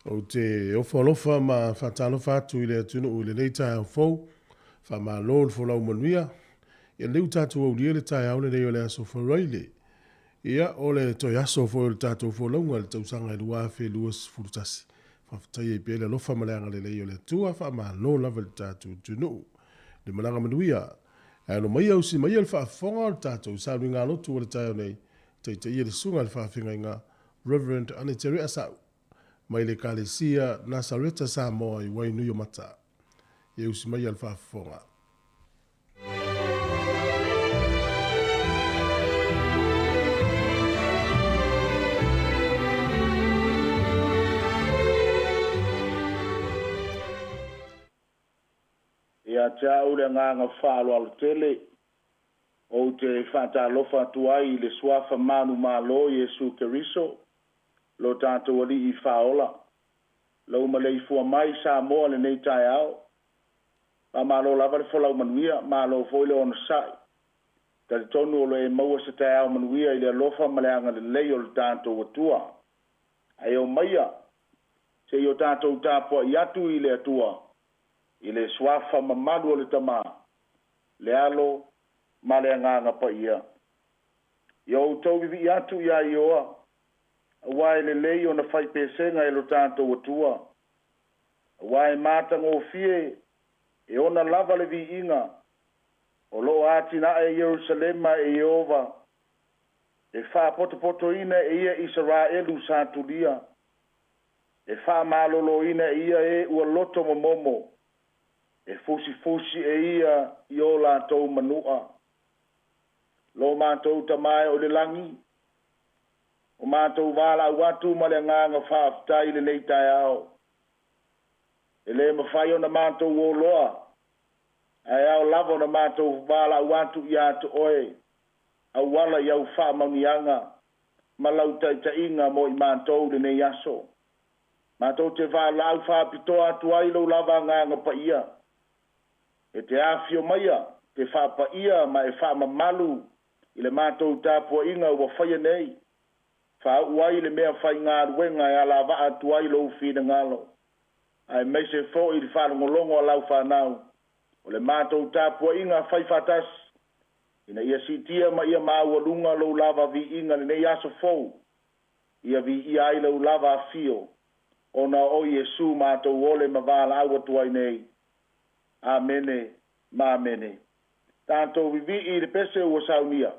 Ou te ofo alofa ma faatalofa atu i le atunuu i lenei taeao fou. Faamalo le folau manuia. Ia lea ua tatou aulia le taeao lenei o le aso Faraile. Ia, o le toe aso foi o le tatou folauga i le tausaga e 2021. Faafetai ai pea le alofa ma le agalelei o le Atua. Faamalo lava i le tatou atunuu. Le malaga manuia. Ae alo maia usi maia le faafofoga o le tatou sauniga lotu o le taeao nei, taitaia le susuga i le faafeagaiga Reverend Aneterea Sau mai le Ekalesia Nasareta Samoa i Wainuiomata. Ia usi maia le faafofoga. Ia te au le agaga faaaloalo tele, ou te faatalofa atu ai i le Suafa manumalo Iesu Keriso, lo tatou Alii Faaola. Lou maleifua mai Samoa lenei taeao. Faamalo lava le folau manuia, malo foi le onosai. Talitonu o lo o e maua se taeao manuia i le alofa ma le agalelei o le tatou Atua. Ae omaia, se i o tatou tapuai atu i le Atua, i le Suafa mamalu o le Tama, le Alo ma le Agaga Paia. Ia outou vivii atu iā Ioa, aua e lelei ona fai pesega e lo tatou Atua, aua e matagofie e ona lava le viiga o lo o atinae Ierusalema e Ieova, e faapotopotoina e ia Isaraelu sa tulia, e faamaloloina e ia e ua loto momomo, e fusifusi e ia i o latou manua. Lo matou Tama e o i le lagi, o matou valaau atu ma le agaga faafetai i lenei taeao. E le mafai ona matou oloa, ae ao lava ona matou valaau atu ia te oe, auala i au faamanuiaga ma lau taitaiga mo i matou i lenei aso. Matou te valaau faapitoa atu ai lou lava agaga paia, e te afio maia, te faapaia ma e faamamalu i le matou tapuaiga ua faia nei, faauu ai le mea faigaluega e alavaa atu ai lou finagalo, aemaise foi i le faalogologo a lau fanau, o le matou tapuaiga fai faatasi, ina ia siitia ma ia maualuga lou lava viiga lenei aso fou, ia viia ai lou lava afio, ona o Iesu matou ole ma valaau atu ai nei. Amene ma amene. Tatou vivii i le pese ua saunia.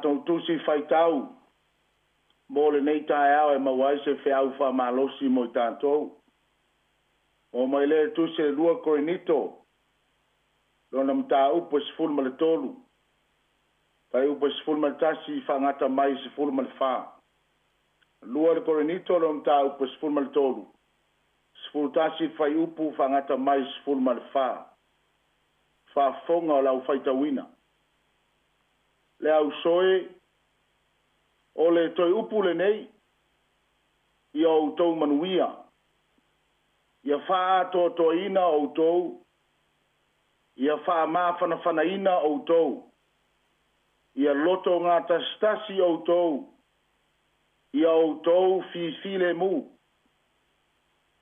Tatou tusi faitau mo lenei taeao e maua ai se feau faamalosi mo i tatou. Oo mai lea i le tusi a le 2 Korinito, lona mataupu e 13, fuaiupu e 11 faagata mai i 14. 2 le Korinito, lona mataupu e 13, 11 le fuaiupu faagata mai i 14. Faafofoga o le aufaitauina. Le ausoe, o le toe upu lenei, ia outou manuia, ia faaatoatoaina outou, ia faamafanafanaina outou, ia loto gatasitasi outou, ia outou fifilemu.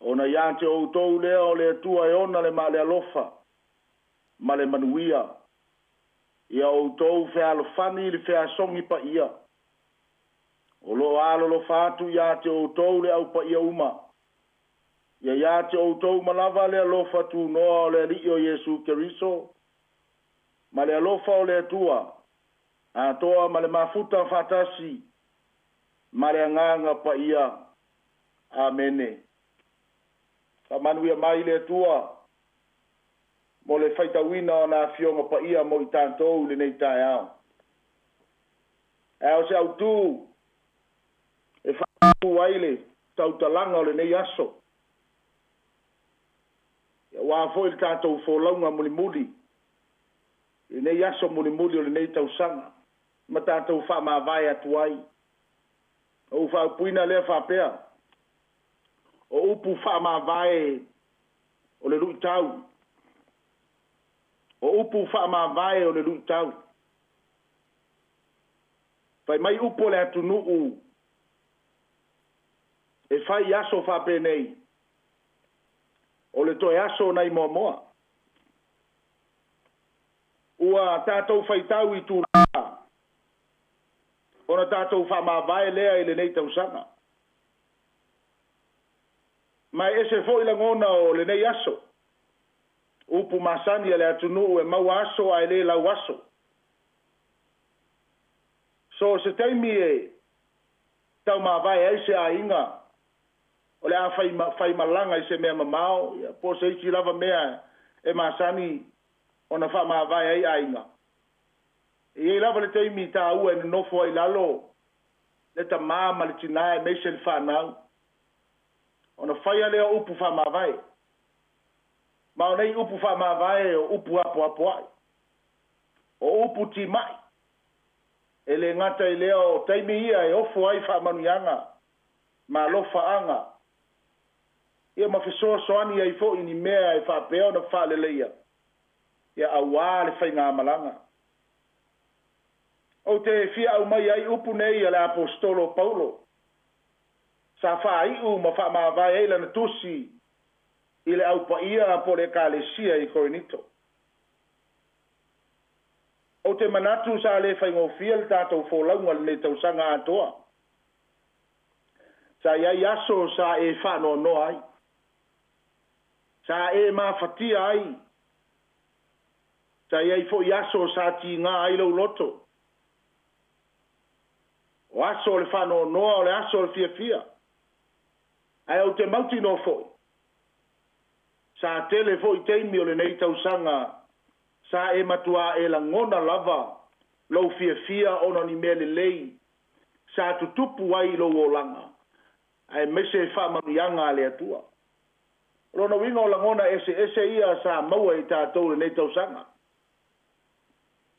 Ona ia te outou lea o le Atua e ona le ma le alofa ma le manuia, ia outou fealofani i le feasogi paia, o lo o alolofa atu ia te outou le aupaia uma, ia ia te outou uma lava le alofa tunoa o le Alii o Iesu Keriso, ma le alofa o le Atua, atoa ma le mafuta faatasi, ma le agaga paia. Amene. Faamanuia mai le Atua mo le faitauina o na afioga paia mo i tatou i lenei taeao. Ae o se autū e faatu ai le tautalaga o lenei aso, aua foi le tatou folauga mulimuli, lenei aso mulimuli o lenei tausaga, ma tatou faamavae atu ai. Ou faaupuina lea faapea, o upu faamavae o le luitau. O upu faamavae o le luitau. Fai mai upu o le atunuu e fai aso faapenei, o le toe aso nai Moamoa. Ua tatou faitau i tulaga ona tatou faamavae lea i lenei tausaga. Ma e ese foi lagona o lenei aso. Upu masani a le atunuu e maua aso ae le lau aso. So se taimi e taumavae ai se aiga, o le a faimalaga i se mea mamao, ia, po o se isi lava mea e masani ona faamavae ai aiga. E i ai lava le taimi taua e nonofo ai lalo le tamā ma le tinā aemaise le fanau, ona faia lea o upu faamavae. Ma o nei upu faamavae o upu apoapoai, o upu timai, e le gata i lea o taimi ia e ofo ai faamanuiaga ma alofaaga, ia ma fesoasoani ai foi i ni mea e faapea ona faaleleia, ia aua le faigamalaga. Ou te fia aumai ai upu nei a le aposetolo o Paulo, sa faaiu ma faamavae ai lana tusi i le aupaia po o le ekalesia i Korinito. Ou te manatu sa le faigofie le tatou folauga i lenei tausaga atoa. Sa i ai aso sa e faanoanoa ai, sa e mafatia ai, sa i ai foi aso sa tiga ai lou loto. O aso o le faanoanoa, o le aso o le fiafia. Ae ou te mautinoa foi, sa tele foi taimi o lenei tausaga sa e matua e lagona lava lou fiafia ona o ni mea lelei sa tutupu ai i lou olaga, aemaise faamanuiaga a le Atua. O lona uiga o lagona eseese ia sa maua i tatou i lenei tausaga.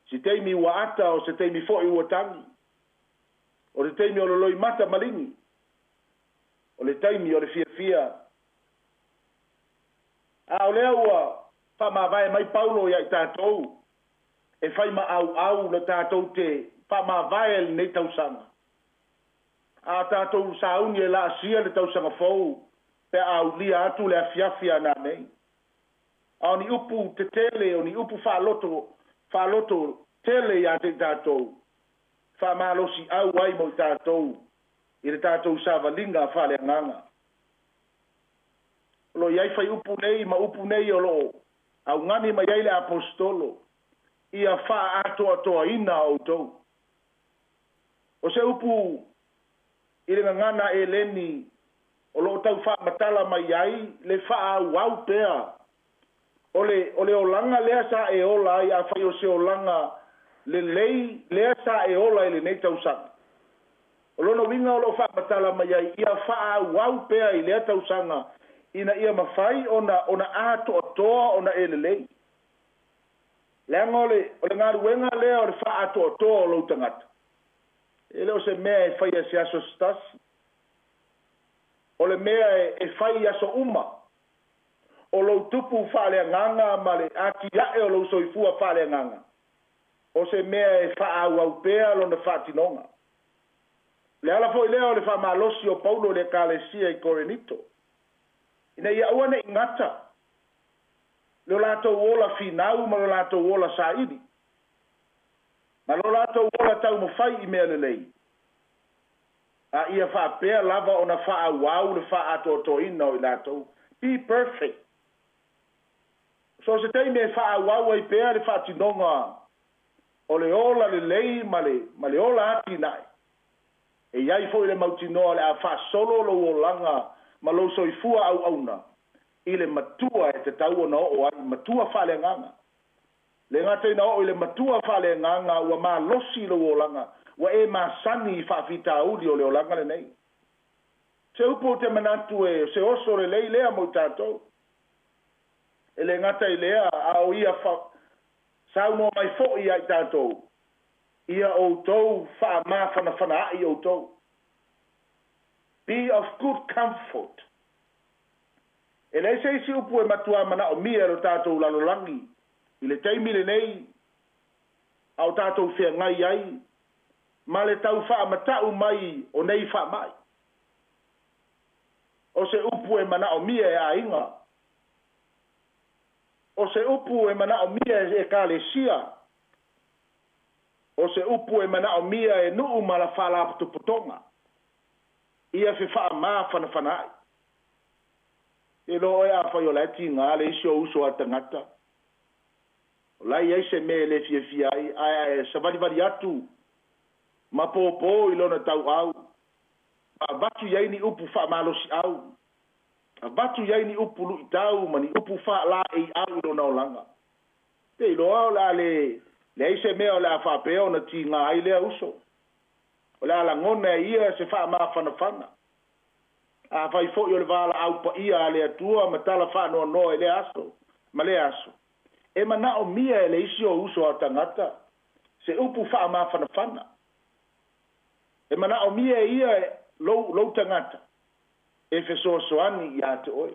Se taimi ua ata, o se taimi foi ua tagi, o le taimi o le loimata maligi, o le taimi o le fiafia. A o lea ua faamavae mai Paulo ia i tatou e fai ma auau le tatou te faamavae i lenei tausaga. A tatou sauni e laasia le tausaga fou pe a aulia atu le afiafi a nanei. A o ni upu tetele, o ni upu faaloto, faaloto tele ia te i tatou, faamalosiau ai mo i tatou i le tatou savaliga faaleagaga. O lo o i ai faiupu nei ma upu nei o lo o augani mai ai le aposetolo, ia faaatoatoaina outou. O se upu i le gagana Eleni o loo tau faamatala mai ai le faaauau pea o le olaga lea sa e ola ai. Afai o se olaga lelei lea sa e ola i lenei tausaga, o lona uiga o loo faamatala mai ai ia faaauau pea i lea tausaga ina ia mafai ona atoatoa ona e lelei. Leaga o le galuega lea o le faaatoatoa o lou tagata, e le o se mea e faia se aso se tasi, o le mea e fai i aso uma o lou tupu faaleagaga ma le atiae o lou soifua faaleagaga, o se mea e faaauau pea lona faatinoga. Le ala foi lea o le faamalosi o Paulo i le Ekalesia i Korinito, ina ia aua ne i gata le latou ola finau ma le latou ola saili, ma lo latou ola taumafai i mea lelei, a ia faapea lava ona faaauau le faaatoatoaina o i latou. Be perfect. So se taimi e faaauau ai pea le faatinoga o le ola lelei ma le ola atinae, e iai foi le mautinoa o le a faasolo lou olaga ma lou soifua auauna i le matua e tatau ona oo ai, matua faaleagaga. Le gata ina oo i le matua faaleagaga, ua malosi lou olaga, ua e masani i faafitauli o le olaga lenei. Se upu ou te manatu e se oso lelei lea mo i tatou. E le gata i lea, a o ia saunoa mai foi ia i tatou, ia outou faamafanafanaai outou. Be of good comfort. E leai se isi upu e matua manaomia e lo tatou lalolagi i le taimi lenei a o tatou feagai ai ma le tau faamatau mai o nei faamai. O se upu e manaomia e aiga, o se upu e manaomia e ekalesia, o se upu e manaomia e nuu ma la faalapotopotoga, ia fe faamafanafanaai. E lo oe afai o la e tiga le isi o uso a tagata, o la e i ai se mea e le fiafia ai, ae savalivali atu ma pōpō i lona tauau, ma avatu i ai ni upu faamalosiau, avatu i ai ni upu luitau ma ni upu faalaeiau i lona olaga. Te iloa o le a le leai se mea o le a faapea ona tiga ai lea uso. O le a lagona e ia se faamafanafana. Afai foi o le valaau paia a le Atua ma tala faanoanoa i lea aso ma lea aso, e manaomia e le isi o uso a tagata se upu faamafanafana. E manaomia e ia lou tagata e fesoasoani ia te oe.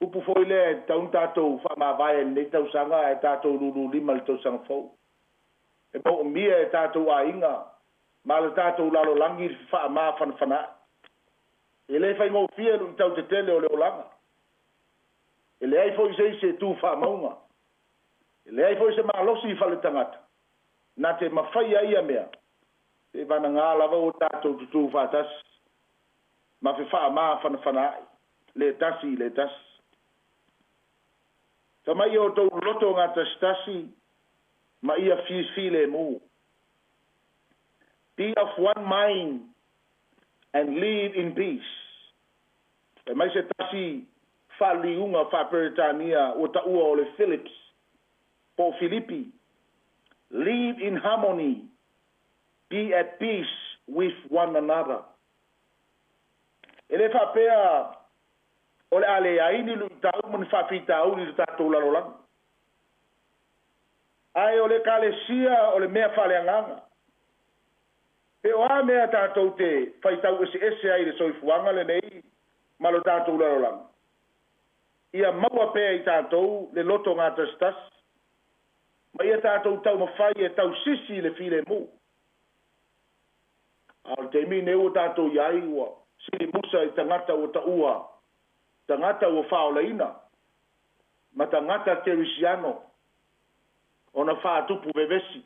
Upu foi lea e tatau ona tatou faamavae i lenei tausaga ae tatou lululima i le tausaga fou. E moomia e tatou aiga ma le tatou lalolagi le faamafanafanaai. E le faigofie luitau tetele o le olaga. E leai foi se isi e tu faamauga. E leai foi se malosi i fale tagata na te mafaia ia mea. E vanaga lava ua tatou tutū faatasi ma fe faamafanafanaai le tasi i le tasi. Fai mai o outou loto gatasitasi ma ia filemu. Be of one mind and live in peace. Fai mai se tasi faaliuga faa-Peretania ua taua o le Philips po o Filipi. Live in harmony, be at peace with one another. E le faapea o le a leai ni luitau ma ni faafitauli i le tatou lalolagi, ae o le Ekalesia o le mea faaleagaga. Pe o a mea tatou te faitau eseese ai i le soifuaga lenei ma lo tatou lalolagi, ia maua pea i tatou le loto gatasitasi ma ia tatou taumafai e tausisi i le filemu. A o le taimi lenei ua tatou i ai, ua silimusa i tagata ua taua tagata ua faaolaina ma tagata kerisiano ona faatupu vevesi.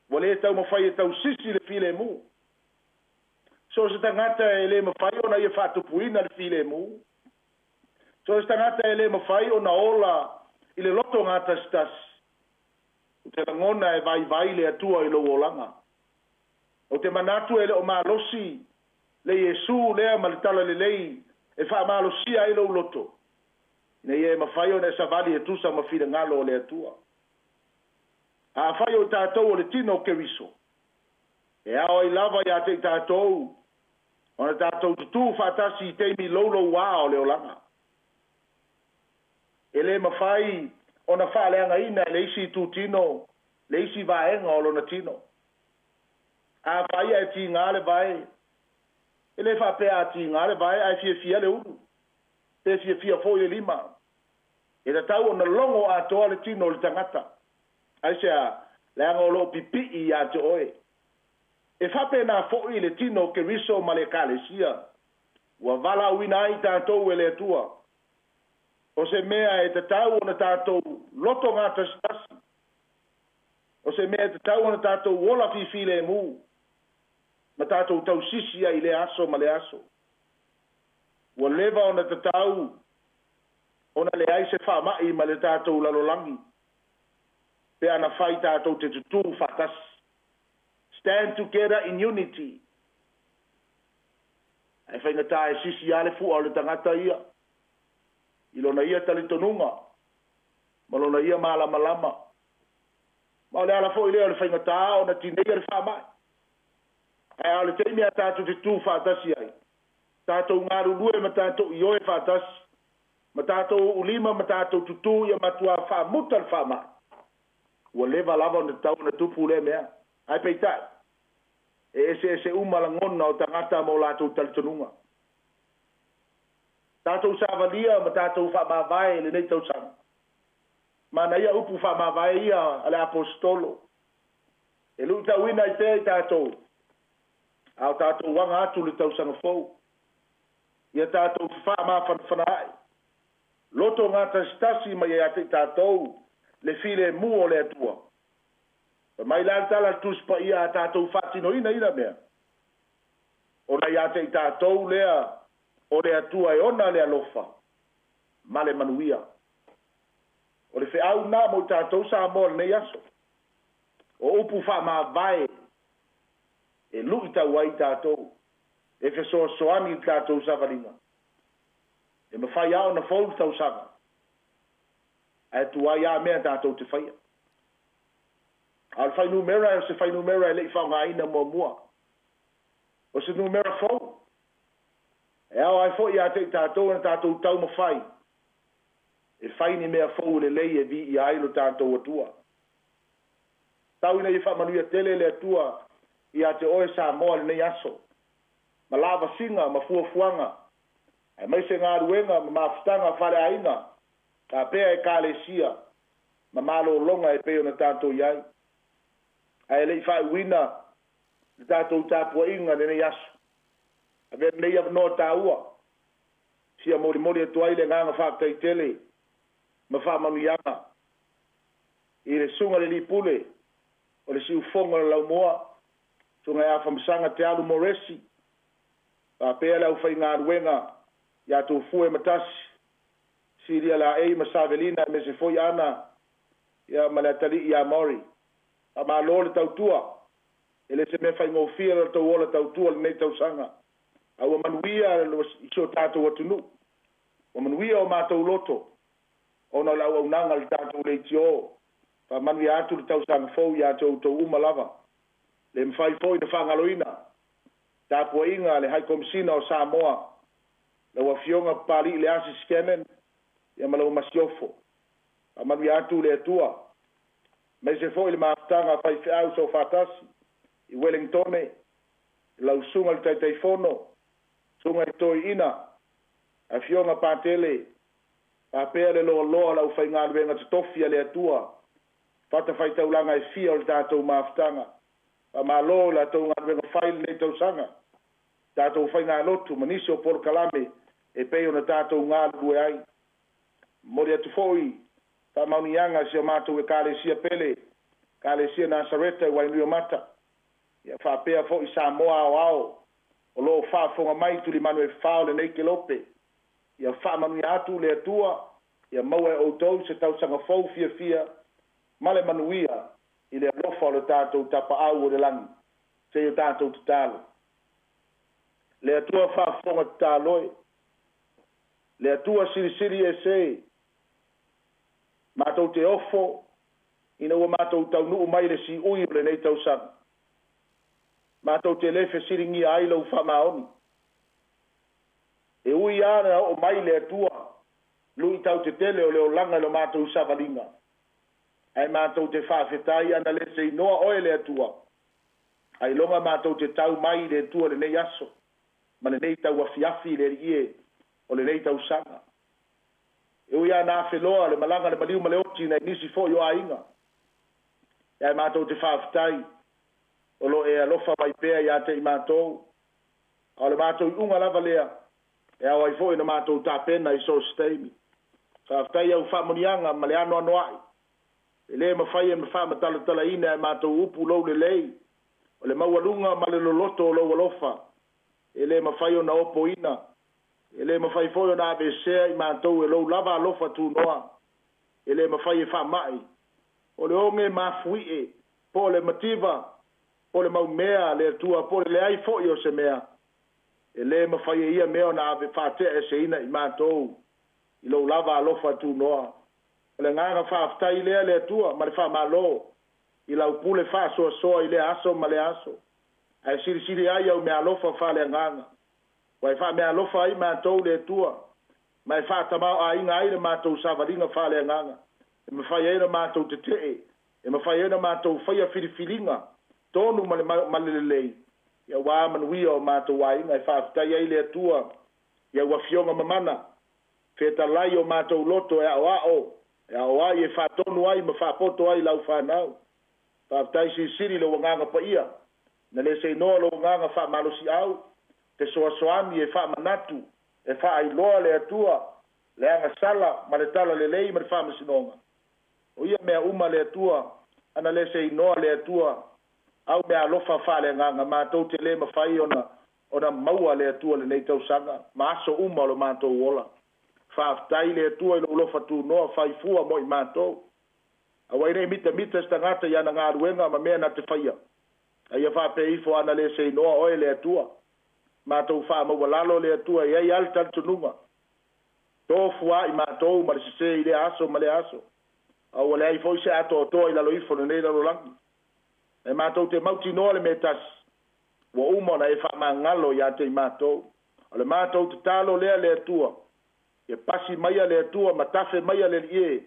Ua le taumafai e tausisi le filemu. So o se tagata e le mafai ona ia faatupuina le filemu. So o se tagata e le mafai ona ola i le loto gatasitasi. Ou te lagona e vaivai le Atua i lou olaga. Ou te manatu e le o malosi le Iesu lea ma le talalelei e faamalosia ai lou loto, ina ia e mafai ona e savali e tusa ma finagalo o le Atua. Afai o tatou o le tino o Keriso, e ao ai lava ia te i tatou ona tatou tutū faatasi i taimi loulouā o le olaga. E le mafai ona faaleagaina e le isi itutino le isi vaega o lona tino. Afai ae tiga le vae, e le faapea a tiga le vae ae fiafia le ulu, pe fiafia foi le lima. E tatau ona logo atoa le tino o le tagata. Aisea? Leaga o loo pipii ia te oe. E faapena foi le tino o Keriso ma le Ekalesia, ua valaauina ai tatou e le Atua. O se mea e tatau ona tatou loto gatasitasi, o se mea e tatau ona tatou ola fifilemu ma tatou tausisi ai i lea aso ma lea aso. Ua leva ona tatau ona leai se faamai ma le tatou lalolagi pe ana fai tatou te tutū faatasi. Stand together in unity. Ae faigata e sisi lava le fua o le tagata ia i lona ia talitonuga ma lona ia malamalama. Ma o le ala foi lea o le faigata ona tineia le faamai. Ae a o le taimi a tatou te tu faatasi ai, tatou galulue ma tatou ioe faatasi, ma tatou uulima ma tatou tutū ia matuā faamuta le faamai. Ua leva lava ona tatau ona tupu lea mea. Ae peitai, e eseese uma lagona o tagata ma o latou talitonuga. Tatou savalia ma tatou faamavae i lenei tausaga. Manaia upu faamavae ia a le Aposetolo. E luitauina ai pea i tatou, a o tatou aga atu i le tausaga fou. Ia tatou faamafanafana ae, loto gatasitasi mai ia te i tatou le filemu o le Atua. Fai mai la le tala a le Tusi Paia a tatou faatinoina ina mea, ona ia te i tatou lea o le Atua e ona le alofa ma le manuia. O le feau lena mo i tatou Samoa i lenei aso. O upu faamavae e luitau ai tatou, e fesoasoani i le tatou savaliga. E mafai lava ona fou le tausaga, ae tuai lava mea tatou te faia. A o le fuainumera, o se fuainumera e le i faaaogaina muamua. O se numera fou. E ao ai foi ia te i tatou ona tatou taumafai e fai ni mea fou lelei e viia ai lo tatou Atua. Tau ina ia faamanuia tele le Atua ia te oe Samoa i lenei aso, ma lavasiga ma fuafuaga, aemaise galuega ma mafutaga faaleaiga, faapea Ekalesia ma malologa e pei ona tatou i ai. Ae le i faaiuina le tatou tapuaiga i lenei aso, avea lenei avanoa taua, fia molimoli atu ai le agaga faafetai tele ma faamanuiaga i le susuga i le alii pule o le siufogo o le Laumua, susuga ia Afamasaga Te Alu Moresi, faapea le aufaigaluega ia Tofue Matasi, Silia Laei ma Savelina aemaise foi Ana ia ma le atalii ia Maury. Faamalo le tautua. E le se mea faigofie lo tou ola tautua i lenei tausaga. A ua manuia i si o tatou atunuu. Ua manuia o matou loto ona o le auaunaga a le tatou leitio. Faamanuia atu le tausaga fou ia te outou uma lava. Le mafai foi ona faagaloina tapuaiga a le High Komisina o Samoa, lau Afioga Papalii Leasi Scanlan ia ma lau Masiofo. Faamanuia atu le Atua. Aemaise foi le mafutaga a faifeau soofaatasi i Wellingtone, lau Susuga i le Taitaifono, Susuga i Toeaina, Afioga Patele, faapea le loaloa o le aufaigaluega totofi a le Atua, fatafaitaulaga e fia o le tatou mafutaga. Faamalo i la outou galuega fai i lenei tausaga, tatou faigalotu ma nisi o polokalame e pei ona tatou galulue ai. Momoli atu foi faamanuiaga i si o matou Ekalesia pele, Ekalesia Nasareta i Wainuiomata, ia faapea foi Samoa aoao o lo o faafofoga mai tulimanu e fa o lenei kelope. Ia faamanuia atu le Atua, ia maua e outou se tausaga fou fiafia. ma le manuia i le alofa o le tatou Tapaau o le lagi. Se i o tatou tatalo. Le Atua faafofoga tatalo e, le Atua silisili ese, matou te ofo ina ua matou taunuu mai le siui o lenei tausaga. Matou te le fesiligia ai lou faamaoni. E ui lava na oo mai le Atua luitau tetele o le olaga i lo matou savaliga, ae matou te faafetai ana le seinoa oe le Atua, ailoga matou te tau mai i le Atua lenei aso ma lenei tauafiafi le Alii e o lenei tausaga. E ui lava na afeloa le malaga le maliu ma le oti nai nisi foi o aiga, ae matou te faafetai o lo o e alofa mai pea ia te i matou. A o le matou iuga lava lea, e ao ai foi ona matou tapena i so o se taimi. Faafetai i au faamanuiaga ma le anoanoai, e le mafai ona faamatalatalaina e matou upu lou lelei, o le maualuga ma le loloto o lou alofa, e le mafai ona opoina, e le mafai foi ona aveesea i matou e lou lava alofa tunoa, e le mafai e faamai. O le oge mafuie, po o le mativa, po o le maumea le Atua, po o le leai foi o se mea, e le mafai e ia mea ona ave faateaeseina i matou i lou lava alofa tunoa. O le agaga faafetai lea le Atua ma le faamalo i lau pule faasoasoa i lea aso ma lea aso, ae silisili ai au meaalofa faaleagaga, ua e faameaalofa ai matou le Atua, ma e faatamaoaiga ai le matou savaliga faaleagaga, e mafai ai ona matou tetee, e mafai ai ona matou faia filifiliga tonu ma le, ma le lelei, aua manuia o matou aiga. E faafetai ai le Atua i au afioga mamana, fetalai o matou loto e aoao, e ao ai, e faatonu ai ma faapoto ai lau fanau. Faafetai silisili lou agaga paia, na le seinoa lou agaga faamalosiau, fesoasoani e faamanatu, e faailoa le Atua, le agasala ma le talalelei ma le faamasinoga. O ia mea uma le Atua, ana le seinoa le Atua, au meaalofa faaleagaga, matou te le mafai ona maua le Atua lenei tausaga ma aso uma o lo matou ola. Faafetai le Atua i lou alofa tunoa faifua mo i matou. Aua e nei mitamita se tagata i ana galuega ma mea na te faia, a ia faapea ifo ana le seinoa oe le Atua. Matou faamaualalo le Atua, e i ai lava le talitonuga, tofu lava i matou ma le sese i lea aso ma lea aso, a ua leai foi se atoatoa i lalo ifo o lenei lalolagi. E matou te mautinoa le mea tasi, ua uma ona e faamagalo ia te i matou. O le matou tatalo lea le Atua, ia pasi maia le Atua ma tafe maia le Alii e,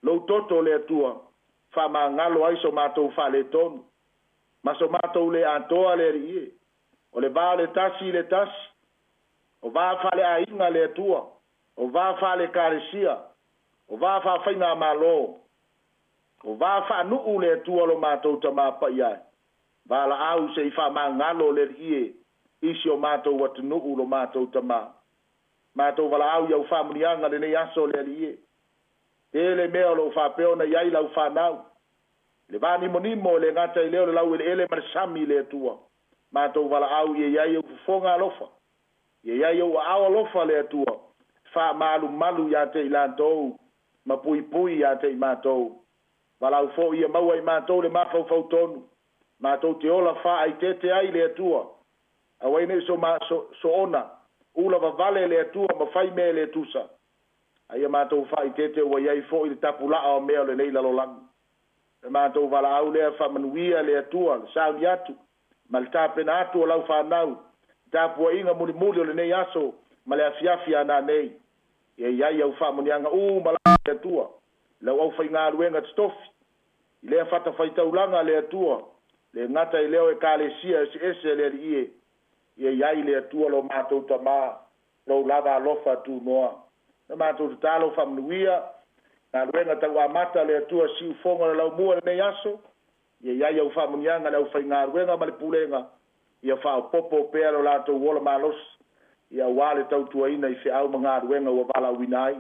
lou toto le Atua, faamagalo ai so matou faaletonu ma so matou le atoa le Alii e. O le va o le tasi i le tasi, o va faaleaiga le Atua, o va faale-ekalesia, o va faafaigamalo, o va faanuu le Atua lo matou Tama Paia e. Valaau se i faamagalo le Alii e i si o matou atunuu lo matou Tama. Matou valaau i au faamanuiaga lenei aso le Alii e. Tele mea o lo o faapea ona i ai lau fanau. Le vanimonimo e le gata i lea o le laueleele ma le sami i le Atua. Matou valaau ia i ai ou fofoga alofa, ia i ai ou aao alofa le Atua, faamalumalu ia te i latou ma puipui ia te i matou. Valaau foi ia maua i matou le mafaufau tonu, matou te ola faaeteete ai le Atua, aua nei soona ula vavale le Atua ma fai mea e le tusa, a ia matou faaeteete ua i ai foi le tapulaa o mea o lenei lalolagi. Le matou valaau lea faamanuia le Atua, le sauni atu ma le tapena atu o lau fanau, tapuaiga mulimuli o lenei aso ma le afiafi a nanei. Ia i ai au faamanuiaga uma lava le Atua, lau aufaigaluega totofi, i lea fatafaitaulaga le Atua, le gata i lea o ekalesia eseese le Alii e, ia i ai le Atua lo matou Tama, lou lava alofa tunoa. Na matou tatalo faamanuia, galuega tauamata le Atua siufogo o le laumua lenei aso, ia i ai au faamanuiaga le aufaigaluega ma le pulega, ia faaopoopo pea lo latou ola malosi, ia aua le tautuaina i feau ma galuega ua valaauina ai.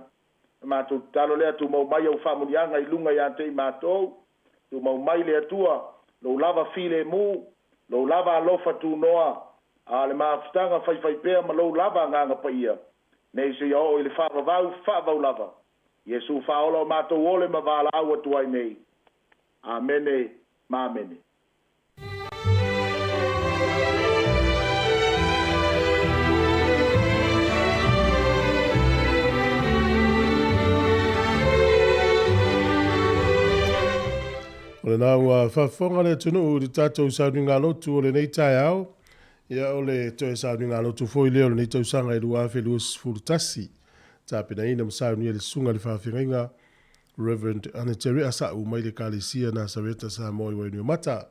Na matou tatalo lea, tumau mai au faamanuiaga i luga ia te i matou, tumau mai le Atua, lou lava filemu, lou lava alofa tunoa, a o le mafutaga faifaipea ma lou lava agaga paia, nei seia oo i le faavavau faavavau lava. Iesu faaola o matou ole ma valaau atu ai nei. Amene ma amene. O lena ua faafofoga le atunuu i le tatou sauniga lotu o lenei taeao. Ia, o le toe sauniga lotu foi lea o lenei tausaga e 2021. Tapenaina ma saunia le susuga i le faafeagaiga Reverend Anaterre Asa'u mai le Ekalesia Nasareta Samoa i Wainuiomata.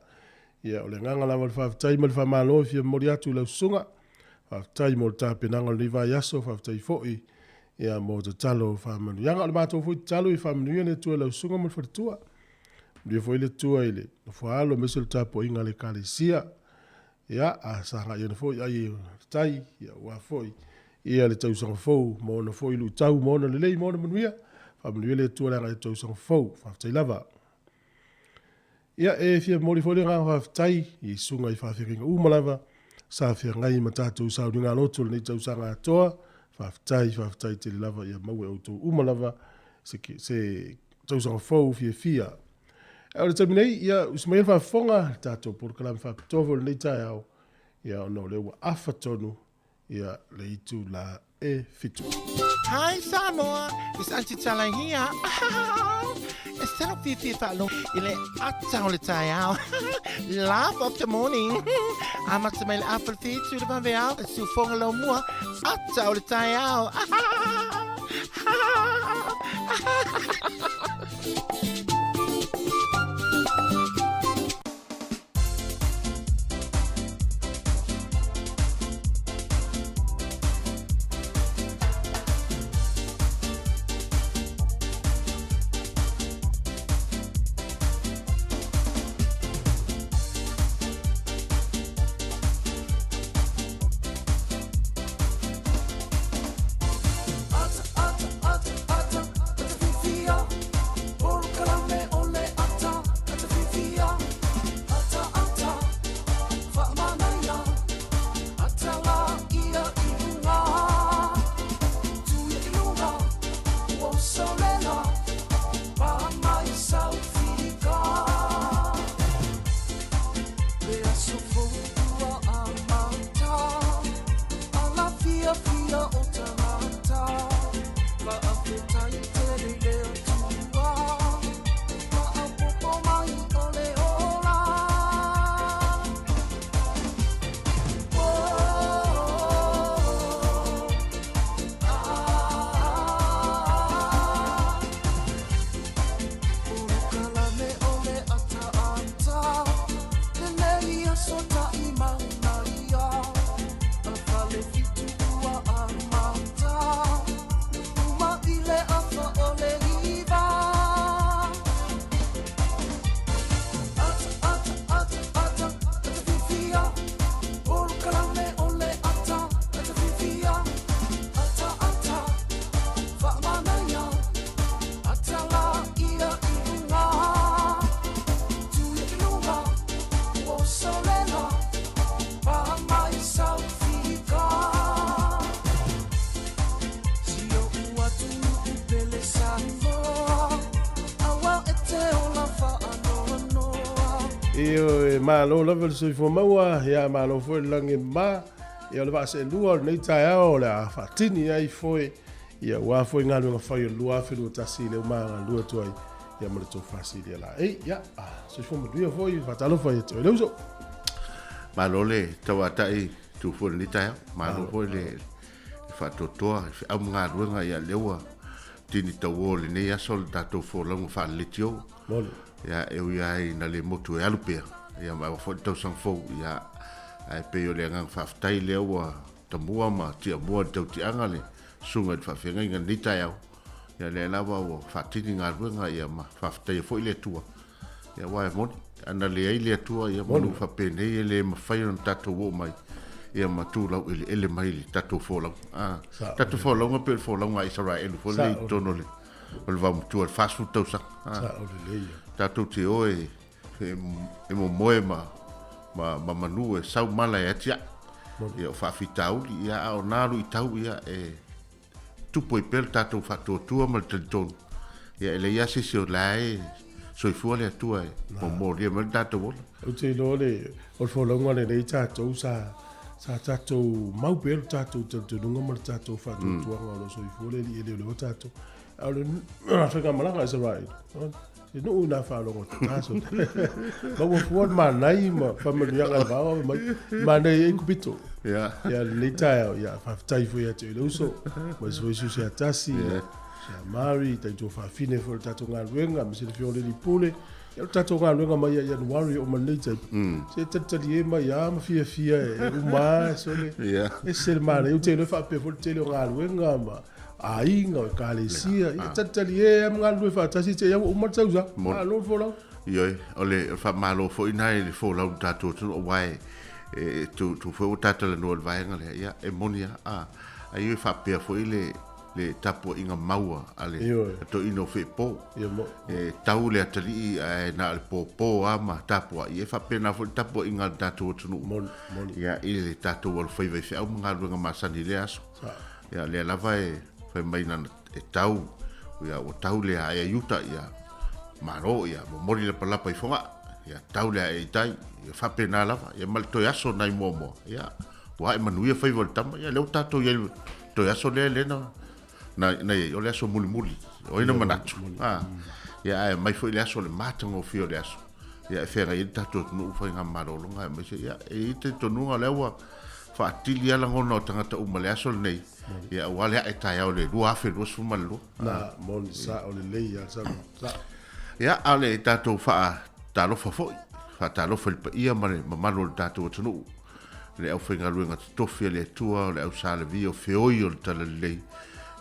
Ia, o le agaga lava o le faafetai ma le faamalo e fia momoli atu i lau susuga. Faafetai mo le tapenaga o lenei vaiaso, faafetai foi ia mo tatalo faamanuiaga. O le matou foi tatalo ia faamanuia le Atua i lau susuga ma le faletua. Manuia foi le Atua i le nofoaalo aemaise o le tapuaiga a le Ekalesia. Ia, a sagai ane foi ai e tai, ia aua foi ia le tausaga fou ma ona foi luitau ma ona lelei ma ona manuia. Faamanuia le Atua i le agai atu tausaga fou. Faafetai lava. Ia, e fia momoli foi le agaga faafetai i susuga i faafeagaiga uma lava sa feagai ma tatou sauniga lotu o lenei tausaga atoa. Faafetai, faafetai tele lava ia maua e outou uma lava se, se tausaga fou fiafia. Ae o le taimi nei, ia, usi mai le faafofoga, le tatou polokalame faapitoa foi o lenei taeao, ia, ona o lea ua afa tonu, ia, le itula e 7. Hi Samoa, it's Auntie Tala here. E talo fiafia faalogo i le ata o le taeao. Laugh of the morning. Amata mai le afa le 7 i le vaveao, e siufoga lau mua, ata o le taeao. Ioe, malo lava le soifua maua, ia malo foi le lagi e mama. Ia o le vaa seelua o lenei taeao o le a faatini ai foi ia aua foi galuega fai o le 2021 lea ua magalua atu ai ia ma le tofa silia laei. Ia, soifua manuia foi, faatalofa ia te oe le uso. Malo le tauatai tu foi lenei taeao. Malo foi le faatoatoa i feau ma galuega ia lea ua tini tauo lenei aso le tatou folauga faaleleitio. Ia e ui lava ina le motu e alu pea, ia ma foi le tausaga fou, ia ae pei o le agaga faafetai lea ua tamua ma tiamua i le tautiaga le susuga i le faafeagaiga i lenei taeao. Ia lea lava ua faatini galuega ia ma faafetaia foi le Atua. Ia aua e moni, ana leai le Atua ia manu faapenei e le mafai ona tatou oo mai ia ma tu laueleele mai le tatou folauga. Ah, tatou folauga pei o le folauga a Isaraelu foi lea i totonu o le o le vaomatua i le 40 tausaga. Ah, Sao lelei ia. tatou te o e, e, e momoe ma, ma, ma manu e sau mala e atiae. Ia o faafitauli, ia a o nā luitau ia e tupu ai pea le tatou faatuatua ma le talitonu. Ia e leai lava se isi o la e Soifua le Atua e momolia mai le tatou ola. Ou te iloa le, o le folauga lenei tatou sa sa tatou mau pea lo tatou talitonuga ma le tatou faatuatuaga o lo o soifua le Alii e leoleo tatou. A o le faigamalaga a Isaraelu, se nuu ina faalogo tata maua fua le manai ma faamanuiaga e vao mai manai ai kupito. Ia lenei taeao, ia faafetai foi ia te oe le uso, ma se foi se atasi, se Mari, taito faafine foi le tatou galuega, ma se le fio le pule. Ia o le tatou galuega mai ia Ianuari o ma lenei taimi. Se talitali e mai a ma fiafia e uma sole. E se le manai, ou te iloa faapea foi le tele o galuega ma aiga o ekalesia. Ia talitali e ma galulue faatasi te ia ua uma le tausaga. Malo le folau. Ioe, o le faamalo foi na i le folau le tatou atunuu aua e tu foi ua tatalanoa i le vaega lea. Ia, e moni lava. Ai e faapea foi le tapuaiga maua a le toeaina o Feepo. E tau le atalii ae na o le pōpō lava ma tapuai. E faapena foi le tapuaiga a le tatou atunuu. Ia, i le tatou alofaiva i feau ma galuega masani i lea aso. Ia, lea lava e fai mai nana e tau, ia, ua tau le ae ai uta, ia, malo, ia, momoli lapalapa i Fogaa, ia, tau le ae i tai, ia, faapena lava, ia, ma le toe aso nai muamua, ia, ua ae manuia faiva o le tama, ia, lea ua tatou i ai le toe aso lea lea na, na, na i ai, o le aso mulimuli, o ai na manatu, ia, ae mai foi le aso o le matagofie o le aso, ia, e feagai ai le tatou atunuu faigamalologa, aemaise, ia, e i ai talitonuga o lea ua faatili lava lagona o tagata uma i le aso lenei, ia, aua le ae taeao i le 2022. Na, moni, sao lelei lava le saunoaga. Sao. Ia, a o le tatou faatalofa foi, faatalofa i le paia ma le mamalu o le tatou atunuu, le aufaigaluega totofi a le Atua, o le au salavia o feoi o le Talalelei,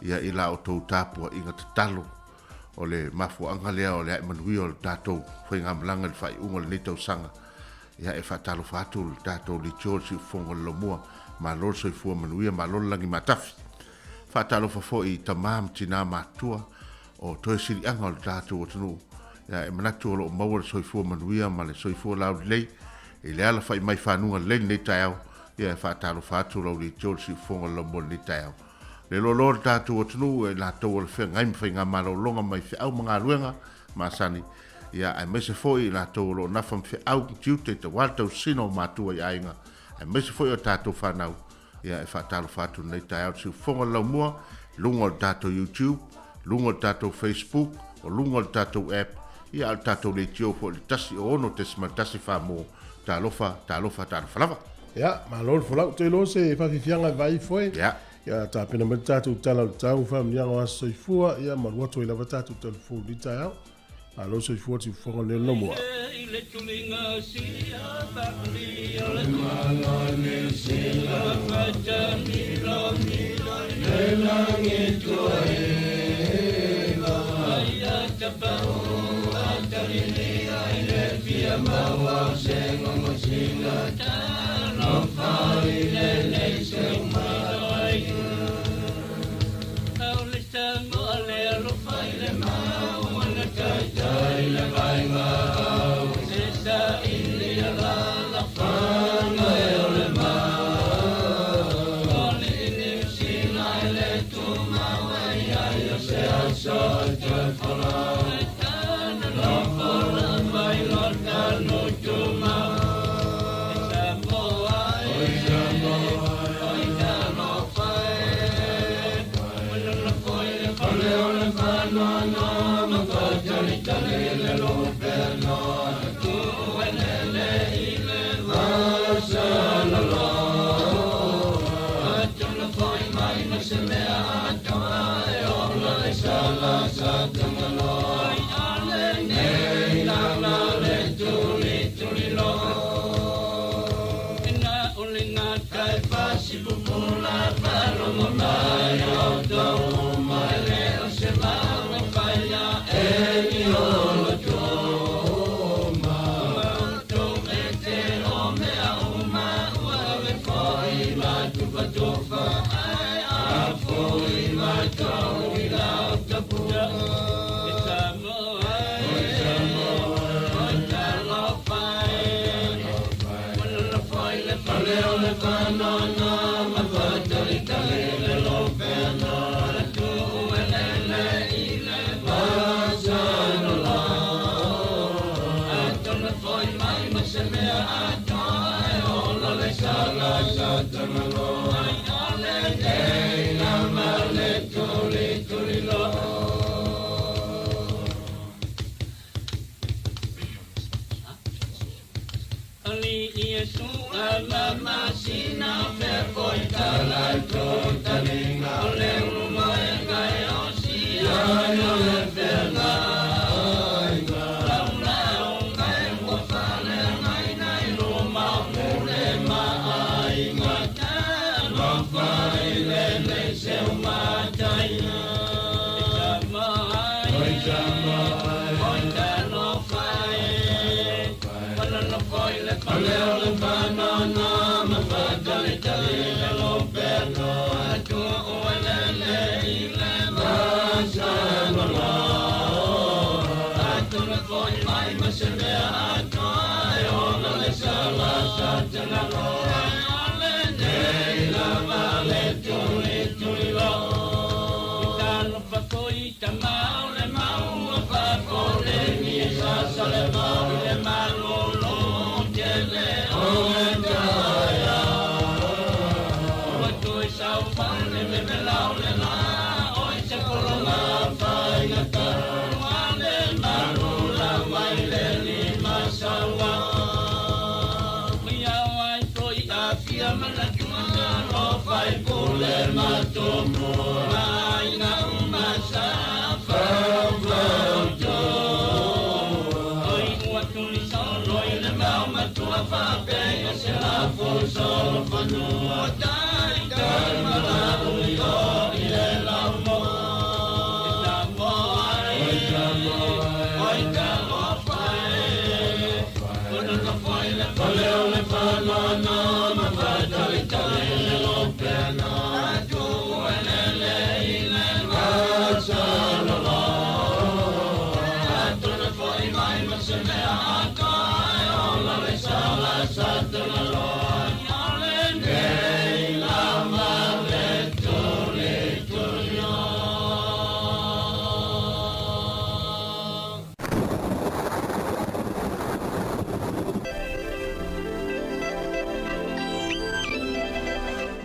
ia, i la outou tapuaiga tatalo, o le mafuaaga lea o le ae manuia o le tatou faigamalaga i le faaiuga o lenei tausaga. Ia, e faatalofa atu le tatou leitio o le siufofoga o le Lomua, malo le soifua manuia, malo le lagi matafi. Faatalofa foi i tama ma tina matutua o toe siliaga o le tatou atunuu. Ia, e manatu o lo o maua le soifua manuia ma le soifua laulelei i le alafai mai fanuga lelei lenei taeao. Ia, e faatalofa atu lau leitio o le siufofoga o le Lomua i lenei taeao. Le loaloa o le tatou atunuu e latou o le feagai ma faigamalologa mai feau ma galuega masani, ia, aemaise foi i latou o lo o nafa ma feau ma tiute tauā le tausina o matua i aiga, aemaise foi o tatou fanau, ia, e faatalofa atu lenei taeao i le siufofoga o le laumua, i luga o le tatou YouTube, luga o le tatou Facebook, o luga o le tatou app, ia, a o le tatou leitio foi i le 106.1 Samoa. Talofa, talofa, talofa lava. Ia, malo le folau. Toe iloa se faafiafiaga e vaai ifo e. Ia. Ia, tapena mai le tatou tala o le tau, faamanuiaga o aso soifua, ia, malu atu ai lava tatou talafou i lenei taeao. Malo le soifua le siufofoga o lenei Laumua.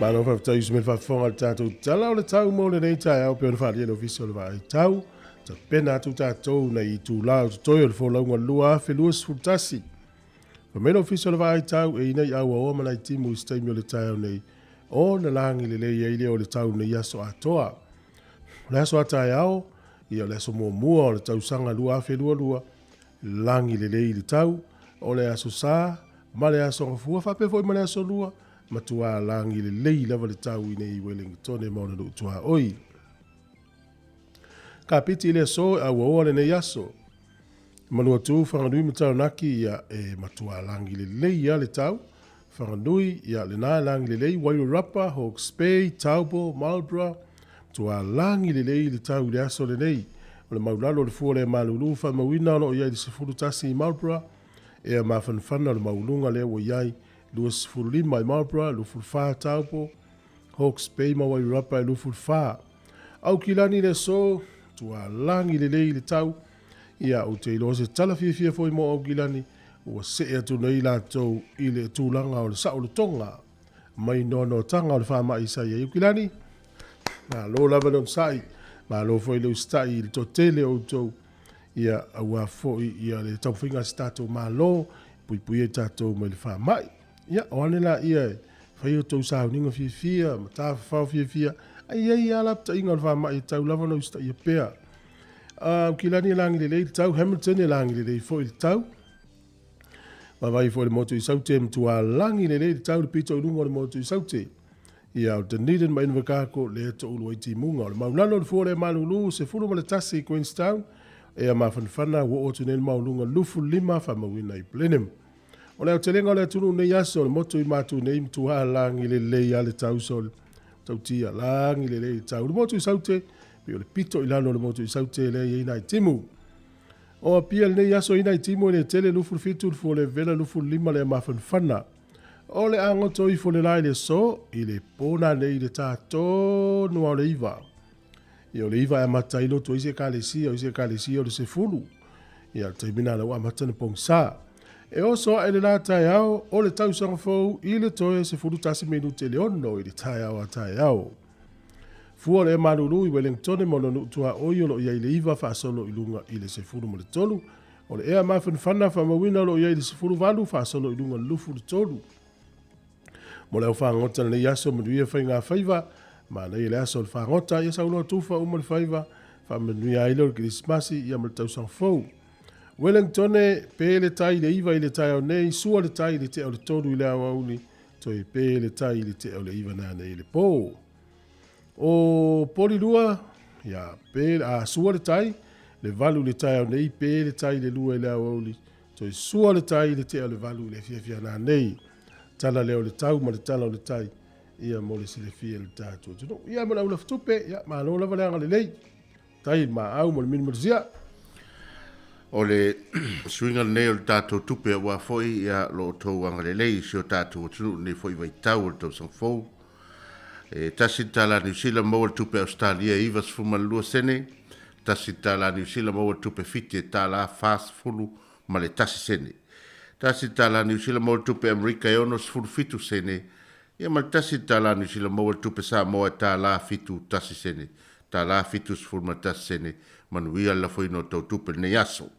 Malo faafetai usu mai le faafofoga i le tatou tala o le tau mo lenei taeao pei ona faaalia e le Ofisa o le Vaai Tau. Tapena atu tatou nai itulā o totoe o le folauga 2021. Fai mai le Ofisa o le Vaai Tau e ina i auaoa ma nai timu i se taimi o le taeao nei ona lagi lelei ai lea o le tau nei aso atoa. O le aso a taeao, ia o le aso muamua o le tausaga 2022, lagi lelei le tau, o le aso Sa ma le aso Gafua faapea foi ma le aso Lua, matuā lagi lelei lava le tau i nei Welingitone ma ona nuu tuaoi. Kapiti i le aso e auaoa lenei aso. Manuatu, Whanganui ma Taranaki, ia e matuā lagi lelei a le tau. Whanganui, ia lena e lagi lelei, Wairarapa, Hawke's Bay, Taupo, Marlborough, matuā lagi lelei le tau i le aso lenei. O le maulalo o le fua lea malulu faamauina o lo o i ai le 11 i Marlborough, ea mafanafana o le maualuga lea ua i ai 25 i Marlborough, 24 Taupo, Hawke's Bay ma Wairarapa e 24. Aukilani le aso, tualagi lelei le tau, ia ou te iloa se tala fiafia foi mo Aukilani, ua see atu nei latou i le tulaga o le saolotoga mai noanoataga o le faamai sa i ai Aukilani. Malo lava le onosai, malo foi le usitai i le toatele o outou, ia aua foi ia le taumafaiga a se tatou Malo, puipuia i tatou mai le faamai. Ia, o ane laia e fai outou sauniga fiafia ma tafafao fiafia, ae i ai lava lapataiga o le faamai e tau lava ona usitaia pea. Aukilani e lagi lelei le tau, Hamilton e lagi lelei foi le tau. Vaavaai foi le motu i Saute, matua lagi lelei le tau le pito i luga o le motu i Saute. Ia, o Dunedin ma Invercargill lea toulu ai timuga. O le maulalo o le fua lea malulu, 11 i Queenstown, ea mafanafana ua oo atu nei le mauluga 25 faamauina i Blenheim. O le aotelega o le atunuu nei aso, o le motu i matu nei matua lagi lelei a le tau sol tautia lagi lelei le tau. Le motu i Saute, pei o le pito i lalo o le motu i Saute lea i ai nai timu. O Apia lenei aso i nai timu e le tele 27 le fua le vela 25 lea mafanafana. O le agoto ifo le la i le aso i le pona nei i le tatonu o le iva. Ia o le iva e amata ai lotu o isi ekalesia, o isi ekalesia o le sefulu. Ia o le taimi lena la ua amata ona pogisa. E oso aʻe le lā taeao o le tausaga fou i le toe 11 minute le 6 i le taeao a taeao. Fua o le ea malulu i Wellingtone ma ona nuu tuaoi o lo o i ai le 9 faasolo i luga i le 13. O le ea mafanafana faamauina o lo o i ai le 18 faasolo i luga i le 23. Mo le au fagota i lenei aso, manuia faigafaiva, manaia le aso o le fagota, ia saunoa tufa uma le faiva, faamanuia ai lea o le Kerisimasi ia ma le tausaga fou. Wellingtone, pe le tai i le 9 i le taeao nei, sua le tai i le tea o le 3 i le aoauli, toe pe le tai i le tea o le 9 nanei i le po. O Polilua, ia, pe, a, sua le tai, le 8 i le taeao nei, pe le tai i le 2 i le aoauli, toe sua le tai i le tea o le 8 i le afiafi a nanei. Tala lea o le tau ma le tala o le tai, ia mo le silafia e le tatou atunuu. Ia ma le aulafatupe, ia malo lava le agalelei. Tai i le maau ma le minumalusia. O le suiga lenei o le tatou tupe aua foi ia lo outou agalelei i si o tatou atunuu i lenei foi vaitau o le tausaga fou. E tasi le tala Niu Sila maua le tupe Ausetalia e 92 sene, tasi le tala Niu Sila maua le tupe Fiti e tala 41 sene. Tasi le tala Niu Sila maua le tupe Amerika e 67 sene, ia ma le tasi le tala Niu Sila maua le tupe Samoa e tala 71 sene. Tala 71 sene. Manuia le lafoina o tou tupe i lenei aso.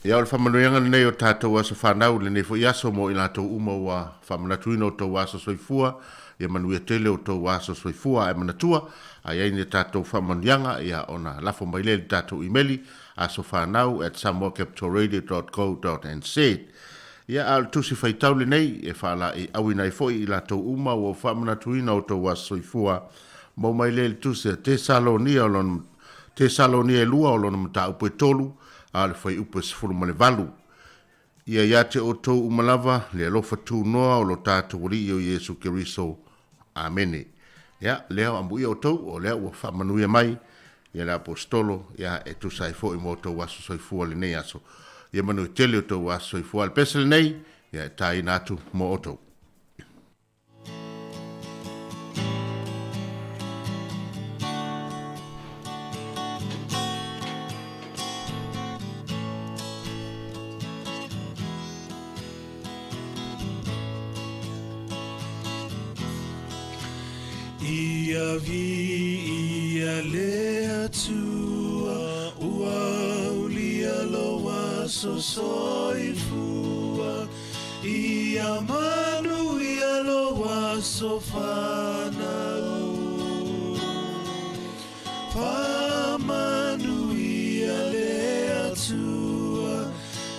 Ia, o le faamanuiaga lenei o tatou aso fanau i lenei foi aso mo i latou uma ua faamanatuina o tou aso soifua, ia manuia tele o tou aso soifua. Ae manatua, a i ai ni tatou faamanuiaga, ia ona lafo mai lea i le tatou imeli, asofanau@samoacapitalradio.co.nz. Ia, a o le tusi faitau lenei e faalaeiauina ai foi i latou uma ua faamanatuina o tou aso soifua, maua mai lea i le tusi a Tesalonia o lona Tesalonia e lua o lona mataupu e tolu, a o le fuaiupu e 18. Ia ia te outou uma lava le alofa tunoa o lo tatou Alii o Iesu Keriso. Amene. Ia, lea o amuia outou, o lea ua faamanuia mai ia le Aposetolo, ia e tusa ai foi ma outou aso soifua lenei aso. Ia manuia tele outou aso soifua. A o le pese lenei, ia e tāina atu mo outou. Ia viia le Atua, ua aulia lou aso soifua. Ia manuia lou aso fanau. Faamanuia le Atua,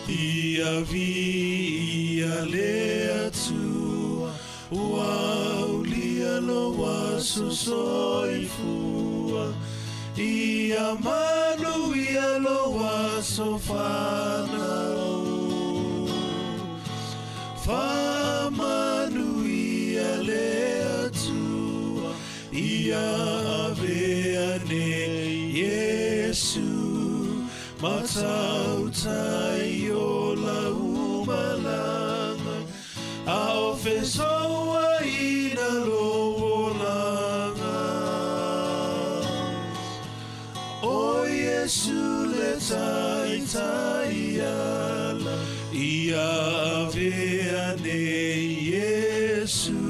ia viia le Atua, ua aulia lou aso soifua. Ia manuia lou aso fanau. Faamanuia le Atua, ia avea nei Iesu, ma tautai o lau malaga, a o fesouaina lou olaga. O Iesu le taitai ala, ia avea nei Iesu,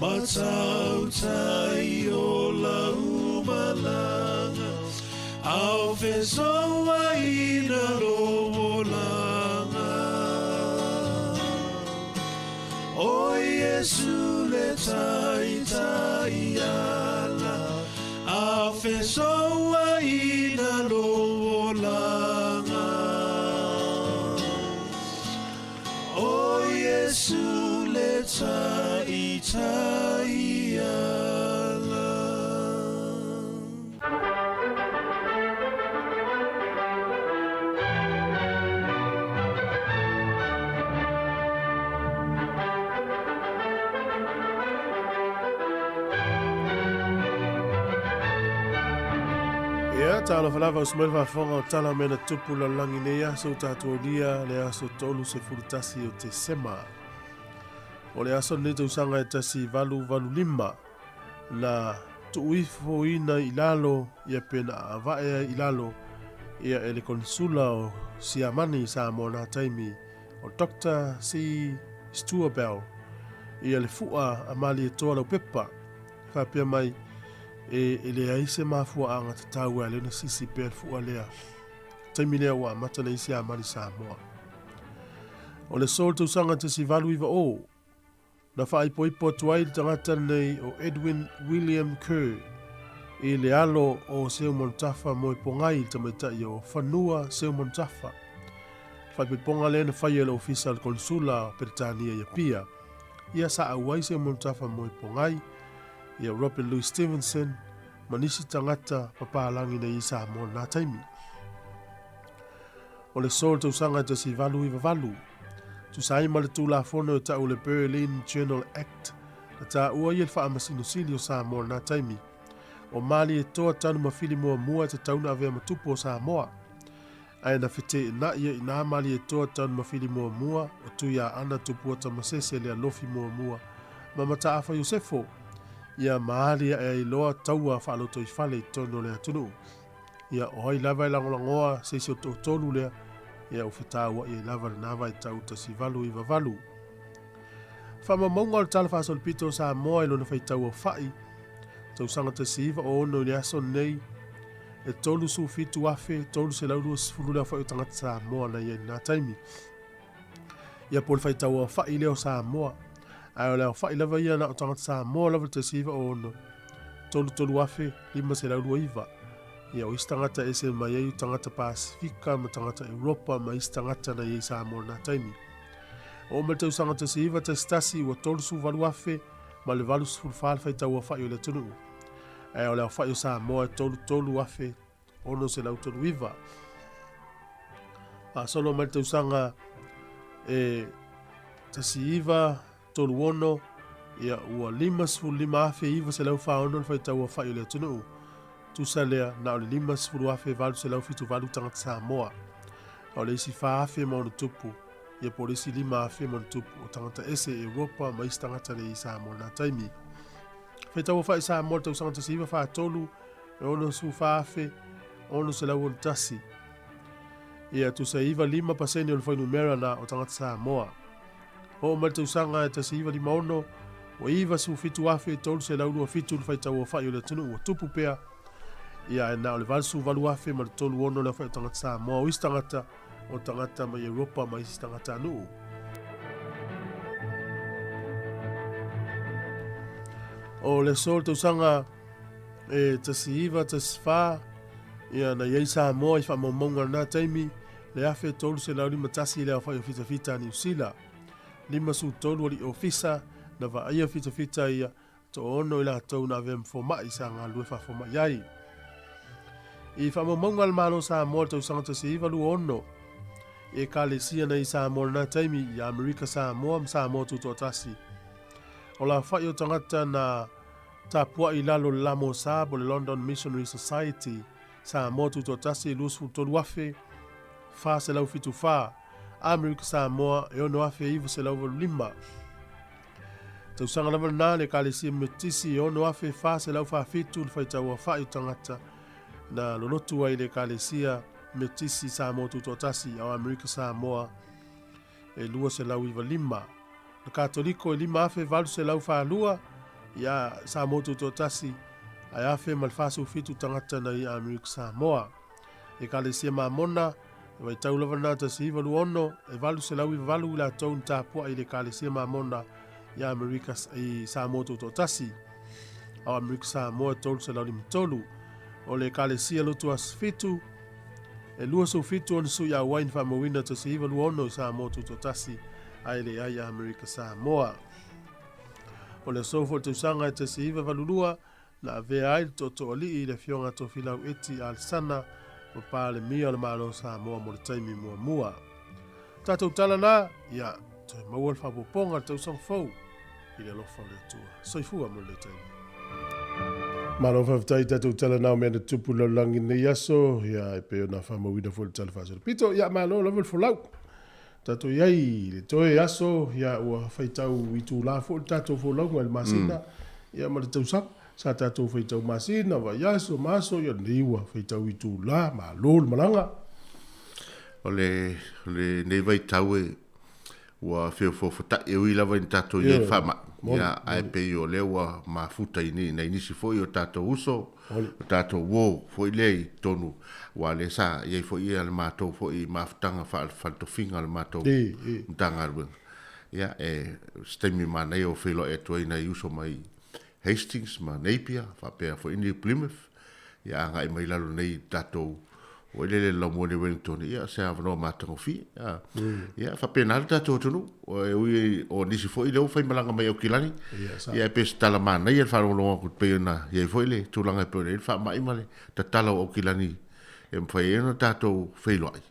ma tautai o lau malaga, a o fesouaina lou olaga. O Iesu le taitai ala, a fesouaina lou olaga. O Iesu le taitai ala. Ia, talofa lava usu mai le faafofoga o Tala o Mea na Tupu Lalolagi nei aso ua tatou aulia le aso 31 o Tesema. O le aso lenei tausaga e 1885 na tuuifoina i lalo ia pe na aavae ai i lalo ia e le Konsula o Siamani i Samoa na taimi o Doctor C. Stuabel ia le fu'a a Malietoa Laupepa e faapea mai e e leai se mafuaaga tatau e ala ai ona sisi pea le fu'a lea taimi lea ua amata nei Siamani Samoa. O le so o le tausaga 1890, Na faaipoipo atu ai le tagata lenei o Edwin William Kerr i le alo o Seumanutafa Moepogai i le tamaitai o Fanua Seumanutafa. Le faaipoipoga lea na faia e le Ofisa o le Konesula o Peretania i Apia. Ia sa auai Seumanutafa Moepogai, ia Robert Louis Stevenson ma nisi tagata papalagi nei i Samoa i lena taimi. O le so o le tausaga 1898, tusa ai ma le Tulafono e ta'u le Berlin Journal Act, na tāua ia le Faamasino Sili o Samoa i lena taimi. O Malietoa Tanu Mafili muamua e tatau na avea ma tupu o Samoa. Ae na feteenai ai inā Malietoa Tanu Mafili muamua o Tuiaana Tupua Tamasese Lealofi muamua ma Mataafa Iosefo, ia maali ae ai loa taua faalotoifale i totonu o le atunuu. Ia, o ai lava e lagolagoa se isi o toatolu lea, ia ua fetauai ai lava lena vaitau 1898. Faamaumauga o le Tala Faasolopito o Samoa i lona faitau aofai, tausaga 1906 i le aso lenei, e 37,320 le aofai o tagata Samoa na i ai i lena taimi. Ia po o le faitau aofai lea o Samoa. Ae o le aofai lava ia na o tagata Samoa lava le 1906, 33,529. Ia o isi tagata e ese mai ai o tagata Pasifika ma tagata Europa ma isi tagata na i ai i Samoa i lena taimi. Oo mai le tausaga 1911 ua 38,000 ma le 84 le faitau aofai o le atunuu. Ae o le aofai o Samoa e 33,639. Faasolo mai le tausaga e 1936, ia ua 55,946 le faitau aofai o le atunuu. Tusa lea, na o le 50,878 tagata Samoa. A o le isi 4,000 ma ono tupu, ia po o le isi 5,000 ma ono tupu o tagata ese i Europa ma isi tagata le i Samoa i lena taimi. Faitau aofai Samoa i le tausaga 1943, e 64,661. Ia tusa e 95% o le fuainumera na o tagata Samoa. Oo mai le tausaga e 1956, ua 97,327 le faitauaofai o le atunuu ua tupu pea, ia ae na o le 88,000 ma le 36 le aofai o tagata Samoa, o isi tagata o tagata mai Europa ma isi tagatanuu. O le aso o le tausaga e 1914, ia na i ai Samoa i faamaumauga i lena taimi, le 1351 i le aofai o fitafita a Niu Sila. 53 alii ofisa na vaaia fitafita ia, toaono i latou na avea ma fomai sa galulue faafomai ai. I faamaumauga a le Malo o Samoa i le tausaga 1926, i Ekalesia nei i Samoa i lena taimi, i Amerika Samoa ma Samoa Tutoatasi. O le aofai o tagata na tapuai i lalo o le La Mosa po o le London Missionary Society, Samoa Tutoatasi e 23,474, Amerika Samoa e 6,985. Tausaga lava lena le Ekalesia Metotisi e 6,447 le faitauaofai o tagata na lolotu ai le Ekalesia Metotisi Samoa Tutoatasi ao Amerika Samoa e 295. Le Katoliko e 5,842 ia Samoa Tutoatasi ae 1,047 tagata na i Amerika Samoa. Ekalesia Mamona, e vaitau lava lena 1926, e 898 i latou na tapuai i le Ekalesia Mamona i Amerika i Samoa Tutoatasi. Ao Amerika Samoa e 353. O le Ekalesia Lotu Aso Fitu, e 27 ona sui auai na faamauina 1926 i Samoa Tutoatasi ae leai i Amerika Samoa. O le aso foi o le tausaga e 1982, Na avea ai le Tootooalii i le Afioga Tofilau Eti Alesana ma Palemia o le Malo o Samoa mo le taimi muamua. Tatou tala la, ia, toe maua le faaopoopoga i le tausaga fou i le alofa o le Atua. Soifua mo lenei taimi. Malo faafetai i tatou tala nao mea na tupu i le lalolagi i lenei aso, ia, e pei ona faamauina foi i le Tala Faasolopito. Ia, malo lava le folau. Tatou i ai i le toe aso, ia, ua faitau itula foi le tatou folauga i le masina, ia, ma le tausaga. Sa tatou faitau masina, vaiaso ma aso, ia lenei ua faitau itulā, malo le malaga. O le lenei vaitau e ua feofoofotai e ui lava ina tatou i ai i le faamai, ia, ae pei o lea ua mafuta i nai nisi foi o tatou uso, o tatou uo foi lea i totonu, aua o lea sa i ai foi le matou foi mafutaga faale-faletofiga a le matou Matagaluega. Ia, e se taimi manaia ua feiloai atu ai nai uso mai Hastings ma Napier faapea foi New Plymouth, ia agai mai lalo nei i le tatou foi lele le laumua nei Wellington, ia se avanoa matagofie. A, ia faapena le tatou atunuu, e ui o nisi foi lea ua faimalaga mai Aukilani, ia e pei o se tala manaia le faalogologo atu pei ona i ai foi le tulaga e pei ona i ai le faamai ma le tatala o Aukilani e mafai ai ona tatou feiloai.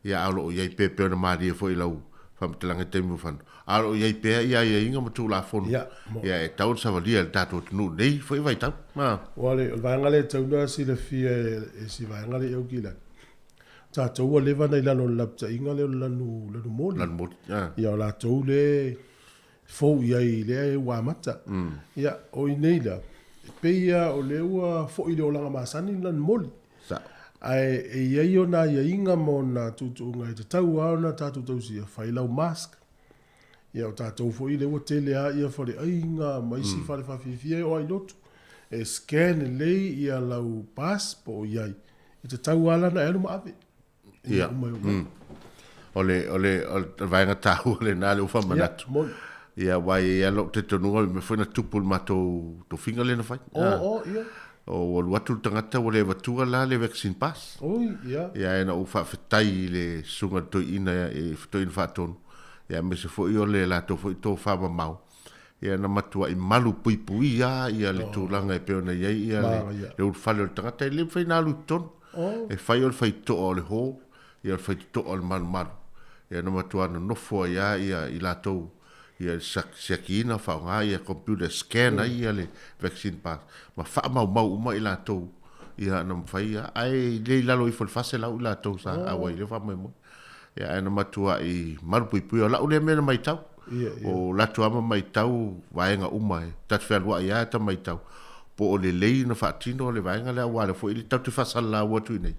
Ia, a o lo o i ai pea e pei ona malie foi i lau faamatalaga i taimi ua fano, a o lo o i ai pea ia aiaiga ma Tulafono Ia, mo. ia e tatau ona savalia e le tatou atunuu i lenei foi vaitau. Aua o le vaega lea e tatau ona silafia e si vaega lea i Aukilani, o tatou ua leva ona i lalo o le lapataiga lea o le lanu, lanu moli. Lanu moli, a. Ia, o latou lea e fou i ai i lea ua amata. Ia, o i nei la, e pei lava o lea ua foi i le olaga masani le lanu moli. Sao. Ae e i ai ona aiaiga ma ona tuutuuga e tatau lava ona tatou tausia, fai lau mask. Ia o tatou foi lea ua tele lava ia faleaiga ma isi fale faafiafia e oo lava i lotu. E scan lelei ia lau pass po o i ai, e tatau lava la ona e alu ma ave. Ia, o le, o le, o le vaega taua lena lea ua faamanatu. Ia, moni. Ia, aua e i ai lava lou talitonuga, o le mea foi na tupu i le matou tofiga lea na fai. O, o, ia. O, ua alu atu le tagata ua le avatua la le vaccine pass. Oi, ia. Ia, ae na ou faafetai i le susuga i le toeaina, toeaina faatonu, ia aemaise foi o le latou foi tofamamao. Ia na matuai malu puipui lava ia le tulaga e pei ona i ai ia le ulufale o le tagata. E le mafai ona alu i totonu. E fai o le faitotoa o le hall, ia o le faitotoa o le malumalu. Ia na matua nonofo ai lava ia i latou ia le siakiina faaaoga ia computer e scan ai ia le vaccine pass ma faamaumau uma i latou ia na mafai lava. Ae le i lalo ifo i le 400 i latou sa auai i lea faamoemoe. Ia, ae na matuai malupuipuia. O lau lea mea na matau. O latou lava ma matau vaega uma e ta te fealuai lava ta matau po o lelei ona faatino le vaega lea aua o lea foi tatou te faasalalau atu i inei.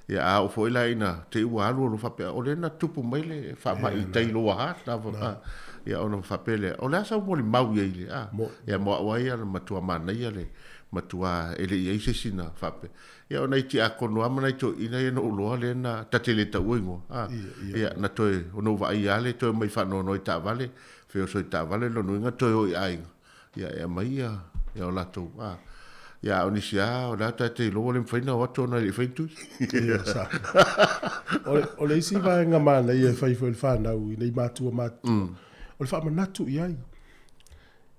Ia a oo foi la ina te i ua alu alu faapea o lea na tupu mai le faamai i tai i lou aha na ia ona faapea lea o le a sau molimau i ai le a ia mo au lava ia na matua manaia le matua e le i i ai se isi na faapea. Ia o nai tiakono lava ma nai toeaiina ia na ou iloa lea na ta te le taua igoa. A, ia, na toe, ona ou vaai lava lea toe omai faanoanoa i taavale, feoso i taavale, lona uiga toe o i aiga, ia e aumai ia, ia o latou, a. Ia a o nisi lava, o lea ta te iloa ua le mafai ona o atu ona e le i faia ni tui. Ia, sa. O le, o le isi vaega manaia e fai foi e le fanau i nei matua matutua, o le faamanatu i ai.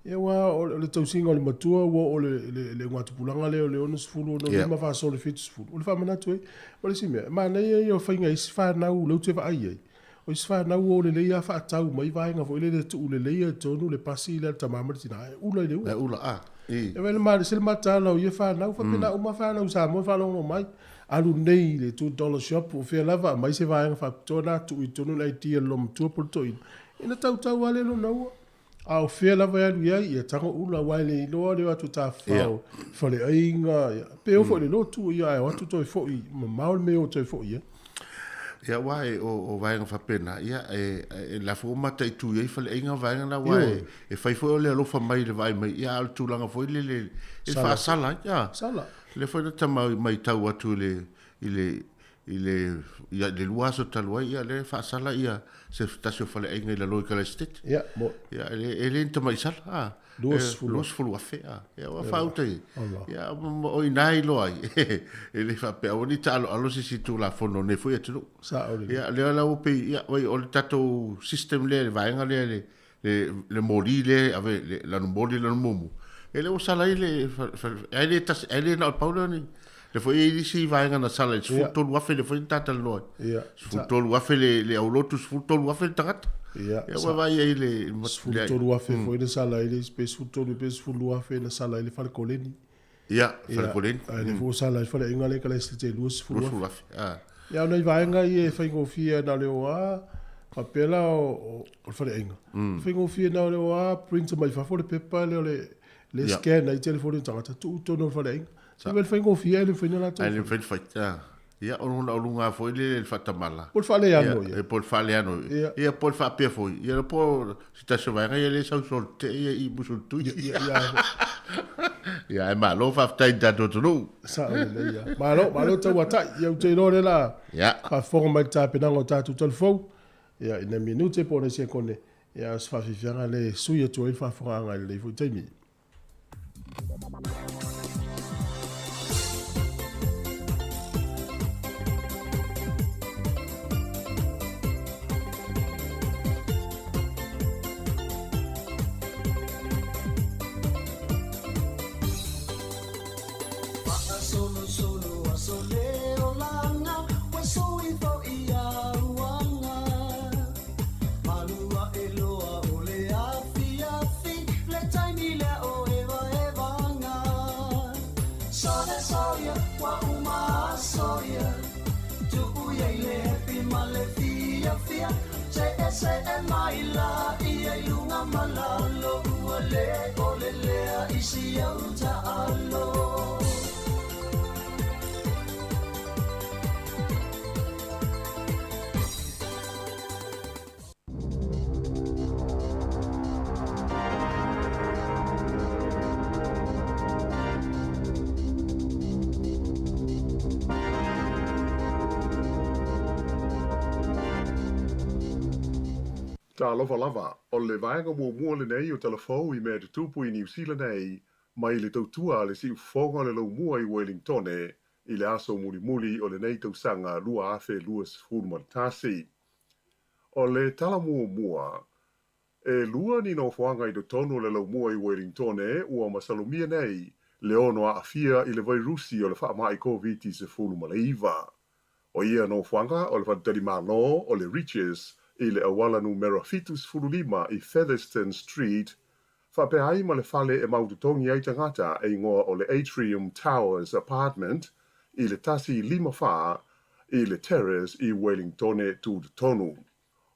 Ia aua o le tausiga o le matua ua oo i le gatupulaga lea o le 60, 65 faasolo i le 70, o le faamanatu ai. O le isi mea, e manaia ia o faiga i isi fanau lea ou te vaai i ai, o isi fanau ua o lelei lava faatau mai vaega foi lele e tuu lelei lava i totonu le pasi lea a le tama ma le tina ae ula i le ua. E ula, a, i. E vaai se le mataala o ia fanau, faapena uma fanau i Samoa e faalogologo mai, alu nei i le $2 shop po o fea lava aumai se vaega faapitoa lena tuu i totonu le ID a le loomatua po o le toeaina, ona tautau lava lea lona ua. A o fea lava e alu i ai, ia tago ula, aua e le iloa le o atu tafafao i faleaiga, ia, pe oo foi i le lotu, ia ae o atu toe foi, mamao le mea e o toe foi ai. Ia, aua e, o, o vaega faapena, ia, e, e, la foi ua mataitu i ai faleaiga ma vaega na, aua e, e fai foi o le alofa mai i le vaai mai, ia, a o le tulaga foi lele e faasala ai, ia. Sala. Lea foi na ta matau atu i le, i le, I le, ia, le lua aso talu ai, ia, lea e faasala ia se tasi o faleaiga i lalo i Kalaisitete. Ia, mo. Ia, e le, e le ni tamai sala, a. 20. 20 afe, a. Ia, ua faauta i. Ia, o i ina e iloa ai. E le faapea, aua ne i taaloalo se isi Tulafono o lenei foi atunuu. Sao lelei. Ia, lea la ua pei, ia, oi, o le tatou system lea, le vaega lea, le, le, le moli lea e ave, le lanu moli, lanu mumu, e le ua sala ai le, ai le tasi, ai le na o le pau lea ni, le foi e isi vaega na sala i 13,000 le foi na tātalanoa ai. 13,000 le, le aulotu, 13,000 le tagata. Ia, ua vaai ai le... 13,000 foi na sala ai le isi, pe 13 pe 12,000 na sala ai le fale koleni. Ia, fale koleni. Ia, le foi sala ai faleaiga lea i Kalaisete 20,000. 20,000, a. Ia, o nai vaega ia e faigofie na o le o a, faapea la o le faleaiga. Faigofie na o le o a print mai fafo le pepa lea o le Le scan ai telefoni o tagata tuu i totonu o le faleaiga. Se mea le faigofie ae le mafai ona latou Ae le mafai ona fai. Ia, ona o luga foi le le faatamala. Po o le faaleano ia. Ia, po o le faaleano. Ia. Ia, po o le faapea foi. Ia, po o se tasi o vaega ia lea e sau solo te ia i musu o le tui. Ia, ia. Ia, ae malo faafetai i le tatou atunuu. Sao lelei ia. Malo, malo tauatai. Ia, ou te iloa lea la faafofoga mai i le tapenaga o tatou talafou. Ia, i nai minute po o nai sekone, ia, o se faafiafiaga lea e sui atu ai le faafofogaaga i lenei foi taimi. Talofa lava, o le vaega muamua lenei o Tala Fou i mea tutupu i Niu Sila nei, mai le tautua a le siufofoga o le laumua i Uelingtone i le aso mulimuli o lenei tausaga 2021. O le tala muamua, e lua ni nofoaga i totonu o le laumua i Uelingtone ua masalomia nei le ono aafia i le vairusi o le faamai Koviti-19. O ia nofoaga o le faletalimalo o le Riches i le auala numera 75 i Featherston Street, faapea ai ma le fale e mautotogi ai tagata e igoa o le Atrium Towers Apartment i le 154 i le Terrace i Uelingtone tutotonu.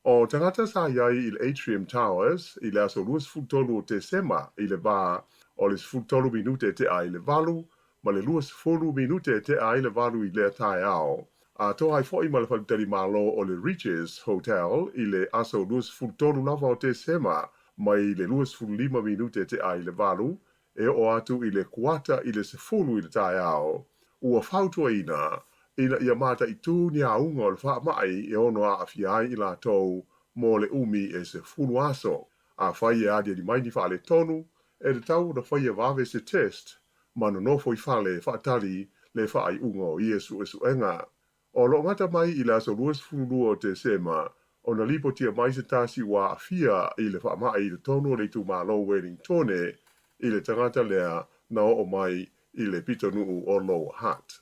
O tagata sa i ai i le Atrium Towers i le aso 23 o Tesema i le va o le 13 minute tea i le 8 ma le 20 minute tea i le 8 i lea taeao. Atoa ai foi ma le faletalimalo o le Riches Hotel i le aso 23 lava o Tesema mai le 25 minute tea i le 8 e oo atu i le kuata i le 10 i le taeao. Ua fautuaina ina ia mataitū ni auga o le faamai e ono aafia ai i latou mo le umi e 10 aso. Afai e aliali mai ni faaletonu, e tatau ona faia vave se test ma nonofo i fale e faatali le faaiuga o ia suesuega. O loo gata mai i le aso 22 o Tesema ona lipotia mai se tasi ua aafia i le faamai i totonu o le itumalo Wellingtone i le tagata lea na oo mai i le pitonuu o Lower Hutt.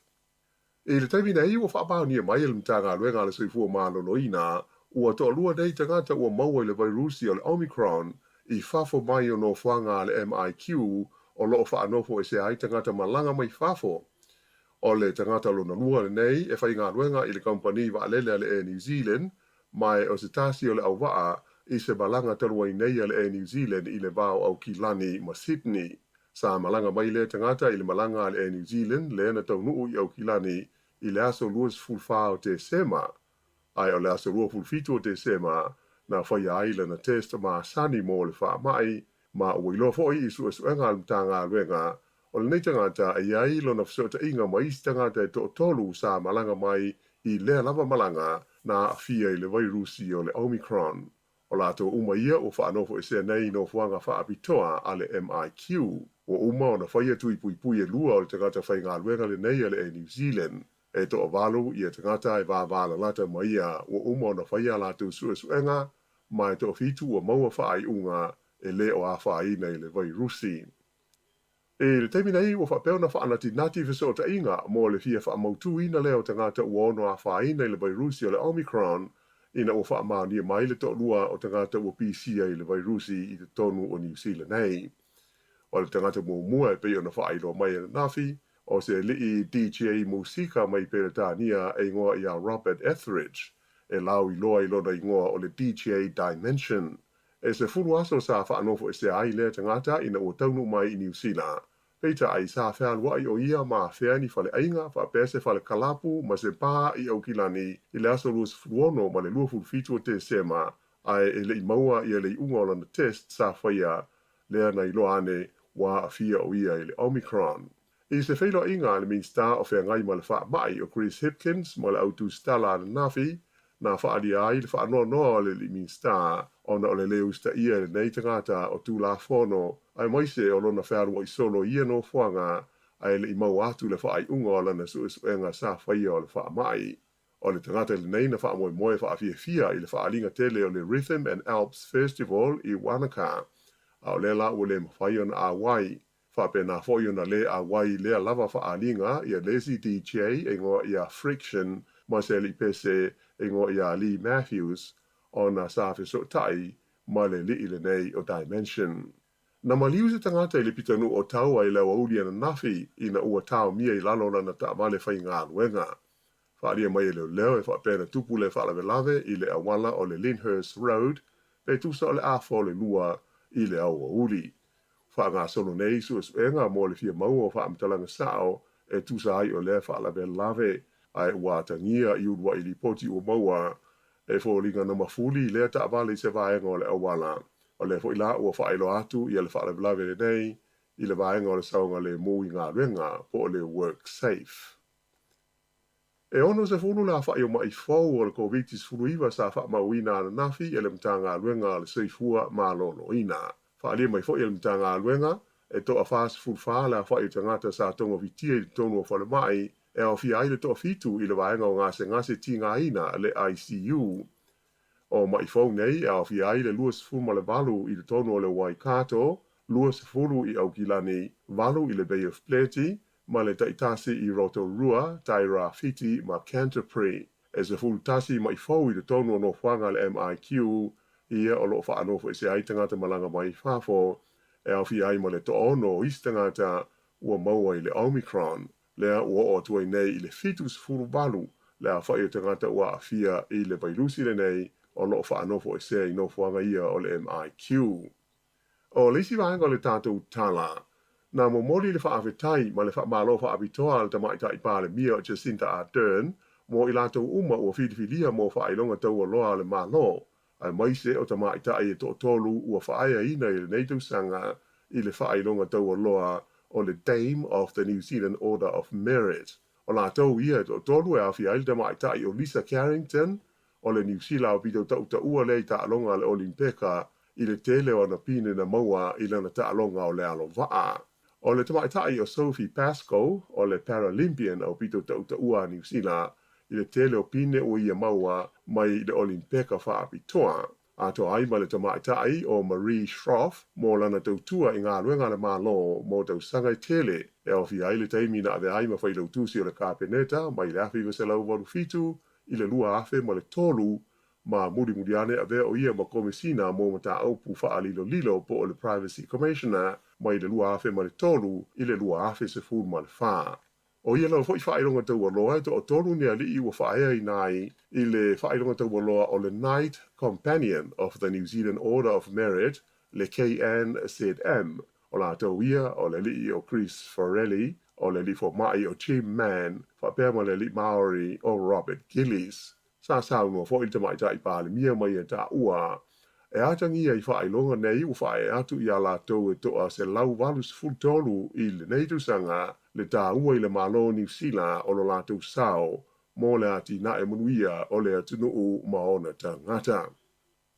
I le taimi nei ua faamaonia mai e le Matagaluega a le Soifua Maloloina ua toalua nei tagata ua maua i le vairusi o le Omicron i fafo mai o nofoaga a le MIQ o loo faanofo esea ai tagata malaga mai fafo. O le tagata lona lua lenei e faigaluega i le kamupani vaalele a le Air New Zealand ma o se tasi o le auvaa i se malaga talu ai nei a le Air New Zealand i le va o Aukilani ma Sydney. Sa malaga mai lea tagata i le malaga a le Air New Zealand lea na taunuu i Aukilani i le aso 24 o Tesema. Ae o le aso 27 o Tesema na faia ai lana test masani mo le faamai ma ua iloa foi i suesuega a le Matagaluega o lenei tagata e i ai lona fesootaiga ma isi tagata e toatolu sa malaga mai i lea lava malaga na aafia i le vairusi o le Omicron. O latou uma ia ua faanofoesea nei i nofoaga faapitoa a le MIQ. Ua uma ona faia tui puipui e lua o le tagata faigaluega lenei a le Air New Zealand. E toavalu ia tagata e vavalalata ma ia ua uma ona faia a latou suesuega ma e toafitu ua maua faaiuga e le o afaina i le vairusi. I le taimi nei ua faapea ona faanatinati fesootaiga mo le fia faamautuina lea o tagata ua ono afaina i le vairusi o le Omicron ina ua faamaonia mai le toalua o tagata ua pisia i le vairusi i totonu o Niu Sila nei. O le tagata muamua e pei ona faailoa mai ananafi, o se alii DJ musika mai Peretania e igoa ia Robert Etheridge, e lauiloa i lona igoa o le DJ Dimension. E 10 aso sa faanofoesea ai lea tagata ina ua taunuu mai i Niu Sila. Peitai, sa fealuai o ia ma afea ni faleaiga faapea se fale kalapu ma se pā i Aukilani i le aso 26 ma le 27 o Tesema, ae e le i maua ia le iuga o lana test sa faia, lea na iloa ane ua aafia o ia i le Omicron. I se feiloaiga a le Minisita o Feagai ma le Faamai o Chris Hipkins ma le au tusitala ananafi, na faaalia ai le faanoanoa o le alii Minisita ona o le lē usitaia e lenei tagata o Tulafono aemaise o lona fealuai solo i ia nofoaga ae le i maua atu le faaiuga o lana suesuega sa faia o le faamai. O le tagata lenei na faamoemoe faafiafia i le faaaliga tele o le Rhythm and Alps Festival i Wanaka, a o lea la ua le mafai ona auai. Faapena foi ona lē auai i lea lava faaaliga ia le isi DJ e igoa ia Friction ma se alii pese e igoa ia Lee Matthews ona sa fesootai ma le alii lenei o Dimension. Na maliu se tagata i le pitonuu o Taua i le aoauli ananafi ina ua taomia i lalo lana taavale faigaluega. Faaalia mai e leoleo e faapea na tupu le faalavelave i le auala o le Lyndhurst Road pe tusa o le afa o le 2 i le aoauli. Faagasolo nei suesuega mo le fia maua o faamatalaga sao e tusa ai o lea faalavelave, ae ua atagia i uluai lipoti ua maua e foliga na mafuli lea taavale i se vaega o le auala. O lea foi la ua faailoa atu ia le faalavelave lenei i le vaega o le saogalemu i galuega po o le WorkSafe. E 60 le afa'i o ma'i fou o le Koviti-19 sa faamauina ananafi e le Matagaluega o le Soifua Maloloina. Faaalia mai foi e le Matagaluega, e to'a 44 le afa'i o tagata sa togafitia i totonu o falemai, e aofia ai le toafitu i le vaega o gasegase tigaina, le ICU. O ma'i fou nei e aofia ai le 28 i totonu o le Waikato, 20 i Aukilani, 8 i le Bay of Plenty, ma le taitasi i Rotorua, Tairāwhiti ma Canterbury. E 11 ma'i fou i totonu o nofoaga a le MIQ, ia o lo o faanofoesea ai tagata malaga mai fafo, e aofia ai ma le toaono o isi tagata ua maua i le Omicron. Lea ua oo atu ai nei i le 78 le afa'i o tagata ua aafia i le vailusi lenei o lo o faanofoesea i nofoaga ia o le MIQ. O le isi vaega o le tatou tala, na momoli le faafetai ma le faamalo faapitoa a le Tamaitai Palemia o Jacinda Ardern mo i latou uma ua filifilia mo faailoga taualoa a le Malo, aemaise o tamaitai e toatolu ua faaeaina i lenei tausaga i le faailoga taualoa o le Dame of the New Zealand Order of Merit. O latou ia e toatolu e aofia ai le tamaitai o Lisa Carrington o le Niu Sila aupito tautaua lea i taaloga a le Olimpeka i le tele o ana pine na maua i lana taaloga o le alo vaa. O le tamaitai o Sophie Pascoe o le Paralympian aupito tautaua a Niu Sila i le tele o pine ua ia maua mai i le Olimpeka faapitoa. Atoa ai ma le tamaitai o Marie Shroff mo lana tautua i galuega a le Malo mo tausaga e tele, e aofia ai le taimi na avea ai ma failautusi o le Kapeneta mai le 1987 i le 2003, ma mulimuli ane avea o ia ma Komesina mo Mataupu Faalilolilo po o le Privacy Commissioner mai le 2003 i le 2014. O ia lava foi faailoga taualoa e toatolu ni alii ua faaeaina ai i le faailoga taualoa o le Knight Companion of the New Zealand Order of Merit, le KNZM. O latou ia o le alii o Chris Farrelly, o le alii fomai o Jim Mann, faapea ma le alii Maori o Robert Gillies. Sa saunoa foi le Tamaitai Palemia mai ia taua e atagia i faailoga nei ua faaee atu iā latou e toa 183 i lenei tausaga le taua i le Malo o Niu Sila o lo latou sao mo le atinae manuia o le atunuu ma ona tagata.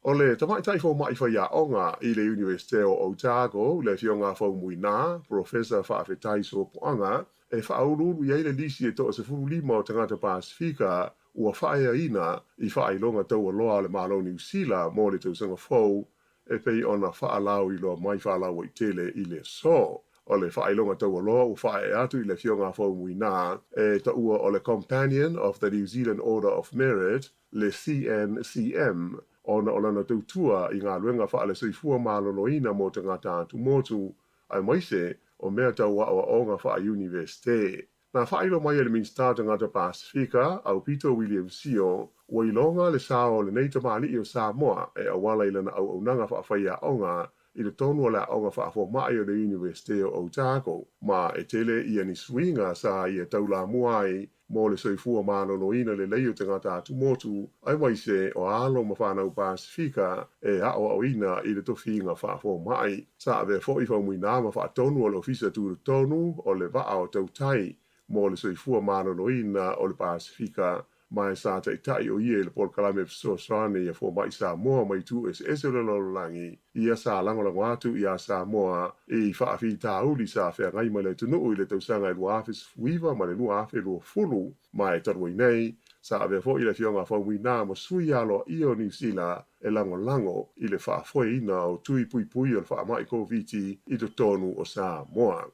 O le tamaitai fomai faiaoga i le Iunivesite o Otago, le Afioga Faumuina, Professor Faafetai Sopoaga, e faauluulu i ai le lisi e toa 15 o tagata Pasefika ua faaeaina i faailoga taualoa a le Malo Niu Sila mo le tausaga fou e pei ona faalauiloa mai faalauaitele i le aso. O le faailoga taualoa ua faaee atu i le Afioga Faumuina e taua o le Companion of the New Zealand Order of Merit, le CNCM, ona o lana tautua i galuega faale-soifua maloloina mo tagata atumotu, aemaise o mea tau aoaoga faa-iunivesite. Na faailoa mai e le Minisita o Tagata Pasefika, Aupito William Sio, Ua iloga le sao o lenei tamalii o Samoa e auala i lana auaunaga faafaiaoga i totonu o le Aoga Faafoma'i o le Iunivesite o Otago, ma e tele ia ni suiga sa ia taulamua ai mo le soifua maloloina lelei o tagata atumotu, aemaise o alo ma fanau Pasefika e aoaoina i le tofiga faafoma'i. Sa avea foi faumuina ma faatonu o le Ofisa Tutotonu o le Vaa o Tautai mo le soifua maloloina o le Pasefika, ma e sa taʻitaʻi o ia i le polokalame fesoasoani ia fomaʻi Samoa mai itu eseese o le lalolagi. Ia sa lagolago atu iā Samoa i faafitauli sa feagai ma le atunuu i le tausaga e 2019 ma le 2020, ma e talu ai nei, sa avea foi le afioga a Faumuina ma sui aloaia o Niu Sila e lagolago i le faafoeina o tui puipui o le faamaʻi Koviti i totonu o Samoa.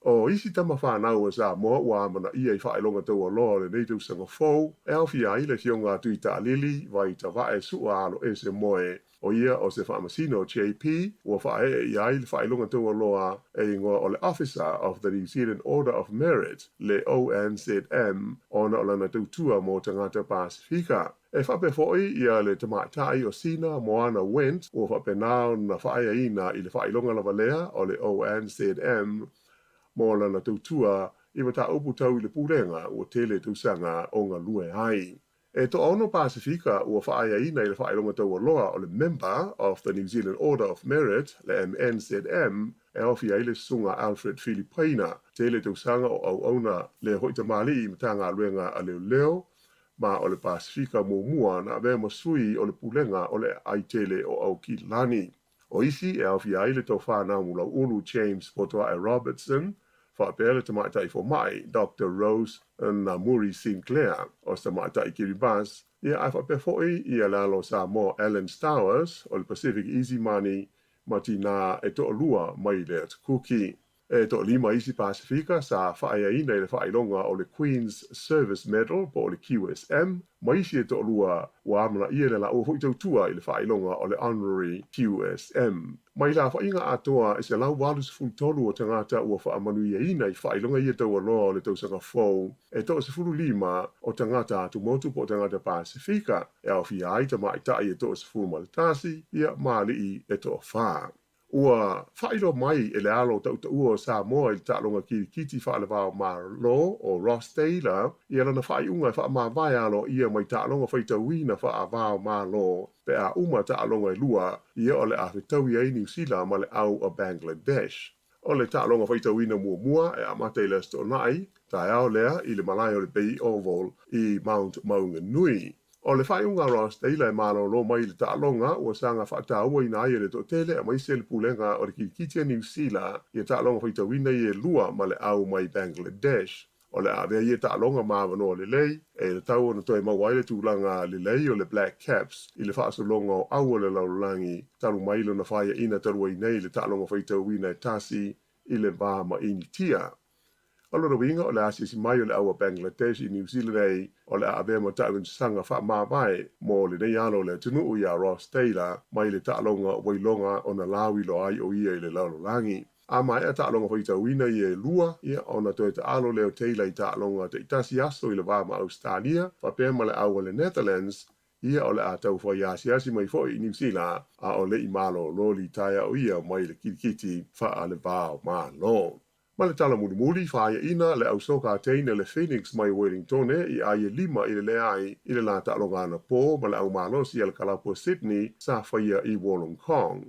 O isi tama fanau a Samoa ua amanaia i faailoga taualoa o lenei tausaga fou, e aofia ai le afioga a Tuitaalili Vai Tavae Su'a Alo Ese Moe, o ia o se faamasino JP ua faaee ia ai le faailoga taualoa e igoa o le Officer of the New Zealand Order of Merit, le ONZM, ona o lana tautua mo tagata Pasefika. E faapea foi ia le tamaitai o Sina Moana Wendt ua faapena ona faaeaina i le faailoga lava lea o le ONZM mo lana tautua i mataupu tau i le pulega ua tele tausaga o galue ai. E toaono Pasefika ua faaeaina i le faailoga taualoa o le Member of the New Zealand Order of Merit, le MNZM, e aofia ai le susuga Alfred Filipaina, tele tausaga o auauna lea foi tamalii i Matagaluega a Leoleo, ma o le Pasefika muamua na avea ma sui o le pulega o le aai tele o Aukilani. O isi e aofia ai le tofa Naumulauulu James Potoa'e Robertson, faapea le tamaitai fomaʻi Doctor Rose Namuri Sinclair o se tamaitai Kiribati, ia ae faapea foi ia le alo o Samoa Alan Stowers o le Pacific Easy Money ma tinā e toalua mai le Atu Kuki. E toalima isi Pasefika sa faaeaina i le faailoga o le Queen's Service Medal po o le QSM, ma isi e toalua ua amanaia le laua foi tautua i le faailoga o le Honorary QSM. Mai le aofaiga atoa e 183 o tagata ua faamanuiaina i faailoga ia taualoa o le tausaga fou, e 15 o tagata atumotu po o tagata Pasefika, e aofia ai tamaitai e 11, ia ma alii e toafa. Ua faailoa mai e le alo tautaua o Samoa i le taaloga kilikiti faalevao Malo o Ross Taylor ia lana faaiuga e faamavae aloaia mai taaloga faitauina faavao Malo pe a uma taaloga e lua ia o le a fetaui ai Niu Sila ma le au a Bangladesh. O le taaloga faitauina muamua e amata i le Aso Toonai, taeao lea i le malae o le Bay Oval i Mount Maunganui. O le faaiuga a Ross Taylor e malolo mai i le taaloga ua saga faatauaina ai e le toatele aemaise le pulega o le kilikiti a Niu Sila ia taaloga faitauina ia e lua ma le au mai Bangladesh. O le a avea ia taaloga ma avanoa lelei e tatau ona toe maua ai le tulaga lelei o le Black Caps i le faasologa o au o le lalolagi talu mai lona faiaina talu ai nei i le taaloga faitauina e tasi i le va ma Initia. O lona uiga o le asiasi mai o le au a Bangladesh i Niu Sila nei o le a avea ma taamilosaga faamavae mo lenei alo o le atunuu iā Ross Taylor mai le taaloga ua iloga ona lauiloa ai o ia i le lalolagi. A maea taaloga faitauina ia e lua, ia ona toe taalo lea o Taylor i taaloga taitasi aso i le va ma Ausetalia faapea ma le au a le Netherlands, ia o le a tau fai asiasi mai foi i Niu Sila a o le i malolo litaea o ia mai le kilikiti faalevao Malo. Ma le tala mulimuli, faaiaina le au soka teine le Phoenix mai Wellingtone i ai e lima i le leai i le la taaloga anapo ma le au malosi a le kalapu a Sydney sa faia i Wollongong.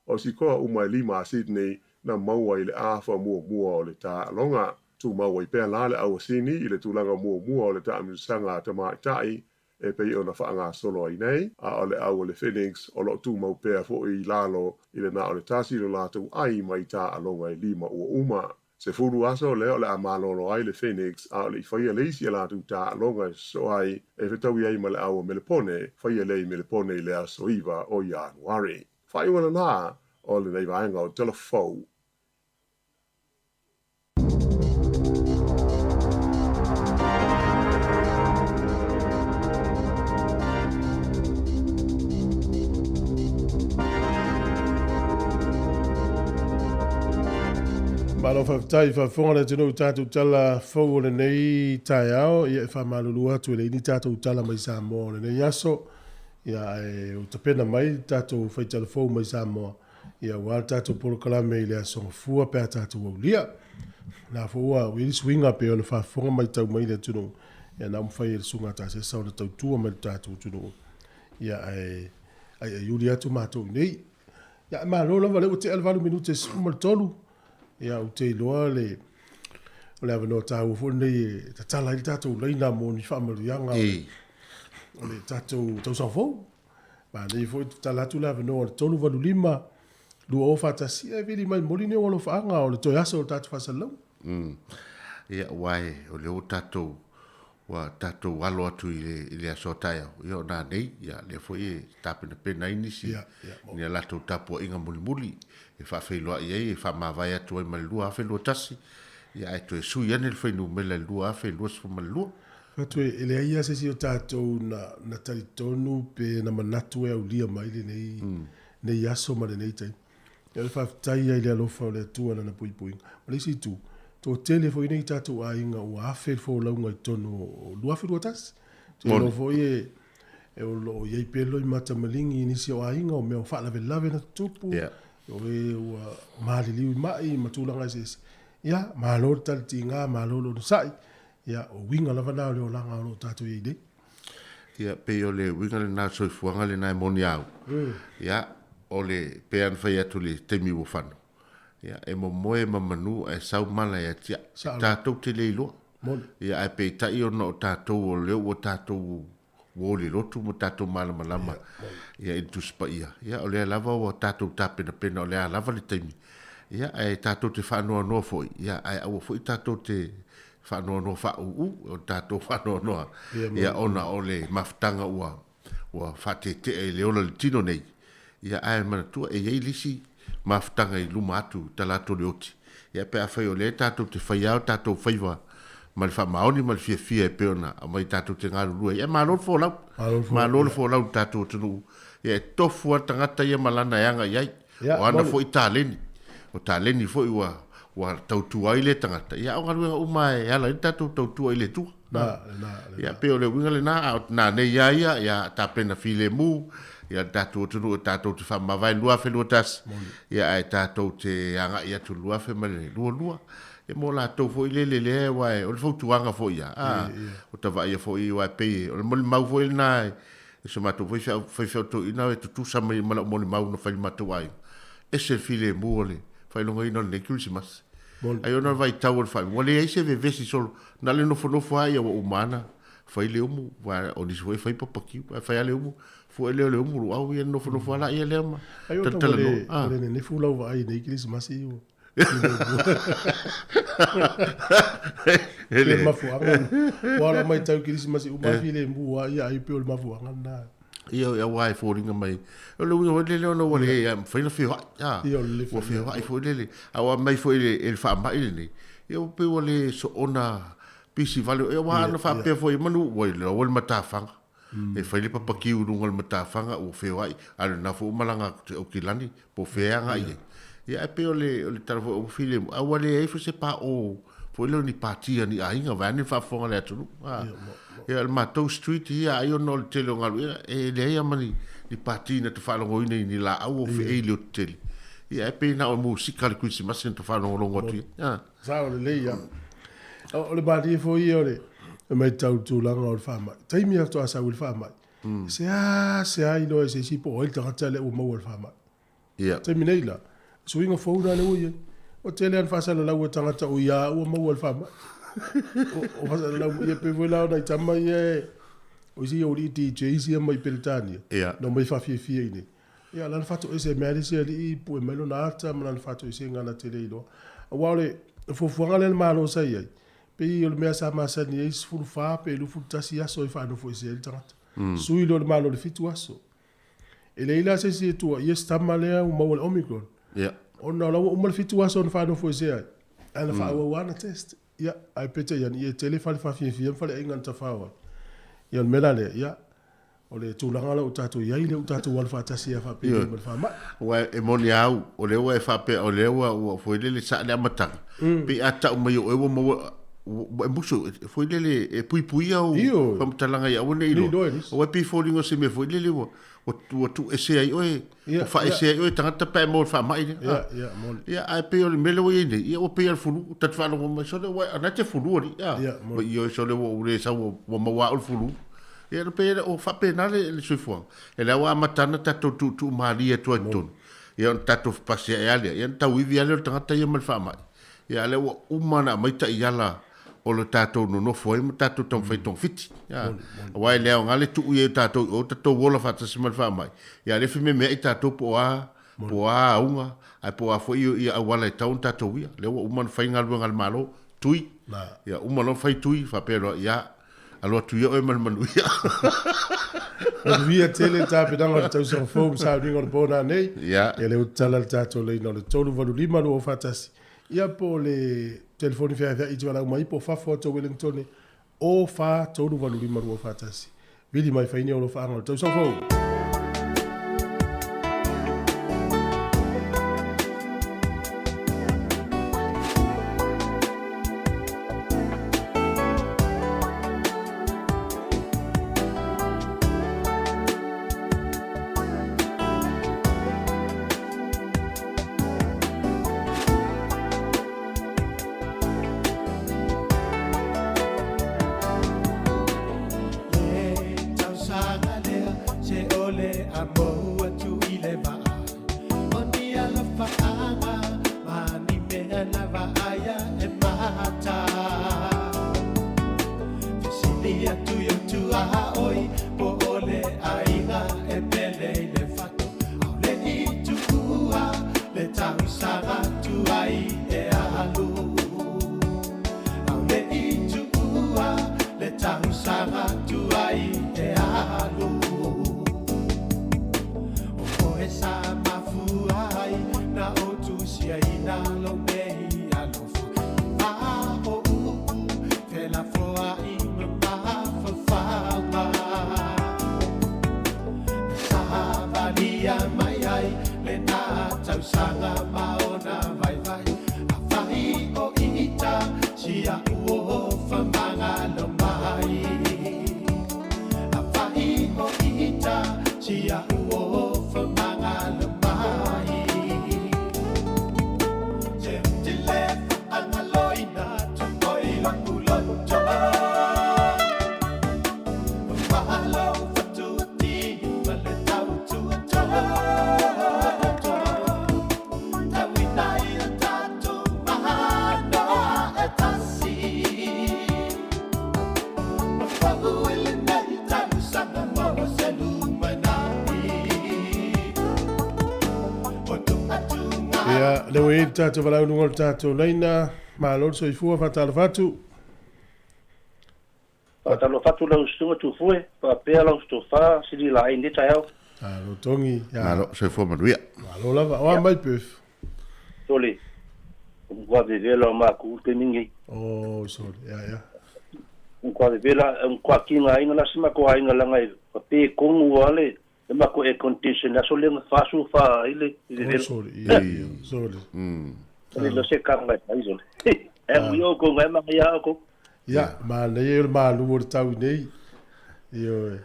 O sikoa uma e lima a Sydney na maua i le afa muamua o le taaloga. Tumau ai pea la le au a Sydney i le tulaga muamua o le taamilosaga a tamaitai e pei ona faagasolo ai nei, a o le au o le Phoenix o lo o tumau pea foi i lalo i le na o le tasi lo latou ai mai taaloga e lima ua uma. 10 aso lea o le a malolo ai le Phoenix a o le i faia le isi a latou taaloga e sosoo ai e fetaui ai ma le au o Melepone, faia lea i Melepone i le aso 9 o Ianuari. Faaiuga lena o lenei vaega o Tala Fou. Malo faafetai faafofoga le atunuu i tatou tala fou o lenei taeao. Ia e faamalulu atu e leai ni tatou tala mai Samoa o lenei aso. Ia ae ua tapena mai le tatou faitala fou mai Samoa ia aua le tatou polokalame i le Aso Gafua pe a tatou aulia. Na foi ua i ai le suiga pei ona faafofoga matau mai le atunuu, ia na ua mafai e le Susuga Tasesa ona tautua mai le tatou atunuu. Ia ae aiaiuli atu matou i inei. Ia ae malo lava lea ua tea le 8 minute e 13. Ia ou te iloa le o le avanoa taua foi lenei e tatala ai le tatou laina mo ni faamanuiaga o le tatou tausaga fou. Manaia foi tatala atu le avanoa o le 385 2041 e vili mai moli ni ou alofaaga o le toe aso o le tatou faasalalauga. Ia, aua o lea ua tatou ua tatou alo atu i le, i le aso a taeao, ia o nanei, ia lea foi e tapenapena ai nisi Ia, ia, ni a latou tapuaiga mulimuli e faafeiloai ai, e faamavae atu ai ma le 2021, ia ae toe sui ane le fuainumera i le 2022. Fatu e leai lava se isi o tatou na, na talitonu pe na manatu e aulia mai lenei, nei aso ma lenei taimi. Ia o le faafetai ai i le alofa o le Atua i Lana puipuiga. Ma le isi itu, toatele foi nei tatou aiga ua afe le folauga i totonu o 2021. Ou te iloa foi e, e o lo o i ai pea loimata maligi i nisi o aiga o mea o faalavelave na tutupu, o e ua maliliu i mai ma tulaga eseese. Ia, malo le talitiga, malo le onosai. Ia, o uiga lava na o le olaga o lo o tatou i ai nei. Ia, pei o le uiga lena o le soifuaga lena e moni a au. Ia, o le, pei lava ona fai atu i le taimi ua fano, ia, e momoe ma manu ae sau mala e atiae. Sao. Tatou te le iloa. Moni. Ia, ae peitai ona o tatou o lea ua tatou ua oli lotu ma tatou malamalama ia i le Tusi Paia. Ia, o lea lava ua tatou tapenapena o le a lava le taimi. Ia, ae tatou te faanoanoa foi, ia, ae aua foi tatou te faanoanoa faauu, o le tatou faanoanoa, ia, ona o le mafutaga ua, ua faatetea i le ola i le tino nei. Ia, ae manatua, e i ai le isi mafutaga i luma atu i talaatu o le oti. Ia, pe afai o lea tatou te faia o tatou faiva ma le faamaoni ma le fiafia e pei ona aumai tatou te galulue ai. Ia, malo le folau. Malo le folau i le tatou atunuu. Ia, e tofu lava le tagata ia ma lana e aga i ai. Ia, O ana moni. foi taleni. O taleni foi ua, ua tautua ai lea tagata. Ia, a o galuega uma e ala ai le tatou tautua i le Atua. Na, lena, lena. Ia, pei o le uiga lena, a o nanei lava ia, ia tapena filemu, ia le tatou atunuu e tatou te faamavae i le 2021, ia ae tatou te agai atu i le 2022. Ia mo latou foi lele lea, aua o le fautuaga foi ia, a, o ta vaaia foi, aua e pei o le molimau foi lena e si o matou foi faifeau toeaina e tutusa mai ma lau molimau na fai i le matou aiga, ese le filemu o le faailogaina o lenei Kerisimasi. Ai ona o le vaitau o le faaiuga, ua leai se vevesi solo, na o le nofonofo lava ia ua uma lava ona fai le umu, aua o nisi foi e fai papakiu, ae fai lava le umu, fue lea o le umu luau ia nofonofo lava laia lea ma Ai o tau talatalanoa. ua le nenefu lau vaai i nei Kerisimasi ua. E Le mafuaaga lena. Aua o lau matau i Kerisimasi uma lava filemu lava ia ai pei o le mafuaaga lena. Ia, aua e foliga mai, o le uiga foi lele ona ua le mafai ona feoai, a, Ia, o le ua feoai foi lele, a ua aumai foi e le faamai lenei, ia ua pei ua le soona pisi vale, aua ana faapea foi manu ua iloa le matafaga, e fai le papakiu i luga o le matafaga ua feoai, a o lena foi ua malaga atu i Aukilani po o fea e agai i ai. Ia ae pei o le, o le tala foi ua filemu, a ua leai foi se paò foi lea o ni pati a ni aiga vaeane le faafofoga a le atunuu. A, ia o le matou street ia ai ona o le tele o galuega, e leai lava ma ni, ni pati na te faalogoina i ni laau o feei i le ototele. Ia ae pei na o musika a le Kerisimasi na te faalogologo atu i ai. A. Sao lelei lava. O le malie foi ia o le matau i le tulaga o le faamai. Taimi lava faatoa sau ai le faamai, seasea iloa e se isi po o ai le tagata lea ua maua i le faamai. Ia. Taimi nei la, suiga fou la lea ua i ai. Ua tele lava ina faasalalau e tagata o ia ua maua i le faamai. O faasalalau ia pei foi la o nai tama ia e, o isi alii DJs ia mai Peretania, Ia. na omai faafiafia i inei. Ia, la na faatoese mai lava le isi alii pue mai lona ata ma lana faatoesega na te le iloa. Aua o le fuafuaga lea a le Malo sa i ai, pei o le mea sa masani ai 14 pe 21 aso e faanofoesea ai le tagata. Sui loa le Malo i le 7 aso. E leai la se isi e tuuaia si tama lea ua maua i le Omicron. Ia. Ona o la ua uma le 7 aso na faanofoesea ai, ae na faaauau lava ana test. Ia, ae peitai ane, ia e tele fale faafiafia ma faleaiga na tafao ai. Ia, o le mea la lea, ia, O le tulaga lea ua tatou i ai, lea ua tatou alu faatasi ai faapenei ma le faamai. Aua e moni a au, o lea ua e faapea, o lea ua, ua foi lele sa le amataga, pei a tau mai o oe ua maua, ua e musu, foi lele e puipuia au faamatalaga ia aua ne i iloa. Aua e pei e foliga o se mea foi lele ua, ua, ua tuuese ai oe, ua faaese ai oe tagata pe a e maua i le faamai lea. Ia, ae pei o le mea lea ua i ai nei, ia ua pei lava o le fulu, ta te faalogo mai, sole ua, o na e te fulu alii, a. Ioe, sole ua ou le sau ua maua au le fulu. Ia, pei e le o faapena le soifuaga. E lea ua amata ana tatou tuutuu malie atu ai i totonu, ia ona tatou fepasia'i lava lea, ia ona tauivi lava lea o le tagata ia ma le faamai. Ia, a o lea ua uma ona aumai taiala o le tatou nonofo ai ma tatou taumafai togafiti. Aua e le aoga le tuu i ai o tatou i o, tatou ola faatasi ma le faamai, ia a o lea e fememeai tatou po o a, po o a auga, ae po o a foi ia auala e tatau ona tatou uia. Lea ua uma ona fai galuega a le Malo, tui, ia uma loa ona fai tui, faapea loa, ia, Alo atu ia oe ma le manuia. Manuia tele le tapenaga o le tausaga fou ma sauniga o le po nanei. Ia. Ia lea ua tatala le tatou laina o le 385 241. Ia po o le telefoni feaveai te valaau mai po o fafo atu o Wellington o 4 385 241. Vili mai fai ni o alofaaga o le tausaga fou. Ia, lea ua i ai le tatou valaau i luga o le tatou laina. Malo le soifua, faatalofa atu. Faatalofa atu lau Susuga Tufue, faapea lau Tofa Sililaai i lenei taeao. Malo Togi. Malo, soifua manuia. Malo lava. O a mai Perth? Sole, o matua vevela o makou i le taimi lenei. Oh, sole, ia, ia. O matua vevela, o matua tigaina la si matou aiga leaga e faapea e tonu lava le matou air condition i le aso lea na 44 ai le vevela. Oh, sole, ia, ia, sole. E le o se kanga e fai, sole. Ae amuia outou na e manaia lava outou. Ia, manaia ia o le malu o le tau i nei. Ioe.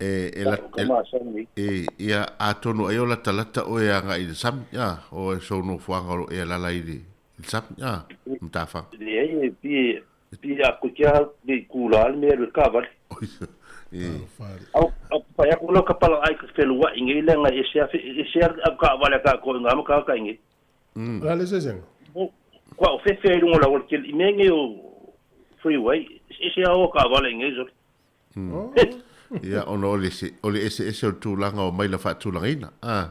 E, e, la, e, e, ia, atonu ai o latalata oe agai i le sami, a, o e sou nofoaga o lo o e alaala i le, i le sami, a, matafaga. Leai, e pei, e pei a koe kia le i kula le mea alu e taavale. E. Au, au fai atu lau ka pala ai ka feluai nei leaga e ese a, ese a au taavale a tatou i ngā ma tagata i nei. O le a le eseesega? Kua o fefe ai luga o le auala tele i mea nei o freeway, ese a o taavale i nei sole. Ia, ona o le, o le eseese o le tulaga o maila faatulagaina. A.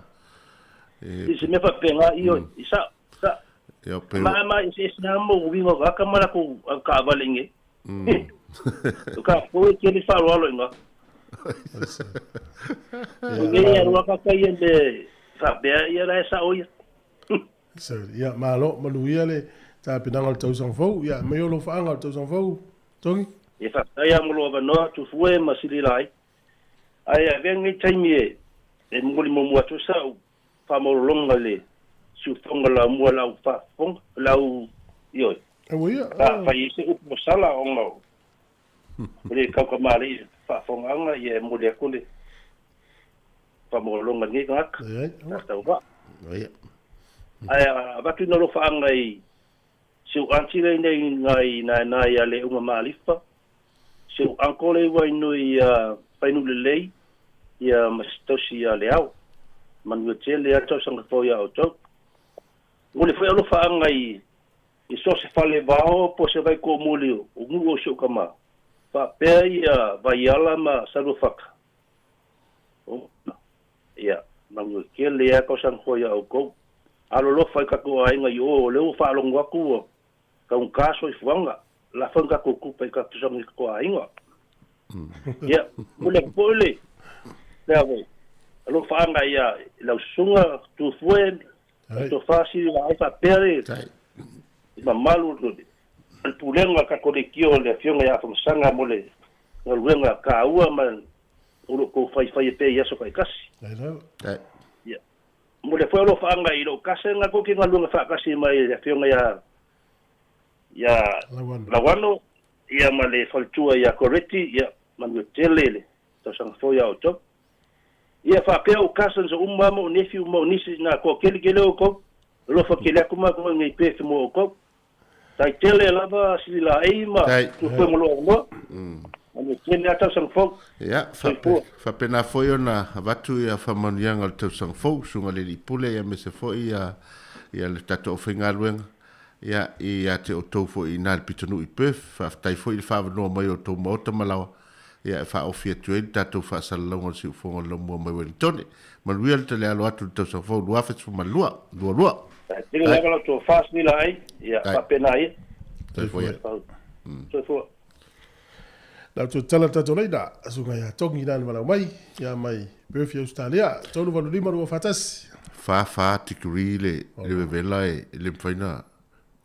E... I se mea faapena, ioe, i sa, sa. Ia, pe... Ma, ma eseese lava mo uiga o tagata ma latou avetaavale i nei. O tatou e tele faaaloalo i ina. O nei e alu aka ia me faapea ia la e sao ia. Sorry. Ia, malo, manuia le tapenaga o le tausaga fou. Ia, aumai o alofaaga o le tausaga fou, Togi. E faafetai lava mo lou avanoa, Tufue ma Silila ai. Ae avea lenei taimi e e momoli muamua atu ai sa'u faamaulologa i le siufoga laumua lau faafofoga lau ioe Aua ia. A fai ai se upu ua sala ona o le kaukamalii faafofogaaga ia e momoli atu le faamaulologa i lenei tagata Leai. sa tauvaa. Ia. Ae avatu ina alofaaga i si ou aunty lea iinei i naena ia Le'uga Maalifa, si ou uncle lea i Uainui ia Fainu'ulelei ia ma si tausi ia Leao. Manuia tele lava le tausaga fou iā outou. Momoli foi alofaaga i i so o se fale vao po o se vaitoomuli o nu'u o si ou tama faapea ia Vaiala ma Saluafata. Ia, manuia tele lava tausaga fou iā outou. Alolofa i tatou aiga i o, o lea ua faalogo atu ua taugata soifuaga, lafo ni tatou tupe i tatou fesoasoani i tatou aiga. Ia, momoli atu foi le le a foi alofaaga ia i lau susuga Tufue, Ai. Tofa Sili Vaai faapea le Tai. mamalu o le pulega o le tatou leitio le Afioga ia Afamasaga mo le galuega taua ma o lo o tou faifaia pea i aso taitasi. Ai lava. Tai. Ia, momoli foi alofaaga i lou kase na tou te galuega faatasi mai le Afioga ia ia Lauano. Lauano ia ma le faletua ia Koreti, ia manuia tele le tausaga fou iā outou. Ia faapea ou cousins uma ma ou nephew ma ou nieces na toakelikele outou, alofa tele atu matou i nei Perth mo outou. Tai tele lava Sililaei ma Tai. Tufue ma lou avanoa. Manuia tele lava tausaga fou. Ia, Soifua. faapena foi ona avatu ia faamanuiaga o le tausaga fou, susuga i le alii pule ia aemaise foi ia ia le tatou aufaigaluega ia ia te outou foi i ina i le pitonuu i Perth. Faafetai foi i le faaavanoa mai o outou maota ma laoa ia e faaofi atu ai le tatou faasalalauga o le siufofoga o le laumua mai Wellingtone. Manuia le talialo atu i le tausaga fou 2012, 22. Tai tele Tai. lava lau tofa Sililaei, ia Tai. faapena ia. Soifua ia. Soifua. Lau toe tala tatou leina, susuga ia Togi na le malau mai, ia mai Perth i Australia, 385 2 faatasi. Fa fa tikuri le le vevela e le mafai na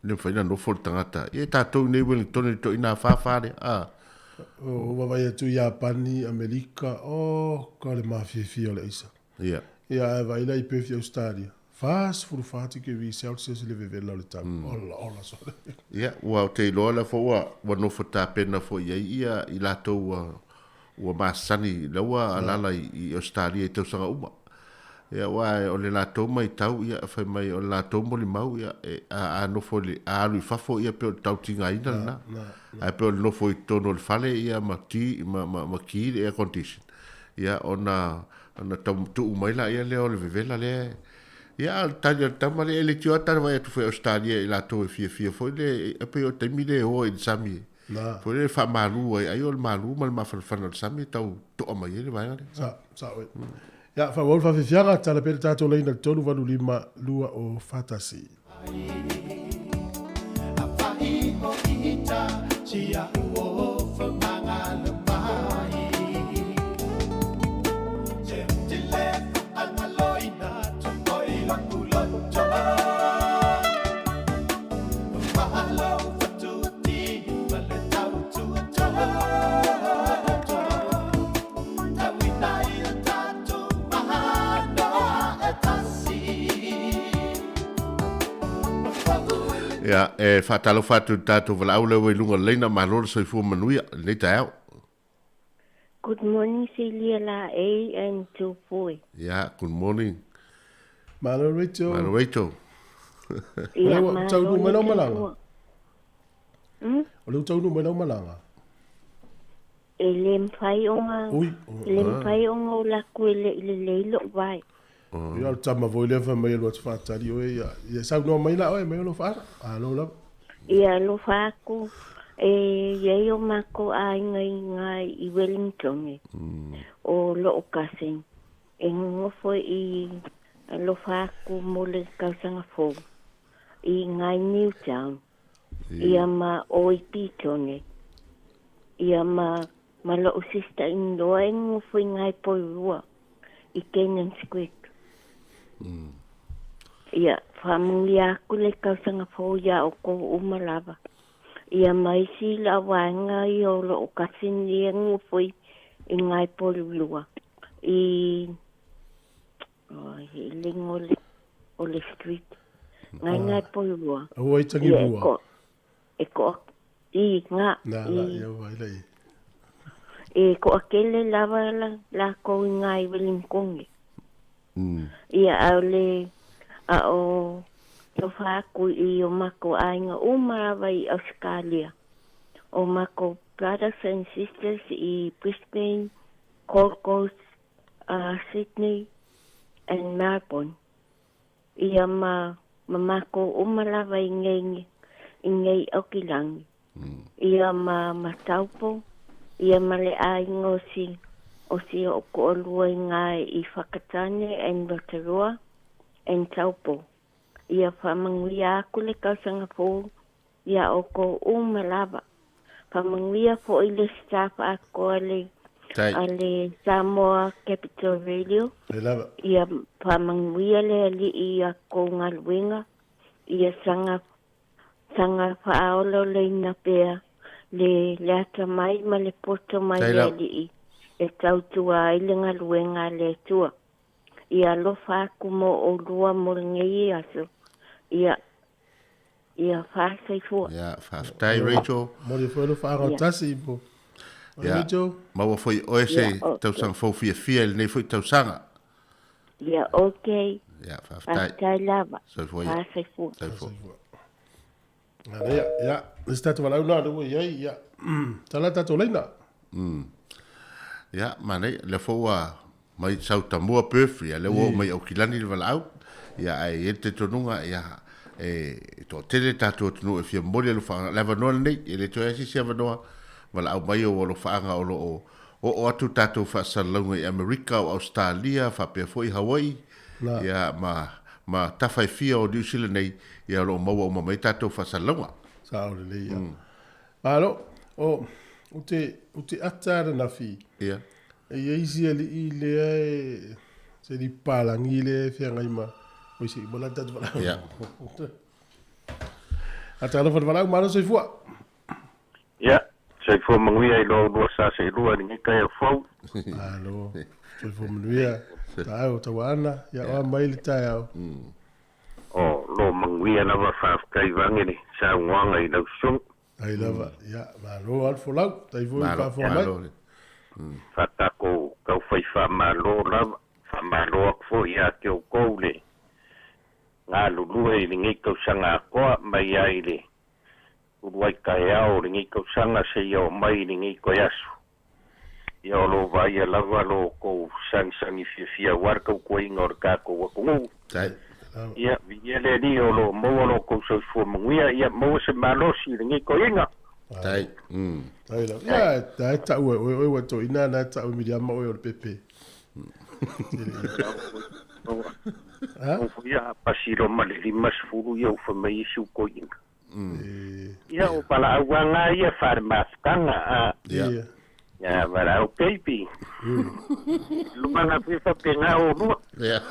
le mafai na nofo le tagata. Ia tatou nei Wellingtone le toina fa fa le a. O vavai atu Iapani, Amerika, o ka le mafiafia o le aisa. Ia. Ia ae vaai la i Perth i Australia. 44 tikeri Celsius le vevela o le tau. Ola, ola sole. Ia, ua o te iloa la fo ua ua nofo tapena foi ai ia i latou ua ua masani la ua alala i, i Australia i tausaga uma. Ia ua o le latou maitau ia fai mai o le latou molimau ia e, a, a nofo i le a alu i fafo ia pe o le tautigaina lena. Ae pe o le nofo i totonu o le fale ia ma ti ma ma, ma ki le air condition. Ia ona ona tau tuu mai la ia lea o le vevela lea. Ia a o le tali o le tama le e le tio ata vai atu foi Australia i latou e fiafia foi le e pei o taimi le o i le sami. Na. Foi le faamalu ai ai o le malu ma le mafanafana o le sami e tau to'a mai ai le vaega lea. Sa, sa oe. Ia, whaawau whawhiwhianga, tala pere tātou leina 385 2 o fatasi. Afai o ita sia uo whamangalo mai. Te tile whaangaloina tu oi laku loto. Mahalo whatuati ma le tau tuatoa. Tauina ia tātou mahanoa e tasi. Ia, e whātalofa atu i tātou walaau lea i lunga o le leina, malo le soifua manuia, lenei taeao. Good morning, Celia La A and Tupoi. Ia, good morning. Malo Rachel. Malo Rachel. Ia, Leu taunu mai lau malaga. Tupua. O leu taunu mai lau malaga. E le mawhai o ngā, Ui, le mawhai o ngā o laku e le i le leilo vai. Ia o le tama foi lea fai mai alu atu whātari oe ia. Ia sau noa mai la oe mai o lo whaara. Alo lava. Ia alofa aku e iai o mako aiga i ngā i Wellington e. O loo kasen. E ngongofo i alofa aku mo le kausanga fou. I ngā Newtown. Ia ma o i Pitone. Ia ma ma loo sister in loa e ngongofo i ngā Poirua. I Cannons Creek. Ia, whamungia aku le kausanga fou ia o ko uma lava. Ia mai si la waenga i o loo kasin ia ngufui i ngai polulua. i oi i lingo le o le street. Ngai ngai Poilua. Ua i tangi Ia e bua. ko e ko i ngā Na i la ia vai lai. E ko akele lava la la ko i ngai Wellington. Ia au le a o alofa aku i o mako aiga uma lava i Australia. O mako brothers and sisters i Brisbane, Gold Coast, Sydney and Melbourne. Ia ma ma mako uma lava i ngei i ngei Aukilangi. Ia ma ma Taupo, ia ma le aiga o si o si o ko lua i ngai i Whakatane and Rotorua and Taupo. Ia whamanguia aku le kausaga fou ia o ko uma lava. Whamanguia fo i le staff a ko le Tai. a le Samoa Capital Radio. Ai lava. Ia whamanguia le ali i a ko ngaluenga. Ia sanga sanga whaolo le ina pea le le ata mai ma le poto mai Tai le lava. ali i e tautua ai le ngaluenga le tua. Ia alofa aku mo o lua mo le ngei aso. Ia ia whasaifua. Ia, faafetai Rachel. Mo le foi lo whaanga Ia. tasi po. Ia. Rachel. Maua foi oe se Ia, okay. tausaga fou fiafia i lenei foi tausaga. Ia, okay. Ia, faafetai. Faafetai lava. Soifua ia. Fasaifua. Soifua. Ana ia, ia. Le si tātou walau nā, le ia, ia. Tala tātou leina. Ia, manei, le fou ua mai sau tamua Perth, ia le ua oo mai Aukilani le valaau. Ia, ae i le talitonuga, ia, e toatele tatou atunuu e fia momoli alofaaga. Le avanoa lenei, e le toe ai se isi avanoa, valaau mai o alofaaga o loo oo atu tatou faasalalauga i Amerika o Australia, faapea foi Hawaii, Na. ia, ma ma tafa e fia o New Zealand nei, ia o loo maua uma mai tatou faasalalauga. Sa o le lei, ia. Malo, o, o te ata na nafi. Ia. E ia isi ali i lea e, se li palangi le fia ngai ma. O isi, mo la tātou walau. Ia. Ata alofa le walau, malo soifua. Ia, soifua manuia i lo lua sa se lua ni ngai o fau. Alo, soifua manuia. Tae o tauana, ia oa mai le tae au. O lo manuia lava faafetai vage le saunoaga i lau susuga. Ai lava, ia, malo al folau, tai foi Malo, faafoa mai. malo. Faatakou taufai faamālō lava faamālō aku foʻi iā te oukou le galulue i lenei tausaga atoa mai ai le uluai taeao o lenei tausaga seia oo mai i lenei toe aso. Ia o loo vaaia lava lo oukou sagisagi fiafia auā le tautuaina o le tatou atunuu. Tai. Ia viia le alii o loo maua lo oukou soifua manuia ia maua se malosi i lenei toeaiga. Tai. Tai lava. Ia, tai tau e oe oe wa to ina na tau mi ama oe o le pepe. Ha? O ia pasilo ma le 50 ia ufa mai isi ukoiga. Ia o palaauaga ia faale mafutaga a Ia. Ia. ia valaau baby. Lumaga foi faapena o lua. Ia.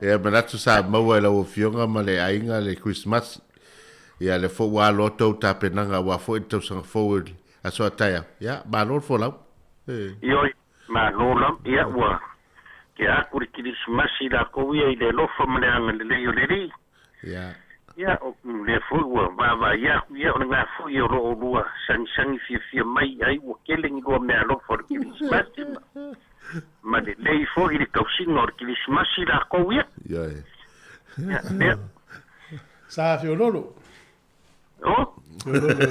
Ia, manatu sa maua e lau afioga ma le aiga le Christmas. Ia, le foi ua alo atu au tapenaga aua foi le tausaga fou i le aso a taeao. Ia, malo le folau. E. Ioi malo lava ia ua ke aku le kerisimasi lakou ia i le alofa ma le agalelei o le alii. Ia. Ia o le foi ua vaavaai aku ia o le gafo'i o loo lua sagisagi fiafia mai ai ua kele ni lua meaalofa o le kerisimasi ma ma lelei fo'i le tausiga o le kerisimasi lakou ia. Ia e. Ia lea Sa feololo. o Feololo.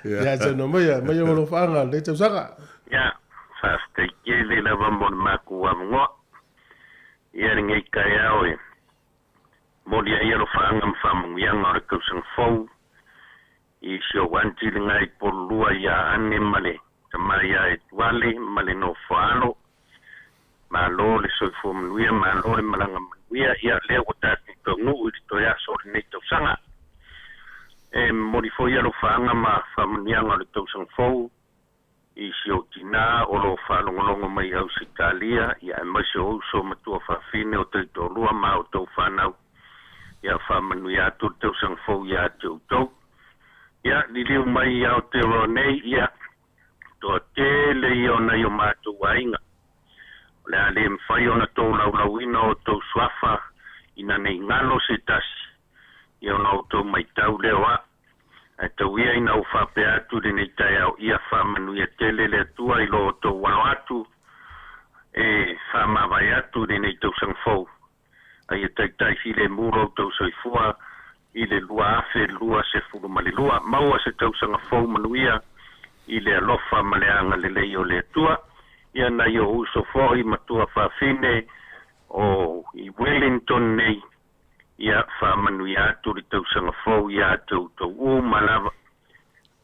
Ia, tano mai mai o alofaga le tausaga. Ia faafetai tele lava mo le makou avanoa ia lenei taeao e moli ai alofaaga ma faamanuiaga o le tausaga fou i si ou anti legai polulua ia ane ma le tamā iā e tuale ma le nofoaalo. Malo le soifua manuia malo le malaga manuia ia lea ua tatou taunuu i le toe aso o lenei tausaga. E momoli foi alofaaga ma faamanuiaga o le tausaga fou i si ou tinā o loo faalogologo mai Ausitalia ia aemaise o uso matua faafine o taitoalua ma outou fanau. Ia faamanuia atu le tausaga fou iā te outou. Ia liliu mai ia Aotearoa nei ia Toatele ia o nai o matou aiga. O le a le mafai ona tolaulauina o outou suafa ina ne i galo se tasi, ia ona outou matau lea o a'u. Ae tau ia ina ou faapea atu i lenei taeao, ia faamanuia tele le Atua i lo outou alo atu e faamavae atu i lenei tausaga fou. A ia taitai filemu lo outou soifua i le 2022. Maua se tausaga fou manuia i le alofa ma le agalelei o le Atua. Ia nai ou uso foi ma tuafafine o i Wellington nei, ia faamanuia atu le tausaga fou ia te outou uma lava.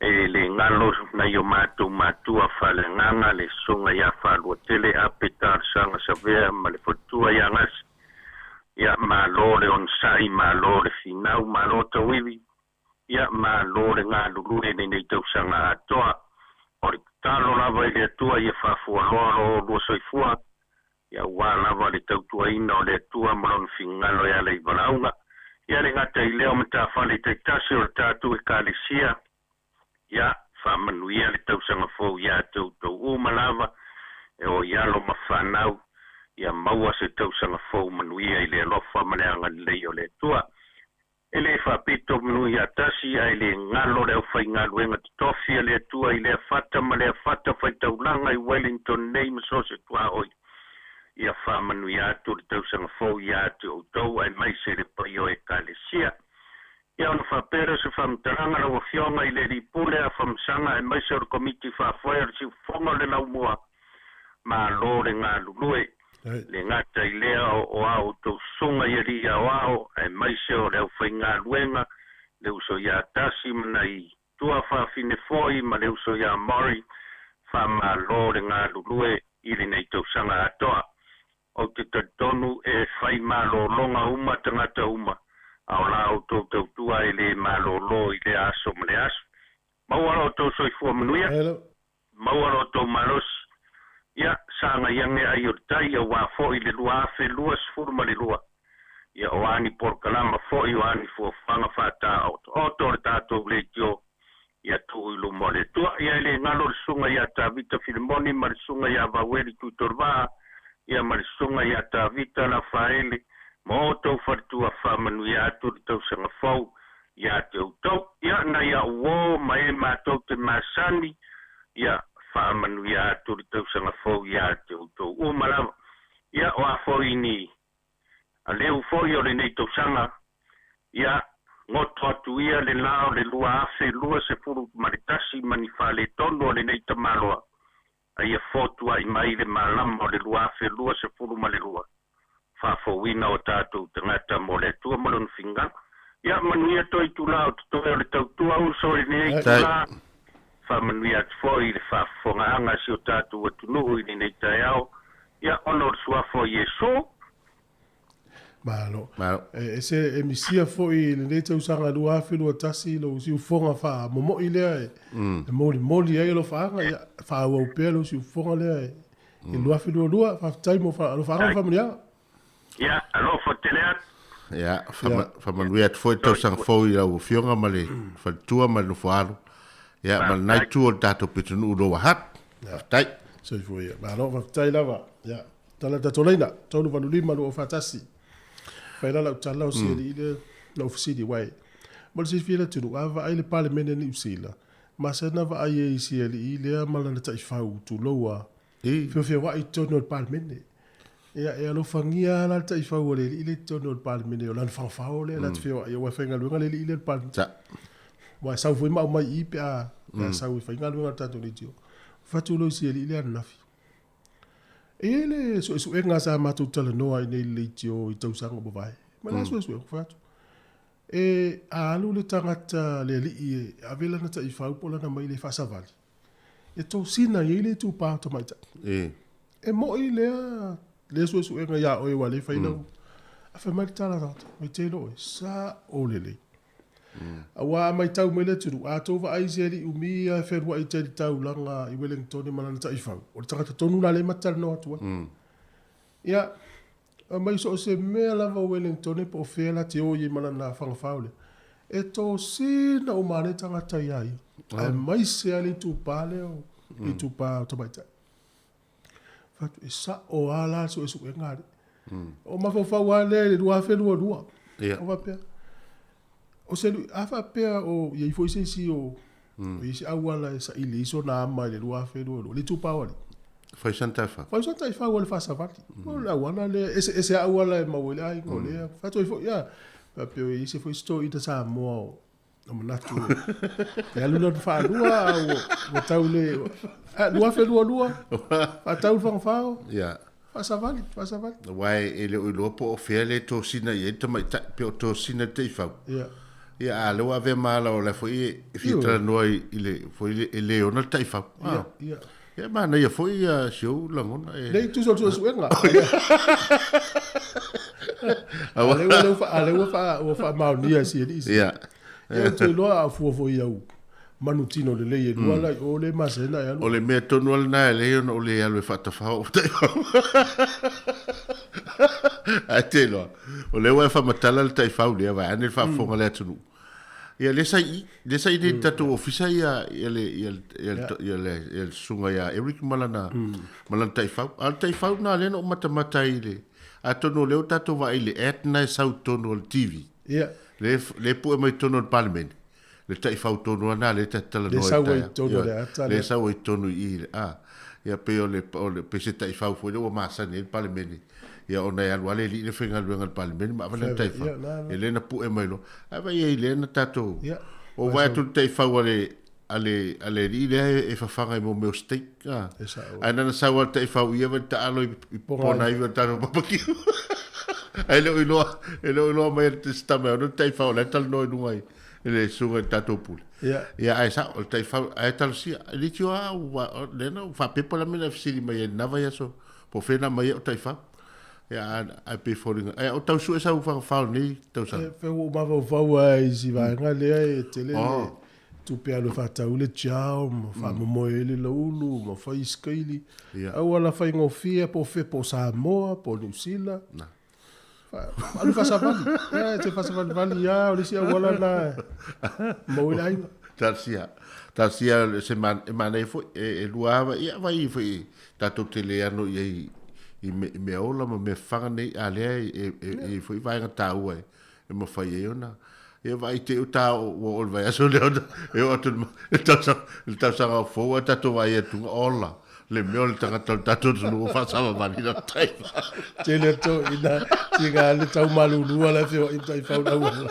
E le galo nai o matou matua faaleagaga le Susuga ia Faaluatele Ape Talosaga Savea ma le faletua ia Gasi. Ia malo le onosai, malo le finau, malo tauivi, ia malo le galulue i lenei tausaga atoa. O le tatalo lava i le Atua ia faafualoa lo oulua soifua, ia aua lava le tautuaina o le Atua ma Lona finagalo e ala i valaauga. Ia le gata i lea o matafale taitasi o le tatou Ekalesia, ia faamanuia le tausaga fou ia te outou uma lava, e o i alo ma fanau, ia maua se tausaga fou manuia i le alofa ma le agalelei o le Atua. E le faapito manu ia tasi, ae le galo le aufaigaluega totofi a le Atua i lea fata ma lea fata faitaulaga i Wellington nei ma so o se tuaoi. Ia faamanuia atu le tausaga fou ia te outou aemaise le paia o Ekalesia. Ia ona faapea lea o se faamatalaga lau Afioga i le Alii Pule a Famasaga aemaise o le Komiti Faafoe o le Siufofoga o le Laumua, malo le galulue. Le gata i lea o a outou susuga i alii aoao aemaise o le aufaigaluega, le uso ia Tasi ma nai tuafafine foi ma le uso ia Maury, faamalo le galulue i lenei tausaga atoa. Ou te talitonu e fai malologa uma tagata uma, a o la outou tautua e le malolo i lea aso ma lea aso. Maua lo outou soifua manuia, maua lo outou malosi. Ia, sagai ane ai o le tai aua foi le 2022. Ia, o a ni polokalama foi, o a ni fuafuaga faataotooto a le tatou leitio, ia tuu i luma o le Atua. Ia e le galo le susuga ia Tavita Filemoni ma le susuga ia Vaueli Tuitolevaa, ia ma le susuga ia Tavita Lafaele, ma outou faletua faamanuia atu le tausaga fou ia te outou. Ia, nai a'u uo ma e matou te masani, ia faamanuia atu le tausaga fou ia te outou uma lava. Ia, o a foi ni aleu foi o lenei tausaga, ia goto atu ia le la o le 2021 ma ni faaletonu o lenei tamaloa, a ia fotua'i mai le malama o le 2022, faafouina o tatou tagata mo le Atua ma Lona finagalo. Ia manuia toe itula o totoe o le tautua uso i lenei itula. Faamanuia atu foi i le faafofogaaga a si o tatou atunuu i lenei taeao, ia ona o le Suafa o Iesu. Malo. E ese e misia foi i lenei tausaga 2021 lou siufofoga faamomo'i lea e molimoli ai alofaaga, ia faaauau pea lou siufofoga lea i le 2022. Faafetai mo alofaaga ma faamanuiaga. Ia, alofa tele atu. Ia, faamanuia atu foi le tausaga fou i lau Afioga ma le faletua ma le nofoaalo. Ia, ma lenai itu o le tatou pitonuu Lower Hutt. Faafetai. Soifua ia. Malo, faafetai lava. Ia, tala tatou laina, 385 241. Fai la lau tala o si alii lea na ou fesili, uae, mo le silafia e le atunuu, a vaai le Palemene a Niu Sila, masani na vaai ai i si alii lea ma lana taifau, tulou a, feofeoai i totonu o le Palemene. Ia, e alofagia lava la le taifau a le alii lea i totonu o le Palemene, o lana fagafao lea la te feoai, aua e faigaluega le alii lea i le Palemene. Aua e sau foi ma aumai i i pe a, pe a sau e fai galuega a le tatou leitio. Fatu loa i si alii lea ananafi. E i ai le suesuega sa matou talanoa ai nei i le leitio i tausaga ua mavae. Ma le suesuega, fai atu, e a alu le tagata le alii e ave lana taifau po o lana maile e faasavali, e tosina i ai le itupa o tamaitai. E moi lea lea suesuega ia oe ua le fai lau. Ae fai mai le tala a tagata, mai te iloa oe, sao lelei. Aua a matau mai le atunuu, a outou vaai i se alii umi lava e fealuai i tai i le taulaga i Wellington ma lana taifau, o le tagata tonu la lea e ma te talanoa atu ai. Ia, aumai so o se mea lava o Wellington po o fea la te o i ai ma lana fagafao lea, e tosina uma lava le tagata iā ia, aemaise lava le itupa lea o. Itupa o tamaitai. Fatu e sa'o a la suesuega a alii. O mafaufau lava lea i le 2022. Ia. O faapea, o se lui, a faapea o i ai foi se isi o, o i ai se auala e saili ai sona ama i le 2022, le itupa o alii. Fai sana taifau. Fai sana taifau a le faasavali. O le auala lea, eseese lava auala e maua ai le aiga o lea. Fatu ai foi, ia, faapea o i ai se foi story Samoa o, o manatu e alu lona faalua a ua, ua tau le a 2022 faatau le fagafao Ia. faasavali faasavali. Aua e le o iloa po o fea le tosina i ai le tamaitai pe o tosina i le taifau. Ia. Ia, a o lea ua avea ma ala o la e foi e fia talanoa i le foi le e le ona le taifau. Ia, ia. Ia, manaia foi ia si ou lagona e. Nei tusa o le suesuega. A lea ua lea ua lea ua faa ua faamaonia e si alii. Ia. Ia ou te iloa a fua foi i au manutino lelei e lua la i o le masena e alu. O le mea tonu lava lena e lelei ona ou le alu e faatafao ou taifau. Ae te iloa, o lea ua e faamatala le taifau lea vaeane le faafofoga a le atunuu. Ia lea sa i i, lea sa i nei i le tatou ofisa ia ia le ia le ia le ia le ia le susuga ia Eric ma lana ma lana taifau. A o le taifau lena lea na ou matamata ai i le atonu o lea ua tatou vaai i le ad lena e sau i totonu o le TV. Ia. Lea lea e pue mai i totonu o le Palemene. Le taifau tonu lava lena lea ta te talanoa ai. Lea e sau ai i totonu o le ata lea. Lea e sau ai i totonu i i a. Ia pei o le o le pei se taifau foi lea ua masani ai le Palemene. Ia ona e alu lava le alii lea faigaluega i le Palemene ma ave lana taifau. Ia lea na pue mai loa. Ae vaai ai lea na tatou o vaai atu le taifau a le a le a le alii lea e fafaga i mo mea o steak. A. Ae na ona sau lava le taifau ia vaai le taalo i pona ivi o le tatou barbecue. Ae le o iloa, e le o iloa mai e le tama e ona le taifau o la e talanoa i luga i i le susuga i le tatou pule. Ia. Ia ae sa'o, o le taifau, ae talosia, e le tio lava ua, lea na ou faapepa la mea na e fesili mai ai i lena vaiaso, po o fea na aumai ai au taifau. Ia, ae pei e foliga, ae o tau sue sau fagafao i lenei tausaga. E pei ua ou mafaufau lava i si vaega lea e tele le tupe alu e faatau le gel ma faamomoe ai le loulu ma fai isikaili. Auala faigofie po o fea, po o Samoa, po o Niu Sila. Alu faasavali. Ia, e te faasavalivali lava, o le isi auala lena e maua ai le aiga. Talosia, talosia se man, e manaia foi, e, e lua ava, ia vai foi tatou te le ano i ai i me, i mea ola ma mea fafaga nei, a lea e, e, e, e i foi vaega taua e, e mafai ai ona ia vaai te i ta ua oo i le vaiaso lea ona e oo atu i le tausaga i le tausaga fou ae tatou vaai atu ola le mea o le tagata o le tatou atunuu ua faasavavali lana taifau. Tele atu ina tiga le tau malulua la feoai ma taifau le auala.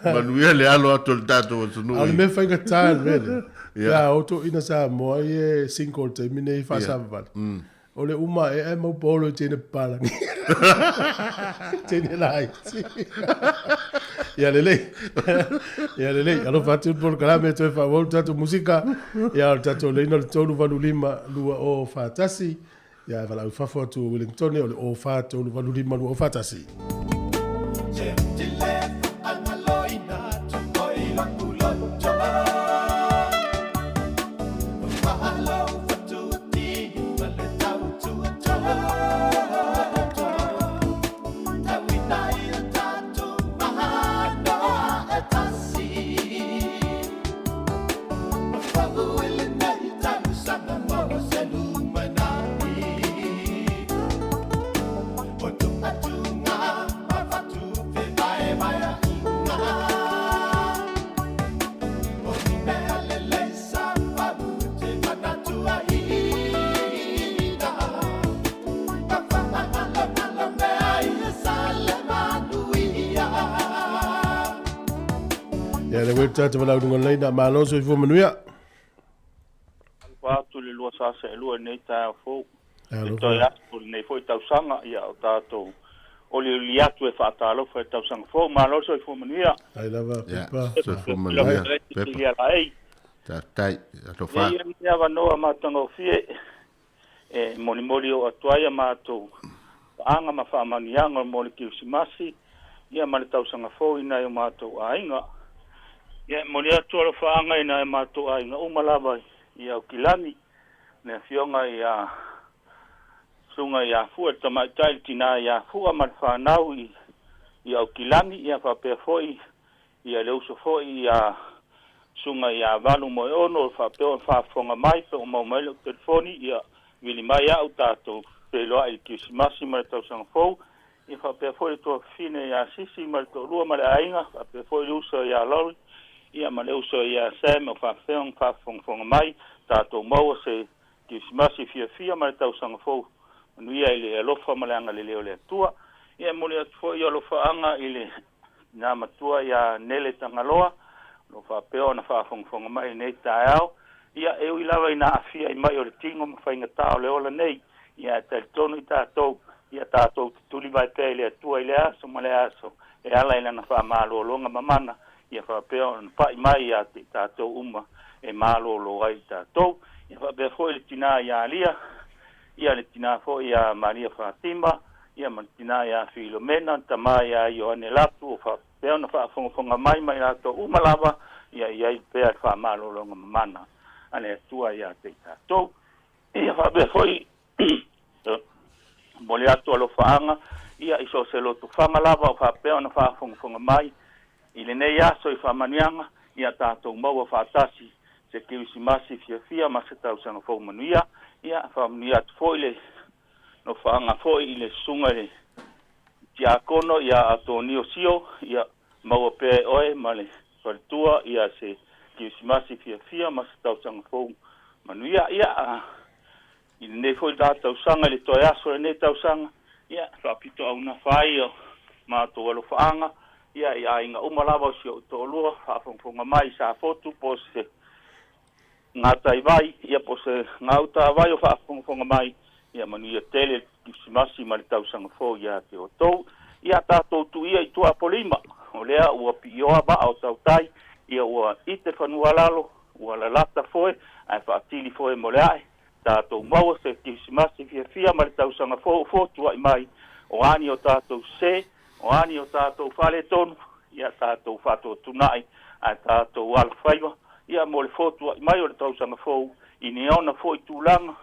Manuia le alo atu o le tatou atunuu. A o le mea faigata le mea lea. Pe a o toeaiina Samoa ia e single i le taimi lenei e faasavavali. O le uma ae ae mau polo i teine papalagi. Teine laiti. Ia lelei. Ia lelei. Alofa atu le polokalame e toe faaauau le tatou musika. Ia o le tatou laina o le 385 2041. Ia e valaau i fafo atu o Wellingtone o le 04 385 2041. Ia le web tata wala ununga leina malo soifua manuia. Alofa atu i le lua sasa e lua i lenei taeao fou. E toe atu lenei foi tausaga, ia o tatou olioli atu e faatalofa i le tausaga fou. Malo le soifua manuia. Ai lava Pepa. Soifua manuia Pepa. Faafetai. Alofa. Ia lenei avanoa matagofie e molimoli oo atu ai a matou paaga ma faamanuiaga mo le Kerisimasi ia ma le tausaga fou i nai o matou aiga. Ia e momoli atu alofaaga i nai o matou aiga uma lava i Aukilani, le afioga ia Susuga ia Fua, le tamaitai le tina ia Fua ma le fanau i Aukilani, ia faapea foi ia le uso foi ia Susuga ia Valu Moeono o faapea ona faafofoga mai pe ua maua mai la'u telefoni, ia vili mai a'u tatou feiloa'i i le Kerisimasi ma le tausaga fou. Ia faapea foi le tuafafine ia Sisi ma le toalua ma le aiga, faapea foi le uso ia Lori, ia ma le uso ia Sam o faapea ona faafogafoga mai, tatou maua se Kerisimasi fiafia ma le tausaga fou manuia i le alofa ma le agalelei o le Atua. Ia e momoli atu foi alofaaga i le tina matua ia Nele Tagaloa, o lo o faapea ona faafogafoga mai i lenei taeao. Ia e ui lava ina aafia i mai o le tino ma faigata o le ola nei, ia ae talitonu i tatou, ia tatou tulivae pea i le Atua i le aso ma le aso, e ala i lana faamalologa mamana, ia faapea ona pai mai ia te i tatou uma e malolo ai i tatou. Ia faapea foi le tina ia Alia, ia le tina foi ia Maria Fatima, ia ma le tina ia Filomena, le tama ia Ioane Latu, o faapea ona faafogafoga mai ma i latou uma lava, ia i ai pea le faamalologa mamana a le Atua ia te i tatou. Ia faapea foi momoli atu alofaaga ia i so o se lotofaga lava o faapea ona faafogafoga mai i lenei aso i faamanuiaga, ia tatou maua faatasi se Kerisimasi fiafia ma se tausaga fou manuia. Ia faamanuia atu foi le nofaaga foi i le susuga i le Tiakono ia Atonio Sio, ia maua pea e oe ma le faletua ia se Kerisimasi fiafia ma se tausaga fou manuia. Ia i lenei foi la tausaga i le toe aso o lenei tausaga, ia faapitoaugafa ai o matou alofaaga ia i aiga uma lava o si ou toalua faafogafoga mai i Safotu po o se gataivai, ia po o se gautavai o faafogafoga mai, ia manuia tele le Kerisimasi ma le tausaga fou ia te outou. Ia tatou tuia i Tuapolima, o lea ua piioa vaa o tautai, ia ua ite fanua lalo, ua lalata foe, ae faatili foe mo le ae. Tatou maua se Kerisimasi fiafia ma le tausaga fou o fotua'i mai, o a ni o tatou sesē, o a ni o tatou faaletonu, ia tatou faatoatuna'i ae tatou alafaiva, ia mo le fotua'i mai o le tausaga fou i ni ona foi tulaga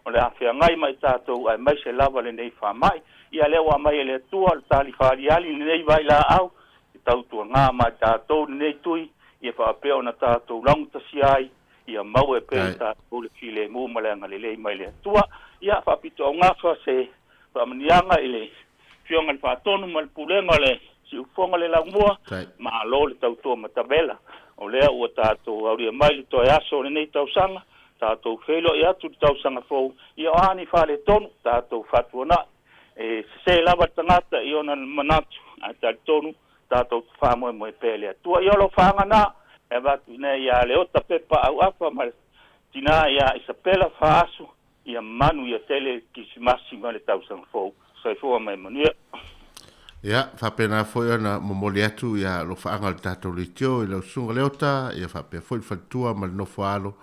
o le a feagai ma i tatou aemaise lava lenei faama'i. Ia lea ua aumai e le Atua le tali faaaliali i lenei vailaau, e tautuagā ma i tatou lenei tui, ia faapea ona tatou laugatasia ai, ia maua e pea i tatou le filemu ma le agalelei mai le Atua. Ia faapitoaugafa se faamanuiaga i le Afioga i le Faatonu ma le Pulega o le Siufofoga o le Laumua, malo le tautua matavela. O lea ua tatou aulia mai le toe aso o lenei tausaga, tatou feiloai atu i le tausaga fou, ia o a ni faaletonu, tatou faatuanai. E sese lava le tagata i ona manatu, ae talitonu tatou te faamoemoe pea i le Atua. Ia o lau faaga na, e avatu i inei ia Leota Pepa Auafa ma le tina ia Isapela Faasu, ia manu ia tele le Kerisimasi ma le tausaga fou. Soifua ma ia manuia. Ia, faapena foi ona momoli atu ia alofaaga o le tatou leitio i lau Susuga Leota, ia faapea foi le faletua ma le nofo a alo.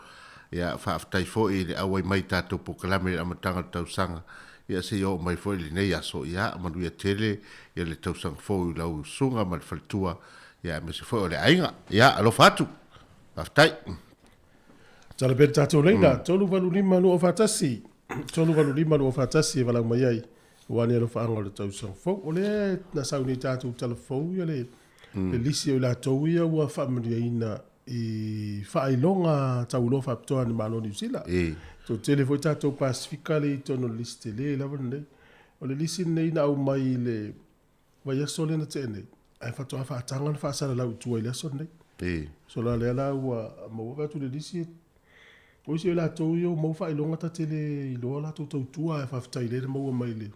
Ia, faafetai foi i le auai mai i tatou polokalame i le amataga o le tausaga, ia seia oo mai foi i lenei aso. Ia, manuia tele ia le tausaga fou i lau Susuga ma le faletua, ia aemaise foi o le aiga. Ia, alofa atu. Faafetai. Tala pea le tatou laina, 385 241, 385 241 e valaau mai ai, aua ni alofaaga o le tausaga fou. O lea na sau nei tatou tala fou ia le, le lisi o i latou ia ua faamanuiaina i faailoga taualoa faapitoa a le Malo o Niu Sila. Toatele foi tatou Pasifika lea i totonu o le lisi tele lava lenei. O le lisi lenei na aumai i le vaiaso lea na tea nei, ae faatoa faataga ona faasalalau i tua i le aso lenei. So la lea la ua maua atu le lisi, o isi o i latou ia ua maua faailoga ta te le iloa latou tautua, ae faafetai lea na maua mai le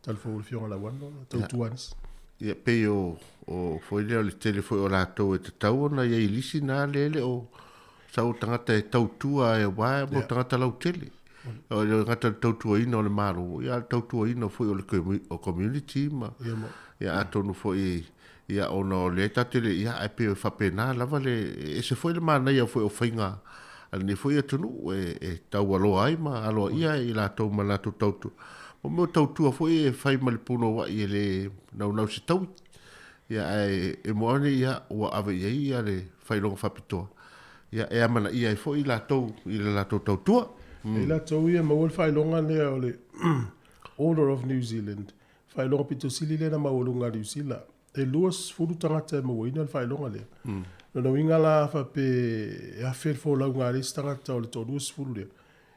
talafou o le Afioga Lauano, tautua a nisi. Ia, pei o, o foi lea o le tele foi o latou e tatau ona i ai i lisi na lea e le o sau tagata e tautua e aua mo tagata lautele. O le gata o le tautuaina o le Malo, ia le tautuaina foi o le o community ma ia atonu foi ia ona o lea ta te le ia ae pei e faapena lava le ese foi le manaia foi o faiga a lenei foi atunuu e taualoa ai ma aloaia i latou ma latou tautua. O mea o tautua foi e fai ma le punouai e le naunau se taui. Ia ae e moa ane ia ua ave i ai ia le faailoga faapitoa. Ia e amanaia ai foi i latou i le latou tautua. E i latou ia e maua le faailoga lea o le Order of New Zealand, faailoga pito sili lea na maualuga a Niu Sila. E 20 tagata e mauaina le faailoga lea. Lona uiga la a faapea e afe le folauga a le isi tagata o le toa-20 lea,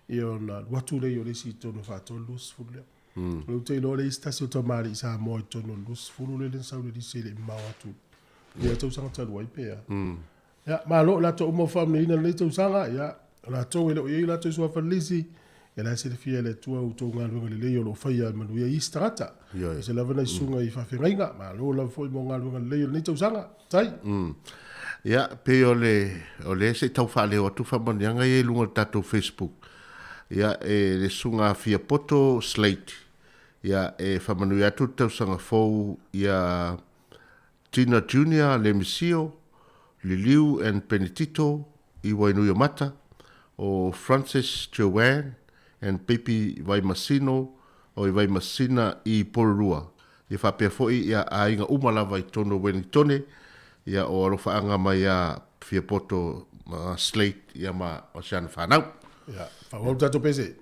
ia ona alu atu lea o le isi i totonu e faatoa le 20 lea. O lea ou te iloa le isi tasi o tamalii Samoa i totonu o le 20 lea na sau i le lisi e le i mamao atu i lea tausaga talu ai pe a. Ia, malo i latou uma ua faamanuiaina i lenei tausaga, ia, o latou e le o i ai o latou suafa i le lisi, ia la e silafia e le Atua outou galuega lelei o lo o faia e manuia ai isi tagata. Aemaise lava nai susuga i faafeagaiga, malo lava foi mo galuega lelei o lenei tausaga. Tai. Ia, pei o le, o lea se i tau faaleo atu faamanuiaga ia i luga o le tatou Facebook. Ia, e le Susuga a Fiapoto Slate, ia, e faamanuia atu le tausaga fou ia Tina Junior Lemisio, Liliu and Penetito i Wainuiomata, o Frances Joanne and Pipi Vaimasino o i Vaimasina i Porirua. Ia faapea foi ia aiga uma lava i totonu o Wellingtone, ia o alofaaga mai ia Fiapoto ma Slate ia ma o si ana fanau. Ia, faaauau le tatou pese.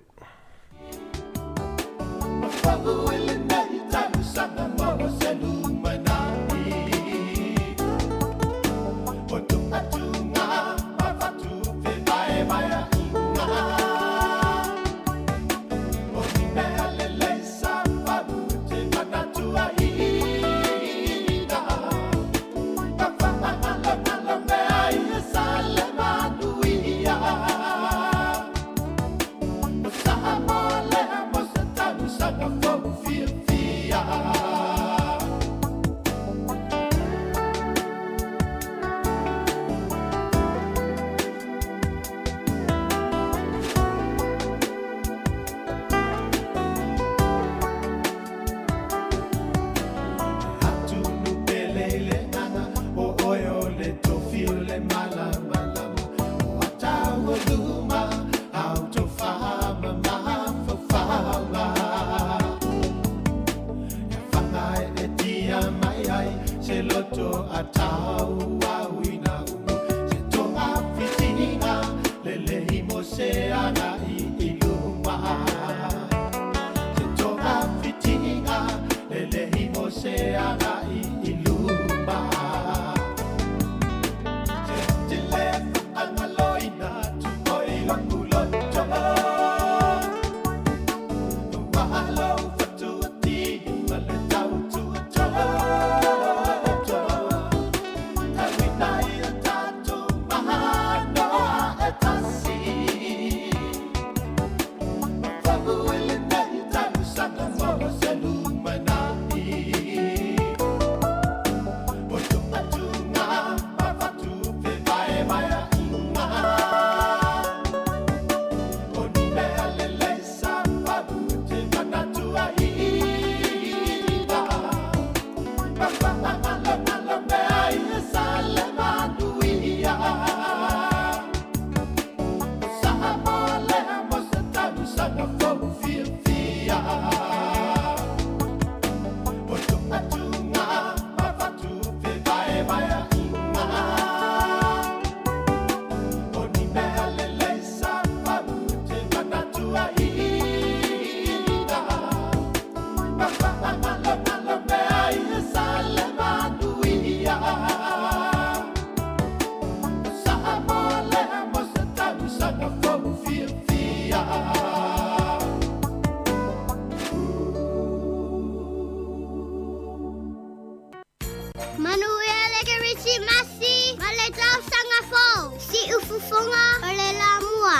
Manuia le Kerisimasi ma le Tausaga Fou! Siufofoga o le Lamua.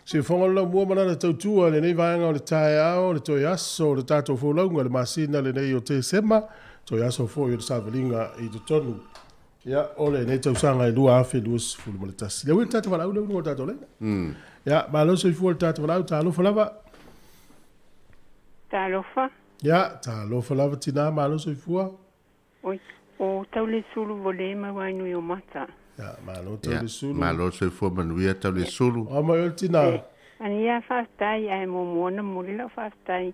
Siufofoga o le Lamua ma lana tautua i lenei vaega o le taeao, le toe aso o le tatou folauga i le masina lenei o Tesema, toe aso foi o le savaliga i totonu ia, o lenei tausaga e 2021. Lea ua i le tatou valaau lea ua i luga o le tatou laina. Ia, malo soifua i le tatou valaau, talofa lava. Talofa. Ia, talofa lava tinā, malo soifua. Oi, o Taulesulu ua le maua ai nui o mata. Ia, malo Taulesulu. Ia, malo soifua manuia Taulesulu. O mai oe le tinā. E, mania faafetai, ae muamua ona momoli lau faafetai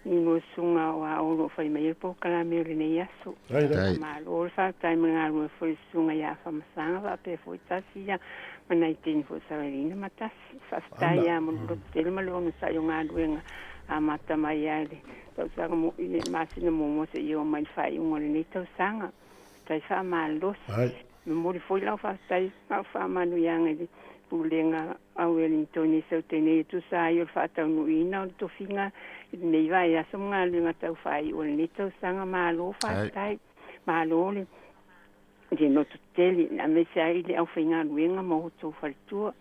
i musuga o a o lo o fai mai ai le polokalame o lenei aso. Malo le faafetai ma le galue foi i le susuga ia Afamasaga faapea foi tasi ia ma nai teine foi o Savelina ma Tasi. Faafetai lava mo le loto tele ma le onosai o galuega amata mai lava i le tausaga i le masina muamua seia oo mai i le faaiuga o lenei tausaga. Faafetai faamalosi. Momoli foi lau faafetai ma faamanuiaga i le pulega a Wellington i Sautene e tusa ai o le faataunuuina o le tofiga i lenei vaiaso ma galuega taufaaiu o lenei tausaga. Malo faafetai, malo le loto tele aemaise ai le aufaigaluega ma outou faletua.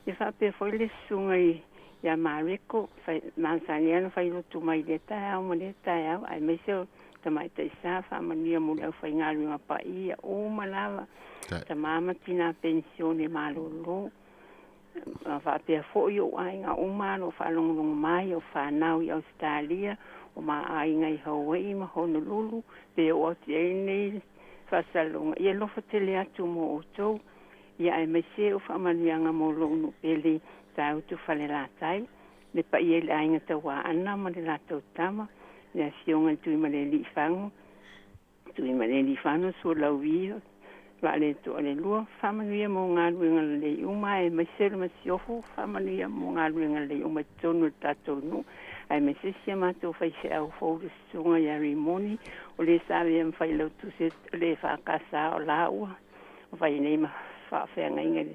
Ia faapea foi le susuga i ia Mareko masani ana failotu mai lea taeao ma lea taeao, aemaise o tamaitaisa faamanuia mo le aufaigaluega paia uma lava, tamā ma tinā penisione malōlō. Faapea foi ou aiga uma o lo o faalogologo mai, o fanau i Ausetalia, o maaiga i Hawaii ma Honolulu, pe oo atu i ai lenei faasaloga. Ia alofa tele atu mo outou, ia aemaise o faamanuiaga mo lou nuu pele Tāutu Falelatai, le paia i le aiga tauaana ma le latou tama, le afioga i le Tuimaleliifago, Tuimaleliifano Sualauvi Vaaletoa le lua. Faamanuia mo galuega lelei uma, aemaise le masiofo. Faamanuia mo galuega lelei uma i totonu o le tatou nuu, aemaise si a matou faifeau fou le susuga ia Rimoni, o le sa avea ma failautusi le faakasa o laua o fai nei ma faafeagaiga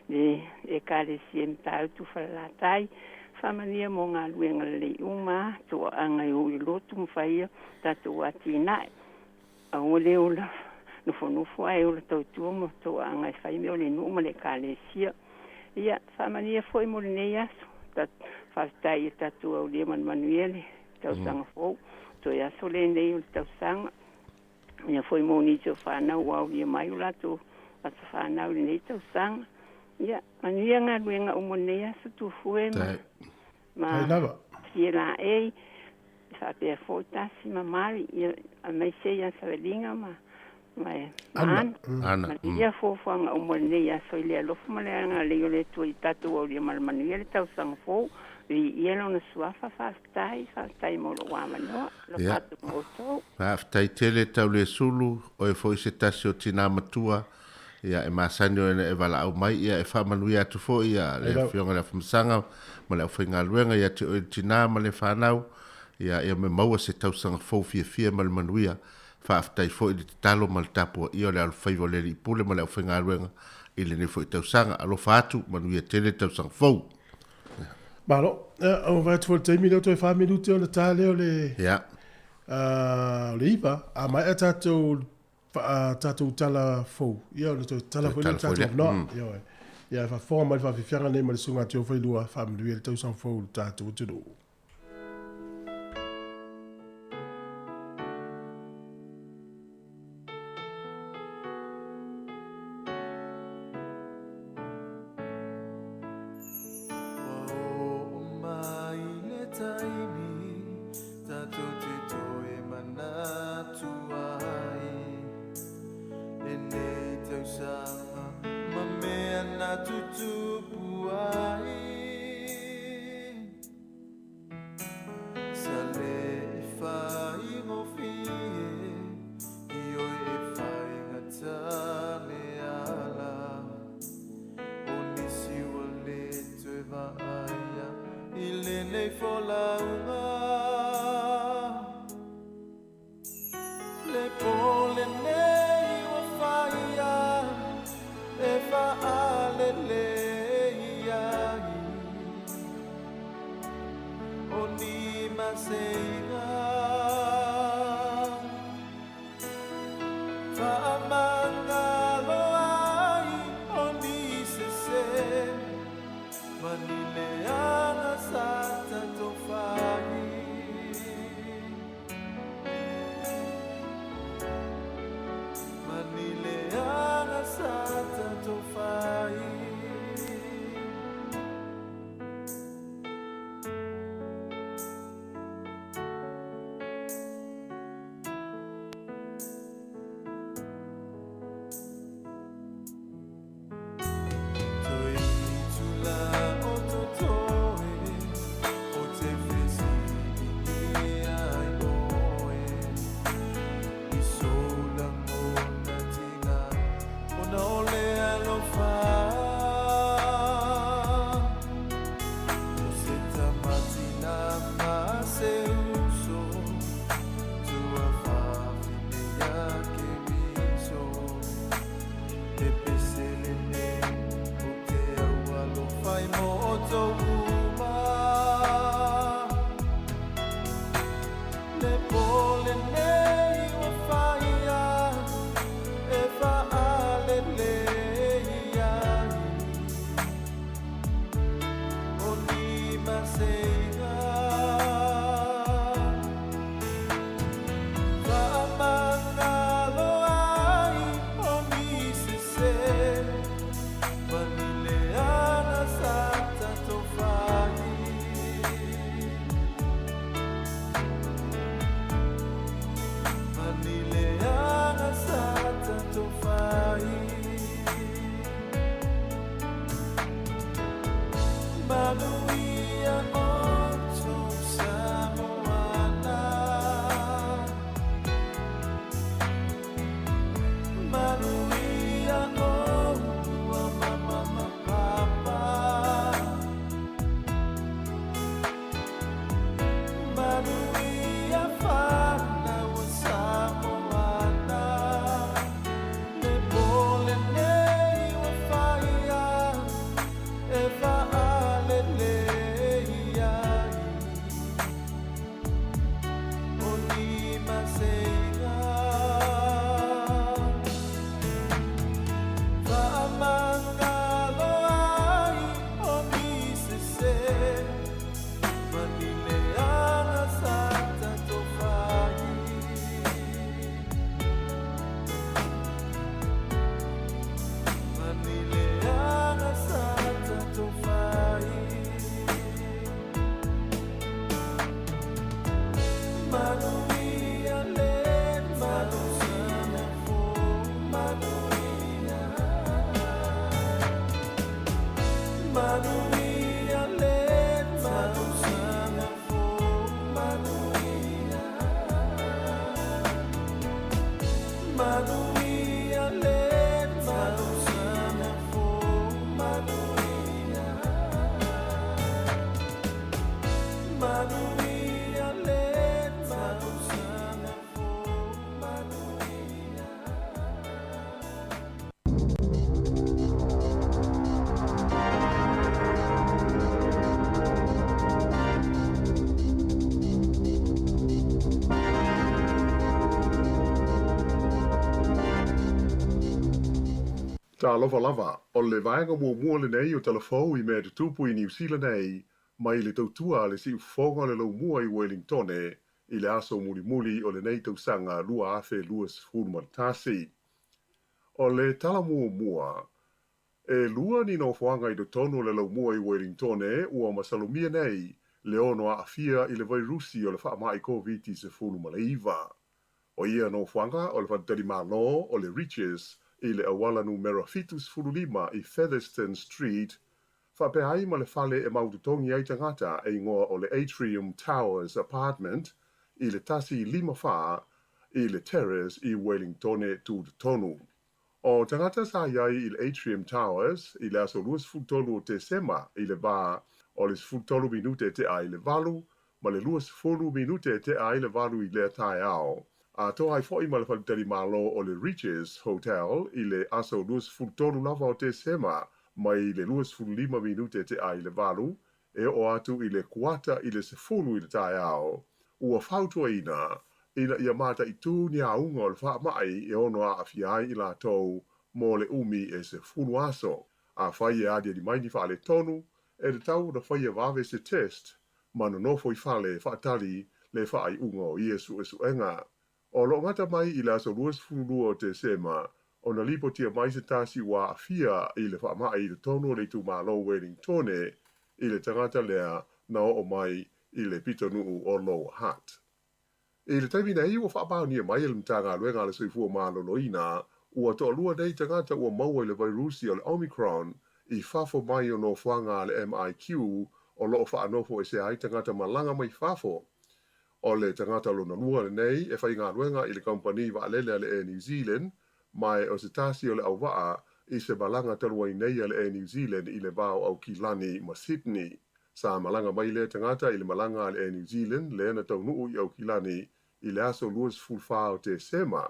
le Ekalesia i Matautu Falelatai. Faamanuia mo galuega lelei uma, toaaga e o i lotu ma faia tatou atinae. Aua le ola nofonofo ae ola tautua ma toaaga e fai mea o le nuu ma le Ekalesia. Ia faamanuia foi mo lenei aso. Faafetai ia tatou aulia ma le manuia le tausaga fou. Toe aso lenei o le tausaga. Ia foi mo nisi o fanau ua aulia mai o latou aso fanau i lenei tausaga. Ia manuia galuega uma o lenei aso tufue ma fia laei. Faapea foi Tasi ma Mari, ia aemaise ia Saveliga ma Ana. Manuia fuafuaga uma o lenei aso i le alofa ma le agalelei o le Atua i tatou aulia ma le manuia le tausaga fou. Viia lona suafa. Faafetai, faafetai mo lou avanoa. Alofa atu ma outou. Faafetai tele Taulesulu, oe foi se tasi o tinā matua, ia e masani oe na e valaau mai, ia e faamanuia atu foi ia le afioga i le Afamasaga ma le aufaigaluega ia te oe le tinā ma le fanau, ia ia me maua se tausaga fou fiafia ma le manuia. Faafetai foi i le tatalo ma le tapuaia o le alofaiva o le Alii Pule ma le aufaigaluega i lenei foi tausaga. Alofa atu, manuia tele le tausaga fou. Malo, ua vaai atu foi i le taimi lea ua toe 4 minute ona ta lea o le o le 9, a maea tatou tatou tala fou, ia ona toe tala foi lea o le tatou avanoa. Ioe. Ia e faafofoga mai le faafiafiaga nei ma le susuga a Teo Failua, faamanuia le tausaga fou i le tatou atunuu. mo outou uma. Le pole nei ua faia e faalelei ai o ni maseiga. Faamagalo ai o ni sese, manileaga sa tatofai. Manileaga sa tatofai. Manuia outou Samoana. Manuia outua mama ma papa. Manuia whanau o Samoana. Le pole nei ua faia e faalelei ai o ni maseiga. Faamagalo ai o ni sese, manileaga sa tatofai. Manileaga sa tatofai. Manuia le manuia fo, manuia. Manuia le manuia fo, manuia. Manuia le manuia fo, manuia. Manuia le manuia fo, manuia. Talofa lava, o le vaega muamua lenei o talafou i mea tutupu i Niu Sila nei, mai le tautua a le siufofoga o le laumua i Wellingtone i le aso mulimuli o lenei tausaga 2021. O le tala muamua, e lua ni nofoaga i totonu o le laumua i Wellingtone ua masalomia nei le ono aafia i le vairusi o le faamai COVID-19. O ia nofoaga o le faletalimalo o le Riches i le auala numera 75 i Featherston Street, faapea ai ma le fale e mautotogi ai tagata e igoa o le Atrium Towers Apartment i le 154 i le Terrace i Wellingtone tutotonu. O tagata sa iai i le Atrium Towers i le aso 23 o Tesema i le va o le 13 minute tea i le 8 ma le 20 minute tea i le 8 i lea taeao. Atoa ai foi ma le faletalimalo o le Riches Hotel i le aso 23 lava o Tesema mai le 25 minute tea i le 8 e oo atu i le kuata i le 10 i le taeao. Ua fautuaina ina ia mataitū ni auga o le faamai e ono aafia ai i latou mo le umi e 10 aso. Afai e aliali mai ni faaletonu, e tatau ona faia vave se test ma nonofo i fale faatali le faaiuga o ia suesuega. O loo gata mai i le aso 22 o Tesema, ona lipotia mai se tasi ua aafia i le faamai i totonu o le itumalo Wellingtone i le tagata lea na oo mai i le pitonuu o Lower Hutt. I le taimi nei ua faamaonia mai e le Matagaluega a le Soifua Maloloina ua toalua nei tagata ua maua i le vairusi o le Omicron i fafo mai o nofoaga a le MIQ o loo faanofo ese ai tagata malaga mai fafo. O le tagata lona lua lenei e faigaluega i le kamupani vaalele a le Air New Zealand, ma o se tasi o le auvaa i se malaga talu ai nei a le Air New Zealand i le va o Aukilani ma Sydney. Sa malaga mai lea tagata i le malaga a le Air New Zealand lea na taunuu i Aukilani i le aso 24 o Tesema,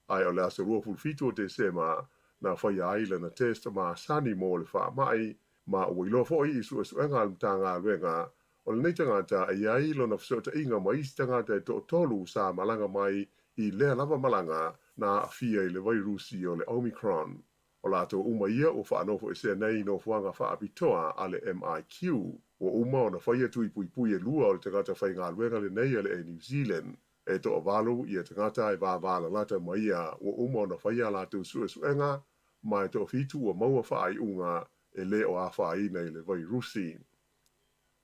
ae o le aso 27 o Tesema na faia ai lana test masani mo le faamai Ma ua iloa foi i suesuega a le Matagaluega, o lenei tagata e i ai lona fesootaiga ma isi tagata e toatolu sa malaga mai i lea lava malaga na aafia i le vairusi o le Omicron. O latou uma ia ua faanofoesea nei i nofoaga faapitoa a le MIQ. Ua uma ona faia tui puipui e lua o le tagata faigaluega lenei a le Air New Zealand. E toavalu ia tagata e vavalalata ma ia ua uma ona faia a latou suesuega, ma e toafitu ua maua faaiuga e lē o afaina i le vairusi.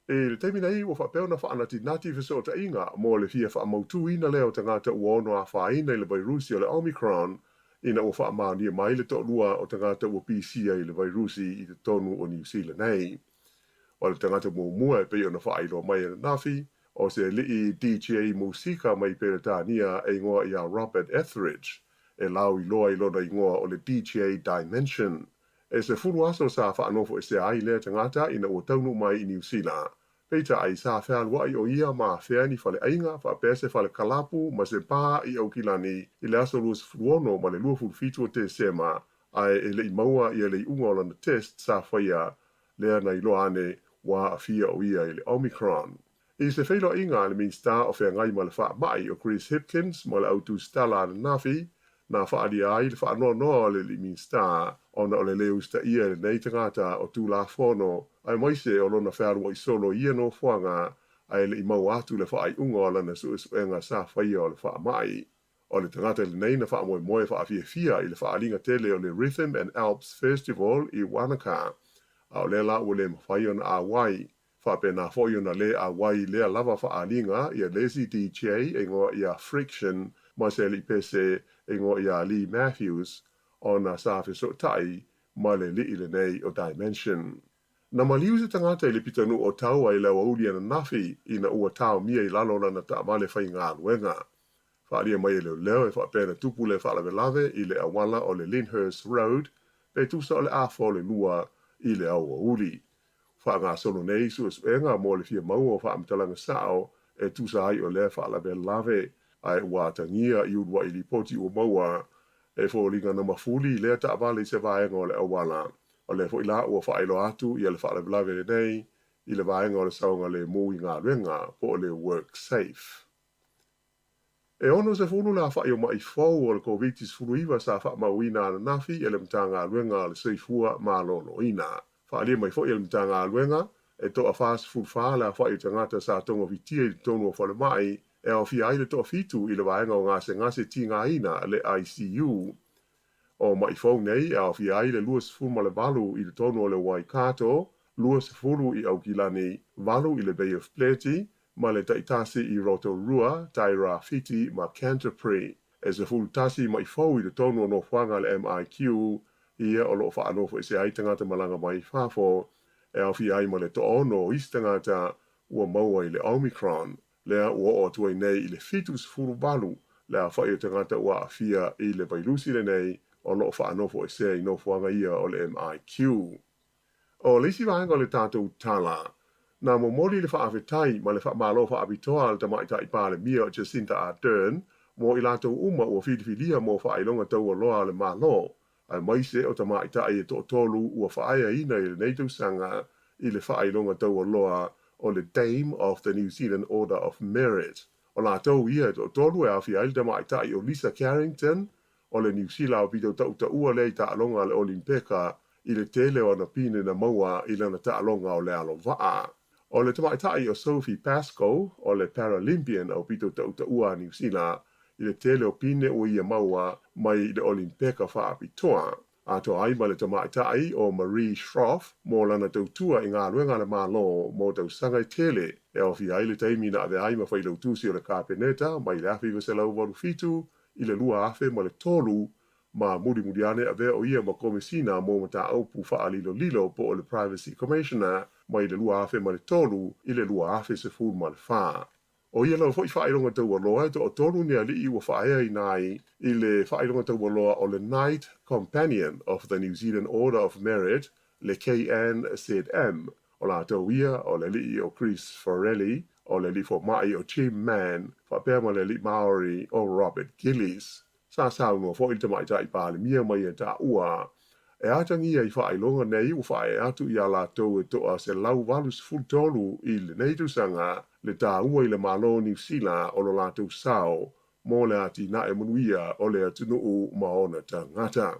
I le taimi nei, ua faapea ona faanatinati fesootaiga mo le fia faamautuina lea o tagata ua ono afaina i le vairusi o le Omicron, ina ua faamaonia mai le toalua o tagata ua pisia i le vairusi i totonu o Niu Sila nei. O le tagata muamua e pei ona faailoa mai ananafi, o se alii DJ musika mai Peretania e igoa ia Robert Etheridge, e lauiloa i lona igoa o le DJ Dimension. E 10 aso sa faanofoesea ai lea tagata ina ua taunuu mai i Niu Sila. Peitai, sa fealuai o ia ma afea ni faleaiga faapea se fale kalapu ma se pā i Aukilani i le aso 26 ma le 27 o Tesema, ae e le i maua ia le iuga o lana test sa faia, lea na iloa ane ua aafia o ia i le Omicron. I se feiloaiga a le Minisita o Feagai ma le Faamai o Chris Hipkins ma le au tusitala ananafi, na faaalia ai le faanoanoa o le alii Minisita ona o le lē usitaia e lenei tagata o Tulafono aemaise o lona fealuai solo i ia nofoaga ae le i maua atu le faaiuga o lana suesuega sa faia o le faamai. O le tagata lenei na faamoemoe faafiafia i le faaaliga tele o le Rhythm and Alps Festival i Wanaka, a o lea la ua le mafai ona auai. Faapena foi ona lē auai lea lava faaaliga ia le isi DJ e igoa ia Friction ma se alii pese e igoa ia Lee Matthews ona sa fesootai ma le alii lenei o Dimension. Na maliu se tagata i le pitonuu o Taua i le aoauli ananafi ina ua taomia i lalo lana taavale faigaluega. Faaalia mai e leoleo e faapea na tupu le faalavelave i le auala o le Lyndhurst Road pe tusa o le afa o le 2 i le aoauli. Faagasolo nei suesuega mo le fia maua o faamatalaga sao e tusa ai o lea faalavelave, ae ua atagia i uluai lipoti ua maua e foliga na mafuli lea taavale i se vaega o le auala. O lea foi la ua faailoa atu ia le faalavelave lenei i le vaega o le saogalemu i galuega po o le WorkSafe. E 60 le afa'i o ma'i fou o le Koviti-19 sa faamauina ananafi e le Matagaluega o le Soifua Maloloina. Faaalia mai foi e le Matagaluega, e toa-44 le afa'i o tagata sa togafitia i totonu o falemai, e aofia ai le toafitu i le vaega o gasegase tigaina, le ICU. O ma'i fou nei e aofia ai le 28 i totonu o le Waikato, 20 i Aukilani, 8 i le Bay of Plenty, ma le taitasi i Rotorua, Tairāwhiti ma Canterbury. E 11 ma'i fou i totonu o nofoaga a le MIQ, ia o lo o faanofoesea ai tagata malaga mai fafo, e aofia ai ma le toaono o isi tagata ua maua i le Omicron. Lea ua oo atu ai nei i le 78 le afa'i o tagata ua aafia i le vairusi lenei o lo o faanofoesea i nofoaga ia o le MIQ. O le isi vaega o le tatou tala, na momoli le faafetai ma le faamalo faapitoa a le Tamaitai Palemia o Jacinda Ardern mo i latou uma ua filifilia mo faailoga taualoa a le Malo, aemaise o tamaitai e toatolu ua faaeaina i lenei tausaga i le faailoga taualoa o le Dame of the New Zealand Order of Merit. O latou ia e toatolu e aofia ai le tamaitai o Lisa Carrington o le Niu Sila aupito tautaua lea i taaloga a le Olimpeka i le tele o ana pine na maua i lana taaloga o le alo vaa. O le tamaitai o Sophie Pascoe o le Paralympian aupito tautaua a Niu Sila i le tele o pine ua ia maua mai i le Olimpeka faapitoa. Atoa ai ma le tamaitai o Marie Shroff mo lana tautua i galuega a le Malo mo tausaga e tele, e aofia ai le taimi na avea ai ma failautusi o le Kapeneta mai le 1987 i le 2003, ma mulimuli ane avea o ia ma Komesina mo Mataupu Faalilolilo po o le Privacy Commissioner mai le 2003 i le 2014. O ia lava foi faailoga taualoa e toatolu ni alii ua faaeaina ai i le faailoga taualoa o le Knight Companion of the New Zealand Order of Merit, le KNZM. O latou ia o le alii o Chris Farrelly, o le alii foma'i o Jim Mann, faapea ma le alii Maori o Robert Gillies. Sa saunoa foi le Tamaitai Palemia ma ia taua. E atagia i faailoga nei ua faaee atu iā latou e toa 183 i lenei tausaga le tāua i le Malo o Niu Sila o lo latou sao mo le atinae manuia o le atunuu ma ona tagata.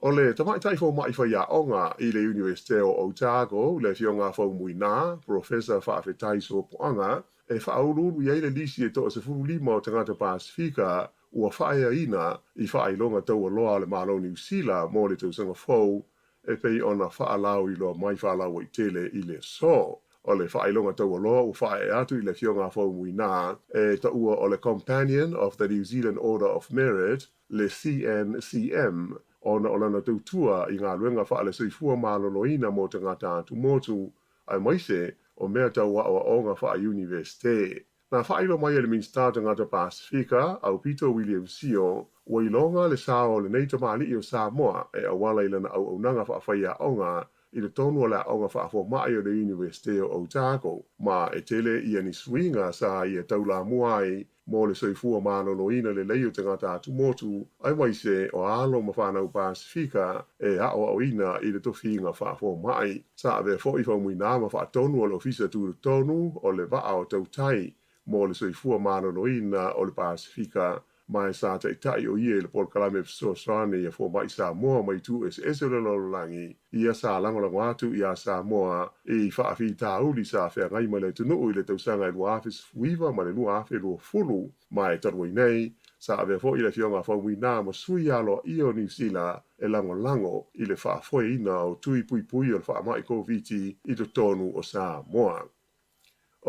O le tamaitai fomaʻi faiaoga i le Iunivesite o Otago, le Afioga Faumuina, Profesa Faafetai Sopoaga, e faauluulu i ai le lisi e toa 15 o tagata Pasefika ua faaeaina i faailoga taualoa a le Malo o Niu Sila mo le tausaga fou e pei ona faalauiloa mai faalauaitele i le aso. O le faailoga taualoa ua faaee atu i le Afioga Faumuina e taua o le Companion of the New Zealand Order of Merit, le CNCM, ona o lana tautua i galuega faale-soifua maloloina mo tagata atumotu, aemaise o mea tau aoaoga faa-iunivesite. Na faailoa mai e le Minisita o Tagata Pasefika, Aupito William Sio, ua iloga le sao o lenei tamalii o Samoa e auala i lana auaunaga faafaiaoga i totonu o le aoga faafomaʻi o le Iunivesite o Otago, ma e tele ia ni suiga sa ia taulamua ai mo le soifua maloloina lelei o tagata atumotu, aemaise o alo ma fanau Pasefika e aoaoina i le tofiga faafomaʻi. Sa avea foi Faumuina ma faatonu o le Ofisa Tutotonu o le Vaa o Tautai mo le soifua maloloina o le Pasefika, ma e sa taʻitaʻi o ia i le polokalame fesoasoani ia fomaʻi Samoa mai itu eseese o le lalolagi. Ia sa lagolago atu iā Samoa i faafitauli sa feagai ma le atunuu i le tausaga e 2019 ma le 2020, ma e talu ai nei, sa avea foi le Afioga Faumuina ma sui aloaia o Niu Sila e lagolago i le faafoeina o tui puipui o le faamaʻi Koviti i totonu o Samoa.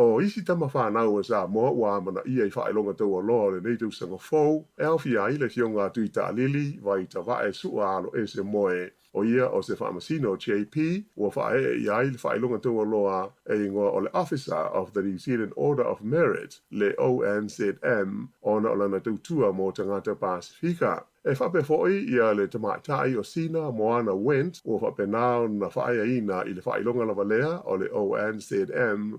O isi tama fanau a Samoa ua amanaia i faailoga taualoa o lenei tausaga fou, e aofia ai le Afioga a Tuitaalili Vaitavae Su'a Aloese Moe, o ia o se faamasino JP ua faaee ia ai le faailoga taualoa e igoa o le Officer of the New Zealand Order of Merit, le ONZM, ona o lana tautua mo tagata Pasefika. E faapea foi ia le tamaitai o Sina Moana Wendt ua faapena ona faaeaina i le faailoga lava lea o le ONZM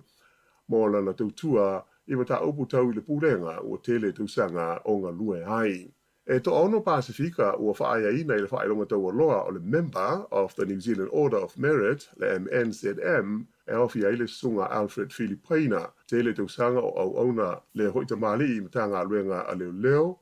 mo lana tautua i mataupu tau i le pulega ua tele tausaga o galue ai. E toaono Pasefika ua faaeaina i le faailoga taualoa o le Member of the New Zealand Order of Merit, le MNZM, e aofia ai le Susuga Alfred Filipaina, tele tausaga o auauna lea foi tamalii i Matagaluega a Leoleo,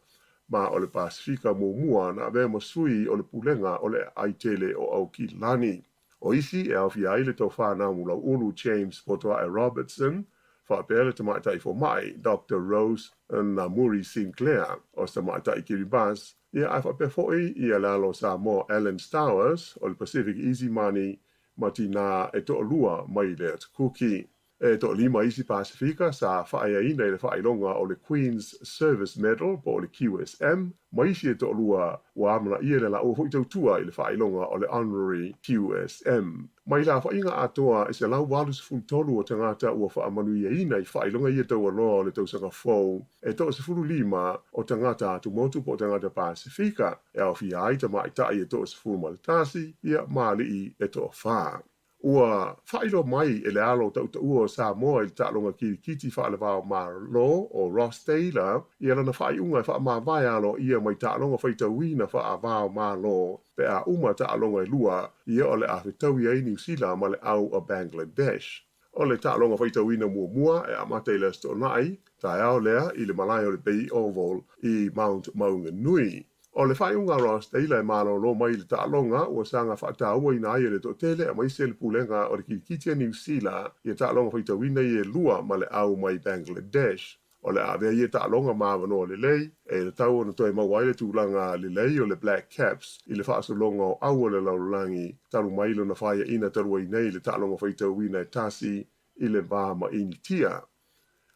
ma o le Pasefika muamua na avea ma sui o le pulega o le aai tele o Aukilani. O isi e aofia ai le Tofa Naumulauulu James Potoa'e Robertson, faapea le tamaitai fomaʻi Doctor Rose Namuri Sinclair o se tamaitai Kiribati, ia ae faapea foi ia le alo o Samoa Alan Stowers o le Pacific Easy Money ma tinā e toalua mai le Atu Kuki. E toalima isi Pasefika sa faaeaina i le faailoga o le Queen's Service Medal po o le QSM, ma isi e toalua ua amanaia le laua foi tautua i le faailoga o le Honorary QSM. Mai le aofaiga atoa e 183 o tagata ua faamanuiaina i faailoga ia taualoa o le tausaga fou, e toa 15 o tagata atumotu po o tagata Pasefika, e aofia ai tamaitai e toa 11, ia ma alii e toafa. Ua faailoa mai e le alo tautaua o Samoa i le taaloga kilikiti faale-va-o-Malo o Ross Taylor ia lana faaiuga e faamavae aloaia mai taaloga faitauina faava-o-Malo pe a uma taaloga e lua ia o le a fetaui ai Niu Sila ma le au a Bangladesh. O le taaloga faitauina muamua e amata i le Aso Toonai, taeao lea i le malae o le Bay Oval i Mount Maunganui. O le faaiuga a Ross Taylor e malolo mai i le taaloga ua saga faatauaina ai e le toatele aemaise le pulega o le kilikiti a Niu Sila ia taaloga faitauina ia e lua ma le au mai Bangladesh. O le a avea ia taaloga ma avanoa lelei e tatau ona toe maua ai le tulaga lelei o le Black Caps i le faasologa o au o le lalolagi talu mai lona faiaina talu ai nei le taaloga faitauina e tasi i le va ma Initia.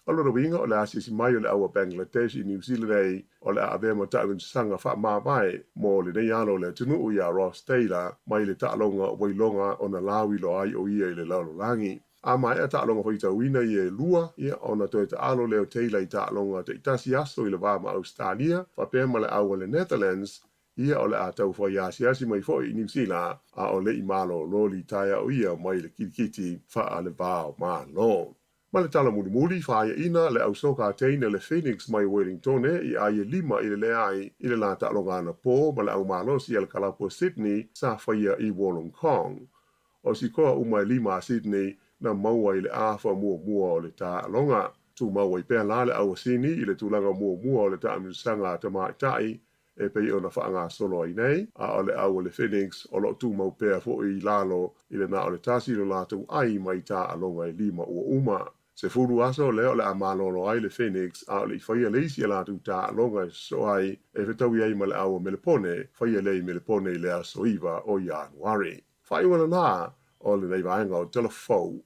O lona uiga o le asiasi mai o le au a Bangladesh i New Zealand nei o le a avea ma taʻaunisaga faamavae mo lenei alo o le atunuu iā Ross Taylor mai le taaloga ua iloga ona lauiloa ai o ia i le lalolagi. A maea taaloga faitauina ia e lua, ia ona toe taalo lea o Taylor i taaloga taitasi aso i le va ma Ausetalia faapea ma le au a le Netherlands, ia o le a tau fai asiasi mai foi i Niu Sila a o le i malolo litaea o ia mai le kilikiti faale-va-o-Malo. Ma le tala mulimuli, fa'aiaina le au soka teine le Phoenix mai Wellingtone i ai e 5 i le leai i le la ta'aloga anapō ma le au malosi a le kalapu a Sydney sa faia i Wollongong. O sikoa uma e 5 a Sydney na maua i le afa muamua o le ta'aloga. Tumau ai pea la le au a Sini i le tulaga muamua o le ta'amilosaga a tamaitai e pei ona faagasolo ai nei, a o le au o le Phoenix o lo o tumau pea foi i lalo i le na o le 1 lo latou ai mai taaloga e 5 ua uma. 10 aso lea o le a malolo ai le Phoenix a o le i faia le isi a latou taaloga e sosoo ai e fetaui ai ma le au o Melepone, faia lea i Melepone i le aso 9 o Ianuari. Faaiuga lena o lenei vaega o Tala Fou.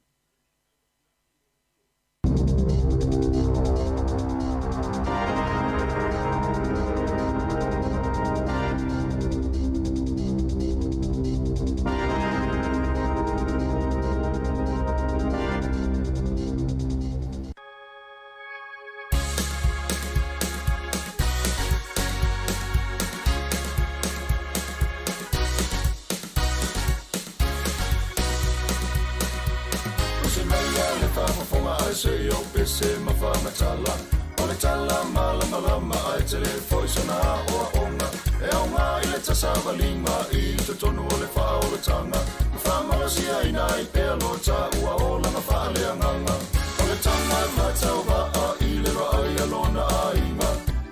Tusi mai ia le faafofoga ae se i ou pese ma faamatala O le tala malamalama ae tele foi sona aoaoga E aoga i le tasavaliga i totonu o le faaolataga Ma faamalosiaina ai pea lo taua olaga faaleagaga O le taga e matauvaa i le vaai a lona aiga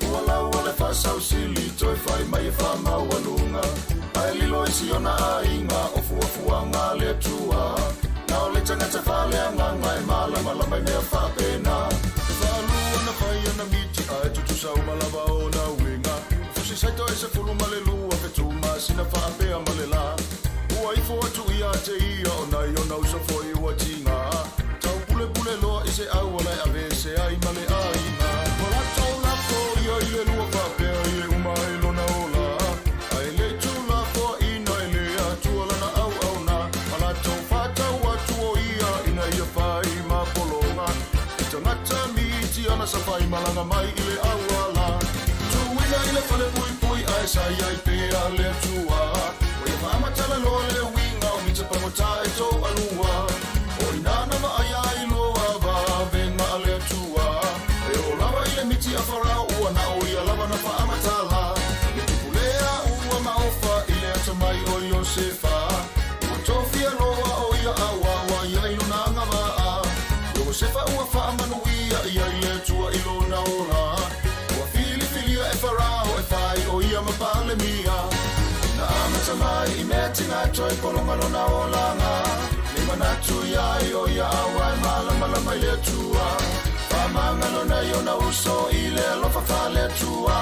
Ua laua le faasausili toe fai mai e faamaualuga Ae lilo i si ona aiga o fuafuaga a le Atua Na o le tagata faaleagaga e malamalama i mea faapena. E faalua na fai ana miti ae tutusa uma lava ona uiga. O fusi saito e 12 fetu masina faapea ma le la. Ua ifo atu ia te ia o nai ona uso foi ua tiga. Taupulepule loa i se auala e aveese ai ma le aiga. Ua latou lafo ia i le lua faapea i le uma ai lona ola. Ae le i tuulafoaina e le Atua lana auauna, ma latou faatau atu o ia ina ia fai ma pologa i tagata miti ana sa faimalaga mai i le auala. Tuuina i le fale puipui ae sa i ai pea le Atua. Ua ia faamatala loa le uiga o mita pagota e toalua. O i ina na vaaia ai loa vavega a le Atua. E oo lava i le miti a Farao ua na o ia lava na faamatala. Le tupu lea ua maofa i le atamai o Iosefa. Ua tofia loa o ia a ua ua ia i lona agavaa. Iosefa ua faamanuia ia i le Atua i lona ola. Ua filifilia e Farao e fai o ia ma Palemia. Na amata mai i mea tiga toe pologa lona olaga. Le manatu ia ai o ia a ua e malamalama i le Atua. Faamagalo nai ona uso i le alofa faale-Atua.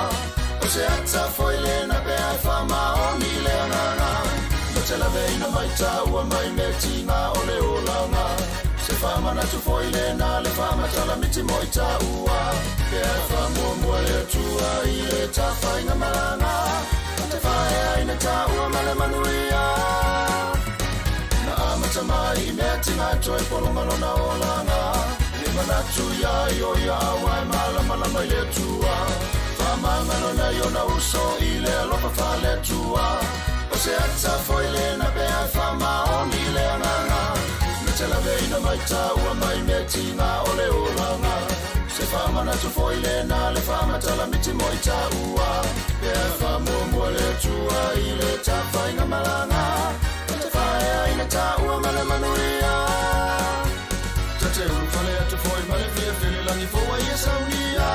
O se ata foi lena pea e faamaoni i le agaga. Na te laveina mai taua mai mea tiga o le olaga. Se faamanatu foi lena le faamatala miti mo i taua. Pea e faamuamua le Atua i le tafaiga malaga. Na te faaeaina taua ma le manuia. Na amata mai i mea tiga toe pologa lona olaga. Le manatu ia ai o ia a ua e malamalama i le Atua. Faamagalo nai ona uso i le alofa faale-Atua. O se ata foi lena pea e faamaoni i le agaga. Na te laveina mai taua mai mea tiga o le olaga. Se faamanatu foi lena le faamatala miti mo i taua. Pea e faamuamua le Atua i le tafaiga malaga. Na te faaeaina taua ma le manuia. Ta te ulufale atu foi ma le fiafia i le lagi fou ai e saunia.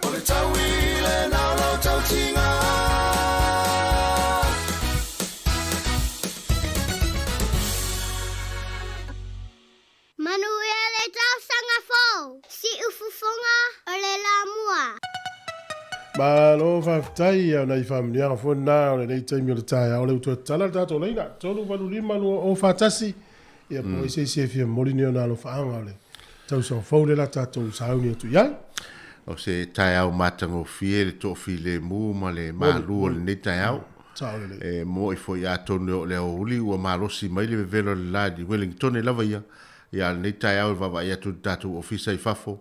O le taui lena o lau tautiga. Manuia le tausaga fou! Siufofoga o le Lamua. Malo faafetai ia nai faamanuiaga foi lena o lenei taimi o le taeao lea ua toe tatala le tatou laina 385 2041 ia po o ai se isi e fia momoli ni ona alofaaga o le tausaga fou lea la tatou sauni atu i ai. O se taeao matagofie le toafilemu ma le malu o lenei taeao. Sao lelei. E mo'i foi atonu e oo i le aoauli ua malosi mai le vevelo o le la i Wellingtone lava ia. Ia a o lenei taeao e vaavaai atu i le tatou ofisa i fafo,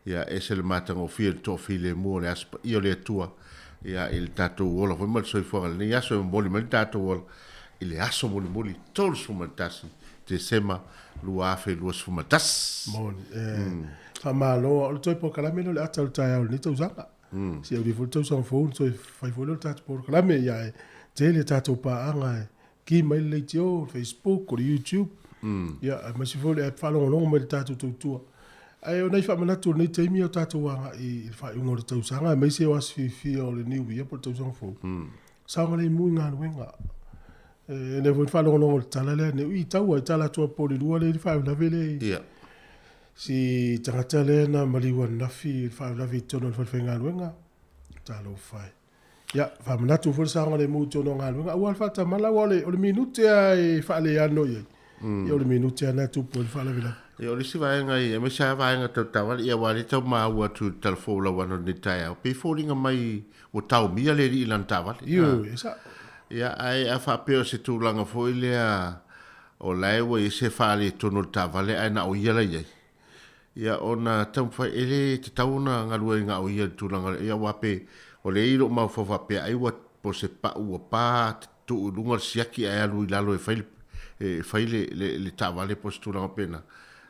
ia ese le matagofie o le toafilemu o le Aso Paia o le Atua, ia i le tatou ola foi ma le soifuaga i lenei aso e momoli mai le tatou ola. i le aso mulimuli 31 Tesema 2021. Moni, e faamalo, o le toe polokalame lea o le ata o le taeao i lenei tausaga. Si au foi le tausaga fou, toe fai foi lea o le tatou polokalame, ia e tele tatou paaga e ki mai le leitio, Facebook, o le YouTube, ia, aemaise foi o le app faalogologo mai i le tatou tautua. Ae o nai faamanatu o lenei taimi o tatou agai i le faaiuga o le tausaga, aemaise o aso fiafia o le New Year po o le tausaga fou, saogalemu i galuega. E lea foi na faalogologo i le tala lea, ne i taua i tala atu po o le lua lea i le faalavelave lea i si tagata lea na maliu ananafi i le faalavelave i totonu o le falefaigaluega. Talofa e. Ia, faamanatu foi le saogalemu i totonu o galuega, aua le faatamala, aua o le minute lava e faaleano i ai, ia o le minute lava lena e tupu ai le faalavelave. Ia, o le isi vaega, aemaise lava vaega tau taavale, ia aua o lea e tau maua atu i le tala folau ana o lenei taeao, pei e foliga mai ua taomia le alii i lana taavale. Ioe, e sao. Ia, ae a faapea o se tulaga foi lea o la e ua i ai se faaletonu o le taavale ae na o ia la i ai, ia ona taumafai, e le tatau ona galue na o ia i le tulaga lea, ia aua pe o lea e i lou mafaufau faapea ai ua po o se pau ua pa tuu i luga le siaki ae alu i lalo e fai le, e fai le, le, le taavale po o se tulaga faapena.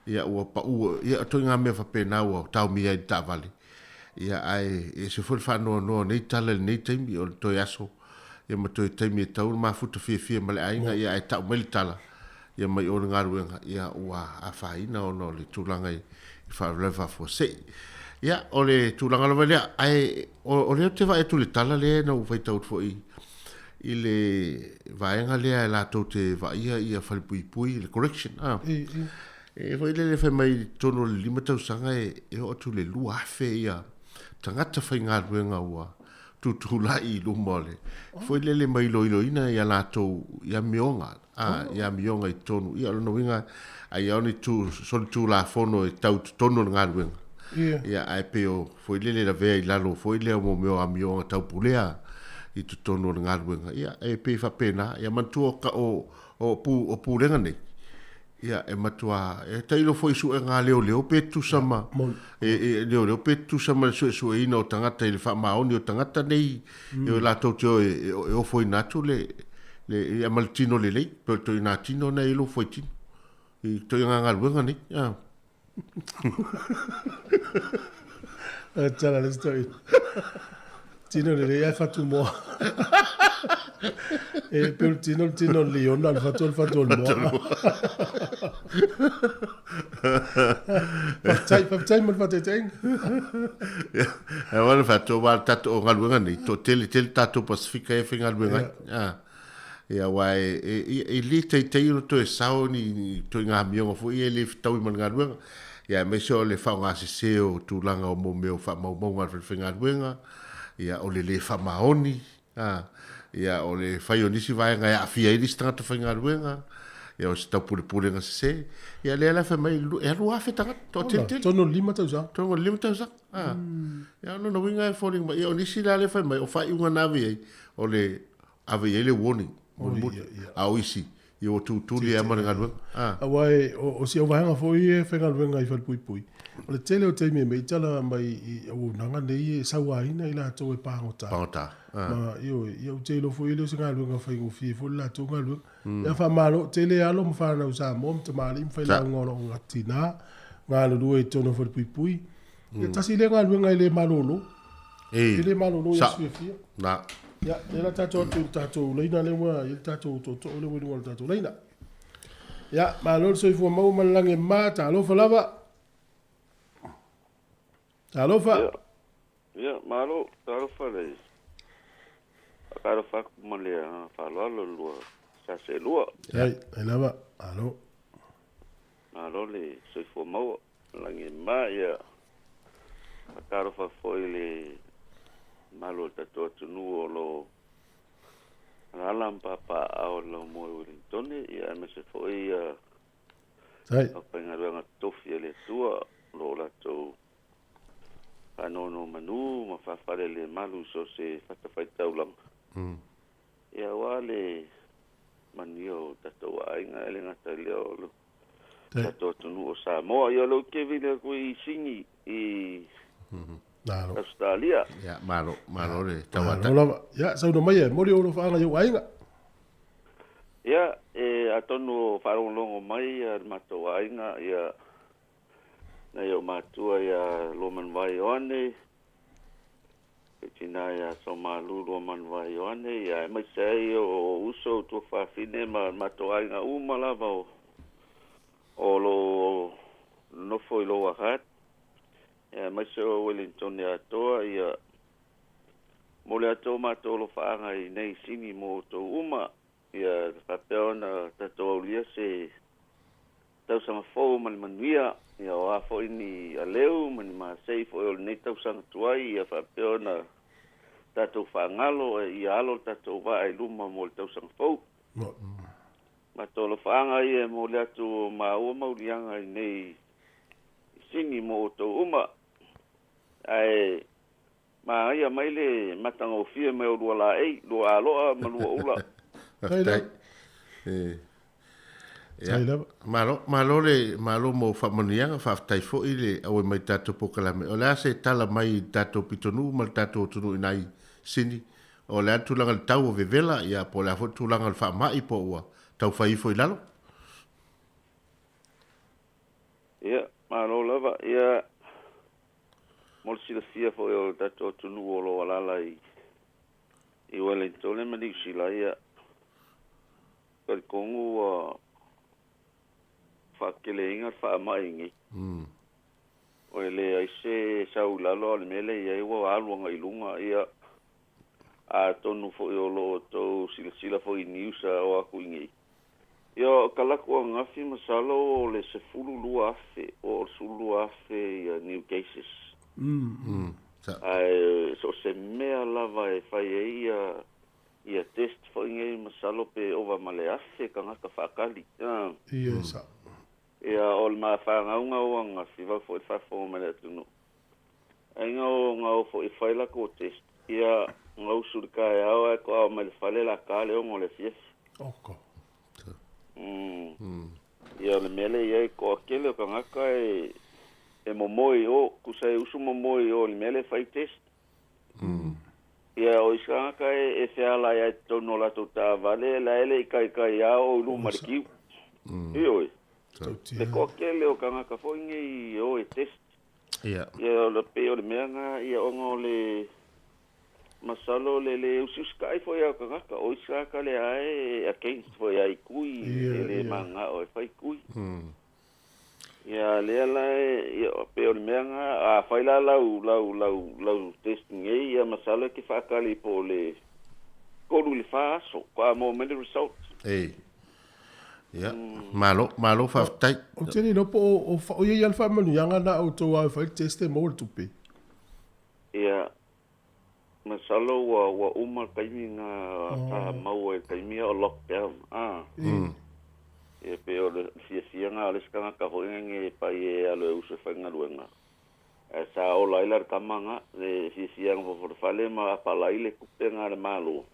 Ia ua pau, ia o ituaiga mea faapena ua taomia ai le taavale. Ia ae ese foi le faanoanoa o nei tala i lenei taimi, o le toe aso ia ma toe taimi e tatau ona mafuta fiafia ma le aiga, ia ae tau mai le tala ia mai o le galuega, ia ua afaina ona o le tulaga i faalavelave faafuasei. Ia o le tulaga lava lea, ae o lea ou te vaai atu i le tala lea na ou faitau atu foi i le vaega lea e latou te vaaia ia falepuipui, le correction, a. E foi lele fai mai i totonu o le 5 tausaga e oo atu i le 2,000 ia tagata faigaluega ua tutulai i luma o le foi lele ma iloiloina ia latou i amioga, a, i amioga i totonu. Ia o lona uiga ai lava o ni tu, solitulafono e tau i totonu o le galuega. Ia ae pei o foi lele lavea i lalo foi lea o mea o amioga tau pulea i totonu o le galuega. Ia e pei e faapena. Ia manatua o, o, o, o pulega nei, Ia, e matua, e tailo foi i suega a leoleo pe tutusa ma, e, e, leoleo pe tutusa ma le suesueina o tagata i le faamaoni o tagata nei, mm. e latou te o e, e ofoina atu le, le, ia ma le tino lelei, pe o le toina tino nei i lofo i tino, i toina galuega nei. Ah. Tala le story. Tino lelei ae fatu moa. E pe o le tino le tino o le liona, o le fatu o le fatu o le moa. Faafetai, faafetai mo le faataitaiga. E aua le fatu, aua le tatou o galuega nei, toatele tele tatou Pasifika e faigaluega ai. Ah. Ia, aua e, e, e, e le taitai ona toe sao ni, ni ituaiga amioga foi ia e le fetaui ma le galuega. Ia, aemaise o le faaaogasese o tulaga o mo mea o faamaumauga a le falefaigaluega, ia, o le le faamaoni, a, ia, o le fai o nisi vaega e aafia ai nisi tagata faigaluega, ia, o se taupulepulega sese. Ia, lea la fai mai, e alu 1,000 tagata, toateletele. Tonu o le 5 tausaga. Tonu o le 5 tausaga. A. Ia, o lona uiga e foliga mai, ia, o nisi la lea fai mai, o faaiuga na ave i ai, o le ave i ai le warning mulimuli, a o isi, ia ua tutuli lava ma le galuega. A. Aua o si au vaega foi e faigaluega i Falepuipui, o le tele o taimi e mei tala mai i auaunaga nei e sauaina i latou e pagota. Pagota. A. Ma, ioe, ia ou te iloa foi e le o se galuega faigofie foi le latou galuega. Ia faamalo tele alo ma fanau Samoa ma tamalii ma failauga o lo o tina galulue i totonu o Falepuipui. Ia tasi lea galuega e le malolo. E le malolo i aso fiafia. Na. Ia, lea la tatou atu i le tatou laina lea ua i ai le tatou tootoo lea ua i luga o le tatou laina. Ia, malo le soifua maua ma le lagi e mama, talofa lava. Talofa. Ia, ia malo, talofa le faatalofa atu ma le agaga faaaloalo i lua sa seelua. Ai, ai lava, malo. Malo le soifua maua. Lagi ma ia faatalofa foi i le mamalu o le tatou atunuu o lo o alaala ma papaaao i le laumua i Uelintone, ia aemaise foi ia aufaigaluega totofi a le Atua o lo o latou faanonomanu ma faafalelemalu i so o se fatafaitaulaga. Ia aua le manuia o tatou aiga, e le gata i lea o le tatou atunuu o Samoa. Ia o lea ou te vili atu i Sini i Ausetalia. Ia, malo, malo le tauatai. Malo lava. Ia, saunoa mai e, momoli ou alofaaga i ou aiga. Ia, e atonu o faalogologo mai ia le matou aiga ia nai o matua ia Luamanuvao Ioane, le tina ia Somalu Luamanuvao Ioane, ia aemaise ai o uso o tuafafine ma le matou aiga uma lava o loo nofo i Lower Hutt, ia aemaise o Wellington atoa, ia mo le atu o matou alofaaga i nei sini mo outou uma, ia faapea ona tatou aulia se tausaga fou ma le manuia, ia o a foi ni aleu ma ni masei foi o lenei tausaga tuai, ia faapea ona tatou faagalo, ia alo le tatou vaa i luma mo le tausaga fou. Matou alofaaga ia mo le atu o maua mauliaga i nei sini mo outou uma. Ae magaia mai le matagofie mai o lua laei, lua aloa ma lua ula. Faafetai. Ia, malo, malo le malo mo faamanuiaga, faafetai foi le auai mai tatou polokalame. O le a se tala mai i le tatou pitonuu ma le tatou atunuu i nai Sini? O le a le tulaga i le tau o vevela, ia po o le a foi le tulaga o le faamai po ua taufai ifo i lalo? Ia, malo lava. Ia, mo le silafia foi o le tatou atunuu o lo o alaala i Wellington ma Niu Sila, ia, talitonu ua faakeleina le faamai nei. O e leai se sau i lalo a o le mea lea e i ai ua alu agai i luga, ia, atonu foi o loo outou silasila foi i news a o atu i nei. Ia, o kalaku ananafi masalo o le 12,000, o le 12,000 ia new cases. Ae so o se mea lava e fai ai ia test foi nei masalo pe ova ma le 1,000 tagata faatali. Ia, sa. Ia, o le mafanauga o ananafi vau foi le faafofoga mai le atunuu. Ai nga o nga o foi fai la ko test. Ia, nga usu le taeao ae toa mai le fale la ka le 6 le afiafi. Oko. Ia, o le mea lea i ai toatele o tagata e momoe i o, tusa e usu momoe i o i le mea lea e fai test. Ia, o isi tagata e feala ai totonu o latou taavale, la e le i taitai a o i luma le kiu. Ioe. Le toatele o tagata foi nei o e test. Ia. Ia, o le pei o le mea na, ia, ona o le masalo le le usiusikai foi a o tagata, o isi tagata lea e against foi ai kui, e le maga o e fai kui. Ia, lea la e, ia, pe o le mea na, a fai la lau, lau, lau, lau test nei, ia, masalo e ke whaakali po le 3 i le 4 aso, ko a mo mai le result. Ei. Ia, malo, malo faafetai. O te le po o o ia le faamanuiaga na outou a e fai le test e maua le tupe. Ia, masalo ua uma le taimi na sa maua i le taimi o lockdown. Ia, pe o le fiafiaga o le isi tagata foi nge pai e alo e usu e faigaluega. Ae sa ola ai la le tama ga, le fiafiaga fofo le fale ma apalai le tupe ga le malo.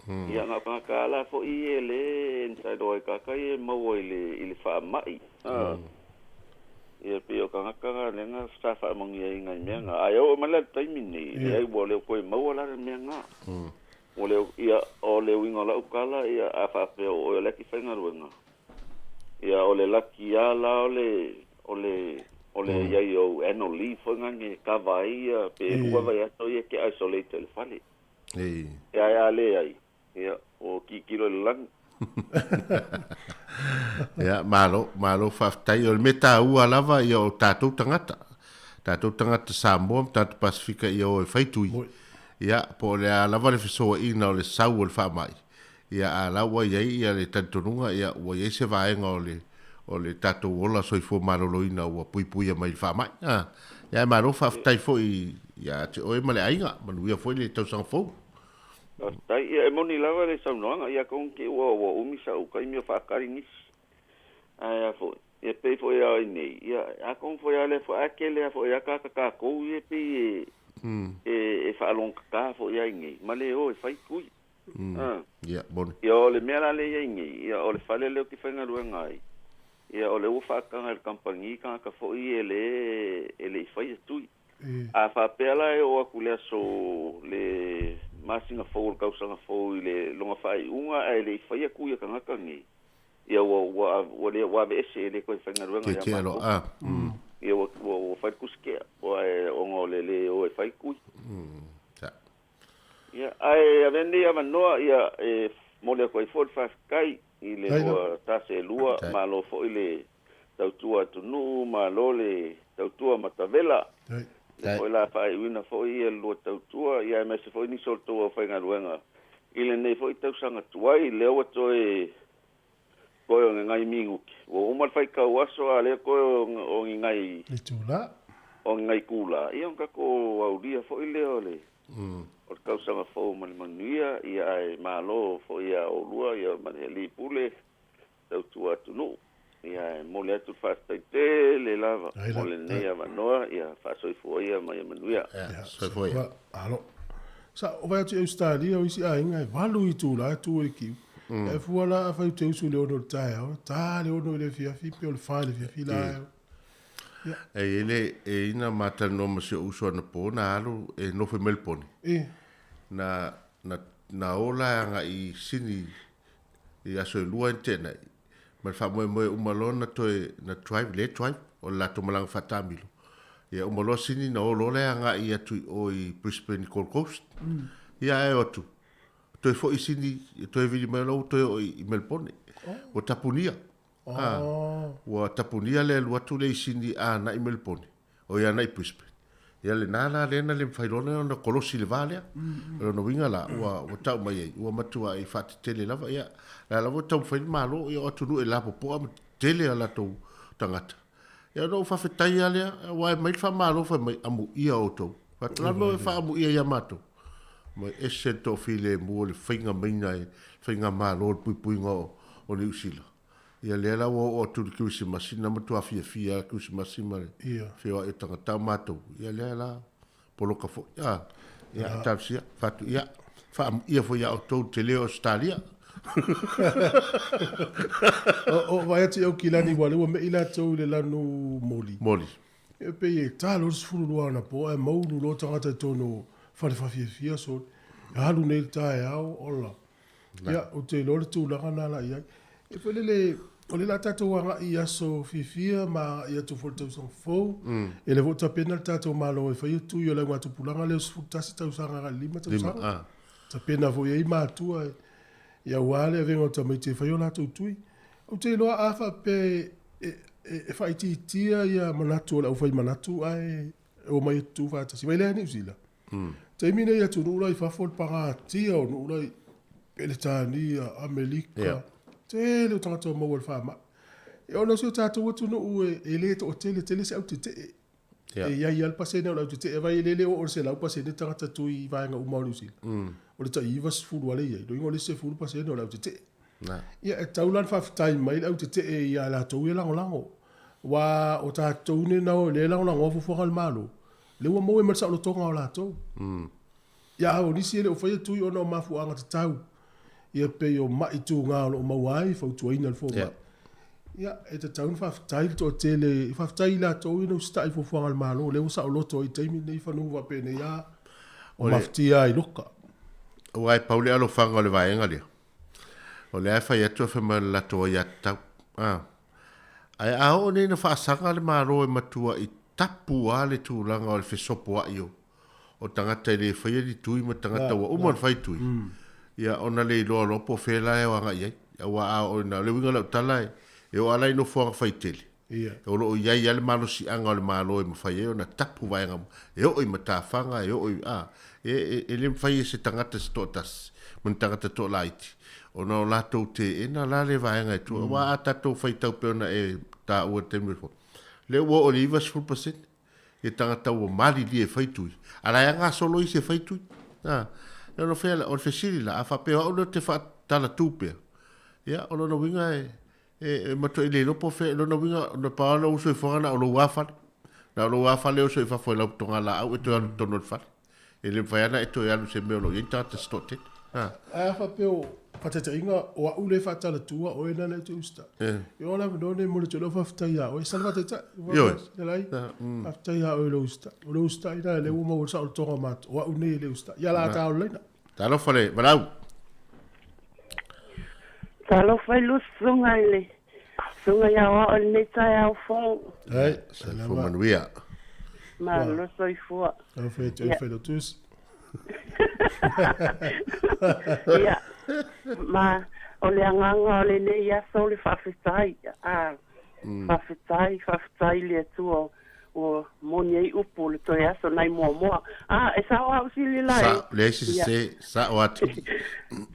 Ia, na o tagata ala foi e le entitled ai kaka e maua i le faamai. Ia, pe o tagata ga le ga sa faamanuia ai ngai mea ga. Ae oo mai la le taimi nei, leai ua le toe maua la le mea ga. O le, ia, o le uiga o lau tala, ia, a faapea o oe o le ake faigaluega. Ia, o le laki a la o le iai o annual leave foi ngange kava ai ia pe 2 vaiaso ia ke isolate le fale. Ei. Ia, ia le ai. Ia, o kikilo i le lagi. Ia, malo, malo faafetai. O le mea taua lava ia o tatou tagata. Tatou tagata Samoa ma tatou Pasifika ia o e fai tui. Ia, po o le a lava le fesoaina o le sau o le faamai. Ia, a la ua iai ia le talitonuga, ia, ua iai se vaega o le tatou ola soifua maloloina ua puipuia mai i le faamai. Ia, malo faafetai foi ia te oe ma le aiga, manuia foi le tausaga fou. Faafetai. Ia, e moni lava le saunoaga, ia kong ke ua umi sa u kaimi o faakali nisi. Ae a foi, ia pei foi a i nei, ia, a kong foi a le foi, a ke le a foi a ka ka kou ia pei e whaalongkaka foi ai nei, ma le o e whai kui. Ia, moni. Ia, o le mea la le ia i nei, ia, o le fale leo ki whaingaluenga ai. Ia, o le ua whaakanga i le kampani ka ka foi e le i whai e tui. A whapea la e o aku le aso le masina fou o le tausaga fou i le loga faaiuga ae le i faia tui a tagata nei ia ua ua ua le ua aveese e le toe faigaluega ia Tietie loa, matou. ah. Ia ua ua ua fai le tusi tea ua e ona o le lē o e fai tui. Ia ae avea lenei avanoa ia e momoli atu ai foi le faafetai i le lua taselua, malo foi le tautua atunuu, malo le tautua matavela. Lea foi la faaiuina foi ia le lua tautua, ia aemaise foi nisi o le tou aufaigaluega i lenei foi tausaga tuai, lea ua toe toe o ni nai minute, ua uma le faitau aso a o lea toe o ni nai Itula. o ni nai itula, ia ona tatou aulia foi lea o le o le tausaga fou ma le manuia, ia ae malo foi ia oulua ia ma le alii pule tautua atunuu. Ia e momoli atu le faafetai tele lava mo lenei avanoa, ia faasoifua ia ma ia manuia. Ia, soifua ia. Alo. Sa o vai atu i Ausetalia o isi aiga e 8 itula e tu ai i le kiu. E fua la afai ou te usu i le 6 i le taeao, e ta le 6 i le afiafi pe o le 4 i le afiafi la e. Ia. E i ai le, e i ai na ma talanoa ma si ou uso anapo na alu e nofo i Melbourne. Na, na, na o la agai i Sydney i aso e lua e teena i, ma le faamoemoe uma loa na toe, na drive, le drive, o le latou malaga faataamilo. Ia uma loa Sydney na o loa lea agai atu i o i Brisbane i Gold Coast. Ia ae o atu, toe foi i Sydney, toe vili mai loa ua toe oo i Melbourne. Ua tapunia. Ua tapunia le alu atu lea i Sydney anai Melbourne, o ia anai Brisbane. Ia lena la lea na le mafai loa ona kolosi le va lea. O lona uiga la, ua tau mai ai, ua matuai faatetele lava. Ia, la lava ua taumafai le Malo, ia o atunuu e lapopoa ma tetele a latou tagata. Ia ona ou faafetai lava lea, aua e aumai le faamalo fai mai, amuia outou. Fai atu, o le a le mea e faaamuia ia matou? Mai ese le toafilemu o le faiga maiga e faigamalo le puipuiga o Niu Sila. Ia lea la ua oo atu i le Kerisimasi na matua fiafia lava Kerisimasi ma le feoai o tagata o matou. Ia lea la poloka foi. Ah, ia talosia, fatu ia faamuia foi ia outou le tele o Ausetalia. O vaai atu i Aukilani ua lea ua mei latou i le lanu moli. Moli. E pei e ta loa le 12 anapo ae maulu loa tagata i totonu o fale faafiafia sole. E alu nei i le taeao, ola. Ia, ou te iloa le tulaga lena la i ai. E foi lele, o lea la tatou agai i aso fiafia ma agai atu foi i le tausaga fou. E le foi tapena le tatou Malo e faia tui o le augatupulaga lea o 11 tausaga agai i le 5 tausaga. Tapena foi i ai matua e aua le avega o tamaiti e fai o latou tui. Ou te iloa a faapea e faaitiitia ia manatu o le aufai manatu ae omai e tutu faatasi. Vai lea Niu Sila. Taimi nei atunuu la i fafo le pagatia o nuu la i Peretania, Amerika, tele o tagata o maua i le faamai. E ona o si o tatou atunuu e le toatele tele se autetee. E i ai lava le pasene o le autetee, vai e le le oo i le 100% tagata tui i vaega uma o Niu Sila. O le tai 90 lava lea e i ai, lona uiga o le isi 10% o le autetee. Ia e tatau la ona faafetai mai le autetee ia latou ia lagolago. Aua o tatou nei na o lea e lagolagoa fuafuaga a le Malo, lea ua maua ai ma le saolotoga o latou. Ia a o nisi e le o faia tui ona o mafuaaga tatau, ia pei o mai tuga o lo o maua ai, fautuaina e le fomai. Ia, e tatau ona faafetai le toatele, faafetai i latou ia na usitai i fuafuaga a le Malo, lea ua saoloto ai i le taimi lenei fanua faapenei a o mafatia lava i loka. Aua e pau le alofaga o le vaega lea, o lea e fai atu e fai mai o le latou aiatatau. Ae a oo nei ina faasaga le Malo e matuai tapu lava le tulaga o le fesopoai o tagata e le faia ni tui ma tagata ua uma ona fai tui, ia ona le iloa loa po o fea la e o agai i ai. Aua a oo ina, o le uiga o lau tala, e oo lava la i nofoaga faitele, o lo o i ai lava le malosiaga o le Malo e mafai ai ona tapu vaega uma, e oo i matafaga, e oo i, a, e le mafai e se tagata se toatasi ma ni tagata toalaiti ona o latou teena la le vaega e tua. Aua a tatou faitau pei ona e taua i le taimi o le fono, lea ua oo i le 90% ia tagata ua malilie e fai tui, a la e gasolo isi e fai tui. A, e ono fea la, o le fesili la, a faapea o au lea ou te faatalatū pea, ia, o lona uiga e matuai le iloa po o fea, lona uiga, na pau lava lou soifuaga na o lou lava fale. Na o lou lava fale e oso i fafo e lau togalaau e toe alu i totonu o le fale. E le mafai lava ona e toe alu i se mea o lo o i ai ni tagata se toatele. A. Ae a faapea o faataitaiga o au lea e faatalatua oe lena e te usitai. Ia o le avanoa lenei e momoli atu ai lau faafetai ia oe. Sala faataitai. Ioe. Fetalai, faafetai ia oe i lou usitai. O lou usitai lena lea ua maua ai le saolotoga o matou. O au nei e le usitai. Ia o le a ta olaina. Talofa le Valau. Talofa i lua susuga i le susuga i aoao i lenei taeao fou. Ai, Soifua manuia. Malo soifua. Talofa ia te oe Failautusi. Ia, ma o le agaga o lenei aso o le faafetai. A, faafetai, faafetai i le Atua ua moni ai upu o le toe aso nai muamua. A, e sao au sili la e. Sa, leai se sese, sao atu.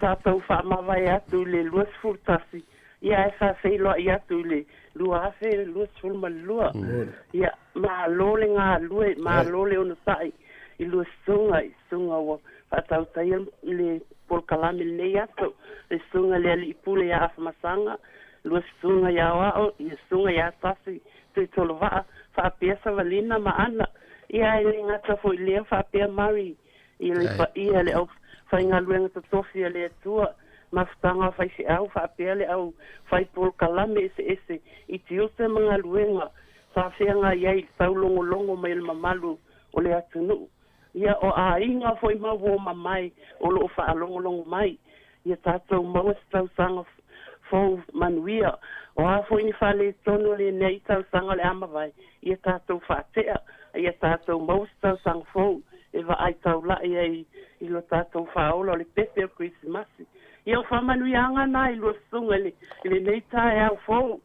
Tatou faamavae atu i le 21, ia ae faafeiloai atu i le 2022. Ia, malo le galue, malo le onosai i lua susuga, i susuga ua faatautaia le polokalame i lenei aso, le susuga i le Alii Pule ia Afamasaga, lua susuga i Aoao, ia susuga ia Tasi Tuitolovaa, faapea Savalina ma Ana, ia ae le gata foi i lea, faapea Mary i le paia le au faigaluega totofi a le Atua, mafutaga o faifeau, faapea le au fai polokalame eseese i tiute ma galuega sa feagai ai i le taulogologo mai o le mamalu o le atunuu. Ia, o aiga foi ma uo mamae o lo o faalogologo mai, ia tatou maua se tausaga fou manuia. O a foi ni faaletonu o lenei tausaga o le a mavae, ia tatou faatea, a ia tatou maua se tausaga fou e vaai taulai ai i lo tatou faaola o le pepe o le Kerisimasi. Ia, o faamanuiaga na i lua susuga i lenei taeao fou.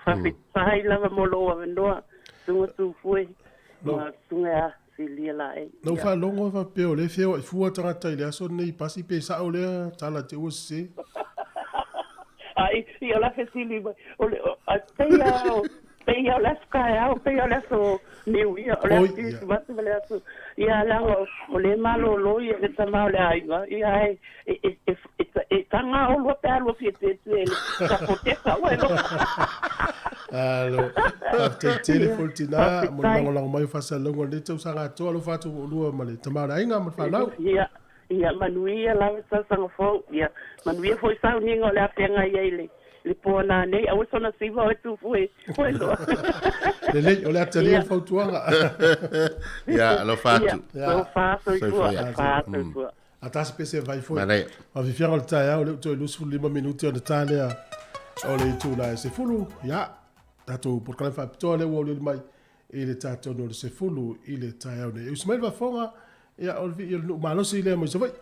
Faafetai lava mo lou avanoa, Susuga Tufue ma Susuga Silia Laei. Na ou faalogo faapea o lea e feoai fua tagata i le aso lenei i pasi pe sao lea tala te ua sese. Ai, ia o la fesili mai, o le, a pei lava o, pei lava o le aso taeao, pei lava o le aso Niu Ia, o le aso Kerisimasi ma le aso, ia leaga o lea e malolo ia le tama o le aiga, ia ae e, e, e, e, e taga olua pe a lua fia tietie i le sapotesa ua e loa. Alo, faafetai tele foi le tina mo le lagolago mai o faasalalauga o lenei tausaga atoa. Alofa atu ua oulua ma le tama o le aiga ma le fanau. Ia, ia manuia lava le tausaga fou. Ia manuia foi sauniga o le a feagai ai le le po nanei. Aua sona siva oe tufu e oe loa. Lelei, o le a talia le fautuaga. Ia, alofa atu. Ia, sofa soifua, sofa soifua. A tasi pese vai foi. Manaia. Faafiafiaga o le taeao, lea ua toe 25 minute ona ta lea o le itula e 10. Ia, tatou polokalame faapitoa lea ua auliuli mai i le ta 3 o le 10 i le taeao nei. E usi mai le faafofoga, ia, o le vii o le nuu malosi lea mai Savaii.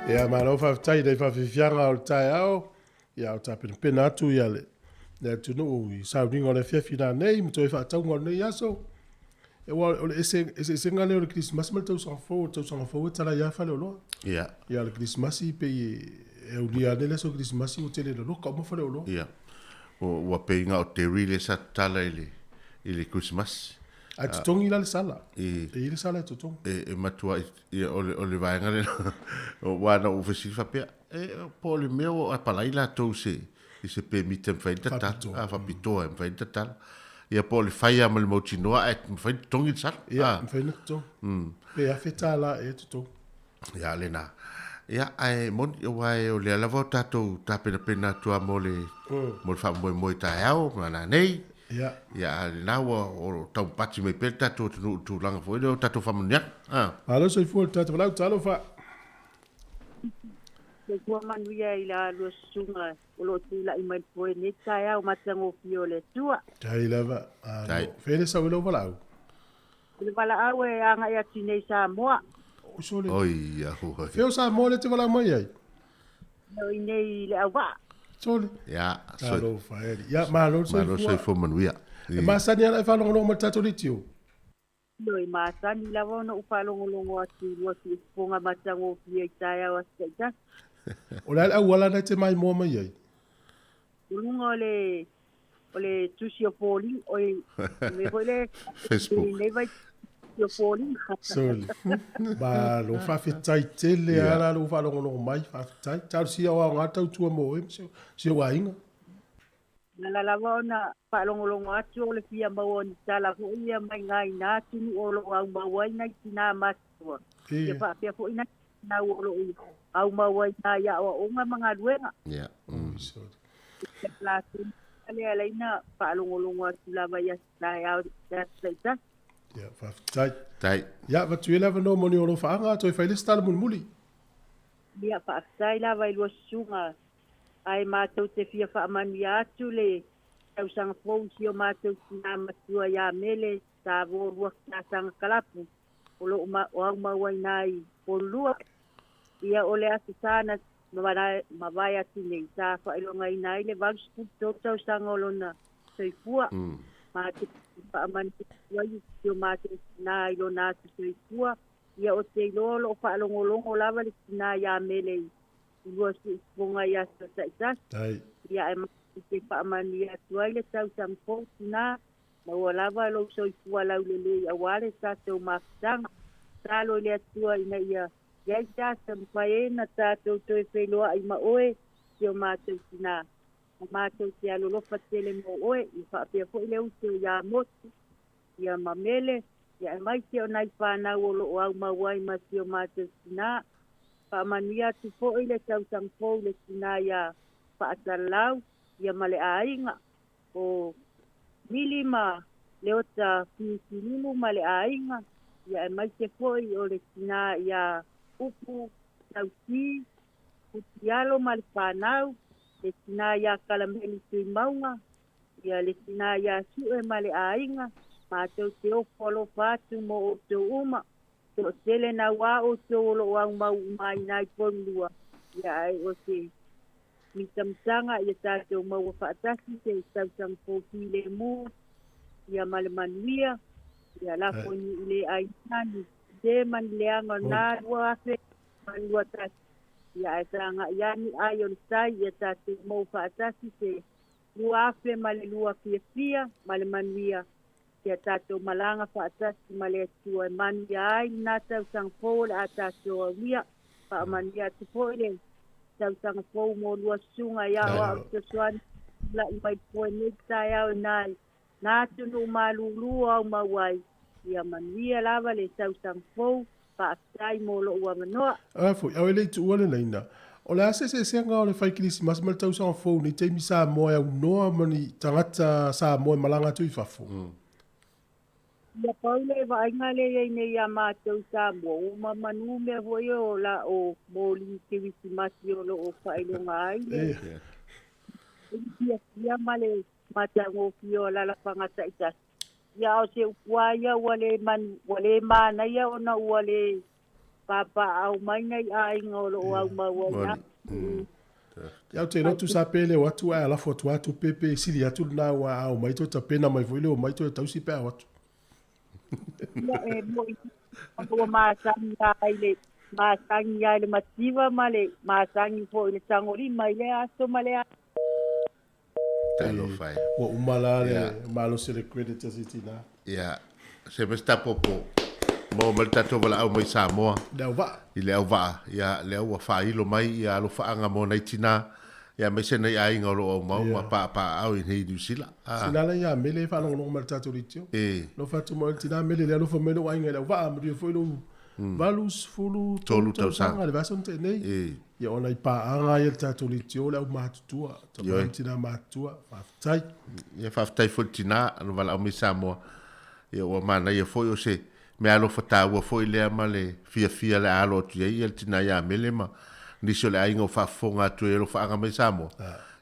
Ia malo faafetai le faafiafiaga o le taeao. Ia o tapenapena atu ia le atunuu i sauniga o le afiafi nanei ma toe faatauga o lenei aso. E ua o le eseesega lea o le Kerisimasi ma le tausaga fou. O le tausaga fou e talai lava faleoloa. Ia. Ia o le Kerisimasi pei e aulia ane le aso Kerisimasi ua tele loloka uma faleoloa. Ia. Ua pei na o Terry lea sa tatala i le Kerisimasi. Ae totogi la le sala. E i ai le sala e totogi. E matua ia o le vaega lena. Aua na ou fesili faapea, e po o le mea ua apalai latou i se pemita e mafai ai ona tatala, faapitoa e mafai ai ona tatala. Ia po o le fai lava ma le mautinoa ae mafai ona totogi le sala. Ia, mafai ona totogi. Pe $1,000 ea e totogi. Ia, lena. Ia, ae moni, aua o lea lava o tatou tapenapena atu lava mo le faamoemoe taeao ma nanei. Ia. Ia, a lena ua o taumapati mai pea le tatou atunuu i le tulaga foi lea o tatou faamanuiaga. Malo soifua i le tatou valaau, talofa. Soifua manuia i la lua susuga o lo o tulai mai le foe nei taeao matagofie o le Atua. Tai lava. Fea le sau i lau valaau? O le valaau e agai atu i nei Samoa. Sole. Oi, ia hoi. Fea o Samoa le te valaau mai ai? O i nei le auvaa. Sole. Ia, Talofa e alii. Ia, malo le soifua. Malo soifua manuia. E masani ala e faalogologo mai le tatou leitio. Ioe, masani lava ona ou faalogologo atu i lua siufofoga matagofie i taeao aso taitasi. O le a le auala na e te maimoa mai ai? O luga o le o le tusi o foliga, oi, le mea foi lea, Facebook. Nei vai tusi o foliga. Sole. Malo, faafetai tele lava la lou faalogologo mai, faafetai. Talosia o aoga tautua mo oe ma si ou aiga. E ala lava ona faalogologo atu o le fia maua o ni tala foi ia mai nai atunuu o lo o aumau ai nai tinā matutua. Ia faapea foi nai fanau o lo o aumau ai nai aoaoga ma galuega. Ia. Latou le ala ai na faalogologo atu lava i aso taeao i aso taitasi. Ia, faafetai. Tai. Ia, avatu ai le avanoa mo ni o alofaaga, toe fai le isi tala mulimuli. Ia, faafetai lava i lua susuga ae matou te fia faamanuia atu le tausaga fou i si o matou tinā matua ia Mele Savo Luafatasaga Kalapu o lo o aumau ai nā i Polulua. Ia o le aso sa na mavae atu nei sa faailogaina ai le 83 tausaga o lona soifua. Matou te faamanuia atu ai i si o matou tinā i lona aso soifua. Ia o te iloa o lo o faalogologo lava le tinā ia Mele i lua siufofoga i aso taitasi. Ia ae matou te faamanuia atu ai le tausaga fou tinā, maua lava lou soifua laulelei aua le tatou mafutaga. Tatalo i le Atua ina ia iai se aso e mafai ai ona tatou toe feiloai ma oe si o matou tinā. Ma matou te alolofa tele mo oe, ia faapea foi le uso ia Motu, ia ma Mele, ia aemaise o nai fanau o lo o aumau ai ma si o matou tinā. Faamanuia atu foi le tausaga fou i le tinā ia Faasalalau, ia ma le aiga o Mili ma Leota Fiusilulu ma le aiga, ia aemaise foi o le tinā ia Upu Tausi, Putialo ma le fanau, le tinā ia Kalameli Tuimauga, ia le tinā ia Sue ma le aiga, matou te ofo alofa atu mo outou uma. Toatele naua outou o lo o aumau uma ai nai Polulua, ia ae o se mitamitaga ia tatou maua faatasi se tausaga fou filemu, ia ma le manuia, ia lafo i niu le aina ni sese ma ni leaga o lena 2021. Ia ae sagai ane ai o le tai ia tatou maua faatasi se 2002 fiafia ma le manuia, ia tatou malaga faatasi ma le Atua e manuia ai lena tausaga fou o le a tatou aulia. Faamanuia atu foi le tausaga fou mo lua susuga i aoao fesoasoani tulai mai foe nei taeao i nai nā atunuu malūlū o aumau ai. Ia manuia lava le tausaga fou, faafetai mo lou avanoa. A foi, au e le i tuua le laina. O le a se eseesega o le fai Kerisimasi ma le tausaga fou nei taimi Samoa e aunoa ma ni tagata Samoa e malaga atu i fafo? Ia pau le vaaiga lea i ai nei iā matou i Samoa, ua mamanu mea foi o la o moli Kerisimasi o lo o faailoga ai le fiafia ma le matagofie o alaalafaga taitasi. Ia a o se upu lava ia ua le manu, ua le manaia ona ua le Papaaao mai nai aiga o loo aumau ai lava. Ia ou te iloa tusa pe le o atu ae alafo atu lava tupe pe sili atu lena aua a omai toe tapena mai foi le omai toe tausi pe a o atu. Ia e moi ua masani lava i le masani lava i le mativa ma le masani foi i le tagolima i lea aso ma lea aso. Talofa e. Ua uma la le malosi o le credit a si tina. Ia, se mea se tapopo maua mai le tatou valaau mai Samoa. Le auvaa. I le auvaa, ia, lea ua faailo mai ia alofaaga mo nai tina, ia aemaise nai aiga o lo o aumau ma paapaaao i nei Niu Sila. Ah. Sina la ia Mele e faalogologo mai i le tatou leitio. E. Alofa atu mai le tina Mele lea alofa mai lou aiga i le auvaa, manuia foi lou 83 tausaga le vaiaso na tea nei. E. Ia ona i paaga ai a le tatou leitio le aumatutua, tama ma tina matutua, faafetai. Ia faafetai foi i le tina na valaau mai Samoa. Ia ua manaia foi o se meaalofa taua foi lea ma le fiafia le a alo atu i ai ia le tina ia Mele ma nisi o le aiga o faafofoga atu e alofaaga mai Samoa.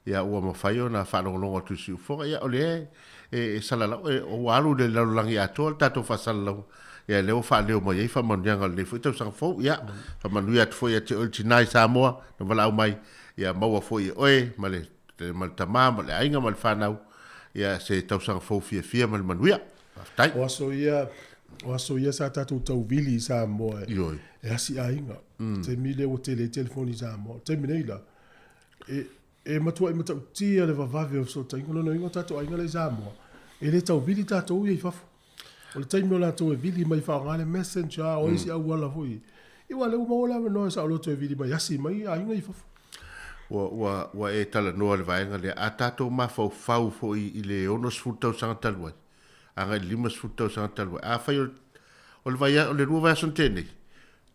Ia ua mafai ona faalogologo atu i siufofoga. Ia o lea e salalau, e, ua alu i le lalolagi atoa le tatou faasalalauga. Ia lea ua faaleo mai ai faamanuiaga o lenei foi tausaga fou. Ia, faamanuia atu foi ia te oe le tina i Samoa na valaau mai, ia maua foi e oe ma le, ma le tama ma le aiga ma le fanau, ia se tausaga fou fiafia ma le manuia. Faafetai. O aso ia, o aso ia sa tatou tauvili i Samoa e, Ioe. e asi aiga. Mm. Taimi lea ua tele ai telefoni i Samoa. O le taimi nei la, e, E matuai matautia le vavave o fesootaiga. O lona uiga o tatou aiga la i Samoa, e le tau vili tatou ia i fafo. O le taimi o latou e vili mai faaaoga le messenger o isi auala foi. Ia aua o lea ua maua le avanoa e saoloto e vili mai asi mai aiga i fafo. Ua, ua, ua e talanoa i le vaega lea. A tatou mafaufau foi i le 60 tausaga talu ai, agai i le 50 tausaga talu ai, afai o, o le vaia, o le lua vaiaso na tea nei,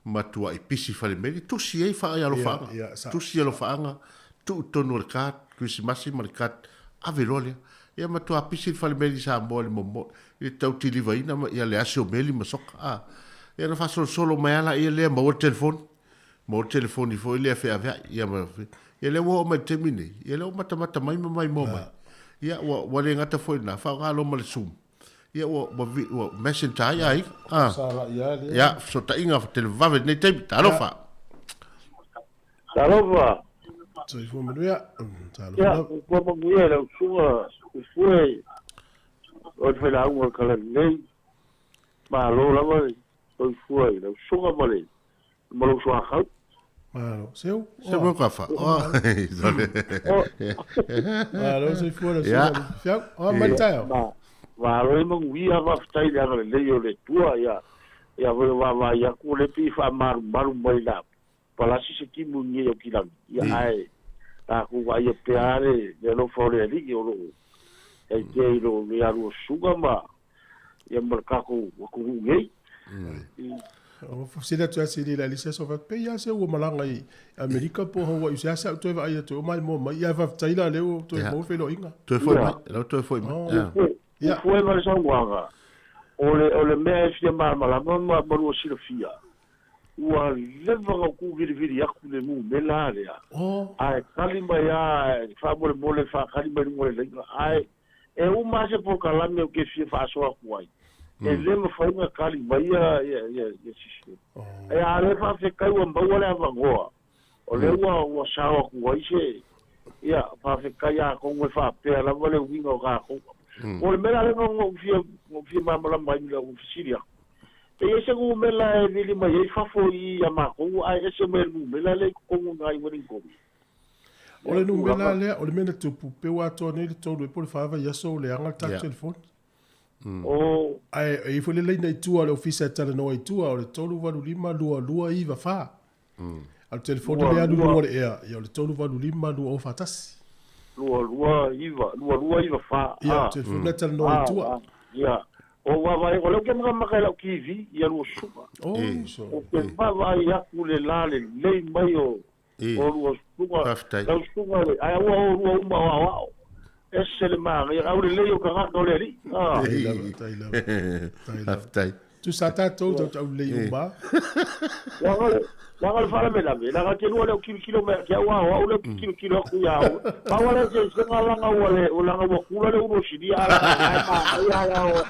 matuai pisi falemeli, tusi ai faa alofaaga, tusi alofaaga, tuu i totonu o le card, kerisimasi ma le card, ave loa lea. Ia matua pisi le falemeli i Samoa i le momo, i le tau tilivaina ma ia le asi o meli ma soka, a. Ia ona faasolosolo mai lava laia lea, maua le telefoni, maua le telefoni foi lea feaveai, ia ma, ia lea ua oo mai i le taimi nei, ia lea ua matamata mai ma maimoa mai. Ia ua, ua le gata foi i lena, faaaoga loa ma le zoom. Ia ua ua ua messenger ai aiga. Ah. Sala ia le. Ia, fesootaiga televave lenei taimi. Talofa. Talofa. Soifua manuia. Talofa. Ia, soifua manuia lau susuga Tufue o le failauga o le Talalelei. Malo lava le soifua i lau susuga ma le ma lou suakau. Malo. Seu. Seu mo ka fa. Oh. Malo soifua lau susuga. Fiau. Oh, mai taeao. Ma malo e manuia faafetai i le agalelei o le Atua ia ia foi vaavaai atu o lea pei e faamalumalu mai la palasi se timu i nei o kilagi ia ae tatou vaaia pea le le alofa o le Alii o loo i ai pea i lo le alu o susuga ma ia ma le tatou atunuu nei. O fesili atu ia Sili i le Alisi aso fai, pei lava se ua malaga i Amerika po o Hawaii, se a sa ou toe vaai atu e o maimoa mai. Ia faafetai la lea ua toe maua feiloaiga. Toe foi mai, la ua toe foi mai. Ia. Fue ma le saunoaga, o le, o le mea e fia malamalama ma, ma lua silafia, ua leva ona ou tuuvilivili atu le numera lea, ae tali mai lava, faamolemole faatali mai luga o le laina, ae E uma lava se polokalame ou te fia faasoa atu ai, e le mafai ona tali mai ia sisi. Ae a le faafetai ua maua le avanoa, o lea ua sao atu ai se, ia, faafetai atonu e faapea lava le uiga o tatou. O le mea la lea na ou fia malamalama ai ma ou fesili atu, pe i ai se numera e vili mai ai fafo i i a matou ae ese mai le numera lea i totonu i ina i Wellington. O le numera lea, o le mea na tupu, pe ua atoa nei le tolu ea po o le fa vaiaso o leaga le tatou telefoni. Ae e i ai foi le laina i tua o le ofisa e talanoa i tua, o le 385 2294. A o le telefoni lea e alu i luga o le ea, ia o le 385 2041. 229, 2294. Ia, o le telefoni lea e talanoa i tua. Ia, o vaavaai, o lea ou te makamaka i lau TV, ia lua susuga. Ou te vaavaai atu le la lelei mai o O lua susuga, lau susuga le, ae aua o lua uma o aoao. Ese le manaia, au lelei o tagata o le alii. Tai lava, tai lava. Tai lava. Faafetai. Tusa tatou tautau lelei uma. Leaga le, leaga le faalavelave, leaga te lua lea o tilotilo mai ia te au a o au lea ou te tilotilo atu ia oe. Pau lava lea o se eseesega leaga ua le, leaga ua kula le ulu o Silia ae manaia lava ia oe.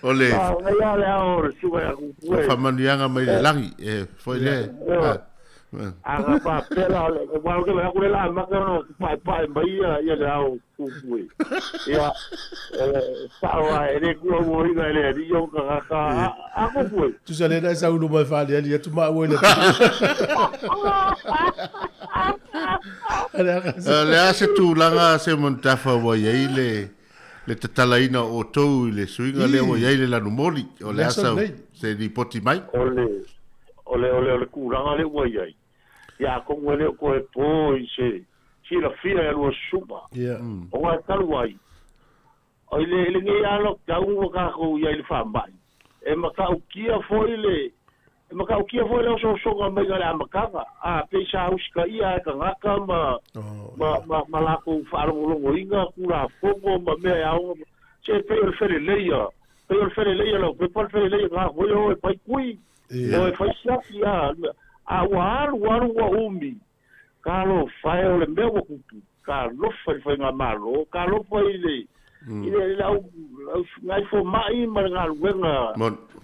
O le Ia le ao o le suga ia kupue. O faamanuiaga mai le lagi e foi le. Aga faapea la o wa ke la ku le la ma ka no pa pa mai ia ia le ao kupue. Ia sa wa e le ku mo i le ri yo ka ka a kupue. Tu sa le na sa ulu mai fa le ali atu ma ua le. Le a se tulaga se montafa ua i ai le le tatalaina o outou i le suiga lea ua i ai le lanumoli. O le a sau se lipoti mai. O le o le o le o le tulaga lea ua i ai. Ia atonu e le o toe po i se silafia ia lua susuga. Ona e talu ai. O i le lenei a lockdown ua tatou i ai i le faamai. E matautia foi le e matautia foi le osoosoga mai le amataga. A pei sa usitaia e tagata ma ma ma ma latou faalogologoina tulafono ma mea e aoga. Se pei o le feleleia. Pei o le feleleia lau pepa le feleleia na foi o e fai kui. O e fai siaki a. A ua alu alu ua umi. Ka alofa e o le mea ua kupu. Ka alofa i le faigamalo. Ka alofa i le i le au ngai fomai ma le galuega.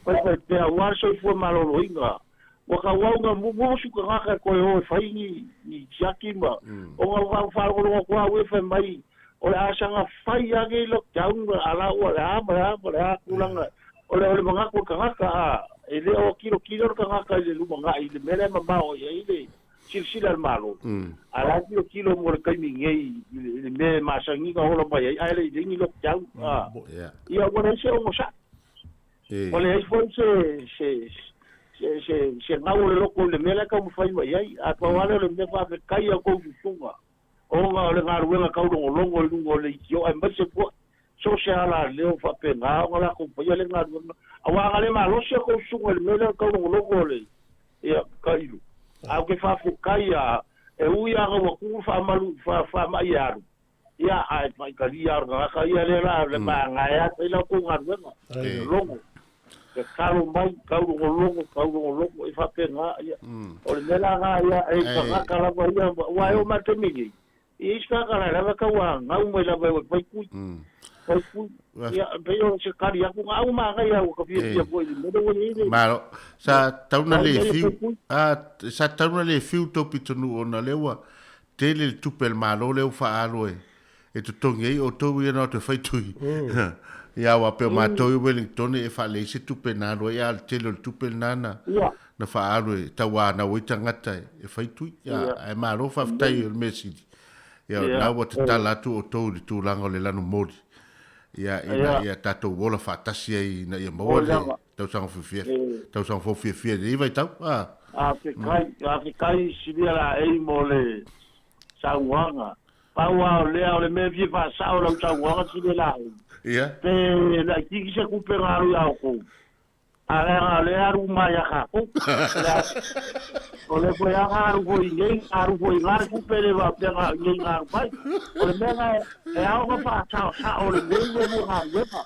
Faifai pea aua le soifua malōlōina. Ua tauau musu tagata e toe o e fai ni siaki ma. Ona ua faalogologo atu au e fai mai. O le asaga fai age i lockdown ala ua le a ma le a ma le a tulaga. O le manatu o le tagata a. E le o kilokilo le tagata i le lumagai i le mea lea e mamao i ai le silasila le malo. A la kilokilo mo le taimi nei i le mea e masagiga ola mai ai. Ae le i leai ni lockdown. Ia ua leai se ogosa'i. Ua leai foi se gau o le loko i le mea lea e taumafai mai ai. A pau lava lea o le mea faafetai a outou susuga. Ona o le galuega taulogologo i luga o le itio aemaise foi so o se ala leo faapena ona latou paia le galuega. Auā na le malosi a outou susuga i le mea lea o le taulogologo o le ia kailu. A ou te faafetai a e ui lava ua tu'u faamalu faama'i e alu. Ia ae faitalia o le tagata ia lea la le magae atu ai la outou galuega. Logo. Tatalo mai taulogologo taulogologo e faapena ia. O le mea la lena ia e tagata lava ia aua e oo mai i le taimi nei. Ia isi tagata la e lava tauagau mai lava e fai kui. Fai kui. Ia pei o se kali atu na au manaia ua ka fiafia foi i le mea lea ua i ai le. Malo. Sa tatau ona le fiu. A sa tatau ona le fiu tou pitonuu ona lea ua tele le tupe a le Malo lea ua faaalu e totogi ai outou ia na o toe fai tui. Ia aua pei o matou i Wellington e faalelei se tupe na alu ai a o le tele o le tupe lena na na faaalu e tauanau ai tagata e fai tui. Ia ae malo faafetai o le mea sili. Ia o lena ua tatala atu outou i le tulaga o le lanumoli. Ia ina ia tatou ola faatasi ai ina ia maua le tausaga fiafia, tausaga fou fiafia i lenei vaitau. Faafetai, faafetai Silia Laei mo le saunoaga. Pau lava o lea, o le mea e fia faasao i lau saunoaga Silia Laei, pe laitiiti se tupe na alu ia outou, A leaga o lea e alu uma ia tatou. O lea foi lava na alu foi i inei, na alu foi i ina le tupe, le faapea na o inei na alu mai. O le mea lena e ao ona faasaosao lelei le lua galuega.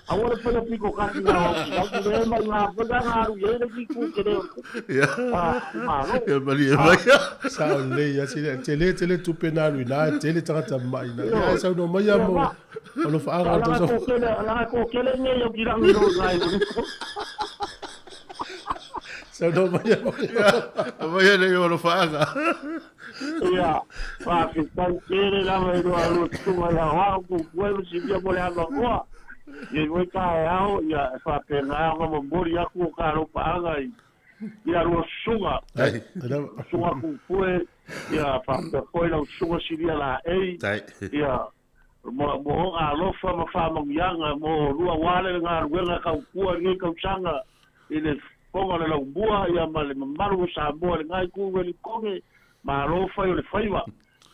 Aua le faia pito tasi na o atu lea ma ina foi la na alu i ai le isi itu tele o le tupe a le Malo. Ia malie mai. Sao lelei lava sina. Tele tele tupe na alu i ina, e tele tagata mamai i ina. Ia ae saunoa mai lava mo alofaaga o le tausaga. Laga toatele nei au kilagi lo ngai o Saunoa mai lava. Aumai nei o alofaaga. Ia, faafetai tele lava i lua lua tutuga ia oa kou pue ma silafia mo le avanoa. Ia i foi taeao, ia e faapena ona momoli atu o ta alofaaga i ia lua susuga. Susuga Kupue, ia faapea foi lau susuga Silia Laei. Ia mo ona alofa ma faamanuiaga mo lua aua le galuega tautua i lenei tausaga i le fofoga o le laumua ia ma le mamalu o Samoa i lena itu Welikone, malo fai o le faiva,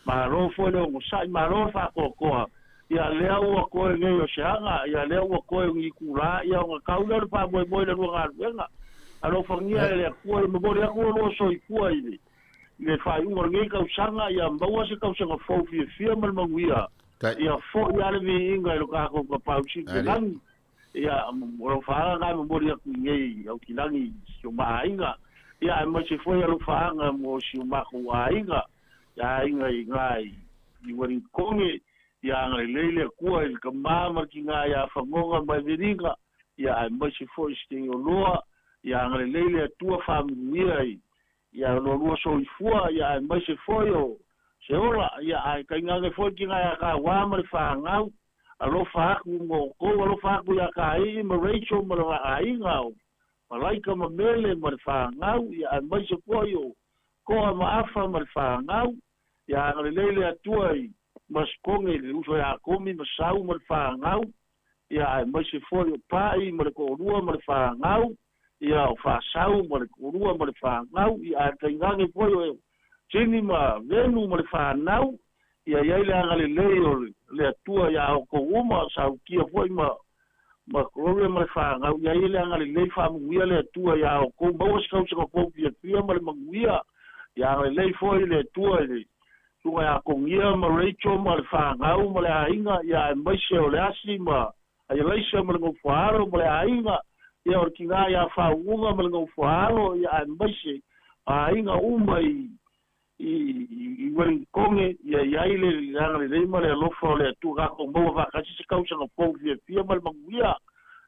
malo foi le onosai, malo le faatoatoa. Ia lea ua toe nei o se aga, ia lea ua toe o ni itulā, ia ona tau lea o le faamoemoe i le lua galuega. Alofagia e le Atua ia momoli atu lo lua soifua i le I le faaiuga o lenei tausaga, ia maua se tausaga fou fiafia ma le manuia. Ia foi lava le viiga i lo tatou Tapaau Sili i le lagi. Ia, o lau faaga lena e momoli atu i nei Aukilagi i si o ma aiga. Ia, aemaise foi alofaaga mo si o matou aiga, aiga i ina i Ualikone. Ia agalelei le Atua i le tamā ma le tinā iā Fagoga ma Eveliga, ia aemaise foi i Siteioloa, ia agalelei le Atua faamanuia i ia lualua soifua, ia aemaise foi o se ola, ia ae tainane foi le tinā iā Tauā ma le fanau, alofa atu ma outou, alofa atu iā Kaii ma Rachel ma le aiga o Malaika ma Mele ma le fanau, ia aemaise foi o Koa ma Afa ma le fanau, ia agalelei le Atua i Masikoge i le uso ia Komi ma Sau ma le fanau, ia aemaise foi o Pa'i ma le to'alua ma le fanau, ia o Fasau ma le to'alua ma le fanau, ia ae tainane foi o Tini ma Venu ma le fanau, ia i ai le agalelei o le Atua iā outou uma, Sautia foi ma Gloria ma le fanau, ia i ai le agalelei faamanuia le Atua iā outou, maua se tausaga fou fiafia ma le manuia, ia agalelei foi le Atua i le susuga ia Kogia ma Rachel ma le fanau ma le aiga, ia aemaise o le Asi ma Aialaisa ma le Gaufaalo ma le aiga, ia o le tinā ia Faauuga ma le Gaufaalo, ia aemaise aiga uma i i Wellingtone, ia i ai le agalelei ma le alofa o le Atua, tatou maua faatasi se tausaga fou fiafia ma le manuia.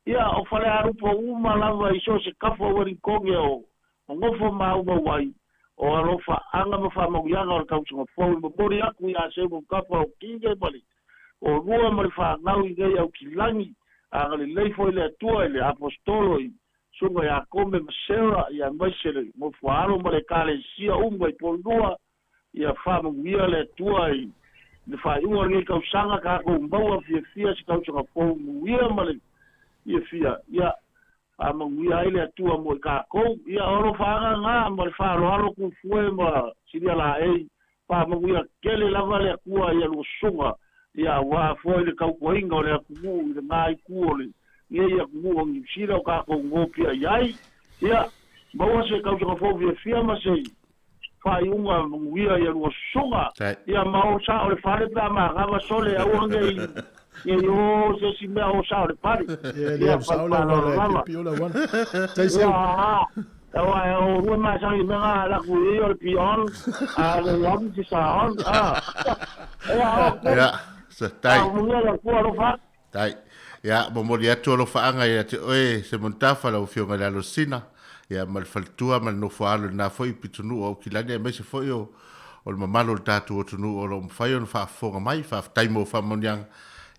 Ia o Falealupo uma lava i so o se tafa o Wellingtone o nofo maumau ai, o alofaaga ma faamanuiaga o le tausaga fou i momoli atu ia Seu Tafa o Kige ma le toalua ma le fanau i nei Aukilagi, agalelei foi le Atua i le aposetolo i susuga ia Kome ma Sera, ia aemaise le nofoaalo ma le ekalesia uma i Polua, ia faamanuia le Atua i le faaiuga o lenei tausaga, tatou maua fiafia se tausaga fou muia ma le fiafia, ia faamanuia ai le Atua mo i tatou. Ia o alofaaga na ma le faaaloalo Tufue ma Silia Laei, faamanuia tele lava le Atua ia lua susuga, ia auā foi le tautuaina o le atunuu i lena itu o lenei atunuu o Niu Sila o tatou gopia i ai. Ia maua se tausaga fou fiafia ma se faaiuga manuia ia lua susuga. Ia ma o sao le fale pe a manava sole aua nei nei o se isi mea o sao le fale. Ia le Ia sao le auala e lava. piopio le auala. Tai seu. Ia aua e o lua masani mea na laku i o le pi on a le on si sa on a. Ia o Ia, sa tai. Faamanuia le Atua alofa. Tai. Ia, momoli atu alofaaga ia te oe Semontafa lau Afioga i le Alosina, ia ma le faletua ma le nofoaalo i lena foi pitonuu o Aukilani aemaise foi o o le mamalu o le tatou atunuu o lo o mafai ona faafofoga mai. Faafetai mo faamanuiaga.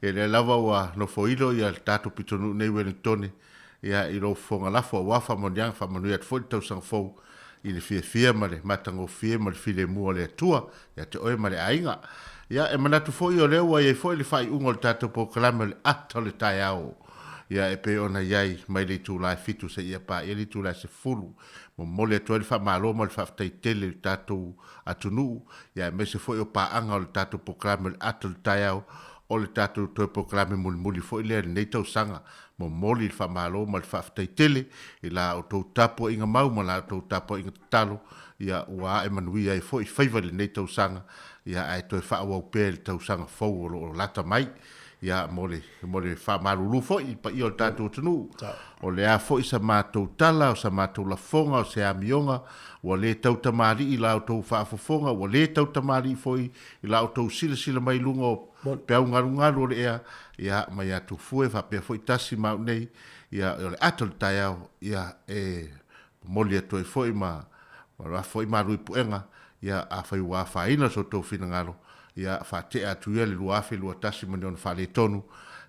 Ia lea lava ua nofoilo ia le tatou pitonuu nei Wellingtone ia i lou fofoga lafo aua faamanuiaga. Faamanuia atu foi le tausaga fou i le fiafia ma le matagofie ma le filemu o le Atua ia te oe ma le aiga. Ia, e manatu foi o lea ua i ai foi le faaiuga o le tatou polokalame o le ata o le taeao, ia e pei ona i ai mai le itula e 7 seia paia le itula e 10. Momoli atu ai le faamalo ma le faafetai tele i le tatou atunuu, ia aemaise foi o paaga o le tatou polokalame o le ata o le taeao, o le tatou toe polokalame mulimuli foi lea i lenei tausaga. Momoli le faamalo ma le faafetai tele i la outou tapuaiga mau ma la outou tapuaiga tatalo, ia ua ae manuia ai foi faiva i lenei tausaga, ia ae toe faaauau pea i le tausaga fou o lo o lata mai. Ia mo le mo le faamalulu foi i le paia o le tatou atunuu, o le a foi sa matou tala, o sa matou lafoga, o se amioga, ua le tautamalii i la outou faafofoga, ua le tautamalii foi i la outou silasila mai i luga o peau galugalu o le ea, ia ma ia Tufue faapea foi Tasi ma au nei, ia o le ata o le taeao, ia e momoli atu ai foi ma ma foi malu i puega, ia afai ua afaina so outou finagalo, ia faatea atu ia le 2021 ma ni ona faaletonu,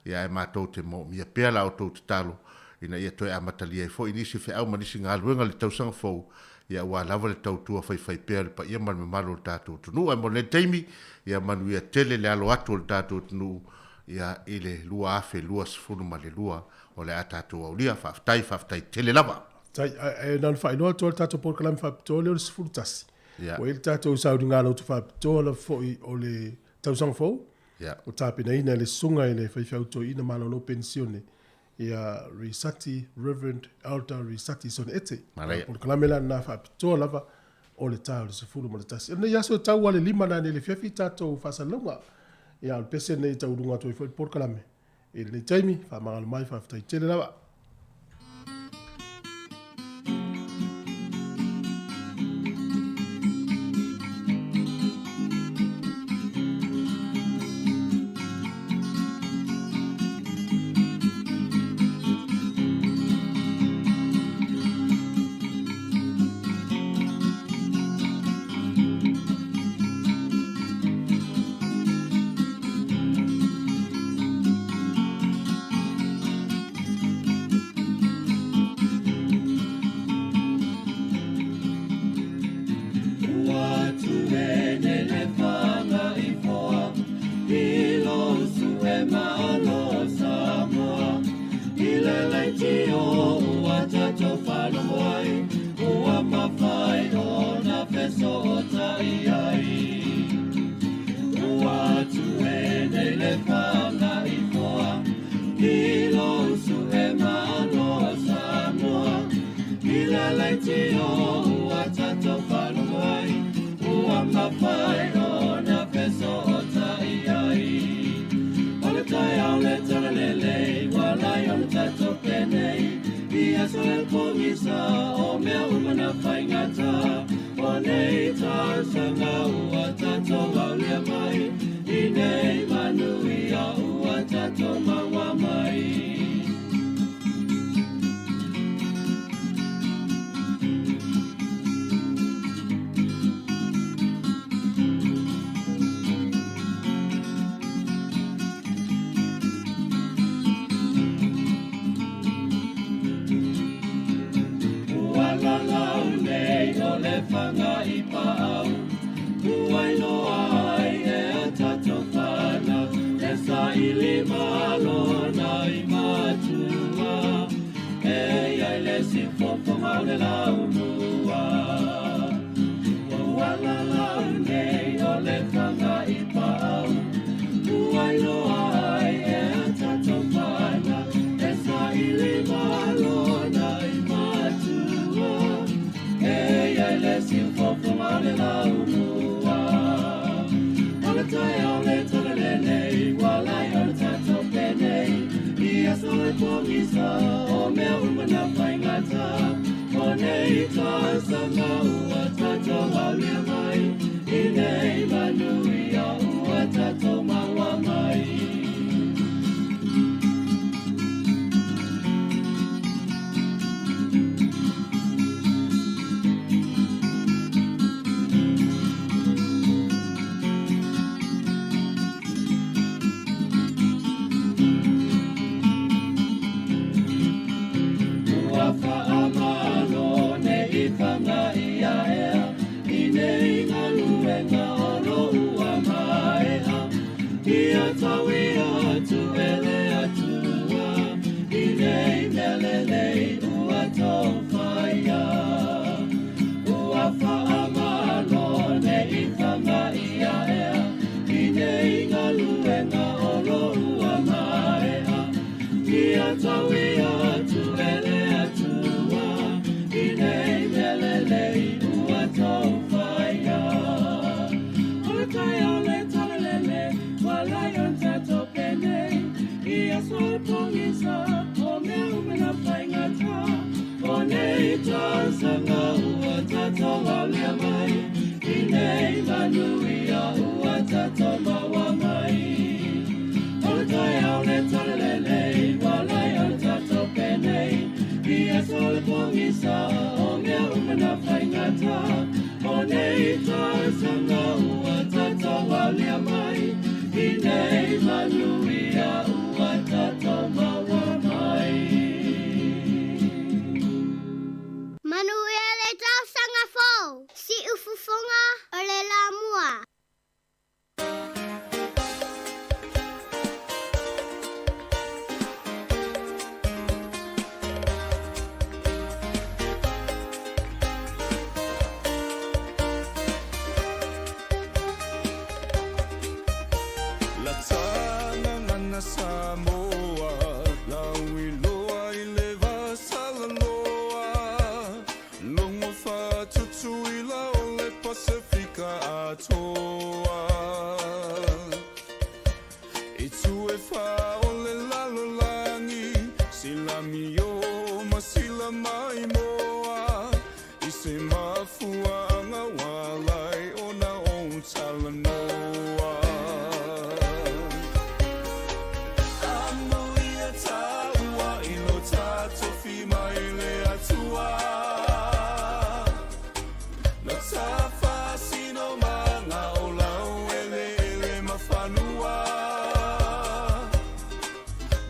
ia ae matou te moomia pea la outou tatalo ina ia toe amatalia ai foi nisi feau ma nisi galuega i le tausaga fou, ia aua lava le tautua faifaipea o le paia ma le mamalu o le tatou atunuu. Ae mo lenei taimi, ia manuia tele le alo atu o le tatou atunuu ia i le 2022 o le a tatou aulia. Faafetai, faafetai tele lava. Tai, e na ona faailoa atu le tatou polokalame faapitoa lea o le 11. Ua i ai le tatou sauniga lotu faapitoa lava foi o le tausaga fou. O tapenaina e le susuga i le faifeau toeaina malolo penisione ia Risati, Reverend Elder Risati Sone Ete. Manaia. Polokalame la lena faapitoa lava o le ta o le 11. O lenei aso e tau lava le 5 nanei i le afiafi tatou faasalalauga. Ia, o le pese lenei e tauuluga atu ai foi le polokalame i lenei taimi. Faamagalo mai, faafetai tele lava. leitio ua tatou faalogo ai, ua mafai ona fesootai ai. Ua atu e nei le fagaifoa, i lou su'e malo o Samoa. I le leitio ua tatou faalogo ai, ua mafai ona fesootai ai. O le taeao le talalelei, ua lai ona tatou penei, i aso e pogisa o mea uma na faigata. O nei tausaga ua tatou aulia mai, i nei manuia ua tatou maua mai. Ua lalau nei o le faga i paau, ua iloa ai e a tatou fanau, e saili malo na i matua, e iai le sifofoga o le laumua. Ua lalau nei o le faga i paau, ua iloa ai e a tatou fanau, e saili malo na i matua, e iai le sifofoga o le laumua. O le taeao le talalelei, ua lai ona tatou penei, i aso e pogisa o mea uma na faigata. O nei tausaga ua tatou aulia mai, i nei manuia ua tatou maua mai. Ua faamalo nei faga ia ea, i nei galuega o lo ua maea. Ia tau ia atu e le Atua, i nei mea lelei ua tou faia. Ua faamalo nei faga ia ea, i nei galuega o lo ua maea. Ia tau ia atu e le Atua, i nei mea lelei ua tou faia. O le taeao le talalele, ua lai ona tatou penei, i aso e pogisa o mea uma na faigata. O nei tausaga ua tatou aulia mai, i nei manuia ua tatou maua mai. O le taeao le talalelei, ua lai ona tatou penei, i aso e pogisa o mea uma na faigata. O nei tausaga ua tatou aulia mai, i nei manuia ua tatou maua mai. Manuia le tausaga fou, siufofoga o le lamua. La tana Samoa, lauiloa i le vasalaloa, logo fatutuila o le Pasifika atoa. I tu e wha o le lalolangi, sila mio ma sila mai moa, i se mafua anga walai o na o talanoa. Amo ia taua i lo tatou fima i le Atua. Lo tafasino manga o lau ele ele mafanua.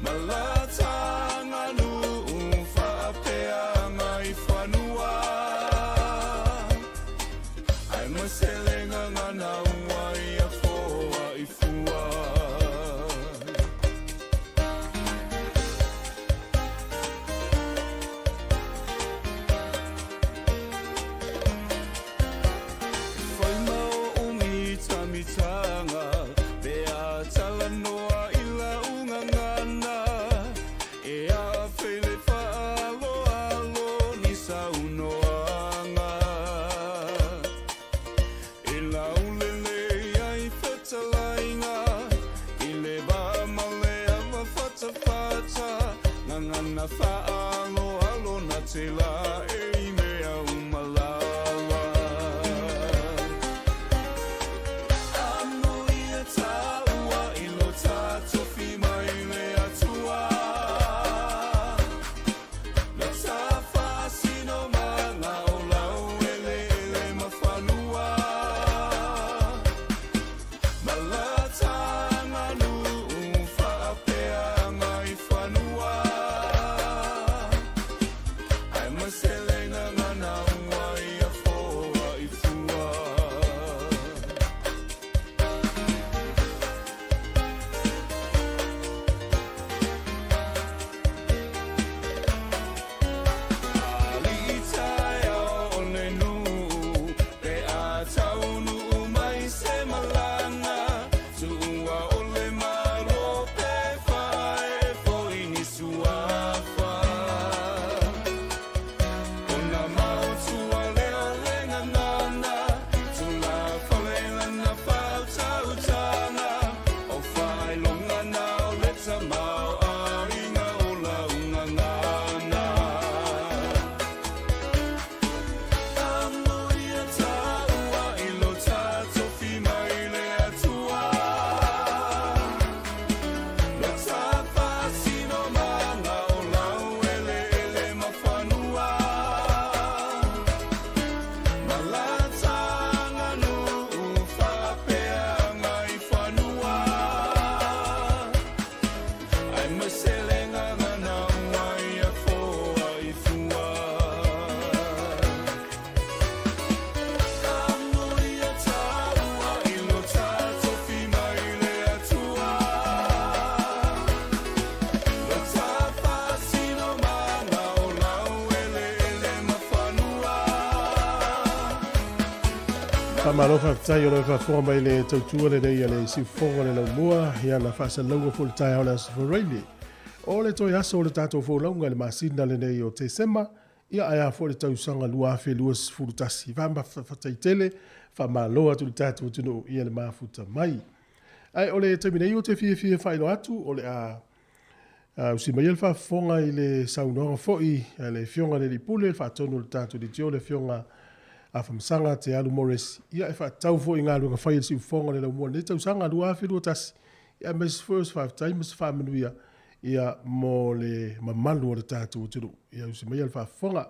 Malatanga nuu whaapeanga i whanua. te laei mea uma lava. Amoia tāua i lo tātofi mai le Atua. Lo tā whaasino manga o lau eleele ma whanua. Ma la tānganu whaapeanga i whanua. Ai maselenga ngana ua i a foa i fua. Ali taia o le nuu, pe a taunu mai se malanga, tuua o le malo pe whae foi ni suafa. Ona mautua leo le ngangana, tula fale lana whautautanga, o whailonga na o le tamau a ringa o la ungangana. Amoia tāua i lo tātofi mai le Atua. Lo tā whasino manga o lau eleele ma whanua. Ma la tānganu whaapeanga i whanua. Ai maselenga ngana ua i a foa i fua. Amoia tāua i lo tātofi mai le Atua. Lo tā whasino manga o lau eleele ma whanua. Faamalo faafetai o le faafofoga mai le tautua lenei a le siufofoga o le laumua ia na faasalalauga foi le taeao le aso Faraile. O le toe aso o le tatou folauga i le masina lenei o Tesema, ia ae a foi le tausaga 2021. Faamafataitele, faamalo atu i le tatou atunuu ia le mafuta mai. Ae o le taimi nei o te fiafia faailoa atu o le a usi mai le faafofoga i le saunoaga foi a le Afioga i le Alii Pule, le faatonu o le tatou leitio, le Afioga a Famasaga Te Alu Morris, ia e faatatau foi i galuega fai a le siufofoga o le laumua i lenei tausaga 2021, ia aemaise foi o se faafetai ma se faamanuia ia mo le mamalu o le tatou atunuu. Ia usi mai le faafofoga.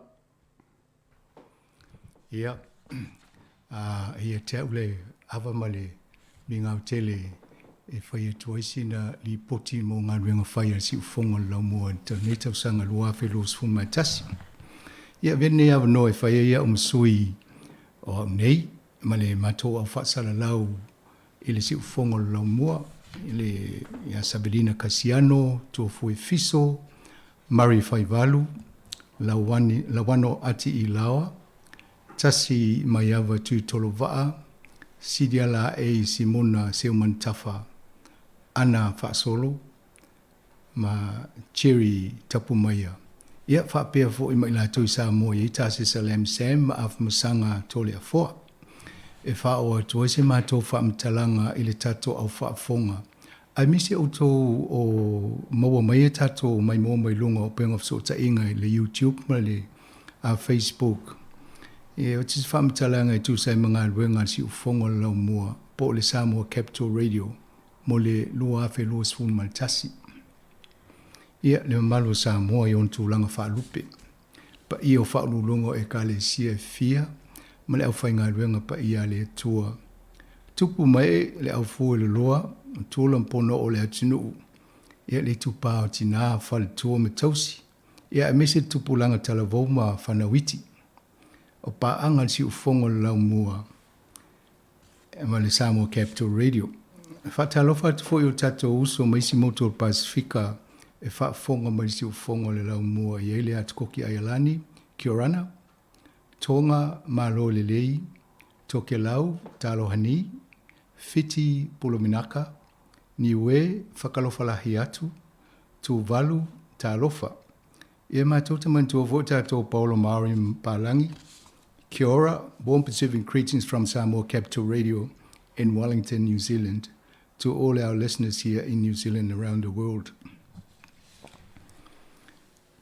Ia, ia te au le ava ma le migao tele e fai atu ai sina lipoti mo galuega fai a le siufofoga o le laumua i lenei tausaga 2021. Ia avea lenei avanoa e fai ai au ma sui o au nei ma le matou au faasalalau i le siufofoga o le laumua i le ia Sabelina Kasiano, Tuafue Fiso, Murray Faivalu, Lauani, Lawano Ati i Laoa, Tasi Maiava Tuitolovaa, Sidiala A Simona Seumanutafa, Ana Faasolo, ma Cherry Tapumaia. Ia faapea foi ma i latou i Samoa i ai Tasesa Lam Sam ma Afamasaga Toleafoa. E faaoo atu ai se matou faamatalaga i le tatou au faafofoga aemaise outou o maua mai e tatou maimoa mai luga o upega o fesootaiga i le YouTube ma le Facebook. E o se faamatalaga e tusa ai ma galuega a le siufofoga o le laumua po o le Samoa Capital Radio mo le 2021. Ia, le mamalu o Samoa i ona tulaga faalupe, paia o faauluuluga o Ekalesia e fia ma le aufaigaluega paia a le Atua. Tupu mai le aufu e loloa, o tula ma pono o le atunuu, ia le itupa o tinā, faletua ma tausi, ia aemaise le tupulaga talavou ma fanauiti. O paaga le siufofoga o le laumua ma le Samoa Capital Radio. E faatalofa atu foi i o tatou uso ma isi motu o le Pasefika e faafofoga mai i le siufofoga o le laumua i ai le Atukoki Aialani, Kia orana, Tonga Malo Lelei, Tokelau Talohani, Fiti Polominaka, Niue Whakalofalahi atu, Tuvalu Talofa. Ia matou te manatua foi tatou Paolo Maori ma Palangi. Kia ora, warm Pacific greetings from Samoa Capital Radio in Wellington, New Zealand, to all our listeners here in New Zealand and around the world.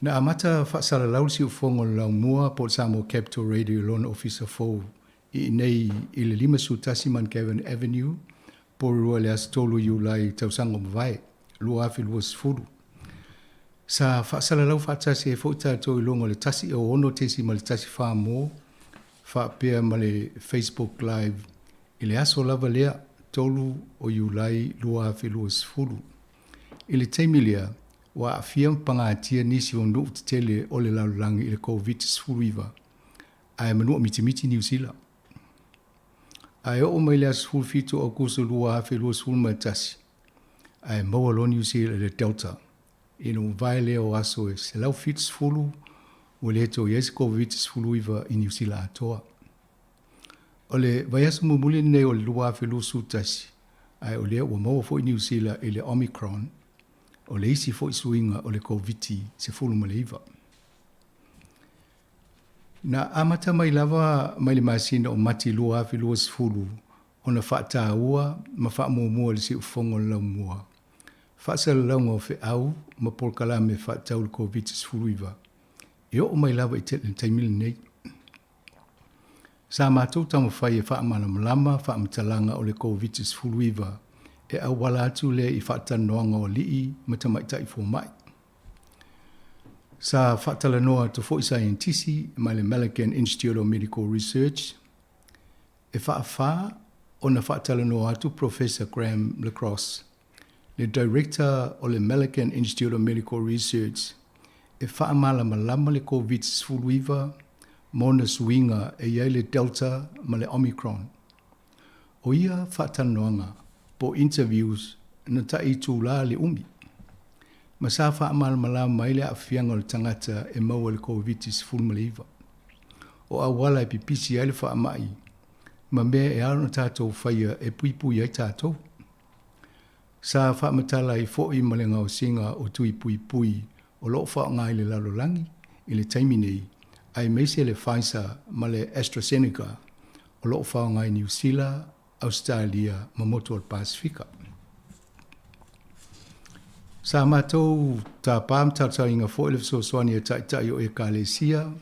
Na amata faasalalau le siufofoga o le Laumua po o le Samoa Capital Radio i lona ofisa fou i inei i le 51 Mount Gavin Avenue, Porirua i le aso 3 Iulai tausaga ua mavae, 2020. Sa faasalalau faatasi ai foi tatou i luga o le 106.14 mo faapea ma le Facebook Live i le aso lava lea, 3 o Iulai 2020. I le taimi lea, ua aafia ma pagatia nisi o nuu tetele o le lalolagi i le Koviti-19, ae manua mitimiti Niu Sila. Ae oo mai le aso 17 o Aokuso 2021, ae maua loa Niu Sila i le Delta, ina ua mavae lea o aso e 170 ua le toe i ai se Koviti-19 i Niu Sila atoa. O le vaiaso mulimuli lenei o le 2021, ae o lea ua maua foi Niu Sila i le Omicron, o le isi foi suiga o le Koviti-19. Na amata mai lava mai le masina o Mati 2020 ona faataua ma faamuamua e le Siufofoga o le Laumua faasalalauga o feau ma polokalame faatatau i le Koviti-19 e oo mai lava i le taimi lenei. Sa matou taumafai e faamalamalama faamatalaga o le Koviti-19 e auala atu lea i faatalanoaga o alii ma tamaitai fomai. Sa faatalanoa atu foi saienitisi mai le Malaghan Institute of Medical Research e faafa ona faatalanoa atu Professor Graham LaCrosse, le Director o le Malaghan Institute of Medical Research e faamalamalama le Koviti-19 ma ona suiga e i ai le Delta ma le Omicron. O ia faatalanoaga po o interviews na tai itulā le umi, ma sa faamalamalama ai le aafiaga o le tagata e maua i le Koviti-19, o auala e pipisi ai le faamai ma mea e ao ona tatou faia e puipui ai tatou. Sa faamatala ai foi ma le gaosiga o tui puipui o lo o faaaoga i le lalolagi i le taimi nei, aemaise le Pfizer ma le AstraZeneca o lo o faaaoga i Niu Sila, Ausetalia ma motu o le Pasefika. Sa matou tapa ma talosagaina foi le fesoasoani a Taitai o Ekalesia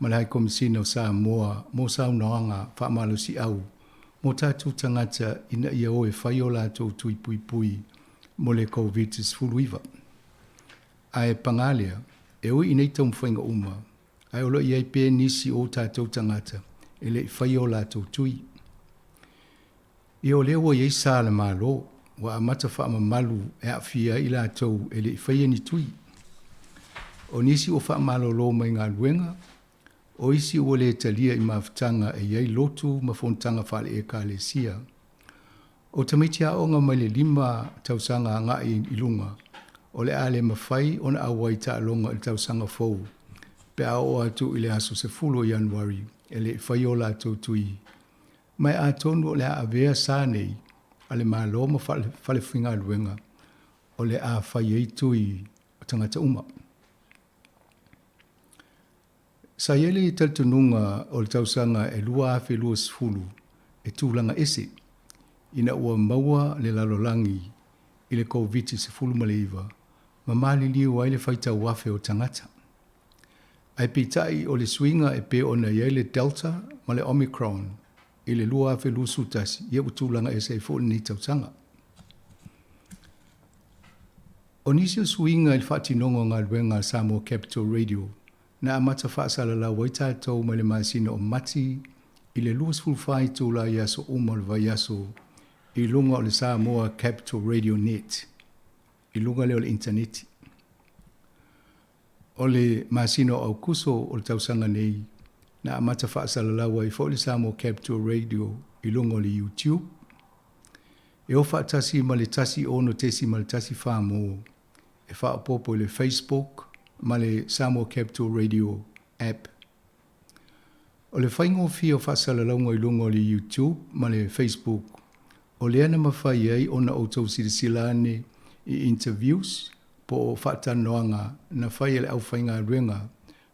ma le Hai Komisina o Samoa mo saunoaga faamalosiau mo tatou tagata ina ia o e fai o latou tui puipui mo le Koviti-19. Ae paga lea, e ui i nei taumafaiga uma, ae o lo o i ai pea nisi o tatou tagata e le i faia o latou tui. Ia o lea ua i ai sa a le Malo, ua amata faamamalu e aafia ai i latou e le i faia ni tui. O nisi ua faamalolo mai galuega, o isi ua le talia i mafutaga e i ai lotu ma fonotaga faale-Ekalesia. O tamaiti aoga mai le 5 tausaga agai i luga, o le a le mafai ona auai i taaloga i le tausaga fou pe a oo atu i le aso 10 o Ianuari e le i faia o latou tui. Ma e atonu o le a avea sa nei a le Malo ma falefaigaluega o le a fai ai tui o tagata uma. Sa i ai le talitonuga o le tausaga e 2020 e tulaga ese ina ua maua le lalolagi i le Koviti-19 ma maliliu ai le faitau afe o tagata. Ae peitai o le suiga e pei ona i ai le Delta ma le Omicron i le 2021, ia ua tulaga ese ai foi lenei tausaga. O nisi o suiga i le faatinoga o galuega a Samoa Capital Radio na amata faasalalau ai tatou mai le masina o Mati i le 24 itula i aso uma o le vaiaso i luga o le Samoa Capital Radio Net, i luga lea o le initaneti. O le masina o Aokuso o le tausaga nei, na amata faasalalau ai foi le Samoa Capital Radio i luga o le YouTube, e o faatasi ma le 16.14 mo e faaopoopo i le Facebook ma le Samoa Capital Radio App. O le faigofie o faasalalauga i luga o le YouTube ma le Facebook, o lea na mafai ai ona outou silasila ane i interviews po o faatalanoaga na fai e le aufaigaluega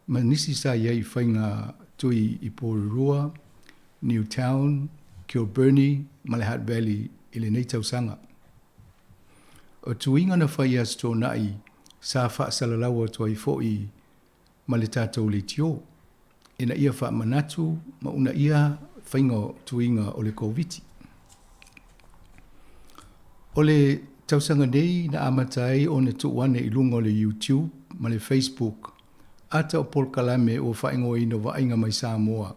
ma nisi sa i ai i faiga tui i Porirua, Newtown, Kilbirnie ma le Hutt Valley i lenei tausaga. O tuiga na fai i Aso Toonai sa faasalalau atu ai foi ma le tatou leitio ina ia faamanatu ma uunaia faiga o tuiga o le Koviti. O le tausaga nei na amata ai ona tuu ane i luga o le YouTube ma le Facebook ata o polokalame ua faaigoaina Vaaiga mai Samoa.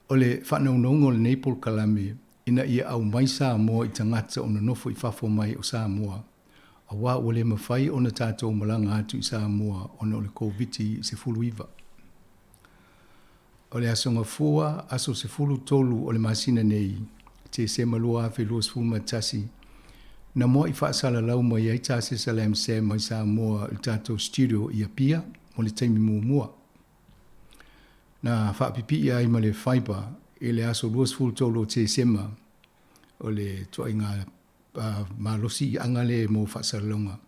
O le faanaunauga o lenei polokalame ina ia aumai Samoa i tagata o nonofo i fafo mai o Samoa auā ua le mafai ona tatou malaga atu i Samoa ona o le Koviti-19. O le Aso Gafua, aso 13 o le masina nei, Tesema 2021, na mua'i faasalalau mai ai Tasesa Lam Sam mai Samoa i le tatou studio i Apia mo le taimi muamua. Na faapipii ai ma le fibre i le aso 23 o Tesema o le tuaiga malosi aga lea mo faasalalauga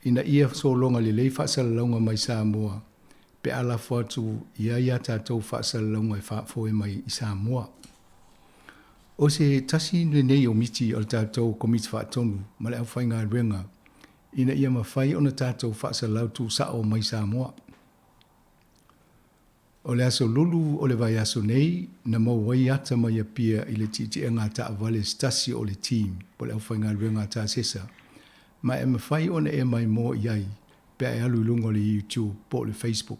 ina ia sologa lelei faasalalauga mai Samoa pe a lafo atu i ai a tatou faasalalauga e faafoe mai i Samoa. O se tasi lenei o miti a le tatou Komiti Faatonu ma le aufaigaluega ina ia mafai ona tatou faasalalau tuusao mai Samoa. O le aso Lulu o le vaiaso nei na maua ai ata mai Apia i le tietiega a taavale se tasi o le team po o le aufaigaluega a Tasesa ma e mafai ona e maimoa i ai pe a e alu i luga o le YouTube po o le Facebook.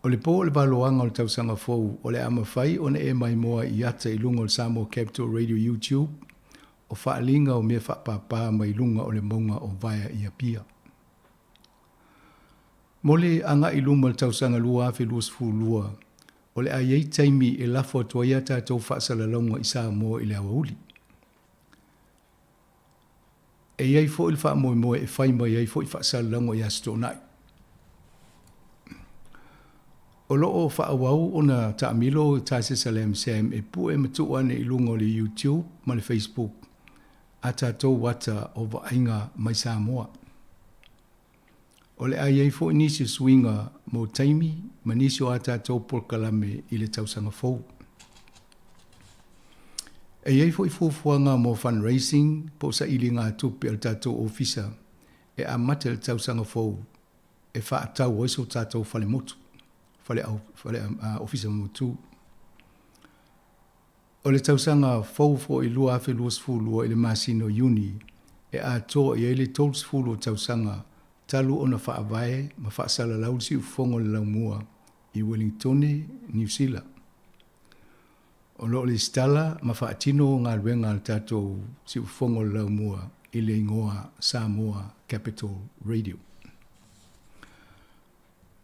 O le po o le valoaga o le tausaga fou o le a mafai ona e maimoa i ata i luga o le Samoa Capital Radio YouTube o faaaliga o mea faapāpā mai luga o le mauga o Vaea i Apia. Mo le agai i luma o le tausaga 2022, o le a i ai taimi e lafo atu ai a tatou faasalalauga i Samoa i le aoauli. E i ai foi le faamoemoe e fai mai ai foi faasalalauga i Aso Toonai. O lo o faaauau ona taamilo Tasesa Lam Sam e pue ma tuu ane i luga o le YouTube ma le Facebook a tatou ata o Vaaiga mai Samoa. O le a i ai foi nisi o suiga mo taimi ma nisi o a tatou polokalame i le tausaga fou. E i ai foi fuafuaga mo fundraising po o sailiga tupe a le tatou ofisa e amata i le tausaga fou e faatau ai so tatou falemotu, fale, fale ofisa mautu. O le tausaga fou foi 2022 i le masina o Iuni e atoa i ai le 30 o tausaga talu ona faavae ma faasalalau le siufofoga o le Laumua i Uelingitone, Niu Sila. O lo o lesitala ma faatino galuega a le tatou siufofoga o le Laumua i le igoa Samoa Capital Radio.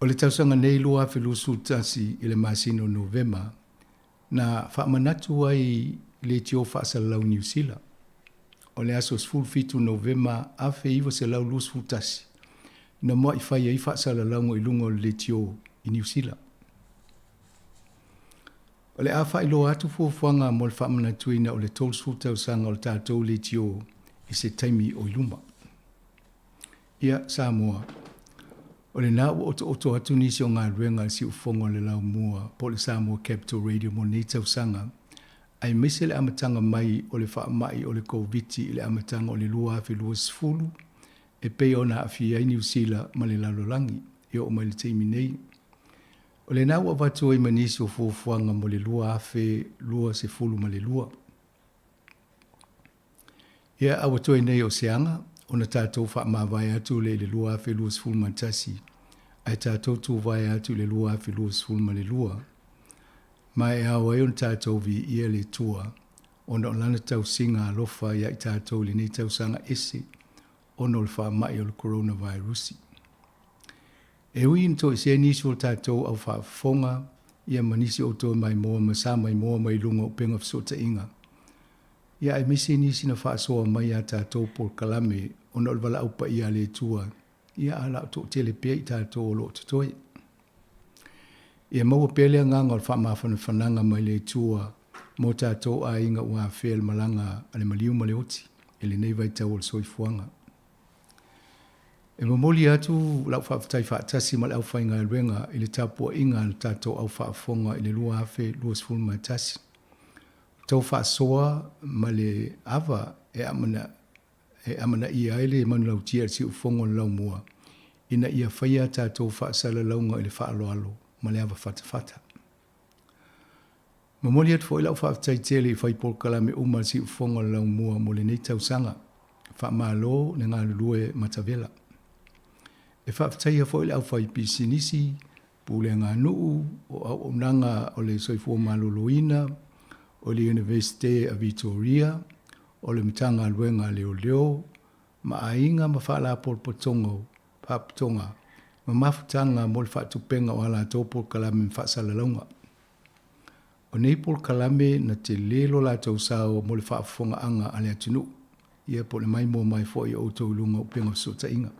O le tausaga nei 2021 i le masina o Novema, na faamanatu ai leitio faasalalau i Niu Sila. O le aso 17 Novema 1921, na mua'i fai ai faasalalauga i luga o le leitio i Niu Sila. O le a faailoa atu fuafuaga mo le faamanatuina o le 30 tausaga o le tatou leitio i se taimi o i luma. Ia, Samoa, o lena ua otooto atu nisi o galuega a le Siufofoga o le Laumua po o le Samoa Capital Radio mo nei tausaga, aemaise le amataga mai o le faamai o le Koviti i le amataga o le 2020 e pei ona aafia ai Niu Sila ma le lalolagi e oo mai le taimi nei. O lena ua avatu ai ma nisi o fuafuaga mo le 2022. Ia, a ua toe nei o se aga ona tatou faamavae atu lea i le 2021 ae tatou tuvae atu i le 2022, ma e ao ai ona tatou viia le Atua ona o Lana tausiga alofa iā i tatou i lenei tausaga ese ona o le faamai o le coronavirus. E ui ina toesea nisi o tatou au faafofoga ia ma nisi o toe maimoa ma sa maimoa mai luga o upega fesootaiga, ia aemaise nisi na faasoa mai iā tatou polokalame ona o le valaau paia a le Atua, ia a la o toatele pea i tatou o lo o totoe. Ia maua pea le agaga o le faamafanafanaga mai le Atua mo tatou aiga ua afea le malaga a le maliu ma le oti i lenei vaitau o le soifuaga. E momoli atu lau faafetai faatasi ma le aufaigaluega i le tapuaiga a le tatou au faafofoga i le 2021. Tou faasoa ma le ava e e amanaia ai le manulautia a le Siufofoga o le Laumua ina ia faia a tatou faasalalauga i le faaaloalo ma le ava fatafata. Momoli atu foi lau faafetai tele i fai polokalame uma a le Siufofoga o le Laumua mo lenei tausaga. Faamalo le galulue matavela. E faafetaia foi le aufaipisinisi, pulega nuu, o auaunaga o le soifua maloloina, o le Iunivesite a Vitoria, o le Matagaluega a Leoleo, ma aiga ma faalapotopotoga faapotoga ma mafutaga mo le faatupega o a latou polokalame ma faasalalauga. O nei polokalame na tele lo latou sao mo le faafofogaaga a le atunuu, ia po o le maimoa mai foi o outou i luga o upega o fesootaiga.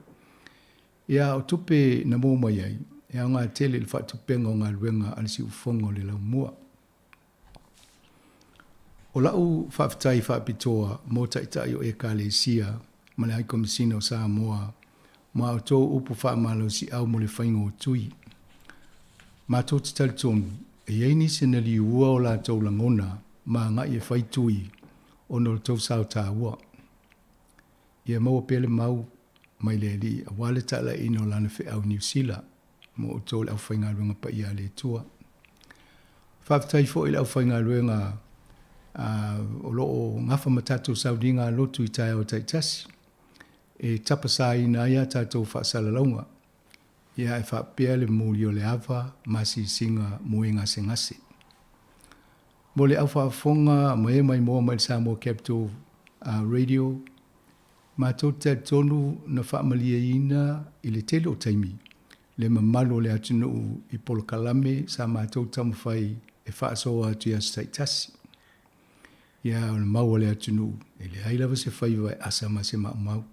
Ia, o tupe na maua mai ai, e aoga tele i le faatupega o galuega a le Siufofoga o le Laumua. O lau faafetai faapitoa mo Taitai o Ekalesia ma le High Komesina o Samoa mo a outou upu faamalosiau mo le faiga o tui. Matou te talitonu, e i ai nisi na liua o latou lagona ma agai e fai tui ona o le tou sao taua. Ia maua pea le mau mai le Alii aua le talaiina o Lana feau i Niu Sila mo outou le aufaigaluega paia a le Atua. Faafetai foi i le aufaigaluega o lo o gafa ma tatou sauniga a lotu i taeao taitasi e tapasaina ai a tatou faasalalauga, ia e faapea le momoli o le ava ma asiasiga mo e gasegase. Mo le au faafofoga ma e maimoa mai le Samoa Capital Radio, matou te talitonu na faamalieina i le tele o taimi le mamalu o le atunuu i polokalame sa matou taumafai e faasoa atu i aso taitasi. Ia, o le mau a le atunuu, e leai lava se faiva e asa ma se maumau.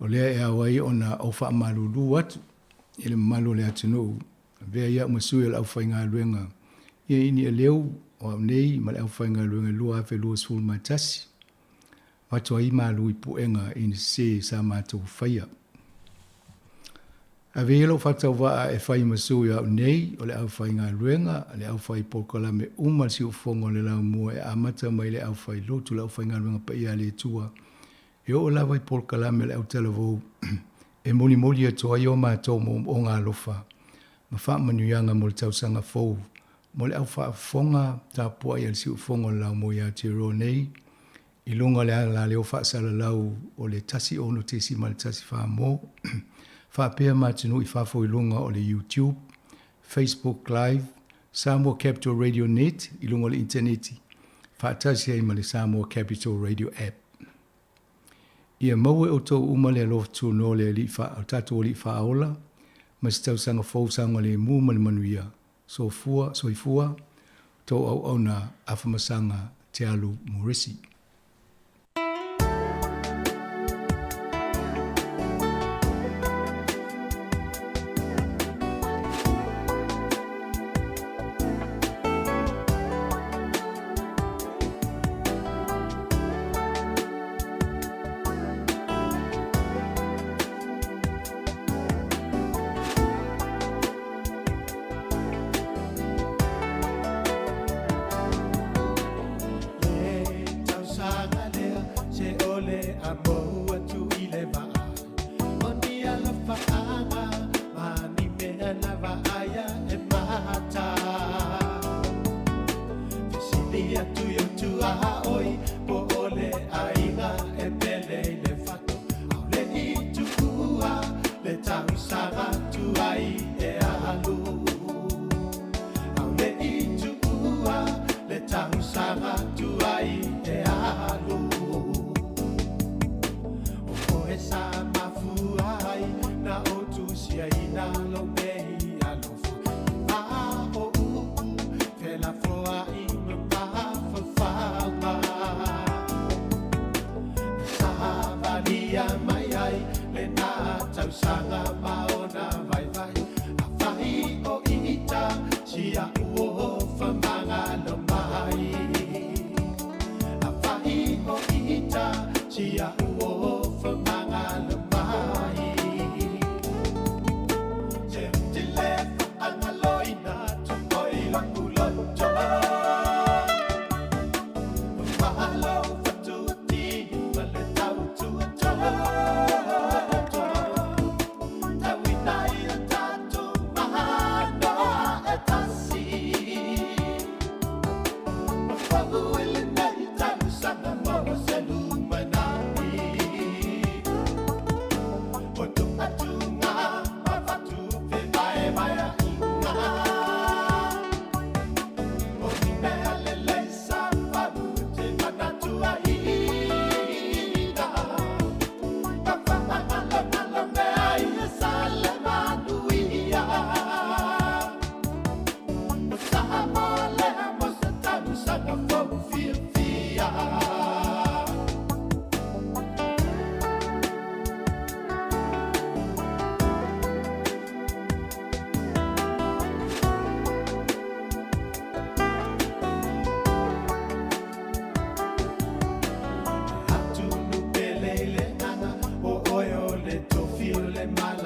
O lea e ao ai ona ou faamalulu atu i le mamalu o le atunuu, avea ia au ma sui o le aufaigaluega ia i ni aleu o au nei ma le aufaigaluega i le 2021, avatu ai malu i puega i ni sese sa matou faia. Ave ia lou faatauvaa e fai ma sui o au nei o le aufaigaluega, le aufai polokalame uma le siufofoga o le Laumua e amata mai le aufai lotu le aufaigaluega paia a le Atua e oo lava i polokalame o le autalavou e molimoli atu ai o matou moomooga alofa ma faamanuiaga mo le tausaga fou mo le au faafofoga tapuai a le siufofoga o le Laumua i Aotearoa nei i luga o le alaleo faasalalau o le 16.14 mo faapea ma atunuu i fafo i luga o le YouTube, Facebook Live, Samoa Capital Radio Net i luga o le initaneti, faatasi ai ma le Samoa Capital Radio App. Ia maua e outou uma le alofa tunoa o le Alii fa, o tatou Alii Faaola, ma se tausaga fou saogalemu ma le manuia. Sofua, soifua, tou auauna Afamasaga Te Alu Morisi.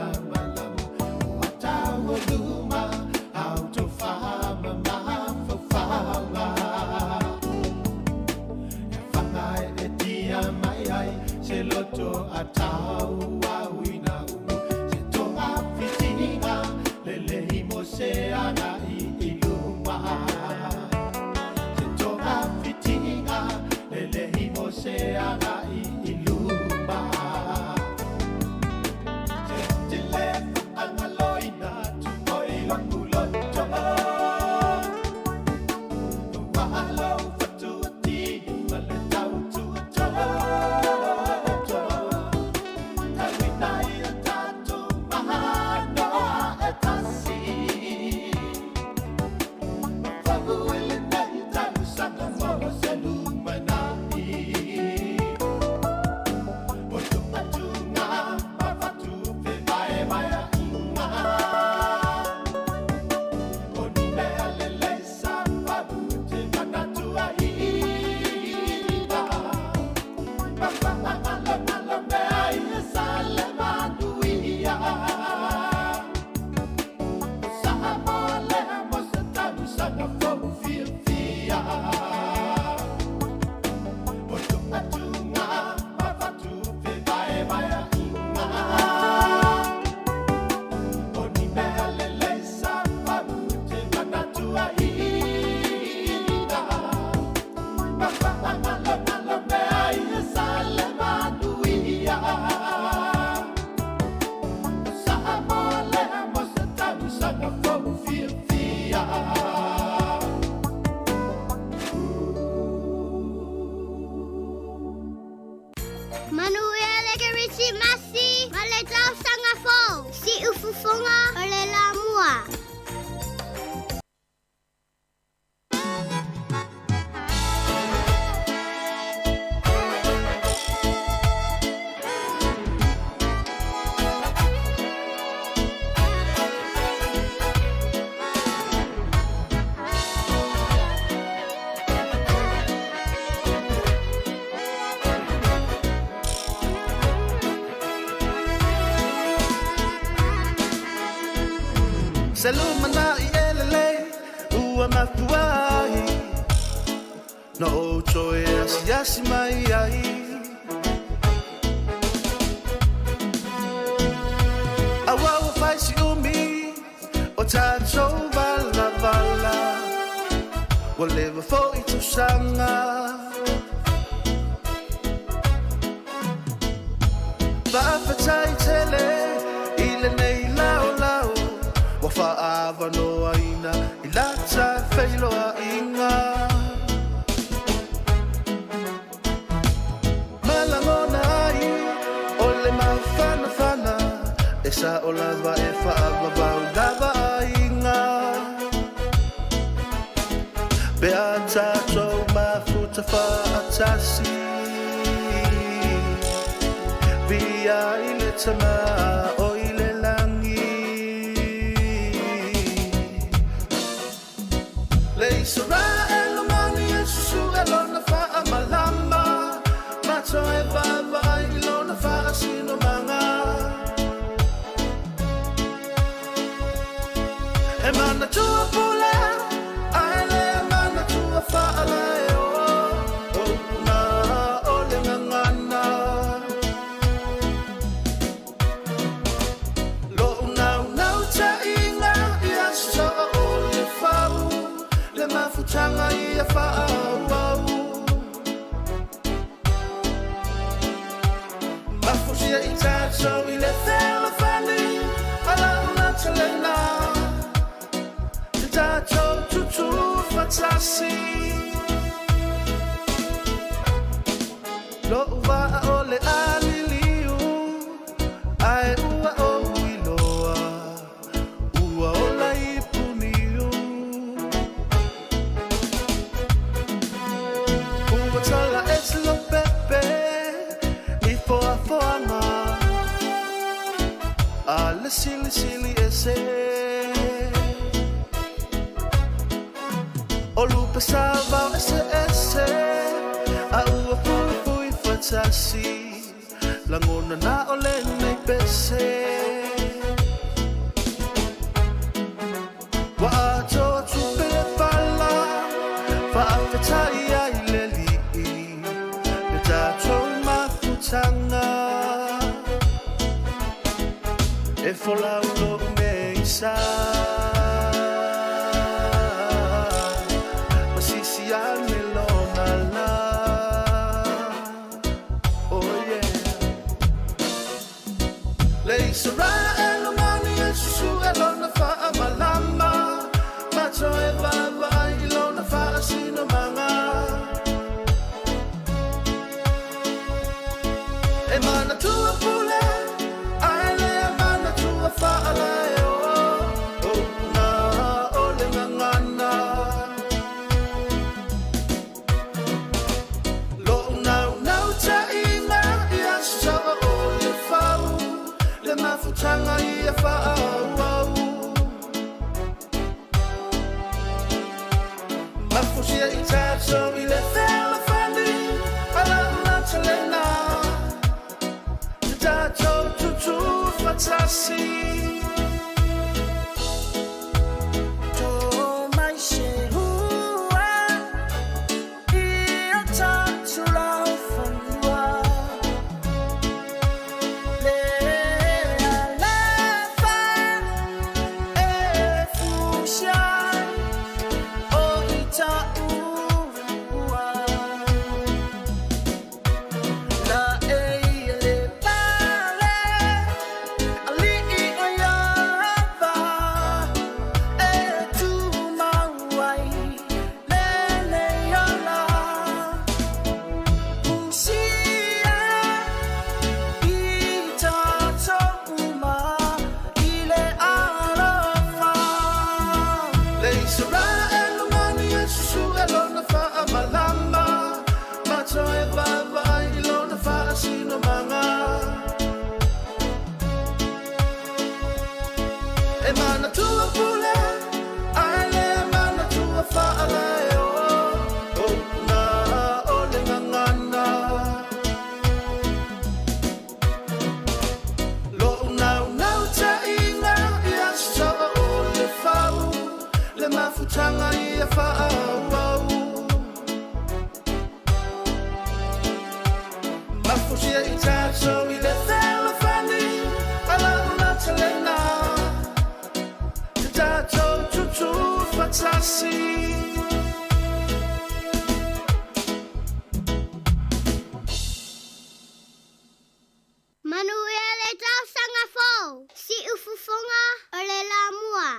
malamalama o atau o luma au tofa ma mafaufauga. E whangai e tia mai ai se loto a tau au ina umu se tonga fitiga le lehi mo se ana i iluma. Se tonga fitiga le lehi mo se ana i iluma. Se tile whaangaloina tu oi loku loto. Wahalo whatuati ma le tau tuatoto. Tawina i a tātou mahanoa e tasi. Mafahu e le nei tausaga mo se lumanai. O tuatunga ma whatupe vae vaea inga. O ni mea lelei sa fahu te manatua ina. Mawhaangalongalo mea ia sa le manuia. O Samoa lea mo se tausaga fou fiafia. O tuatunga ma whatupe vae vaea inga. O ni mea lelei sa fahu te manatua ina. Mawhaangalongalo mea ia sa le manuia. O Samoa lea mo se tausaga fou fiafia. Manuia le Kerisimasi ma le tausaga fou. Si ufufoga o le lamua. Se lumana i elele ua mafuai No o toe asiasi mai ai. Aua ua fai si umi o tātou vala vala. Ua leva foi tausaga. Faafetai tele i lenei laolao. Ua faaavanoaina i lata feiloaiga. Malagona ai o le mafanafana e sa o lava e faavavau lava aiga. Pe a tātou mafuta faatasi. Via i le tama o i le langi. Le Israel o mani e susu e lona faamalama. Mato e vaavai i lona faasinomaga. E manatua pule, ae le manatua faalae o. O una o le gagana. Lo unaunau taiga ia soa o le fau. Le mafutaga ia faaauau. Mafusia i tātou i le fealofani, ala una talena. Te tātou tutu fatasi. Lo uvaa o le aliliu, ae ua o iloa, ua ola i puniu. Ua tala e se lo pepe, i foafoaga. A le silisili e se. O lupe sa vao ese ese, a ua fuifui fatasi. Lagona na o lenei pese. E folau lo'u meisa Masisi ane lona la. Oh yeah. Le Israel mani e susu e lona faamalama Mato e vaavaai i lona faasinomaga E manatua pule ae lea manatua faalae o Upuga o le gagana Lo'u naunautaiga ia saoa o le fau Le mafutaga ia faaauau Mafusia i tatou i le fealofani Ala'u lautalena Te tatou tutu fatasi To mai se hua I o tātou lau fanua Le alofa e fusia O i tāua La e ia le pale Ali'i o Iava E tu mau ai Le lei ola Fusia i tātou uma I le alofa Le Israel mani e susu e lona faamalama Mato e vaavaai i lona faasinomaga E manatua pule ae lea manatua faalae o Upuga o le gagana Lo'u naunautaiga ia saoa o le fau Le mafutaga ia faaauau Mafusia i tatou i le fealofani Ala'u lautalena Te tatou tutu fatasi Manuia le tausaga fou, Siufofoga o le Lamua.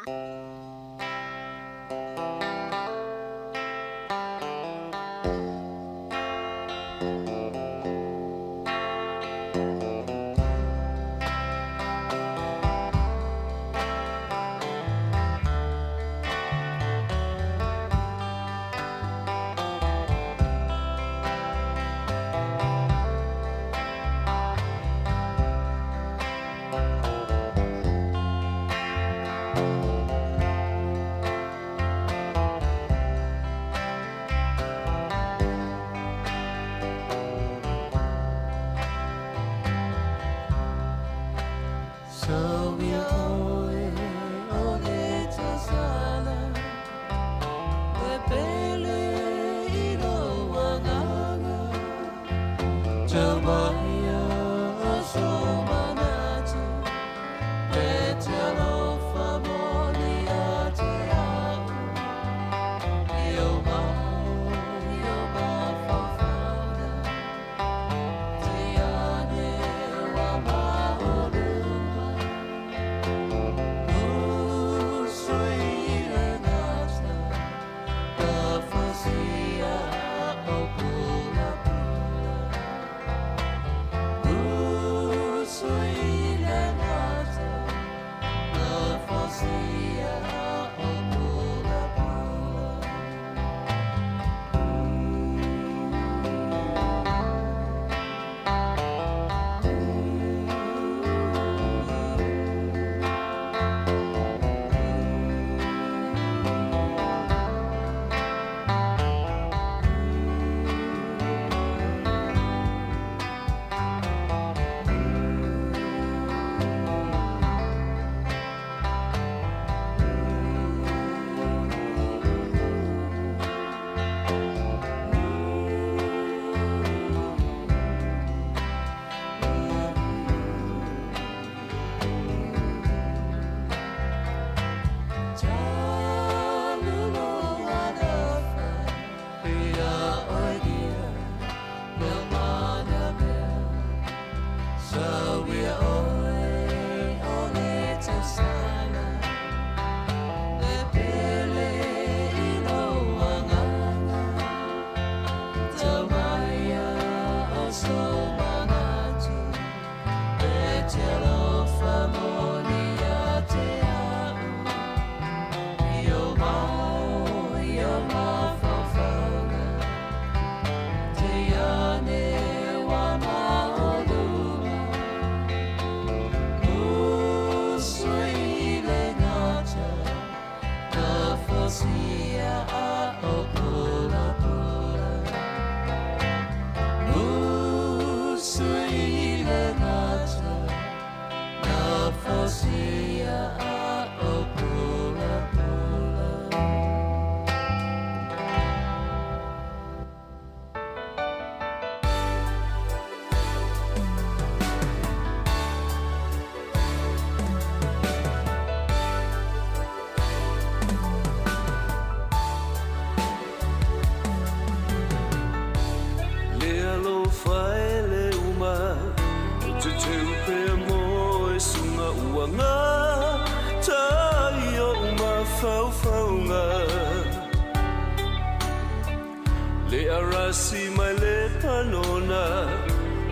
faatasi mai le panona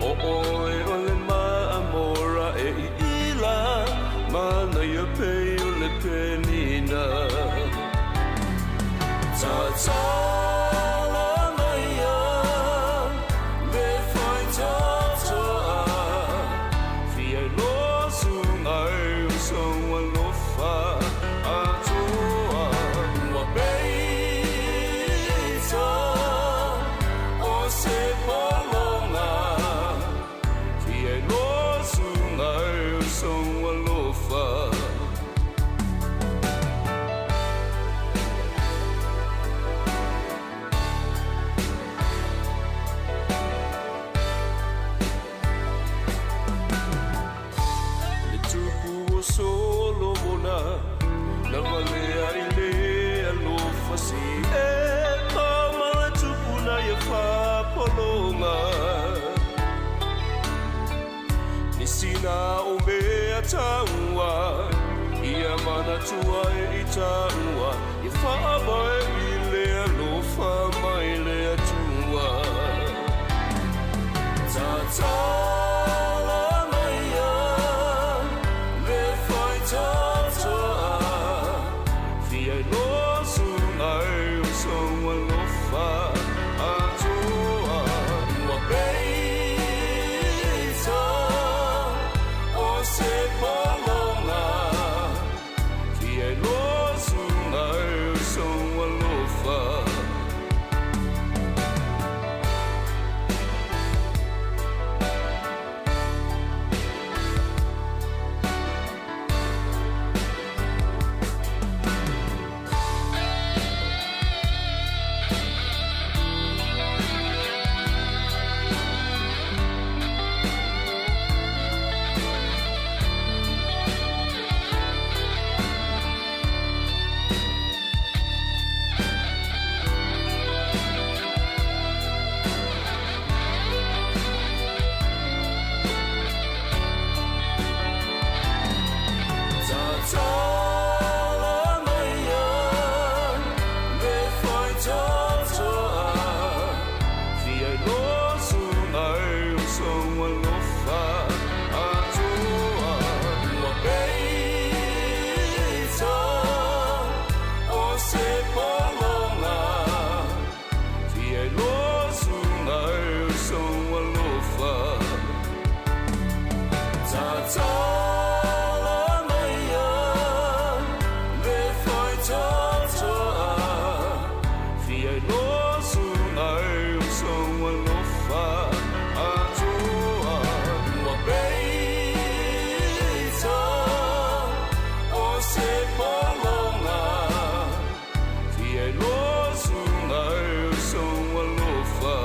o oe o le maamora e iila manaia pei o le penina. Tatala maia le faitatoa fia iloa suga e o sou alofa atoa. Ua peita o se pologa fia iloa suga e o sou alofa. Le tupu o Solomona na valea i le alofa si e ma le tupu na ia fapologa. Nisi na o mea taua ia manatua e i taua ia faavae i le alofa mai le Atua. Tatala maia le faitatoa fia iloa suga e o sou alofa atoa. Ua peita o se pologa fia iloa suga e o sou alofa. Tatala maia le faitatoa fia iloa suga e o sou alofa atoa. Ua peita o se pologa fia iloa suga e o sou alofa. Tatala maia le faitatoa fia iloa suga e o sou alofa atoa. Ua peita o se pologa fia iloa suga e o sou alofa.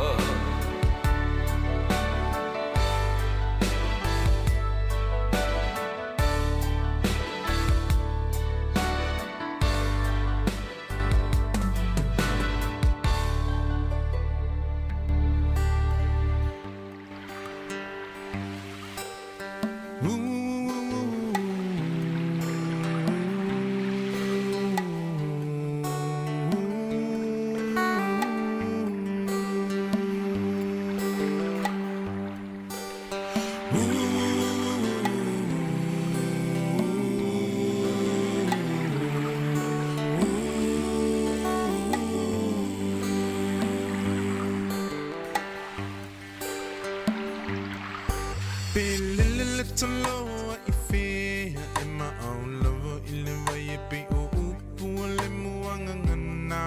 Pelele taloa i fea e maau lava i le vai e pe o upu o le muangangana.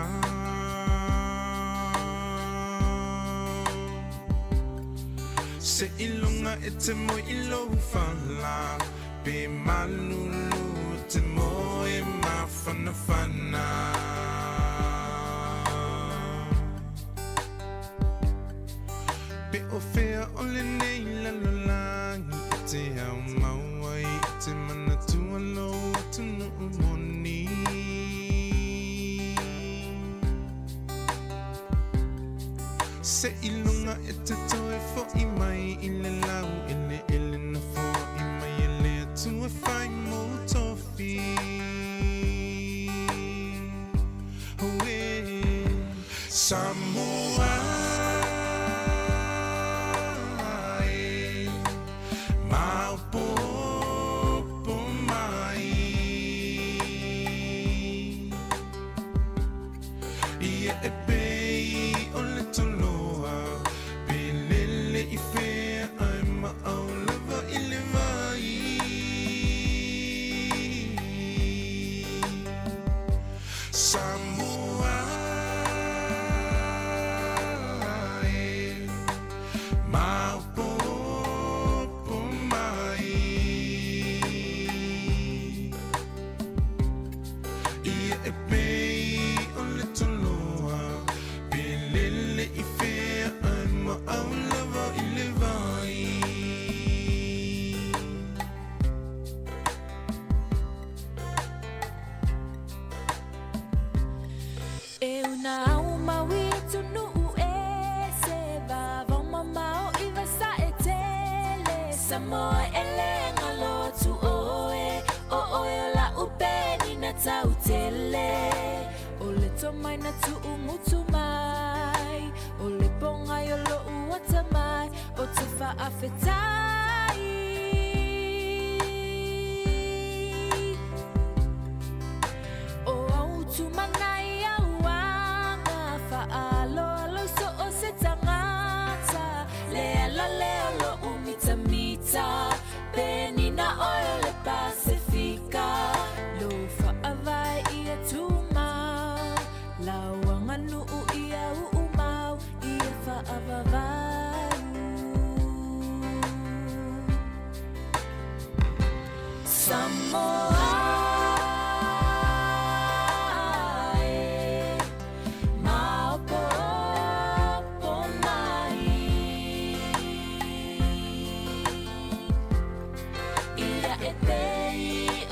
Se ilunga e te moe i lou fala, pe malulu te moe mafanafana. Pe o fea o le nei lalolagi e te au maua i te manatua lou atunuu moni. Se ilunga e te toe fo'i mai i le lau ele ele na fo'i mai e le Atua fai mo tofi. Oe, Samoa. Samoa e maopopo mai Ia e pei o le toloa Pe lele i fea ai ma au lava i le vai. E una au maui tunuu e se vavao mamao i vasa e tele. Samoa e le ngalo atu oe, o oe o la upeni na tau tele. O le tomai na tuu mutu mai, o le ponga i o lo uata mai, o te faafetai. O au tumanai au anga, whaaloalo i so o se tangata. Le ala le o lo umita mita, peni na oe o le Pasifika. Lo whaavai ia tumau, lauanga nuu ia uumau, ia whaavavau. Samoa e maopopo mai. Ia e pei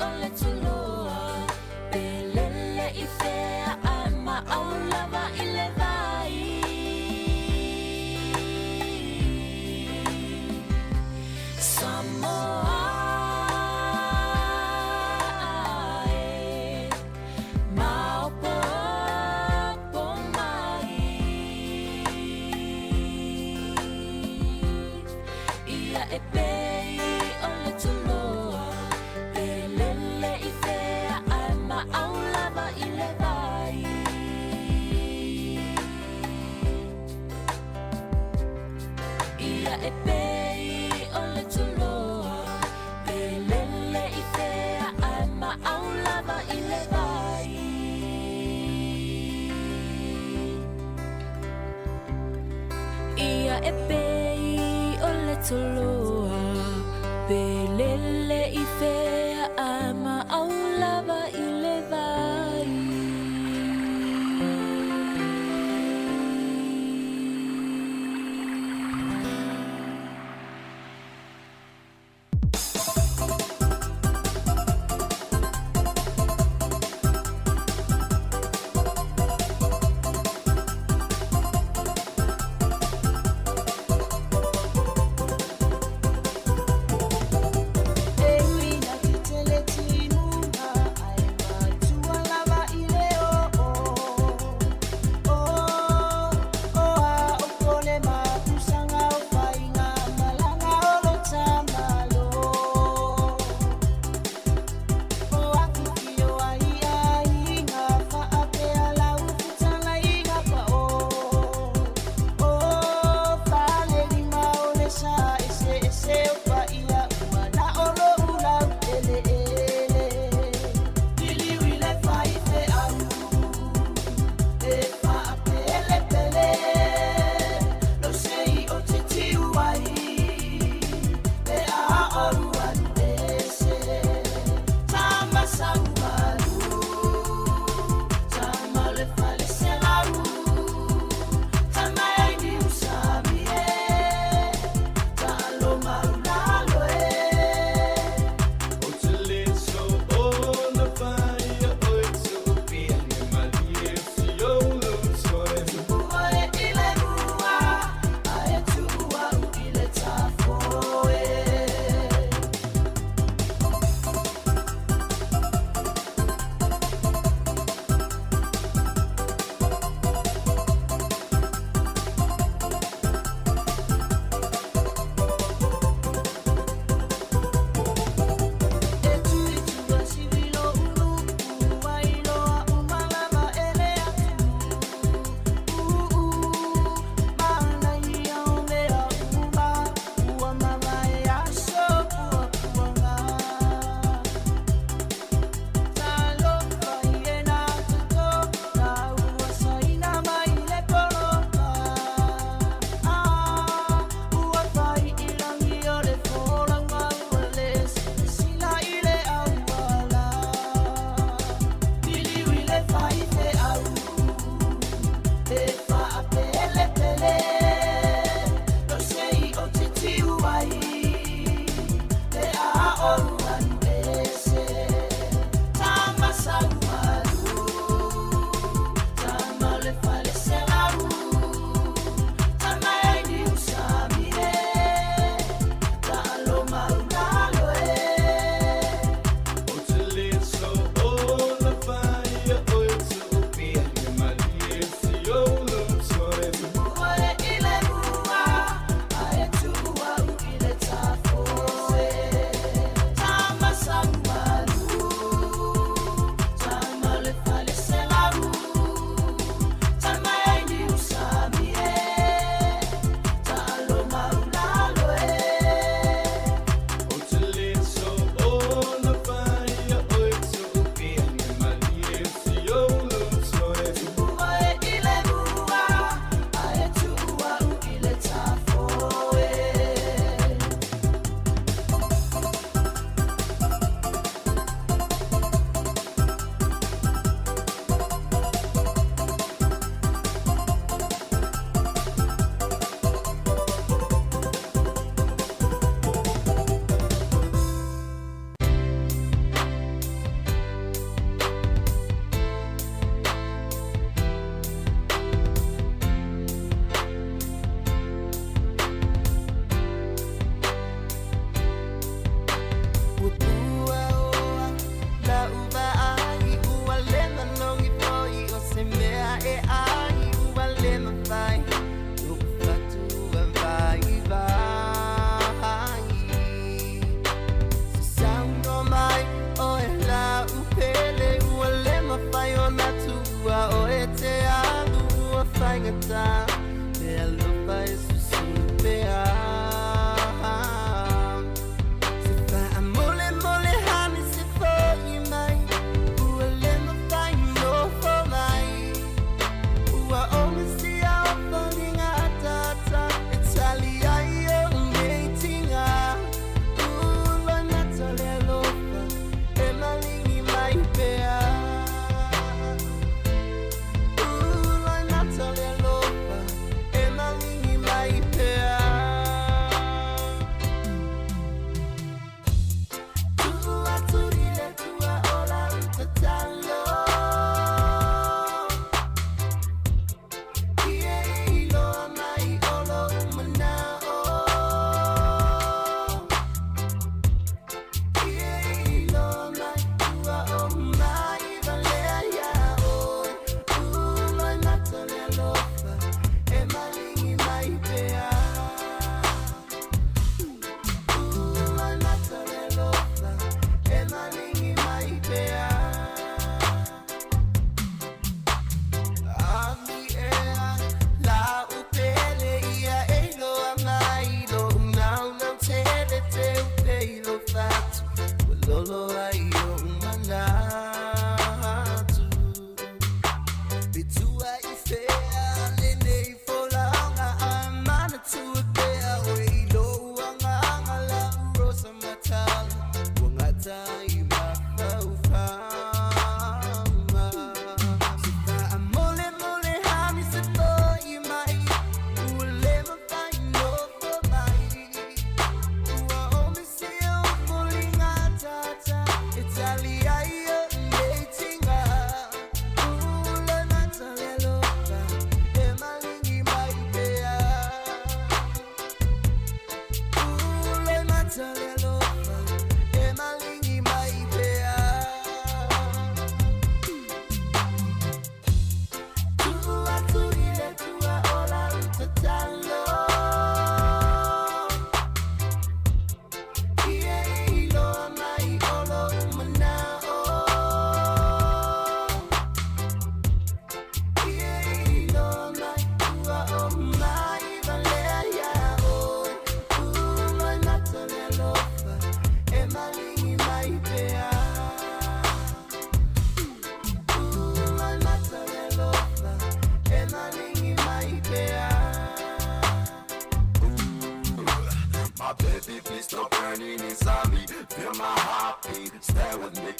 o le tuloa, pe lele i fea ai ma au lava i le vai. Samoa e maopopo mai. Ia e pei o le tuloa, pe lele i fea ai ma au lava i le vai. Ia e pei o le tuloa, pe lele i fea ai ma au lava i le vai. Ia e pei o le tuloa, pe lele i fea ai ma au lava i le vai.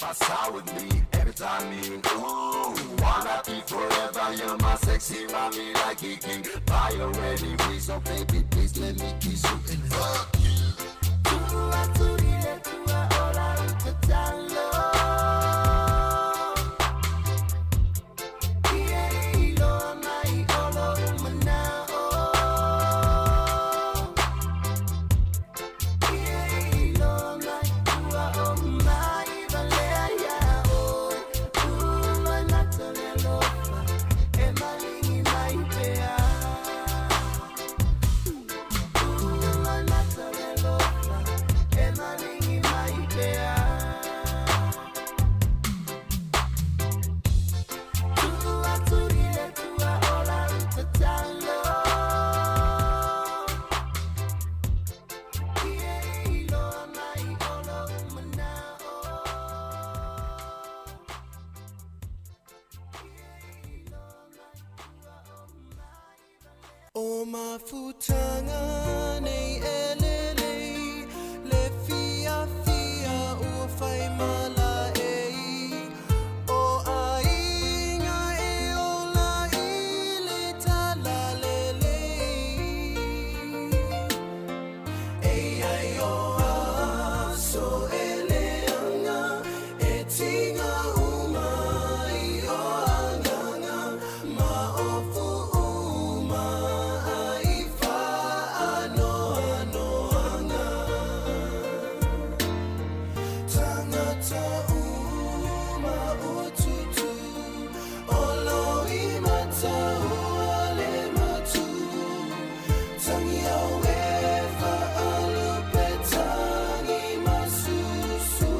Pasa with me every time me ooh. Wanna be forever, you're my sexy mommy like Kiki. Buy already, we so baby, please let me kiss you and hug you. O mafutanga nei elelei le fia fia ua fai mala ei o aiga e ola i le talalelei ei ai o aso e leanga e tinga uma i o anganga ma o fu'uma ai whaanoanoanga Tangata uma o tutu o lo i mataua le matu Tangi au e whaalupe tangi masusu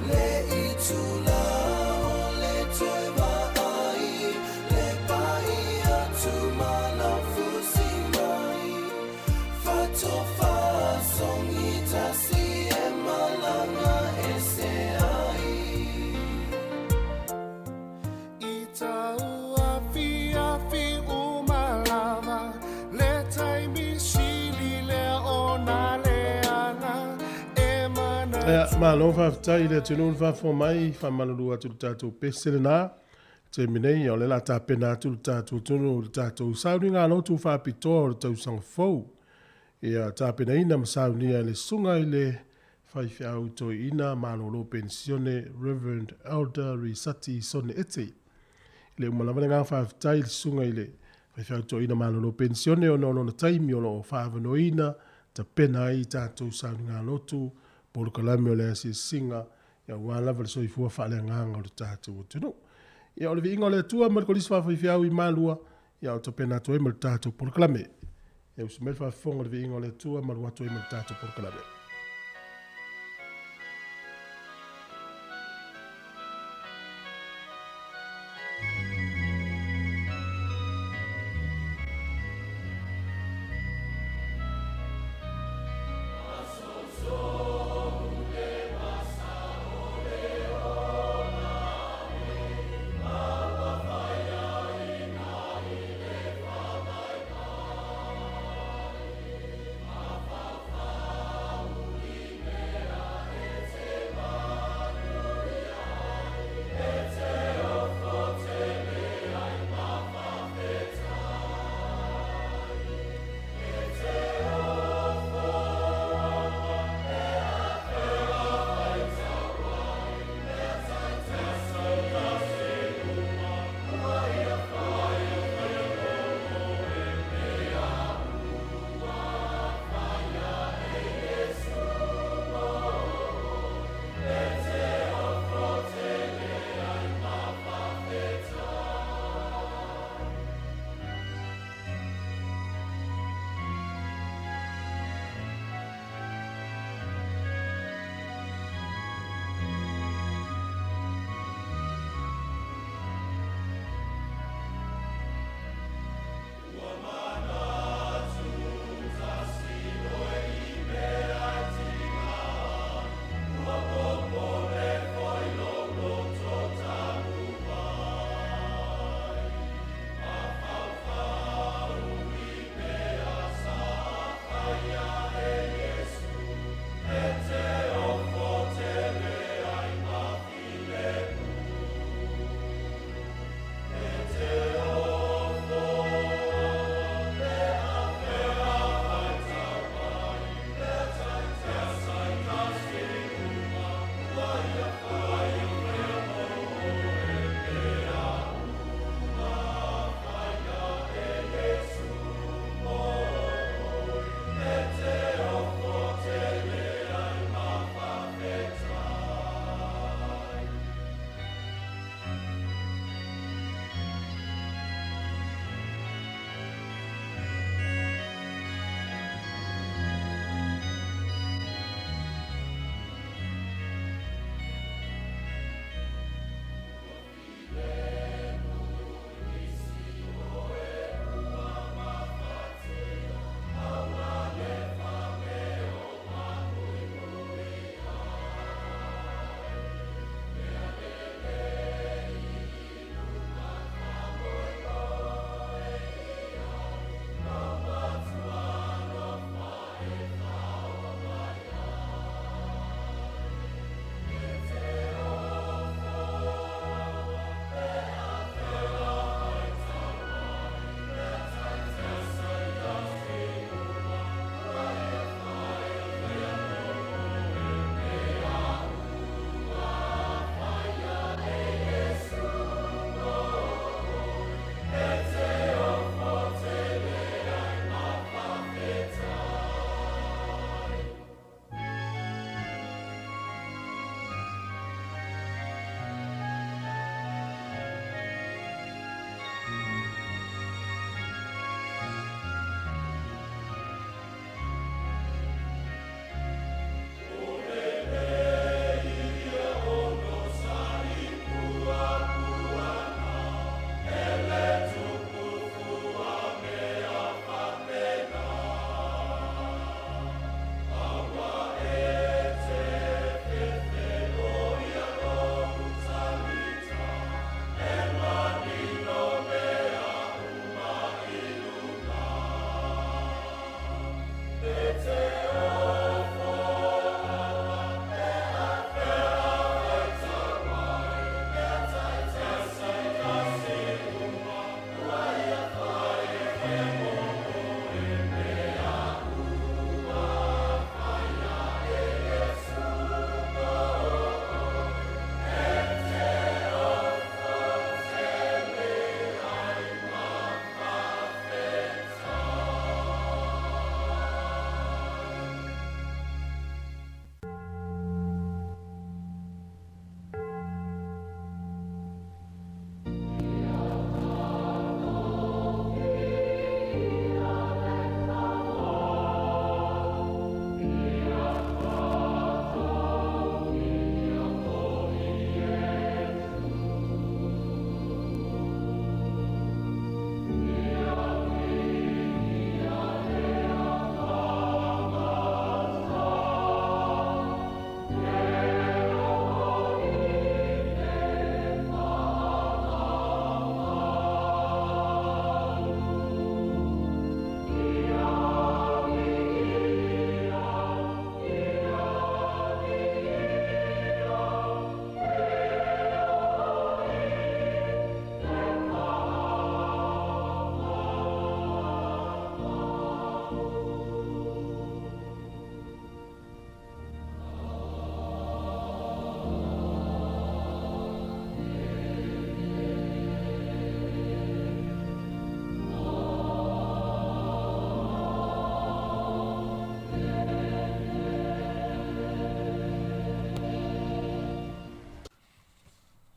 Le itula o le toe vaai Le pai atu malofusi mai Fatofa songi tasi e malanga e se ai I tau afi afi umalava Le taimi sili lea o nā leanga E mana Ia, malo faafetai i le atunuu le faafofoga mai, faamalulu atu i le tatou pese lenā. Taimi nei, ia o lea o le a tapena atu le tatou atunuu i le tatou sauniga lotu faapitoa o le tausaga fou. Ia tapenaina ma saunia e le susuga i le faifeau toeaina malolo penisione Rev. Elder Risati Sone Ete. I le uma lava le agaga faafetai i le susuga i le faifeau toeaina malolo penisione ona o lona taimi o lo o faaavanoaina tapena ai tatou sauniga lotu polokalame o le asiasiga aua lava le soifua faaleagaga o le tatou atunuu. Ia o le viiga o le Atua ma le Kolisi Faafaifeau i Malua, ia o tapena atu ai ma le tatou polokalame. Ia usu mai le faafofoga o le viiga o le Atua ma alu atu ai ma le tatou polokalame.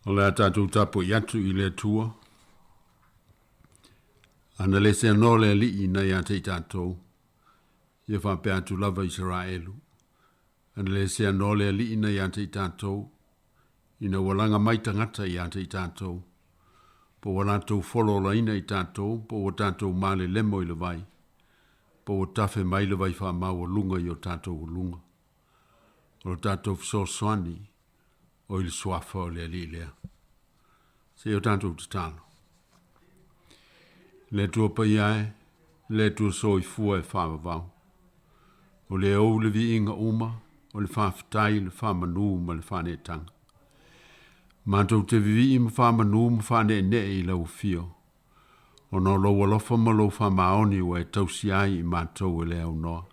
O le a tatou tapuai atu i le Atua. Ana le seanoa le Alii na ia te i tatou, ia faapea atu lava Isaraelu. Ana le seanoa le Alii na ia te i tatou, ina ua laga mai tagata ia te i tatou, po ua latou fololaina i tatou, po ua tatou malelemo i le vai, po ua tafe mai le vai faamaualuga i o tatou uluga. O lo tatou fesoasoani o i le suafa o le Alii lea. Se i o tatou tatalo. Le Atua paia e, le Atua soifua e faavavau. O le ou le viiga uma, o le faafetai, le faamanu ma le faaneetaga. Matou te vivii ma faamanu ma faaneenee i lau afio, ona o lou alofa ma lou faamaoni ua e tausi ai i matou e le aunoa.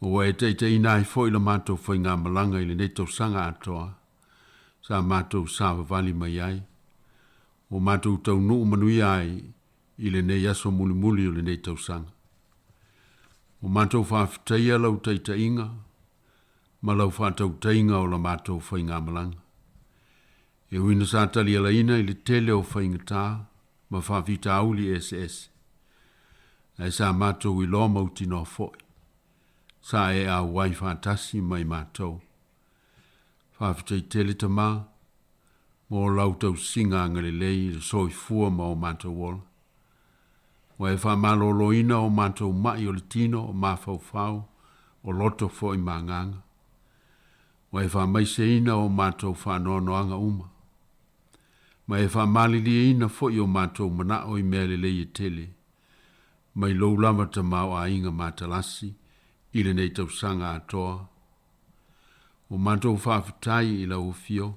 Ma ua e taitaiina ai foi la matou faigamalaga i lenei tausaga atoa, sa matou savavali mai ai, ua matou taunuu manuia ai i lenei aso mulimuli o lenei tausaga. Ua matou faafetaia lau taitaiga ma lau faatautaiga o la matou faigamalaga. E ui ina sa talialaina i le tele o faigata ma faafitauli eseese, ae sa matou iloa mautinoa foi, sa e auai faatasi ma i matou. Faafetai tele Tama mo lau tausiga agalelei i le soifua ma o matou ola. Ua e faamaloloina o matou mai o le tino, o mafaufau, o loto foi ma agaga. Ua e faamaiseina o matou faanoanoaga uma. Ma e faamalilieina foi o matou manao i mea lelei e tele, mai lou lava tamaoaiga matalasi i lenei tausaga atoa. Ua matou faafetai i lau afio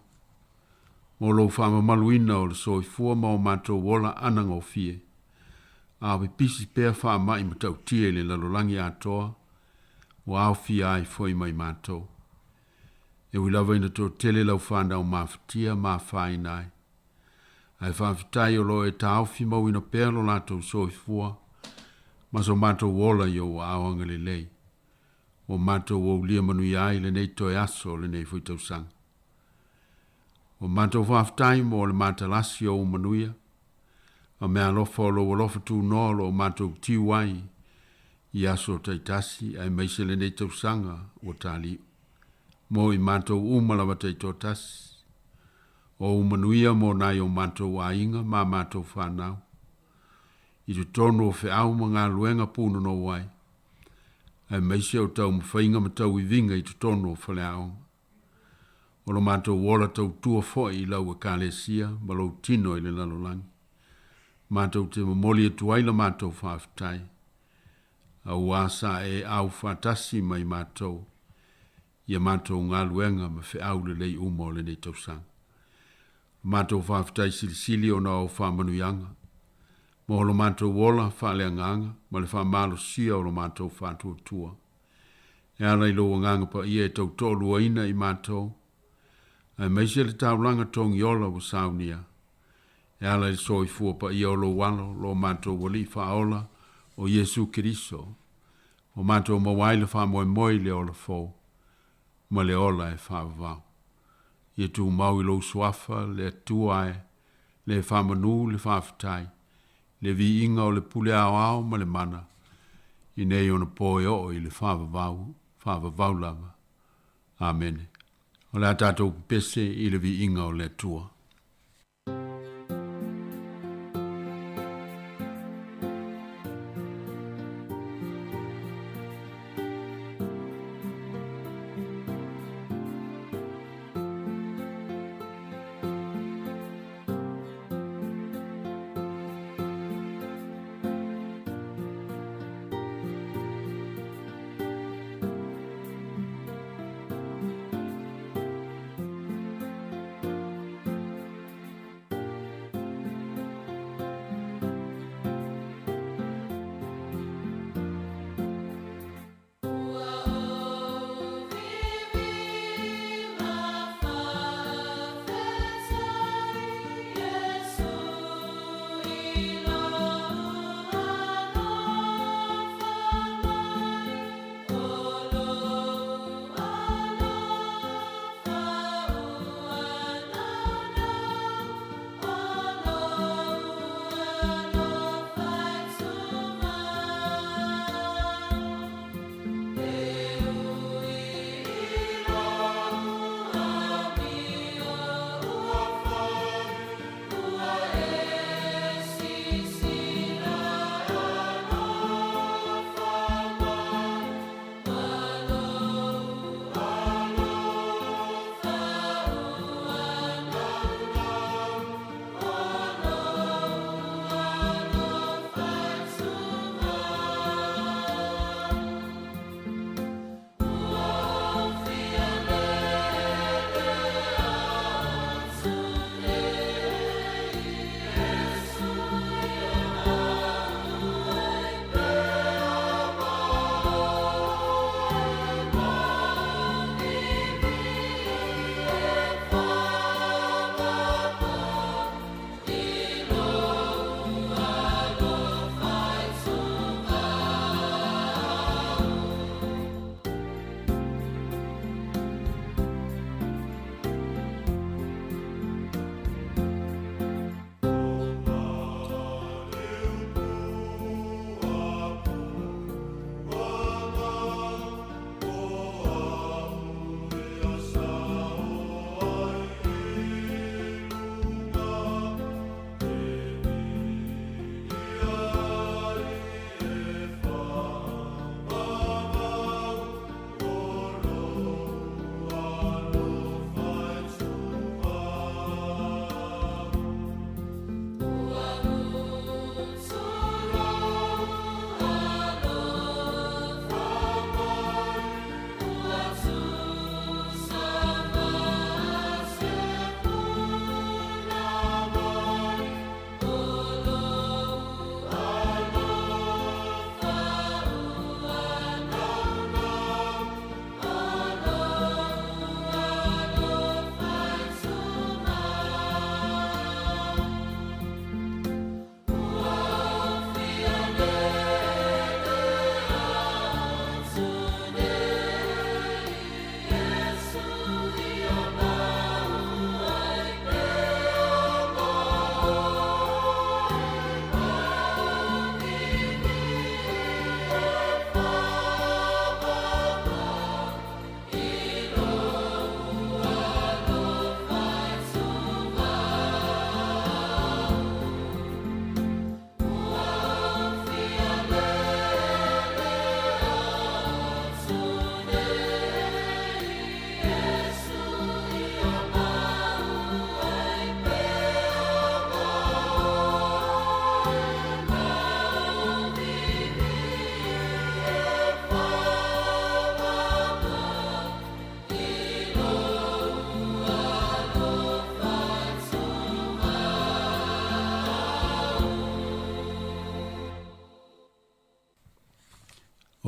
mo lou faamamaluina o le soifua ma o matou ola anagofie, a o pipisi pea faamai matautia i le lalolagi atoa, ua aofia ai foi ma i matou. E ui lava ina toatele lau fanau mafatia ma afaina ai, ae faafetai o lo o e taofi mauina pea lo latou soifua ma so matou ola i ou aao agalelei, ua matou aulia manuia ai lenei toe aso o lenei foi tausaga. Ua matou faafetai mo le matalasi o ou manuia, ma meaalofa o lou alofa tunoa o lo o matou tiu ai i aso taitasi aemaise lenei tausaga ua taliu. Mo i matou uma lava taitoatasi, o ou manuia mo nai o matou aiga ma matou fanau, i totonu o feau ma galuega punonou ai, aemaise o taumafaiga ma tauiviga i totonu o faleaoga. O lo matou ola tautua foi i lau Ekalesia ma lou tino i le lalolagi. Matou te momoli atu ai la matou faafetai, auā sa e aufaatasi ma i matou i a matou galuega ma feau lelei uma o lenei tausaga. O matou faafetai silisili ona o au faamanuiaga mo lo matou ola faaleagaga ma le faamalosia o lo matou faatuatua. E ala i lou Agaga Paia e tautoaluaina i matou, aemaise le taulaga togiola ua saunia, e ala i le soifua paia o lou Alo, lo matou Alii Faaola, o Iesu Keriso, ua matou maua ai le faamoemoe i le ola fou ma le ola e faavavau. Ia tumau i lou Suafa, le Atua e, le faamanu, le faafetai, le viiga o le pule aoao ma le mana, i nei ona po e oo i le faavavau, faavavau lava. Amene. O le a tatou pepese i le viiga o le Atua.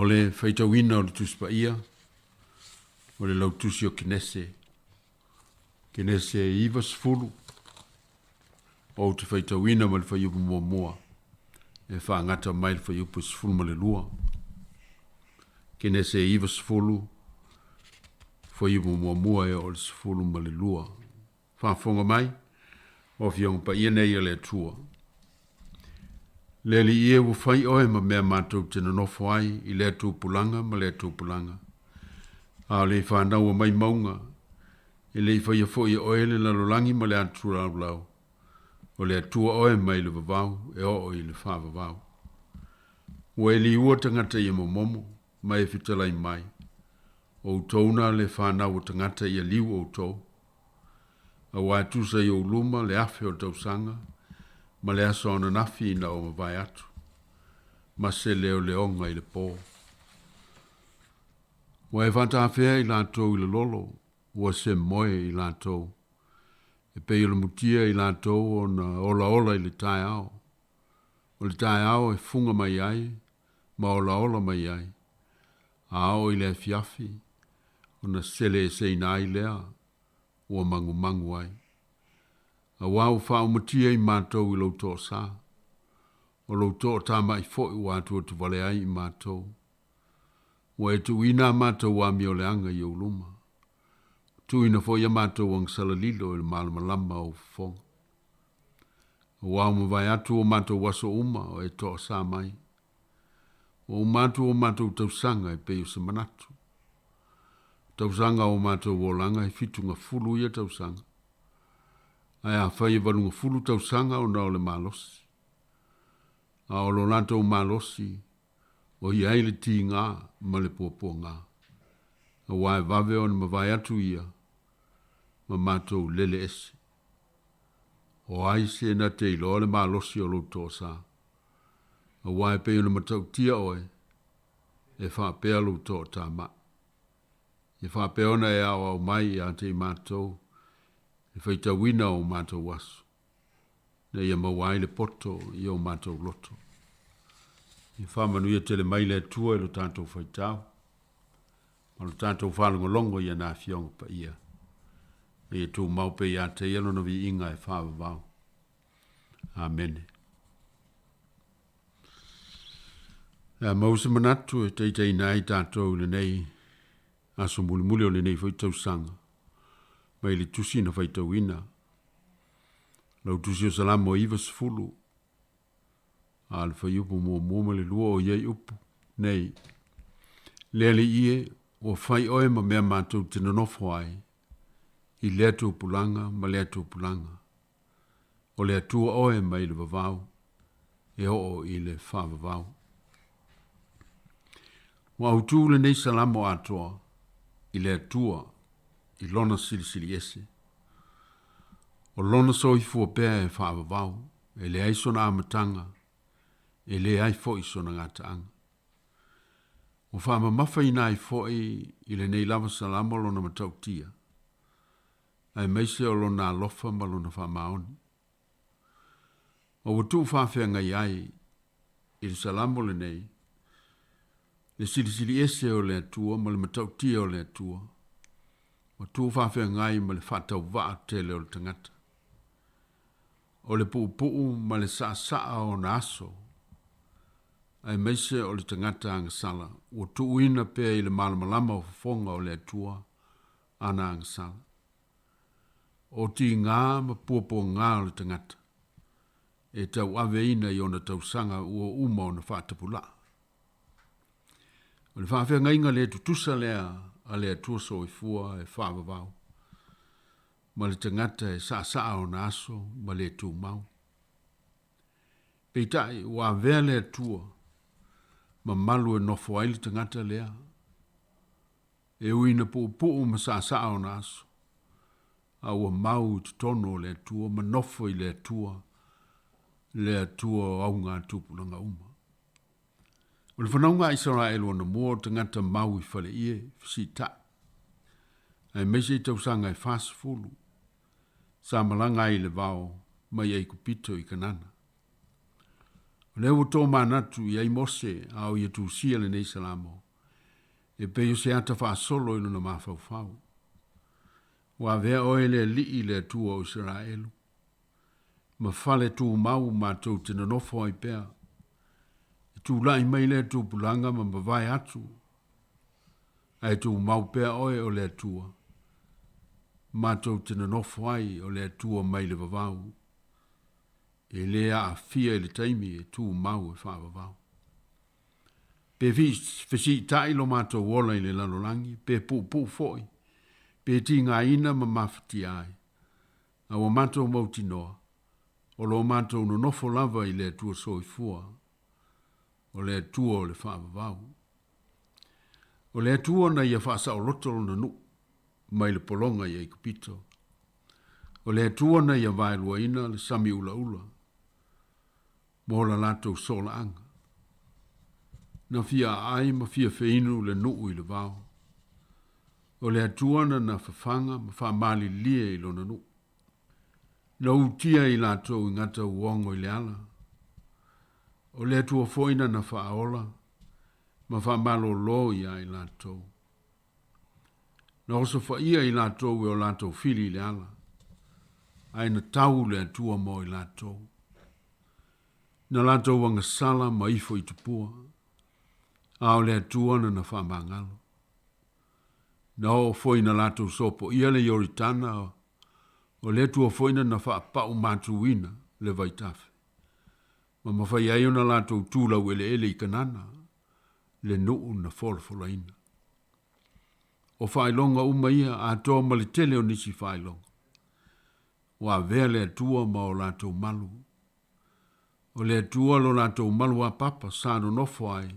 O le faitauina o le Tusi Paia, o le lautusi o Kenese, Kenese 90, ou te faitauina ma le fuaiupu muamua e faagata mai le fuaiupu 12. Kenese 90, fuaiupu muamua e oo i le 12. Faafofoga mai, o Afioga Paia nei a le Atua. Le Alii e ua fai oe ma mea matou te nonofo ai i lea tupulaga ma lea tupulaga. A o le i fanaua mai mauga, e le i faia foi e oe le lalolagi ma le atu laulau, o le Atua oe mai le vavau e oo i le faavavau. Ua e liua tagata ia momomo, ma e fetalai mai, o outou na le fanau o tagata ia liu outou. Auā e tusa i ou luma le afe o le tausaga ma le aso ananafi ina ua mavae atu, ma se leoleoga i le pō. Ua e faatafea i latou i le lolo, ua se moe i latou, e pei o le mutia i latou ona olaola i le taeao. O le taeao e fuga mai ai ma olaola mai ai, a oo i le afiafi, ona seleeseina ai lea ua magumagu ai. Auā ua faaumatia i matou i lou toosā, o lou tootama'i foi ua atuatuvale ai i matou. Ua e tuuina a matou amioleaga i ou luma, tuuina foi a matou agasala lilo i le malamalama o ou fofoga. Auā ua mavae atu o matou aso uma o e toosā mai. Ua uma atu o matou tausaga e pei o se manatu. Tausaga o matou olaga e 70 ia tausaga. Ae afai e 80 tausaga ona o le malosi. A o lo latou malosi, o i ai le tigā ma le puapuagā. Auā e vave ona mavae atu ia ma matou lele ese. O ai se na te iloa le malosi o lou toosā? Auā e pei ona matautia oe, e faapea lou tootama'i. Ia faapea ona e aoao mai ia te i matou, e faitauina o matou aso, ina ia maua ai le poto i o matou loto. Ia faamanuia tele mai le Atua i lo tatou faitau, ma lo tatou faalogologo i ana Afioga Paia. Ma ia tumau pea ia te Ia Lona viiga e faavavau. Amene. Le a maua se manatu e taitaiina ai tatou i lenei aso mulimuli o lenei foi tausaga, mai le tusi na faitauina, lau tusi o Salamo 90, a le fuaiupu muamua ma le lua o iai upu nei, Le Alii e, ua fai oe ma mea matou te nonofo ai, i lea tupulaga ma lea tupulaga. O le Atua oe mai le vavau e oo i le faavavau. Ua autū lenei salamo atoa i le Atua i lona silisili ese. O lona soifua pea e faavavau, e leai sona amataga, e leai foi sona gataaga. Ua faamamafaina ai foi i lenei lava salamo lona matautia, aemaise o lona alofa ma lona faamaoni. Ma ua tuufaafeagai ai i le salamo lenei le silisili ese o le Atua ma le matautia o le Atua, ua tuufaafeagai ma le faatauvaa tele o le tagata. O le puupuu ma le saasaa o ona aso, aemaise o le tagata agasala, ua tuuina pea i le malamalama o fofoga o le Atua ana agasala. O tigā ma puapuagā o le tagata, e tauaveina i ona tausaga ua uma ona faatapulaa. O le faafeagaiga le tutusa lea a le Atua Soifua e faavavau, ma le tagata e saasaa ona aso ma le tumau. Peitai, ua avea le Atua ma malu e nofo ai le tagata lea, e ui ina puupuu ma saasaa ona aso, a ua mau i totonu o le Atua ma nofo i le Atua, le Atua o augatupulaga uma. O le fanauga a Isaraelu anamua o tagata mau i faleie fesiitai, aemaise i tausaga e 40, sa malaga ai i le vao mai Aikupito i Kanana. O lea ua tomanatu i ai Mose a o ia tusia lenei Salamo, e pei o se ata faasolo i lona mafaufau. Ua avea oe le Alii le Atua o Isaraelu, ma fale tumau matou te nonofo ai pea. E tulai mai lea tupulaga ma mavae atu, ae tumau pea oe o le Atua, matou te nonofo ai o le Atua mai le vavau, e lē aafia i le taimi e tumau e faavavau. Pe fesiitai lo matou ola i le lalolagi, pe puupuu foi, pe tigaina ma mafatia ai, a ua matou mautinoa, o lo matou nonofo lava i le Atua soifua, o le Atua o le faavavau. O le Atua na ia faasaoloto lona nuu mai le pologa i Aikupito. O le Atua na ia vaeluaina le sami ulaula mo la latou solaaga. Na fia aai ma fia feinu le nuu i le vao. O le Atua na na fafaga ma faamalilie i lona nuu. Na utia i latou i gata uogo i le ala. O le Atua foi na na faaola ma faamalōlō iā i latou. Na osofaia i latou e o latou fili i le ala, ae na tau le Atua mo i latou. Na latou agasala ma ifo i tupua, a o le Atua na na faamagalo. Na oo foi na latou sopoia le Ioritana, o le Atua foi na na faapau matuina le vaitafe, ma mafai ai ona latou tu laueleele i Kanana, le nuu na folafolaina. O faailoga uma ia atoa ma le tele o nisi faailoga. Ua avea le Atua ma o latou malu. O le Atua lo latou malu apapa sa nonofo ai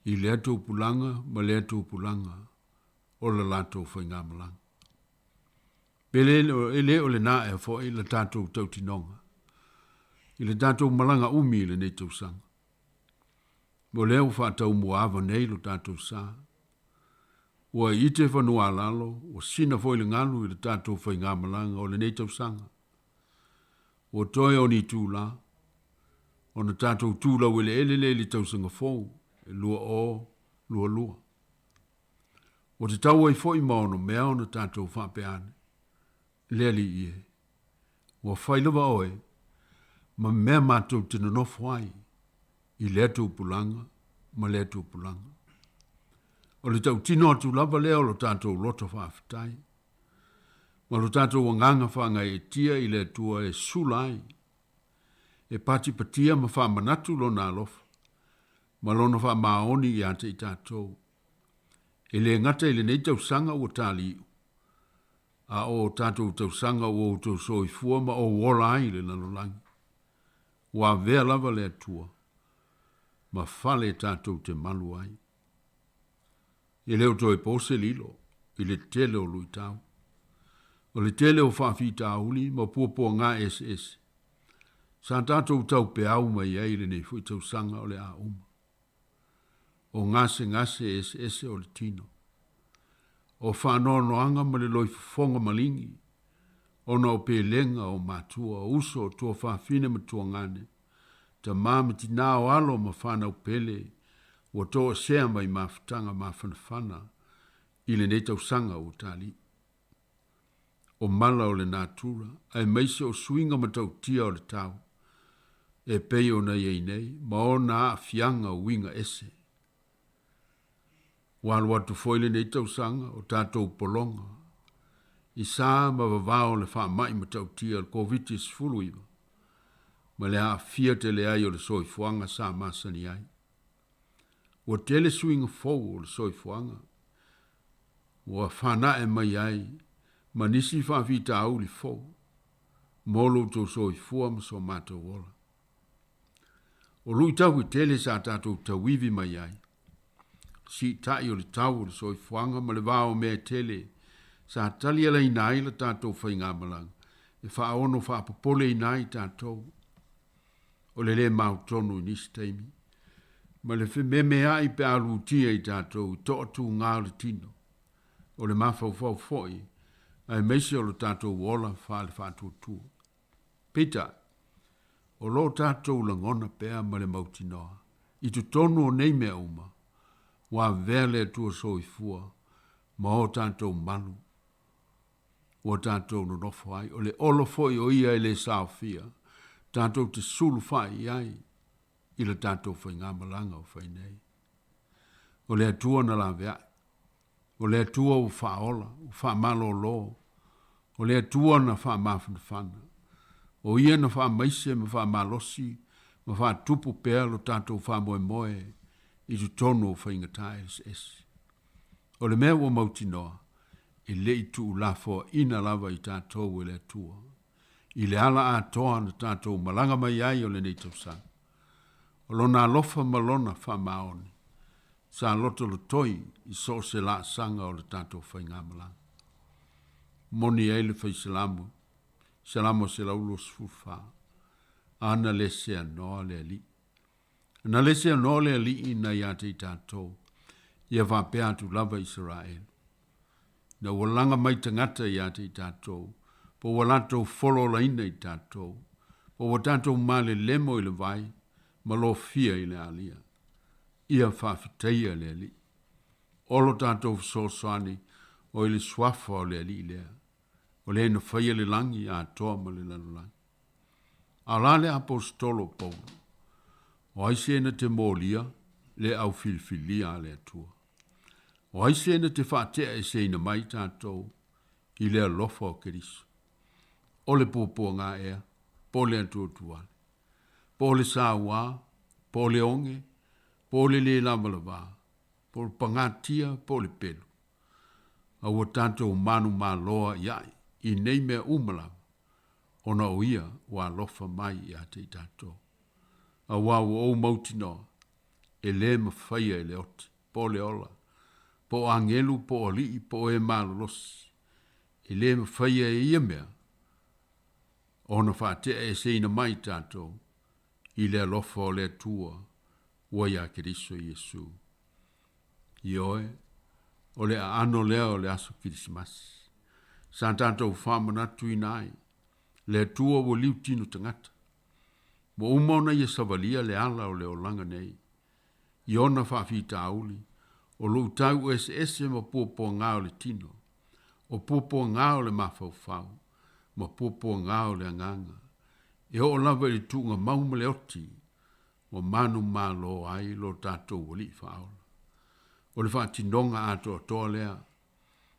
i lea tupulaga ma lea tupulaga o la latou faigamalaga. Pe le, e le o lena ea foi la tatou tautinoga i le tatou malaga umi i lenei tausaga. O lea ua faataumuaava nei lo tatou sa. Ua ite fanua a lalo, ua sina foi le galu i le tatou faigamalaga o lenei tausaga. Ua toe o ni itulā, ona tatou tu laueleele lea i le tausaga fou e 2022. Ua tatau ai foi ma ono mea ona tatou faapea ane, Le Alii e, ua fai lava oe ma mea matou te nonofo ai i lea tupulaga ma lea tupulaga. O le tautino atu lava lea o lo tatou loto faafetai ma lo tatou agaga faagaeetia i le Atua e sula ai, e patipatia ma faamanatu Lona alofa ma Lona faamaoni ia te i tatou. E le gata i lenei tausaga ua taliiu, a o tatou tausaga ua outou soifua ma ou ola ai i le lalolagi. Ua avea lava le Atua ma fale tatou te malu ai. E le o toe po se lilo i le tele o luitau. O le tele o faafitauli ma puapuaga eseese sa tatou taupeau mai ai i lenei foi tausaga o le a uma. O gasegase eseese o le tino. O faanoanoaga ma le loifofoga maligi ona o pelega o matua, o uso, o tuafafine ma tuagane, tama ma tina, o alo ma fanau pele ua toesea mai mafutaga mafanafana i lenei tausaga ua tali'i. O mala o le natura aemaise o suiga matautia o le tau e pei ona i ai nei ma ona aafiaga uiga ese. Ua alu atu foi lenei tausaga o tatou pologa i sa ma vavao le faamai matautia o le Koviti-19 ma le aafia tele ai o le soifuaga sa masani ai. Ua tele suiga fou o le soifuaga ua fanae mai ai ma nisi faafitauli fou mo lo outou soifua ma so matou ola. O luitau e tele sa tatou tauivi mai ai, siitai o le tau o le soifuaga ma le va o mea e tele sa talialaina ai la tatou faigamalaga e faaono faapopoleina ai tatou. O le lē mautonu i nisi taimi ma le fememeai pe a lutia i tatou i toatuga o le tino, o le mafaufau foi aemaise o lo tatou ola faale-faatuatua. Peitai, O lo o tatou lagona pea ma le mautinoa, i totonu o nei mea uma, ua avea le Atua Soifua ma o tatou malu ua tatou nonofo ai. O le olo foi o ia e le saofia, tatou te sulufa'i i ai i le tatou faigamalaga o fai nei. O le Atua na laveai, o le Atua ua faaola, ua faamalōlō, o le Atua na faamafanafana, o ia na faamaise ma faamalosi ma faatupu pea lo tatou faamoemoe i totonu o faigata eseese. O le mea ua mautinoa, e le i tuulafoaina lava i tatou e le Atua, i le ala atoa na tatou malaga mai ai o lenei tausaga. O Lona alofa ma Lona faamaoni sa lotolotoi i so o se laasaga o le tatou faigamalaga. Moni ai le Fai Salamo, Salamo 124, Ana le seanoa le Alii. Na le seanoa le Alii na ia te i tatou, ia faapea atu lava Isaraelu. Ina ua laga mai tagata ia te i tatou, po ua latou fololaina i tatou, po ua tatou malelemo i le vai ma lofia i le alia. Ia faafetaia le Alii. O lo tatou fesoasoani o i le suafa o le Alii lea, o le na faia le lagi atoa ma le lalolagi. A o la le aposetolo o Paulo? O ai se na te molia le au filifilia a le Atua? O ai se na te faateaeseina mai tatou i le alofa o Keriso? O le puapuaga ea, po o le atuatuale, po o le sauā, po o le oge, po o le lē lavalavā, po o le pagatia, po o le pelu. A ua tatou manumaloa iaʻe i nei mea uma lava, ona o ia ua alofa mai ia te i tatou. Auā ua ou mautinoa, e lē mafaia e le oti, po o le ola, po o agelu, po o alii, po o e malolosi, e lē mafaia e ia mea ona faateaeseina mai tatou i le alofa o le Atua ua iā Keriso Iesu. Ioe, o le aano lea o le aso Kerisimasi. Sa tatou faamanatuina ai le Atua ua liutino tagata. Ua uma ona ia savalia le ala o le olaga nei i ona faafitauli, o luʻutau eseese ma puapuagā o le tino, o puapuagā o le mafaufau, ma puapuagā o le agaga, e oo lava i le tuugamau ma le oti, ua manumalo ai lo tatou Alii Faaola. O le faatinoga atoatoa lea,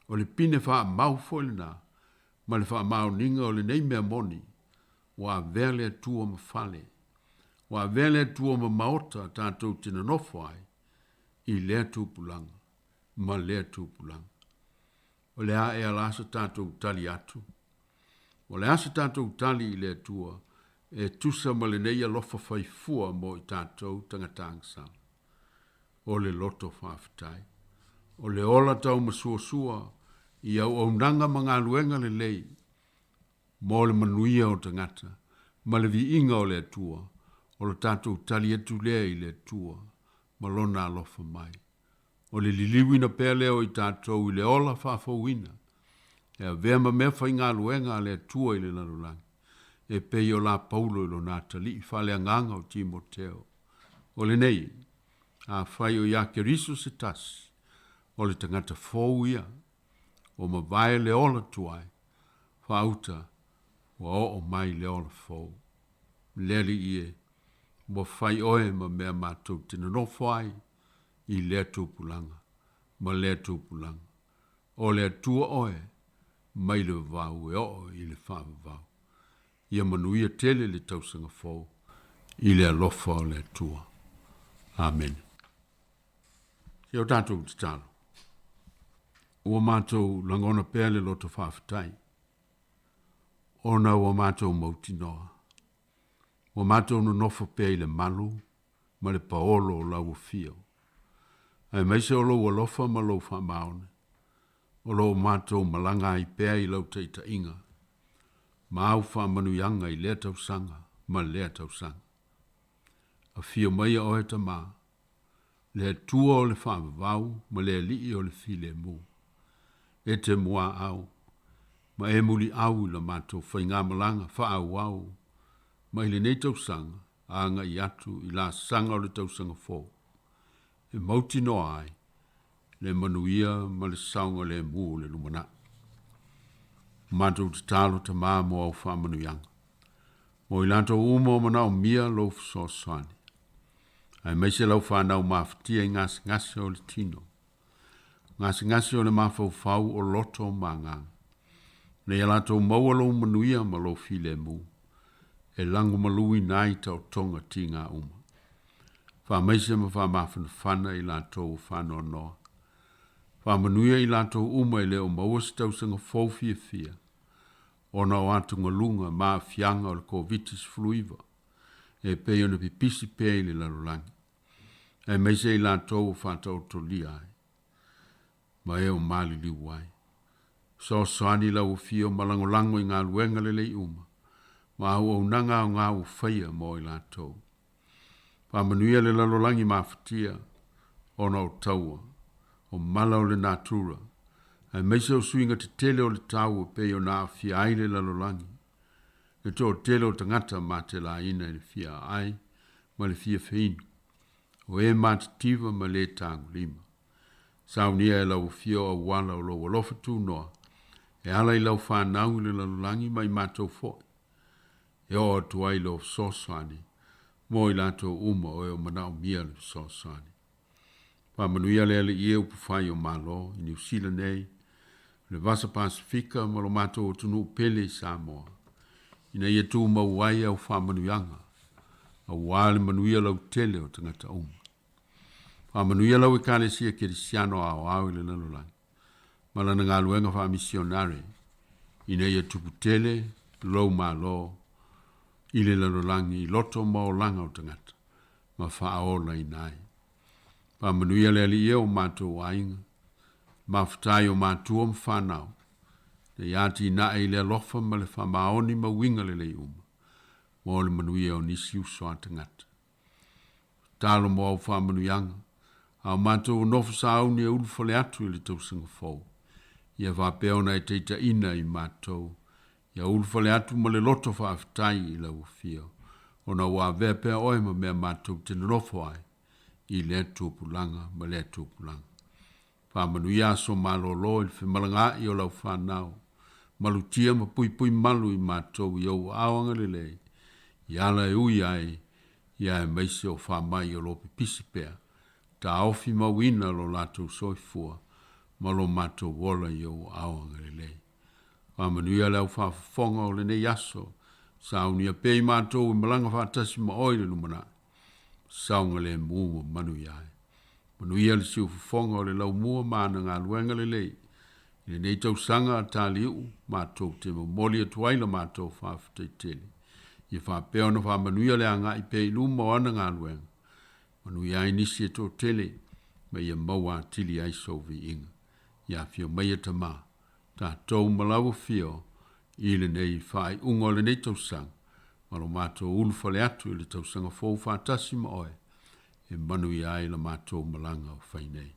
o le pine faamau foi lena, ma le faamaoniga o lenei mea moni, ua avea le Atua ma fale, ua avea le Atua ma maota tatou te nonofo ai i lea tupulaga ma lea tupulaga. O le a ea la se tatou tali atu? O le a se tatou tali i le Atua e tusa ma lenei alofa faifua mo i tatou tagata agasala? O le loto faafetai. O le ola taumasuasua i auaunaga ma galuega lelei mo le manuia o tagata ma le viiga o le Atua, o le tatou tali atu lea i le Atua ma Lona alofa mai. O le liliuina pea lea o i tatou i le ola faafouina, e avea ma mea faigaluega a le Atua i le lalolagi, e pei o la Paulo i lona atalii faaleagaga o Timoteo. O lenei, afai o iā Keriso se tasi, o le tagata fou ia, ua mavae le ola tuai, faauta ua oo mai le ola fou. Le Alii e, ua fai oe ma mea matou te nonofo ai i lea tupulaga ma lea tupulaga. O le Atua oe mai le vavau e oo i le faavavau. Ia manuia tele le tausaga fou i le alofa o le Atua. Amene. Se o tatou tatalo. Ua matou lagona pea le loto faafetai, ona ua matou mautinoa, ua matou nonofo pea i le malu ma le paolo o lau afio, aemaise o lou alofa ma lou faamaoni, o lo o matou malaga ai pea i lau taitaiga ma au faamanuiaga i lea tausaga ma lea tausaga. Afio maia oe Tama, le Atua o le faavavau ma le Alii o le filemu, e te muaau ma e muliau i la matou faigamalaga faaauau Mai lenei tausaga agai atu i laasaga o le tausaga fou, e mautinoa ai le manuia ma le saogalemu o le lumanai. Matou tatalo Tamā mo au faamanuiaga, mo i latou uma o manaomia lou fesoasoani, aemaise lau fanau mafatia i gasegase o le tino, gasegase o le mafaufau o loto ma agaga, ina ia latou maua lou manuia ma lou filemu e lagomaluina ai taotoga tiga uma. Faamaise ma faamafanafana i latou ua faanoanoa. Faamanuia i latou uma e le o maua se tausaga fou fiafia ona o atugaluga ma aafiaga o le Koviti-19 e pei ona pipisi pea i le lalolagi, aemaise i latou ua faataotolia ai ma e o maliliu ai. Fesoasoani lau Afio ma lagolago i galuega lelei uma ma auaunaga aoga ua faia mo i latou. Faamanuia le lalolagi mafatia ona o taua, o mala o le natura, aemaise o suiga tetele o le tau e pei ona aafia ai le lalolagi, le toatele o tagata matelaina i le fia aai ma le fia feinu, o e matitiva ma le tagolima. Saunia e lau Afio auala o lou alofa tunoa e ala i lau fanau i le lalolagi ma i matou foi, e oo atu ai lou fesoasoani mo i latou uma o e o manaomia le fesoasoani. Faamanuia le Alii e upufai o Malo i Niu Sila nei, le Vasa Pasefika ma lo matou atunuu pele i Samoa, ina ia tumau ai au faamanuiaga, auā le manuia lautele o tagata uma. Faamanuia lau Ekalesia Kerisiano aoao i le lalolagi ma lana galuega faamisionare, ina ia tupu tele lou Malo i le lalolagi i loto ma olaga o tagata ma faaolaina ai. Faamanuia le Alii e o matou aiga, mafutai o matua ma fanau, ina ia atinae i le alofa ma le faamaoni ma uiga lelei uma, mo le manuia o nisi uso a tagata. Tatalo mo au faamanuiaga, a o matou nofo sauni e ulufale atu i le tausaga fou, ia faapea ona e taitaiina i matou, ia ulufale atu ma le loto faafetai i lau Afio, ona ua avea pea oe ma mea matou te nonofo ai i lea tupulaga ma lea tupulaga. Faamanuia aso malolo i le femalagaai o lau fanau, malutia ma puipui malu i matou i ou aao agalelei, i ala e ui ai, ia aemaise o faamai o lo pipisi pea, taofi mauina lo latou soifua ma lo matou ola i ou aao agalelei. Faamanuia le au faafofoga o lenei aso, saunia pea i matou e malaga faatasi ma oe i le lumanai, saogalemu ma manuia ai. Manuia le siufofoga o le laumua ma ana galuega lelei i lenei tausaga a taliu'u, matou te momoli atu ai la matou faafetai tele. Ia faapea ona faamanuia le agai pea i luma o ana galuega, manuia ai nisi e toatele, ma ia maua atili ai sou viiga. Ia afio mai e Tamā, tatou ma lau Afio i lenei faaiuga o lenei tausaga, ma lo matou ulufale atu i le tausaga fou faatasi ma oe, e manuia ai la matou malaga o fai nei.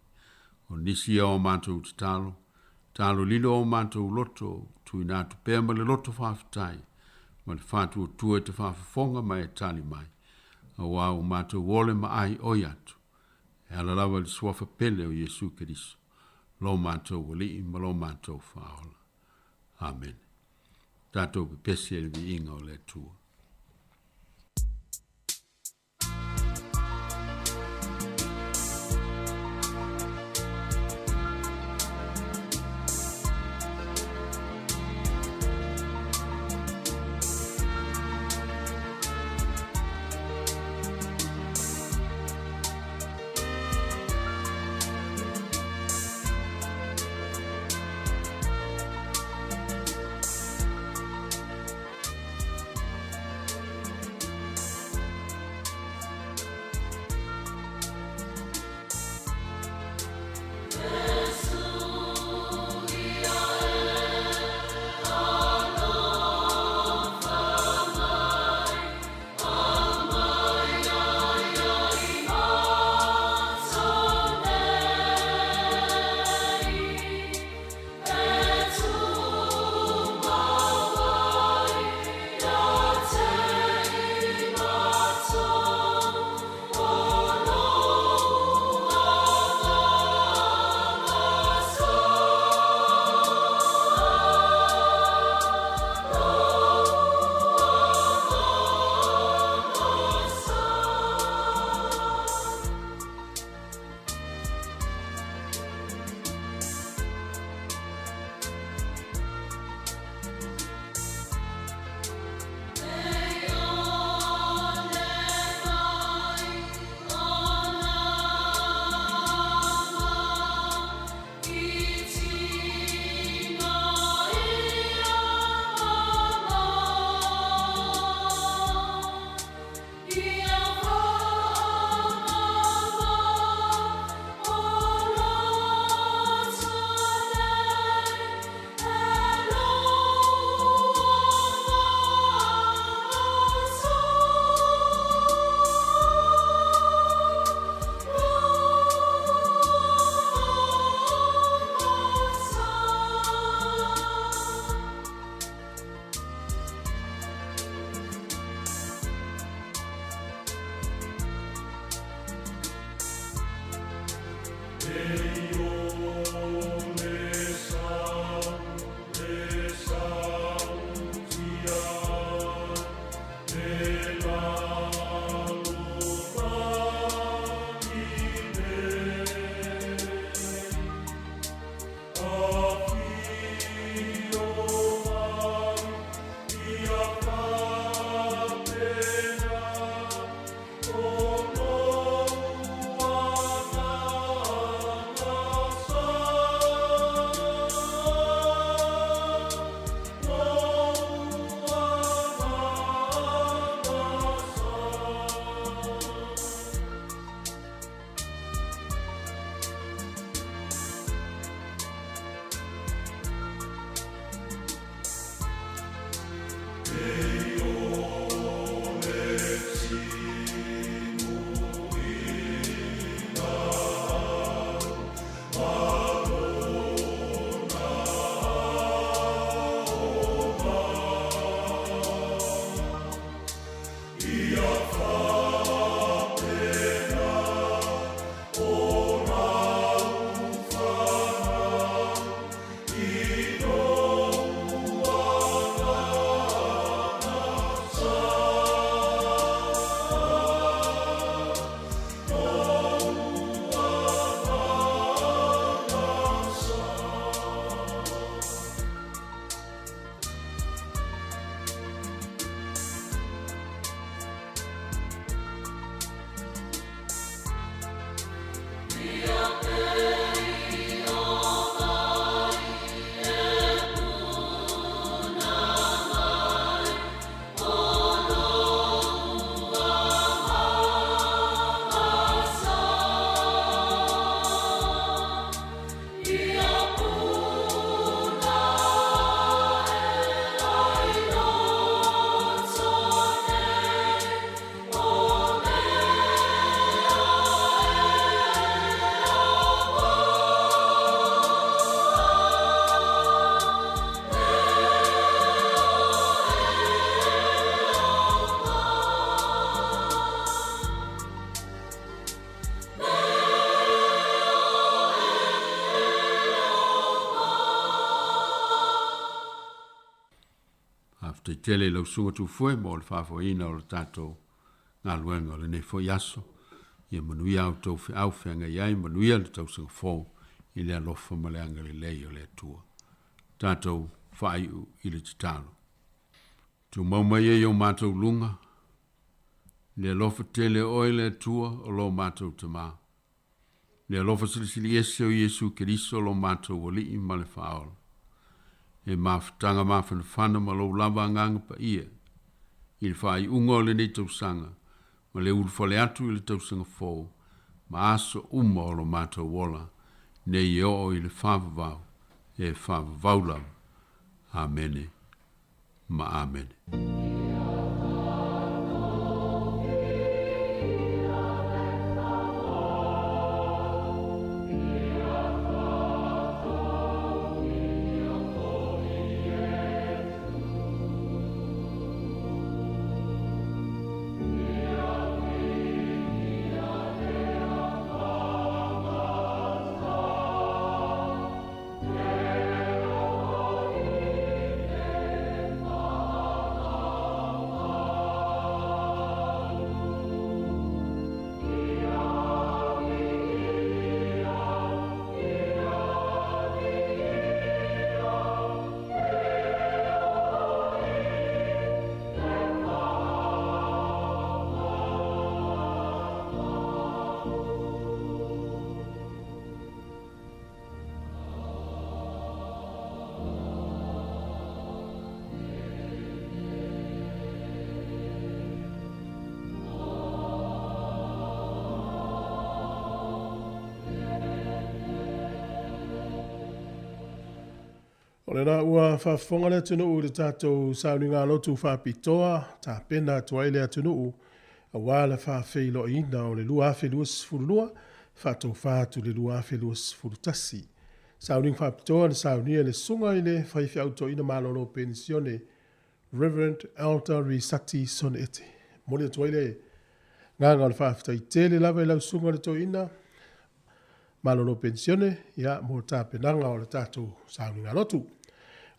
O nisi ia o matou tatalo, talo lilo o matou loto, tuuina atu pea ma le loto faafetai, ma le faatuatua e te faafofoga ma e tali mai, auā ua matou ole ma ai oi atu, e ala lava i le suafa pele o Iesu Keriso, lo matou Alii ma lo matou Faaola. Amene. Tatou pepesi ai i le viiga o le Atua. Faafetai tele i lau Susuga Tufoe mo le faafoeina o le tatou galuega o lenei foi aso. Ia manuia a outou feau feagai ai, manuia le tausaga fou i le alofa ma le agalelei o le Atua. Tatou faaiu i le tatalo. Tumau mai e i o matou luga, le alofa tele o oe le Atua o lo matou Tamā. Le alofa silisili ese o Iesu Keriso lo matou Alii ma le Faaola. E mafutaga mafanafana ma lou lava Agaga Paia i le faaiuga o lenei tausaga ma le ulufale atu i le tausaga fou ma aso uma o lo matou ola nei e oo i le faavavau e faavavau lava. Amene ma Amene. O lena ua faafofoga le atunuu i le tatou sauniga lotu faapitoa, tapena atu ai le atunuu aua le faafeiloaiina o le 2022, faatofa atu i le 2021. Sauniga faapitoa na saunia e le Susuga i le Faifeau Toeaina Malolo Penisione Rev. Elder Risati Soneti. Momoli atu ai le agaga o le faafetai tele lava i lau Susuga i le Toeaina Malolo Penisione, ia, mo tapenaga o le tatou sauniga lotu.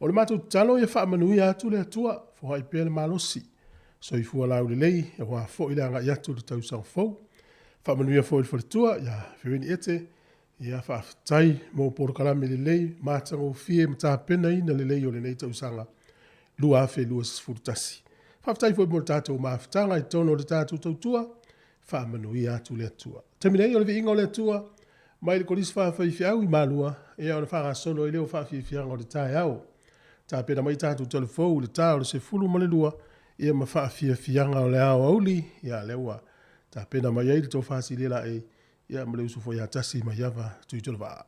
O le matou tatalo ia faamanuia atu le Atua, foai pea le malosi, soifua laulelei, aua foi le agai atu i le tausaga fou. Faamanuia foi i le faletua, ia Ferini Ete, ia faafetai mo polokalame lelei, matagofie ma tapenaina lelei o lenei tausaga 2021. Faafetai foi mo le tatou mafutaga i totonu o le tatou tautua, faamanuia atu le Atua. Taimi nei o le viiga o le Atua, mai le Kolisi Faafaifeau i Malua, ia ona faagasolo ai lea o faafiafiaga o le taeao. Tapena mai tatou talavou i le ta o le 12, ia ma faafiafiaga o le aoauli, ia lea ua tapena mai ai le tofa silia laei, ia ma le uso foi ia Tasi Maiava Tuitolovaa.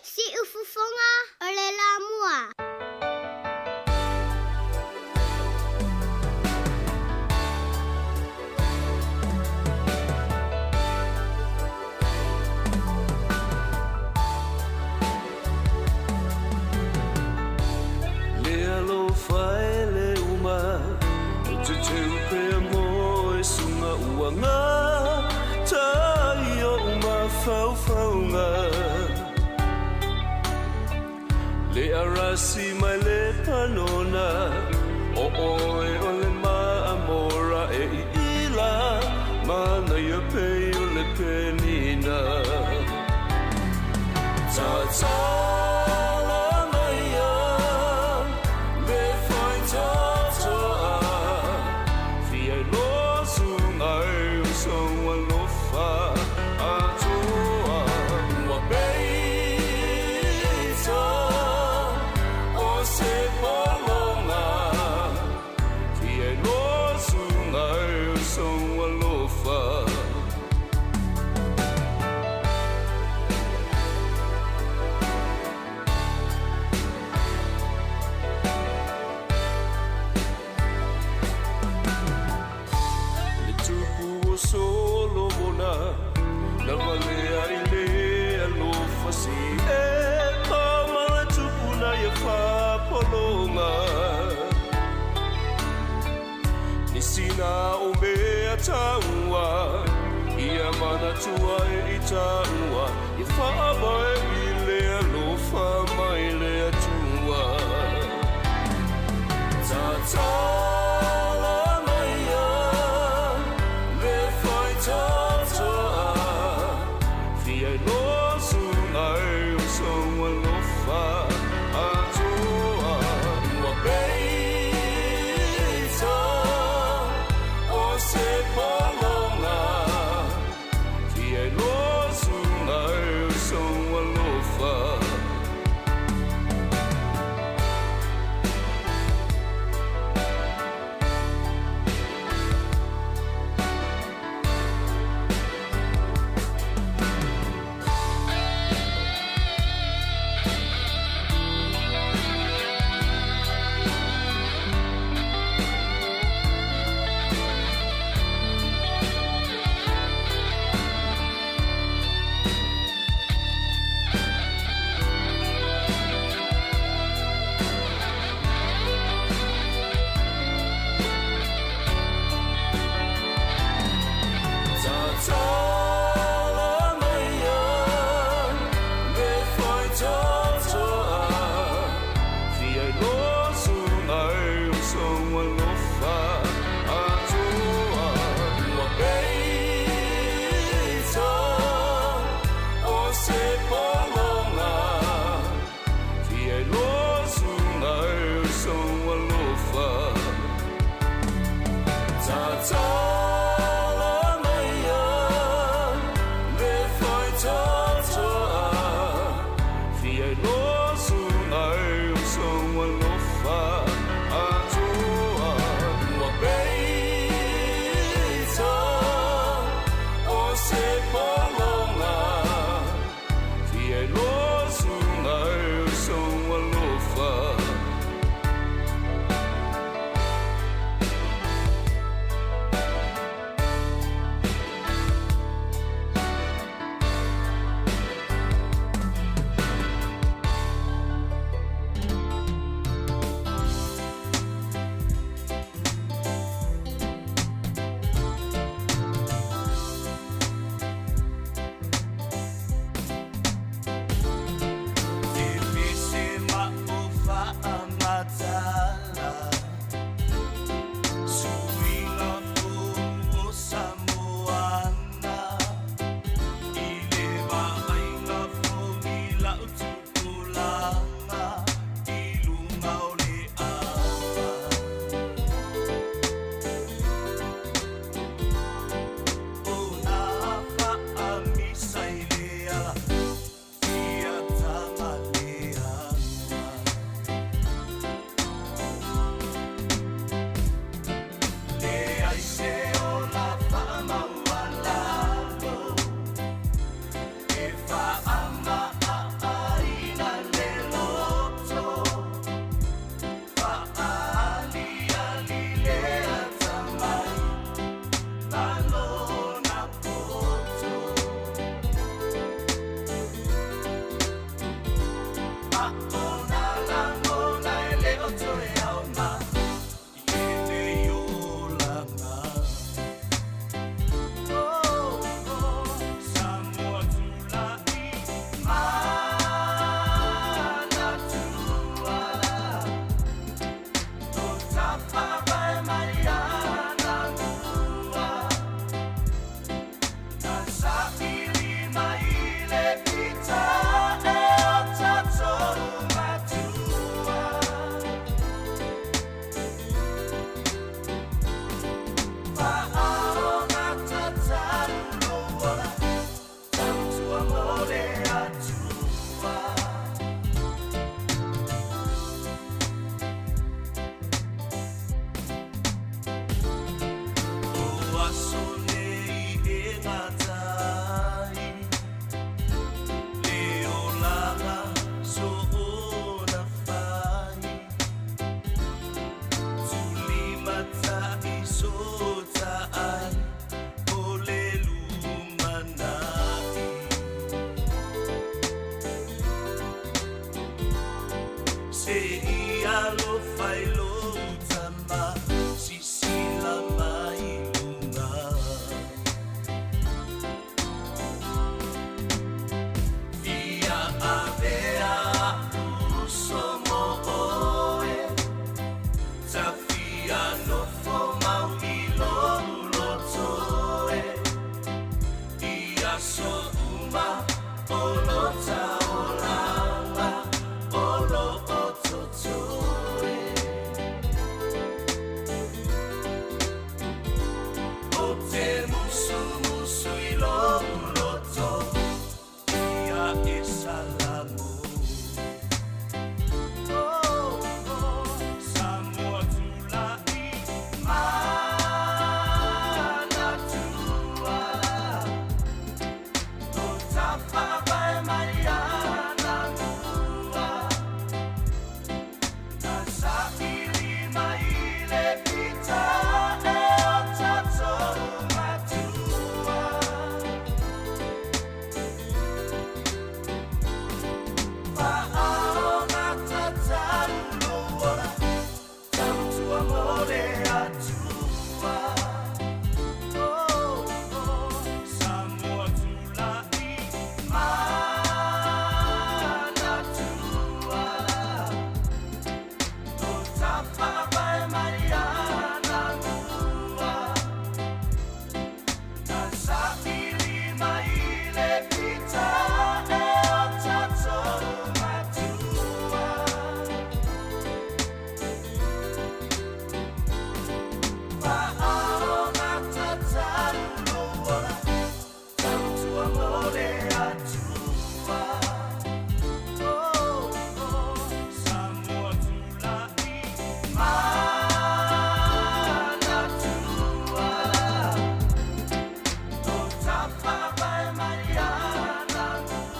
Siufofoga o le Lamua. Le alofa e le uma o te teu pea mo e sunga uanga tai o uma whauwhaunga Le arasi mai le panona o oe o le maamora e i ila mana ia pei o le penina Tatala maia le whai tatoa Fia lo sungai o soa lofa atoa Ua peita o se polonga Fia lo sungai o soa lofa. Le tupu o Solomona Na valea i le alofa si e Pama le tupu na ia whapolonga Ni sina o mea taua Ia manatua e i taua I whaabae i le alofa mai le atua Tatala maia le whai tatoa Fia lo sungai o soa lofa atoa Ua peita o se polonga Fia lo sungai o soa lofa. Tatala maia le whai tatoa Fia lo sungai o soa lofa atoa Ua peita o se polonga Fia lo sungai o soa lofa. Tatala maia le whai tatoa Fia lo sungai o soa lofa atoa Ua peita o se polonga Fia lo sungai o soa lofa. alofa i lou tama Sisila mai luga Fia avea uso mo oe Tafia nofo mau i lou loto e Ia so uma o lo taolanga o lo o totoe O te musu musu i lou loto Ia e salamo Oh, oh, Samoa tula'i manatua O tafaavae mai anamua Na saili mai le pita e o tatou matua Fa'aogatatau lou ola Tautua mo le Atua Oh, oh, Samoa tula'i manatua O tafaavae mai anamua Na saili mai le pita e o tatou matua Fa'aogatatau lou ola Tautua mo le Atua Oh, oh, Samoa tula'i manatua O tafaavae mai anamua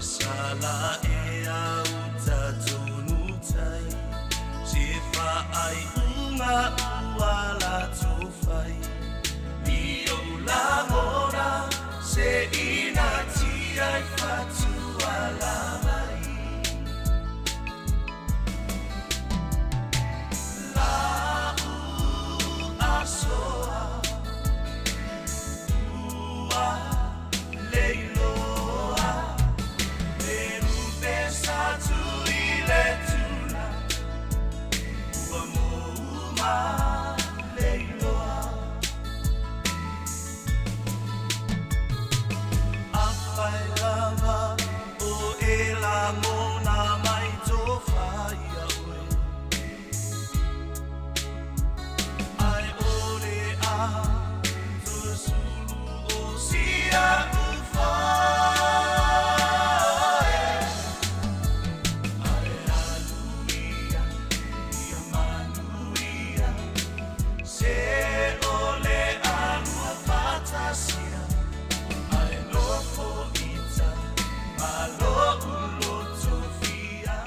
Sala e au tatonu tai Se fa ai unga uala tufai Ni o langona se ina tia i fatua la mai La u asoa ua leiloa Le sa tu i le tula Ua mouma leiloa Afai lava o e langona mai tō whaia oe Ai ole a tusulu o sia ufae Ai aluia, ia manuia Se ole alua fatasia Ai nofo ita, malo uloto fia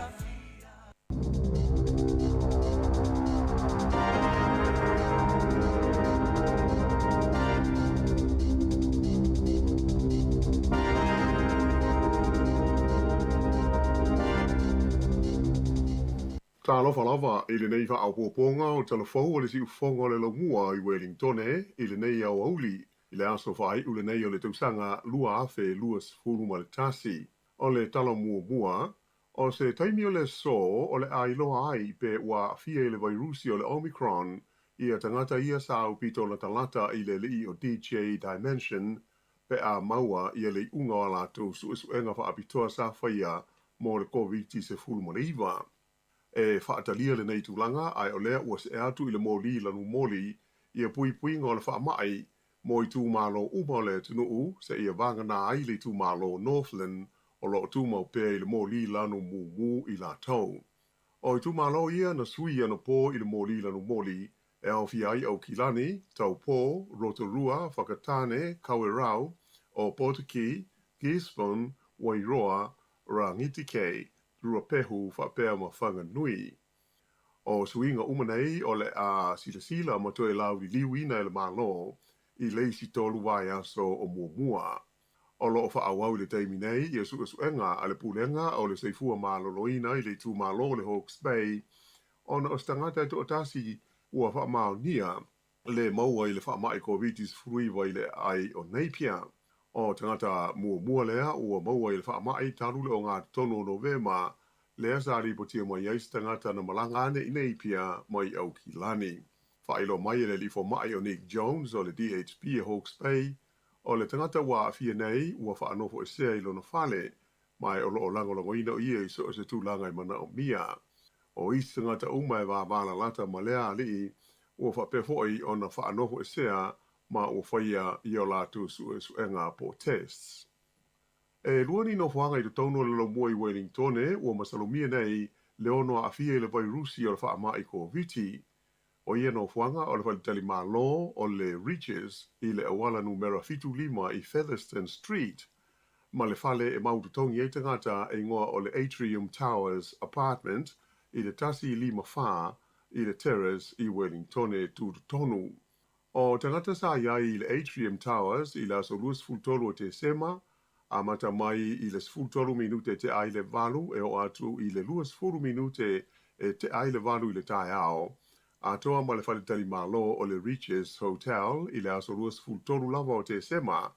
Talofa lava i lenei faaopoopoga o talafou o le siufofoga o le Laumua i Welingtone i lenei aoauli i le aso faaiu lenei o le tausaga 2021. O le tala muamua, o se taimi o le aso o le a iloa ai pe ua aafia i le vairusi o le Omicron ia tagata ia sa aupito latalata i le alii o DJ Dimension pe a maua ia le iuga o a latou suesuega faapitoa sa faia mo le Koviti-19. E faatalia lenei tulaga ae o lea ua see atu i le moli lanumoli ia puipuiga o le faamai mo itumalo uma o le atunuu seia vagana ai le itumalo o Northland o lo o tumau pea i le moli lanu mumu i latou. O itumalo ia na sui anapo i le moli lanumoli e aofia ai Aukilani, Taupō, Rotorua, Whakatane, Kawerau, Ōpōtiki, Gisborne, Wairoa, Rangitikei, Ruapehu faapea ma Whanganui. O suiga uma nei o le a silasila ma toe lauliliuina e le Malo i le isi tolu vaiaso o muamua. O lo o faaauau i le taimi nei ia suesuega a le Pulega o le Soifua Maloloina i le itumalo o le Hawke's Bay ona o se tagata e toatasi ua faamaonia le maua i le faamai Koviti-19 i le aai o Napier. O tagata muamua lea ua maua i le faamai talu le 63 o Novema lea sa lipotia mai ai se tagata na malaga ane i Napier mai Aukilani. Faailoa mai e le alii fomai o Nick Jones o le DHB e Hawke's Bay, o le tagata ua aafia nei ua faanofoesea i lona fale, ma o lo o lagolagoina o ia i so o se tulaga e manaomia. O isi tagata uma e vavalalata ma lea alii ua faapea foi ona faanofoesea ma ua faia i o latou suesuega po o tests. E lua ni nofoaga i totonu o le laumua i Welingtone ua masalomia nei le ono aafia i le vairusi o le faamai Koviti. O ia nofoaga o le faletalimalo o le Reaches i le auala numera 75 i Featherston Street ma le fale e mautotogi ai tagata e igoa o le Atrium Towers Apartment i le 154 i le Terrace i Welingtone tutotonu. O tagata sa i ai i le Atrium Towers i le aso 23 o Tesema, amata mai i le 13 minute tea ai le valu e oo atu i le 20 minute e tea ai le valu i le taeao, atoa ma le faletalimalo o le Reaches Hotel i le aso 23 lava o Tesema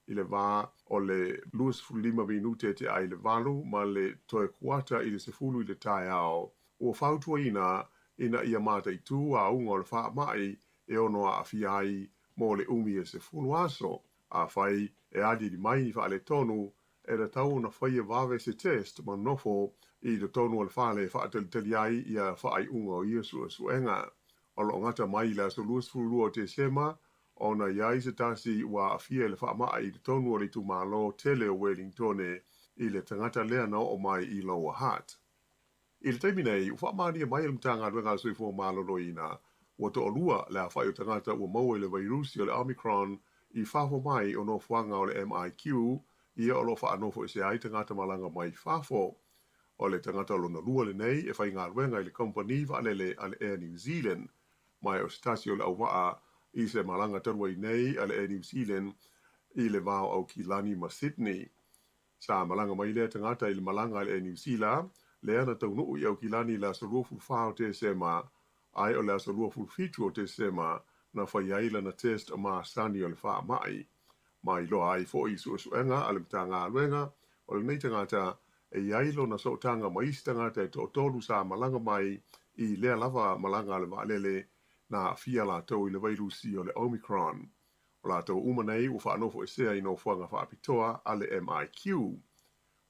i le va o le 25 minute tea ai le valu ma le toe kuata i le 10 i le taeao. Ua fautuaina ina ia mataitū auga o le faamai e ono aafia ai mo le umi e 10 aso. Afai e aliali mai ni faaletonu, e tatau ona faia vave se test ma nofo i totonu o le fale e faatalitali ai ia faaiuga o ia suesuega. O lo o gata mai i le aso 22 o Tesema ona i ai se tasi ua aafia i le faamai i totonu o le itumalo tele o Welingtone i le tagata lea na oo mai i Lower Hutt. I le taimi nei, ua faamaonia mai e le Matagaluega a le Soifua Maloloina, ua toalua le aofai o tagata ua maua i le vairusi o le Omicron i fafo mai o nofoaga o le MIQ ia o lo o faanofoesea ai tagata malaga mai fafo. O le tagata lona lua lenei e faigaluega i le kamupani vaalele a le Air New Zealand, ma o se tasi o le auvaa i se malaga talu ai nei a le Air New Zealand i le va o Aukilani ma Sydney. Sa malaga mai lea tagata i le malaga a le Air New Zealand lea na taunuu i Aukilani i le aso 24 o Tesema, ae o le aso 27 o Tesema na fai ai lana test masani o le faamai. Ma iloa ai foi i suesuega a le Matagaluega, o lenei tagata e i ai lona sootaga ma isi tagata e toatolu sa malaga mai i lea lava malaga a le vaalele na aafia latou i le vairusi o le Omicron. O latou uma nei ua faanofoesea i nofoaga faapitoa a le MIQ.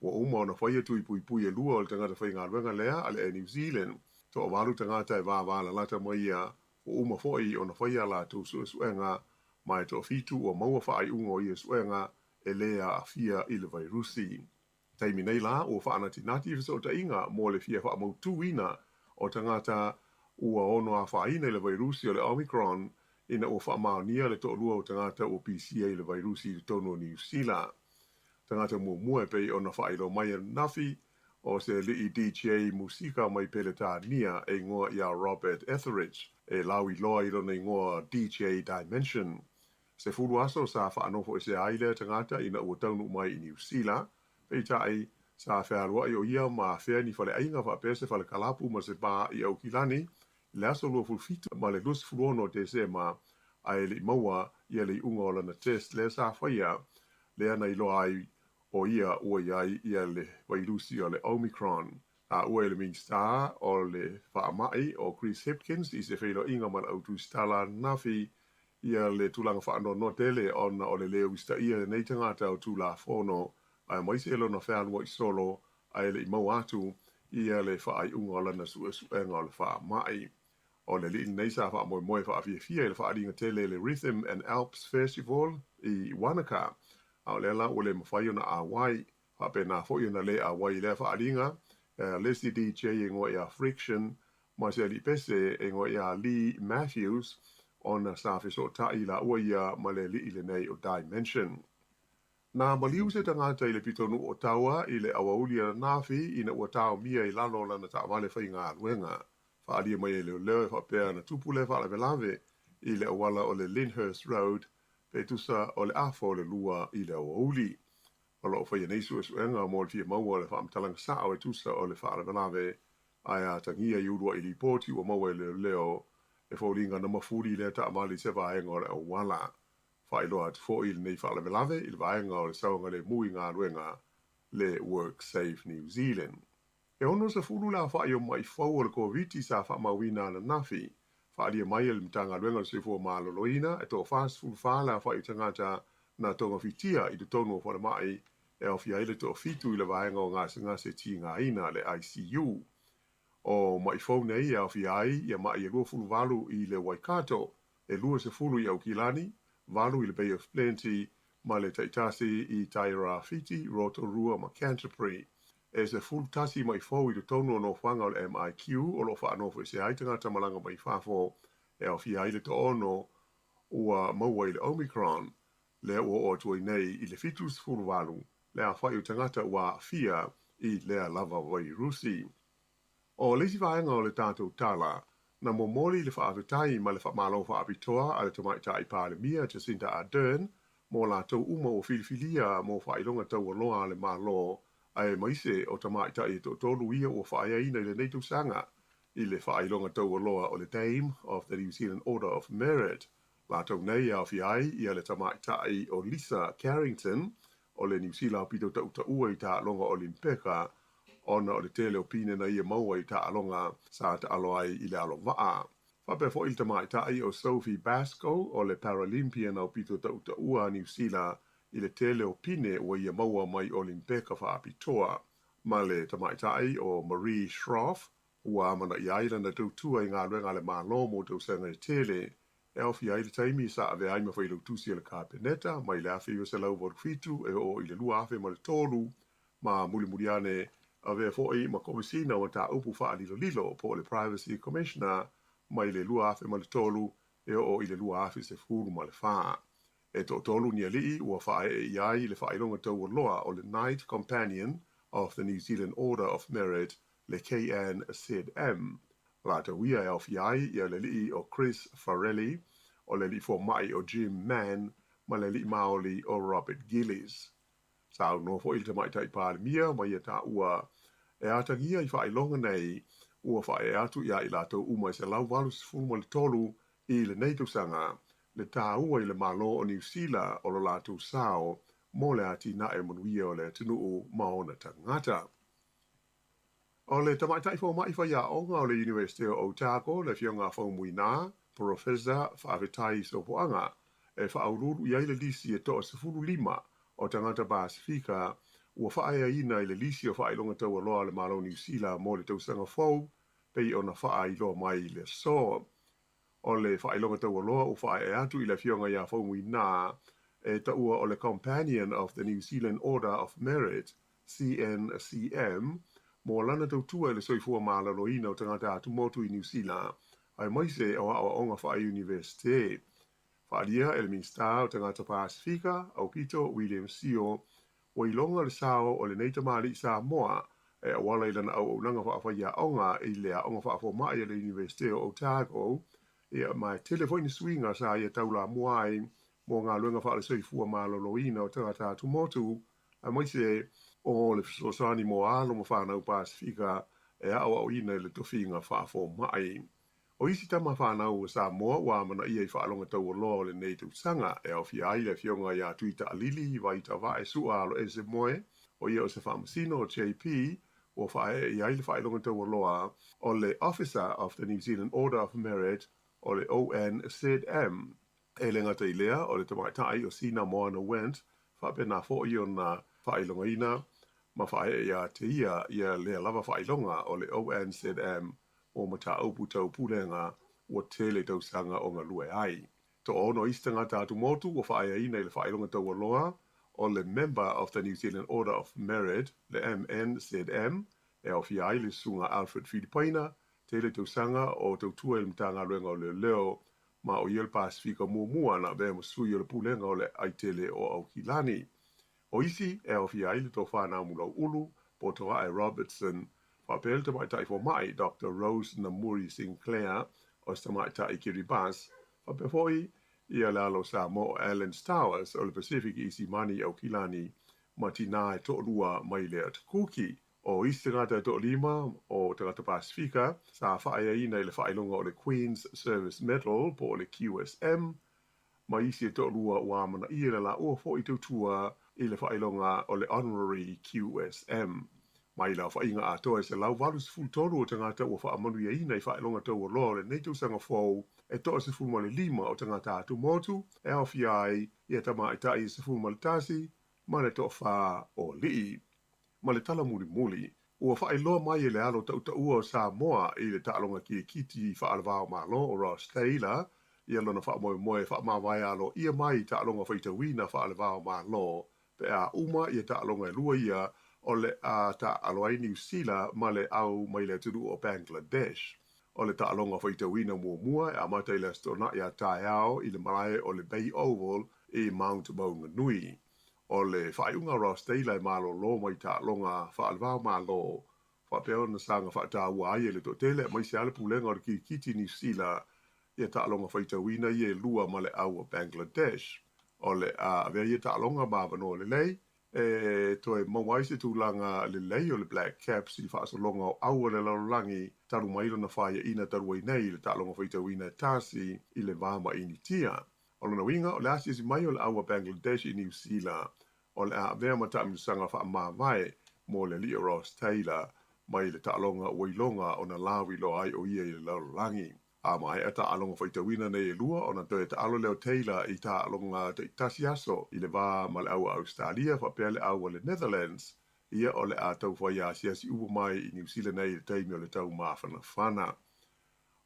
Ua uma ona faia tui puipui e lua o le tagata faigaluega lea a le Air New Zealand. Toavalu tagata e vavalalata ma ia ua uma foi ona faia a latou suesuega, ma e toafitu ua maua faaiuga o ia suega e lē aafia i le vairusi. Taimi nei la ua faanatinati fesootaiga mo le fia faamautuina o tagata ua ono afaina i le vairusi o le Omicron ina ua faamaonia le toalua o tagata ua pisia i le vairusi i totonu o Niu Sila. Tagata muamua e pei ona faailoa mai ananafi, o se alii DJ musika mai Peretania e igoa ia Robert Etheridge, e lauiloa i lona igoa DJ Dimension. 10 aso sa faanofoesea ai lea tagata ina ua taunuu mai i Niu Sila, peitai sa fealuai o ia ma afea ni faleaiga faapea se falekalapu ma se pā i Aukilani i le aso 27 ma le 26 o Tesema, ae le i maua ia le iuga o lana test lea sa faia, lea na iloa ai o ia ua i ai ia le vairusi o le Omicron. A ua i le Minisita o le Faamai o Chris Hipkins i se feiloaiga ma le au tusitala ananafi ia le tulaga faanoanoa tele ona o le lē usitaia e lenei tagata o Tulafono aemaise lona fealuai solo ae le i maua atu ia le faaiuga o lana suesuega o le faamai. O le alii lenei sa faamoemoe faafiafia i le faaaliga tele i le Rhythm and Alps Festival i Wanaka, a o lea la ua le mafai ona auai. Faapena foi ona lē auai i lea faaaliga le isi DJ e igoa ia Friction ma se alii pese e igoa ia Lee Matthews, ona sa fesootai laua ia ma le alii lenei o Dimension. Na maliu se tagata i le pitonuu o Taua i le aoauli ananafi ina ua taomia i lalo o lana taavale faigaluega. Faaalia mai e leoleo e faapea na tupu lea faalavelave i le auala o le Lyndhurst Road pe tusa o le 1:30 i le aoauli. O lo o faia nei suesuega mo le fia maua o le faamatalaga sao e tusa o le faalavelave, ae atagia i uluai lipoti ua maua e leoleo e foliga na mafuli lea taavale i se vaega o le auala. Faailoa atu foi lenei faalavelave i le vaega o le saogalemu i galuega le WorkSafe New Zealand. E 60 le aofai o ma'i fou o le Koviti sa faamauina ananafi. Faaalia mai e le Matagaluega o le Soifua Maloloina e toa-44 le aofai o tagata na togafitia i totonu o falemai e aofia ai le toafitu i le vaega o gasegase tigaina le ICU. O ma'i fou nei e aofia ai ia ma'i e 28 i le Waikato, e 20 i Aukilani, 8 i le Bay of Plenty ma le taitasi i Tairāwhiti, Rotorua ma Canterbury. E 11 ma'i fou i totonu o nofoaga o le MIQ o lo o faanofoesea ai tagata malaga mai fafo e aofia ai le 6 ua maua i le Omicron, lea ua oo atu ai nei i le 78 le aofai o tagata ua aafia i lea lava vairusi. O le isi vaega o le tatou tala, na momoli le faafetai ma le faamalo faapitoa a le Tamaitai Palemia Jacinda Ardern mo latou uma ua filifilia mo faailoga taualoa a le Malo, aemaise o tamaitai e toatolu ia ua faaeaina i lenei tausaga i le faailoga taualoa o le Dame of the New Zealand Order of Merit. Latou nei e aofia ai ia le tamaitai o Lisa Carrington o le Niu Sila aupito tautaua i taaloga Olimpeka ona o le tele o pine na ia maua i taaloga sa taalo ai i le alovaa. Faapea foi le tamaitai o Sophie Basco o le Paralympian aupito tautaua a Niu Sila i le tele o pine ua ia maua mai Olimpeka faapitoa, ma le tamaitai o Marie Shroff ua amanaia ai lana tautua i galuega a le Malo mo tausaga e tele, e aofia ai le taimi sa avea ai ma failautusi o le Kapeneta mai le 1987 e oo i le 2003, ma mulimuli ane avea foi ma Komesina o Mataupu Faalilolilo po o le Privacy Commissioner mai le 2003 e oo i le 2014. E toatolu ni ali'i ua faaee i ai le faailoga taualoa o le Knight Companion of the New Zealand Order of Merit, le KNZM. Latou ia e aofia ai ia le alii o Chris Farrelly, o le alii fomai o Jim Mann ma le alii maoli o Robert Gillies. Sa aunoa foi le Tamaitai Palemia ma ia taua e atagia i faailoga nei ua faaee atu ia i latou uma e 183 i lenei tausaga le taua i le Malo o Niu Sila o lo latou sao mo le atinae manuia o le atunuu ma ona tagata. O le tamaitai fomai faiaoga o le Iunivesite o Otago, le Afioga a Faumuina, Porofesa Faafetai Sopoaga, e faauluulu i ai le lisi e toa 15 o tagata Pasefika ua faaeaina i le lisi o faailoga taualoa a le Malo o Niu Sila mo le tausaga fou pei ona faailoa mai i le aso. O le faailoga taualoa ua faaee atu i le Afioga ia Faumuina e taua o le Companion of the New Zealand Order of Merit, CNCM, mo lana tautua i le soifua maloloina o tagata atumotu i Niu Sila, aemaise o aoaoga faa-iunivesite. Faaalia e le Minisita o Tagata Pasefika, Aupito William Sio, ua iloga le sao o lenei tamalii Samoa e auala i lana auaunaga faafaiaoga i le Aoga Faafomai a le Iunivesite o Otago, ia, ma e tele foi ni suiga sa ia taulamua ai mo galuega faale-soifua maloloina o tagata atumotu, aemaise o le fesoasoani mo alo ma fanau Pasefika e aoaoina i le tofiga faafomai. O isi tama fanau a Samoa ua amanaia i faaloga taualoa o lenei tausaga e aofia ai le Afioga ia Tuitaalili Vaitavae Sua Aloese Moe, o ia o se faamasino o JP ua faaee i ai le faailoga taualoa o le Officer of the New Zealand Order of Merit o le ONZM. E le gata i lea, o le tamaitai o Sina Moana Wendt faapena foi ona faailogaina ma faaee ia te ia ia lea lava faailoga o le ONZM mo mataupu tau pulega ua tele tausaga o galue ai. Toaono isi tagata atumotu ua faaeaina i le faailoga taualoa o le Member of the New Zealand Order of Merit, le MNZM, e aofia ai le Susuga Alfred Filipaina, tele tausaga o tautua i le Matagaluega o Leoleo, ma o ia le Pasefika muamua na avea ma sui o le Pulega o le Aitele o Aukilani. O isi e aofia ai le Tofa Namulau'ulu Potoa'e Robertson, faapea le tamaitai fomai Doctor Rose Namuri Sinclair o se tamaitai Kiribati, faapea foi ia le alo o Samoa o Alan Stowers o le Pacific Isimani i Aukilani ma tinā e toalua mai le Atukuki. O isi tagata e toalima o tagata Pasefika sa faaeaina i le faailoga o le Queen's Service Medal po o le QSM, ma isi e toalua ua amanaia le laua foi tautua i le faailoga o le Honorary QSM. Mai le aofaiga atoa e 183 o tagata ua faamanuiaina i faailoga taualoa o lenei tausaga fou, e toa-15 o tagata atumotu e aofia ai ia tamaitai e 11 ma le toafa o alii. Ma le tala mulimuli, ua faailoa mai e le alo tautaua o Samoa i le taaloga kirikiti faale-va-o-Malo o Ross Taylor ia lona faamoemoe e faamavae aloaia mai i taaloga faitauina faale-va-o-Malo pe a uma ia taaloga e lua ia o le a taaalo ai Niu Sila ma le au mai le atunuu o Bangladesh. O le taaloga faitauina muamua e amata i le Aso Toonai a taeao i le malae o le Bay Oval i Mount Maunganui. O le faaiuga a Ross Taylor e malolo mai taaloga faale-va-o-Malo, faapea ona saga faataua ai e le toatele aemaise lava le pulega o le kirikiti Niu Sila ia taaloga faitauina ia e lua ma le au o Bangladesh. O le a avea ia taaloga ma avanoa lelei e toe maua ai se tulaga lelei o le Black Caps i le faasologa o au a le lalolagi talu mai lona faiaina talu ai nei i le taaloga faitauina e tasi i le va ma Initia. O lona uiga, o le asiasi mai o le au a Bangladesh i Niu Sila, o le a avea ma taamilosaga faamavae mo le alii o Ross Taylor mai le taaloga ua iloga ona lauiloa ai o ia i le lalolagi. A maea taaloga faitauina nei e lua ona toe taalo lea o Taylor i taaloga taitasi aso i le va ma le au a Ausetalia faapea le au a le Netherlands, ia o le a taufai asiasi uma mai i Niu Sila nei i le taimi o le tau mafanafana.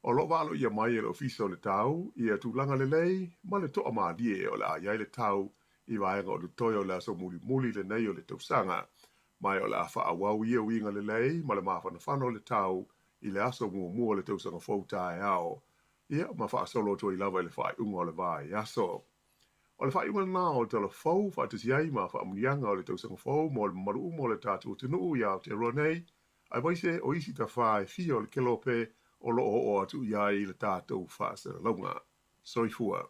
O lo o valoia mai e le Ofisa o le Tau ia tulaga lelei ma le toamalie o le a i ai le tau i vaega o totoe o le aso mulimuli lenei o le tausaga, ma o le a faaauau ia uiga lelei ma le mafanafana o le tau i le aso muamua o le tausaga fou taeao, ia ma faasolo atu ai lava i le faaiuga o le vaiaso. O le faaiuga lena o le Tala Fou faatasi ai ma faamanuiaga o le tausaga fou mo le mamalu uma o le tatou atunuu i Aotearoa nei, aemaise o isi tafā e fia o le kelope o lo o oo atu i ai le tatou faasalalauga. Soifua.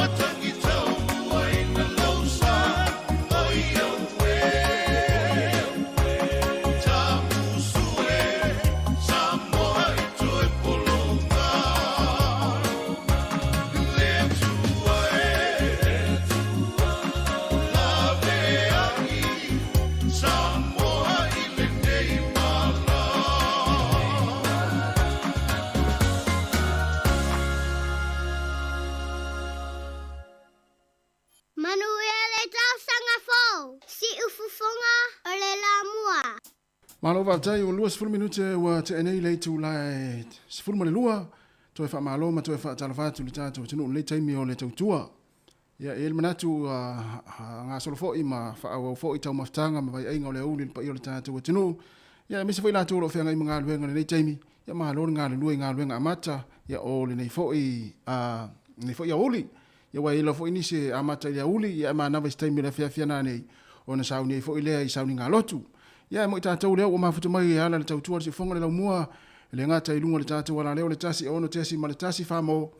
Matagi tau ina lausa O ia ue Tamusu e Samoa i toe polonga Le atua e Lave ai Samoa i lenei mala. Manuia le tausaga fou! Siufofoga o le Lamua. Malo faafetai, ua 20 minute ua tea nei le itula e 12, toe faamalo ma toe faatalofa atu i le tatou atunuu i lenei taimi o le tautua. Ia, e i ai le manatu ua gasolo foi ma faaauau foi taumafataga ma vaiaiga o le aoauli i le paia o le tatou atunuu, ia aemaise foi i latou o lo o feagai ma galuega i lenei taimi. Ia malo le galulue i galuega amata, ia o lenei foi, lenei foi aoauli. Ia ua i ai lava foi nisi e amata i le aoauli, ia ae manava i se taimi o le afiafi ana nei, ona sauni ai foi lea i sauniga lotu. Ia ae mo i tatou lea ua mafuta mai e ala le tautua a le siufofoga le laumua, e le gata i luga o le tatou alaleo le 1 6.1 famo,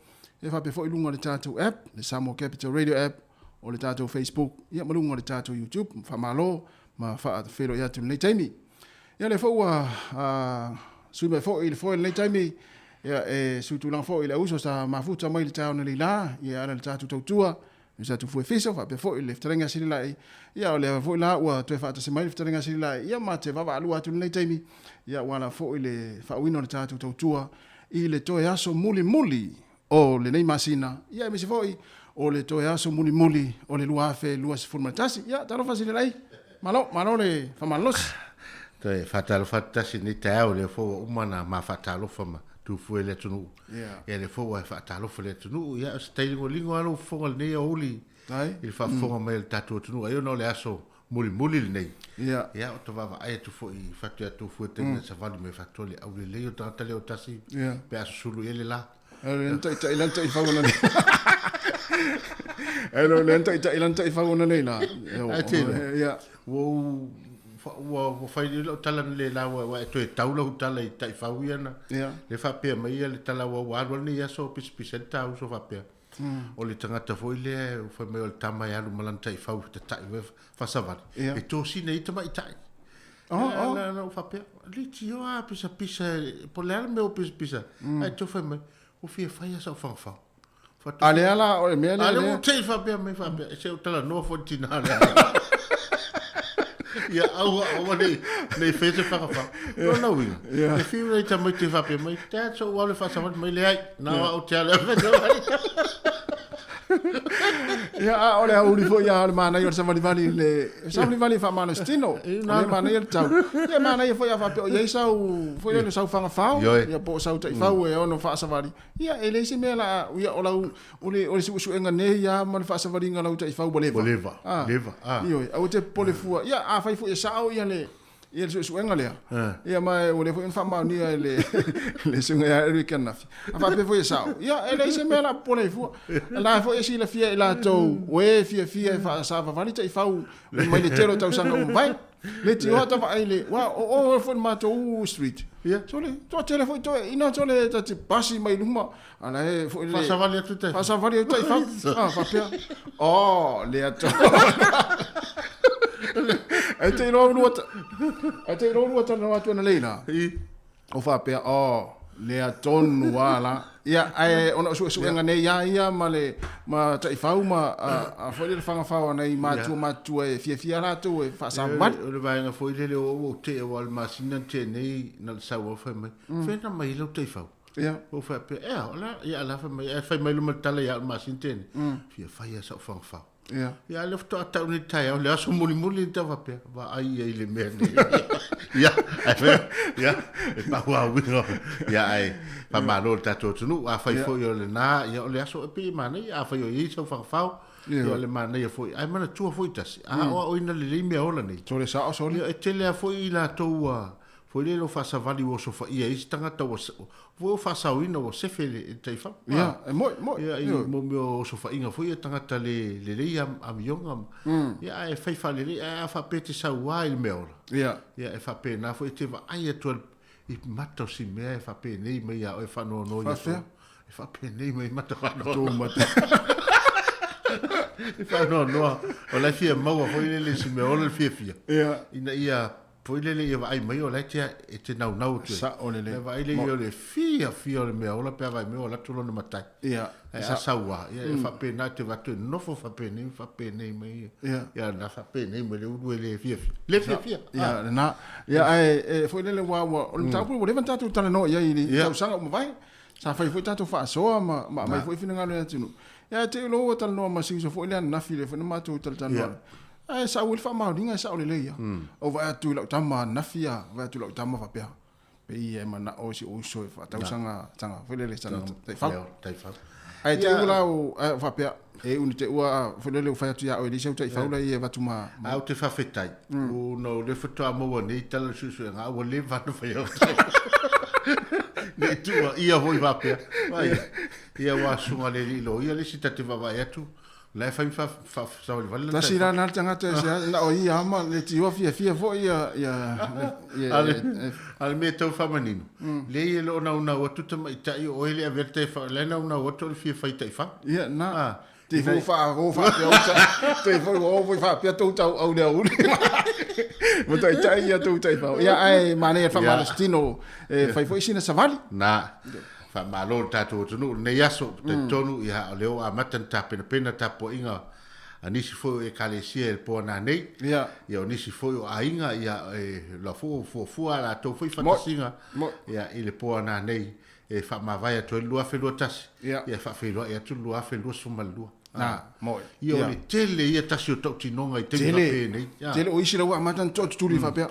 e faapea foi i luga o le tatou app, le Samoa Capital Radio app, o le tatou Facebook, ia ma luga o le tatou YouTube. Faamalo ma faafeiloai atu i lenei taimi. Ia lea foi ua sui mai foi i le foe i lenei taimi, ia e sui tulaga foi i le auso sa mafuta mai i le taeao nei la, ia ala le tatou tautua, le tatou fue fiso, faapea foi le fetalaiga a Sililai, ia o lea foi la ua toe faatasi mai le fetalaiga a Sililai, ia ma te vaavaalua atu i lenei taimi, ia ua ala foi le faauiina o le tatou tautua i le toe aso mulimuli o lenei masina, ia aemaise foi o le toe aso mulimuli o le 2021. Ia, talofa Sililai, malo, malo le faamalolosi. Toe faatalofa atu tasi i lenei taeao, lea foi ua uma ona ma faatalofa ma tufue le atunuu. Ia lea foi ua e faatalofa i le atunuu. Ia o se tai ligoligo lava lou fofoga i lenei aoauli i le faafofoga mai a le tatou atunuu. Ai ona o le aso mulimuli lenei. Ia. Ia o te vaavaai atu foi i fatu ia tufue taimi na savali mai fatu le aulelei o tagata lea o tasi pe a susulu i ai le la. Le taitai la taifau ona nei. E lo le taitai la taifau ona nei la. Ai te lo. Ia. Ua ua ua fai le lau tala na le la ua ua e toe tau lau tala i taifau ia na. Ia. Le faapea mai ia le tala ua ua alu alu nei aso pisapisa ai le tauso faapea. O le tagata foi lea fai mai o le tama e alu ma lana taifau e tatai ua faasavali. Ia. E tosina ai tamaitai. Oh, oh. Na na faapea, liti o a pisapisa, po o le a le mea o pisapisa. Ae toe fai mai, ua fia fai lava sau fagafau. A lea la, o le mea lea. A lea ua te i faapea mai faapea, se o talanoa foi le tina lea. Ia aua, aua nei, nei faia se fagafau. O lona uiga, e fiu nei tamaiti e faapea mai, Dad, so ou alu e faasavali mai, leai, na o au ou te alu e faasavali. Ia, a o le aoauli foi a o le manaia o le savalivali i le savalivali e faamalositino. O lea e manaia le tau. Ia, e manaia foi a faapea o i ai sau foi lele sau fagafao, ia po o sau taifau e ono faasavali. Ia, e leai se mea la ia o lau o le o le suesuega nei lava ma le faasavaliga o lau taifau ua leva. Ua leva, leva, a. Ioe, aua te popole fua. Ia, afai foi e sao ia le ia le suesuega lea. Ia ma ua leva foi ona faamaonia e le le susuga ia Eric ananafi. A faapea foi e sao, ia e leai se mea la popole ai fua. La foi e silafia e latou o e fiafia e faasavavali taifau mai le tele o tausaga ua mavae. Le tioa ta vaai le wa o o foi le matou street. Ia. Sole, toatele foi toe ina sole ta te pasi mai luma ala e foi le Faasavali atu taifau. Faasavali atu taifau. Ah, faapea. Oh, le ato. Ai te iloa ulua ta. Ai te iloa ulua talanoa atu ana leila. O faapea, oh, lea tonu a la. Ia, ae ona o suesuega nei ia ia ma le ma taifau ma a, a foi le fagafao a nai matua matua e fiafia latou e faasavali. O le vaega foi lele o ou te aua o le masina na tea nei na le sau au fai mai, fea na mai ai lau taifau? Ia. Ou faapea, ea, o le a, ia la fai mai, ae fai mai luma le tala ia au i le masina tea nei, fia fai lava sau fagafao. Ia. Ia, a lea faatoa tau nei le taeao, le aso mulimuli tau faapea, vaai ia i le mea nei. Ia, ae fai, ia, e pau a uiga. Ia, ae faamalo i le tatou atunuu, afai foi o lena, ia o le aso e pei e manaia, afai o i ai sau fagafao, ia o le manaia foi, ae manatua foi tasi, a aoaoina lelei mea ola nei. Sole sao, sole. Ia, e tele lava foi i latou ua, Foi lea ua faasavali ua osofaia ai isi tagata ua foi ua faasaoina ua sefe le taifau. Ia, e moi, moi. Ia, i mo mea o osofaiga foi ia tagata le lelei amioga. Ia, ae fai faalelei, ae a faapea e te saua i le mea ola. Ia. Ia, e faapena foi e te vaai atu i mata o si mea e faapenei mai ia oe faanoanoa i aso. Faafefea? E faapenei mai mata faanoanoa. Tou mata. I whaanoa o lai fia maua foi lele si mea ola le fiafia. Ia. Ina ia foi lele ia vaai mai o lai te, e te naunau atu ai. Sao lelei. Le vaai le ia o le fiafia o le mea ola pe a vaai mai o latou lona matai. Ia. Ae a sau lava, ia e faapena te avatu e nofo faapenei ma faapenei mai. Ia. Ia na faapenei mai le ulu e le fiafia. Le fiafia. Ia, lena. Ia, ae e foi lele ua ua o le mataupu ua leva ona tatou talanoa i ai i le tausaga ua mavae. Sa fai foi tatou faasoa ma ma aumai foi finagalo i le atunuu. Ia ae te i loa ua talanoa ma si uso foi lea ananafi lea foi na matou talatalanoa ai. Ae sau ai le faamaoniga e sao lelei lava. Ou vaai atu i lau tama ananafi a, vaai atu i lau tama faapea, pei e manao si ou uso e faatau saga saga foi lele saga taifau. Taifau. Ae te i la o faapea, e uni te ua foi lele ua fai atu ia oe e leai sau taifau la e avatu ma A ou te faafetai, ona o lea faatoa maua nei tala o le suesuega, a ua leva ona fai au taifau. Ne i tuuaia foi faapea. Vai, ia ua susuga le alii loia le isi ta te vaavaai atu, la e fai ma faasavalivali lana Tasi la na le tagata e sea na o ia ma le tioa fiafia foi ia ia ia A le mea e tau faamanino, leai e le o naunau atu tamaitai o oe le avea le taifau, la e naunau atu o le fia fai taifau. Ia na. Te foi wha o wha pea uta. Te foi o foi wha pea tau tau au lea uli. Ma tai tai ia tau tai wha. Ia ai mane e whamalostino e fai foi sina savali. Na. Faamalo le tatou atunuu i lenei aso, talitonu ia o lea ua amata ona tapenapena tapuaiga a nisi foi o Ekalesia i le po a nanei. Ia. Ia o nisi foi o aiga ia e la foi ua fuafua a latou foi faatasiga ia i le po a nanei e faamavae atu ai le 2021, Ia. ia e faafeiloai atu le 2022. Na, moe. Ia, o le tele ia tasi o tautinoga i taimi Tele, faapenei. Ia. tele o isi la ua amata ona toatutuli faapea.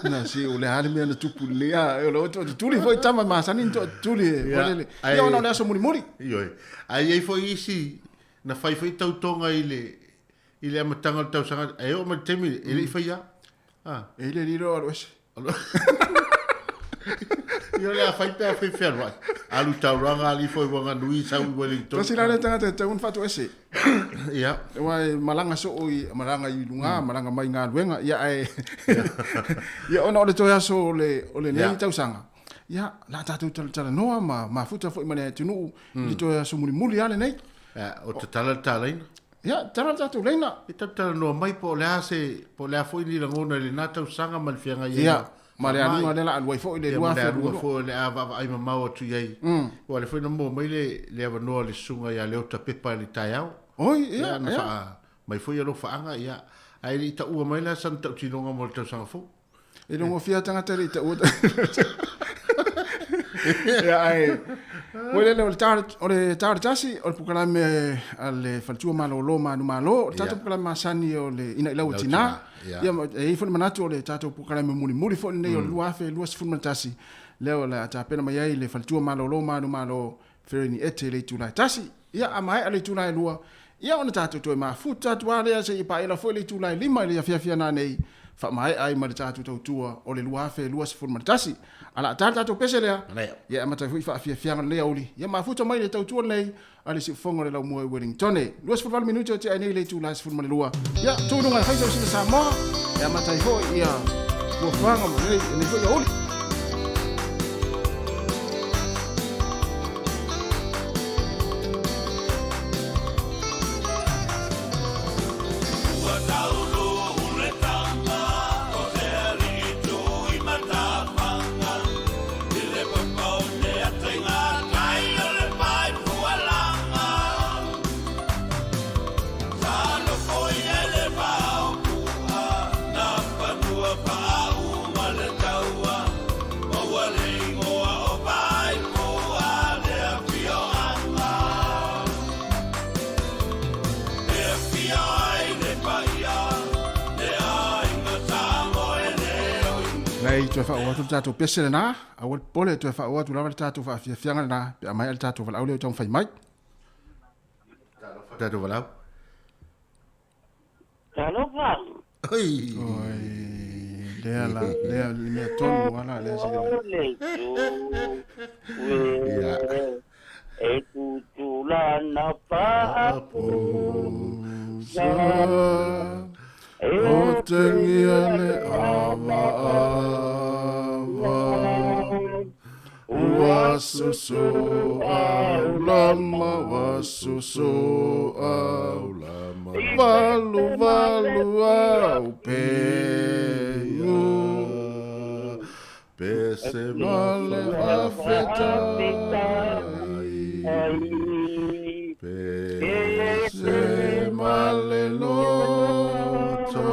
Na se o le a le mea na tupu lelei a, o la ua toatutuli foi tama masani na toatutuli e Ia, foi lele. ae- Ia ona o le aso mulimuli. Ioe. Ae i ai foi isi na fai foi tautoga i le i le amataga o le tausaga, ae oo mai le taimi e le i faia. Ah. E le lilo alu ese. Ia o le a fai pe a fai fealuai. Alu taulaga ali foi Wanganui sau i Wellington. Tasi la le tagata e tatau ona faatoese. Ia. Aua e malaga soo i malaga i luga, malaga mai i galuega, ia ae ia ona o le toe aso o le o lenei tausaga. Ia, la tatou talatalanoa ma mafuta foi ma le atunuu i le toe aso mulimuli lava lenei. O tatala le ta laina. Ia, tatala le tatou laina. E talatalanoa mai po o le a se, po o le a foi ni lagona i lena tausaga ma le feagai ai Ia, ma le aluga lea la alu ai foi le Ia, ma le aluga 2022. foi o le a vaavaai mamao atu i ai. Aua o lea foi na maua mai le, le avanoa o le susuga ia Leota Pepa i le taeao. Oi, ia, na ia. faa mai foi alofaaga, ia. Ae le i taua mai la sana tautinoga mo le tausaga fou. E le gofia tagata e le i taua. Ia ae foi lele o le ta o le ta o le tasi o le polokalame a le faletua malolo ma anu malo, o le tatou polokalame masani o le ina i lau tina. Ia ma- e i ai foi le manatu o le tatou polokalame mulimuli foi lenei o le 2021 lea o le a tapena mai ai le faletua malolo ma anu malo Fereni Ete i le itula e tasi. Ia a maea le itula e lua, ia ona tatou toe mafuta atu lava lea seia paela foi le itula e lima i le afiafi ana nei, faamaea ai ma le tatou tautua o le 2021. A la ta le tatou pese lea, ia e amata ai foi faafiafiaga lenei aoauli, ia mafuta mai le tautua lenei a le siufofoga o le laumua i Wellingtone. 28 minute o tea ai nei le itula e 12. Ia, tuu i luga e fai sau sina Samoa, e amata ai foi ia fuafuaga mo lenei foi aoauli. Leai, toe faaoo atu le tatou pese lena, aua le popole, toe faaoo atu lava le tatou faafiafiaga lena pe a maea le tatou valaau lea o taumafai mai. Tatou valaau. Talofa. Oi. Oi, lea la, lea le mea tonu ala lea se. Le tu, e tutulana faapu. Sa o tengia le ava ava. Ua susu au lama, ua susu au lama. Valu valu au penu. Pese male fa'afetai. Pese male loto.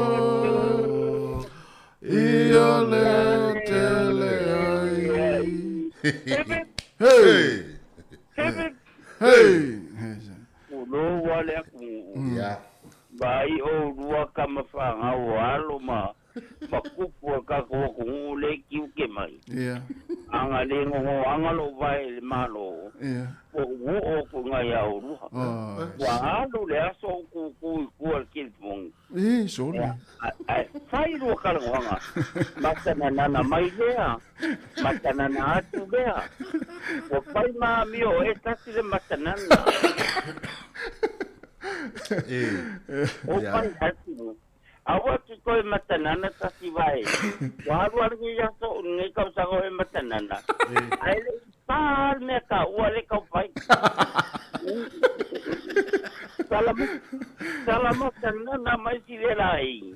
Ia le tele ai. Hey! Hey! Ulo wale aku. Ya. Vai o rua kama whanga o alo ma makupu ka ko ko le kiu ke mai. Yeah. Anga le ngo anga lo vai le malo. Yeah. O wo o ko ngai au ruha. Wa alo le aso ku ku ku al kil mong. Eh, sole. Ai fai ro ka lo anga. Matana nana mai lea. Matana na atu lea. O fai ma mio e tasi le matana na. O fai atu. Awa tu koe matanana tasi vai. Waru aru ngi yaso ngi kau sango e matanana. Ai le pal me ka ua le kau pai. Salama salama tanana mai si le lai.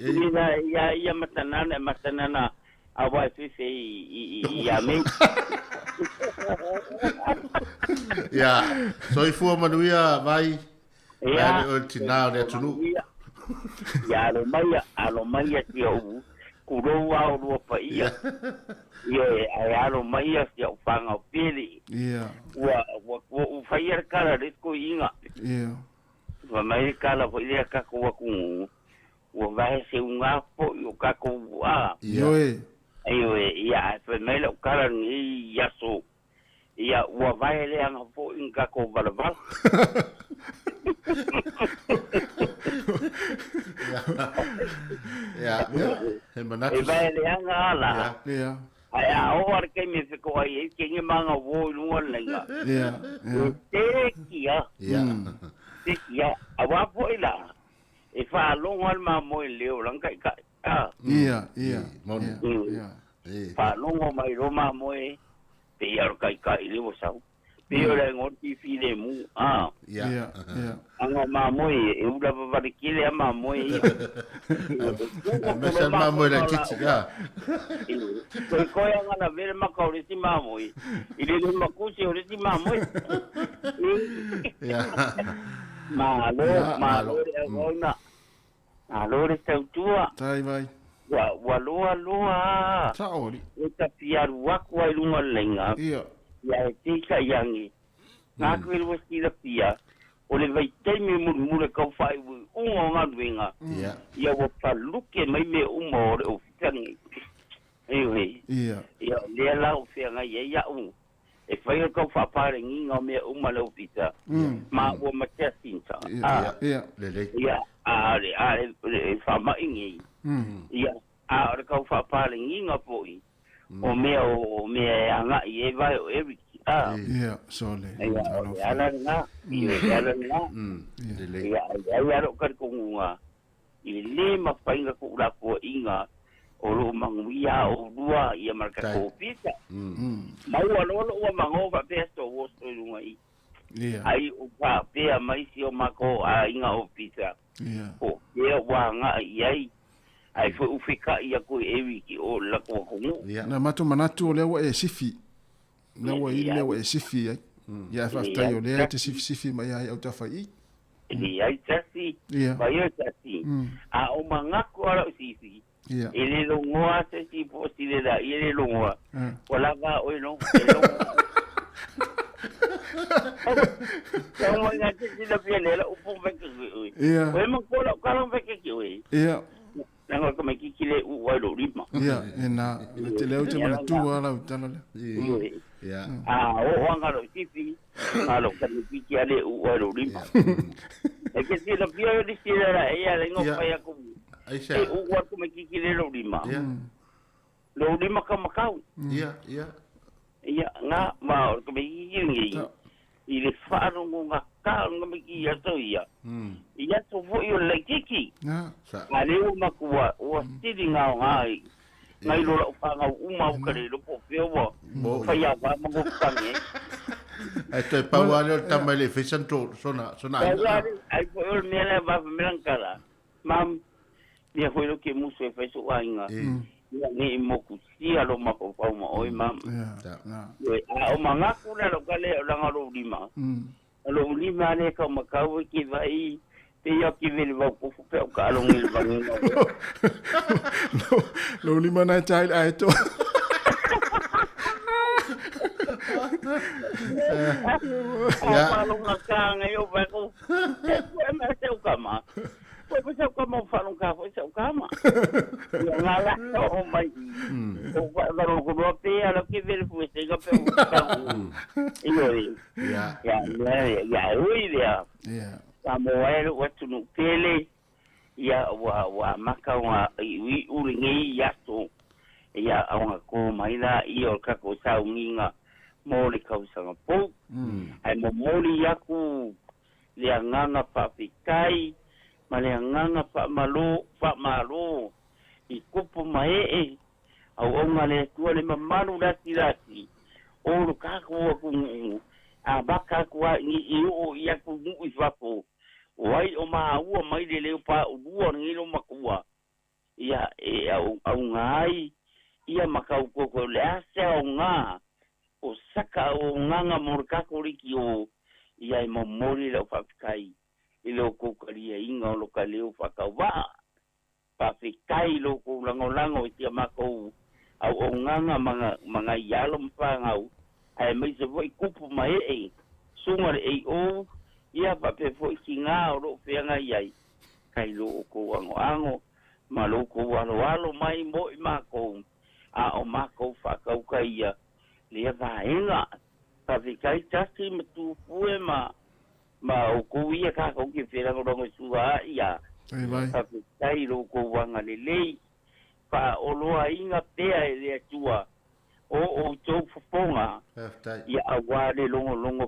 Ina ia ia matanana matanana awa fi fi i me. Ya, soifua manuia vai. Ya. O tina o le atunu. Ia alo mai ia u kurou au rua pa ia. Ia ai alo mai ia o whanga o pili. Ia. Ua ua whai ara kala resko inga. Ia. Ua mai kala fo ilea kako waku. Ua vahe se unga po i o kako ua. Ia. Ia ia fai mai lau kala ngi yaso. Ia ua vahe le anga po i kako valavala. Ya, he manatu. E vai le anga ala. Ya. Ai a o ar ke me fiko ai ke ngi manga wo i lunga lenga. Ya. Ya. Te kia. Ya. Te kia. A wa po ila. E fa longo al ma mo le o lang kai kai. Ah. Ya, ya. Ya. Fa longo mai ro ma mo e te ia kai kai le o sau. Pio le ngoti fi le mu. Ah. Ya. Ya. Anga ma mo e ula va va ke le ma mo e. Me sa ma mo la titi ka. Ko ko anga na vele ma ka ore si ma mo e. I le ma ku si ore si ma mo e. Ya. Ma lo ma lo le ona. Ma lo le tautua. Tai vai. Wa wa loa loa. Ta ori. E ta fiaru aku ai lunga lenga. Ia. Ia e tika iangi. Ngā koe rua sila pia. O le vai teimi muru kau whai ui unga o ngā nuinga. Ia. Ia wa paluke mai me uma o le o whitangi. Ewe. Ia. Ia lea lau whianga ia ia u. E whai o kau whapare nginga o mea uma le o whita. Ma ua matea sinta. Ia. Ia. Lele. Ia. A le a le whamaingi. Ia. A o le kau whapare nginga poi. O mea o mea e anga i e vai o Eric. Ah. Ia, sole. Ia, ala nga. Ia, ala nga. Ia, ia ro ka ko ngunga. I le mapainga ko ula ko inga o lo manguia o rua ia marka ko pita. Mau alo lo ua mango pa pesto o sto lunga i. Ia. Ai o pa pea mai si o mako a inga o pita. Ia. O ia wa nga i ai. Ai foi ufika ia ko Eric o la ko ko. Na matu manatu o lea e sifi. Na ua i lea e sifi ai. Ia fa tai o lea te sifi sifi mai ai au ta fai. Ni ai tasi. Ia. Vai o tasi. A o mangako ala o sifi. Ia. E le longoa se si po si le la i le longoa. O la va o no. Ko nga te si la pele la upo ve ke ui. Ia. O mo ko la ka lo ve ke ui. Ia. Nanga ko me kikile u wa lo rima. Ia, e na te leo te manatu ala o tala le. Ia. Ah, o anga lo sifi. Alo ka me kiki ale u wa lo rima. E ke si la pia le si la ia le ngo pa ya ko. Ai sa. E u wa ko me kikile lo rima. Ia. Lo rima ka makau. Ia, ia. Ia nga ma ko me kikile ngi. I le wharongo ngā kānga me ki ia tau ia. Ia tau fo i o le kiki. Ngā leo makua, ua tiri ngā o ngā i. Ngai lola o whanga o uma o kare lopo whio wa. Whai a wā mango whangi. Ai toe pau lava lea o le tama e le i faia sana to, sona, sona aiga. Ai foi o le mea lea va fai mai lana tala, Mum, mea foi lea ou te musu e fai sou aiga, ia ne i mokusia lou mafaufau ma oe, Mum. Ioe, a o manatu la lau tala ia o lana lou lima, o lou lima lea e taumatau e te vaai pei lava ou te vele vautofu pe a ou taaloga i le vagiga o lea. Lou lima na e ta i le aetoa. A faaloga taga i ou vae ko, e pue mai se ukama. Pue mai se ukama o faaloga foi se ukama. Ia nga la o mai. O fa ko no pe ala ke vele fue se ga pe o ka. Io e. Ya. Ya ya ya ui lea. Ya. Sa mo ai lo atunuu pele ia ua ua amata ona iuiu lenei aso ia ona kō mai laia o le tatou sauniga mo le tausaga fou. Ae momoli aku le agaga faafetai ma le agaga faamalo faamalo i tupu ma ee auauna a le Atua le mamalu latilati o lo tatou atunuu amata atu lava i oo i atunuu i fafo. O ai o maua mai le leo paulua o lenei loomatua, ia e auauga ai ia ma tautoto o le a se aoga o saka auaunaga mo le Kakoliki o ia e momoli lau faafetai i lo outou taliaiga o lo ta leo faatauvaa. Faafetai i lo outou lagolago i si a matou auaunaga ma nai alo ma fanau, aemaise foi tupu ma ee, susuga le AO, ia faapea foi tiga o lo o feagai ai, kai lo outou agoago ma lo outou aloalo mai mo i makou, a o makou faataukaia lea vaega. Faafetai tasi ma tupue ma ma outou ia tatou te felagolago i sua ai a. Faafetai i lo outou agalelei, faaoloaina pea e le Atua o outou fofoga, ia auā le logologo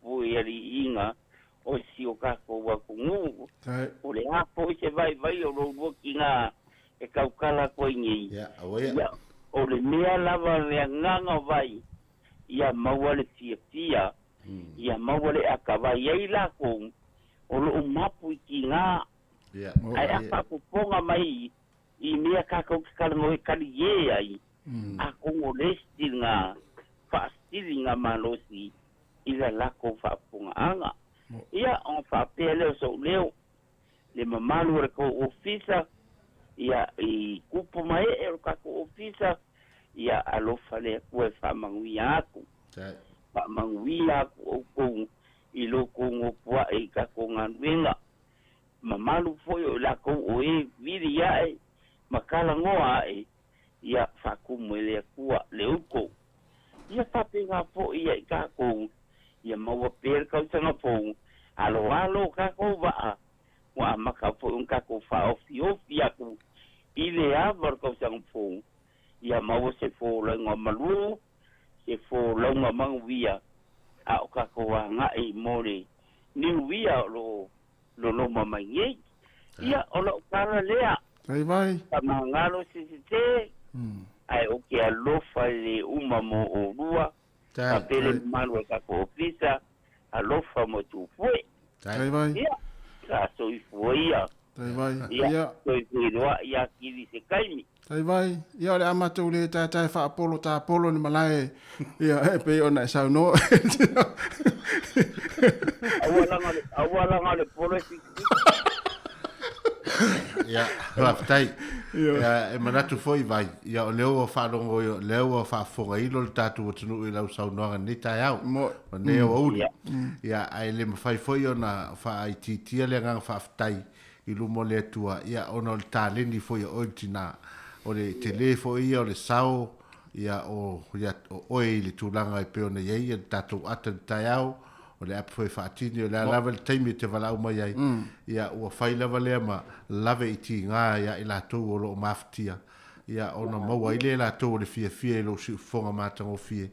puialiiga o si o tatou atunuu. O le a foi se vaivai o lou lua tiga e tautala atu ai nei, ia o le mea lava le agaga o vai, ia maua le fiafia, ia maua le atavai ai lakou o loo mapu i tiga, ae a faafofoga mai i mea tatou te talanoa e talie ai, atonu o le isi lena faasiliga malosi i la lakou faafofogaaga. Ia, ona faapea lea o sou leo, le mamalu o le tou ofisa, ia, i tupu ma ee o le tatou ofisa, ia alofa le Atua e faamanuia atu. Faamanuia atu outou i lo outou nofoa'i i tatou galuega. Mamalu foi o i latou o e vili ae ma talanoa ae, ia faatumu e le Atua le uto. Ia faapena foi ia i tatou, ia maua pea le tausaga fou, aloalo o tatou vaa, ua amata foi ona tatou faaofiofi atu i le ava o le tausaga fou, ia maua se folauga malū, se folauga manuia, a o tatou agai mo le niuia o lo o loloma mai nei. Ia, o lau tala lea. Vai. Faamagalo se sese, ae ou te alofa i le uma mo oulua, faapea le mamalu o le tatou ofisa, alofa mo Tupue. Vai. Ia, sa soifua ia. Vai. Ia, toe feiloai ia Kili i se taimi. Tai vai, ia o le a matou le taetae faapolo tapolo ni malae ia e pei ona e saunoa. Aua langa le, aua langa le polo e whitiwhiti. Ia, faafetai. Ia, e manatu foi vai, ia o lea ua faalogo, o lea ua faafofogailo le tatou atunuu i lau saunoaga i lenei taeao, o lenei aoauli. Ia, ae le mafai foi ona faaitiitia le agaga faafetai i luma o le Atua, ia, ona o le taleni foi a oe le tina, o le tele foi ia o le sao, ia, o, ia, o oe i le tulaga e pei ona i ai ia le tatou ata i le taeao, o le apu foi e faatini, o le a lava le taimi e te valaau mai ai, ia, ua fai lava lea ma lave i tiga ia i latou o lo o mafatia, ia, ona maua ai lea e latou o le fiafia i lou siufofoga matagofie,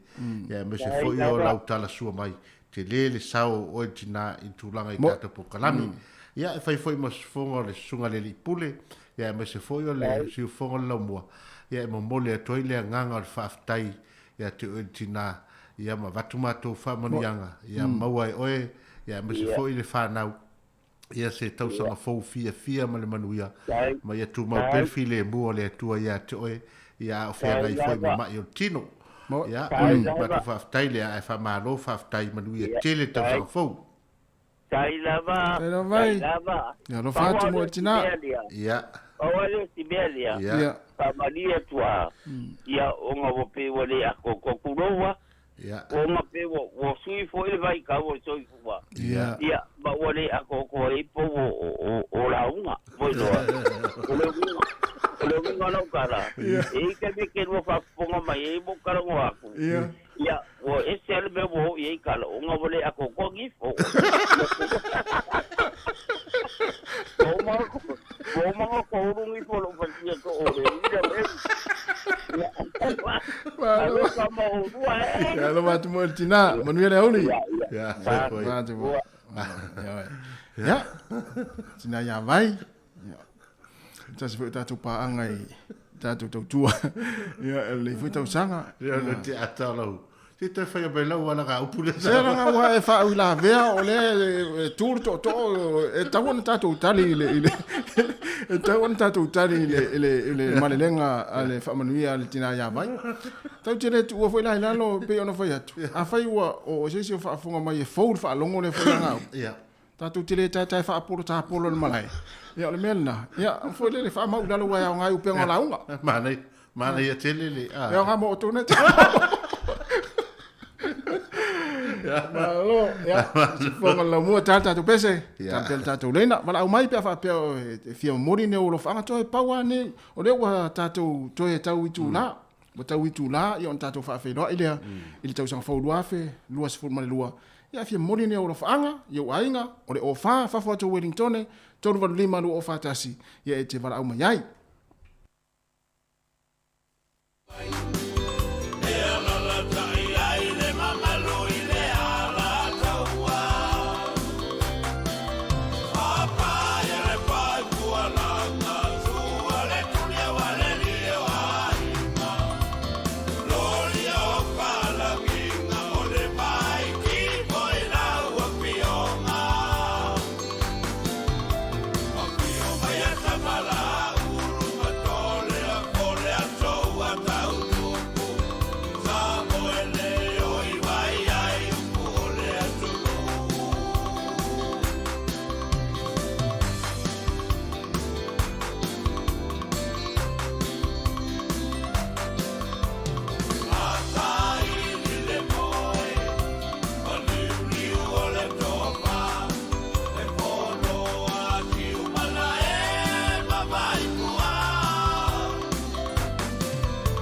ia, aemaise foi o lau talasua mai Tele le sao o oe tina i tulaga i tatou polokalame. Ia, e fai foi ma siufofoga o le Susuga i le Alii Pule, ia aemaise foi o le siufofoga o le Laumua, ia e momoli atu ai le agaga o le faafetai ia te oe le tina, Ia ma avatu matou faamanuiaga, ia maua e oe, ia aemaise foi le fanau, ia se tausaga fou fiafia ma le manuia, ma ia tumau pea le filemu o le Atua ia te oe, ia a o feagai foi ma ma'i o le tino. Ia, o le matou faafetai lea, ae faamalo, faafetai, manuia tele le tausaga fou. Tai lava, Tai lava tai lava. Ia alofa atu mo tina. Ia. Pau lava lea o si mea lea. Ia. Faamalie atu lava. Ia ona ua pei ua le atoatoa tulou a. Ia. Ona pei ua ua sui foi le vaitau o le soifua. Ia. Ia ma ua le atoatoa ai pou o o lauga. Ua iloa. O le uiga o le uiga o lau tala, e i ai taimi e te lua faafofoga mai ai ma ou talanoa atu. Ia. Ia, ua ese lava le mea ua oo i ai tala, ona ua le atoatoa gifo. Ua uma ona toulu gifo o lou fatia to o le ila le. Alofa ma oulua e. Ia, alofa atu mo le tina. Manuia le auli. Ia, Ia, ia. Ia, tina ia vai. Ia. Tasi foi o tatou paaga i tatou tautua. Ia, e lelei foi tausaga. Ia, le te ata o lau. Se toe whaia mai lau ala ngā upu le Se la ngā ua e whaau i la vea o le e tū le tootoo e tau ona tātou tali i le, i le e tau ona tātou tali i le, i le, i le malelega a le faamanuia a le tina ia vai. Tau te le tuua foi la i lalo pei ona fai atu. Afai ua o se isi o faafofoga mai e fou le faalogo lea foi a ngā upu. Ia. Tatou te le taetae faapolo tapolo i le malae. Ia o le mea lena. Ia foi lele faamau i lalo ua e aoga ai upega o lauga. Manaia, manaia tele le a. E aoga mo outou nei. Malo, ia, sifofoga le laumua ta le tatou pese, ta pea le tatou leina. Valaau mai pe a faapea e fia momoli ni ou alofaaga toe pau lava nei, o lea ua tatou toe tau itula, ua tau itula ia ona tatou faafeiloai lea i le tausaga fou 2022. Ia fia momoli ni ou alofaaga i ou aiga, o le ofa, fafo atu o Wellingtone, 385 241, ia e te valaau mai ai. E alalatai ai le mamalu i le Alataua. Papaia le pae pualaga, sua le tuliaua le lio aiga. Lolia o palagiga o le vai tipo i lau afioga. Afio mai a Tamalaulu ma Tole a Pole a Tou a Tautupu. Sa moe le oi vai ai upu o le atunuu. Saili le moe, ma liuliu o le tofa, e fono a Tiumalae ma Vaipua.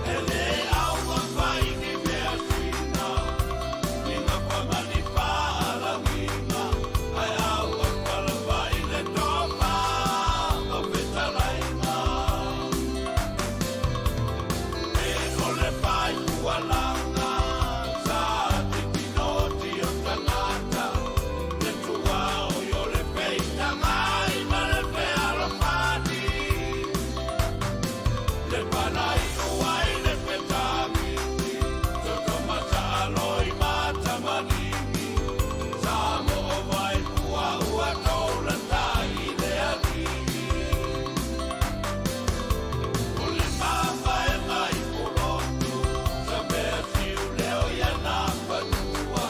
E le augafai ni measina, ni gafa ma ni faalagiga, ae augafalafai le tofa ma fetalaiga. E o le paepualaga, sa titinoti o tagata, le tuaoi o le feitagai ma le fealofani. Le palai'u ai le petagigi, toto mataaloi matamaligi, sa moo vai pua ua toulatai i le alii. O le mamaega i Pulotu, sa mea siu leo ia na fanua,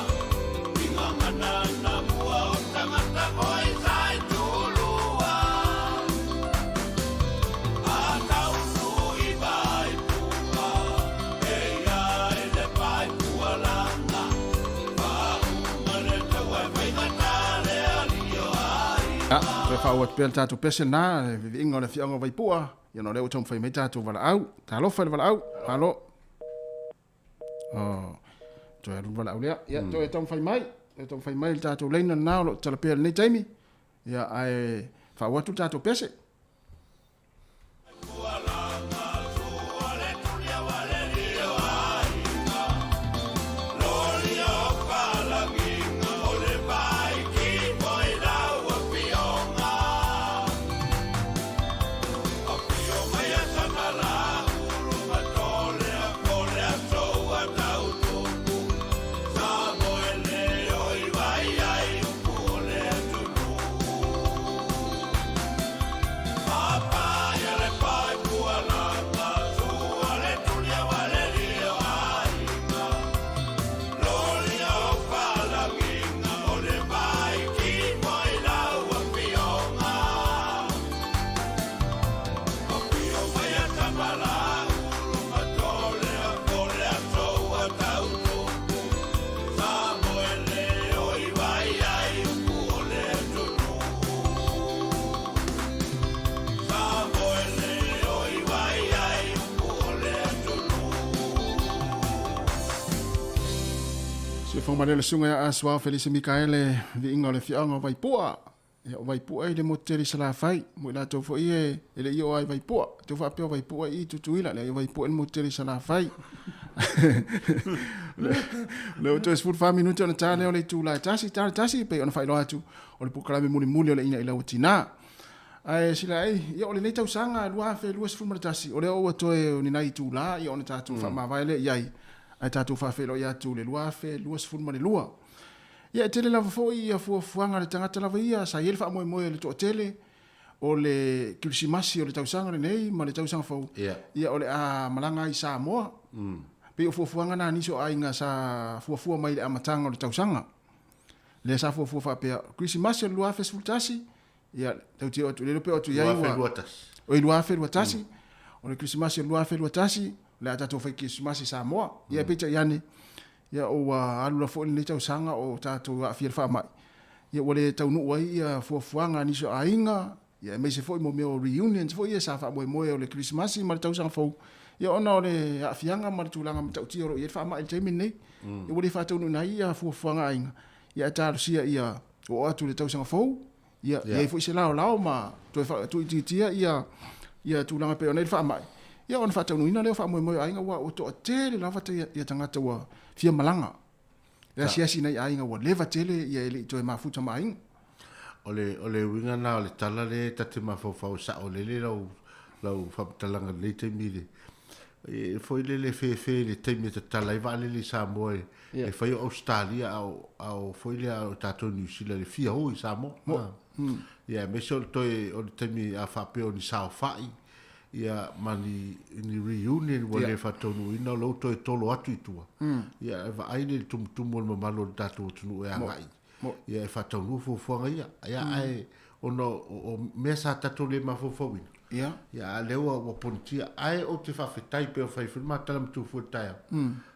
i gagana na mua o tagata foi sa i tulua. A taunu i Vaipua, e ia i le paepualaga, faauma le taua e faigata le alii o Ia, aiga. toe faaauau atu pea le tatou pese lena, le viviiga o le afioaga o Vaipua, ia ona o lea ua taumafai mai tatou valaau. Talofa i le valaau, malo. Oh, toe alu le valaau lea. Ia, toe taumafai mai, toe taumafai mai le tatou laina lena o lo o tatala pea i lenei taimi. Ia, ae faaauau atu le tatou pese. Lolia o palagiga o le vai tipo i lau afioga. Afio mai a Tamalaulu ma Tole a Pole a Tou a Tautupu. Faafofoga mai le susuga ia Asuao Felisi Mikaele, viiga o le afioaga o Vaipua. Ia o Vaipua i le motu tele i Salafai, mo i latou foi ia e le i oo lava i Vaipua. Te faapea o Vaipua i Tutuila, leai o Vaipua i le motu tele i Salafai. O lea ua toe 14 minute ona ta lea o le itula e 1, ta le 1, pei ona faailoa atu o le polokalame mulimuli o le Ina i Lau Tina. Ae sila ai, ia o lenei tausaga 2021, o lea ua toe o ni nai itula ia ona tatou faamavae lea i ai, ae tatou faafeiloai atu le 2022. Ia e tele lava foi ia fuafuaga a le tagata lava ia, sa i ai le faamoemoe o le toatele o le Kerisimasi o le tausaga lenei ma le tausaga fou, ia o le a malaga ai i Samoa. Pei o fuafuaga na a nisi o aiga sa fuafua mai i le amataga o le tausaga. Lea sa fuafua faapea, Kerisimasi o le 2011, ia tau atu le pe atu i ai ua 2021. Oi 2021, o le Kerisimasi o le 2021, o le a tatou fai Kerisimasi i Samoa. Ia peitai ane, ia ua alu la foi lenei tausaga o tatou aafia i le faamai, ia ua le taunuu ai ia fuafuaga a nisi o aiga, ia aemaise foi mo mea o reunions foi ia sa faamoemoe o le Kerisimasi ma le tausaga fou, ia ona o le aafiaga ma le tulaga matautia o lo o i ai le faamai i le taimi lenei, ia ua le faataunuuina ai ia fuafuaga a aiga, ia ae talosia ia oo atu i le tausaga fou, ia i ai foi se laolao ma toe tuuitiitia ia ia tulaga pei ona i ai le faamai, ia ona faataunuuina lea o faamoemoe o aiga aua ua toatele lava ia tagata ua fia malaga. Le asiasi nai aiga ua leva tele ia e le i toe mafuta ma aiga. O le o le uiga lena o le tala lea e ta te mafaufau e sao lele lau lau faamatalaga i lenei taimi i le e foi lele fefe i le taimi e tatala ai vaalele i Samoa e, yeah. e fai o Australia a o, a o foi lea o tatou New Zealand e fia o i Samoa. Mo. Ah. Yeah, aemaise o le toe o le taimi a faapea o ni saofai ia ma ni, ni reunion ua yeah. le faataunuuina o lou toe tolo atu i tua. Ia e vaai le tumutumu o le mamalu o le tatou atunuu e agai. Ia e faataunuu fuafuaga ia. Ia ae ona o mea sa tatou le mafaufauina. Ia. Ia a lea ua ua ponitia. Ae ou te faafetai pei ona fai foi le ma tala matua foi i le taeao.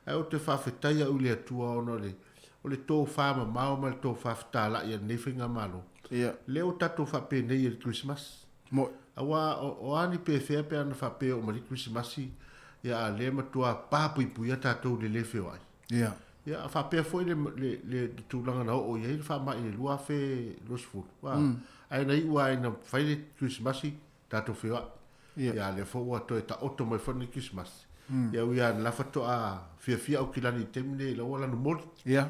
Ae ou te faafetai au i le Atua ona o le o le tofa mamao ma le tofa fetalai a lenei faigamalo. Ia. Lea ua tatou faapenei i le Christmas. Mo. Aua o a ni pefea pe ana faapea oo mai le Christmas ia a lea matua papuipuia tatou i le le feoai. Ia. Ia, faapea foi le, le, le, le tulaga na oo i ai le faamai i le 2020. Ua, Ae na iu lava ina fai le Kerisimasi, tatou feoai. Ia, a lea foi ua toe taoto mai foi lenei Kerisimasi. Ia, ui lava la faatoa fiafia Aukilani i le taimi lenei, la ua lanu moli. Ia,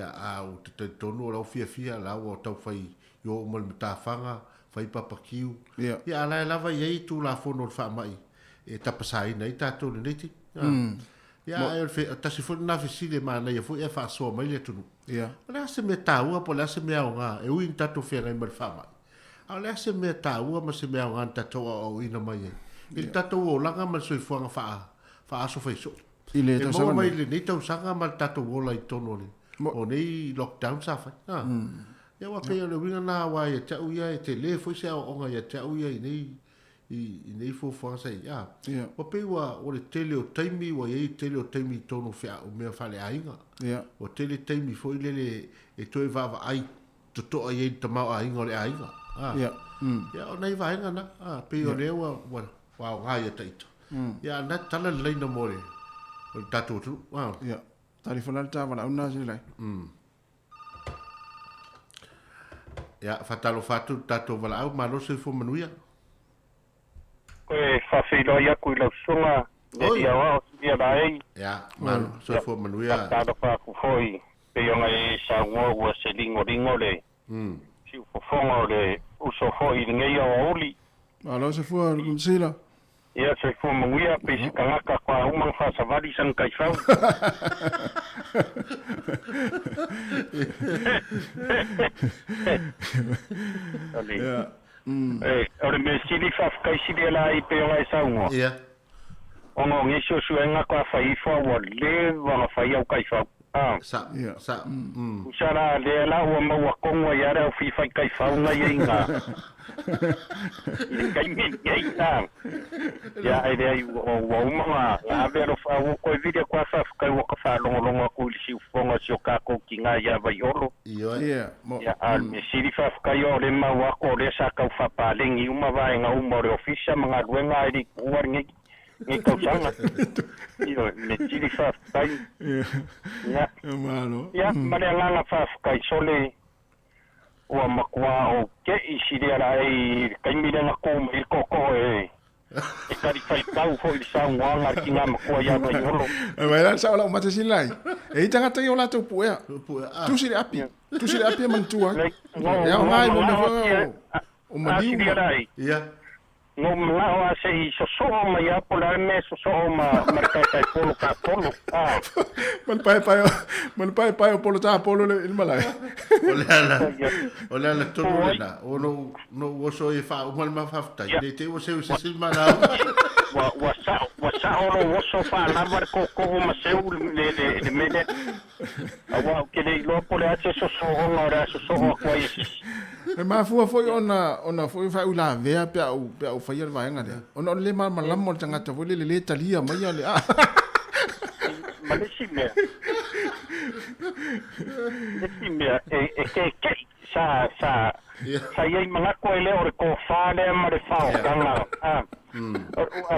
a ou te talitonu o la ua fiafia, la ua tau fai i o uma i le matafaga, fai papakiu. Ia, a la e lava i ai Tulafono o le faamai e tapasaina ai tatou i lenei taimi. Ia, ae o le fe, tasi foi lena fesili e manaia foi ae faasoa mai le atunuu. Ia. O le a se mea taua po o le a se mea aoga e ui ina tatou feagai ma le faamai, a o le a se mea taua ma se mea aoga na tatou aoaoina mai ai i le tatou olaga ma le soifuaga faa, faaaso faisoo. I le E tausaga maua mai lenei. lenei tausaga ma le tatou ola i totonu o le, o nei lockdown sa fai. Ha. Ia aua pei o le uiga lena aua ia te au ia e tele foi se aoaoga ia te au ia i nei i nei fuafuaga sa i ai. Ia. Ua pei ua, o le tele o taimi, ua i ai le tele o taimi i totonu o fea, o mea faaleaiga. Ia. Ua tele taimi foi lele e toe vaavaai totoa i ai le tamaoaiga o le aiga. A. Ia. Ia, o nai vaega na, a, pei o lea ua, ua, ua aoga ia taita. Ia, a na tala le laina mo le, o le tatou atunuu. A. Ia. Tali foi la le ta valaau lena Selai. Ia, faatalofa atu i le tatou valaau, malo soifua manuia. Koe faafeiloai atu i lau susuga Oi. Lady Aoao Silia Laei. Ia, malo soifua manuia. Faatalofa atu foi pei ona e saunoa ua se ligoligo le siufofoga o le uso foi i lenei aoauli. Malo soifua le Kunisila. Ia soifua manuia pei se tagata kwa uma na faasavali sana taifau. Ia. O le mea sili faafetai sili la i pei ona e saunoa. Ia. Ona o nisi o suega kwa fai ifo ua leva ona fai au taifau. Ah. Sa, sa, Usa la lea la ua maua tonu ai ale au fifai taifau na ia inga. I le taimi lenei, ah. Ia ai lea ua uma na na ave alofa ua koe vili atu a faafetai ua ka faalogologo atu i le siufofoga o si o tatou tinā ia Vaiolo. Ioe. Ia, mo. Ia, a o le mea sili faafetai o le mau atu o lea sa tau faapalegi uma vaega uma o le ofisa ma galuega ae le i tuua lenei. Nei tausaga. Ioe, me sili faafetai. Ia. Malo. Ia, ma le agaga faafetai sole ua matua ou te'i silia laei i le taimi lea na tu mai ai le tootoo e e talifaitau foi i le saunoaga a le tina matua ia Vaiolo. Vai la sao lau mata sila ai. E i tagata ia o latou puea. Tusi le api. Tusi le api e manatua ai. E aoga i mo mea foi o maliu ma. Ia. Na ou manao a se i sosoo mai lava po o le a le mea e sosoo ma ma le taetai polo tapolo, a. Ma le paepae o, ma le paepae o polo tapolo i le malae. O le ala, o le ala tonu lena, o lou, lou oso ai e faauma le ma faafetai, ne i te i ua seu i se isi ma lauga. Ua, ua sao, ua sao lou oso faalava le tootoo ma seu le, le, le mea lea. Aua ou te le iloa po o le a se sosooga o le a sosoo atu ai e sisi. E mafua foi ona ona foi faauilavea pe a ou pe a ou faia le vaega lea, ona o le le malamalama o le tagata foi lele le talia maia le a. Ma le isi mea, le isi mea, e, e keke'i sa, sa, sa i ai manatu e le o le tofa lea ma le faotaga, a.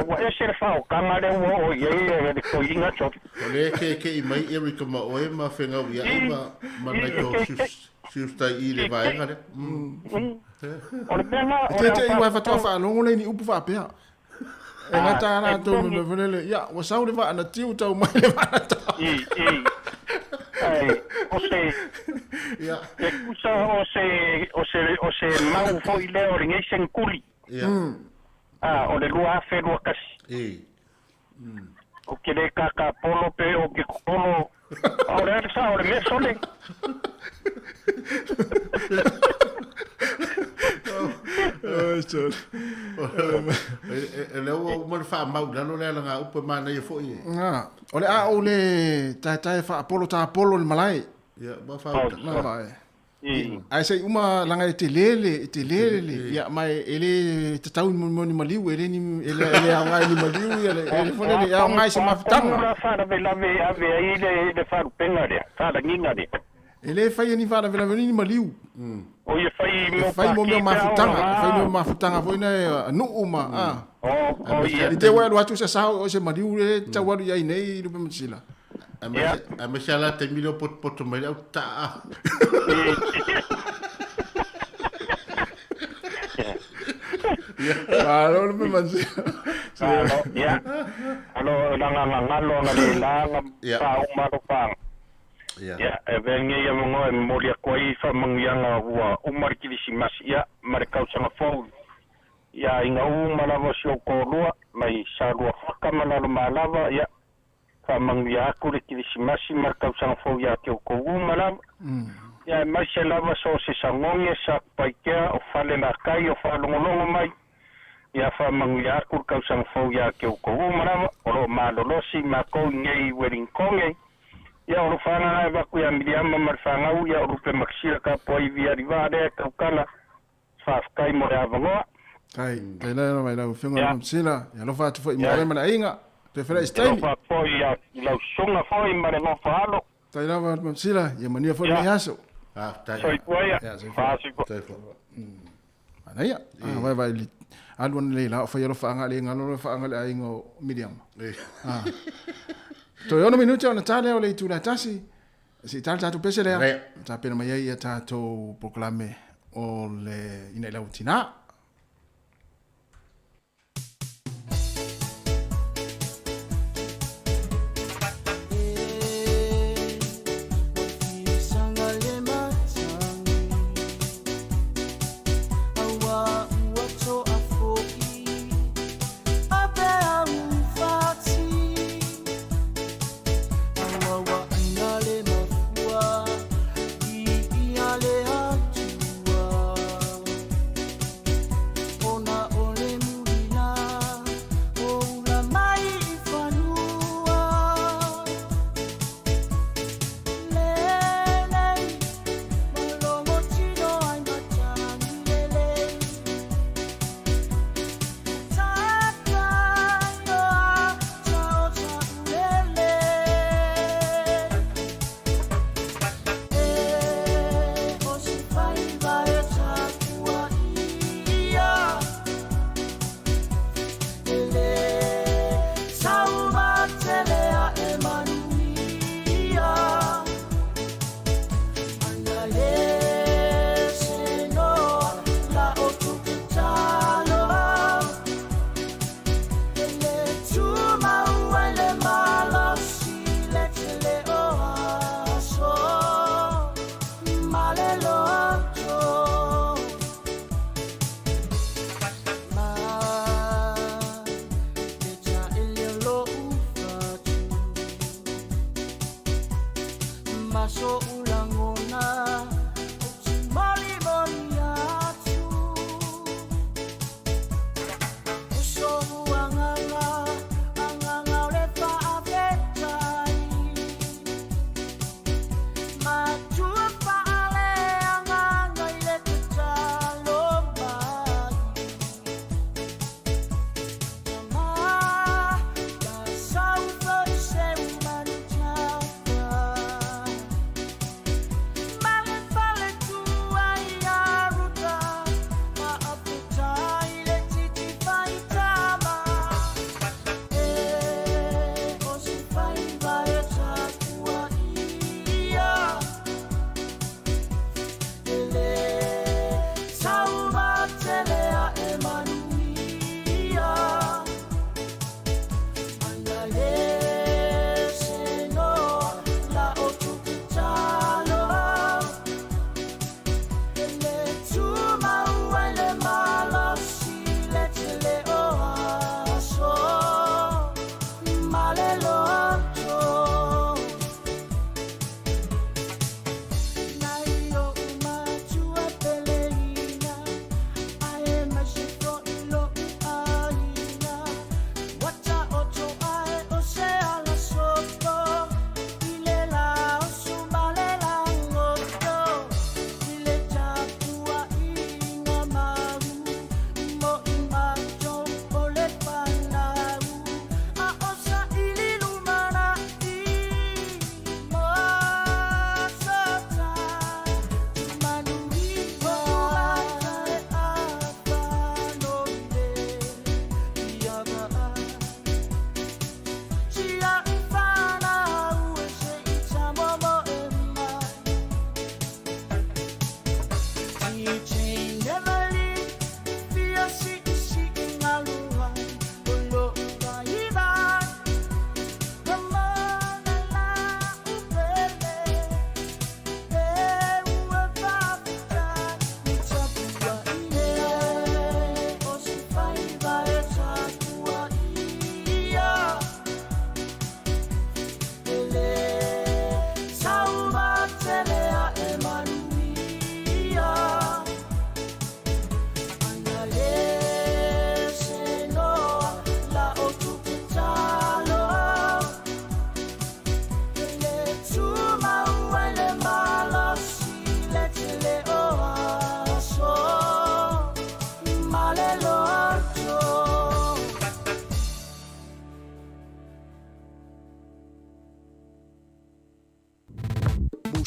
Ua ese le faotaga lea ua oo i ai le toeaina George. O lea e keke'i mai Eric ma oe ma fegauia'i ma, ma nai to siustai i le vaega lea. O le mea lena, E tete'i aua e faatoa faalogo lea i ni upu faapea. E gata lava latou ma mea foi lele, ia, ua sau le vaa na tiu tau mai le vaa na tau. I, i. Ae, o se, e tusa o se, o se, o se mau foi lea o lenei senetuli. Ia. A, o le 2021. I. Ou te le kākāpolo pe ou te totolo, a o le a le sao o le mea sole? Oi, sole. E lea ua uma le faamau i lalo le alagaupu e manaia foi e. A, o le a ou le taetae faapolo tapolo i le malae. Ia, ma faauta. Na, ma e. Ae se i uma laga e tele le, e tele le, ia, ma e le tatau mo ni maliu, e le ni, e le, e le aoga i ni maliu, ia le, e le foi lele, e aoga i se mafutaga. O a la faalavelave e ave ai le, le faalupega lea, faalagiga lea? E le faia ni faalavelave ni maliu. O ia fai mo E fai mo mea o pākī pe a mafutaga, ola. e fai mo mafutaga foi na e nuu ma, a. O, o ia. I te ua e alu atu se sao o se maliu le tau alu i ai nei lupe matasila. Aemaise lava la taimi lea o potopoto mai le au taa. Malo lupe matasila. Malo, ia. Alo, langa ngalo na le langa pa uma lo panga. Ia, e avea nei ia magoa e momoli atu ai faamanuiaga ua uma le Kirisimasi, ia, ma le tausaga fou i aiga uma lava o si ou toalua, mai Saluafaka ma Lalomalava, ia, faamanuia atu le Kirisimasi ma le tausaga fou ia te outou uma lava. Ia, aemaise lava so o se sagoge, Satupaitea, o Falelatai, o faalogologo mai, ia, faamanuia atu le tausaga fou ia te outou uma lava, o lo o malolosi matou i nei Welingtone. Ia, o lo faaagaga e avatu ia Miliama ma le fanau, ia, o Lupe Makisila Kapuai Vialivaa lea e tautala. Faafetai mo le avanoa. Tai, tai la mai lau afioga Ia. Mamsila, ia alofa atu foi mo Ia. oe ma le aiga. Toe felai se taimi. Alofa atu foi ia i lau susuga foi ma le nofo alo. Tai lava Mamsila, ia manuia foi Ia. lenei aso. Faafetai. Soifua ia. Ia, soifua. Faa-soifua. Soifua. Manaia. Ah, vai vai li. Alu ana le la o fai alofaaga le galo le faaga le aiga o Miriama. Ah. Toe 6 minute ona ta lea o le itula e tasi. Se i tala tatou pese lea. Tapena mai ai ia tatou polokalame o le ina i lau tina.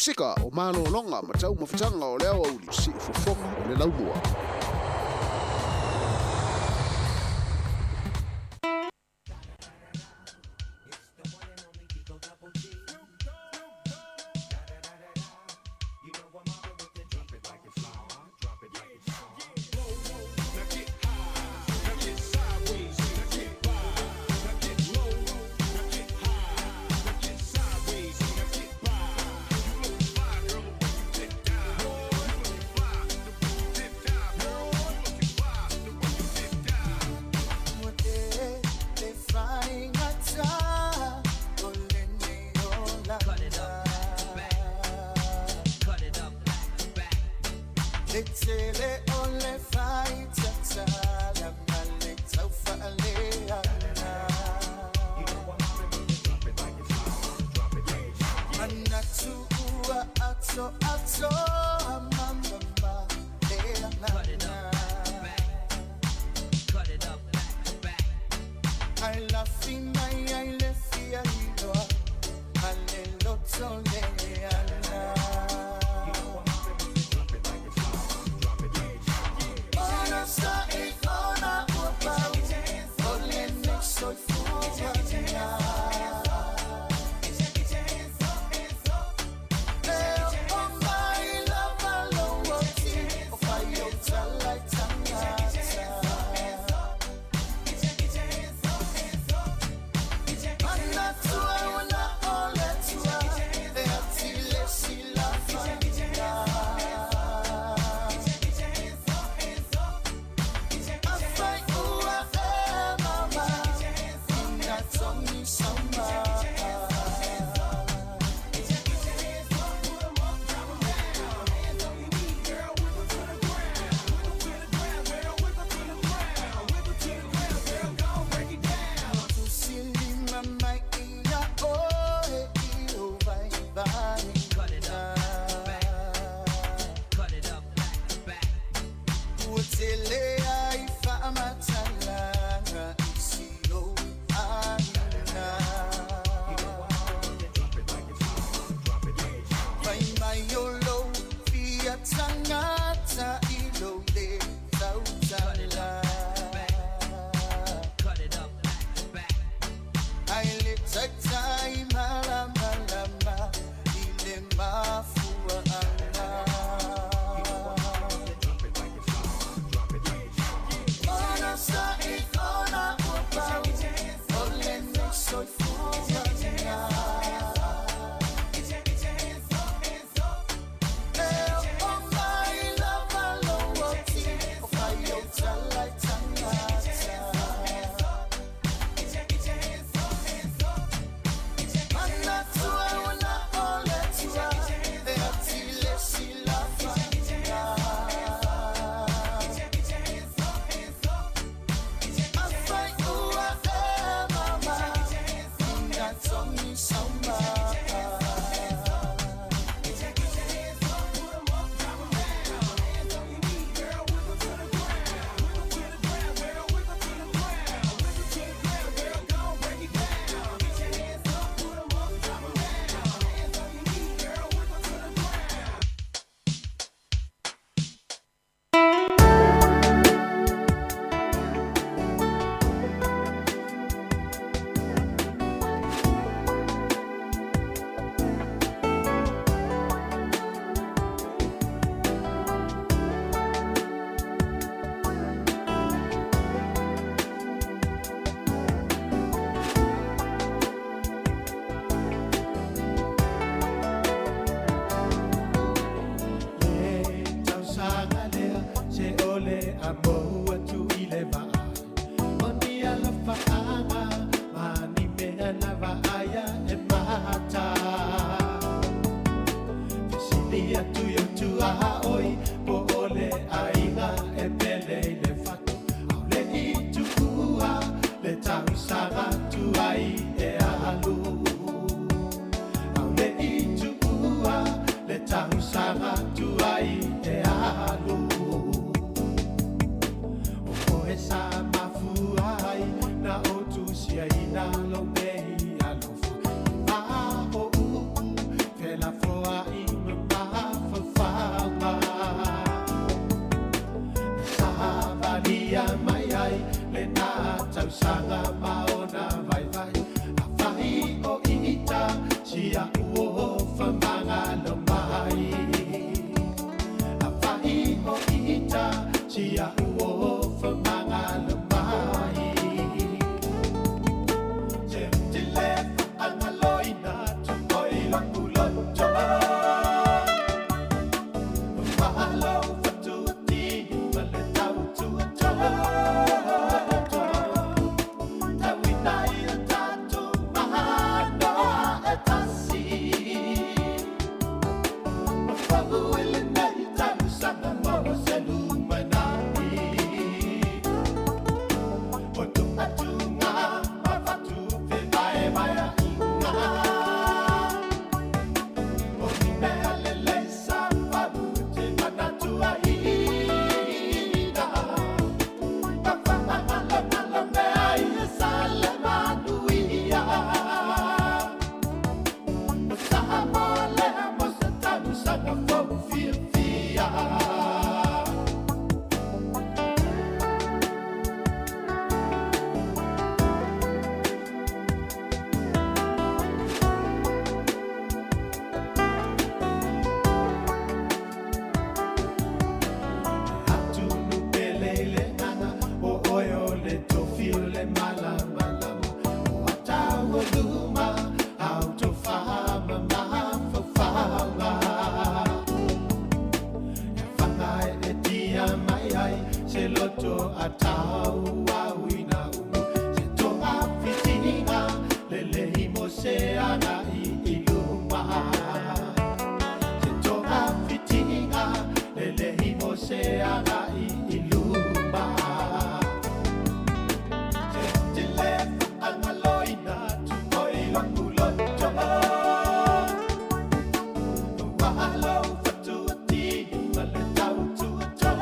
Musika o malōloga ma taumafataga o le aoauli siufofoga o le laumua. Ua tele ai faamatalaga i si ou aiga. Fai mai o lou fia tagata i lou lē tautala. Ai le taitai malamalama i le mafuaaga. Ona sa i kona ua pau o lenei soifuaga. E oo mai lava lou oti o fai ou tala i tagata. Manatua ua o le Atua e atili silafaga. Afai ua e mama ina togi sau maa. Le tausaga lea se o le a mou atu i le vaai o ni alofaaga ma ni mea na vaaia e mata. Fesili atu i o tuaoi po o le aiga e pele i le fatu aole i tuua le tausaga tuai e alu. Aole i tuua le tausaga tuai e alu. O oe sa mafua ai na o tusiaina lou nei alofa i vaa o upu felafoai ma mafaufauga. Na savalia mai ai lena tausaga ma ona vaivai afai o ita sia uo famagalo mai. Afai o ita sia uo famagalo mai. Se te le faagaloina tuoi lo'u loto. Malo fatuati ma le tautuato. Tauina i o tatou mahanoa e tasi. Mafau i lenei tausaga mo se lumanai. O tuatuga ma fatu fevaevaeaiga. O ni mea lelei sa fau e te manatuaina. Mafaagalogalo mea ia sa le manuia. O Samoa lea mo se tausaga fou fiafia. Atunu pele i le aga o oe o le tofi o le malamalama. O atau o luma au tofa ma mafaufauga. E whangai e tia mai ai se loto a tau au ina umu. Se toa whitinga le lehi mo se aga i iluma. Se toa whitinga le lehi mo se aga i iluma. Se te le faagaloina tuoi lo'u loto. Malo fatuati ma le tautuato.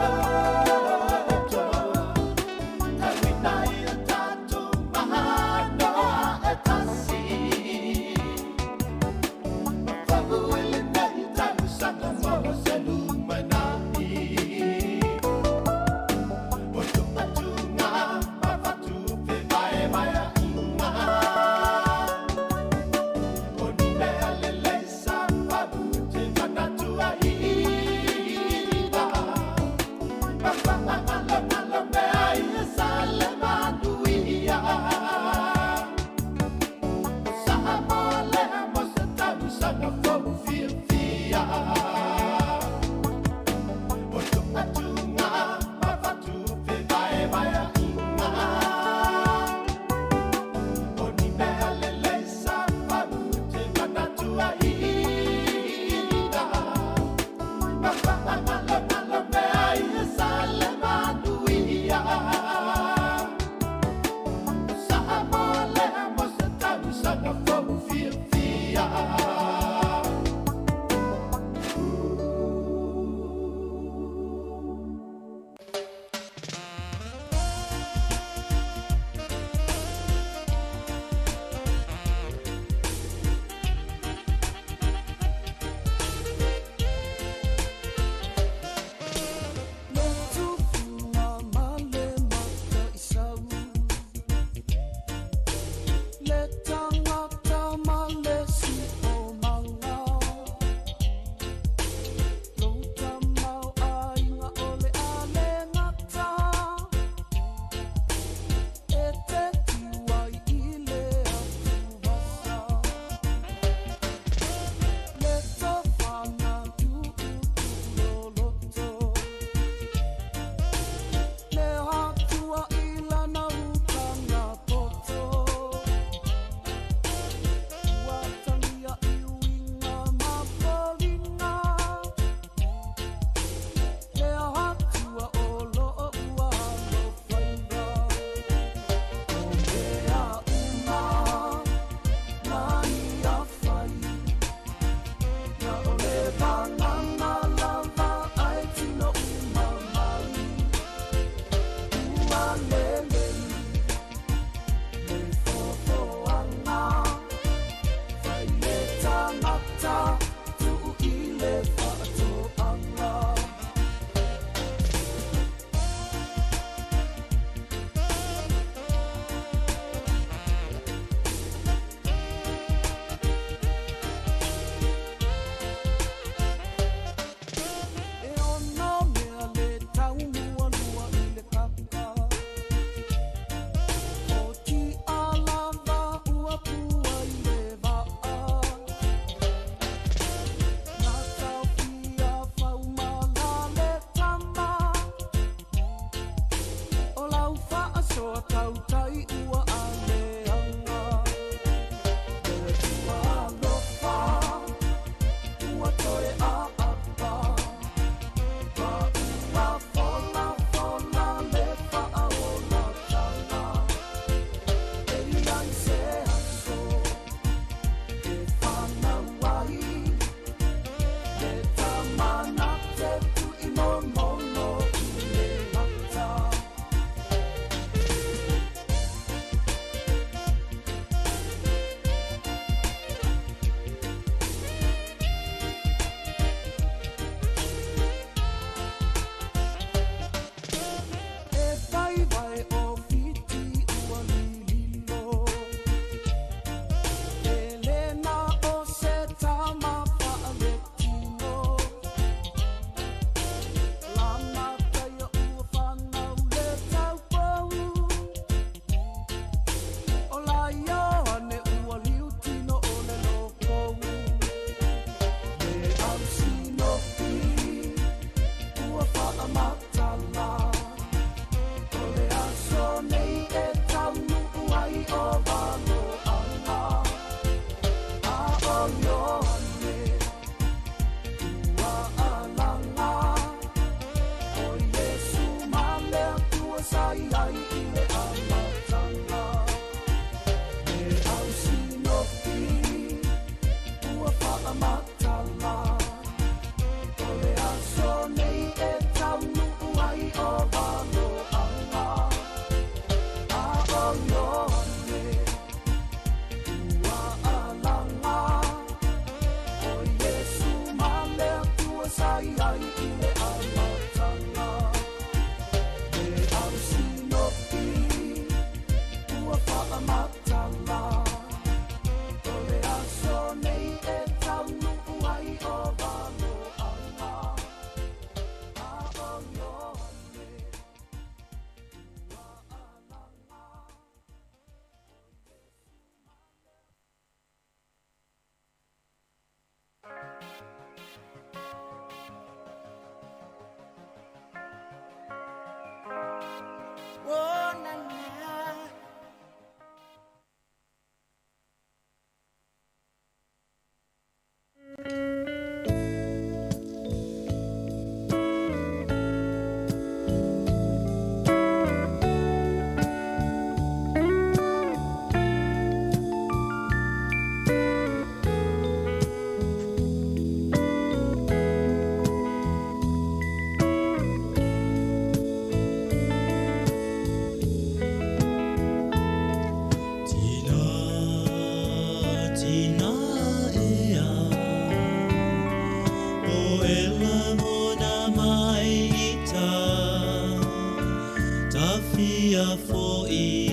Tafia fo'i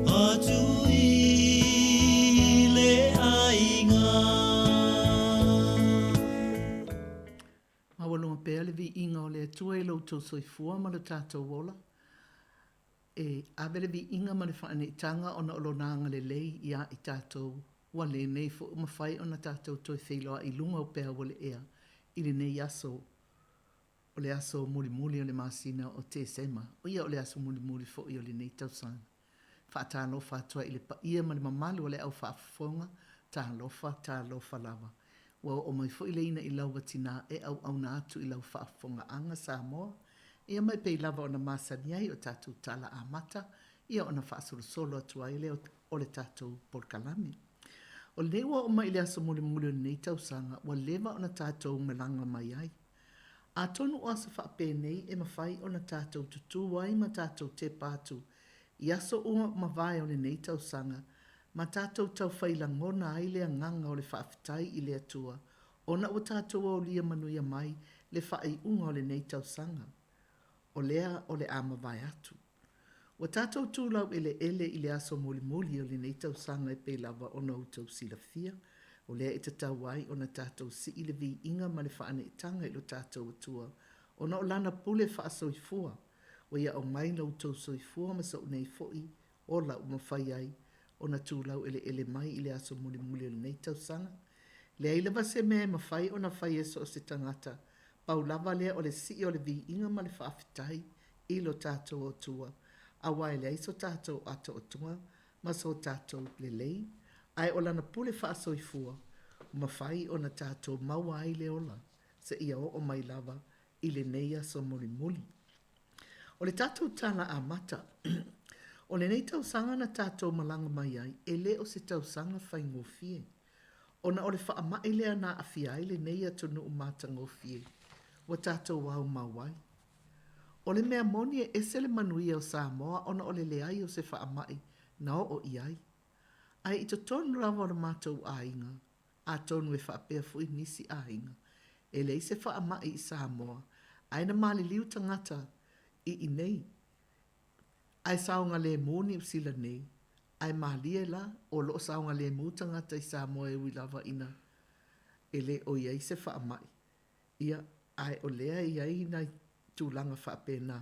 atu i le aiga. Maualuga pea le viiga o le Atua i lo outou soifua ma lo tatou ola. E ave le viiga ma le faaneetaga ona o Lona agalelei ia i tatou, ua lenei foi ua mafai ona tatou toe feiloai i luga o peau o le ea i lenei aso, o le aso mulimuli o le masina o Tesema, ia o le aso mulimuli foi o lenei tausaga. Faatalofa atu ai i le paia ma le mamalu o le au faafofoga, talofa, talofa lava. Ua oo mai foi le ina i lau atina e auauna atu i lau faafofogaaga Samoa, ia ma e pei lava ona masani ai o tatou tala amata, ia ona faasolosolo atu ai lea o le tatou polokalame. O lenei ua oo mai i le aso mulimuli o lenei tausaga, ua leva ona tatou malaga mai ai. Atonu o aso faapenei e mafai ona tatou tutū ai ma tatou tepa atu i aso ua mavae o lenei tausaga ma tatou taufai lagona ai le agaga o le faafetai i le Atua ona ua tatou aulia manuia mai le faaiuga o lenei tausaga. O lea o le a mavae atu. Ua tatou tu laueleele i le aso mulimuli o lenei tausaga e pei lava ona outou silafia, o lea e tatau ai ona tatou sii le viiga ma le faaneetaga i lo tatou Atua ona o Lana pule faasoifua ua ia aumai lo outou soifua ma so'u nei foi ola ua mafai ai ona tu laueleele mai i le aso mulimuli o lenei tausaga. Leai lava se mea e mafai ona fai e so o se tagata, pau lava lea o le sii o le viiga ma le faafetai i lo tatou Atua, aua e leai so tatou atoatoa ma so tatou lelei, ae o Lana pule faasoifua ua mafai ona tatou maua ai le ola seia oo mai lava i lenei aso mulimuli. O le tatou tala amata o lenei tausaga na tatou malaga mai ai, e le o se tausaga faigofie, ona o le faamai lea na aafia ai lenei atunuu matagofie ua tatou aumau ai. O le mea moni e ese le manuia o Samoa ona o le leai o se faamai na oo i ai. Ae i totonu lava o le matou aiga, atonu e faapea foi nisi aiga, e leai se faamai i Samoa, ae na maliliu tagata i inei. Ae saogalemu Niu Sila nei, ae malie la, o lo o saogalemu tagata i Samoa e ui lava ina e le o i ai se faamai. Ia, ae o lea e i ai nai tulaga faapena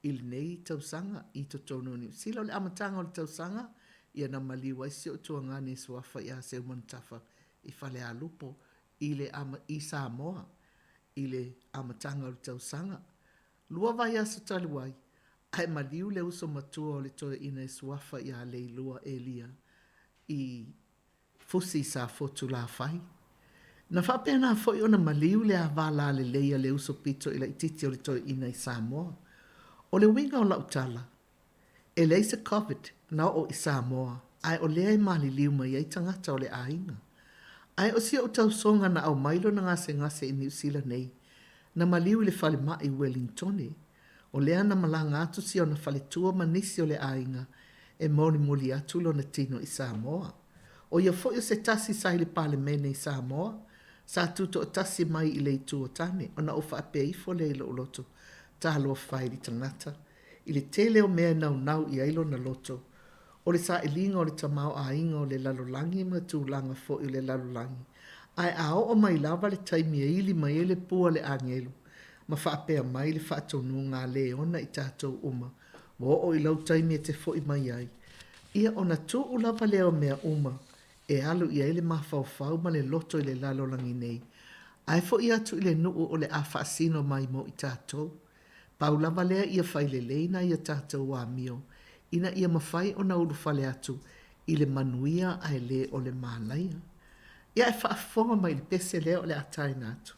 i lenei tausaga i totonu o Niu Sila. O le amataga o le tausaga, ia na maliu ai si ou tuagane suafa ia Seumanutafa i Falealupo i le i Samoa i le amataga o le tausaga. Lua vaiaso talu ai, ae maliu le uso matua o le toeaina e suafa ia Leilua Elia i Fusi i Safotu Lafai. Na faapena foi ona maliu le ava lalelei a le uso pito i laitiiti o le toeaina i Samoa. O le uiga o lau tala, e leai se Covid na oo i Samoa ae o lea e maliliu mai ai tagata o le aiga. Ae o si ou tausoga na aumai lona gasegase i Niu Sila nei, na maliu i le falemai i Uelintone. O lea na malaga atu si ona faletua ma nisi o le aiga e molimoli atu lona tino i Samoa. O ia foi o se tasi sa i le Palemene i Samoa, sa tutoatasi mai i le Itu o Tane, ona ou faapea ifo lea i lou loto, Talofa e i le tagata, i le tele o mea e naunau i ai lona loto, o le sailiga o le tamaoaiga o le lalolagi ma tulaga foi o le lalolagi, ae a oo mai lava le taimi e ili mai ai le pua a le agelu ma faapea mai le faatonuga a le ona i tatou uma, ua oo i lau taimi e te fo'i mai ai, ia ona tuu lava lea o mea uma e alu i ai le mafaufau ma le loto i le lalolagi nei, ae fo'i atu i le nuu o le a faasino mai mo i tatou. Pau lava lea ia fai lelei nai a tatou amio ina ia mafai ona ulufale atu i le manuia ae le o le malaia. Ia e faafofoga mai i le pese lea o le a taina atu.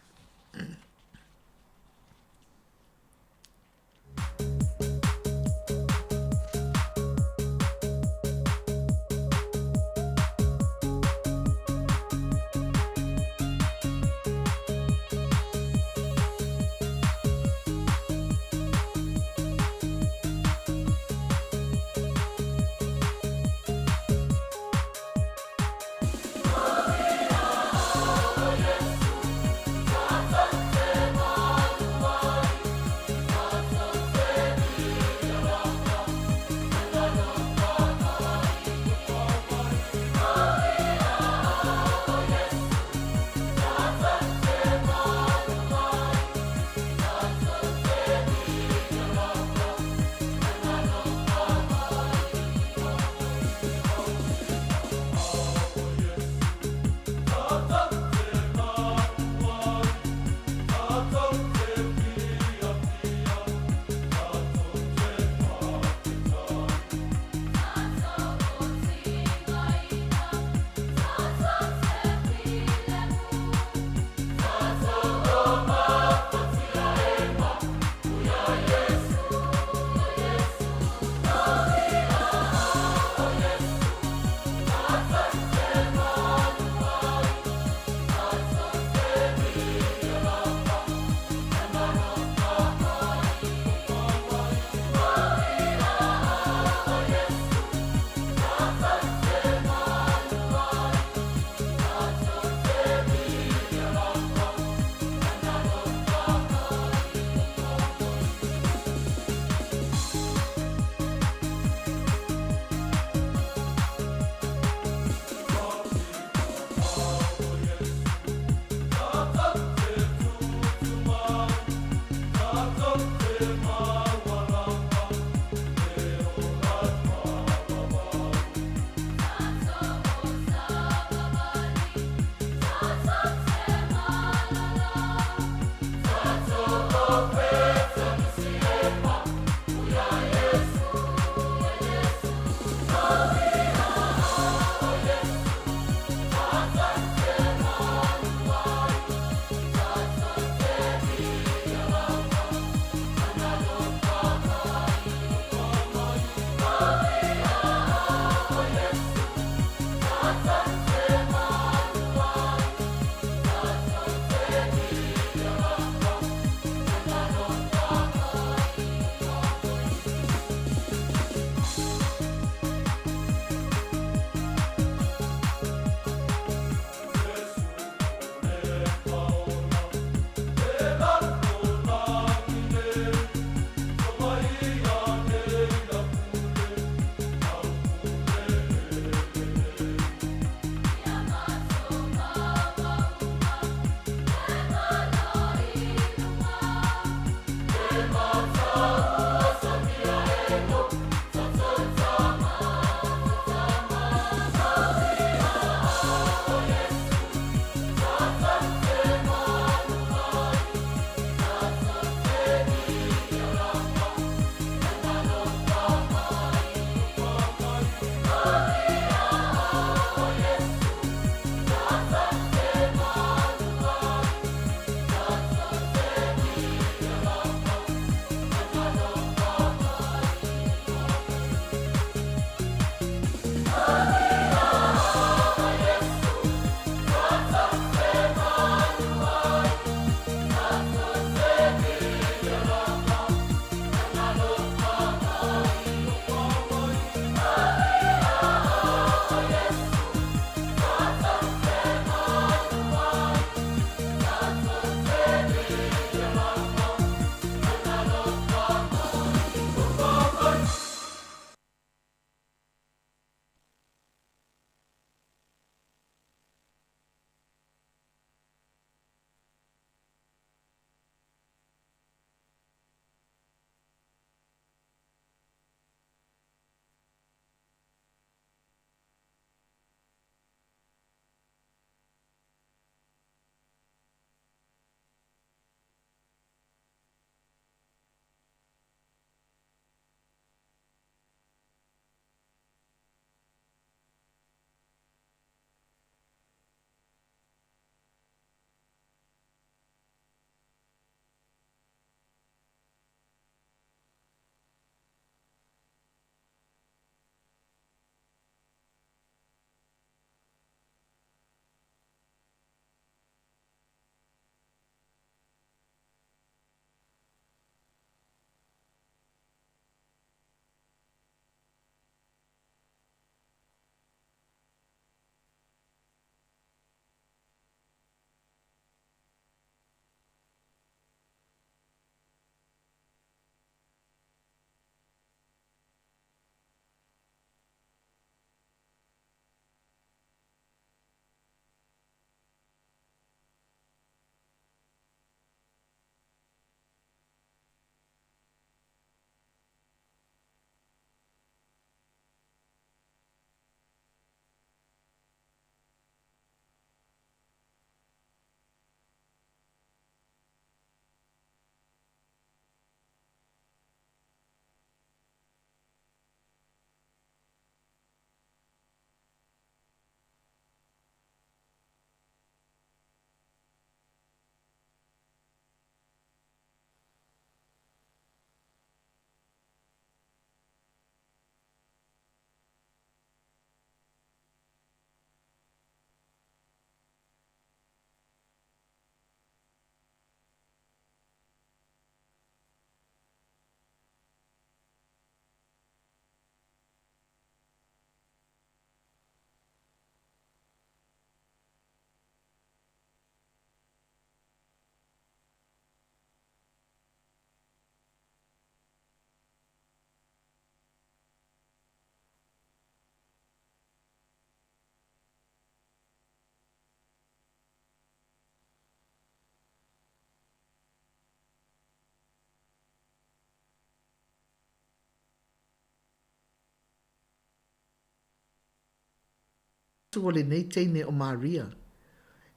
o lenei teine o Maria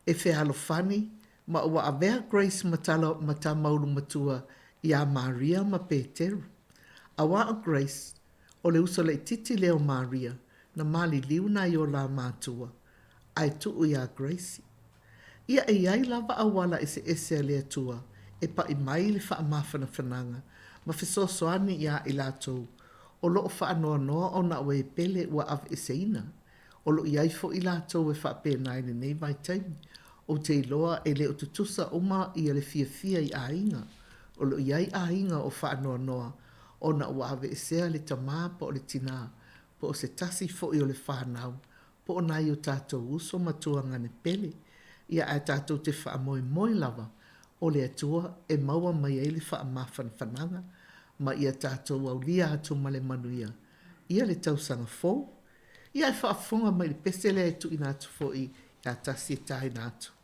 e fealofani ma ua avea Grace ma tala ma tama ulumatua iā Maria ma Peteru. Auā o Grace, o le uso laitiiti lea o Maria, na maliliu nai o la matua, ae tuu iā Grace. Ia e i ai lava auala eseese a le Atua e pa'i mai le faamafanafanaga ma fesoasoani iā i latou o lo o faanoanoa ona o e pele ua aveeseina. O lo o i ai foi latou e faapena i lenei vaitaimi. Ou te iloa e le o tutusa uma ia le fiafia i aiga. O lo o i ai aiga o faanoanoa ona ua aveesea le tamā po o le tinā po o se tasi foi o le fanau po o nai o tatou uso ma tuagane pele. Ia ae tatou te faamoemoe lava o le Atua e maua mai ai le faamafanafanaga ma ia tatou aulia atu ma le manuia ia le tausaga fou. Ia e faafofoga mai i le pese lea e tuuina atu foi ia Tasi e taina atu.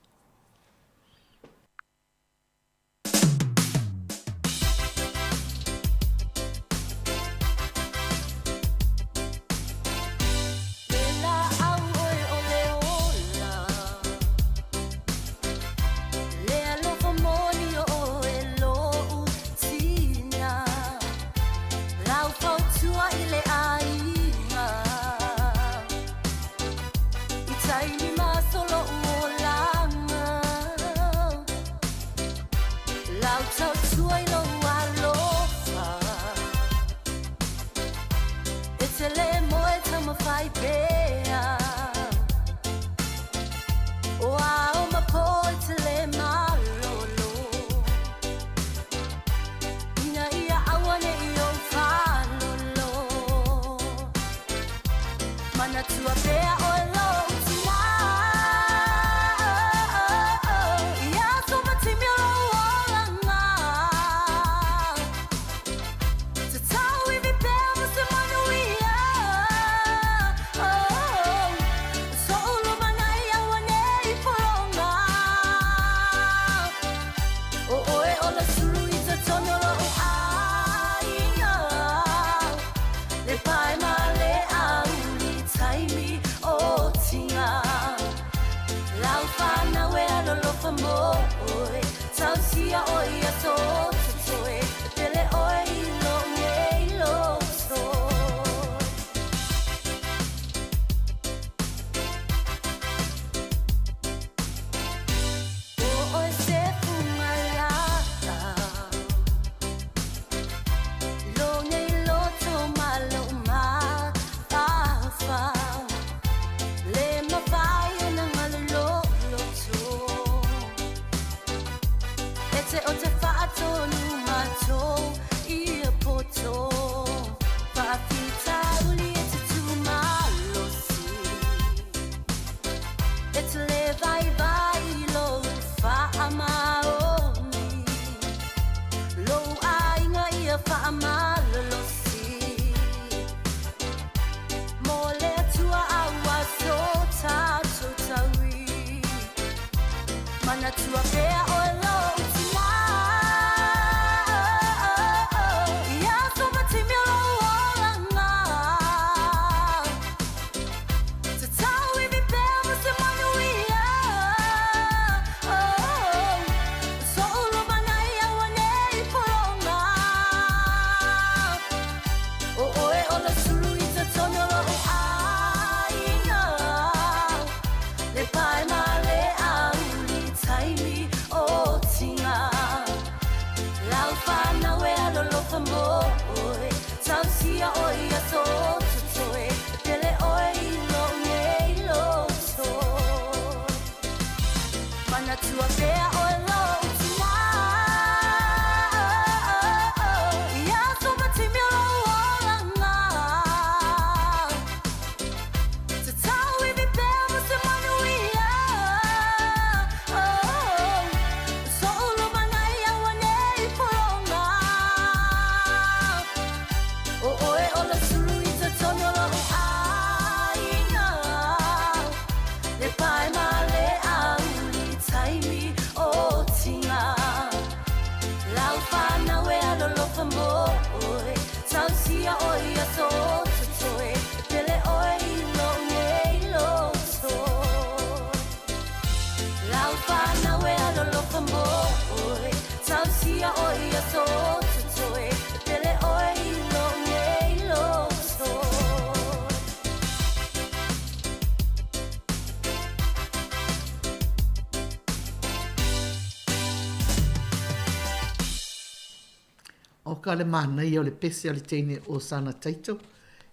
ʻO ka le manaia o le pese a le teine o sana taito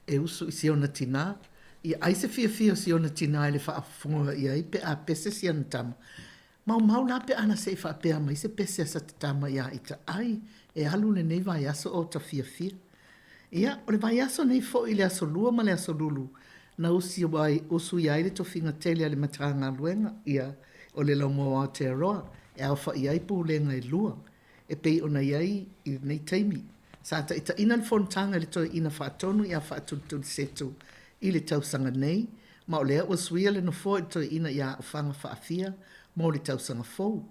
e usu i si ona tinā, ia ai se fiafia o si ona tinā i le faafofoga i ai pe a pese si ana tama. Maumau la pe ana se i faapea mai se pese a sa te tama iā ita ai e alu lenei vaiaso o ta fiafia. Ia, o le vaiaso nei foʻi le Aso Lua ma le Aso Lulu na usi ai, usuia ai le tofiga tele a le Matagaluega, ia, o le Laumua o Aotearoa, e aofaʻi ai pulega e lua, e pei ona i ai i lenei taimi. Sa taitaiina le fonotaga e le Toeaina Faatonu ia Faatulitulisetu i le tausaga nei, ma o lea ua suia le nofoa i le Toeaina ia Aofaga Faafia mo le tausaga fou.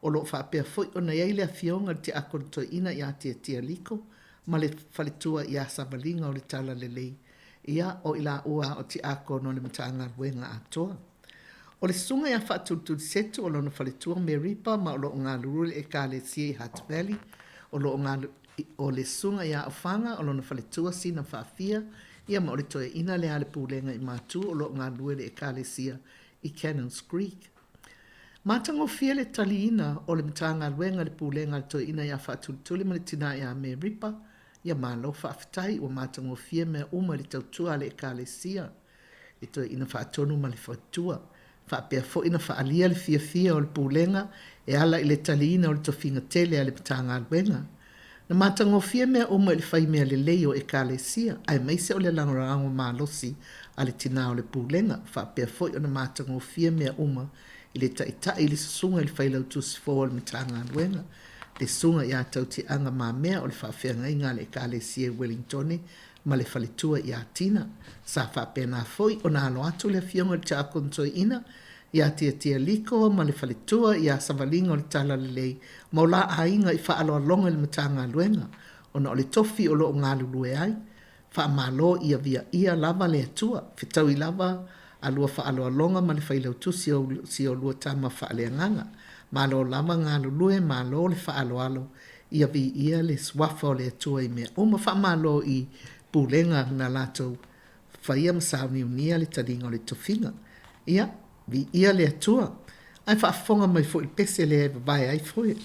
O lo o faapea foi ona i ai le afioga i le Tiakono Toeaina ia Tiatia Liko ma le faletua ia Savaliga o le Talalelei, ia, o i laua o Tiakono a le Matagaluega atoa. O le susuga ia Faatulitulisetu o lona faletua Meripa ma o lo o galulue i le Ekalesia i Hutt Valley. O lo o galu, o le susuga ia Aofaga o lona faletua Sina Faafia, ia ma o le toeaina lea a le Pulega i Matu o lo o galulue i le Ekalesia i Cannons Creek. Matagofie le taliina o le Matagaluega i le Pulega a le Toeaina ia Faatulituli ma le tina ia Meripa, ia malo faafetai ua matagofie mea uma i le tautua a le Ekalesia. Le Toeaina Faatonu ma le Faletua. Faapea foi ona faaalia le fiafia o le Pulega e ala i le taliina o le tofiga tele a le Matagaluega. Na matagofie mea uma i le fai mea lelei o Ekalesia, aemaise o le lagolago malosi a le tina o le Pulega. Faapea foi ona matagofie mea uma i le taitai i le Susuga i le Failautusi fou a le Matagaluega, le Susuga ia Tautiaga Le Mamea o le Faafeagaiga a le Ekalesia i Ueligitone ma le faletua ia Tina. Sa faapena foi ona alo atu le afioga i le Tiakono Toeaina ia Tiatia Liko ma le faletua ia Savaliga o le Talalelei ma o la aiga i faaaloaloga i le Matagaluega ona o le tofi o lo o galulue ai. Faamalo ia viia lava le Atua. Fetaui lava a lua faaaloaloga ma le Failautusi o si o lua tama faaleagaga. Malo lava galulue, malo le faaaloalo Ia viia le Suafa o le Atua i mea uma. Faamalo i Pulega na latou faia ma sauniunia le taliga o le tofiga. Ia, viia le Atua. Ae faafofoga mai foi i le pese lea e vavae ai foe.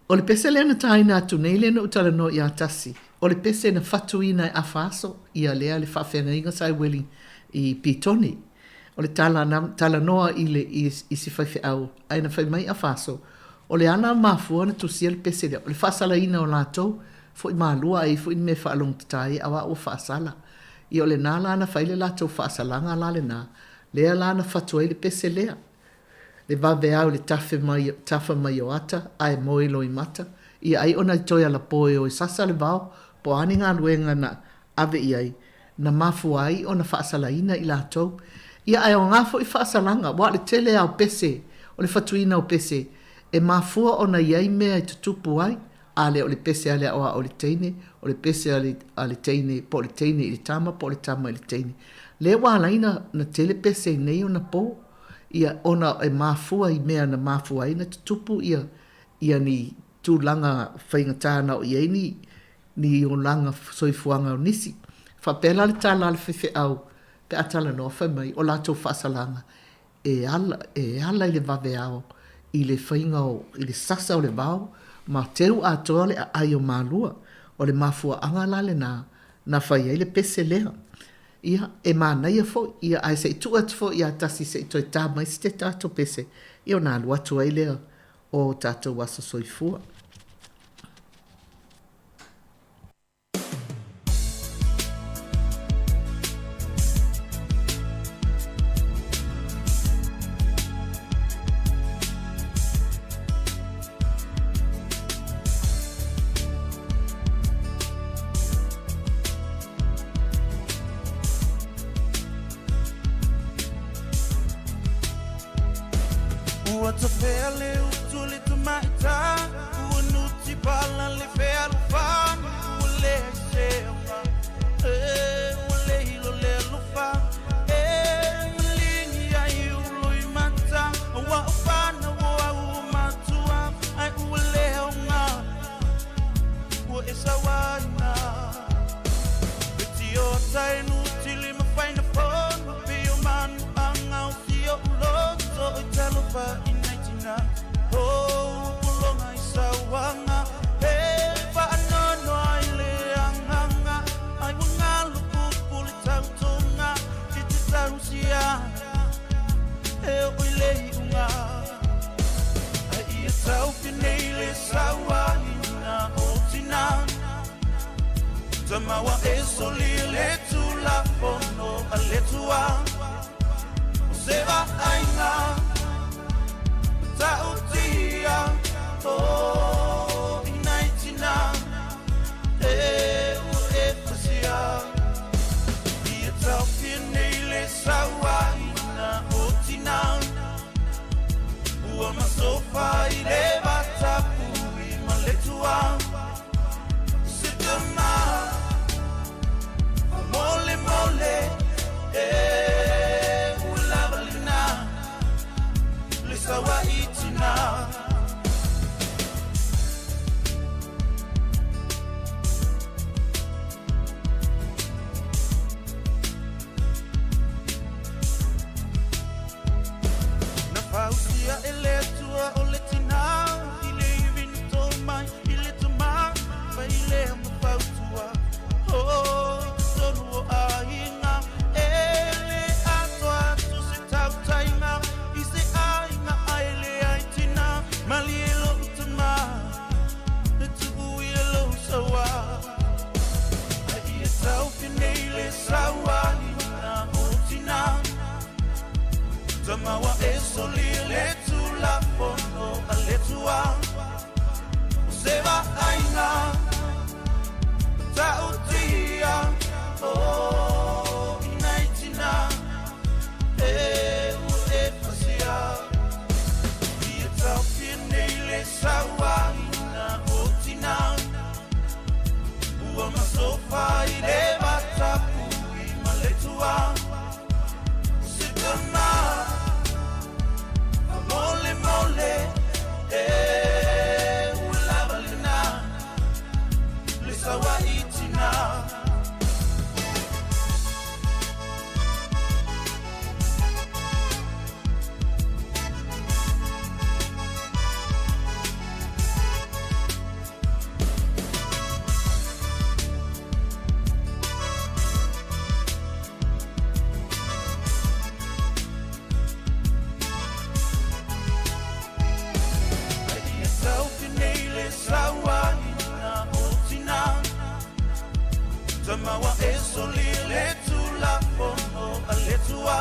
O le pese lea na tāina atu nei lea na ou talanoa iā Tasi, o le pese na fatuina e afa aso ia lea le faafeagaiga sa i Welling i Petone. O le tala na talanoa i le i, i si faifeau ae na fai mai afa aso, o le ala mafua na tusia le pese lea, o le faasalaina o latou, foi malua ai foi ni mea e faalogotata ai aua ua faasala. Ia o lena la na fai le latou faasalaga la lena, lea la na fatu ai le pese lea. Le vaveao i le tafe mai, tafa mai o ata, ae moe loimata, ia ai ona i toe alapo e o e sasa le vao, po o a ni galuega na ave i ai, na mafua ai ona faasalaina i latou. Ia ae aoga foi faasalaga, aua o le tele lava o pese, o le fatuina o pese, e mafua ona i ai mea e tutupu ai, a lea o le pese a le aoao i le teine, o le pese a le, a le teine, po o le teine i le tama, po o le tama i le teine. Lea ua ala ai na, na tele pese i nei ona po, ia, ona e mafua i mea na mafua ai na tutupu ia, ia ni tulaga faigata na oo i ai ni, ni olaga soifuaga o nisi. Faapea la le tala a le faifeau pe a talanoa fai mai o latou faasalaga e ala, e ala i le vaveao i le faiga o, i le sasa o le vao ma teu atoa le aai o Malua. O le mafuaaga la lena na fai ai le pese lea. Ia, e manaia foi, ia, ae se i tuu atu foi ia Tasi se i toe ta mai se tatou pese, ia ona alu atu ai lea o tatou aso soifua. Ua tafea le utu le tamaita Ua nuti pala le fealofani Ua leai se aoga E ua le hilo le alofa E maligi ai ulo i mata Ua o whana ua au matua Ai ua le aoga Ua e sauaina E tio tai nuti le mafaina fono Pe o manu anga o si o uloto I talofa i nai tina O pulonga i sauanga E whaanono ai le anganga Ai ua ngalo pupu le tautonga I te tausia E o i le iunga Ai ia taufi nei le sauaina o tina Tamawa e soli le tulafono a le tua O se vaaiga Ta'utia o i nai tina E ua e fasia Ia taofia nei le sauaina o tina Ua masofa i le vatapui ma le tua Se tama Mole mole E ua lava lena. Tama ua e solia le Tulafono a le Atua,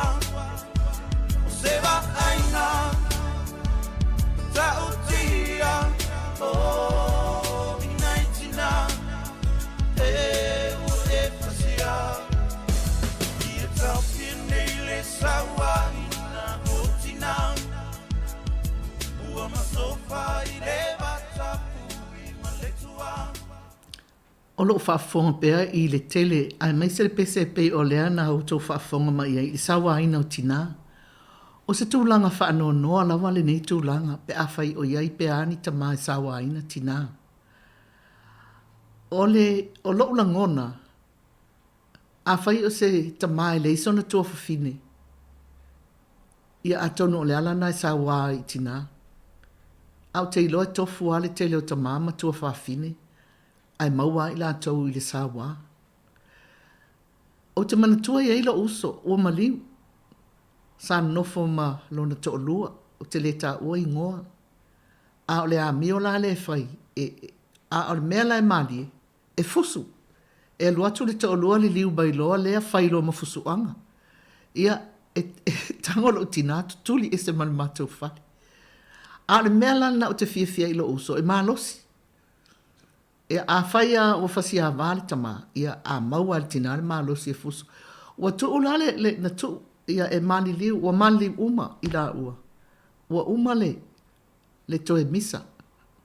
o se vaaiga matautia o i nai tina e ua e fasia. Ia taofia nei le sauaina o tina, ua masofa i le va tapui ma le Atua. O lo o faafofoga pea i le tele aemaise le pese e pei o lea na outou faafofoga mai ai i le sauaina o tinā. O se tulaga faanoanoa lava lenei tulaga pe afai o i ai pea ni tamā e sauaina tinā. O le, o lo'u lagona, afai o se tamā e leai sona tuafafine, ia atonu o le ala lena e saua ai i tinā. Ae ou te iloa e tofu lava le tele o tamā ma tuafafine ae maua ai latou i le saua. Ou te manatua e i ai lou uso, ua maliu, sa nonofo ma lona toalua, ou te le taua igoa. A o le amio la lea e fai, e, a o le mea la e malie, e fusu. E alu atu le toalua liliu mai loa lea fai loa ma fusuaga. Ia, e, e tago lou tinā tutuli ese ma le matou fale. A o le mea la lena ou te fiafia ai i lou uso, e malosi. Ia, afai lava ua fasiāvā le tamā, ia, a maua lava e le tinā le malosi e fusu. Ua tuu la le, le, na tuu, ia, e maliliu, ua maliliu uma i laua. Ua uma le, le toe misa,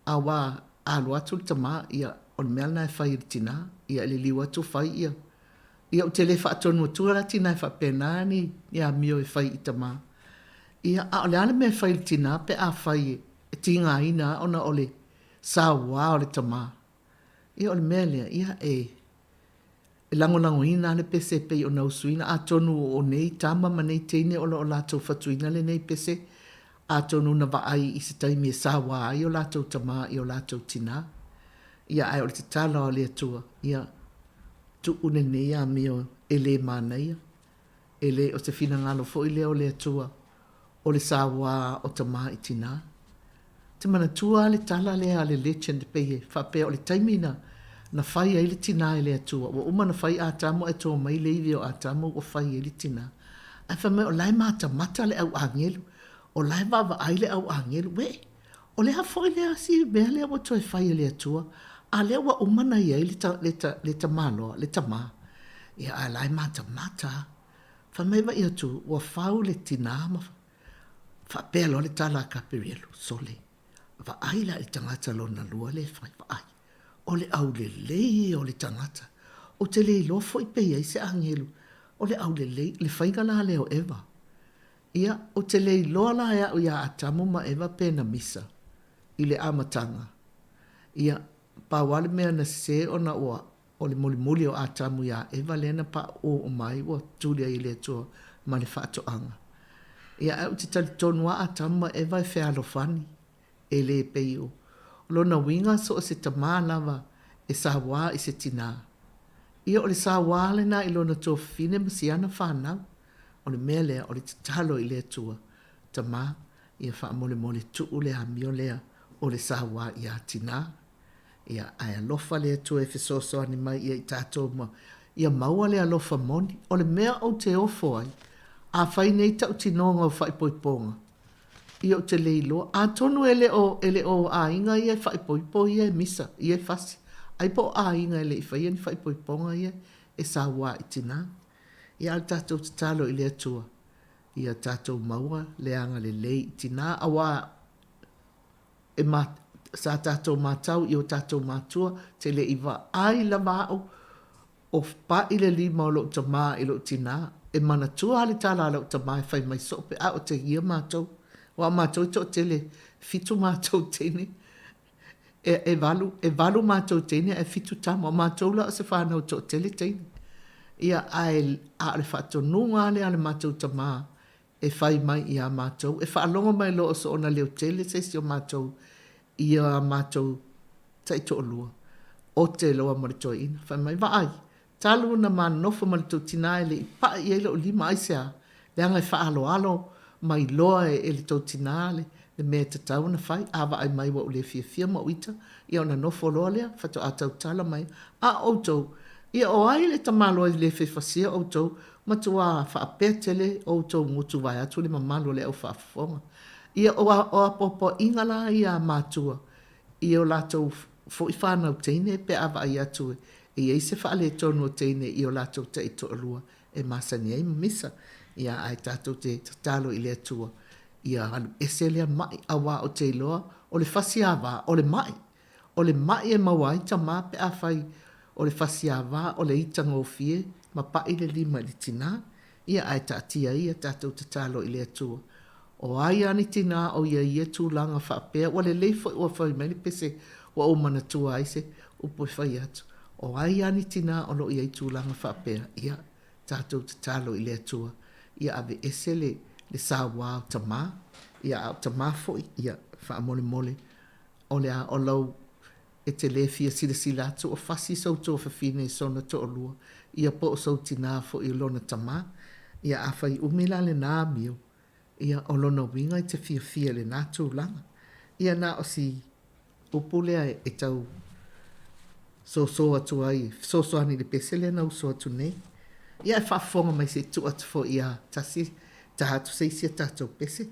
auā a alu atu le tamā, ia, o le mea lena e fai e le tinā, ia, e liliu atu fai ia. Ia, ou te le faatonu atua la tinā e faapena ni, ni amio e fai i tamā. Ia, a o le a le mea e fai e le tinā pe afai e, e tigaina lava ona o le sauā o le tamā. Ia o le mea lea, ia e e lagolagoina lava le pese e pei ona usuina, atonu o nei tama ma nei teine o lo o latou fatuina lenei pese, atonu na vaai i se taimi e sauā ai o latou tamā i o latou tinā. Ia ae o le tatalo a le Atua, ia tuu lenei amio e le manaia, E le o se finagalo foi lea o le Atua o le sauā o tamā i tinā. Te manatua a le tala lea a le legend pei e faapea o le taimi na na fai ai le tinā e le Atua, ua uma na fai Atamu ae to mai le ivi o Atamu ua fai ai le tinā. Ae fai mai o la e matamata le au agelu, o la e vaavaai le au agelu, uē, o le a foi lea si mea lea ua toe fai e le Atua, a lea ua uma na i ai le ta, le ta, le tamaloa, le tamā. Ia, a la e matamata a. Fai mai vaai atu, ua fau le tinā ma faapea loa le tala a Kaperielu, sole, vaai la i le tagata lona lua lea e fai, vaai, o le aulelei ia o le tagata. Ou te le iloa foi pe i ai se agelu, o le aulelei, le faiga la lea o Eva. Ia, ou te le iloa la e au iā Atamu ma Eva pe na misa i le amataga. Ia, pau lava le mea na sesē ona ua o le mulimuli o Atamu iā Eva lea na paʻu uma ai ua tuli ai e le Atua ma le faatoaga. Ia, ae ou te talitonu lava Atamu ma Eva e fealofani, e le pei o lona uiga so o se tamā lava e sauā i se tinā. Ia, o le sauā lena i lona tuafafine ma siana fanau. O le mea lea, o le tatalo i le Atua, Tamā, ia faamolemole tuu le amio lea o le sauā iā tinā. Ia, ae alofa le Atua e fesoasoani mai ia i tatou ma ia maua le alofa moni. O le mea ou te ofo ai, afai nei tautinoga o faaipoipoga, ia ou te le iloa. Atonu e le o, e le o aiga ia e faaipoipo ia e misa, ia e fasi. Ai po o aiga e le i faia ni faaipoipoga ia e sauā i tinā. Ia a o le tatou tatalo i le Atua, ia tatou maua le agalelei i tinā, auā e ma, sa tatou matau i o tatou matua, te le i vaai lava au o paʻi le lima o lou tamā i lou tinā, e manatua lava le tala a lou tamā e fai mai soo pe a o tegia matou, aua o matou e toatele, fitu matou teine, E, e e valu matou teine ae fitu tama. O matou la o se whanau toatele teine. Ia, ae, a o le faatonuga lava lea a le matou tamā e fai mai iā matou, e faalogo mai loa o soona leo tele se isi o matou i a matou taitoalua, ote loa ma le toeaina. Fai mai, vaai, Talu ona ma nofo ma le tou tinā e le i paʻi i ai loʻu lima, aisea? Leaga e faaaloalo mai loa e le tou tinā le mea e tatau ona fai. A vaai mai ua ou le fiafia ma ou ita, ia ona nofo loa lea, faatoa tautala mai, A o outou, Ia o ai le tamaloa e le fia fasia outou, matuā faapea tele outou gutu vaeatu le mamalu o le au faafofoga. Ia o apoapoaiga la ia a matua i o latou foi fanau teine pe a vaai atu e i ai se faaletonu o teine i o latou taitoalua e masani ai ma misa. Ia ae tatou te tatalo i le Atua ia alu ese lea ma'i auā ou te iloa o le fasi ava o le ma'i. O le ma'i e maua ai tama pe afai o le fasi ava o le ita gofie ma pa'i le lima i le tinā. Ia ae taatia ia tatou tatalo i le Atua. O ai a ni tinā o i ai i ia tulaga faapea ua lelei foi ua fai mai le pese ua ou manatua ai se upu e fai atu. O ai a ni tinā o lo o i ai i tulaga faapea, ia tatou tatalo i le Atua ia aveese le le saua o tama, ia a o tama foi, ia faamolemole o le a o lau e te le fia silasila atu o fasi sou tuafafine i sona toalua, ia po o sou tinā foi i lona tama. Ia afai umi la lena amio, ia o lona uiga e te fiafia i lena tulaga. Ia na o si upu lea e tau soso atu ai, e fesoasoani i le pese lea na uso atu nei. Ia e faafofoga mai se i tuu atu foi ia Tasi, ta atu se isi a tatou pese.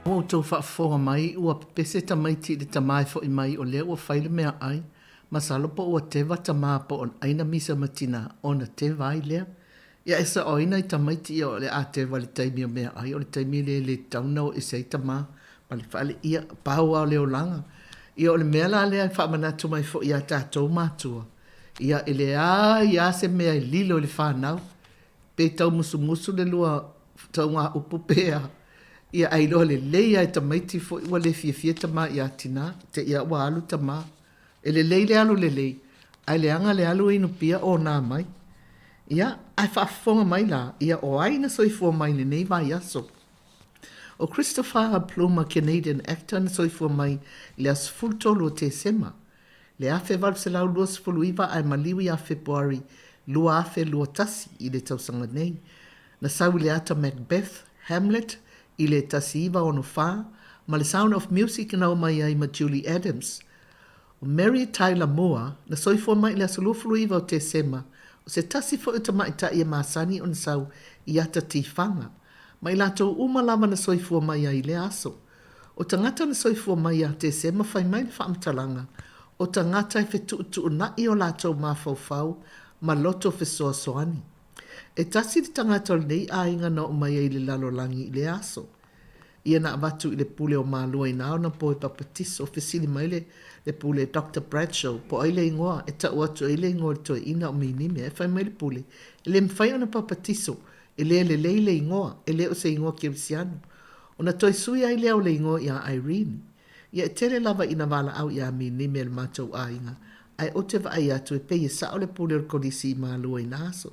Ua outou faafofoga mai ua pepese tamaiti i le tama e fo'i mai o lea ua fai le meaai, masalo po ua teva tama po o aina misa ma tina ona teva ai lea. Ia e saoina i tamaiti ia o le a teva i le taimi o meaai o le taimi lea e le tatau ona o ese ai tama ma le fale, ia pau lava o le olaga. Ia o le mea la lea e faamanatu mai foi ia tatou matua, ia e leai lava se mea e lilo i le fanau, pe taumusumusu le lua tauga upu pe a, ia ae iloa lelei lava e tamaiti foi ua le fiafia tama ia tina, te i lava ua alu tama. E lelei le alu lelei, ae leaga le alu e inupia ona mai. Ia, ae faafofoga mai la, ia o ai na soifua mai i lenei vaiaso? O Christopher Plummer, Canadian actor na soifua mai i le aso 13 o Tesema, le 1829 ae maliu ia Fepuari 2021 i le tausaga nei. Na sau i le ata Macbeth, Hamlet i le 1964 ma le Sound of Music na omai ai ma Julie Adams. O Mary Tyler Moore, na soifua mai i le aso 29 o Tesema, o se tasi foi o tamaitai e masani ona sau i ata tifaga, ma i latou uma lava na soifua mai ai i lea aso. O tagata na soifua mai ia Tesema fai mai le faamatalaga, o tagata e fetuutuunai o latou mafaufau ma loto fesoasoani. E tasi le tagata o lenei aiga na oo mai ai i le lalolagi i lea aso. Ia na avatu i le pule o Malua i na ona po e papatiso, fesili mai le le pule Doctor Bradshaw po o ai le igoa e tau atu ai le igoa o le toeaina o Minime ae fai mai le pule, e le mafai ona papatiso, e le lelei le igoa, e le o se igoa kerisiano. Ona toe sui ai lea o le igoa ia Irene. Ia e tele lava ina valaau ia Minime e le matou aiga, ae ou te vaai atu e pei e sao le pule o le kolisi i Malua i na aso.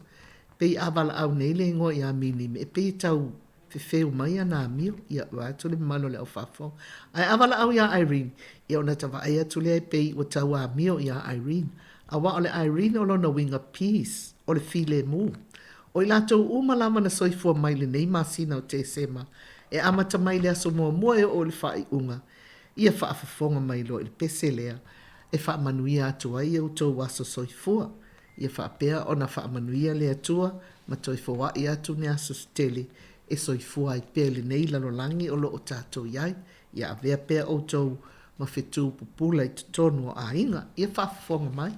Pei a valaau nei le igoa ia Minime e pei e tau fefeu mai ana amio, ia vaeatu le mamalu o le au faafofoga. Ae a valaau ia Irene, ia ona ta vaai atu lea e pei ua tau amio ia Irene. Aua o le Irene o lona uiga peace, o le filemu. O i latou uma lava na soifua mai i lenei masina o Tesema, e amata mai i le aso muamua e oo i le faaiuga, ia faafofoga mai loa i le pese lea e faamanuia atu ai i outou aso soifua. Ia faapea ona faamanuia le Atua ma toe foai atu ni aso se tele e soifua ai pea i lenei lalolagi o lo o tatou i ai. Ia avea pea outou ma fetu pupula i totonu o aiga. Ia faafofoga mai.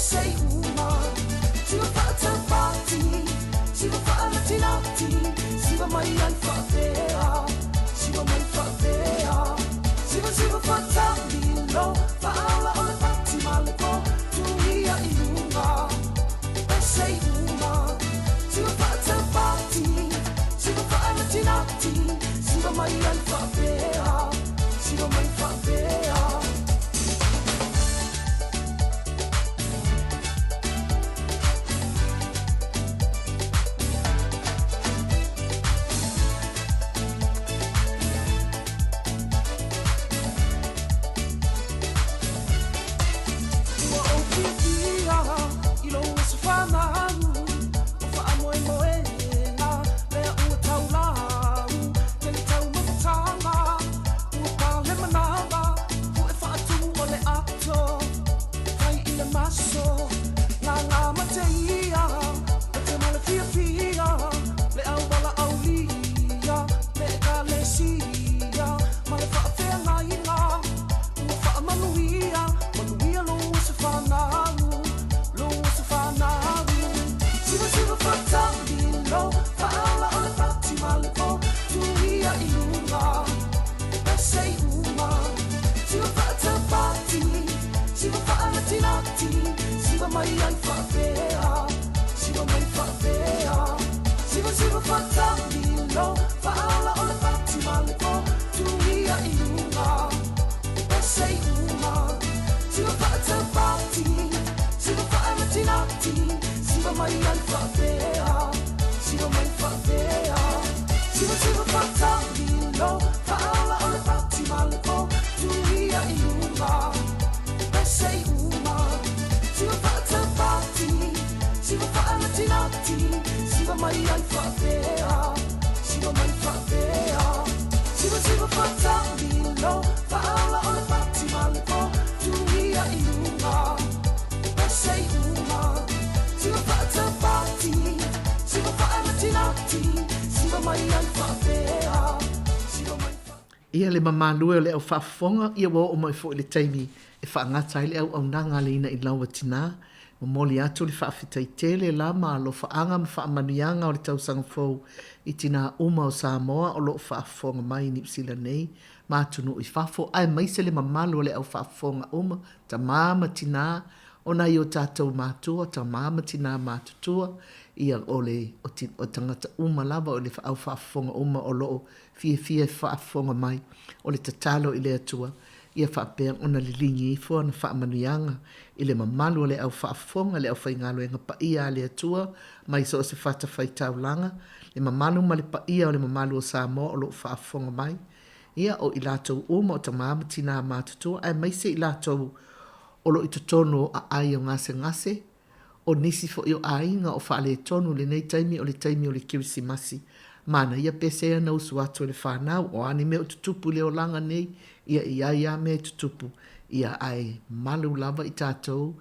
Pese i uma Siva whaatapati Siva whaalatinati Siva mai ai whaapea Siva mai whaapea Siva siva whaatamilo Whaala o le pati ma le po Tuia i lunga Pese i uma Siva whaatapati Siva whaalatinati Siva mai ai whaapea Siva mai whaapea. Ua ou fiafia i lou aso fanau, o faamoemoega lea ua taulau. Tele taumafataga, ua pale manava, pu'e faatumu o le ato, fai i le maso. Gaga ma te ia, o te ma le fiafia, le auala aulia, le ekalesia, ma le faafeagaiga. Ua faamanuia, manuia lou aso fanau, lou aso fanau. Siva siva fatamilo, faaola o le pati ma le po, tuia i luga, pese i uma. Siva faatapati, siva faalatinati, siva mai ai faapea, siva mai faapea. Siva siva fatamilo, faaola o le pati ma le po, tuia i luga, pese i uma. Siva faatapati, siva faalatinati, siva mai ai faapea, siva mai faapea. Siva siva fatamilo, faaola o le pati ma le po, tuia i luga, pese i uma. Siva faatapati, siva faalatinati, siva mai ai faapea, siva mai faapea. Siva siva fatamilo, faaola o le pati ma le po, tuia i luga, pese i uma. Siva faatapati, siva faalatinati, siva mai ai faapea, siva mai. Ia le mamalue o le au faafofoga, ia ua oo mai foi le taimi e faagata ai le auaunaga a le ina i lau atinā. Momoli atu le faafetai tele la ma alofaaga ma faamanuiaga o le tausaga fou i tinā uma o Samoa o loo faafofoga mai i Niu Sila nei ma atunuu i fafo, aemaise le mamalu o le au faafofoga uma, tamā ma tinā, o nai o tatou matua, tamā ma tinā matutua, ia o le o, ti, o tagata uma lava o le au faafofoga uma o loo fiafia e faafofoga mai. O le tatalo i le Atua, ia faapea ona liligi ifo ana faamanuiaga i le mamalu o le au faafofoga, le aufaigaluega paia a le Atua mai so o se fatafaitaulaga, le mamalu ma le paia o le mamalu o Samoa o loo faafofoga mai, ia o i latou uma o tamā ma tinā matutua, aemaise i latou o loo i totonu o aai o gasegase, o nisi foi o aiga o faaletonu i lenei taimi o le taimi o le Kerisimasi. Manaia pese ana usu atu e le fanau, o a ni mea o tutupu i le olaga nei, ia e i ai lava mea e tutupu, ia ae malu lava i tatou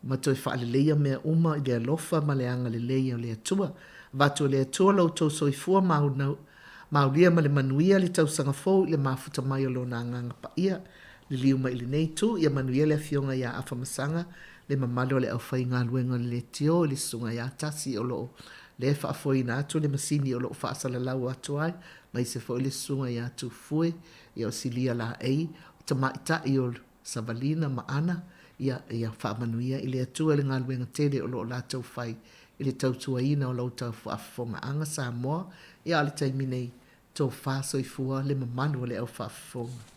ma toe faaleleia mea uma i le alofa ma le agalelei o le Atua. Avatu e le Atua lo outou soifua maulia ma le manuia le tausaga fou i le mafuta mai o Lona Agaga Paia. Liliu mai i lenei itu, ia manuia le Afioga ia Afamasaga, le mamalu o le aufaigaluega o le Leitio i le Susuga ia Tasi o lo o lea faafoeina atu le masini o lo o faasalalau atu ai, aemaise foi le Susuga ia Tufue, ia o Silia Laei, o tamaitai o Savalina ma Ana, ia, ia faamanuia i le Atua i le galuega tele o lo o latou fai i le tautuaina o lo outou faafofogaaga Samoa, ia a o le taimi nei, tofa soifua le mamalu o le au faafofoga.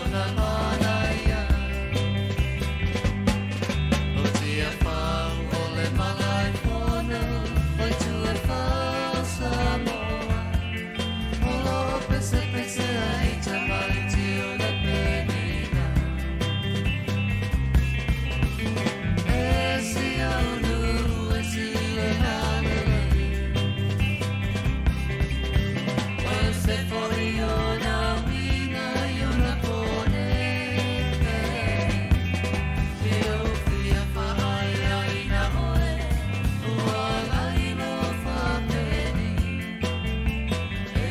lona manaia. O Tiafau o le Malaefono, o Tuafau Samoa. O loo pesepese ai tamaiti o le penina. E si aunu, e si le lalelei. O se foi ona uiga i ona pone. Te ofia whaaiaina oe, ua lailo whapeni. E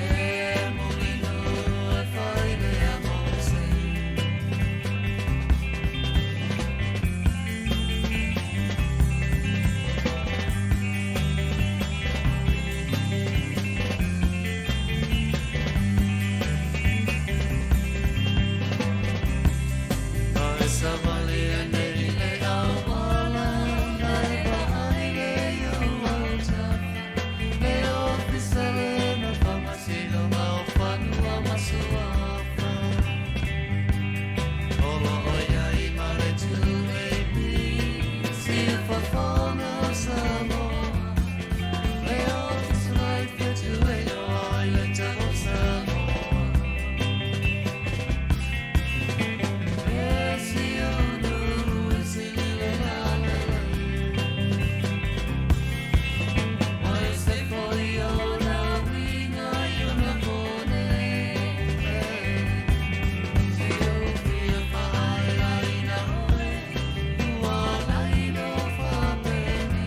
mulinu e whailea mose. Ai savali nei le awala, nai vaai le iu au tafa. Le ofisa le na whamasino ma o whanua masuafa. Olo o iai mare tu e pi, si whafonga o Samoa. Le ofisa lai whetu e o ai le tau o Samoa. E si unu, e si lile lalelei. Oi se foi ona uiga i ona pone. Te ofia whaaiaina oe, ua lailo whapeni.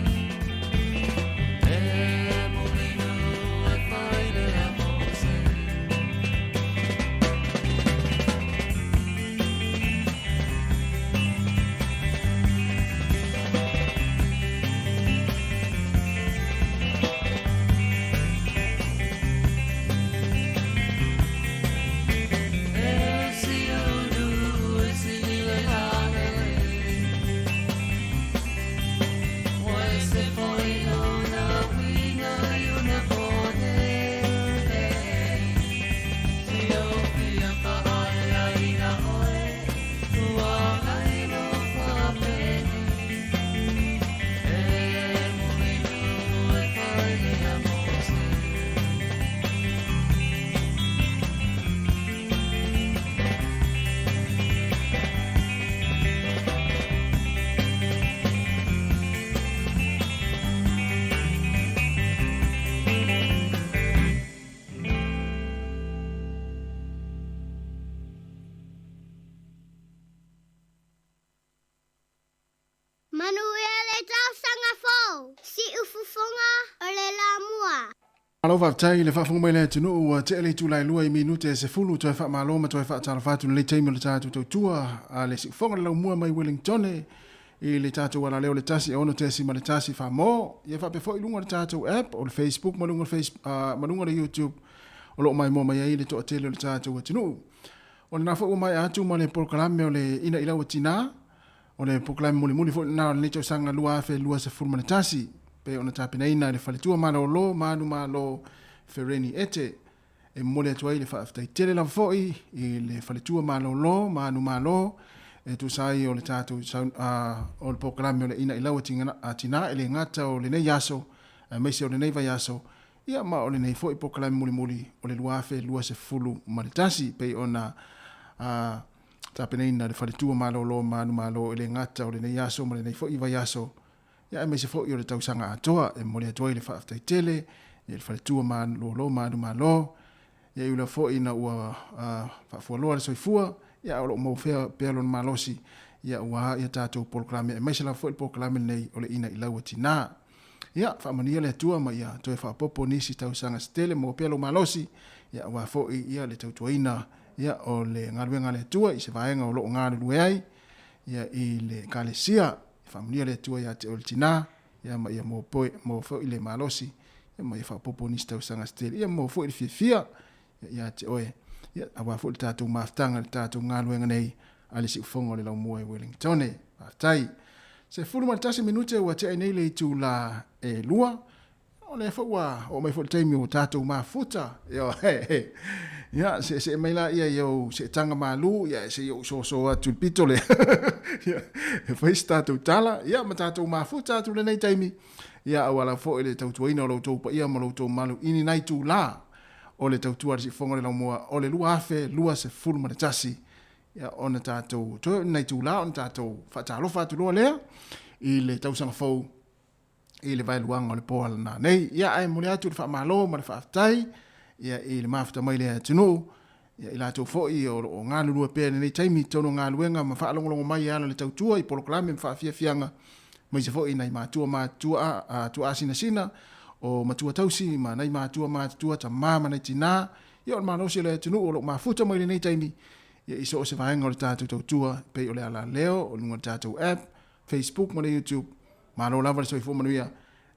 E mulinu e whailea mose. E si unu, e si lile lalelei. Oi se foi ona uiga i ona pone. Te ofia whaaiaina oe, ua lailo whapeni. E mulinu e whailea mose. Manuia le tausaga fou, siufofoga o le lamua. Malo faafetai i le faafofoga mai le atunuu ua tea le itula e lua i minute e 10 toe faamalo ma toe faatalofa atu i lenei taimi o le tatou tautua a le siufofoga o le laumua mai Wellingtone i le tatou alaleo le 1 6.1 Samoa. Ia faapea foi i luga o le tatou app o le Facebook ma luga o le face, ma luga o le YouTube o loo maimoa mai ai le toatele o le tatou atunuu. O lena foi ua maea atu ma le polokalame o le Ina i Lau Tinā, o le polokalame mulimuli foi lena o lenei tausaga 2021, pei ona tapenaina e le Faletua Malolo ma Anu Malo Fereni Ete. E momoli atu ai le faafetai tele lava foi i le Faletua Malolo ma Anu Malo e tusa ai o le tatou o le polokalame o le Ina i Lau Tinā e le gata o lenei aso aemaise o lenei vaiaso, ia ma o lenei foi polokalame mulimuli o le 2021 pei ona tapenaina le Faletua Malolo ma Anu Malo e le gata o lenei aso ma lenei foi vaiaso, ia aemaise foi o le tausaga atoa. E momoli atu ai le faafetai tele i le Faletua Malolo ma Anu Malo. Ia e ula foi ina ua faafualoa le soifua, ia o loo maua pea lona malosi, ia ua ia tatou polokalame aemaise lava foi le polokalame lenei o le Ina i Lau Tinā. Ia faamanuia le Atua ma ia toe faaopoopo nisi tausaga se tele maua pea lou malosi, ia aua foi ia le tautuaina ia o le galuega a le Atua i se vaega o loo galulue ai ia i le Ekalesia. Faamanuia le Atua ia te oe le tinā, ia ma ia maua maua foi le malosi, ia ma ia faaopoopo nisi tausaga se tele, ia maua foi le fiafia ia te oe, ia aua foi le tatou mafutaga le tatou galuega nei a le siufofoga o le laumua i Wellingtone. Faafetai. 11 minute ua tea nei le itula e 2. o lea foi ua oo mai foi le taimi ua tatou mafuta. Ioe. Ia, seesee mai laia i ou seetaga malu, ia, se i ou soso atu i le pito lea. Ia, e fai se tatou tala, ia, ma tatou mafuta atu i lenei taimi. Ia, auala foi le tautuaina o lo outou paia ma lo outou mamalu i ni nai itulā o le tautua a le Siufofoga o le Laumua o le 2021. Ia, ona tatou toe o ni nai itulā ona tatou faatalofa atu loa lea i le tausaga fou i le vaeluaga o le po alana nei. Ia, ae momoli atu le faamalo ma le faafetai ia, i le mafuta mai le atunuu, ia, i latou foi o lo o galulue pea i lenei taimi i totonu o galuega ma faalogologo mai e ala i le tautua i polokalame ma faafiafiaga, aemaise foi nai matua matutua a tuaasinasina o matua tausi ma nai matua matutua tama ma nai tinā, ia, o le malosi o le atunuu o lo o mafuta mai lenei taimi ia, i so o se vaega o le tatou tautua, pei o le alaleo o luga o le tatou app, Facebook ma le YouTube. Malo lava le soifua manuia.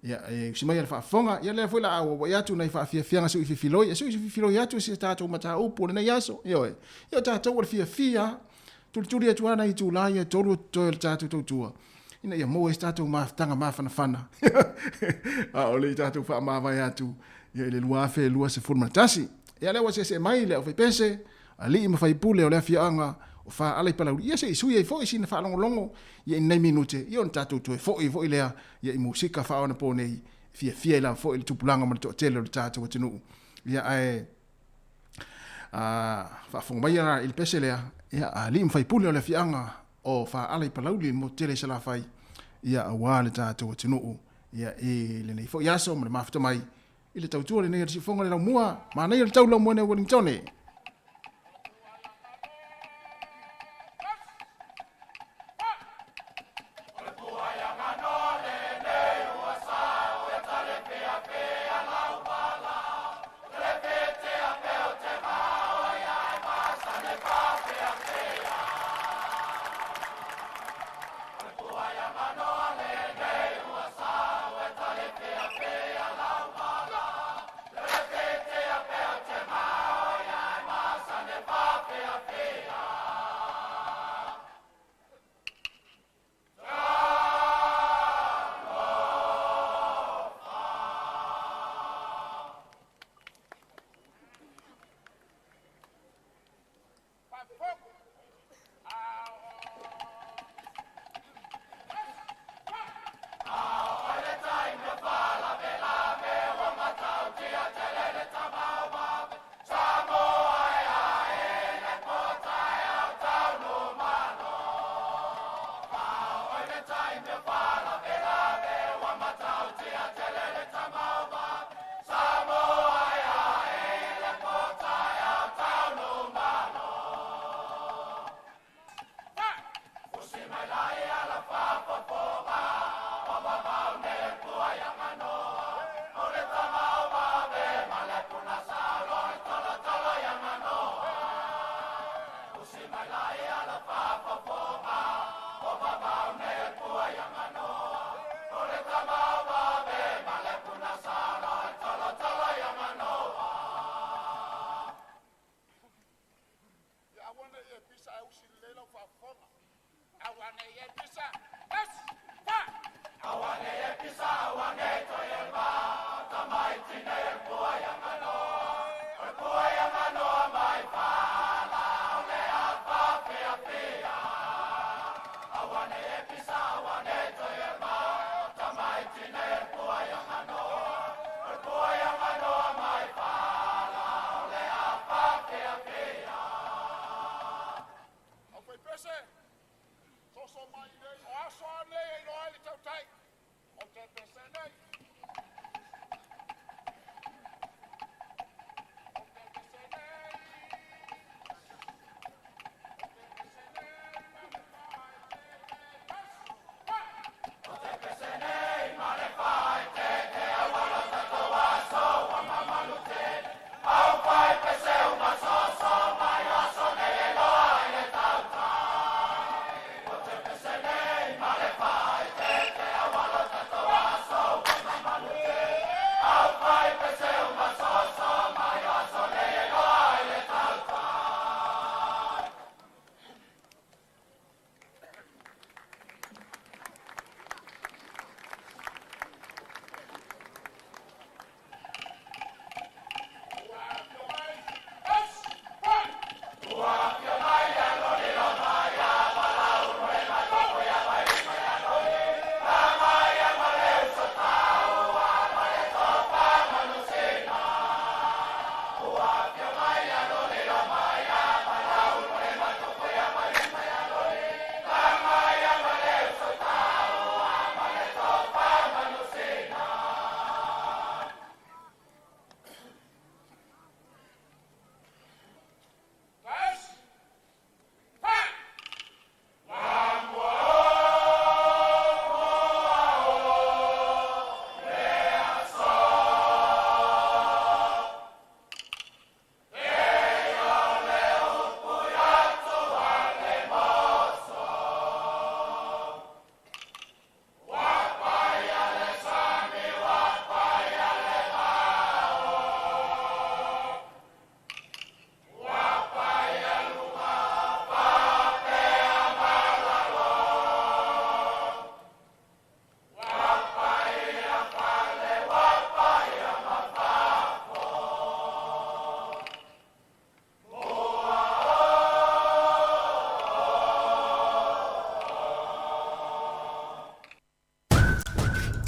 Ia, e usi mai a le faafofoga. Ia, lea foi la a auauai atu nai faafiafiaga sui fifiloi. E sui fifiloi atu si a tatou mataupu o lenei aso. Ioe. Ia, o tatou o le fiafia. Tulituli atu lava nai itulā ia e tolu o totoe o le tatou tautua, ina ia maua ai se tatou mafutaga mafanafana. A o le i tatou faamavae atu ia i le 2021. Ia, lea ua seesee mai le aufaipese, alii ma faipule o le afioaga o Faala i Palauli, ia se i sui ai foi sina faalogologo ia i nei minute, ia ona tatou toe foi foi lea ia i musika faaonaponei, e fiafia ai lava foi le tupulaga ma le toatele o le tatou atunuu. Ia ae faafofoga mai ia i le pese lea, ia alii ma faipule o le afioaga o Faala i Palauli, le motu tele i Salafai, ia aua le tatou atunuu ia i lenei foi aso ma le mafuta mai i le tautua lenei a le Siufofoga le Laumua, manaia le tau Laumua nei Wellingtone.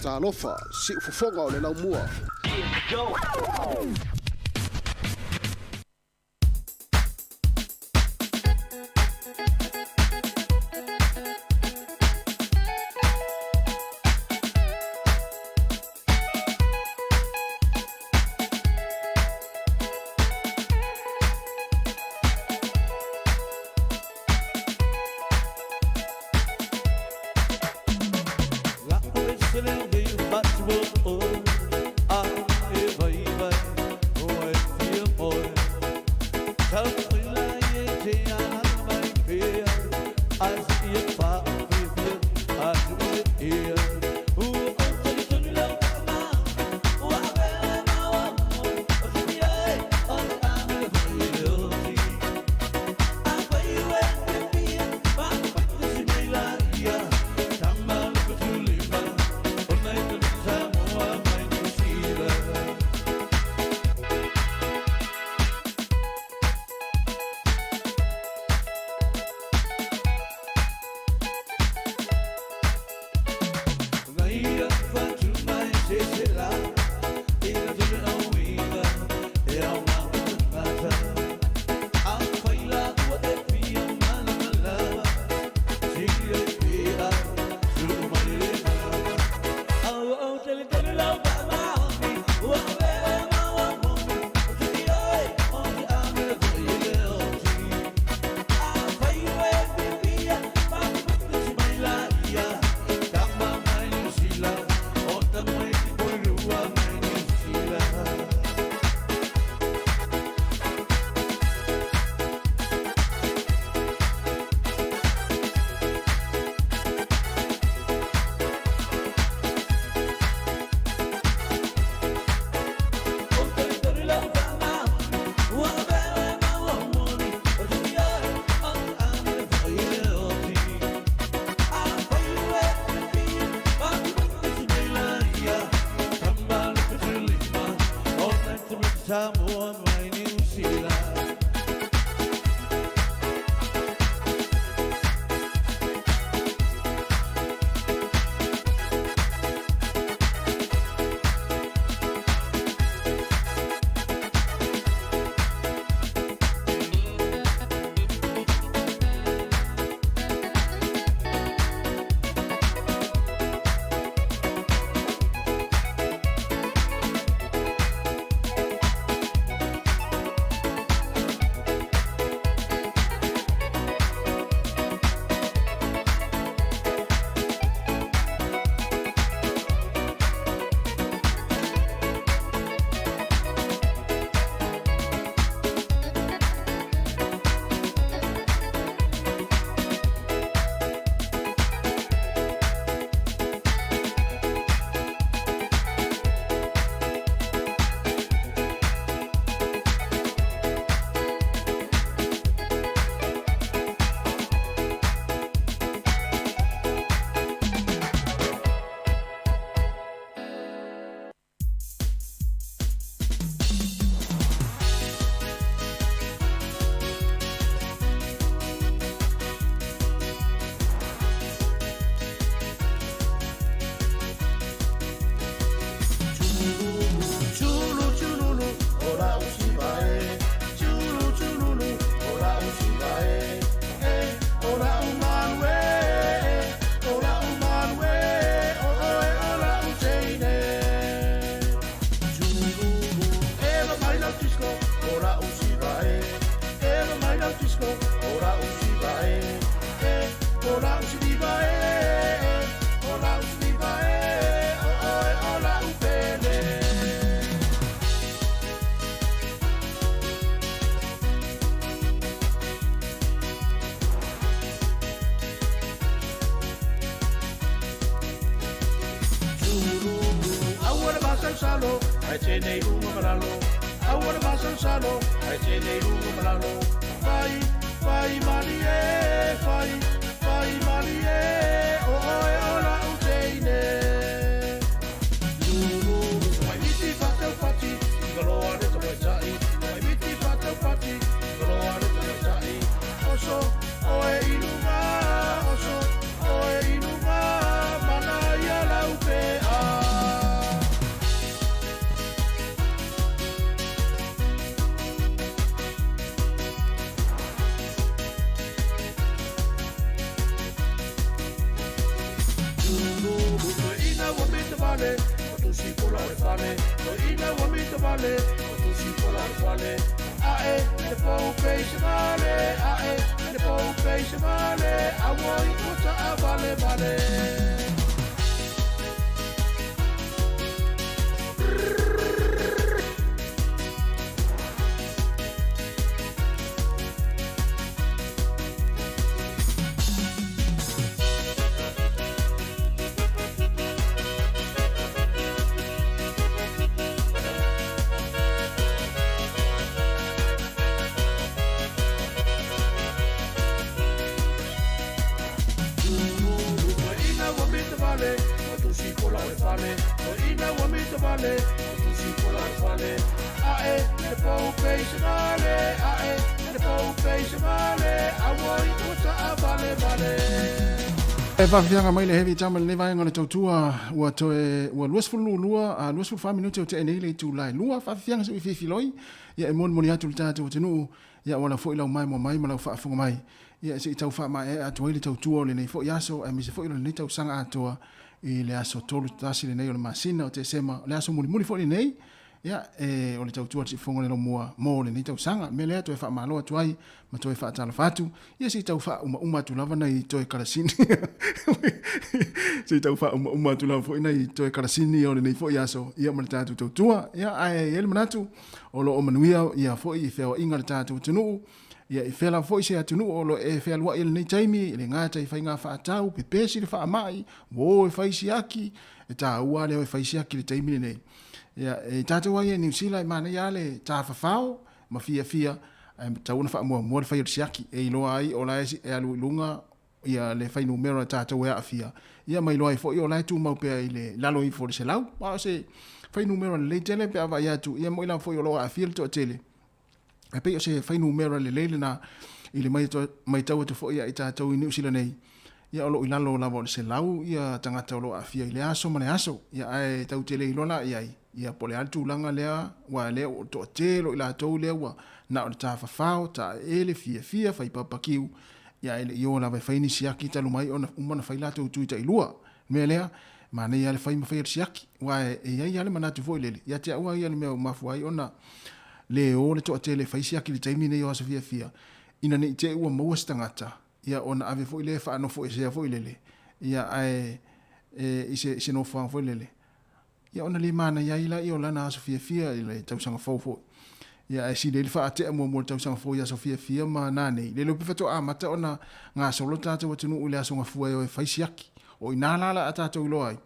Talofa, siufofoga o le laumua. Oe ilunga, oso, oe ilunga, mana ia laupe a. mita vale, o tusi pola o le fale. Toeina ua mita vale, o tusi pola o le fale. Ae, i le pou peisa vale, ae, i le pou peisa vale, a ua iu ua taavale vale. Toeina ua mita vale, o tusi pola o le fale. Toeina ua mita vale, o tusi pola o le fale. Ae, i le pou peisa vale, ae, i le pou peisa vale, a ua iu ua taavale vale. E faafiafiaga mai le Heavy Tama i lenei vaega o le tautua ua toe ua 22 a 24 minute o tea nei le itula e lua. Faafiafiaga se i fifiloi ia e molimoli atu i le tatou atunuu ia ua lau foi lau maimoa mai ma lau faafofoga mai ia se i tau faamaeaea atu ai le tautua o lenei foi aso aemaise foi o lenei tausaga atoa i le aso 31 lenei o le masina o Tesema, o le aso mulimuli foi lenei Ia, e, o le tautua a le Siufofoga o le Laumua mo lenei tausaga. O le mea lea, toe faamalo atu ai ma toe faatalofa atu. Ia, se i tau faaumauma atu lava nai toe kalasini. Se i tau faaumauma atu lava foi nai toe kalasini o lenei foi aso, ia, ma le tatou tautua. Ia, ae i ai le manatu, o lo o manuia ia foi feoaiga a le tatou atunuu. Ia, i fea lava foi se atunuu o lo o e fealuai i lenei taimi, e le gata i faiga faatau, pepesi le faamai, ua o e fai siaki, e taua lava le o e fai siaki i le taimi lenei. Ia, e tatou ai e Niu Sila e manaia lava le tafafao ma fiafia, ae tatau ona faamuamua le fai o le siaki e iloa ai o la e alu i luga ia le fuainumera o tatou e aafia, ia ma iloa ai foi o la e tumau pea i le lalo ifo o le 100. Aua o se fuainumera lelei tele pe a vaai atu, ia moni lava foi o lo o aafia le toatele, Ae pei o se fuainumera lelei lena i le matau atu foi ia i tatou i Niu Sila nei, ia o lo o i lalo lava o le 100 ia tagata o lo o aafia i lea aso ma le aso. Ia ae tatou te le iloa la i ai, ia po o le a le tulaga lea, aua lea ua toatele o i latou lea ua na o le tafafao, taeele, fiafia, fai papakiu, ia ae le i o lava e fai ni siaki talu mai ona uma ona fai latou tui tailua. O le mea lea, manaia lava le fai ma fai o le siaki, aua e i ai lava le manatu foi lele, ia te au lava ia le mea ua mafua ai ona le o le toatele e fai siaki i le taimi lenei o aso fiafia, ina ne i te i ua maua se tagata, ia ona ave foi lea e faanofoesea foi lele, ia ae e, i se, i se nofoaga foi lele, ia ona le manaia ai lea o lana aso fiafia i le tausaga fou foi. Ia ae sili ai le faatea muamua o le tausaga fou i aso fiafia ma nanei, le iloa pe faatoa amata ona gasolo le tatou atunuu i le aso gafua e o e fai siaki. O i ina la la a tatou iloa ai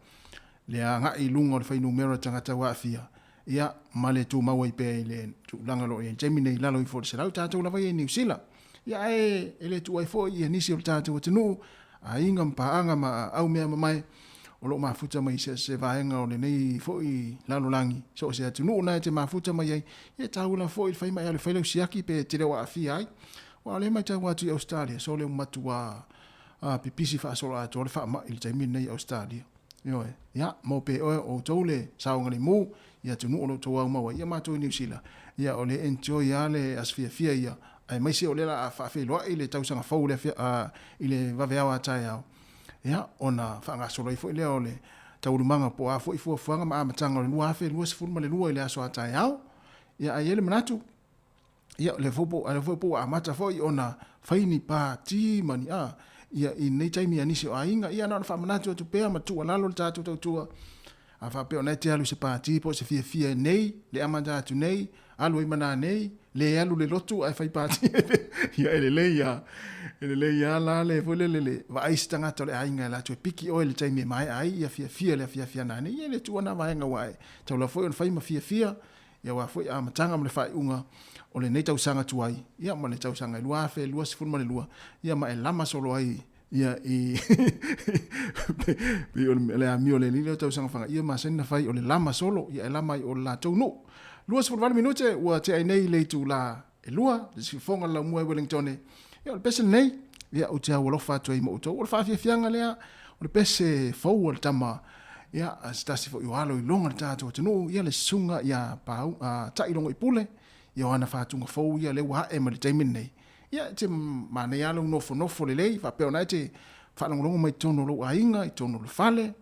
le agai i luga o le fuainumera o tagata ua aafia, ia, ma le tumau ai pea i le tulaga o lo o i ai i le taimi nei i lalo ifo o le 100 tatou lava ia i Niu Sila. Ia, ae e le tuua ai foi ia nisi o le tatou atunuu, aiga ma paaga ma aumeamamae o lo o mafuta mai i se se vaega o lenei foi lalolagi, so o se atunuu na e te mafuta mai ai, ia e taua lava foi le fai ma e alu e fai lau siaki pe te le o aafia ai. Aua o lea e matau atu i Ausetalia, sole ua matua pipisi faasoloatoa le faamai i le taimi lenei i Ausetalia. Ioe, ia, mo pe oe o outou le saogalemu i atunuu o lo outou aumau ai, ia matou i Niu Sila, ia o le enjoy lava le aso fiafia ia, aemaise o lea la a faafeiloai le tausaga fou i le i le vaveao a taeao, ia, ona faagasolo ai foi lea o le taualumaga po o a foi fuafuaga ma amataga o le 2022 i le aso a taeao. Ia, ae i ai le manatu, Ia, o lea foi po, lea foi po ua amata foi ona fai ni pati ma ni a, ia, i lenei taimi a nisi o aiga. Ia, na ona faamanatu atu pea ma tuualalo le tatou tautua. A faapea o na e te alu i se pati po o se fiafia nei, le amata atu nei, alu ai ma nanei, le alu le lotu ae fai pati ai pea. Ia, e lelei lava, e lelei lava la le foi lele le vaai se tagata o le aiga e alu atu e piki oe i le taimi e maea ai ia fiafia le afiafi a nanei. Ia, le tuua na vaega aua e tau lava foi ona fai ma fiafia Ia aua foi amataga ma le faaiuga o lenei tausaga tuai, ia ma le tausaga e 2022, ia ma e lama solo ai ia i pei o le amio le alii lea o tausaga fagaia masani na fai o le lama solo, ia e lama ai o le latou nuu. 28 minute ua tea ai nei le itula e lua, le siufofoga o le laumua i Wellingtone. Ia o le pese lenei, ia ou te aualofa atu ai ma outou. O le faafiafiaga lea, o le pese fou a le tama, ia, se tasi foi o alo i luga o le tatou atunuu, ia le susuga ia Pau, a Tailogoipule, ia o ana faatuga fou ia lea ua ae mai le taimi lenei. Ia, e te manaia lava lou nofonofo lelei, faapea ona e te faalogologo mai i totonu o lou aiga, i totonu o le fale.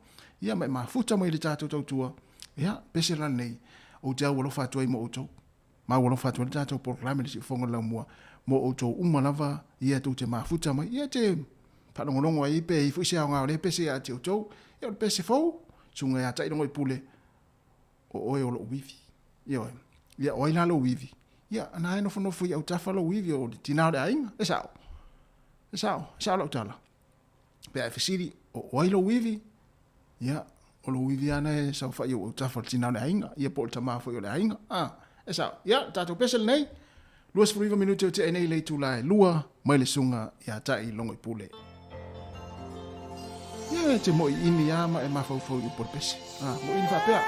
Ia, ma e mafuta mai i le tatou tautua. Ia, pese la lenei, ou te aualofa atu ai mo outou. Ma aualofa atu ai le tatou polokalame le Siufofoga o le Laumua mo outou uma lava, ia tou te mafuta mai. Ia te faalogologo ai pe i ai foi se aoga o lea pese ia te outou. Ia o le pese fou, susuga ia Tailogoipule, o oe o lou ivi. Ioe. Ia, o ai la lou ivi? Ia, na e nofonofo i autafa lou ivi o le tinā o le aiga. E sao. E sao. E sao lau tala. Pe a e fesili, o ai lou ivi? Ia, o lou ivi lava na e saofai i ou autafa o le tinā o le aiga, ia po o le tamā foi o le aiga. A, e sao. Ia, le tatou pese lenei, 29 minute o tea nei i le itula e lua, mai le susuga ia Tai Logoipule. Ia, e te moʻiʻini lava ma e mafaufau i upu o le pese. A, moʻiʻini faapea.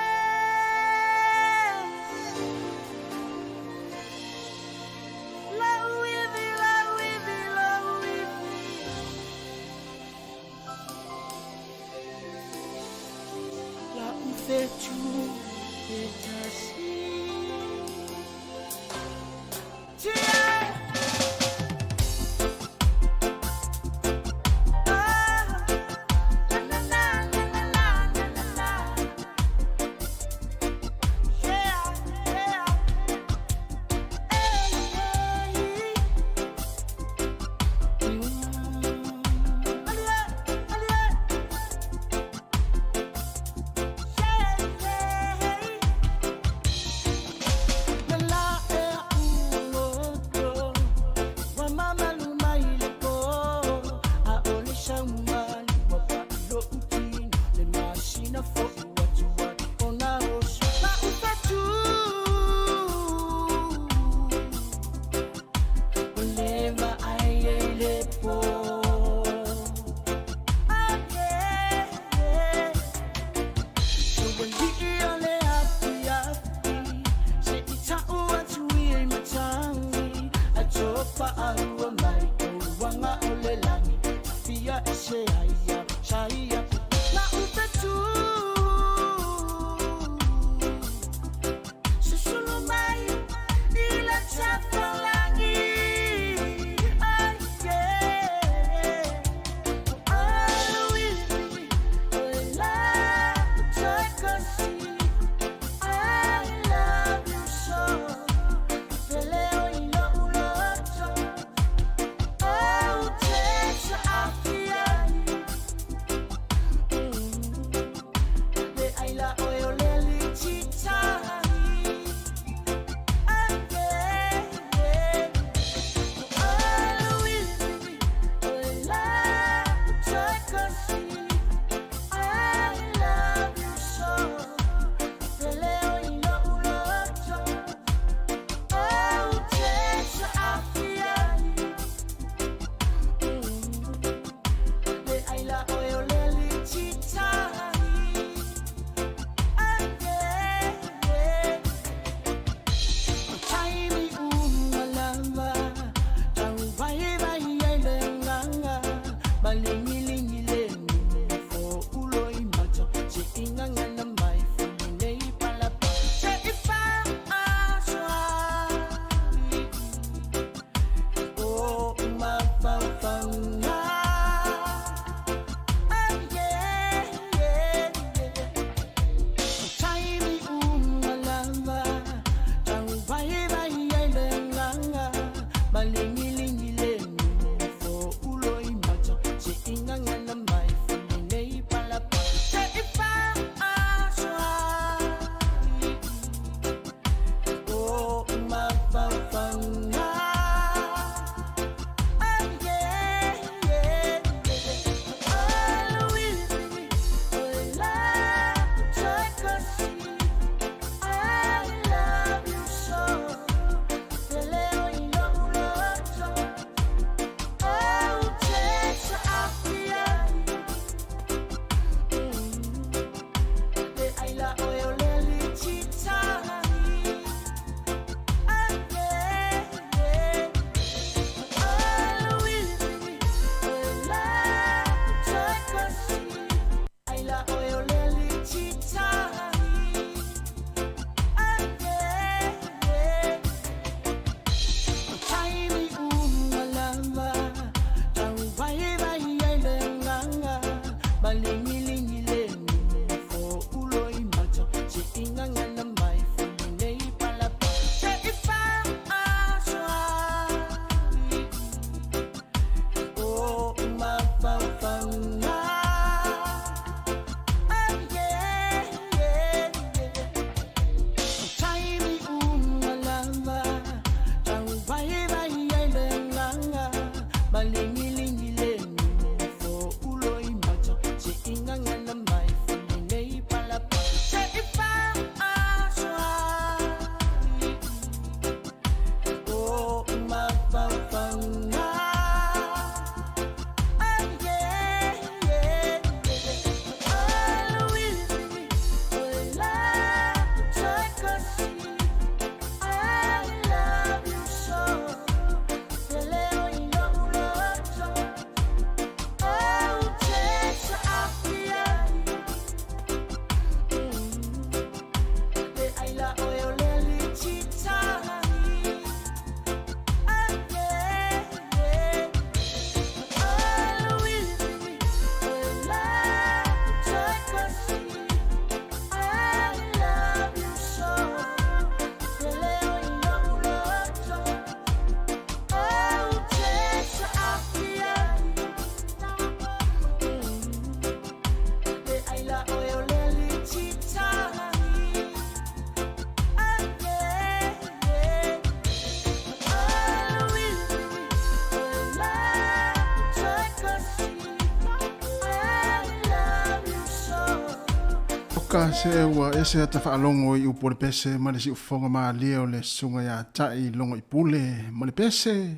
Oka se ua ese ata faalogo i upu o le pese ma le siufofoga malie o le susuga ia Ta'i Logoipule ma le pese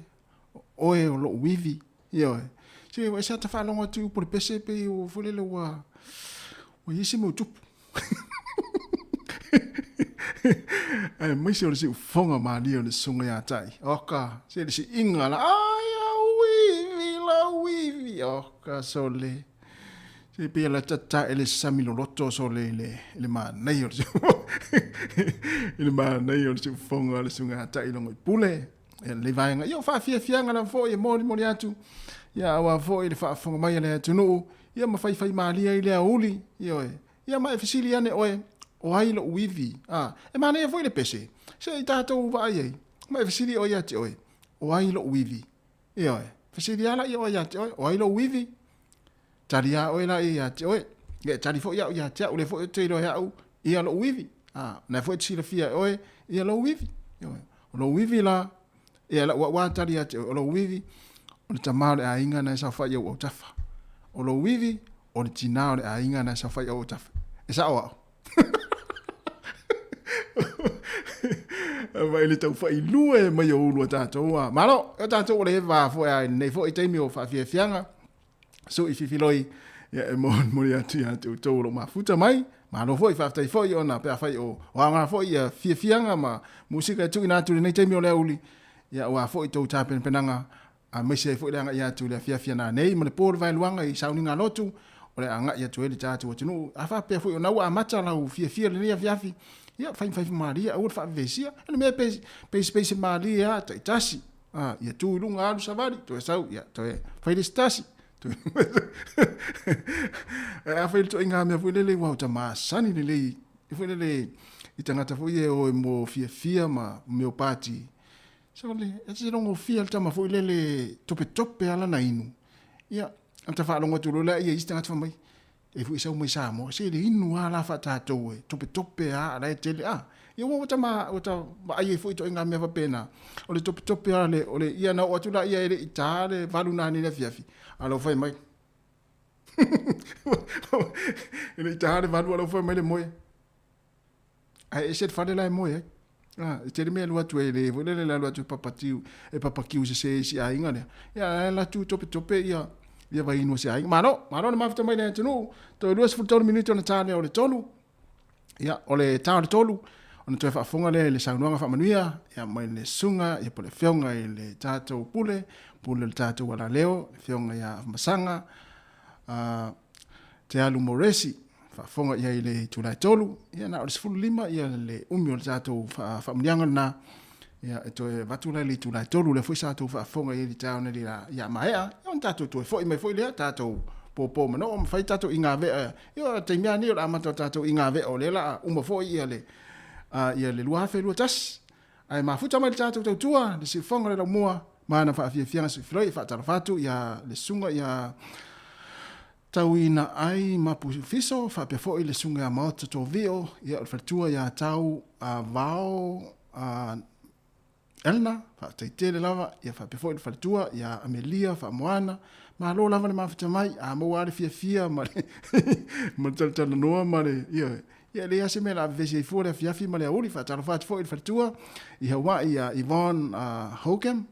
o oe o lo'u ivi. Ioe. Se ua ese ata faalogo atu i upu o le pese pei ua foi lele ua ua i ai se mea ua tupu. Aemaise o le siufofoga malie o le susuga ia Ta'i. Oka, se le siiga la, ai au ivi, lau ivi. Oka, sole. Se pei la tata e le sami loloto sole i le, i le manaia o le i le manaia o le siufofoga o le susuga ia Ta'i Logoipule. Ia lenei vaega, ia o faafiafiaga lava foi e molimoli atu, ia aua foi le faafofoga mai a le atunuu, ia ma faifaimalie ai le aoauli, ioe. Ia ma e fesili ane oe, o ai lo'u ivi? A, e manaia foi le pese, se i tatou vaai ai, ma e fesili oe ia te oe, o ai lo'u ivi? Ioe, fesili lava laia oe ia te oe, o ai lou ivi? Tali lava oe laia ia te oe. Ia e tali foi au ia te au, lea foi ou te iloa e au ia lou ivi. A, o lena foi e te silafia e oe ia lou ivi. Ioe, o lou ivi la, ia lau au lava tali ia te oe, o lou ivi, o le tama o le aiga na e saofai i ou autafa. O lou ivi, o le tinā o le aiga na e saofai i ou autafa. E sao au? Mai le tau failue mai o ulu a tatou a. Malo, o tatou o le va foi a nei foi taimi o faafiafiaga. So i fifiloi ia e molimoli atu ia te outou o lo o mafuta mai. Malo foi, faafetai foi ona pe afai o o aoga foi ia fiafiaga ma musika e tuuina atu i lenei taimi o le aoauli. Ia aua foi tou tapenapenaga aemaise ai foi le agai atu i le afiafi a nanei ma le po o le vaeluaga i sauniga lotu o le agai atu ai le tatou atunuu. A faapea foi o na ua amata lau fiafia i lenei afiafi, ia faifai malie, aua le faavevesia. O le mea e peisepeisepaise malie lava taitasi, a, ia tu i luga alu savali, toe sau, ia toe fai le isi tasi. Ae afai le ituaiga mea foi lele ua uta masani lelei foi lele i tagata foi ia e o e mo fiafia ma mea o pati, Sole, e te logofia le tama foi lele topetope lava lana inu. Ia, ata faalogo atu loa lea ia isi tagata fai mai, e foi sau mai Samoa, se le inu lava la faa-tatou e topetope lava a la e tele. A, ia ua ta ma, ua ta vaai ai foi i ituaiga mea faapena. O le topetope lava le, o le, ia na oo atu laia e le i ta le 8 nanei i le afiafi, a la ua fai mai. E le i ta le 8 a la ua fai mai le moe. Ae ese le fale la e moe ai. Ah, e tele mea e alu atu ai, le foi lele le alu atu e papatiu, e papakiu sese i si aiga lea. Ia, ae alu atu topetope ia, ia vainu o se aiga. Malo, malo le mafuta mai le atunuu. Toe 23 minute ona ta lea o le tolu. Ia, o le ta o le tolu, ona toe faafofoga lea i le saunoaga faamanuia, ia, mai le susuga, ia, po o le afioga i le tatou pule, pule o le tatou alaleo, le afioga ia Afamasaga, Te Alu Moresi, faafofoga i ai i le itula e 3, ia na o le 15 ia le umi o le tatou faamuniaga lena. Ia e toe avatu la i le itula e 3 lea foi sa tou faafofoga i ai i le taeao nei ia maea, ia ona tatou toe foi mai foi lea, tatou pōpō manoo ma fai tatou igavea. Ia o le taimi lava lenei o le amata o tatou igavea o lea o le a uma foi ia le ia le 2021. Ae mafuta mai le tatou tautua, le siufofoga o le laumua, ma ana faafiafiaga suifiloi e faatalofa atu ia le susuga ia Tauina ai Mapu Fiso, faapea foi le susuga ia Maota Tovio, ia o le faletua ia Tau Vao Elna, faafetai tele lava, ia faapea foi le faletua ia Amelia Faamoana, malo lava le mafuta mai, a maua lava le fiafia ma le ma le talatalanoa ma le, ioe, ia e leai lava se mea o le a vevesi ai fua le afiafi ma le aoauli. Faatalofa atu foi i le faletua i Hawaii ia Yvonne Hogan,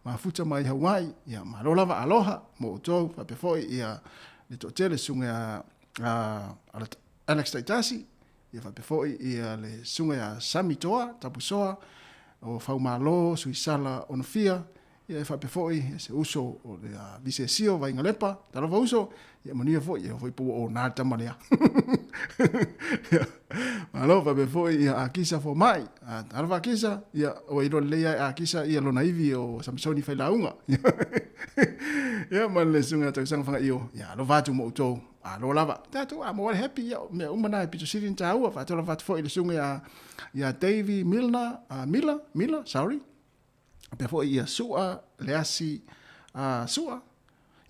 mafuta mai Hawaii, ia malo lava aloha mo outou, faapea foi ia le toatele susuga ia Alex Taitasi, ia faapea foi ia le susuga ia Sami Toa Tapusoa o Faumalo Suisala Onofia, ia e faapea foi se uso o le Visesio Vaigalepa, talofa uso, ia manuia foi, ia foi po ua ona le tama lea. Malo, faapea foi ia Akisa Fomai, talofa Akisa, ia ua iloa lelei lava e Akisa ia lona ivi o Samisoni Failauga. Ia ma le susuga ia Tausaga Fagaio, ia alofa atu mo outou, malo lava. Tatou a maua le happy, ia mea uma na e pito sili ona taua, faatalofa atu foi i le susuga ia ia Davey Milner, Miller, Miller, sorry, faapea foi ia Sua Leasi Sua,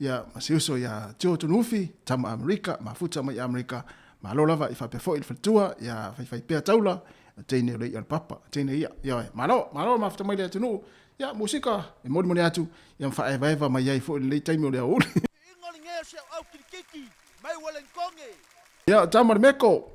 ia ma si uso ia Tio Tunuufi, tama Amerika, mafuta mai Amerika, malo lava i faapea foi le faletua ia Faifaipea Taula, teine o le ia o le papa, teine ia, ioe, malo, malo mafuta mai le atunuu, ia musika e molimoli atu, ia ma faaevaeva mai ai foi lenei taimi o le aoauli. Ia, tama le meko.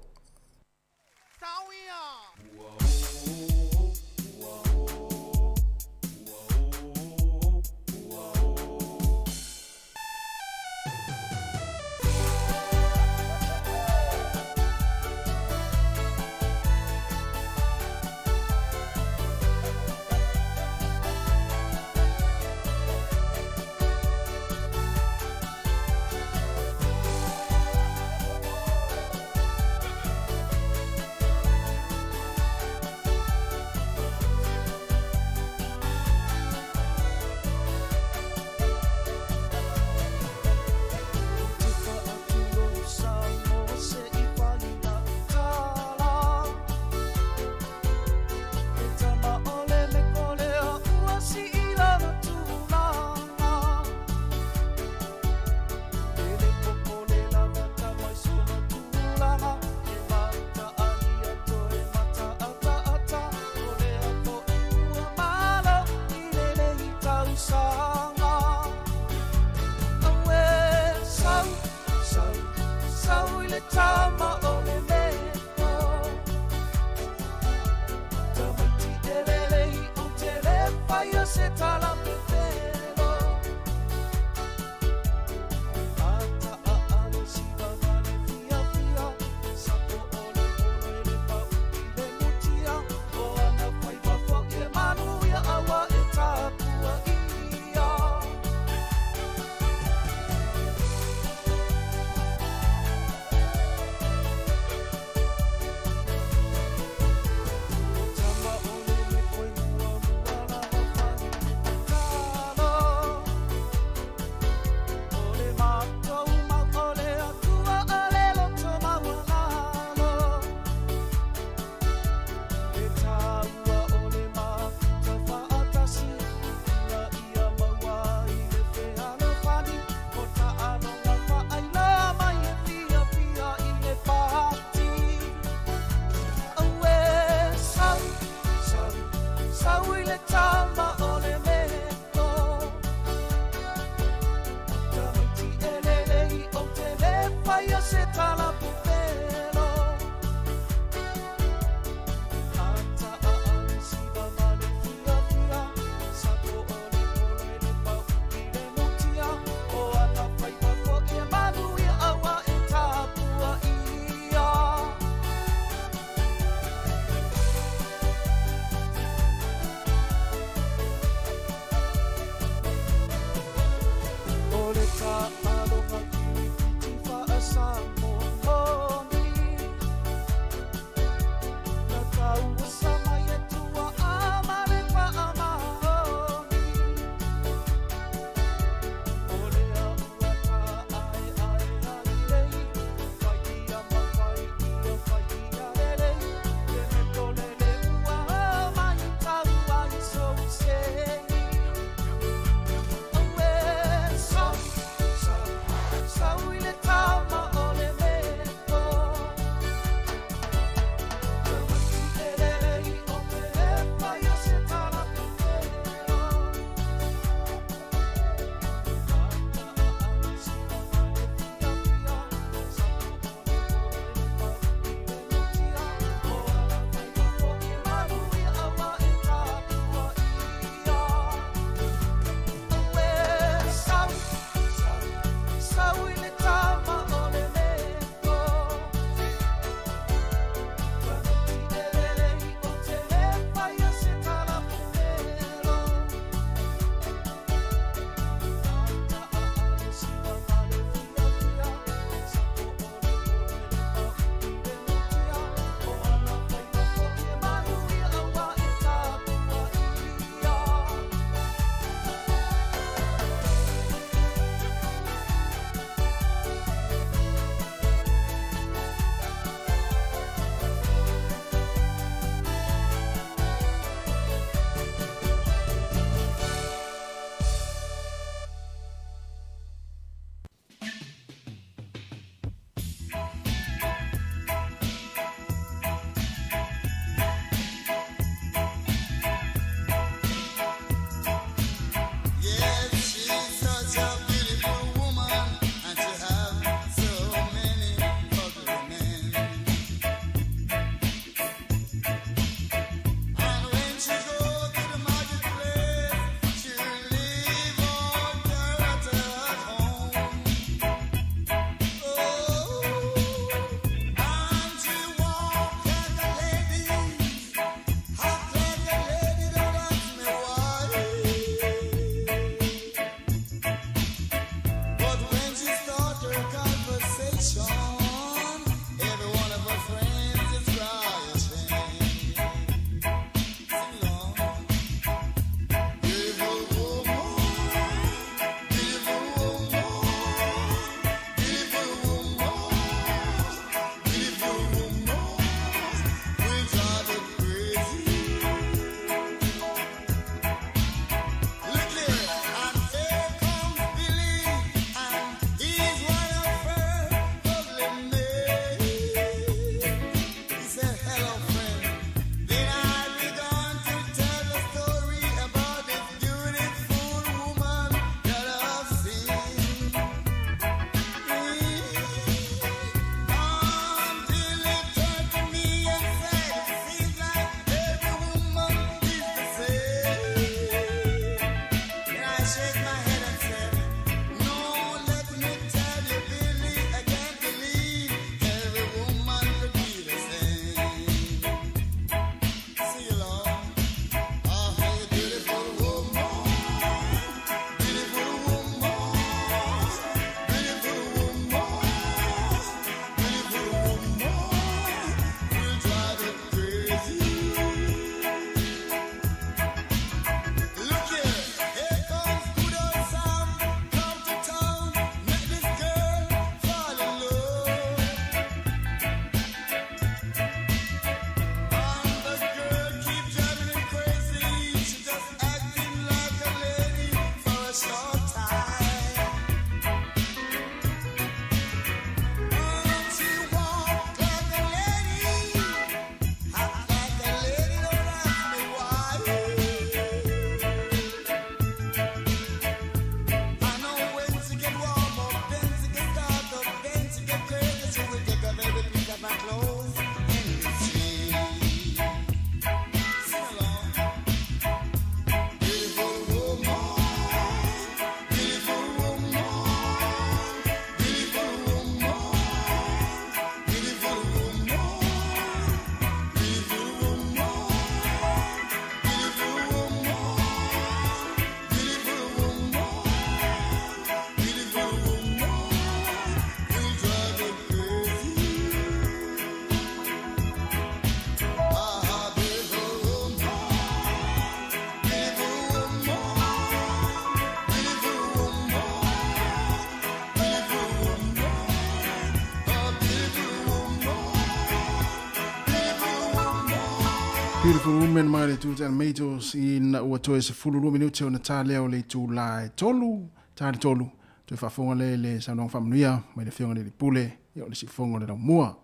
Beautiful Woman mai le Toots and Maytals ina ua toe 12 minute ona tā lea o le itula e 3, tā le 3, toe faafofoga lea i le saunoaga faamanuia mai le Afioga i le Alii Pule, ia o le siufofoga o le laumua.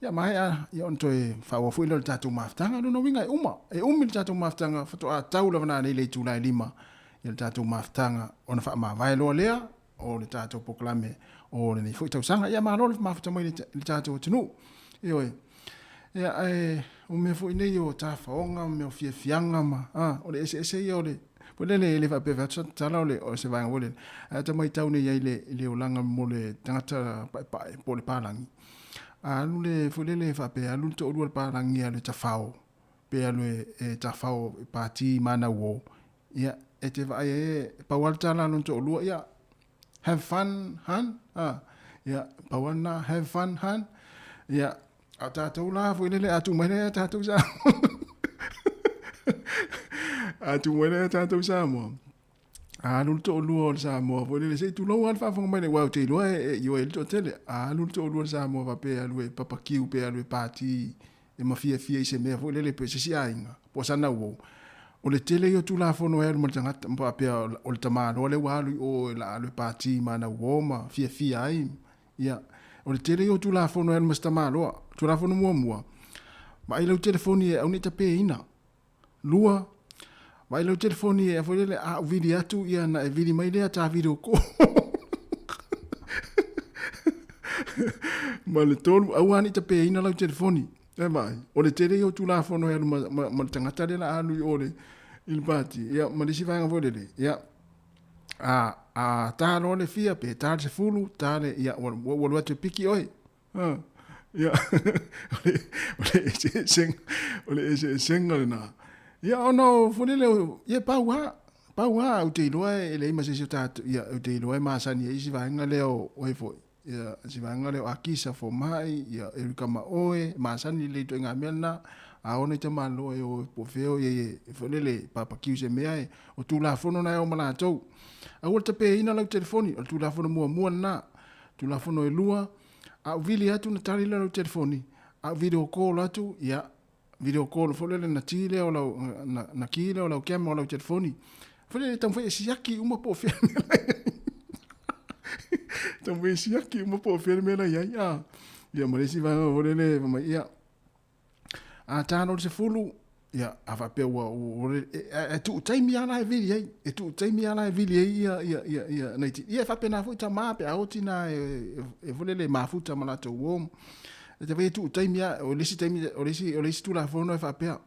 Ia maea, ia ona toe faaauau foi lea o le tatou mafutaga. Lona uiga e uma, e umi le tatou mafutaga faatoa tau lava nanei le itula e 5 ia le tatou mafutaga ona faamavae loa lea o le tatou polokalame o lenei foi tausaga. Ia malo le mafuta mai i le tatou atunuu. Ioe. Ia ae o mea foi nei o tafaoga, o mea o fiafiaga ma, a, o le eseese ia o le, foi lele e le faapea fai atu sa tatala o le, o se vaega foi lele, ae ata matau nei ai le, le olaga mo le tagata paepae po o le palagi. A alu le, foi lele faapea alu le toalua o le palagi e alu e tafao, pe alu e, e tafao e pati manau o, ia, e te vaai ai e pau lava le tala a lona toalua, ia, have fun, hun, a, ia, pau lava lena, have fun, hun, ia, a o tatou la foi lele, a tuu mai lea tatou Samoa, a tuu mai lea tatou Samoa, a alu le toalua o le Samoa foi lele, se i tulou lava le faafofoga mai le, aua ou te iloa e ioe ai le toatele, a alu le toalua o le Samoa faapea e alu e papakiu pe alu e pati e mafiafia i se mea foi lele pe se isi aiga po o sana uo, o le tele ia o Tulafono e alu ma le tagata ma faapea o le tamaloa lea ua alu i o e la alu e pati ma ana uo ma fiafia ai. Ia, o le tele ia o Tulafono e alu ma se tamaloa. Tulafono muamua, vaai lau telefoni e aua ne i tapeina. Lua, vaai lau telefoni e foi lele a ou vili atu ia na e vili mai lea ta video call. Ma le tolu, aua ne i tapeina lau telefoni. E vaai, o le tele ia o Tulafono e alu ma, ma, ma le tagata lea la alu i o le, i le pati. Ia, ma le isi vaega foi lele, ia, a, a tā loa le fia, pe tā le 10, tā le, ia, ua, ua, ua alu atu e piki oe. Ah, ia, o le, o le eseesega, o le eseesega lena. Ia, ona o foi lele, ia, pau lava, pau lava, ou te iloa e leai ma se isi o tatou, ia, ou te iloa e masani ai isi vaega lea o, o ai foi, ia, si vaega lea o Akisa Fomai, ia, Erika Maoe, masani lelei i ituaiga mea lena, a o nai tamaloa e o po o fea o i ai e foi lele papakiu i se mea e, o Tulafono na e o ma latou. Aua le tapeina lau telefoni, o le Tulafono muamua lena. Tulafono e lua, a ou vili atu ona tali lea o lau telefoni, a ou video call atu, ia, video call foi lele na ti lea o lau, na, na ki lea o lau camera o lau telefoni. Foi lele taumafai e siaki uma po o fea le mea la i ai. Taumafai e siaki uma po o fea le mea la i ai. Ah, ia ma le isi vaega foi lele fai mai, ia, A ta loa le 10, ia, a faapea ua, ua, e, e, e tuu taimi lava la e vili ai, e tuu taimi lava la e vili ai ia, ia, ia, ia, nai ti, ia e faapena foi tama pe a o tina e, e, e foi lele e mafuta ma latou uo. E te vai e tuu taimi lava, o le isi taimi, o le isi, o le isi Tulafono e faapea,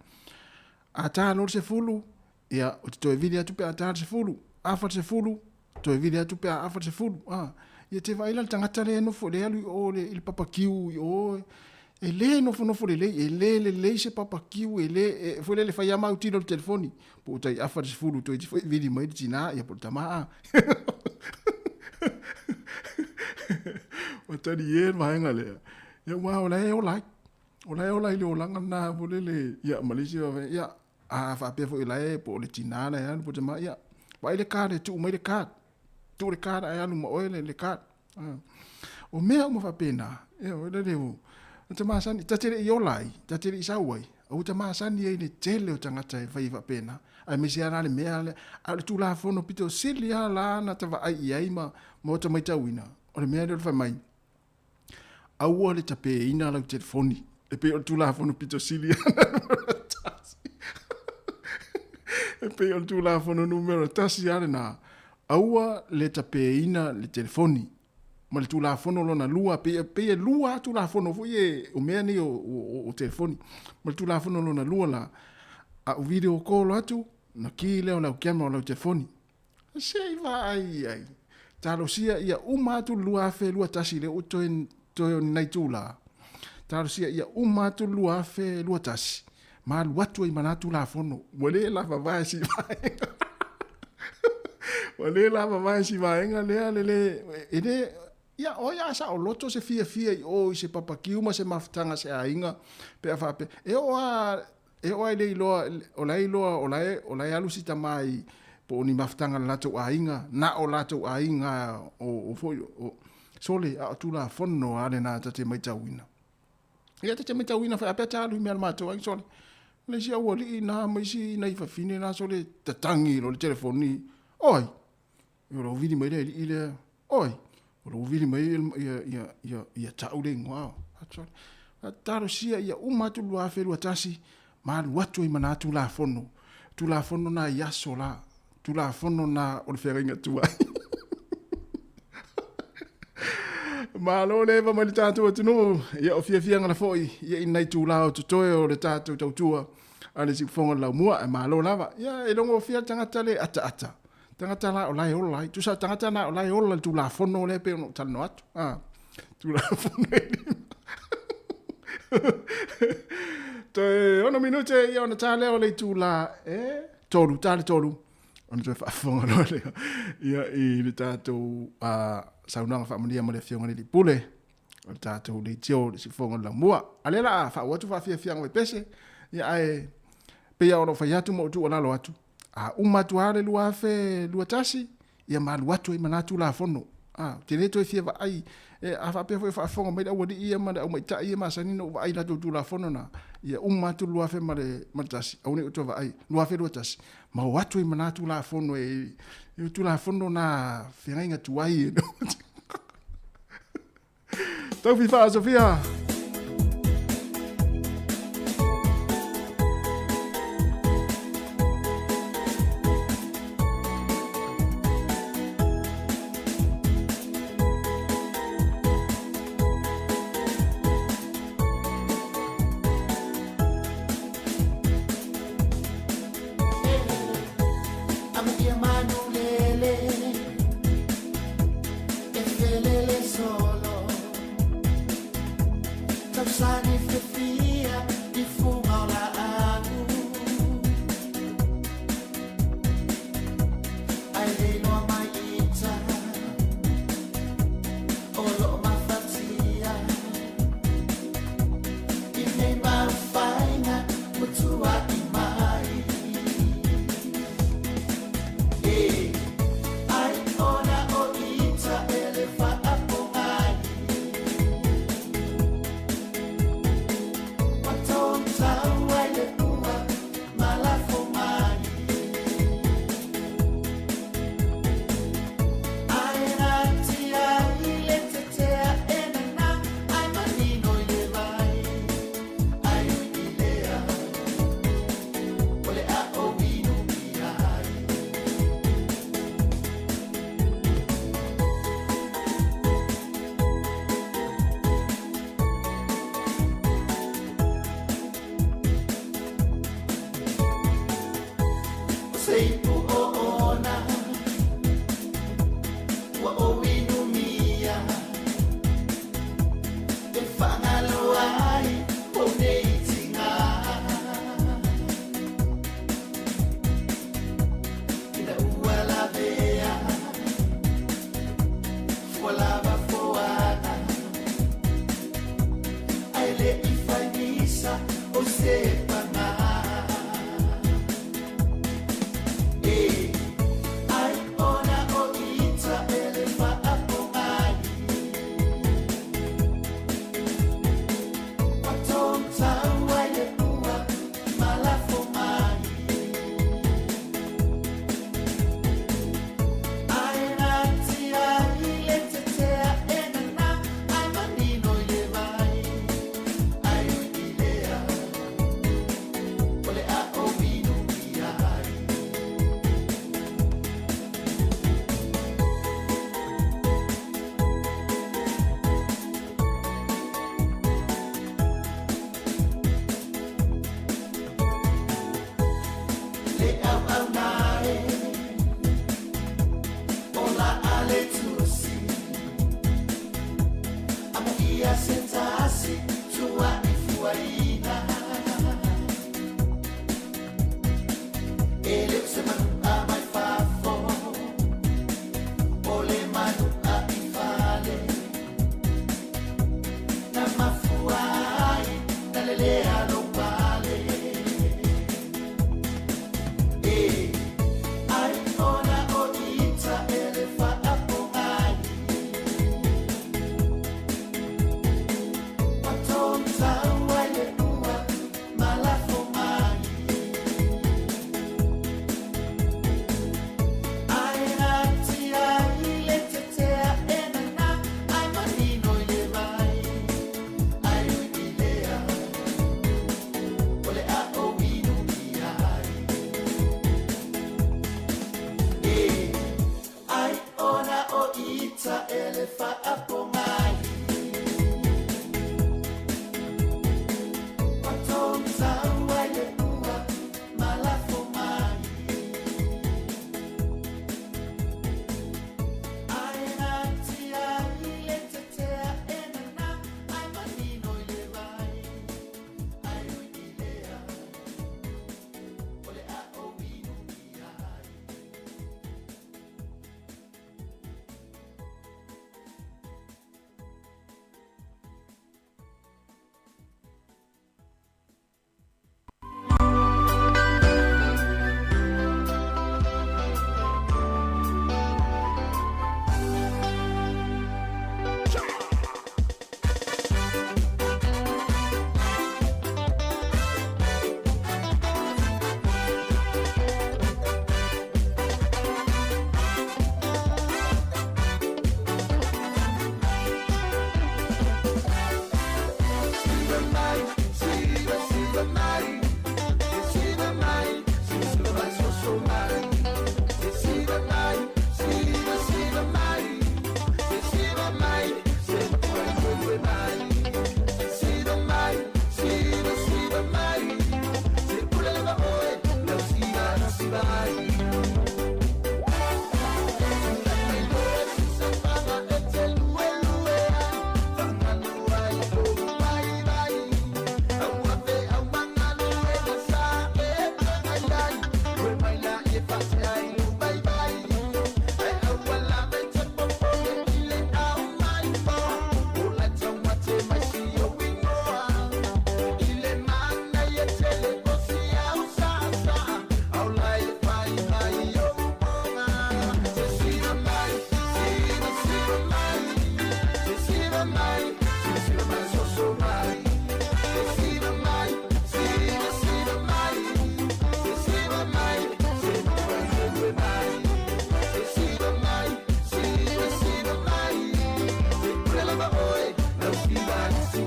a ta loa le 10, ia, ou te toe vili atu pe a ta le 10, afa le 10, toe vili atu pe a afa le 10. A, ia te vaai la le tagata lea e nofo, lea e alu i o i le papakiu i o, e le nofonofo lelei, e le lelei se papakiu, e le, e, foi lele fai lava ma autilo i le telefoni, po o tai afa le 10 toeitiiti foi vili mai le tina, ia po o le tama, a. Ua talie le vaega lea. Ia aua o la e ola ai. O la e ola ai le olaga lena foi lele, ia ma le isi, ia, A faapea foi o la e po o le tina la e alu po o le tama, ia, vaai le card e tuu mai le card. Tuu le card ae alu ma oe le, le card. O mea uma faapena, ia, o le leo, o te masani, ta te le i ola ai, ta te le i sau ai, aua ta masani ai le tele o tagata e fai ai faapena, aemaise lava la le mea lea, a o le Tulafono pito sili lava la na ta vaai i ai ma, ma ota maitauina, o le mea lea o le fai mai, Aua le tapeina lau telefoni. E pei o le Tulafono pito sili tasi. E pei o le Tulafono numera 1 lava lena. Aua le tapeina le telefoni. Ma le Tulafono lona lua, pei, pei e lua lava Tulafono foi e, o mea nei o, o, o telefoni. Ma le Tulafono lona lua la, a ou video call atu, na ki lea o lau camera o lau telefoni. Se i vaai i ai. Talosia ia uma atu le 2021 lea ua toe, toe o ni nai itula. Talosia ia uma atu le 2021 ma alu atu ai ma la Tulafono. Ua le lava vae si vaega. Ua le lava vae si vaega lea le le, e le, ia o ai a saoloto se fiafia i o i se papakiu ma se mafutaga a se aiga pe a faapea. E oo lava E oo lava i le iloa, o la e iloa, o la e, o la e alu si tama i, po o ni mafutaga a le latou aiga, na o latou aiga o, o foi, o, sole, a o Tulafono lava lena ta te maitauina. Ia, ta te maitauina foi, a pea ta alu i mea a le matou aiga, sole. Le isi aualii na ma isi nai fafine na sole tatagi loa le telefoni. O ai? Ia o lou vili mai le alii lea. O ai? O lou vili mai ia ia ia ia ta'u le igoa. Sole. Talosia ia uma atu le 2021 ma alu atu ai ma na Tulafono. Tulafono na i aso la. Tulafono na o le feagaiga tuai. Malo le eva mai le tatou atunuu, ia o fiafiaga la foi ia i nai itulā o totoe o le tatou tautua a le siufofoga o le laumua, ae malo lava. Ia e logofia le tagata le ataata, tagata la o la e ola ai. Tusa o tagata na o la e ola i le Tulafono lea pei ona ou talanoa atu. A, Tulafono e lima. Toe 6 minute ia ona ta lea o le itulā e tolu, ta le tolu. Ona toe faafofoga loa lea ia i le tatou saunoaga faamanuia ma le Afioga i le Alii Pule o le tatou leitio o le Siufofoga o le Laumua. A lea la a faauu atu faafiafiaga mai pese, ia ae pei lava ona ou fai atu ma ou tuualalo atu, a uma atu lava le 2021, ia ma alu atu ai ma na Tulafono. A, ou te le toe fia vaai, e, a faapea foi o faafofoga mai le aualii ia ma le aumaitai ia masani ona ou vaai i latou Tulafono na, ia uma atu le 2001, aua ne i ou toe vaai, 2021, ma o atu ai ma na Tulafono e, e Tulafono na feagaiga tuai e. Taufi Faasofia.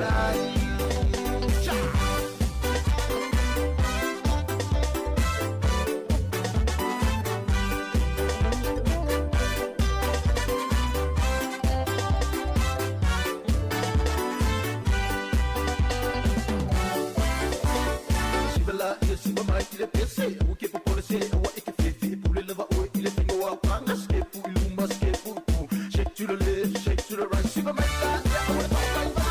Bye. Shake to the left, shake to the right, Siva mai la, yeah, I wanna bye bye bye.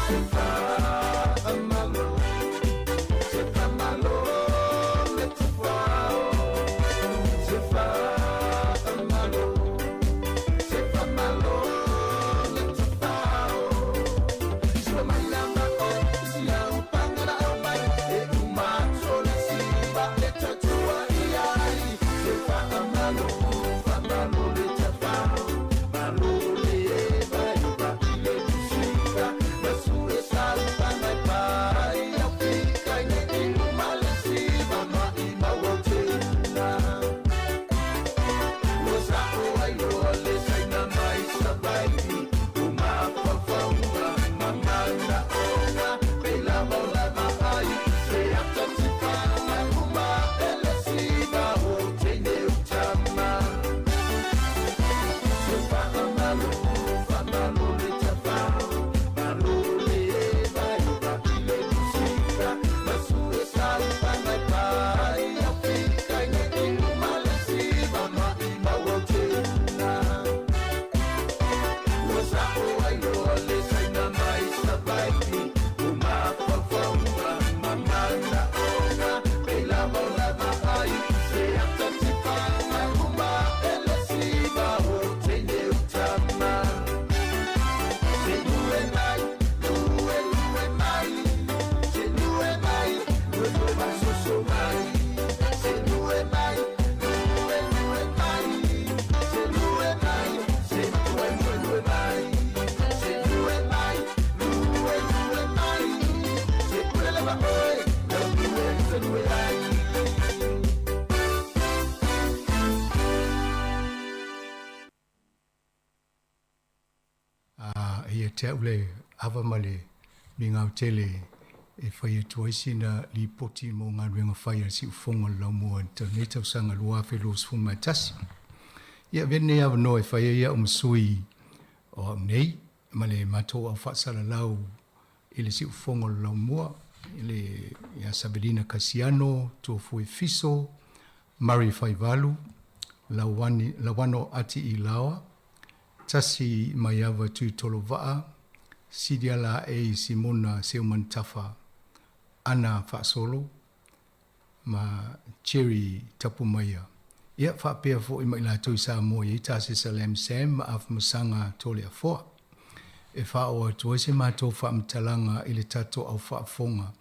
A e ia te au le ava ma le migao tele e fai atu ai sina lipoti mo galuega fai a le siufofoga o le laumua i lenei tausaga 2021. Ia avea lenei avanoa e fai ai a'u ma sui o a'u nei ma le matou au faasalalau i le siufofoga o le laumua i le ia Savelina Kasiano, Tuafue Fiso, Murray Faivalu, Lauani, Lauano Ati Ilaoa, Tasi Maiava Tuitolovaa, Sidiala A Simona Seumanutafa, Ana Faasolo ma Cherry Tapumaia. Ia, faapea foi ma i latou i Samoa i ai Tasesa Lam Sam ma Afamasaga Toleafoa. E faaoo atu ai se matou faamatalaga i le tatou au faafofoga,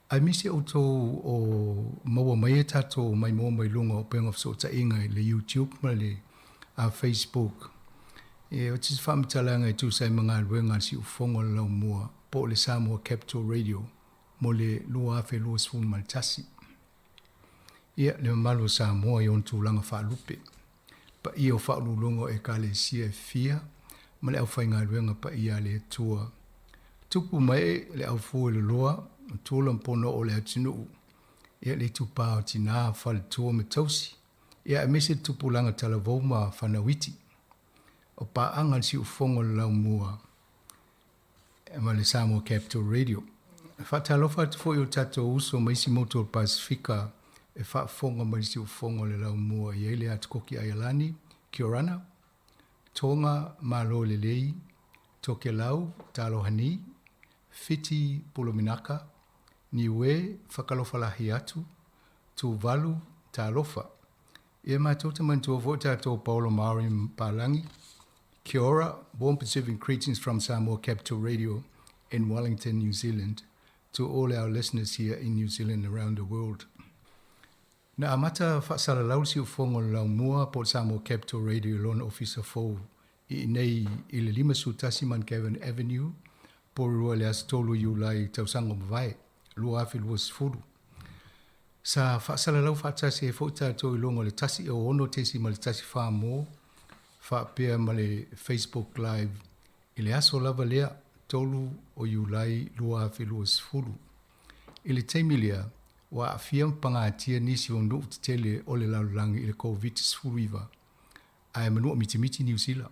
aemaise outou o maua mai a tatou maimoa mai luga o upega o fesootaiga i le YouTube ma le Facebook. E oti se faamatalaga e tusa ai ma galuega a le Siufofoga o le Laumua po o le Samoa Capital Radio mo le 2021. Ia, le mamalu o Samoa i ona tulaga faalupe, paia o faauluuluga o Ekalesia e fia ma le aufaigaluega paia a le Atua. Tupu mai le aufu e loloa o tula ma pono'o o le atunuu, ia le itupa o tina, faletua ma tausi, ia aemaise le tupulaga talavou ma fanau iti. O paaga a le siufofoga o le Laumua ma le Samoa Capital Radio. E faatalofa atu foi i o tatou uso ma isi motu o le Pasefika e faafofoga mai i le siufofoga o le Laumua i ai le Atukoki Aialani, Kia-orana, Tonga, Malo Lelei, Tokelau, Talohani, Fiti, Polominaka, Niue, Fakalofalahi atu, Tuvalu, Talofa. Ia matou te manatua foi tatou Paolo Maori ma Palangi. Kia ora, warm Pacific greetings from Samoa Capital Radio in Wellington, New Zealand to all our listeners here in New Zealand and around the world. Na amata faasalalau le siufofoga o le Laumua po o le Samoa Capital Radio i lona ofisa fou i inei i le 51 Mount Gavin Avenue, Porirua i le aso 3 Iulai tausaga ua mavae, 2020. Sa faasalalau faatasi ai foi tatou i luga o le 106.14 mo faapea ma le Facebook Live i le aso lava lea 3 o Iulai 2020. I le taimi lea, ua aafia ma pagatia nisi o nuu tetele o le lalolagi i le Koviti-19, ae manua mitimiti Niu Sila.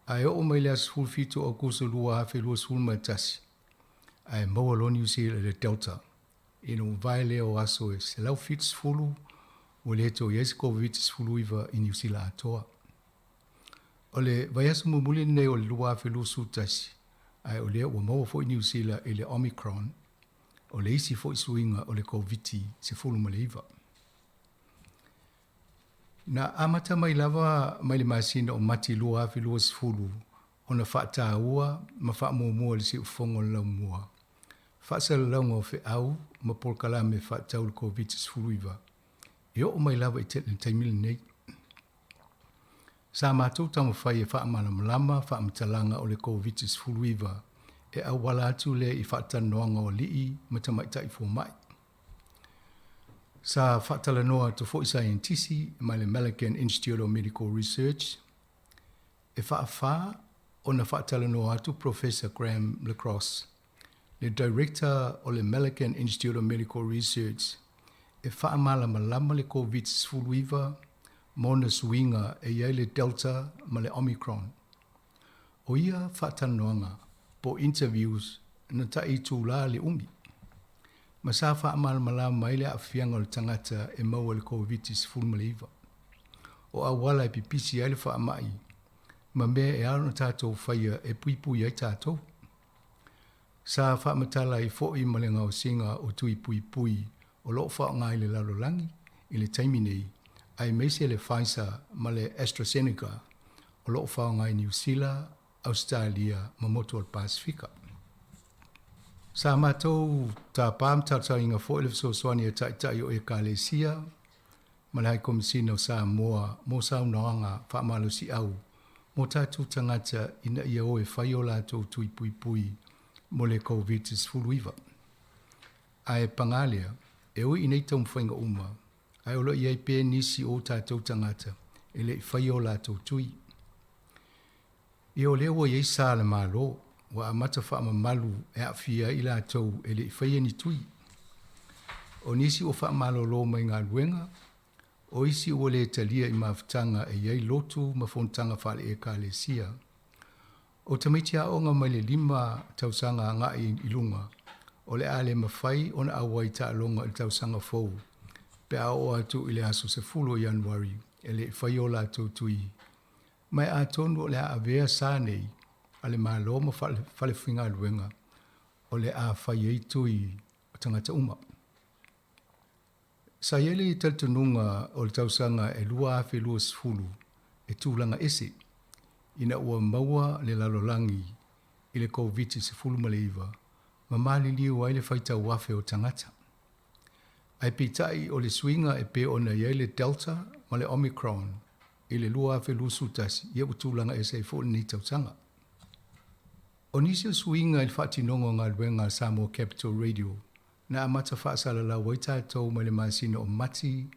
Ae oo mai le aso 17 o Aokuso 2021, ae maua loa Niu Sila i le Delta, ina ua mavae lea o aso e 170 ua le toe i ai se Koviti-19 i Niu Sila atoa. O le vaiaso mulimuli lenei o le 2021, ae o lea ua maua foi Niu Sila i le Omicron, o le isi foi suiga o le Koviti-19. Na amata mai lava mai le masina o Mati 2020 ona faataua ma faamuamua e le Siufofoga o le Laumua faasalalauga o feau ma polokalame faatatau i le Koviti-19 e oo mai lava i le taimi lenei. Sa matou taumafai e faamalamalama faamatalaga o le Koviti-19 e auala atu lea i faatalanoaga o alii ma tamaitai fomai. Sa faatalanoa atu foi saienitisi mai le Malaghan Institute of Medical Research e faafa ona faatalanoa atu Professor Graham LaCrosse, le Director o le Malaghan Institute of Medical Research e faamalamalama le Koviti-19 ma ona suiga e i ai le Delta ma le Omicron. O ia faatalanoaga po o interviews na tai itulā le umi, ma sa faamalamalama ai le aafiaga o le tagata e maua i le Koviti-19. O auala e pipisi ai le faamai ma mea e ao ona tatou faia e puipui ai tatou. Sa faamatala ai foi ma le gaosiga o tui puipui o lo o faaaoga i le lalolagi i le taimi nei, aemaise le Pfizer ma le AstraZeneca o lo o faaaoga i Niu Sila, Ausetalia ma motu o le Pasefika. Sa matou tapa ma talosagaina foi le fesoasoani a Taitai o Ekalesia ma le Hai Komisina o Samoa mo saunoaga faamalosiau mo tatou tagata ina ia o e fai o latou tui puipui mo le Koviti-19. Ae paga lea, e ui i nei taumafaiga uma, ae o lo o i ai pea nisi o tatou tagata e le i faia o latou tui. Ia o lea ua i ai sa a le Malo, ua amata faamamalu e aafia ai i latou e le i faia ni tui. O nisi ua faamalolo mai galuega, o isi ua le talia i mafutaga e i ai lotu ma fonotaga faale-Ekalesia. O tamaiti aoga mai le lima tausaga agai i luga, o le a le mafai ona auai i taaloga i le tausaga fou pe a oo atu i le aso 10 o Ianuari e le i faia o latou tui Ma e atonu o le a avea sa nei a le Malo ma falefaigaluega o le a fai ai tui o tagata uma. Sa i ai le talitonuga o le tausaga e 2020 e tulaga ese ina ua maua le lalolagi i le Koviti-19 ma maliliu ai le faitau afe o tagata. Ae peitai o le suiga e pei ona i ai le Delta ma le Omicron i le 2021, ia ua tulaga ese ai foi lenei tausaga. O nisi o suiga i le faatinoga o galuega a Samoa Capital Radio na amata faasalalau ai tatou mai le masina o Mati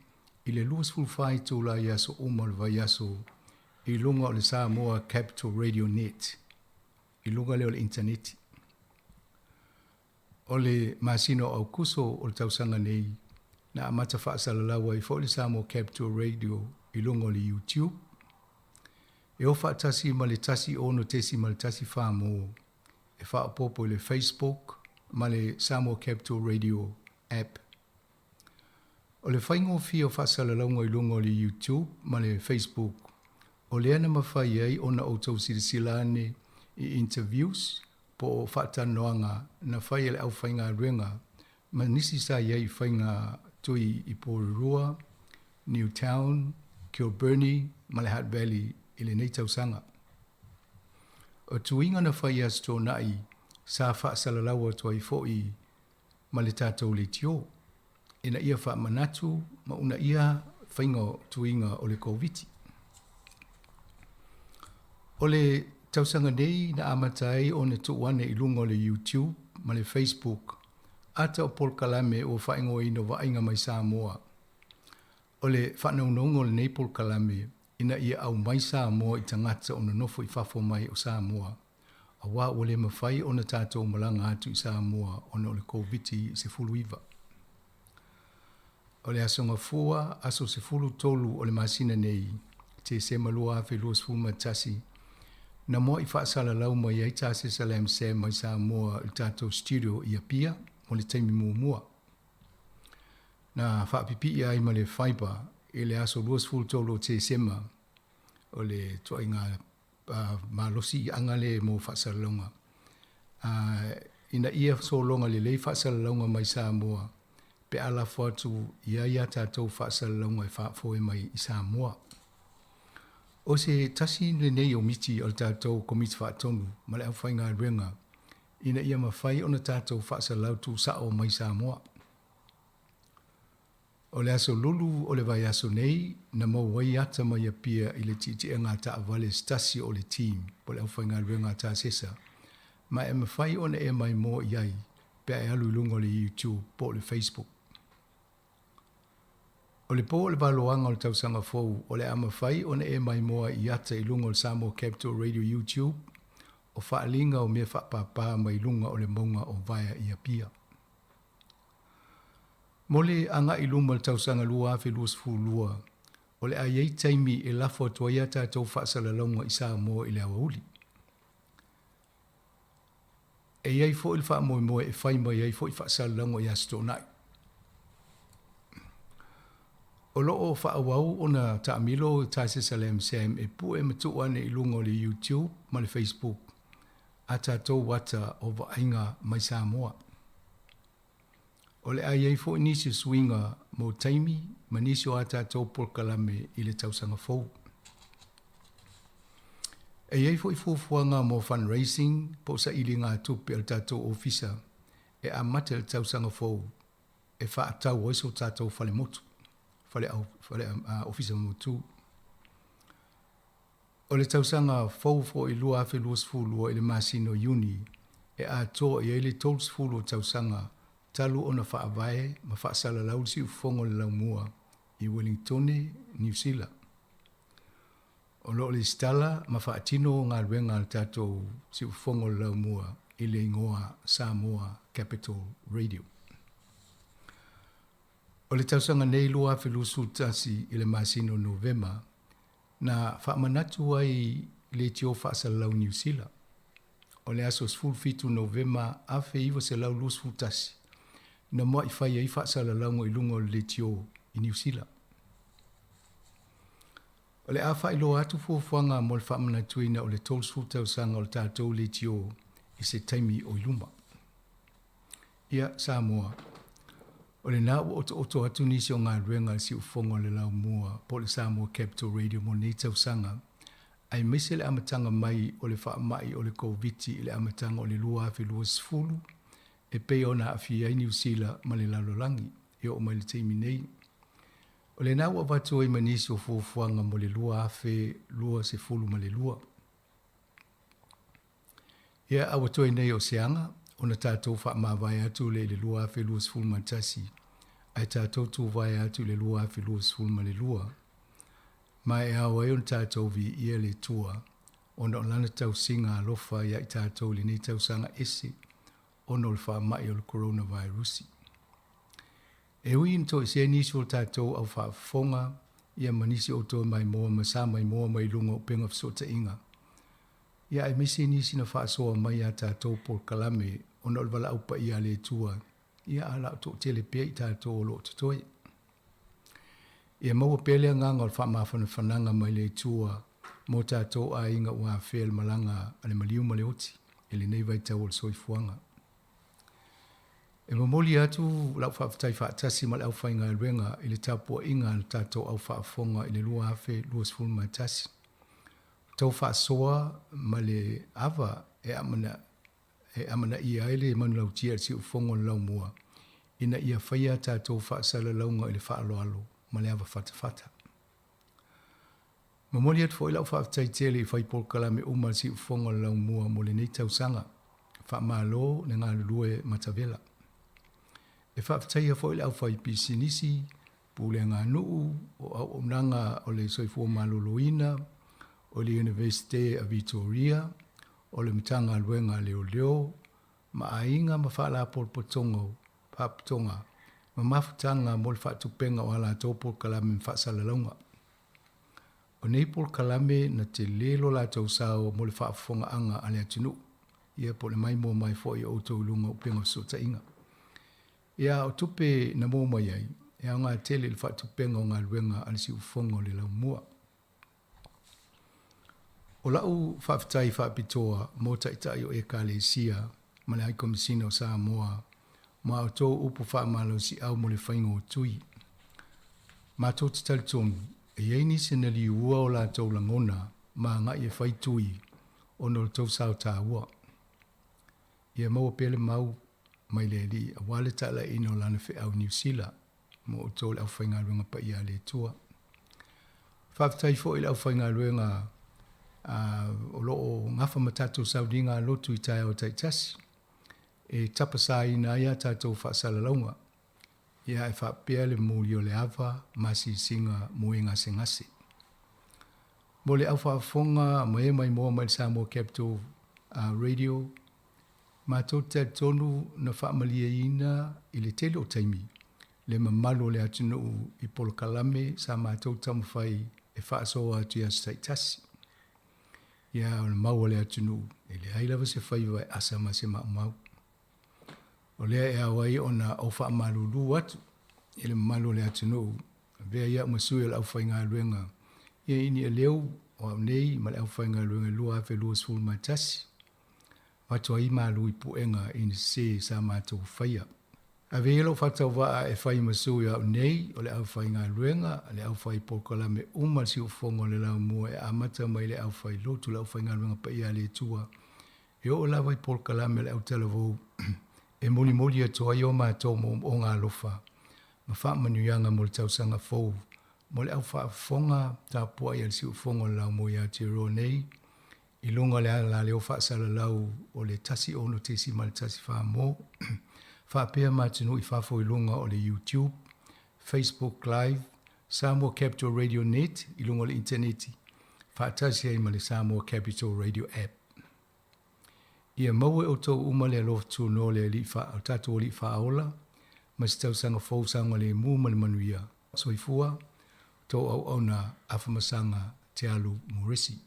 i le 24 itula i aso uma o le vaiaso i luga o le Samoa Capital Radio Net, i luga lea o le initaneti. O le masina o Aokuso o le tausaga nei, na amata faasalalau ai foi le Samoa Capital Radio i luga o le YouTube. E o faatasi ma le 16.14 mo e faaopoopo i le Facebook ma le Samoa Capital Radio app. O le faigofie o faasalalauga i luga o le YouTube ma le Facebook, o lea na mafai ai ona outou silasila ane i interviews po o faatalanoaga na fai e le aufaigaluega ma nisi sa i ai i faiga tui i Porirua, Newtown, Kilbirnie ma le Hutt Valley i lenei tausaga. O tuiga na fai i Aso Toonai sa faasalalau atu ai foi ma le tatou leitio ina ia faamanatu ma uunaia faiga o tuiga o le Koviti. O le tausaga nei na amata ai ona tuu ane i luga o le YouTube ma le Facebook ata o polokalame ua faaigoaina o Vaaiga mai Samoa. O le faanaunauga o lenei polokalame ina ia aumai Samoa i tagata o nonofo i fafo mai o Samoa. auā ua le mafai ona tatou malaga atu i Samoa ona o le Koviti-19. O le Aso Gafua, aso 13 o le masina nei, Tesema 2021, na mua'i faasalalau mai ai Tasesa Lam Sam mai Samoa i le tatou studio i Apia mo le taimi muamua. Na faapipii ai ma le fibre i le aso 23 o Tesema o le tuaiga malosi i aga le mo faasalalauga ina ia sologa lelei faasalalauga mai Samoa pe a lafo atu i ai a tatou faasalalauga e faafoe mai i Samoa. O se tasi lenei o miti o le tatou Komiti Faatonu ma le aufaigaluega ina ia mafai ona tatou faasalalau tuusao mai Samoa. O le aso Lulu o le vaiaso nei na maua ai ata mai Apia i le tietiega a taavale se tasi o le team po o le aufaigaluega a Tasesa ma e mafai ona e maimoa i ai pe a e alu i luga o le YouTube po o le Facebook. O le po o le valoaga o le tausaga fou o le a mafai ona e maimoa i ata i luga o le Samoa Capital Radio YouTube o faaaliga o mea faapāpā mai luga o le mauga o Vaea i Apia. Mo le agai i luma i le tausaga 2022, o le a i ai taimi e lafo atu ai a tatou faasalalauga i Samoa i le aoauli. E i ai foi le faamoemoe e fai mai ai foi faasalalauga i Aso Toonai. O lo o faaauau ona taamilo Tasesa Lam Sam e pue ma tuu ane i luga o le YouTube ma le Facebook a tatou ata o vaaiga mai Samoa. O le a i ai foi nisi o suiga mo taimi ma nisi o a tatou polokalame i le tausaga fou. E i ai foi fuafuaga mo fundraising po o sailiga-tupe a le tatou ofisa e amata i le tausaga fou e faatau ai so tatou fale motu, fale, au, fale ofisa motu. O le tausaga fou foi 2022 i le masina o Iuni e atoa i ai le 30 o tausaga talu ona faavae ma faasalalau le siufofoga o le laumua i Welingtone, Niu Sila. O lo o lesitala ma faatino galuega a le tatou siufofoga o le laumua i le igoa Samoa Capital Radio. O le tausaga nei 2021 i le masina o Novema, Na faamanatu ai leitio faasalalau Niu Sila o le aso 17 Novema 1921 na mua'i fai ai faasalalauga i luga o le leitio i Niu Sila. O le a faailoa atu fuafuaga mo le faamanatuina o le 30 tausaga o le tatou leitio i se taimi o i luma. Ia, Samoa, o lena ua otooto atu nisi o galuega a le Siufofoga o le Laumua po o le Samoa Capital Radio mo nei tausaga, aemaise le amataga mai o le faamai o le Koviti i le amataga o le 2020 e pei ona aafia ai Niu Sila ma le lalolagi e oo mai le taimi nei. O lena ua avatu ai ma nisi o fuafuaga mo le 2022. Ia, a ua toe nei o se aga ona tatou faamavae atu le i le 2021, ae tatou tuvae atu i le 2022, ma e ao ai ona tatou viia le Atua ona o Lana tausiga alofa ia i tatou i lenei tausaga ese ona o le faamai o le koronavirusi. E ui ina toesea nisi o tatou au faafofoga ia ma nisi o toe maimoa ma sa maimoa mai luga o upega fesootaiga, ia aemaise nisi na faasoa mai iā tatou polokalame ona o le valaau paia a le Atua, ia a la o toatele pea i tatou o lo o totoe. Ia maua pea le agaga o le faamafanafanaga mai le Atua mo tatou aiga ua afea le malaga a le maliu ma le oti i lenei vaitau o le soifuaga. E momoli atu lau faafetai faatasi ma le aufaigaluega i le tapuaiga a le tatou au faafofoga i le 2021. Tau faasoa ma le ava e amana e amanaia ai le manulautia i le siufofoga o le laumua ina ia faia a tatou faasalalauga i le faaaloalo ma le ava fatafata. Momoli atu foi lau faafetai tele i fai polokalame uma a le siufofoga o le laumua mo lenei tausaga. Faamalo le galulue matavela. E faafetaia foi le aufaipisinisi, pulega nuu, o auaunaga o le soifua maloloina, o le Iunivesite a Vitoria, o le Matagaluega a Leoleo ma aiga ma faalapotopotoga faapotoga ma mafutaga mo le faatupega o a latou polokalame ma faasalalauga. O nei polokalame na tele lo latou sao mo le faafofogaaga a le atunuu, ia po o le maimoa mai foi o outou i luga o upega o fesootaiga. Ia, o tupe na maua mai ai, e aoga tele i le faatupega o galuega a le siufofoga o le laumua. O lau faafetai faapitoa mo Taitai o Ekalesia ma le Haikomisina o Samoa ma a outou upu faamalosiau mo le faiga o tui. Matou te talitonu, e i ai nisi na liua o latou lagona ma agai e fai tui ona o le tou sao taua. Ia maua pea le mau mai le Alii aua le talaiina o Lana feau i Niu Sila mo outou le aufaigaluega paia a le Atua. Faafetai foi i le aufaigaluega o lo o gafa ma tatou sauniga lotu i taeao taitasi e tapasaina ai a tatou faasalalauga, ia e faapea le momoli o le ava ma asiasiga mo e gasegase. Mo le au faafofoga ma e maimoa mai le Samoa Capital Radio, matou te talitonu na faamalieina i le tele o taimi le mamalu o le atunuu i polokalame sa matou taumafai e faasoa atu i aso taitasi. Ia, o le mau a le atunuu, e leai lava se faiva e asa ma se maumau. O lea e ao ai ona ou faamalulu atu i le mamalu o le atunuu, avea ia au ma sui o le aufaigaluega ia i ni aleu o au nei ma le aufaigaluega i le 2021, avatu ai malu i puega i ni sese sa matou faia. Ave ia lou faatauvaa e fai ma sui o au nei o le aufaigaluega, le aufai polokalame uma a le siufofoga o le laumua e amata mai le aufai lotu le aufaigaluega paia a le Atua e oo lava i polokalame a le autalavou e molimoli atu ai o matou moomooga alofa ma faamanuiaga mo le tausaga fou mo le au faafofoga tapuai a le siufofoga o le laumua i Aotearoa nei i luga o le alaleo faasalalau o le 16.14 mo faapea ma atunuu i fafo i luga o le YouTube, Facebook Live, Samoa Capital Radio Net i luga o le initaneti, faatasi ai ma le Samoa Capital Radio App. Ia maua e outou uma le alofa tunoa o le Alii fa, o tatou Alii Faaola, ma se tausaga fou saogalemu ma le manuia. Soifua, tou auauna Afamasaga Te Alu Morisi.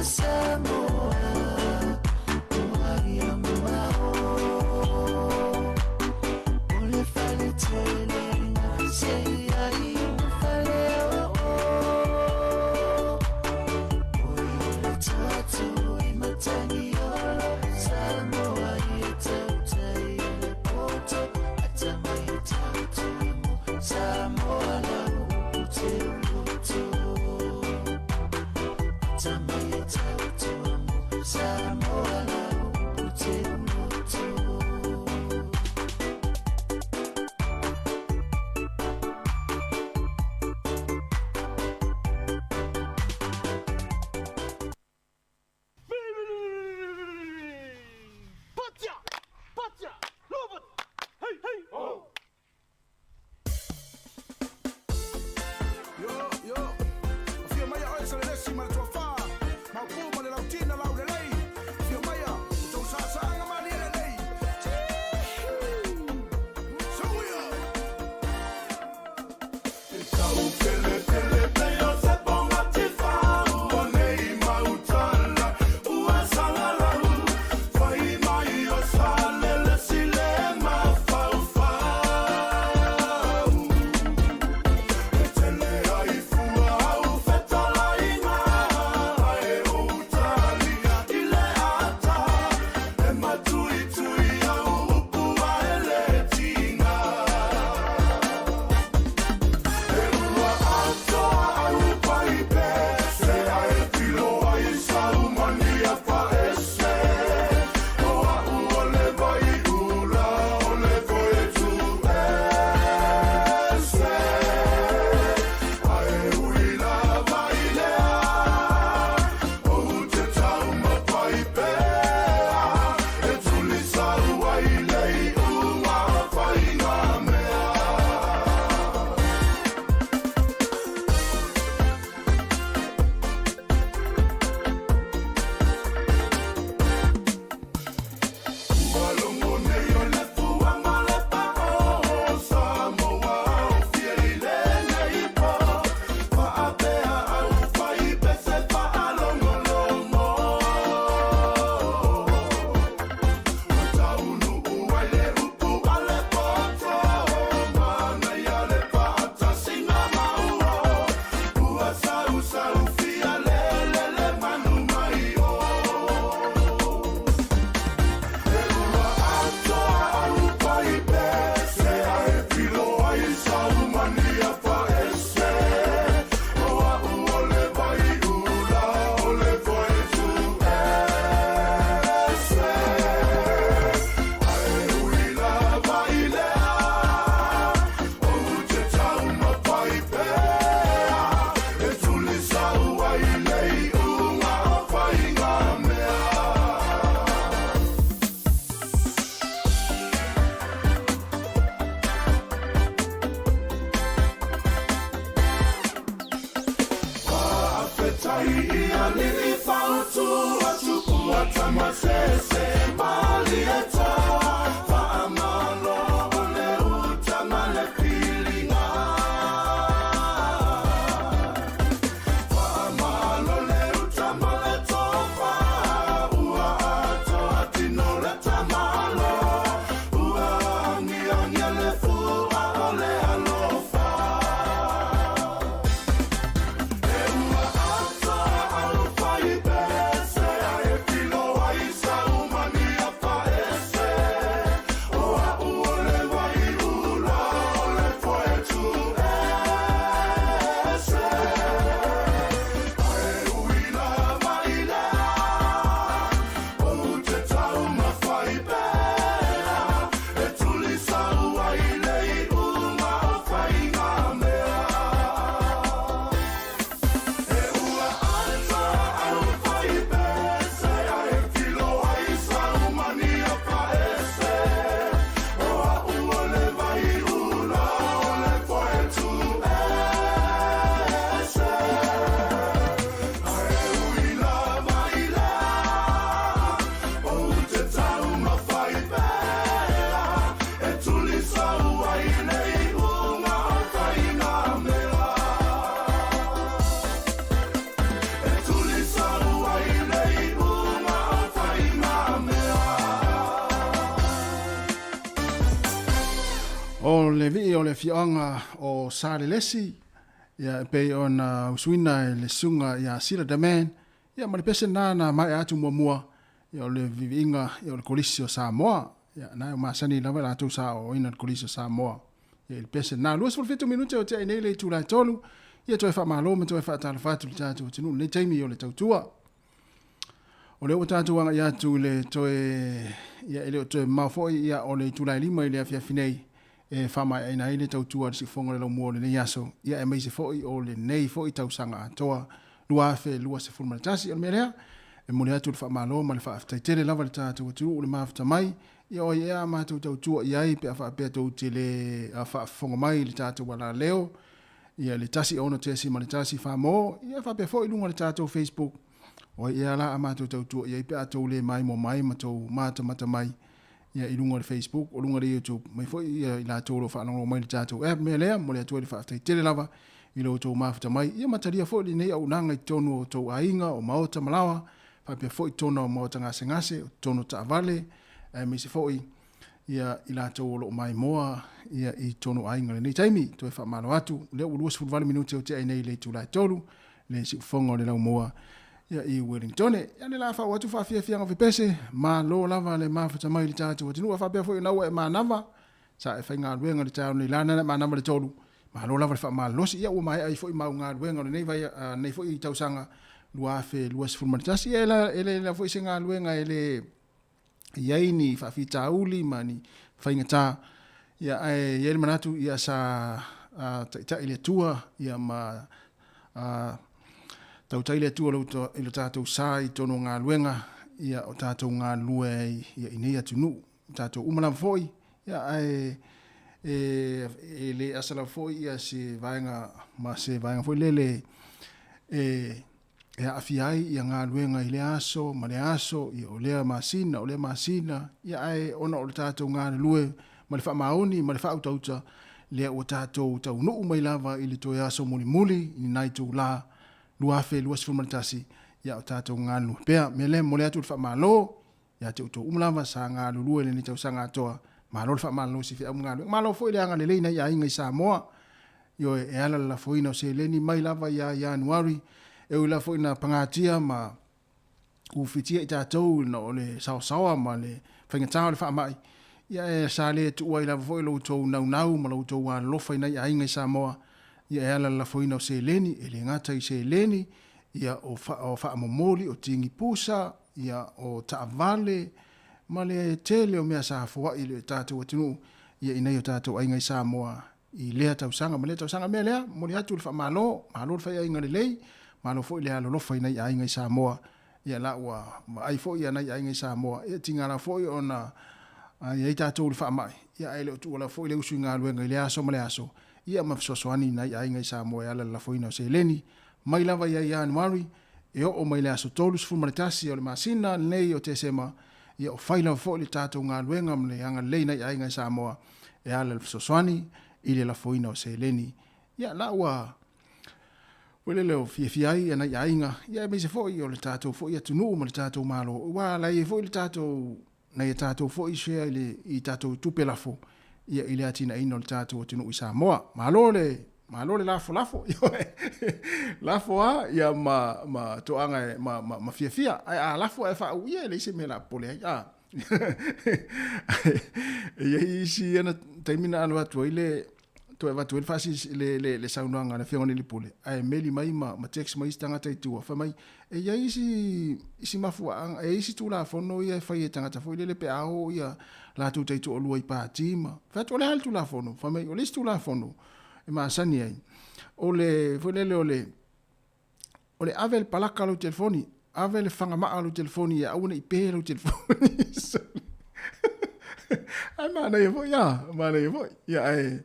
Samoa. O le vii o le afioaga o Salelesi, ia e pei ona usuina e le susuga ia Sila Daman, ia ma le pese lena na maea atu muamua, ia o le viviiga ia o le Kolisi o Samoa. Ia na e masani lava i latou sa aoaoina i le Kolisi o Samoa. Ia i le pese lena. 27 minute o tea nei le itula e 3, ia toe faamalo ma toe faatalofa atu i le tatou atunuu i lenei taimi o le tautua. O lea ua tatou agai atu i le toe, ia e le o toe mamao foi, ia o le itula e 5 i le afiafi nei e faamaeaina ai le tautua a le Siufofoga o le Laumua o lenei aso, ia aemaise foi o lenei foi tausaga atoa 2021. O le mea lea, e momoli atu le faamalo ma le faafetai tele lava i le tatou atunuu i le mafuta mai, ia o ai ea a matou tautua i ai pe a faapea tou te le faafofoga mai i le tatou alaleo, ia le 106.1 Famo, ia faapea foi i luga o le tatou Facebook. O ai ea la a matou tautua i ai pe a tou le maimoa mai ma tou matamata mai ia i luga o le Facebook, o luga o le YouTube, mai foi ia i latou o lo o faalogologo mai i le tatou app. Mea lea, momoli atu ai le faafetai tele lava i lo outou mafuta mai, ia ma talia foi lenei auaunaga i totonu o outou aiga, o maota ma laoa, faapea foi totonu o maota gasegase, o totonu o taavale, aemaise foi ia i latou o lo o maimoa ia i totonu o aiga i lenei taimi. Toe faamalo atu, o lea ua 28 minute o tea ai nei i le itula e 3, le siufofoga o le laumua ia i Wellingtone. Ia le la faaoo atu faafiafiaga o fepese, malo lava le mafuta mai i le tatou atunuu, a faapea foi ona ua e manava, sa e faigaluega i le taeao nei la, nana e manava le 3, malo lava le faamalolosi, ia ua maea ai foi mau galuega o lenei vai, lenei foi tausaga 2021. Ia e le la foi se galuega e le i ai ni faafitauli ma ni faigata, ia, ae i ai le manatu, ia, sa taitai le Atua, ia, ma tautai le Atua i lo tatou sa i totonu o galuega, ia, o tatou galulue ai, ia, i nei atunuu, tatou uma lava foi, ia, ae e le asa lava foi, ia, se vaega ma se vaega foi lele e e aafia ai ia galuega i lea aso ma lea aso, ia o lea masina, o lea masina, ia ae ona o le tatou galulue ma le faamaoni ma le faautauta, lea ua tatou taunuu mai lava i le toe aso mulimuli i lena itula 2021, ia o tatou galulue pea. O le mea lea e momoli atu le faamalo ia te outou uma lava sa galulue i lenei tausaga atoa. Malo le faamalolosi i feau ma galuega. Malo foi le agalelei i nai aiga i Samoa. Ioe, e ala le lafoina o seleni mai lava ia Ianuari, e ui lava foi ina pagatia ma ufitia i tatou ona o le saosaoa ma le faigata o le faamai, ia e sa le tuua ai lava foi lo outou naunau ma lo outou alolofa i nai aiga i Samoa, ia e ala le lafoina o seleni, e le gata i seleni, ia o faamomoli, o tigi pusa, ia o taavale, ma le tele o mea sa foai i le tatou atunuu, ia i nai o tatou aiga i Samoa i lea tausaga ma lea tausaga. O le mea lea, momoli atu le faamalo, malo le faiaiga lelei, malo foi le alolofa i nai aiga i Samoa. Ia la ua vaai foi ia nai aiga i Samoa, ia tiga lava foi ona i ai tatou i le faamai, ia ae le o tuua lava foi le usu i galuega i lea aso ma lea aso, ia ma fesoasoani i nai aiga i Samoa e ala i le lafoina o seleni. Mai lava ia Ianuari, e oo mai le aso 31 o le masina lenei o Tesema, ia o fai lava foi le tatou galuega ma le agalelei i nai aiga i Samoa e ala i le fesoasoani i le lafoina o seleni. Ia la ua foi lele o fiafia ai ia nai aiga, ia aemaise foi o le tatou foi atunuu ma le tatou Malo, aua la e i ai foi le tatou nai a tatou foi share i le i tatou tupe lafo ia i le atinaeina o le tatou atunuu i Samoa. Malo le malo le lafolafo. Lafo a ia ma ma toaga ma ma, ma fiafia. Ae a lafo ae faauia e leai se mea la popole ai. A. E i ai isi ana taimi na alu atu ai le toe avatu ai le faasi le le le saunoaga a le Afioga i le Pule ae meli mai ma ma text mai isi tagata i tua fai mai e i ai isi isi mafuaaga e i ai isi Tulafono ia e fai e tagata foi lele pe a o ia latou taitoalua i pati ma fai atu o le a le Tulafono fai mai o le isi Tulafono e masani ai o le foi lele o le o le ave le palaka o lau telefoni, ave le fagamaa o lau telefoni ia aua ne i pe lau telefoni. Ae manaia foi a, manaia foi. Ia ae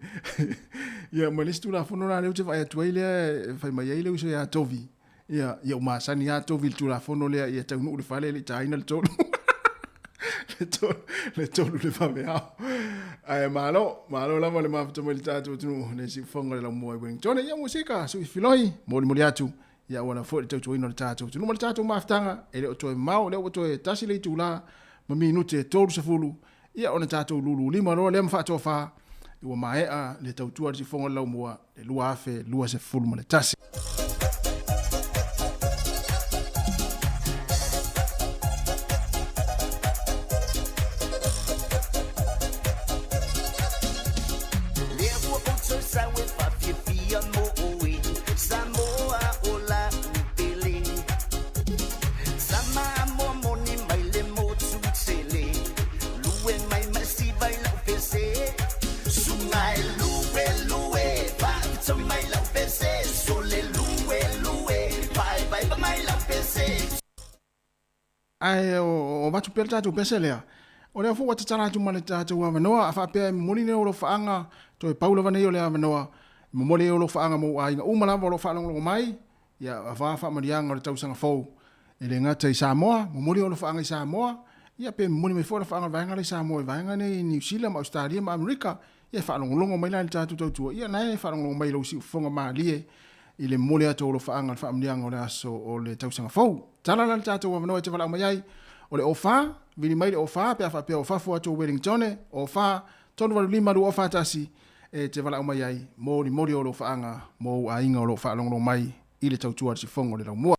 ia ma le isi Tulafono la lea ou te vaai atu ai lea e fai mai ai le uso ia Tovi. Ia ia ua masani lava Tovi i le Tulafono lea ia taunuu i le fale e le i taina le tolu. Le 3 le vaveao. Ae malo, malo lava le mafuta mai le tatou atunuu le siufofoga o le laumua i Wellington. Ia musika, sui filoi, molimoli atu. Ia ua foi le tautuaina o le tatou atunuu ma le tatou mafutaga. E le o toe mamao, lea ua toe tasi le itula ma minute e 30. Ia ona tatou lululima loa lea ma faatofa. ua maea le tautua a le Siufofoga o le Laumua le 2021. Lea ua outou sau e faafiafia mo oe, Samoa o lau pele. Sama moa moni mai le motu tele, lue mai ma siva i lau pese. Suga e lue lue, faafetau mai lau pese. Sole lue lue, vaevaeva mai lau pese. Ae o avatu pea le tatou pese lea. O lea foi ua tatala atu ma le tatou avanoa, a faapea e momoli nei o alofaaga, toe pau lava nei o le avanoa, e momoli ai o alofaaga mo ou aiga uma lava o lo o faalogologo mai, ia ava faamanuiaga o le tausaga fou. E le gata i Samoa, momoli o alofaaga i Samoa, ia pe momoli mai foi alofaaga o le vaega lea i Samoa i vaega nei i Niu Sila ma Ausetalia ma Amerika, ia e faalogologo mai la i le tatou tautua, ia na e faalogologo mai i lou siufofoga malie i le momoli atu o alofaaga o le faamanuiaga o le aso o le tausaga fou. Tala la le tatou avanoa e te valaau mai ai, o le 04, vili mai le 04 pe a faapea o fafo atu o Wellingtone, 04 385 241 e te valaau mai ai, molimoli o alofaaga mo ou aiga o lo o faalogologo mai i le tautua a le siufofoga o le laumua.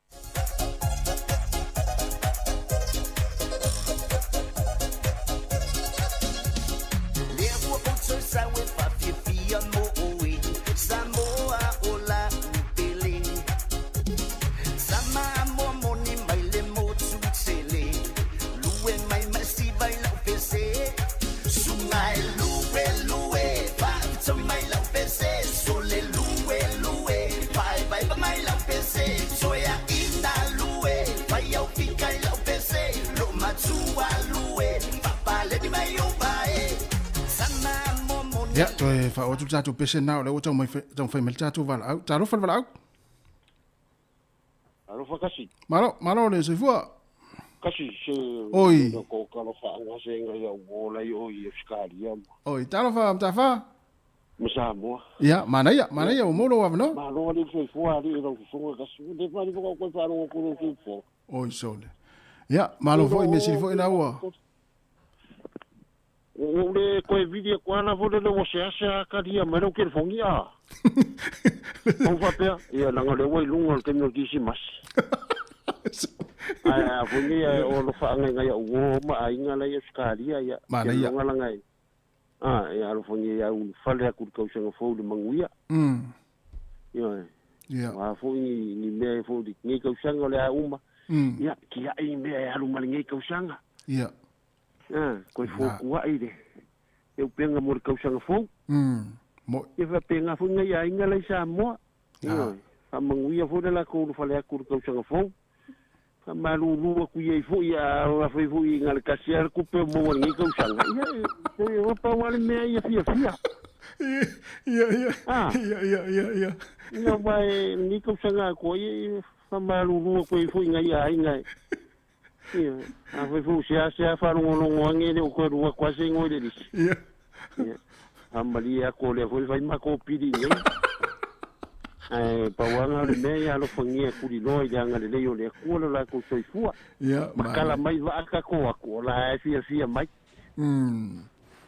Lea ua outou sau e faafiafia mo oe, Samoa o lau pele. Sama moa moni mai le motu tele, lue mai ma siva i lau pese. Suga e lue lue, faafetau mai lau pese. Sole lue lue, vaevaeva mai lau pese. Toe aina lue, fai au fika i lau pese. Lo matua lue, faapaleni mai ou vae. Sama moa moni. Ia, toe faaoo atu le tatou pese lena o lea ua taumafai mai le tatou valaau. Talofa le valaau. Alofa kasi. Malo, malo le soifua. Kasi se Oi. le ko ka lofa anga se nga ya o la i o i Australia ma. Oi, talofa Matafa. Ma Samoa. Ia, manaia, manaia ua maua lou avanoa. Malo le soifua ali i lau susuga kasi. Le fa li ko ko fa ro ko lo soifua. Oi sole. Ia, malo foi me sili foi na ua. Ua ou le koe vili aku ana foi lele ua seasea kalia mai lau kelefogi a. Ou faapea, ia leaga o lea ua i luga o le taimi o le Kirisimasi. Ae a foi nei ae o alofaaga i nai au uo ma aiga la i Ausetalia, ia, Manaia. ke loga laga e, a, ia alofagia ia ulufale atu i le tausaga fou i le manuia. Ioe. Ia. O a foi ni, ni mea e foi i lenei tausaga o le a uma. Ia, tiai ni mea e alu ma lenei tausaga. Ia. A, koe fotuai le e upega mo le tausaga fou. Mo. Ia faapena foi nai aiga la i Samoa. Ioe. Faamanuia foi le latou ulufale atu i le tausaga fou. Faamalulu atu i ai foi a afai foi i le kasi lava le tupe o maua i lenei tausaga. Ia, e, e, pau lava le mea ia fiafia. Ia, ia. Ah. Ia, ia, ia, ia. Ia, aua e lenei tausaga atoa, ia, e faamalulu atu ai foi i nai aiga e. Ia, afai foi ua seasea faalogologo age e le o toe lua atu lava se igoa i le lisi. Ia. Ia, faamalie atu o lea foi fai matou pili i nei. Ae pau lava lena o le mea ia alofagia e tuliloa i le agalelei o le Atua lo latou soifua. Ia, Ma kala mai vaa tatou atu, o la e fiafia mai.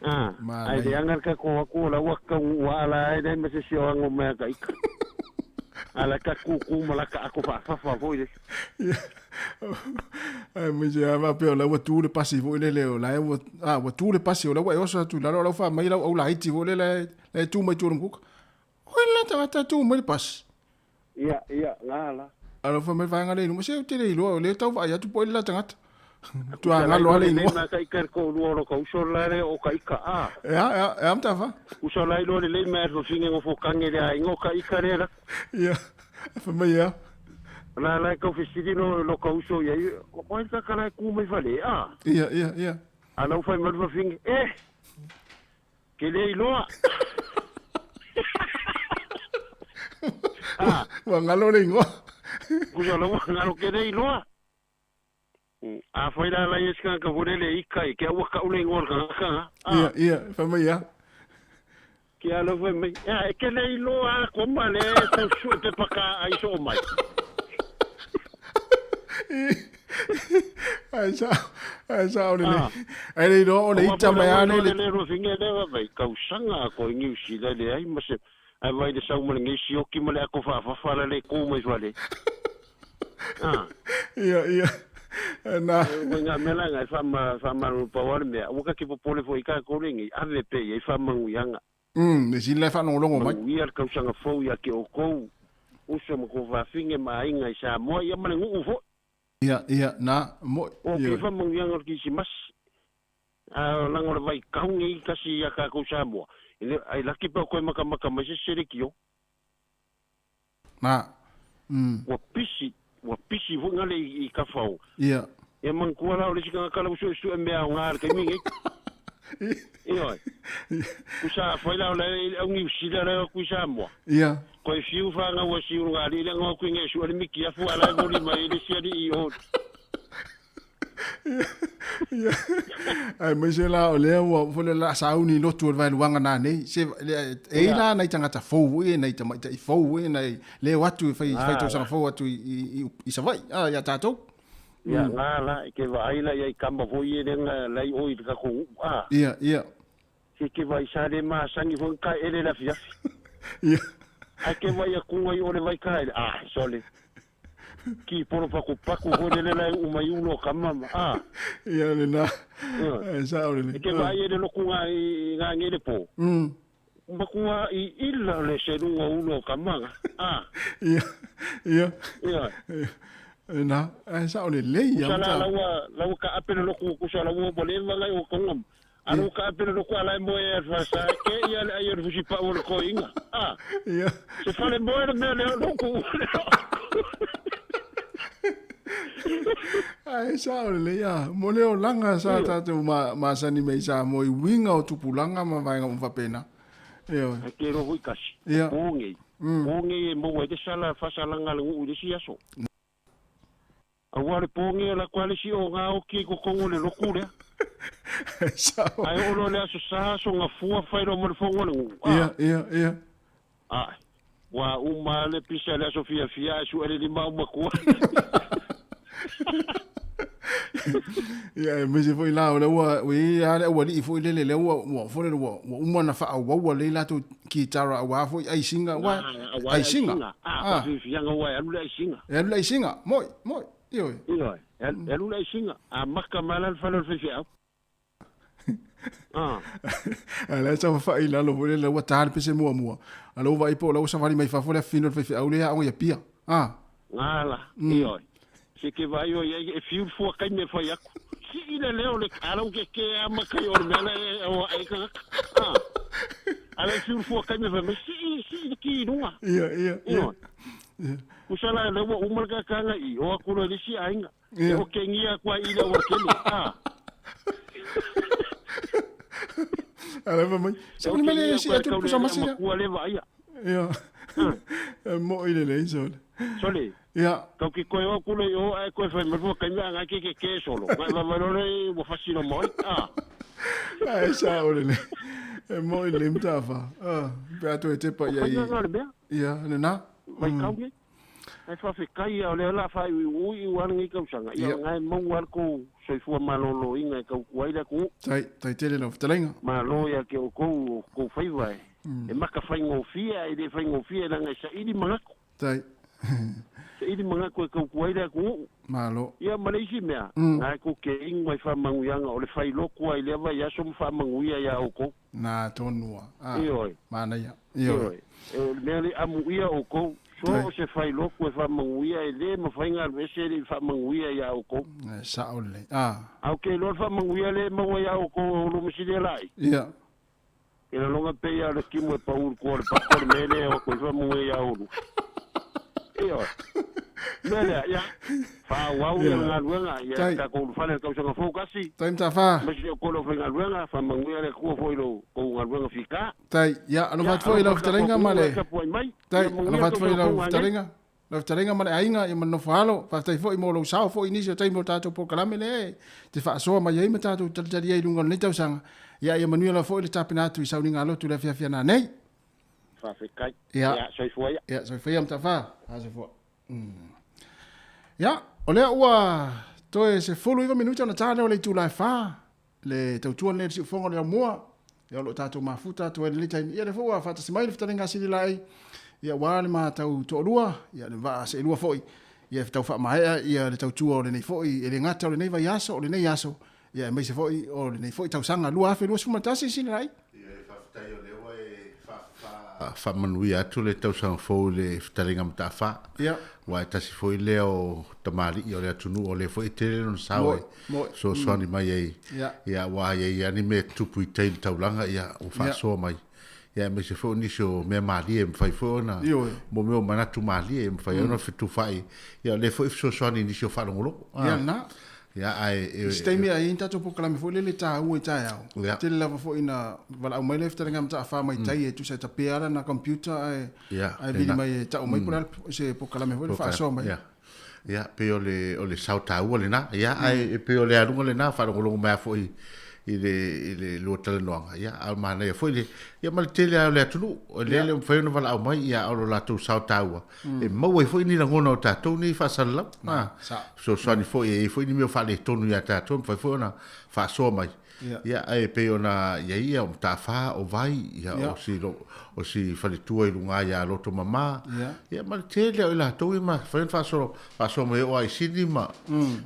Ah, ae leaga le tatou atu o la ua taunuu lava la e leai ma se isi o ago mai a ka ika. A la ka kūkū ma la ka ako faafafa foi le. Ae mai se a faapea o la ua tu le pasi foi lele o la e ua a ua tu le pasi o la ua e oso atu i lalo o la ua faamai lau au laiti foi lele la e tu mai tua o le mukuka. Oi la tagata e tu mai le pasi. Ia, ia, nga la. Alofa mai le vaega lea i luma, se ou te le iloa, o lea e tau vaai atu po o ai le la tagata. Matua galo lava le igoa. Ma ka ika le toalua o lota uso la le o ka ika a. Ea, ea, ea Matafa. Uso la iloa lelei ma e fafine nofo kange le aiga o ka ika lea la. Ia, fai mai ea. La la e tau fesili lo lota uso i ai, o ai le tagata la e ku mai fale a. Ia, ia, ia. A lau fai mai le fafine, eh! Ke le iloa. Ah. Ua galo le igoa. Kusa lau galo ke le iloa. A fai la la i se tagata foi lele ika i ke aua kau le igoa o le tagata ga. Ah. Ia, ia, fai mai ia. Ke a lau fai mai, ia, e ke le iloa a koma le tau sue pepa ka ai so mai. Ai sa, Ai sa o le ai le iloa o le ita mai a le le le luafinge le va tausaga ko i Niu Sila le ai ma se ai vai le sau ma le ngei sioki ma le ako faafafa la le ku mai fale. Ah. Ia, ia. Na. Ko ngā mea la ngai wha wha pa wale mea. Ua ka ki popole fo i ka kore ngi ave pe i wha manguianga. Le sila le whanongolongo mai. Manguia le kausanga fou ia ke o kou. Uso ma ko whawhinge ma ainga i Samoa ia ma le nguu fo. Ia, ia, na, mo. O ke wha manguianga o le kisimas. A langa o le vai kaunge i kasi ia ka kou Samoa. Ile ai laki pa koe maka maka mai se sere kio. Na. Ua pisi fo ngale i ka whao. Ia. Ia mangkua la o le sikanga kala usu usu e mea o ngā le kai mingi. Ioe. Kusa whai la o le au ngi usila le o kui Samoa. Ia. Koe fiu whanga ua siu ngā li le ngā kui nge su ale miki afu ala e voli mai le siali i o. Ia. Ai mai se la o lea ua fole la sauni lotu o le vaeluaga nanei se e i la nai tagata fou e nai tamaitaʻi fou e nai le o atu e fai fai tausaga fou atu i i Savaʻi a iā tatou. Ia ngā la e ke vaai la ia i kama foi e lenga lai o i le kako nguu a. Ia, ia. Se ke vai sa le masangi foi ka ele la fiafi. Ia. Ai ke vai a kunga i o le vai ka ele. Ah, sole. Ki poro paku paku foi le le u mai ulo kama a. Ia le na. E sa o le. E ke vai ele lokunga i ngā ngele po. Makua i ila le selunga ulo kama. Ah. Ia. Ia. Ia. Na, ai sa o le lei ia. Kusa la laua laua ka apele loku kusa laua mo le vanga o kongam. Alo ka apele loku ala mo e fa sa ke ia le ai o fusi pa o le koinga. Ah. Ia. Se fale mo le me le loku. Ai sa o le lei ia. Mo le o langa sa tātou ma masani mei sa mo i winga o tupulanga ma vaenga o whapena. Ia. Ai ke roho i kasi. Ia. Pōngei. Pōngei e mo e te sala fasalanga le ngu i le siaso. Aua le pōngi la kwa le si o ngā oki ko kongo le loku lea. Ai olo le aso sa aso ngā fua whairo mo le whongo le ngu. Ia, ia, ia. Ai, wa uma le pisa le aso fia fia e su ele lima uma kua. Ia, e mese foi la o le ua, ui a le ua li foi lele le ua, ua fole le ua, ua uma na wha ua le lato ki tara ua foi ai singa, ua, ai singa. Ah, fia ngā ua e alu le ai singa. E alu le ai singa, moi, moi. Ioe. Ioe. E alu le aisinga. A maka mai la le fale o le faifeau. Ah. A la sa whai la lo le ua tā le pese mua mua. A lo vai po la ua sawali mai fafo le afino le faifeau le aonga ia pia. Ah. Ngā la. Ioe. Se ke vai o ia e fiu fua kai me whai aku. Si i le leo le alau ke ke a makai o le mea la e o ai ka. Ah. Ala e fiu fua kai me whai mai si i le ki runga. Ia, ia, ia. Kusa la le ua umar ka kanga i o akuro le si ainga. E o kengia kwa i le ua kele. Ah. Ala fa mai. Sa ni mele si atu pusa masina. Kua le vaia. Ia. Mo i le le sole. Sole. Ia. Kau ki koe o akuro i o ai koe whai marua kai mea ngai ke ke ke solo. Ngai va le ua fasino moi. Ah. Ai sa o le le. Mo i le mtafa. Ah, pe atu e tepa ia i. Ia, le na. Mai kau nge. Ai whawhekai au lea la whai ui ui ua ngi kausanga. Ia ngai mau al ko soifua malolo inga e kau kuai la ku. Tai, tai tele lau whatalenga. Malo ia ke o kou, kou whaiwa e. E maka whai ngōwhia, e le whai ngōwhia e langa e saili mangako. Tai. Saili mangako e kau kuai la ku. Malo. Ia maleisi mea. Ngai ko ke ingo i whamanguianga o le whai lokua i lea vai aso mwhamanguia ia o kou. Nā tonua. Ah. Ioi. Mana ia. Ioi. E mea le amu ia o kou. So o se whai loku e whamanguia e le mawhainga alwese le whamanguia ia o kou. Sa o le. Ah. Au ke loa whamanguia le maua ia o kou o lumasile lai. Ia. E la longa pe ia le kimu e pauru kua le pako le mele o koe whamanguia ia olu. Ioi. Mele ia. Wha wau ia ngā luenga. Ia ka kou whale kausanga fou kasi. Tai mta wha. Masi o kolo whai ngā luenga. Whamanguia le kua foi lo kou ngā luenga fika. Tai, ia, alo whatu foi lau whatalenga ma le. Tai, alo whatu foi lau whatalenga. Lau whatalenga ma le ainga, ia manofo halo. Whaatai foi mo lau sao foi nisi o tai mo tātou pōkalame le e. Te whaasoa mai ei ma tātou talitali ei lunga o nei tausanga. Ia, ia manuia lau foi le tāpena atu i sauninga alotu le awhiawhia nā nei. Whawhekai. Ia. Ia, soifua ia. Ia, soifua ia mta wha. Ha, soifua. Ia, o lea ua Toe 19 minute ona ta lea o le itula e 4, le tautua lenei i le siufofoga o le laumua, ia o lo o tatou mafuta atu ai i lenei taimi. Ia lea foi ua faatasi mai le fetalaiga a Sili Laei, ia aua le matau toalua, ia le vaa seelua foi, ia e tau faamaea ia le tautua o lenei foi, e le gata o lenei vaiaso, o lenei aso, ia aemaise foi o lenei foi tausaga 2021 Sili Laei. Faafetai o lea ua e faamanuia atu le tausaga fou i le fetalaiga Mataafa. Ia. Aua e tasi foi lea o tamalii o le atunuu o lea foi e tele lona sao e fesoasoani mai ai. Ia. Ia aua a i ai lava ni mea e tupu i tai i le taulaga, ia ua faasoa mai. Ia aemaise foi o nisi o mea malie e mafai foi ona, mo mea o manatu malie e mafai ai ona fetufaai. Ia o lea foi e fesoasoani i nisi o faalogologo. Ia lena. Ia, ae e. I se taimi a i ai ni tatou polokalame foi lele e taua i taeao, Ia. tele lava foi ina valaau mai le fetalaiga Mataafa mai tai e tusa e tapea lana computer ae Ia, ae vili lena. mai e tau mai po o le a se polokalame foi lele faasoa mai. Ia. Ia, pei o le, o le sao taua lena. Ia, ae e pei o le aluga lena, faalogologo mai lava foi i le, i le lua talanoaga. Ia, a o le manaia foi le, ia ma le tele lava o le atunuu, o lea e le mafai ona valaau mai, ia, a o lo latou sao taua, e maua ai foi ni lagona o tatou nei faasalalau. Na, sa. Fesoasoani foi, e i ai foi ni mea o faaletonu ia tatou, e mafai foi ona faasoa mai. Ia. Ia, ae pei ona i ai ia, o Mataafa, o Vai, ia, Ia. o si, o si faletua i luga ia Lotomama, Ia. ia, ma le tele o i latou ia mafai ona faasolo, faasoa mai e oo lava i Sydney ma,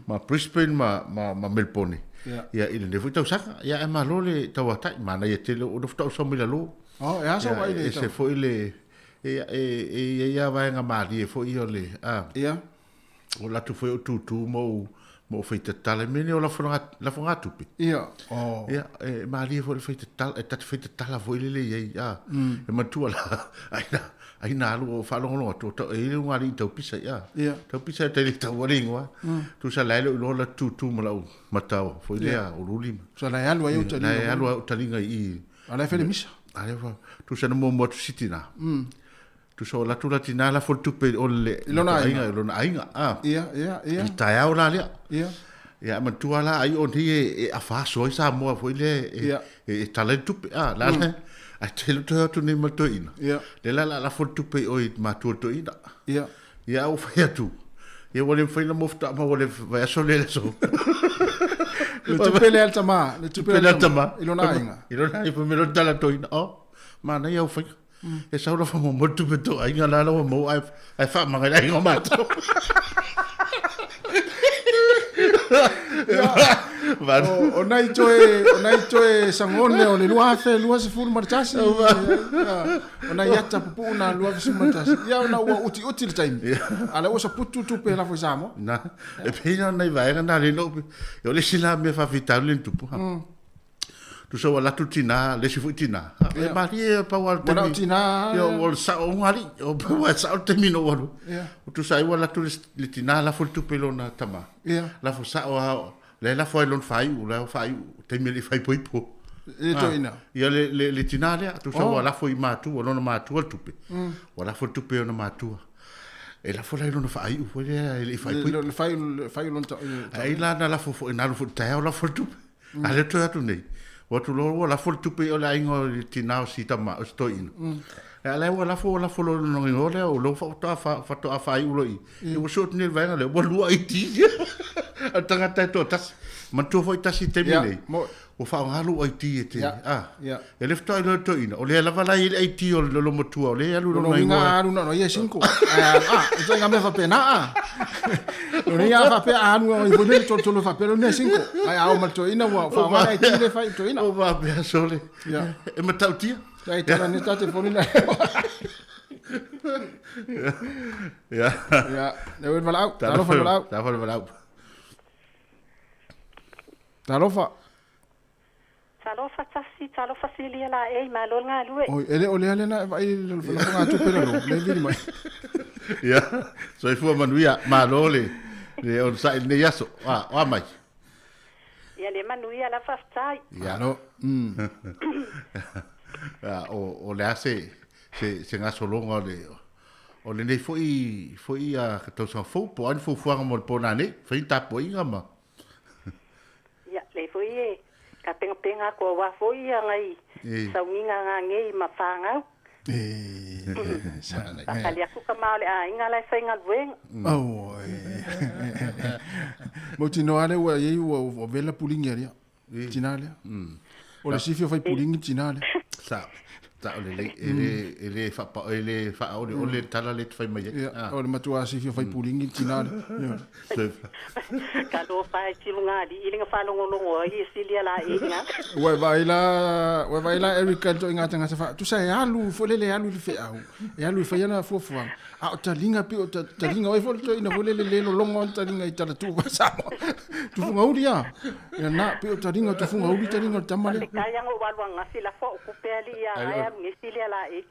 ma Brisbane ma, ma, ma Melbourne. Ia. Ia, i lenei foi tausaga. Ia, ae malo le tauatai, manaia tele, o le faatoa ou sau mai lalo. Oh, e a sau Ia, ai le ese tau? foi le, Ia, e, e i ai lava vaega malie foi ia o le, a. Ia. O latou foi o tūtū ma ou, ma ou faitatala, i mea nei o lafoga, lafogatupe. Ia, oh. Ia, e malie foi le faitatala, e ta te faitatala foi lele i ai, a. E matua la, ai na, ai na alu o faalogologo atu, o tau, e i ai le ulugalii taupisa, ia. Ia. Taupisa e tai le taua le igoa. Tusa la e le o iloa la tūtū ma lau matao foi lea, o luli ma. Tusa la e alu ai ou taliga. La e alu ai ou taliga i i. A la e fai le misa. A lea ua, tusa na muamua atu si tina. Tusa o latu la tina lafo le tupe o le I lona aiga. I lona aiga. Ah. Ia, ia, ia. I le taeao la lea. Ia. Ia, matua la ai o nei e, e afa aso ai Samoa foi lea e, Ia. e, e tala i le tupe. Ah, la la. Ai te toe atu nei ma le toeaina. Ia. Le la la lafo le tupe i oe i matua le toeaina. Ia. Ia, ua fai atu. Ia, ua le mafai ona mofuta ma ua le vaiaso lea le aso. Le tupe lea a le tama, le tupe lea a le tama i lona aiga. I lona aiga, fai mai loa le tala a le toeaina, oh, manaia au faiga. E sau la faamuamua le tupe to aiga la la ua maua ae, ae faamaga i le aiga o matou. O, o nai toe, o nai toe sagone o le 2021. Ia, o nai ata pupuu na 2021. Ia, ona ua utiuti le taimi. A lea ua saputu tupe e lafo i Samoa. Na, e pei na nai vaega na le no. O le isi la mea faafitauli le tupu. Tusa ua alu atu le tina, le isi foi tina. E malie pau lava le Ua na o taimi. tina. Ia, ua le sao o ugalii. O pau lava e sao le taimi na ou alu. Ia. Tusa ai ua alu atu le tina lafo le tupe i lona tama. Ia. Lafo sao lava, la e lafo ai i lona faaiu, la e faaiu, taimi e le i faaipoipo. I le toeaina. Ia le, le, le tina lea, tusa Oh. ua lafo i matua, lona matua le tupe. Ua lafo le tupe i ona matua. E lafo la i lona faaiu foi lea e le i faaipoipo. Le faaiu, le faaiu lona Ai la na lafo foi, na alu foi i le taeao lafo le tupe. A lea toe atu nei. Ua atu loa ua lafo le tupe i le aiga o le tina o si tama, o si toeaina. A lea ua lafo, ua lafo loa i lona igoa lea, o lea faatoa faatoa faaiu loa i i. Ua soo atu nei le vaega lea, ua lua ID. A le tagata e toatasi. Manatua foi tasi i le taimi Ia, nei. mo- Ua faaaoga lou ID e te, Ia, a. ia. E le faatoa iloa e le toeaina. O lea lava la e i ai le ID o le lolomatua, o lea e alu i Lona lona uiga igoa. a alu na o ia e cinco. Ae a, a, e ituaiga mea faapena a. Lona uiga a faapea a alu i foi nei le tolotolo faapea lona e cinco. Ae a oo ma le toeaina ua faaaoga le ID lea e fai i le toeaina. Ua faapea sole. Ia. E matautia. Ia, e tala nei ta telefoni na. Ia. Ia, le ue le valaau. Talofa le valaau. Talofa le valaau. Talofa. Talofa tasi, talofa silia la ei, malo le galue. Oi, e le o lea lena e vaai i le lafogatupe lalo, le vili mai. Ia, soifua manuia, malo le, le onosai i lenei aso. A, o a mai. Ia le manuia la faafetai. Ia. Malo. A, o, o le a se, se, se gasologa o le, o lenei foi, foi a ka tausaga fou, po o a ni fuafuaga mo le po nanei, fai ni tapuaiga ma. Ia, le foi e, ka pengapenga aku aua foi ia ngai E. sauniga gagei ma fagau. Faakali aku ka ma o le aiga la e faigaluega. Oh, Mautinoa lea ua iai ua vela puligi a lia. Tina lea. O le sifi o fai puligi tina lea. Sa sa o le lei e le e le fa e le fa o le o le tala le te fai mai ai. Ia, o le matua sifi o fai puligi tina lea. Ka lo fa e tiluga ali i le faalogologo ai e silia la iga. Ua e vaai la, ua e vaai la Erica i le toaiga tagata fa, tusa e alu foi lele e alu i le feau, e alu e fai ana fuafuaga. A o taliga pei o taliga o ai foi le toeaina foi lele le lologo ana taliga i talatuu vai Samoa. Tufugauli a. Ia na, pei o taliga o Tufugauli taliga o le tama lea. Faafetai aga ou alu angafi lafo au kupe alii ia ae alu gesi lea laei.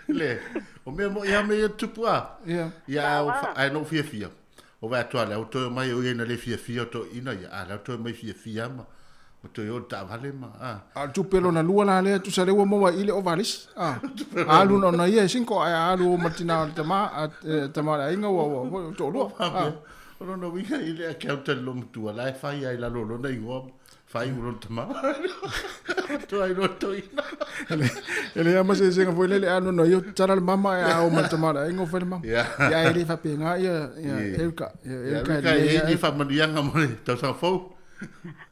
Le, o mea moʻi lava mea ia tutupu a. Ia. Ia, a o ae na ou fiafia. O vaai atu lava lea ua toe omai o ia ina le fiafia o toeaiina ia, a o lea ua toe omai fiafia lava ma ma toe o i le taavale ma, a. A o le tupe lona lua la lea, tusa lea ua maua ai i le ovalisi, a. Alu na ona ia e single ae a alu ma le tina o le tama, a, tama o le aiga ua, ua, ua toalua, a. O lona uiga i le accountant lo matua, la e fai lava i lalo o lona igoa Fai o lona tama. Atoa ai loa toeaina. E leai lava ma se eseesega foi lele, a nono ia tatala le mama ae a o ma le tama o le aiga ua fai le mama. Ia. Ia ae le faapena ia ia Erica. Ia Erica e lelei lava. Ni faamanuiaga mo le tausaga fou.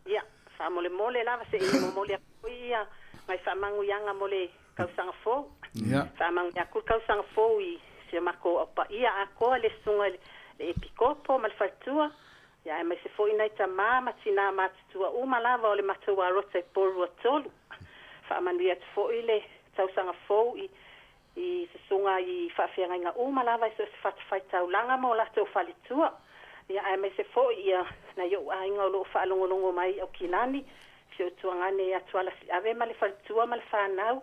Ia, faamolemole lava se i momoli atu foi ia nai faamanuiaga mo le tausaga fou. Ia. Faamanuia atu le tausaga fou i si o matou aupaia atoa le susuga i le Epikopo ma le faletua, Ia aemaise foi nai tamā ma tinā matutua uma lava o le matou arota i Porirua 3. Faamanuia atu foi le tausaga fou i i susuga i faafeagaiga uma lava i so o se fatafaitaulaga ma o latou faletua. Ia aemaise foi ia nai ou aiga o lo o faalogologo mai i Aukilani, si ou tuagane ia Tuala Siave ma le faletua ma le fanau,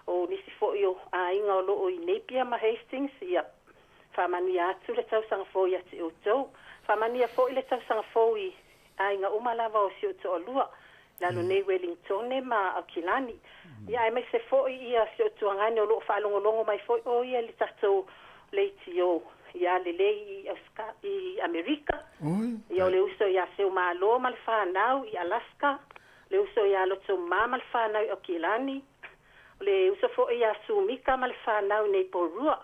o nisi foi o aiga o lo o i Napier ma Hastings, ia Faamanuia atu le tausaga fou ia te outou. Faamanuia foi le tausaga fou i aiga uma lava o si ou toalua, lalo nei Welingtone ma Aukilani. Ia aemaise foi ia si ou tuagane o lo o faalogologo mai foi o ia i le tatou leitio ia lelei i Auska i Amerika. Ia o le uso ia Seumalo ma le fanau i Alaska, le uso ia Lotomā ma le fanau i Aukilani, o le uso foi ia Sumika ma le fanau i nei Porua.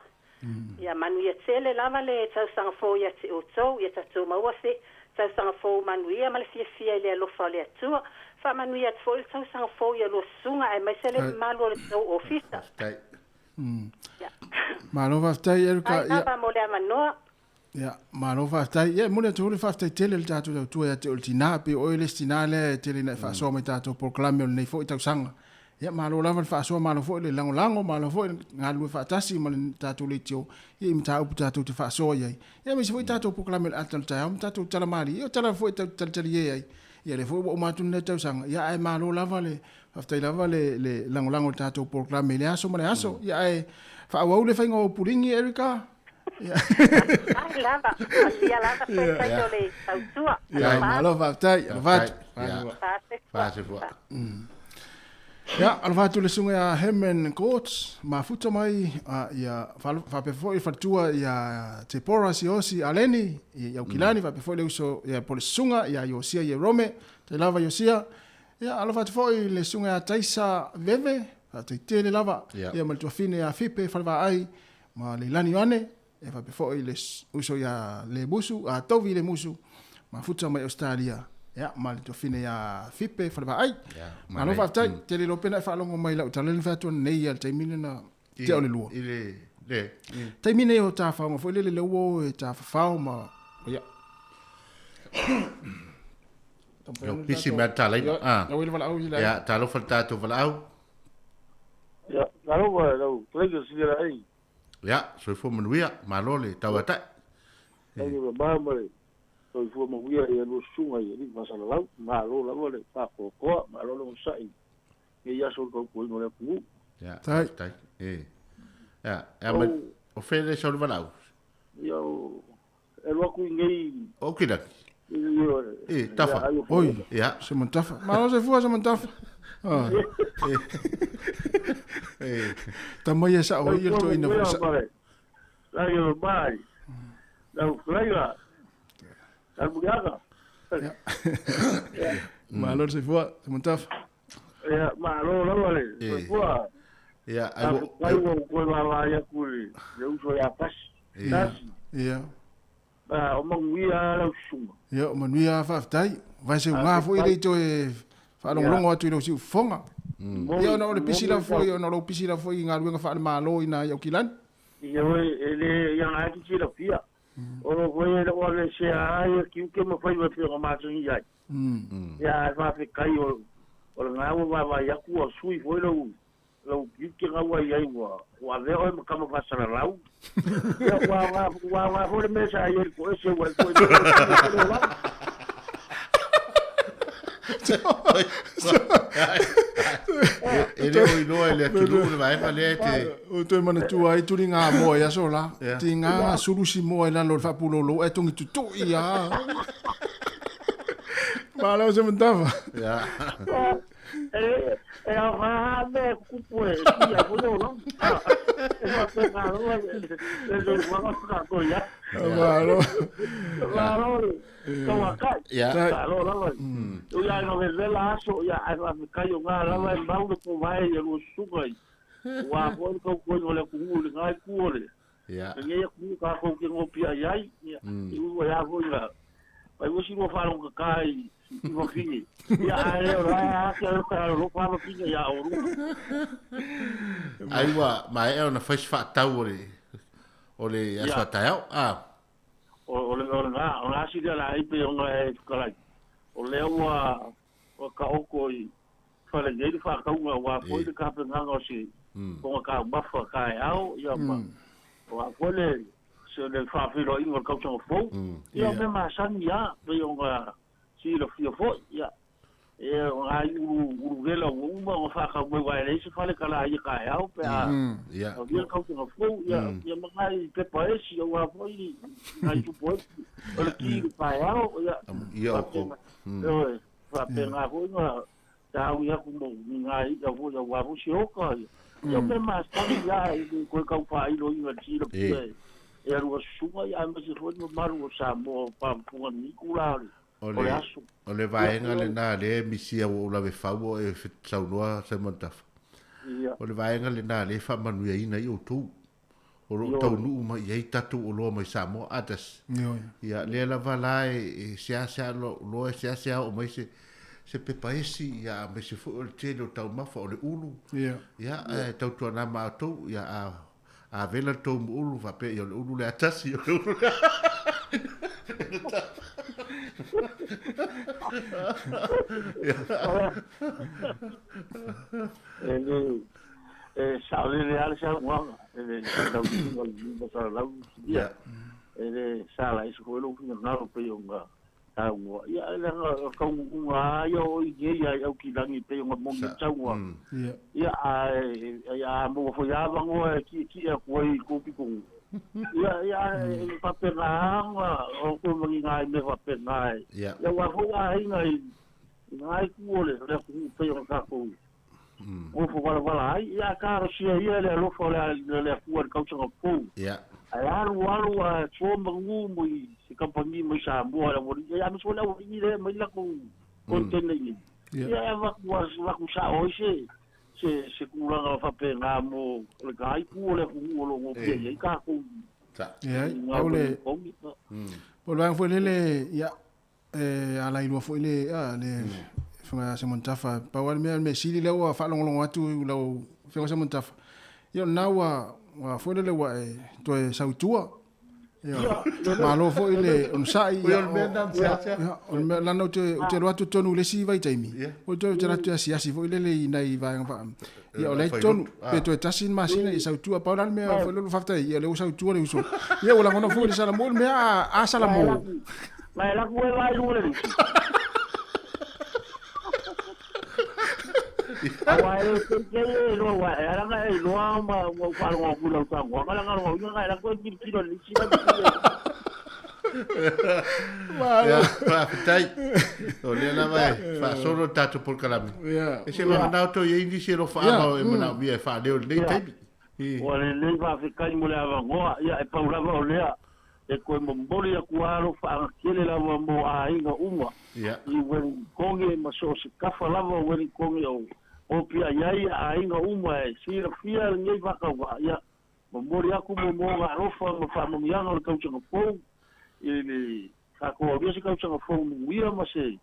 Ia manuia tele lava le tausaga fou ia te outou, ia tatou maua se tausaga fou manuia ma le fiafia i le alofa o le Atua. Faamanuia atu foi le tausaga fou i a lua susuga aemaise le mamalu o le tou ofisa. Ia. Malo faafetai Erica. Faafetai lava mo le avanoa. Ia, malo faafetai. Ia, e momoli atu foi le faafetai tele i le tatou tautua ia te oe le tinā, pei o oe le isi tinā lea e tele ina e faasoa mai tatou polokalame o lenei foi tausaga. Ia, malo lava le faasoa, malo foi le lagolago, malo foi le galulue faatasi ma le tatou leitio ia i mataupu tatou te faasoa i ai. Ia, aemaise foi tatou polokalame o le ata o le taeao ma tatou tala malie, ia o tala foi e tatou te talitalie ai. Ia, lea foi ua uma atu lenei tausaga, ia ae malo lava le faafetai lava le le lagolago i le tatou polokalame i lea aso ma lea aso. Ia, ae faaauau le faiga o ou puligi Erica. Faafetai lava, manuia lava toe o le tautua. Ia, malo faafetai, alofa atu. Faasefua. Ia, alofa atu le susuga ia Herman Courts, mafuta mai, ia, faapea foi le faletua ia Tepora Siosi Aleni, i Aukilani, faapea foi le uso ia po le susuga ia Iosia Ierome, tai lava Iosia. Ia, alofa atu foi le susuga ia Taisa Veve, faafetai tele lava, ia ma le tuafine ia Fipe Falevaai, Ma Leilani Ioane, e faapea foi le uso ia Lemusu, a Tovi Lemusu, mafuta mai Ausetalia, ia, ma le tuafine ia Fipe Falevaai. Malo faafetai, tele iloa pena e faalogo mai i lau tala lea na fai atu ananei ia le taimi lena, tea o le lua. I le, le. Taimi nei o tafaoga foi lele lea ua o e tafafao ma, ia. Ua pisi mai le talaina. Ia, talofa le tatou valaau. Ia, talofa lau fetalaiga silia ai. Ia, soifua manuia, malo le tauatai. Lagi mama ma le soifua manuia i a lua susuga i alii faasalalau. Malo lava le faatoatoa, malo le onosai i lenei aso o le tautuaina o le atunuu. Ia, faafetai. E. Ia, e mai, o fea le sau le valaau? Ia, o, e alu atu i nei. O Kilaki. E, tafa. Oi, Ia. Simon Tafa. Malo soifua Simon Tafa. Ah. E. Tama ia sao ai ia le toeaina foi sa. Lagi mai. Lau fetalaiga. Tamuliaga. Malo le soifua Simon Tafa. Ia, malo lava le soifua. Ia, ai ua. Faafetai ua ou toe vaavaai atu i le uso ia Tasi. Ia. O manuia lau susuga. Ia, o manuia faafetai. Vai se uga foi le toe faalogologo atu i lou siufofoga. Ia ona o le pisi lava foi, ona o lou pisi lava foi i galuega faale-Malo i na i Aukilani. Ioe, e le ia na e te silafia. O lo foi e le o aveesea ai ia tiute ma faiva e pei ona masani ai. Ia ae faafetai o o lena ua vaavaai atu ua sui foi lou lou tiute na ua i ai ua ua avea oe ma tama faasalalau. Ia ua aoga ua aoga foi le mea sa i ai i le toese ua e toe foi le olaga. E le o iloa e le atunuu le vaega lea e te... O toe manatua ai tuliga moa i aso la. Tiga sulusi moa i lalo o le faapulolo ae togi tutui lava. Malo se matafa. E aoga lava mea e tutupu e sui ai foi le olaga. E faapena lava le soifuaga ma tatou i ai. Malo. Malo le tauatai. Malo lava. Ui lava ina vevela aso, ia ae faafetai o na lava e mau le povae i a lua susuga i aua foi le tautuaina o le atunuu i lena itu o le lenei atunuu tatou te nopiai ai. Ia, i ui ai lava foi ina fai foi si lua faalogotata i fafine. Ia, ae le o la e ake ai le alolofa fafine ia oulua. Ai ua maea ona fai se faatau o le o le aso a taeao. Ah. O le o lena, o le a sili ala ai pei ona e fetalai, o lea ua ua taoto i fale nei le faatauga aua foi le tapenaga o se fofoga taumafa taeao, ia ma aua foi le se le faafeiloaiga o le tausaga fou. Ia o mea masani lava pei ona silafia foi, ia e o nai ulu uluvela ua uma ona faatau mai aua e leai se fale kalaia taeao pe a aulia le tausaga fou, ia ia ma nai pepa esi aua foi nai supo esi o le ki i le taeao, ia faapena. Ioe, faapena foi na taui atu mo ni nai i'a foi aua foi se oka, ia. Ia o mea masani ia e le toe tau faailoina i le silafia e alu a susuga, ia aemaise foi le mamalu o Samoa o faafofoga i lenei itula o le aso. O le vaega lena lea e misia ua ou lave fau o e saunoa Simon Tafa. O le vaega lena lea e faamanuiaina ai outou. O lo o taunuu mai i ai tatou oloa mai Samoa others. Ia lea lava la e seasea loa e seasea oo mai se se pepa esi ia aemaise foi o le tele o taumafa o le ulu. Ia ae tautuana ma outou ia a a vela le tou ulu faapea ia o le ulu lea tasi o le ulu lea. E le E saolele lava le saunoaga, e le lauina o le 500 ia, e le salaese foi lou finagalo pei ona saunoa. Ia, leaga o le taunuuga lava ia o i nei lava i Aukilani pei ona moni ai le saunoaga. Ia, ae a maua foi lava avanoa e tietie atu ai i le tou pitonuu, ia, ia, e faapena lava ona o toe maniga ai i mea faapena. Ia, aua foi aiga i lena itu o le atunuu pei ona tatou nofo valavala ai, ia ae talosia ia le alofa o le Atua i le tausaga fou. Ae alu alu ae to manu mai se kamupani mai Samoa le aualii, ia aemaise foi le aualii lea e aumai le latou container i inei. Ia e avatu avatu sao ai se se se tulaga faapena mo le itu o le atunuu o lo o nofoia i ai tatou i ngā le Po o le vaega foi lele, ia, e ala i lua foi le le Afioga ia Simon Tafa. Pau lava le mea, le mea sili lea ua faalogologo atu i lau Afioga Simon Tafa, ia o lena ua ua foi lele ua e toe sau i tua. Ia, malo foi le onosai. Ia, o le mea lana ou te ou te alu atu totonu i le isi vaitaimi, ou te alu atu e asiasi foi lele i nai vaega faa Ia o lea i totonu, pe toe tasi ni masina ia sau i tua. Pau la le mea foi lele faafetai, ia o lea ua sau i tua le uso. Ia ua lagona foi le salamo le mea a salamo. Ma e laku e vai luga le lusi. Aua e le teitei e loa ua e alanga e iloa ma ua ou faalogo atu i lau saunoaga leaga o lona uiga e alu atu e tilotilo i le lisi la Ia, faafetai. O lea lava e faasolo le tatou polokalame. E se manao toe i ai nisi e alofa e manaomia e faaleo i lenei taimi. Ua lelei faafetai mo le avanoa. Ia, e pau lava o lea e toe momoli atu lava alofaaga tele lava mo aiga uma i Ueligitone ma so o se tafa lava o Ueligitone o opia i ai aiga uma e silafia lenei faatauvaa. Ia, momoli atu moomooga alofa ma faamanuiaga o le tausaga fou. I le tatou aulia se tausaga fou manuia ma se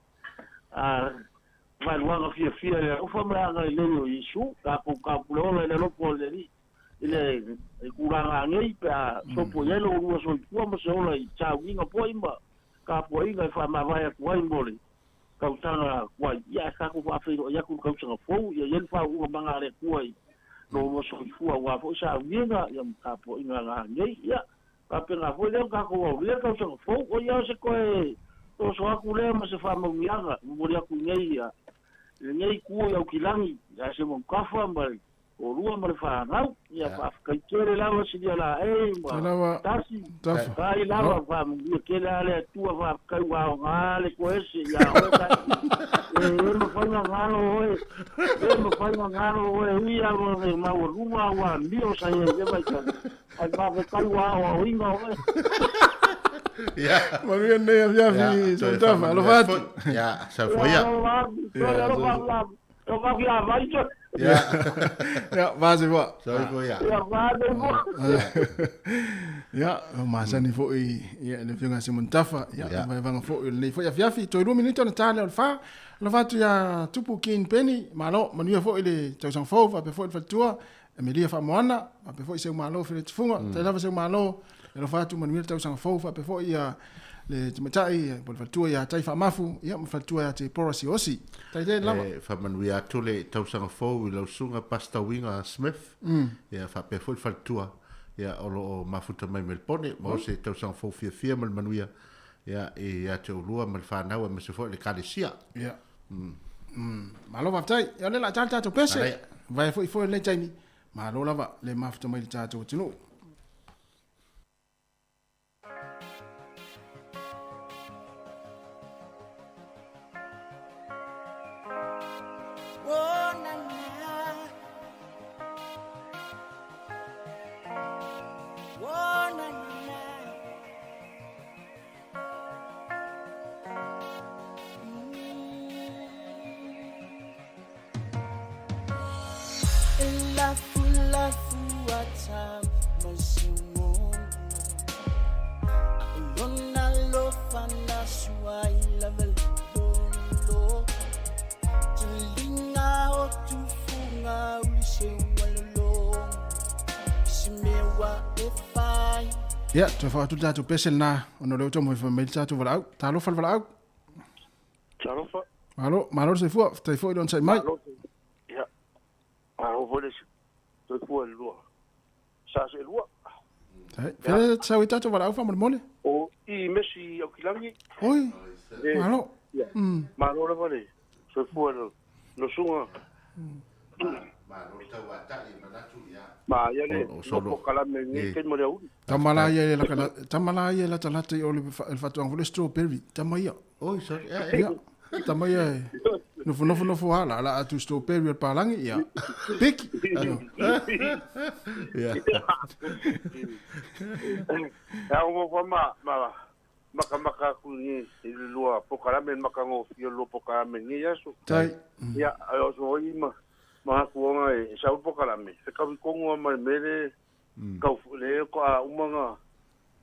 vaeluaga fiafia i le alofa ma le agalelei o Iesu. Tatou taupule ola i le alofa o le Alii i le tulaga nei pe a sopo i ai lo ulua soifua ma se ola i sauniga foi ma tapuaiga e faamavae atu ai mo le tausaga tuai. Ia ae tatou faafeiloai atu i le tausaga fou, ia i ai le faauuga maga a le Atua i lo ulua soifua aua foi sauniga ia ma tapuaiga nanei. Ia faapena foi lea ona tatou aulia le tausaga fou. O ia o se toe soso atu lea ma se faamanuiaga e momoli atu i nei i lenei itu i Aukilagi ia Semautafa ma le toalua ma le fanau. Ia faafetai tele lava silia laei ma tasi. Faafetai lava faamanuia tele a le Atua faafetai ua aoga le toese ia oe tasi. E le mafai ona galo oe. E le mafai ona galo oe ui lava o le maualuga ua amio sa i ai i lea vaitau. Ae faafetai ua aoaoina oe. Ia. Manuia lenei afiafi, Semautafa. Alofa atu. Ia, soifua ia. Alofa atu. Alofa atu. Alofa atu ia vai toe. Ia. Ia, va soifua. Soifua ia. Ia, va soifua. Ia, o masani foi ia le afioga ia Semautafa, ia, Ia. vaevaega foi o lenei foi afiafi. Toe 2 minute ona ta lea o le 4. Alofa atu ia Tupu Ken Penny, malo, manuia foi le tausaga fou, faapea foi le faletua, Amelia Faamoana, faapea foi Seumalo Feletifuga, tai lava Seumalo, e alofa atu manuia le tausaga fou, faapea foi ia le tamaitai po o le faletua ia Tai Faamafu, ia ma faletua ia Tepora Siosi. Tai tele lava. E faamanuia atu le tausaga fou i lau susuga Pastor Uiga Smith, ia faapea foi le faletua, ia o lo o mafuta mai Melbourne, mo se tausaga fou fiafia ma le manuia, ia ia te oulua ma le fanau aemaise foi le Ekalesia. Ia. Malo faafetai. Ia o lea o le a ta le tatou pese. Vaea foi foi lenei taimi. Malo lava le mafuta mai le tatou atunuu. Oh, na, na. Oh, na, na, na. Ia, toe faaatu le tatou pese lena ona o lea ua taumafai mai le tatou valaau. Talofa le valaau. Talofa. Malo, malo le soifua, faafetai foi le onosai mai. Malo. Ia. Malo foi le soifua i le lua. Sa se lua. Ai, fele sau i tatou valaau faamolemole. O i Mesi Aukilagi. Oi. Malo. Ia. Malo lava le soifua i lo suga. Malo tauatai manatu ia. Ma ia le polokalame nei taimi o le aoauli. Tama la ia e laka tama la ia e latalata i o le faatoaga foi le strawberry. Tama ia. Oi, sorry. Ia. Tama ia e nofo nofo nofo lava la atu strawberry o le palagi ia. Piki. Ia. Ia o mo ma ma makamaka atu i i le lua polokalame le matagofie o le lua polokalame i lenei aso. Tai. Ia, ae o so ai ma manatu ona e sau le polokalame, fetaui tonu lava ma le mea le tau le faatoa uma ona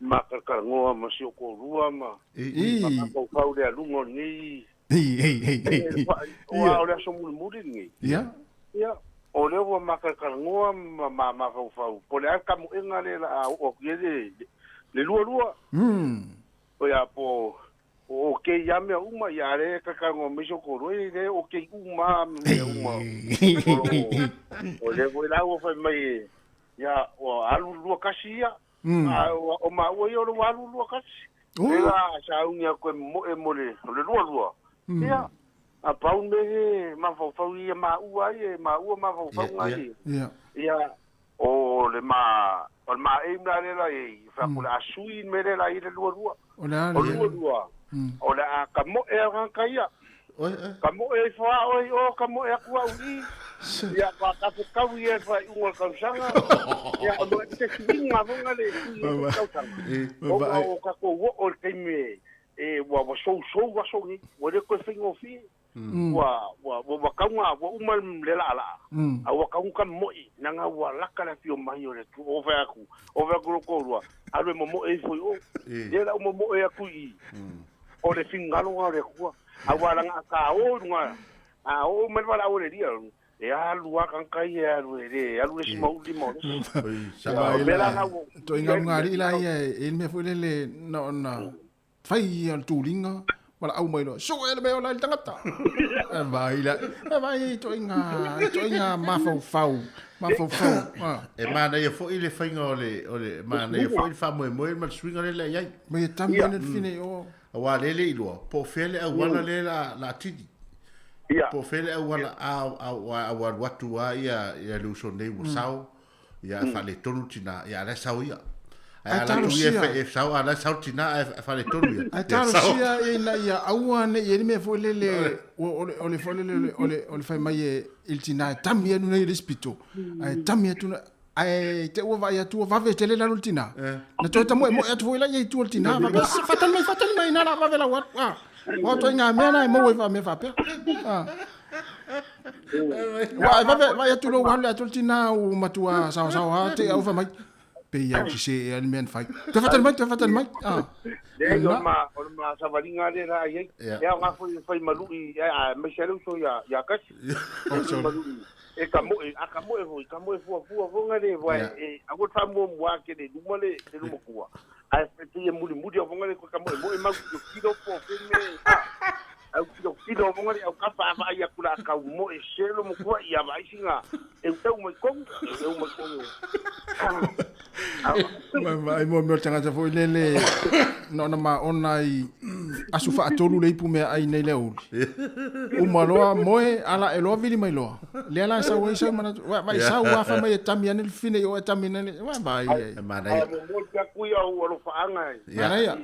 matalakalagoa ma si ou toalua ma mafaufau i le aluga o lenei aua o le aso mulimuli lenei. Ia. Ia, o lea ua matalakalagoa ma mafaufau po o le a le tamoega lea o le a oo atu i ai le lualua. Ia, po o okay lava mea uma, ia, a o lea e talatalanoa mai si ou toalua, e le okay uma lava mea uma. O lea foi la ua fai mai, ia, ua alu le 21 ia, a o maua ia o le ua alu le 21. Lea la sauni atu e momoe mo le lualua, ia, a pau le mea e mafaufau ia maua ai, e maua mafaufauga ia. Ia, o le ma, o le ma aim la lea la i ai, fai atu o le a sui le mea lea la i ai le lualua. O le a le. O lualua, o le a tamoe au tagata ia. Tamoe ifo lava oe i o, tamoe atu au i i. Ia, faatafetau ia i le faaiuga o le tausaga. Ia, o le suiga foi lena e sui ai le tausaga. Ona o tatou oo i le taimi e E ua ua sousou aso nei, ua le toe faigofie. Ua ua ua tauga ua uma le laalaa. A ua tauga mo'i leaga ua laka le afio mai o le Atua. O fai atu, o fai atu lou toalua, alu e momo'e ifo i o. Lea la u momo'e atu i i, o le finagalo lena o le Atua. Aua leaga a ta o i luga, a oo mai le valaau a le Alii, e alu lava tagata ia e alu e le alu le isi mauli ma o le isi. O le mea la lena ua ou Toi i ai ngau ngari la ia e le mea foi lele na ona fai ia le tuliga valaau mai loa, sue le mea ola i le tagata. E vai la, e vai i toaiga, toaiga mafaufau, mafaufau. E manaia foi le faiga o le, o le, manaia foi le faamoemoe ma le suiga lea la i ai. Ma ia tami ane le fine i o. Aua lea e le iloa, po o fea le auala lea la, la atili. Po o fea le auala a, a, a, a ua alu atu lava ia, ia le uso nei ua sao, ia mm. faaletonu tina, ia la e sao ia. Ae a talosia e sao, a la e sao tina ae faaletonu ia. Ae talosia ina ia aua ne i ai le mea foi lele, o le foi lele, o le fai mai e i le tina e tami atu nei i le isi pito, ae tami atu ae te ua vaai atu ua vave tele le alu o le tina. Na toe tamoemoe atu foi la ia i tua o le tina, faapea, faatali mai, faatali mai ina la vave lau alu. Ah, o ituaiga mea na e maua i mea faapea. Ah. Ua e vave vaai atu loa ua alu le atoa le tina ua matua saosaoa te au fai mai. Pe ia au sese ea le mea na fai. Toe faatali mai, toe faatali mai. Ah. Leai, o le ma, o le ma savaliga lea la i ai. E aoga foi e fai malu'i, aemaise lava le uso ia, ia Kasi. Fai malu'i, e ka moe, a ka moe foi, ka moe fuafua foi nga le, wa e, aua le faamuamua tele i luma le, le lumatua. Ae pei e mulimuli au foi nga le ka moe moe mau tilotilo po o fea le mea, a, au tilotilo foi nga le au kapa a vaai atu la kau moe se lo matua ia vaai sina e eu mai tonu, e eu mai tonu. Ai mo mea o le tagata foi lele na ona maona i aso faatolu le ipu meaai nei le aoauli. Uma loa moe ala ae loa vili mai loa. Lea la e sau ai sau manatu. Wa vai sau lava fai mai e tami ane le fine i o e tami ane. Wa vai ai. E manaia. Ae momoli atu ia ou alofaaga Manaia.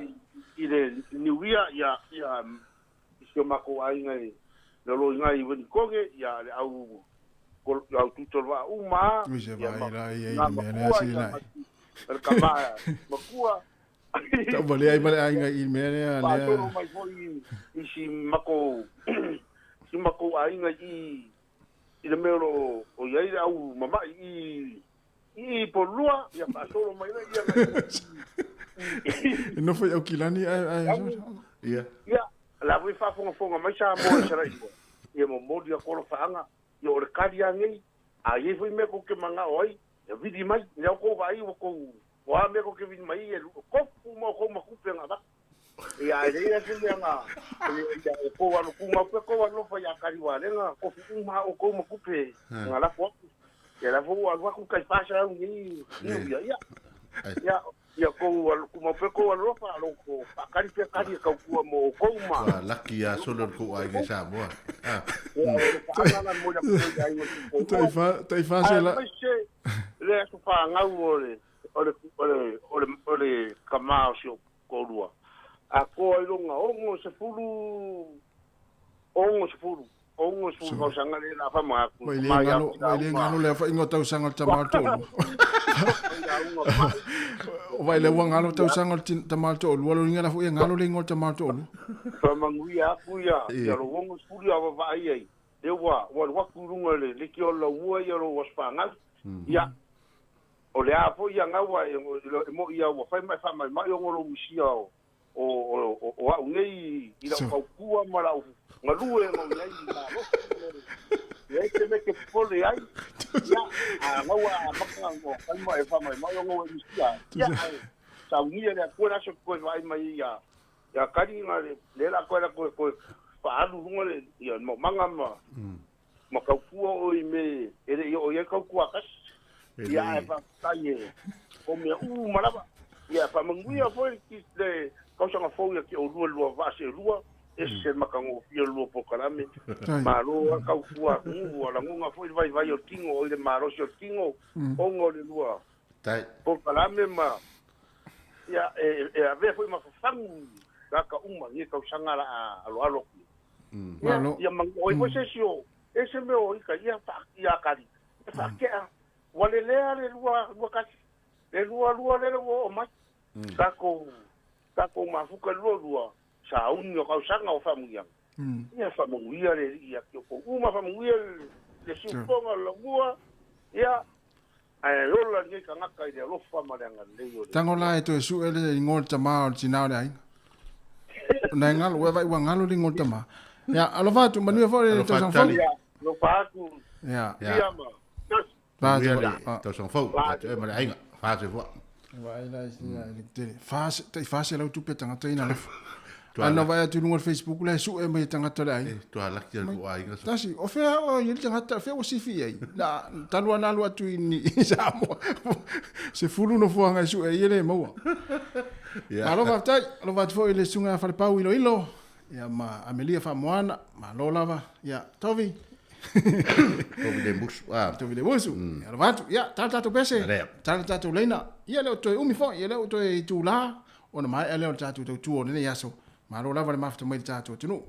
i le niuia ia ia i si o matou aiga i le oloiga i Wenikone ia le au au Tuitolevaa uma a Ui se ia vai ma la ia i na le mea lea makua sili ia lai. ma le tama makua. Tau valea ai ma le aiga i le mea lea lea. Faatonu mai foi i si matou si matou aiga i i le mea o lo o i ai le au mama'i i i Polua ia faasolo mai lea ia E nofo i Aukilani ae ae Ia. Ia, la foi faafogafoga mai Samoa i Salaia, ia momoli atu alofaaga, ia o le kali lava nei, a i ai foi mea tou te manao ai, ia vili mai, lea ua tou vaai ua tou, o a mea tou te vili mai ai, e tofu uma outou ma tupe na avatu. Ia, ae leai la se mea na, ia e tou alo tumau pea tou alofa ia Kaliwalega, tofu uma lava outou ma tupe na lafo atu. Ia la foi ua alu atu tai 400 nei niu ia, ia, ia, Ia kou alo tumau pea kou alofa a lo kou faakali pea kali e tautua mo oukou ma. Ua laki ia solo le kou aiga i Samoa. Ah. Tai fa se la. Aemaise le aso fanau o le o le o le o le o le tama o si ou toalua. Atoa i lona 60 60 60 tausaga lea la faamanatu. Mai le galo, mai le galo le afainga o tausaga o le tama o le toalua. O vai le ua galo tausaga o le tama o le toalua, lo linga la foi e galo le ingoa o le tama o le toalua. Faamanuia atu ia, ia lou 60 ia vaavaai ai, lea ua ua alu atu i luga le leitioa o le laumua ia lou aso fanau. Ia, o le a foi ia gaua e mo'i ia ua fai ma e faamaimai ona lou misia o o, o, o au nei i lau tautua ma lau galue o i ai i malosi, leai se mea e te popole ai, ia, a gaua a maka o fai ma e faamaimai ona ua e misia, ia, ae saunia le Atua le aso e toe vaai mai ai ia, ia Kali na le, lea la toe latou e toe faaalu i luga le, ia, le maumaga ma, ma tautua oe i mea e le i oo i ai tautua a kasi. Ia, ae faafetai e o mea uma lava. Ia, faamanuia foi le tausaga fou ia te oulua le lua vaa seelua, ese le matagofie o le lua polokalame. Malo lava tautua atunuu, ua lagona foi le vaivai o le tino, oi le malosi o le tino, ona o le lua polokalame ma, ia, e avea foi ma fafagu tagata uma i nei tausaga la a aloalo atu nei. Malo. Ia, ma oi foi se isi o, e se mea o ita, ia, fa, ia kali, ia faakea, ua lelea le lua, lua kasi, le lua lua lele ua oo mai. Takou, takou mafuka lua lua, sauni o tausaga o faamanuiaga. Ia faamanuia le Alii ia te outou uma, faamanuia le siufofoga o le laumua, ia, ae ola lenei tagata i le alofa ma le agalelei o le Tago la e toe sue le igoa o le tama o le tina o le aiga. Na e galo, ua vaai ua galo le igoa o le tama. Ia, alofa atu, manuia foi le tausaga fou. Ia, alofa atu. Ia. Ia ma. Manuia le tausaga fou, ia te oe ma le aiga. Fa soifua. Vaai la i le tele. Fa, tai 400 tupe tagata ina alofa. Ana vaai atu i luga o le Facebook la e sue mai e tagata o le aiga. Tua laki o le aiga. Tasi, o fea o i le tagata, fea ua sifi i ai. Na, talu ana alu atu i ni i Samoa. 10 nofoaga e sue ai e le maua. Malo faafetai, alofa atu foi i le susuga ia Falepau Iloilo, ia ma Amelia Faamoana, malo lava. Ia, Tovi. Tovi le musu. Ah. Tovi le musu. Ia, alofa atu. Ia, tala tatou pese. Tala tatou leina. Ia, le o toe umi foi, ia le o toe itula, ona maea lea o le tatou tautua o lenei aso. Malo lava le mafuta mai i le tatou atunuu.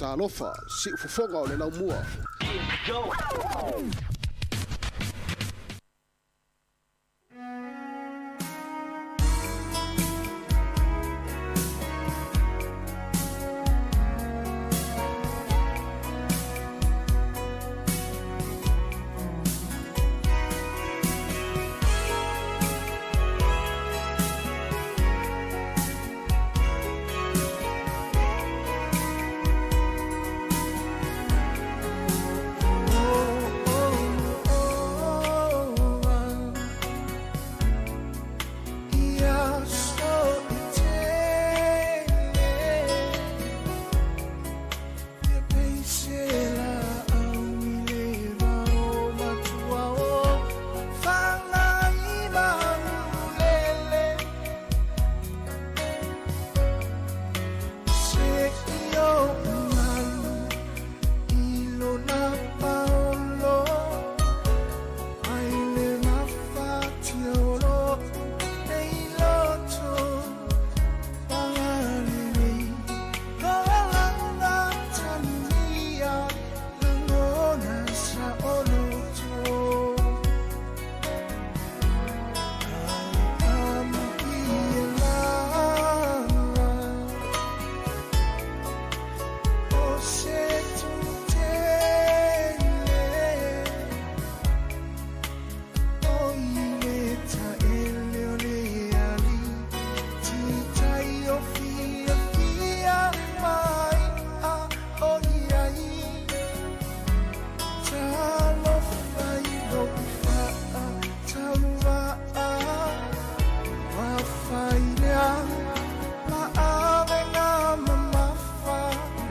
Talofa, siufofoga o le laumua.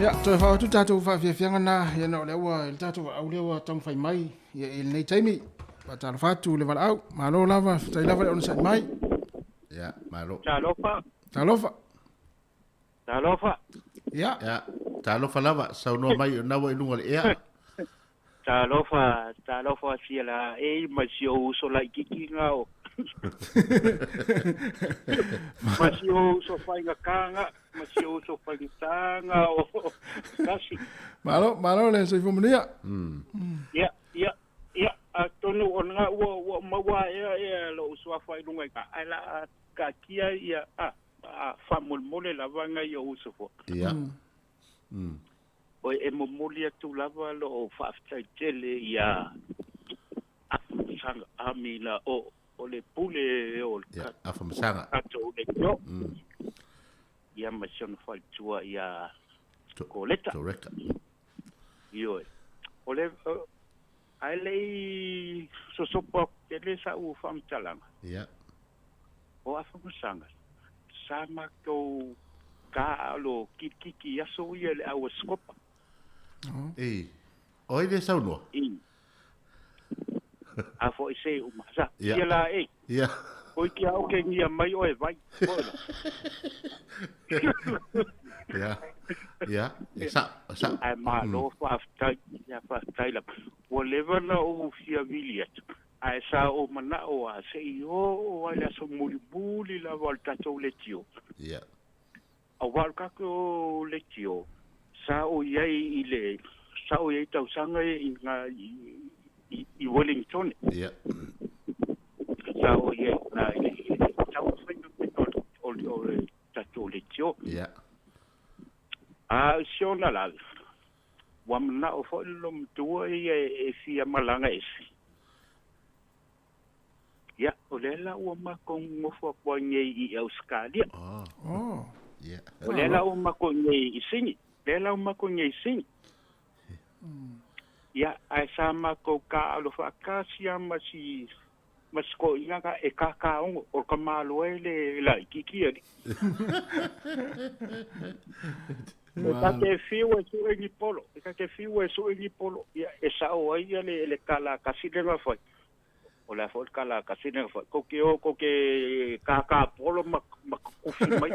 Ia, toe faaatu tatou faafiafiaga na ia na o le ua i le tatou valaau lea ua taumafai mai ia i lenei taimi. Faatalofa atu le valaau. Malo lava, faafetai lava le onosai mai. Ia, malo. Talofa. Talofa. Talofa. Ia. Ia, talofa lava, saunoa mai o naua i luga o le ea. Talofa, talofa sia la e ma si o uso laitiiti nga o. Ma si o uso faigakāga, ma si o uso faigatāga o kasi. Malo, malo le soifua manuia. Ia, ia, ia, atonu o lena ua ua maua ea ea lou suafa i luga i ka ae la taatia ia a a faamolemole lava nai ou uso foi. Ia. O e momoli atu lava loo faafetai tele ia Afamasaga amina o o le pule o le Ia, Afamasaga. tatou leitio. Ia ma si ona faletua ia Koleta. Koleta. Ioe. O le ae le i sosopo atu tele sa'u faamatalaga. Ia. O Afamasaga sa matou taalo kilikiki i aso ia i le au a Sikopa. Ei, o ai lea saunoa? I. A foi se uma sa. Ia. Ia la e. Ia. Oi kia o ke ngia mai oe vai. Oe la. Ia. Ia. E sa, sa. Ae malo faafetai, ia faafetai lava. Ua leva ona ou fia vili atu, ae sa ou manao lava se i oo ai le aso mulimuli lava o le tatou leitio. Ia. Aua o le tatou leitio, sa ou i ai i le, sa ou i ai i tausaga ia i na i, i Wellington. Ia. Sa ou i ai i na i le, i le taumafaiga o le, o le tatou leitio. Ia. A o si ona lava, ua manao foi le loomatua ia e fia malaga ese. Ia, o lea la ua matou nonofo atu ai nei i Ausetalia. Oh. Ia. O lea la ua matou nei i Sini. Lea la ua matou nei i Sini. Ia, ae sa matou taaalo faatasi lava ma si ma si toeaina na e kākāogo, o le tamaloa e le laitiiti alii. E ta te fiu e sue ni polo, e ta te fiu e sue ni polo, ia e sa'o ai ia le, le tala kasi le na fai. O le a foi le tala kasi le na fai. Kou te o, kou te kākā polo ma, ma kufi mai.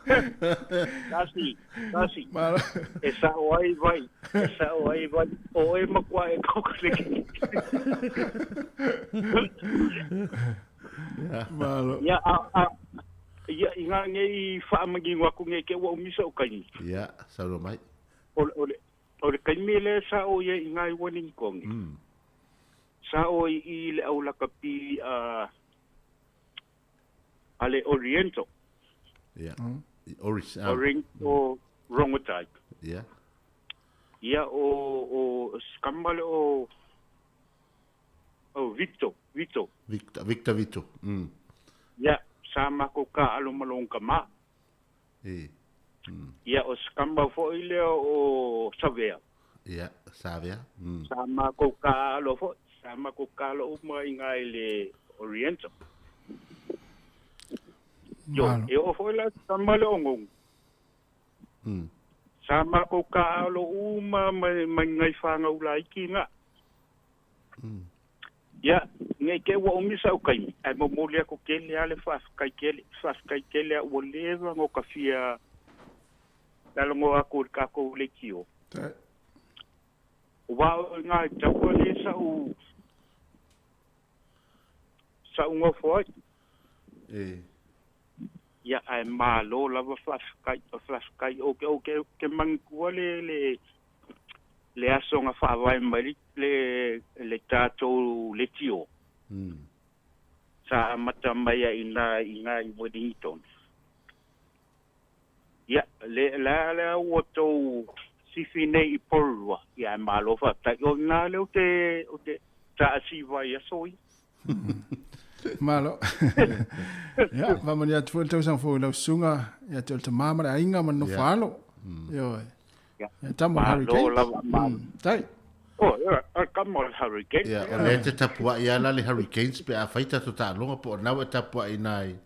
Kasi, kasi. E sa'o ai vai, e sa'o ai vai. O oe matua e kau ka le Malo. Ia, a, a, ia, i ngā nei whaamangingo aku nei ke ua umisa o kaimi. Ia, saunoa mai. O, o, le, o le kaimi le sa o ia i ngai Wellington. Sa o i i le au lakapi a a le Oriental. Ia. I Oris, ah. Oriental Rongotai. Ia. Ia o o skamale o o Victor, Vito. Victor, Victor Vito. Ia, sa mako ka alo malong ka ma. E. Ia o skamba foi lea o Savea. Ia, Savea. Sa mako ka alo foi, sa mako ka alo uma i ngai le Oriental. Yo, e o foi la skamba le ongong. Sa mako ka alo uma mai mai ngai whanga ula iki ngā. Ia, nei ke ua umisa o kaimi. Ai mo moli ako kele ale whaafkai kele, whaafkai kele a ua lewa ngō ka fia lalo aku i kako le kio. O wā o ngā taua le sa u sa u ngofo ai. E. Ia, ai malo lava whaafkai, whaafkai o ke, o ke, ke mangkua le, le, le aso nga whaawai mai le, le tātou le tio. Sa amata mai a ina, ina i Wellington. Ia, le, la, la ua tau sifi nei i Porua. Ia, ai malo whaatai. O ngā le o te, o te ta asiva i aso i. Malo. Ia, faamanuia atu foi le tausaga fou i lau susuga ia te o le tamā ma le aiga ma le nofo alo. Ioe. Ia. Ia tama o le Malo Hurricane. lava, malo. Tai. Oh, ia, a kama o le Hurricane. Ia, o lea te tapua'i lava la le Hurricanes pe afai tatou taaloga po o lena ua e tapua'i ina i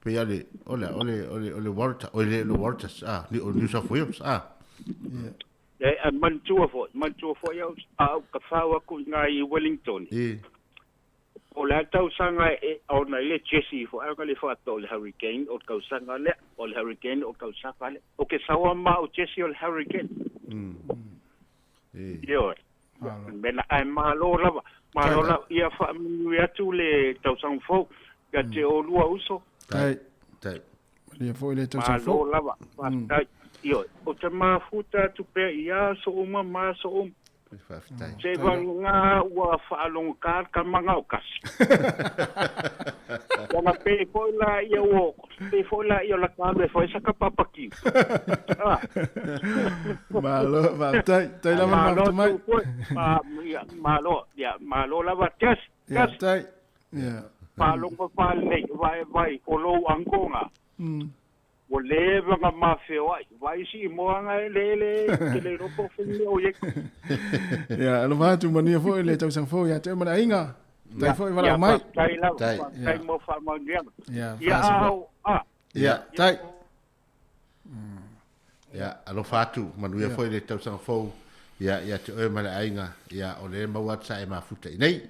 pei o le o le o le o le o le Waratahs oi le le Waratahs ah ni o New South Wales ah. E a manatua foi, manatua foi au, a au ka whau aku i ngā i Wellington. E. O le tausaga e ona i le Jesse fo au ka le whaato o le Hurricane o le tausaga lea, o le Hurricane o le tausaga lea. O ke saua ma o Jesse o le Hurricane. E. Ioe. Mena ai malo lava. Malo lava ia whaamanu atu le tausaga fou. Ia te o lua uso. Tai. Tai. Malia foi le tausaga Malo fou. lava. Whaatai. Ioe. O te mafuta atu pea ia so uma ma so uma. Faafetai. Se vanga ua whaalongo ka ka manga o kasi. Wanga pe foi la ia o pe foi la ia la ka le foi sa ka papaki. Ah. Malo, faafetai. Tai lava le Malo mafuta mai. tu foi. Ma ia malo ia malo lava tes Ia, tes. tai. Ia. Whaalongo whaalei vai vai o lou ankonga. Ua leva nga mawheo ai. Vai si i moanga e le le te le ropo whenua o ye. Ia, alofa atu manuia foi le tausaga fou ia te oe ma le aiga. Tai foi valaau mai. Tai lava, Tai. tai mo whaamaunuianga. Ia, Ia faasi foi. au, ah. Ia. Tai. Ia, alofa atu manuia Ia. foi le tausaga fou. Ia, ia te oe ma le aiga. Ia, o le maua atu sa e mafuta i nei.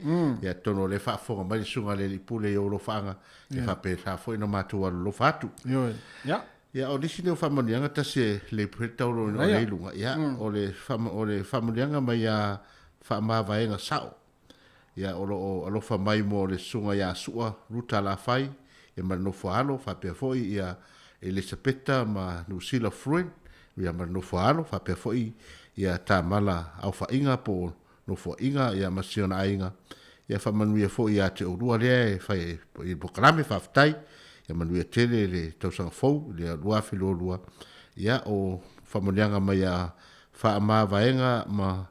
Ia, tonu o le faafofoga mai le susuga le alii pule i ou alofaaga. Ia faapena foi na matou alolofa atu. Ioe. Ia. Ia, o nisi nei o faamanuiaga tasi e le pule taulo o Ia. le iluga. Ia, o le faama, o le faamanuiaga mai ia faamavaega sao. Ia, o loo alofa mai mo le susuga iā Sua Ruta Lafai, ia ma le nofo alo, faapea foi ia Elisapeta ma Nusila Fruin, ia ma le nofo alo, faapea foi ia Tamala Aufaiga po o nofoaiga, ia ma si ona aiga. Ia faamanuia foi ia te oulua lea e fai i le polokalame, faafetai. Ia manuia tele le tausaga fou, le 2022. Ia, o faamanuiaga mai ia faamavaega ma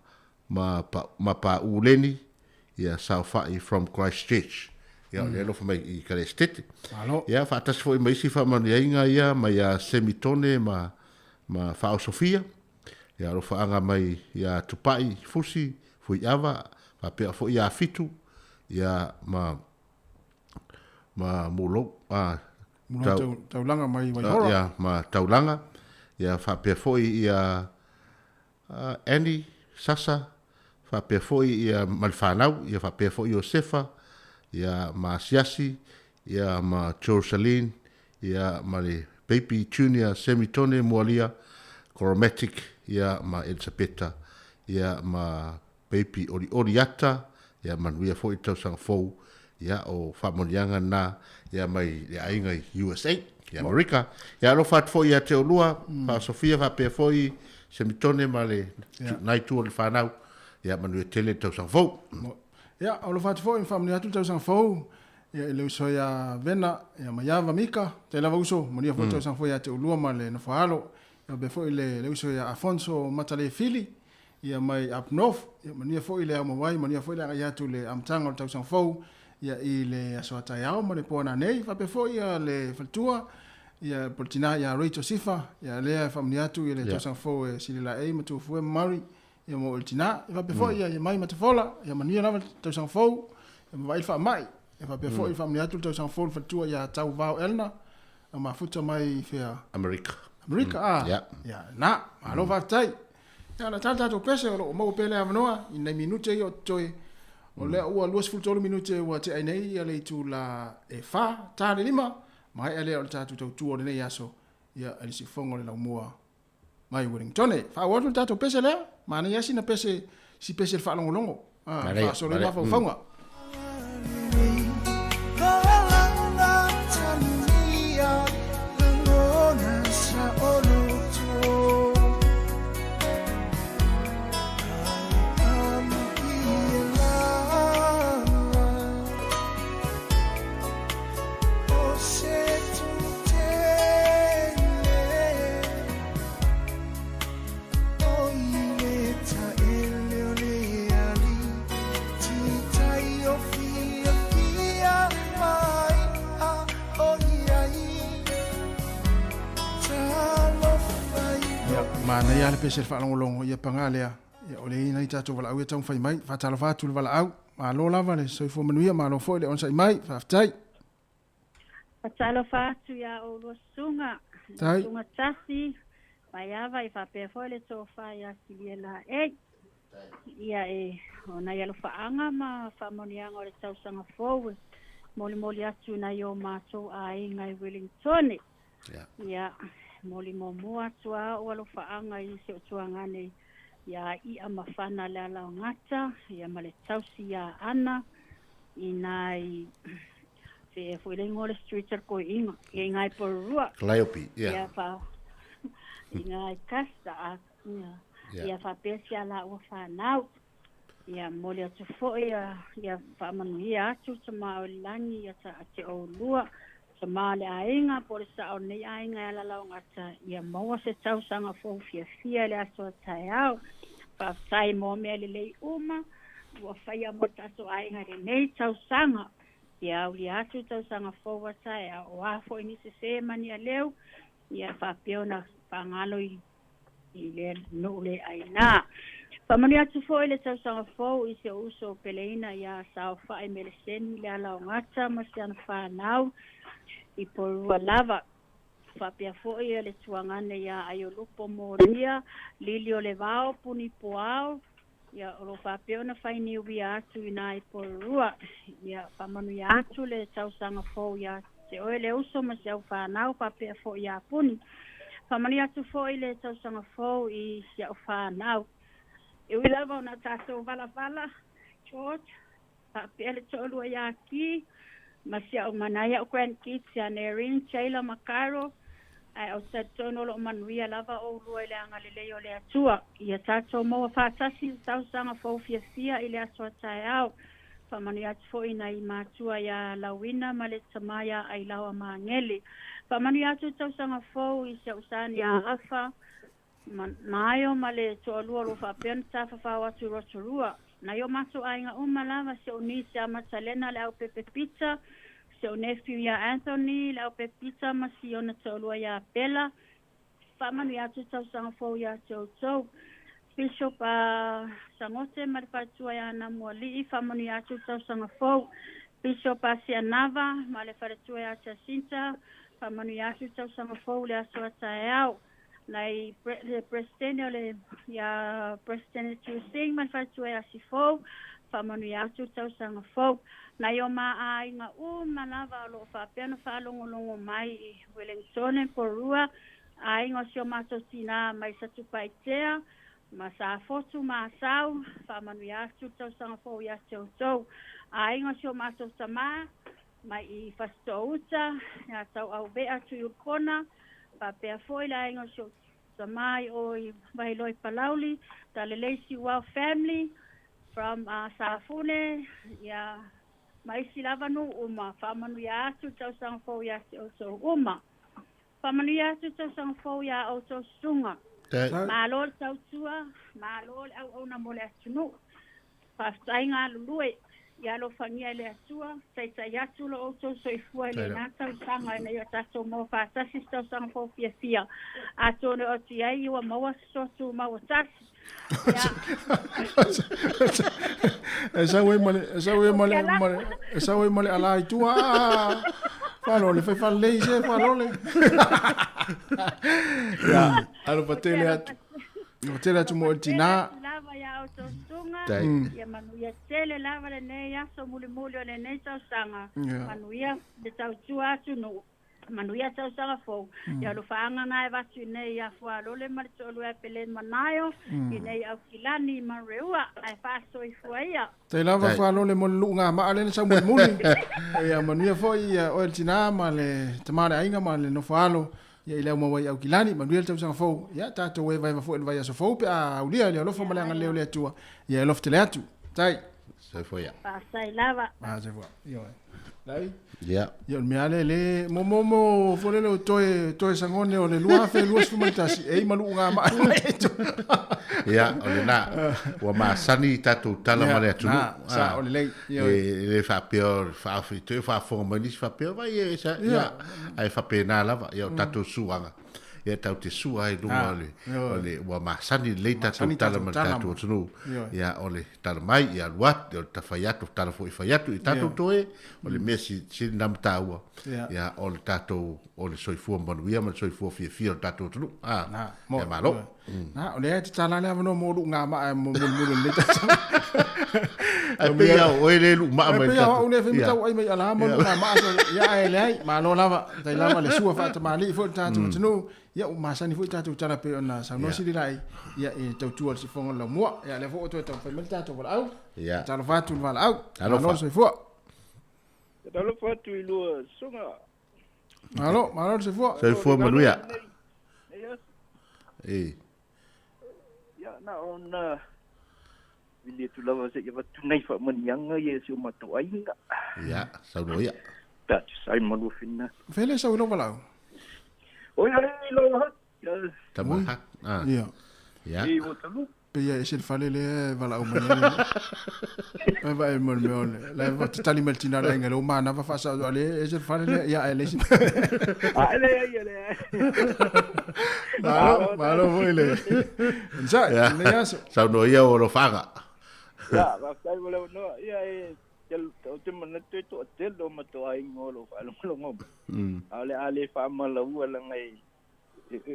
ma pa, ma paʻū leni, ia saofaʻi from Christchurch. Ia, o le alofa mai i Kalesitete. Malo. Ia, faatasi foi ma isi faamanuiaiga ia mai ia Semitone ma ma Faaosofia. Ia, alofaaga mai ia Tupai Fusi, Fuiava, faapea foi ia Fitu, ia ma ma Mulou, a Mulou tau, taulaga mai a, Waihora. ia, ma Taulaga, ia faapea foi ia Annie Sasa, faapea foi ia ma le fanau, ia faapea foi Iosefa, ia ma Asiasi, ia ma Jocelyn, ia ma le Baby Junior Semitone Moalia, Chromatic, ia ma Elisapeta, ia ma Baby Olioli Ata, ia manuia foi le tausaga fou, Ia o faamanuiaga na ia mai le aiga i USA i Amerika. Ia alofa atu foi ia te oulua, Faasofia faapea foi Semitone ma le nai itu o le fanau. Ia manuia tele le tausaga fou. Ia, alofa atu foi ma faamanuia atu le tausaga fou ia i le uso ia Vena, ia Maiava Mika, tai lava uso, manuia foi le tausaga fou ia te oulua ma le nofo alo. Ia faapea foi le uso ia Afonso Matalefili, ia mai up north, ia manuia foi le aumauai, manuia foi le agai atu i le amataga o le tausaga fou, ia i le aso a taeao ma le po nanei. Faapea foi ia le faletua, ia po o le tina ia Rachel Sifa, ia lea e faamanuia atu i le tausaga fou e Silelaei ma Tuafue ma Murray, ia mo le tina. Ia faapea foi ia mai Matafola, ia manuia lava le tausaga fou, ia ma vaai le faamai. Ia faapea foi faamanuia atu le tausaga fou i le faletua ia Tauvao Elna, a mafuta mai fea? Amerika. Amerika, ah. Ia, na, malo faafetai. Ia, na tala tatou pese o lo o maua pea le avanoa i nai minute ia o totoe. O lea ua 23 minute ua tea ai nei ia le itula e 4, ta le 5, maea lea o le tatou tautua o lenei aso, ia, e le siufofoga o le laumua mai Wellingtone. Faaauau atu le tatou pese lea, manaia sina pese, si pese le faalogologo, ah, faasolo ai mafaufauga. Manaia le pese le faalogologo ia paga lea ia o le i nai tatou valaau ia taumafai mai. Faatalofa atu i le valaau. Malo lava le soifua manuia, malo foi le onosai mai. Faafetai. Faatalofa atu iā oulua susuga, Tai. susuga Tasi, Maiava i faapea foi le tofa ia Silielaei. Ia e o nai alofaaga ma faamanuiaga o le tausaga fou e molimoli atu i nai o matou aiga i Wellingtone. Ia moli muamua atu a o alofaaga i si o tuagane ia ia mafana le ala o gata, ia ma le tausi ia Ana, i nai fe foi le ingoa o le street o le koiinga, ia i ngai Porirua. Calliope, yeah. Ia fa i ngai Custer, a, ia, ia faapea si a la ua whanau. Ia moli atu foi ia, ia faamanuia atu ta ma o le langi ia ta te oulua, ta ma le aiga po o le sao o lenei aiga e ala lau gata, ia maua se tausaga fou fiafia le aso a taeao. Faafetai mo mea lelei uma, ua faia mo tatou aiga i lenei tausaga. Ia aulia atu tausaga fou a taeao, o a foi ni sesē ma ni aleu, ia faapea ona faagalo i i le nuu le aina. Faamanuia atu foi le tausaga fou i se uso peleina ia Saofai Meleseni le ala o gata ma si ana whanau i Porua lava. Faapea foi le tuagane ia Aiolupo Moria, Lili o le Vao, Puni Poao, ia o lo faapea ona fainiuia atu i nai Porua. Ia faamanuia atu le tausaga fou ia te oe le uso ma si au whanau, faapea foi ia Puni. Faamanuia atu foi le tausaga fou i si au whanau. E ui lava ona tatou valavala, George, faapea le toalua ia Ki, ma si au manai au grandkids ia Nerin, Jayla ma Cairo, ae o talitonu o loo manuia lava oulua i le agalelei o le Atua. Ia tatou maua faatasi le tausaga fou fiafia i le aso a taeao. Faamanuia atu foi nai matua ia Lauina ma le tama ia Ailaoa Magele. Faamanuia atu tausaga fou i si au sani ia Afa, Maio ma le toalua o lo o faapea ona tafafao atu i Rotorua. Nai o matou aiga uma lava, si ou niece ia Matalena le aupepe Peter, si ou nephew ia Anthony le aupepe Peter ma si ona toalua ia Bella. Faamanuia atu tausaga fou ia te outou. Bishop a Sagote ma le faletua ia Namualii, faamanuia atu tausaga fou. Bishop a Sianava ma le faletua ia Jacinta, faamanuia atu tausaga fou le aso a taeao. Nai le president o le ia President Tusing ma le faletua ia Sifou, faamanuia atu tausaga fou. Nai o ma aiga uma lava o loo faapea ona faalogologo mai i Wellingtone, Porua, aiga o si o matou tina mai Satupaitea, ma Safotu ma Asau, faamanuia atu le tausaga fou ia te outou. Aiga o si o matou tamā mai i Fasitoouta, ia Tauauvea Tuiulukona, faapea foi le aiga o si ou tamā i o i Vailoa i Palauli, Talalelei Siuao family from Safune, ia ma isi lava nuu uma, faamanuia atu le tausaga fou ia te outou uma. Faamanuia atu le tausaga fou iā outou susuga. Malo le tautua, malo le auauna mo le atunuu. Faafetai galulue. Ia alofagia e le Atua, taitai atu lo outou soifua i lena tausaga ina ia tatou maua faatasi se tausaga fou fiafia. Atonu e oo atu i ai ua maua se soa tumau o tasi. E sau ai ma le e sau ai ma le ma le e sau ai ma le ala i tua. Faalole fai faalelei se faalole. Ia, alofa tele atu. Alofa tele atu mo le tinā. Lava ia outou susuga. Ia manuia tele lava lenei aso mulimuli o lenei tausaga. Manuia le tautua atunuu. Manuia tausaga fou. Ia alofaaga na e avatu i nei ia Fualole ma le toalua ia Pele ma Naio, i nei Aukilani ma Reua, ae faasoifua ia. Tai lava Fualole mo le luuga maa lea na sau mulimuli. Ia manuia foi ia oe le tinā ma le tama o le aiga ma le nofo alo ia i le aumau ai i Aukilani. Manuia le tausaga fou. Ia tatou evaeva foi i le vaiaso fou pe a aulia i le alofa ma le agalelei o le Atua. Ia e alofa tele atu. Tai. Soifua ia. Faafetai lava. Ah, soifua. Ioe. Lai. Ia. Ia o le mea lea le mo mo mo fo le leo toe toe sangone o le 2021 e i malu ngā maa mai e tu. Ia, o le na, ua masani i tatou tala ma le atunuu. Na, sa o le lei. Ia. E le faapea o le faaofi, toe faafofoga mai nisi faapea, vai e sa, ia, ae faapena lava, ia o tatou suaga. Ia tatou te sua ai i luga o le, o le, ua masani lelei tatou tala ma le tatou atunuu. Ia, o le tala mai, ia alu atu, o le tafai atu, tala foi fai atu, i tatou toe, o le mea sili na mataua, ia, o le tatou, o le soifua manuia ma le soifua fiafia o le tatou atunuu. Ah, ia malo. Na, o lea e tatala le avanoa mo luuga maa mo mulimuli o lenei tausaga. Ai pei a o oe le luu maa mai. Ai pei a o au le fai matau ai mai ala mo luuga maa. Ia ai leai, malo lava. Tai lava le sua faatamalii foi le tatou atunuu. Ia ua masani foi tatou tala pei ona saunoa sili lai. Ia e tautua le sifoga o le laumua. Ia lea foi ua toe taumafai mai le tatou valaau. Ia. Talofa atu le valaau. Malo le soifua. Talofa atu i lua susuga. Malo, malo le soifua. Soifua manuia. E. Ia, na ona vili atu lava se i avatu nai faamanuiaga ia i si o matou aiga. Ia, saunoa ia. Pe a tusa ai ma lua finagalo. Fele sau i lou valaau. Oi ai lou hat. Tama hat. Ah. Ia. Ia. I Waterloo. Pei e ese le fale lea e valaau mai ai. Vai vai mo le mea o le la e tatali mai le tina le aiga le o manava faasao a le ese le fale lea ia ae le isi. A le ai le ai. Malo, malo foi le. Nsa, le aso. Saunoa ia o alofaga. Ia, faafetai mo le avanoa. Ia e ou te manatu e toatele o matou aiga o lo o faalogologo mai. A o le a le faamalaua leaga e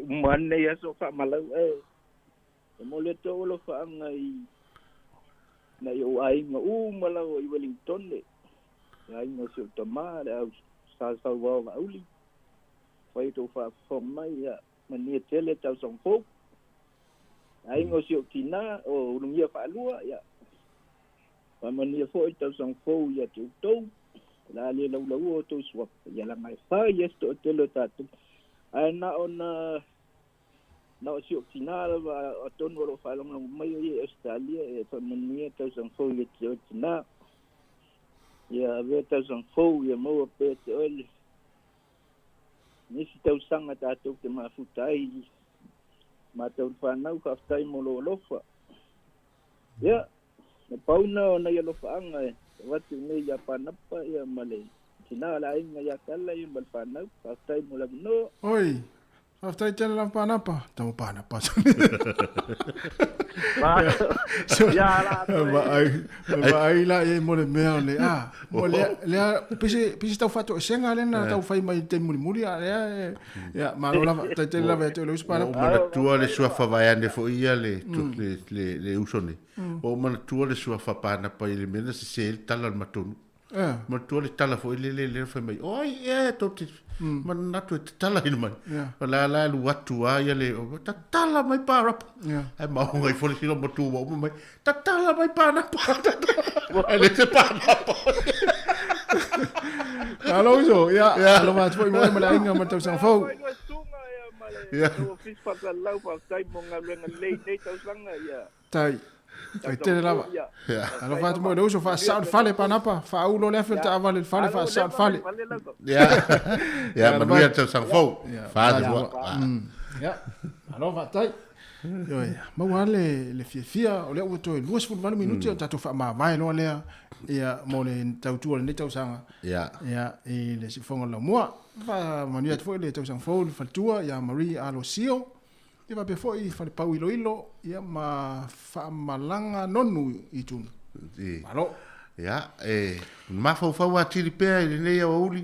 uma ane nei aso o faamalau ae E momoli atu au alofaaga i nai ou aiga uma lava i Wellingtone, le aiga o si ou tama, le au Sa Sauao Laauli, fai tou faafofoga mai, ia manuia tele tausaga fou. Le aiga o si ou tina, o Ulugia Faalua, ia faamanuia foi le tausaga fou ia te outou. O le a le laulaua outou suafa, ia leaga e fai lava si toatele o tatou. Ae na ona Na o si ou tina lava atonu o lo o faalogologo mai o ia i Ausetalia e faamanuia tausaga fou ia te oe tina. Ia avea tausaga fou ia maua pea te oe le nisi tausaga tatou te mafuta ai i matou le fanau faafetai mo lou alofa. Ia, na pau na o nai alofaaga e avatu nei ia Panapa ia ma le tina o le aiga ia Tala ia ma le fanau. Faafetai mo le avanoa. Oi, Faafetai tele lava Panapa. Tama Panapa. Vaai, vaai la i mo le mea o le a. Mo le lea pisi pisi tau faatoesega lea na tau fai mai i le taimi mulimuli a lea ia malo lava tai tele lava ia te oe le uso Panapa. Ua ou manatua le suafa vaeane foi ia le le le uso nei. Ua ou manatua le suafa Panapa i le mea na sese ai le tala o le matou nuu. Manatua le tala foi lele lea fai mai, o ai ea e tou te manatu e tatalaina mai. O la la e alu atu lava ia le, tatala mai panapa. Ae maoga ifo le isi loomatua ua uma mai, tatala mai panapa. Ae leai se panapa. Malo uso, ia, alofa atu foi mo oe ma le aiga ma le tausaga fou. Ia. Ofisa Faasalalau, faafetai mo galuega lelei i lenei tausaga, ia. Tai. Tai tele lava. Alofa atu mo le uso, faasasao le fale panapa, faaulu le afi o le taavale i le fale, faasasao le fale. Ia. Ia, manuia le tausaga fou. Fa, lua. Ia, malo faafetai. Ioe, maua lava le, le fiafia, o lea ua toe 28 minute o tatou faamavae loa lea, ia, mo le tautua o lenei tausaga. Ia, i le siufofoga o le laumua. Faamanuia atu foi le tausaga fou i le faletua ia Marie Alosio, ia faapea foi Falepau Iloilo, ia ma Faamalaga Nonu i Tunu. Malo. Ia, e mafaufau atili pea i lenei aoauli,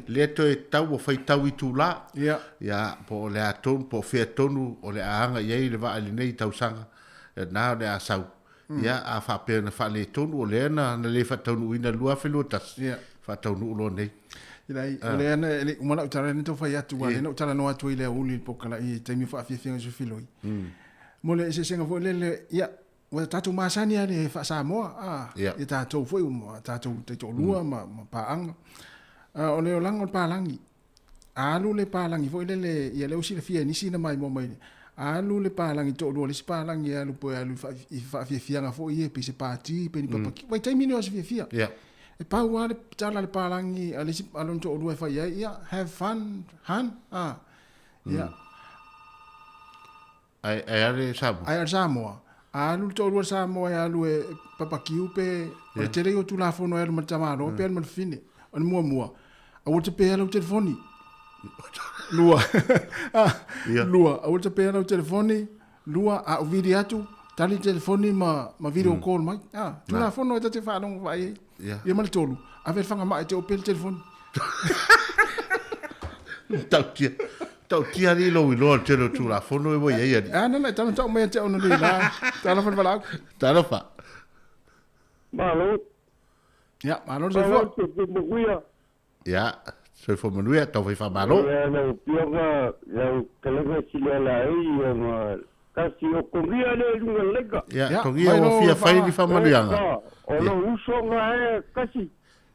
lea toe tau ua faitau itulā. Ia, po o le a tonu, po o fea tonu o le a aga i ai le vaa i lenei tausaga, na o le a sau. Ia, a faapea na faaletonu, o lea na le faataunuuina i le 2021, faataunuu loa nei. Leai, o lea na, e le i uma lau tala, lea na tau fai atu, aua o lea na ou talanoa atu ai i le aoauli i le pokala'i i le taimi o faafiafiaga i Sufiloi. Mo le eseesega foi lele, ia, ua tatou masani lava i le faa-Samoa, a, ia tatou foi ua tatou taitoalua ma paaga. A o le olaga o le palagi, a alu le palagi foi lele, ia lea ua silafia e nisi na maimoa mai, a alu le palagi toalua o le isi palagi e alu po e alu i faafiafiaga foi ia pei se pati pe ni papaki, vaitaimi nei o aso fiafia. E pau lava le tala a le palagi a le isi a lona toalua e fai ai, ia, have fun, hun, a, ia. Ae ae a le Samoa? Ae a le Samoa. A alu le toalua le Samoa e alu e papakiu pe o le tele ia o Tulafono e alu ma le tamaloa pe alu ma le fafine. O le muamua, aua le tapeia lau telefoni. Lua. Lua, aua le tapeia lau telefoni. Lua, a ou vili atu, tali le telefoni ma, ma video call mai. Ah, Tulafono e ta te faalogo vaai ai. Ia ma le tolu, ave le fagamai e te ope le telefoni. Tautia. Tautia alii lou iloa o le tele o Tulafono e ua i ai alii. A nana e tala tau mai te ona nei la. Talofa le valaau. Talofa. Malo. Ia, malo le soifua. Ia, soifua manuia, tau fai faamalo. Ia, lau Afioga, lau fetalaiga Sileala ai, ia ma kasi o Kogia lea i luga lega. Ia, Kogia ua fia fai ni faamanuiaga. O lou uso ga e kasi.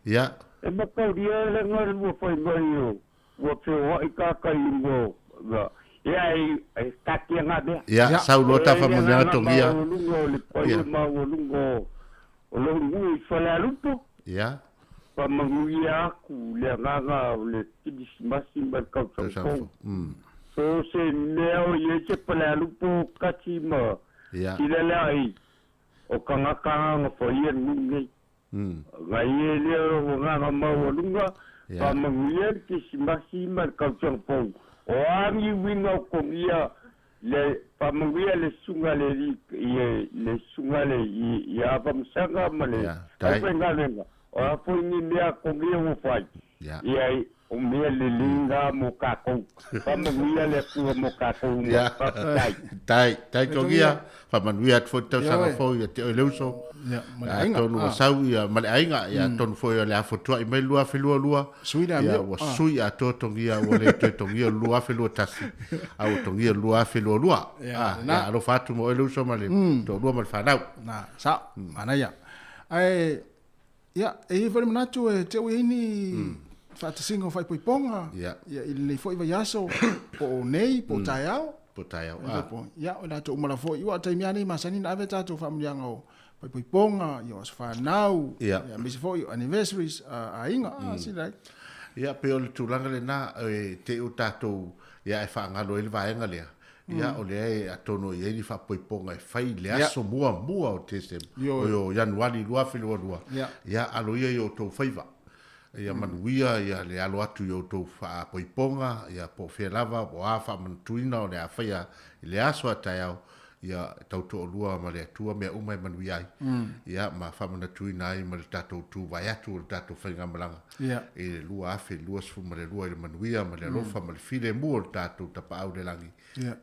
Ia. E mataulia le ga lua fai mai o ua feoai ka kai mo ia e tatia nga mea. Ia, sau loa ta faamanuiaga Togia. Maualuga o le paia maualuga o lou nuu i Falealupo. Ia. Faamanuia aku le agaga o le Kirisimasi ma le tausaga fou. So se mea o i ai se Falealupo kasi ma sila lea ai o tagata na faia le nuu nei. Ngai e lea o agaga maualuga, faamanuia le Kirisimasi ma le tausaga fou. O a ni uiga o togia le faamanuia le susuga le le susuga le i Afamasaga ma le aufaigaluega, o a foi ni mea togia ua fai, ia o mea lelei na mo tatou. Faamanuia le Atua mo tatou uma. Faafetai. Tai, tai togia, faamanuia atu foi le tausaga fou ia te oe le uso. Atonu ua sau ia ma le aiga, ia atonu foi o le a fotuai mai le 2022, ia ua sui atoa togia ua le toe togia o le 2021, a ua togia o le 2022. Ia alofa atu mo oe le uso ma le toalua ma le fanau. Na, sao, manaia. Ae, ia, e i ai foi le manatu e te ui ai ni faatasiga o faaipoipoga, ia, i lenei foi vaiaso, po o nei, po o taeao. Po o taeao, Ia, o latou uma lava foi, aua o taimi lava nei e masani ona ave tatou faamanuiaga o faaipoipoga, ia o aso fanau, ia, aemaise foi o anniversaries a aiga, a, sila ai. Ia, pei o le tulaga lena, e te i o tatou, ia, e faagalo ai le vaega lea, Ia, o lea e atonu e i ai ni faapoipoga e fai i le aso muamua o Tesema, o Ianuari 2022. Ia, alo ia i o outou faiva. Ia manuia ia le alo atu i o outou faapoipoga, ia po o fea lava, po o a faamanatuina o le a faia i le aso a taeao, ia tautoalua ma le Atua mea uma e manuia ai, ia ma faamanatuina ai ma le tatou tuvae atu o le tatou faigamalaga i le 2022 i le manuia ma le alofa ma le filemu o le tatou Tapaau i le Lagi,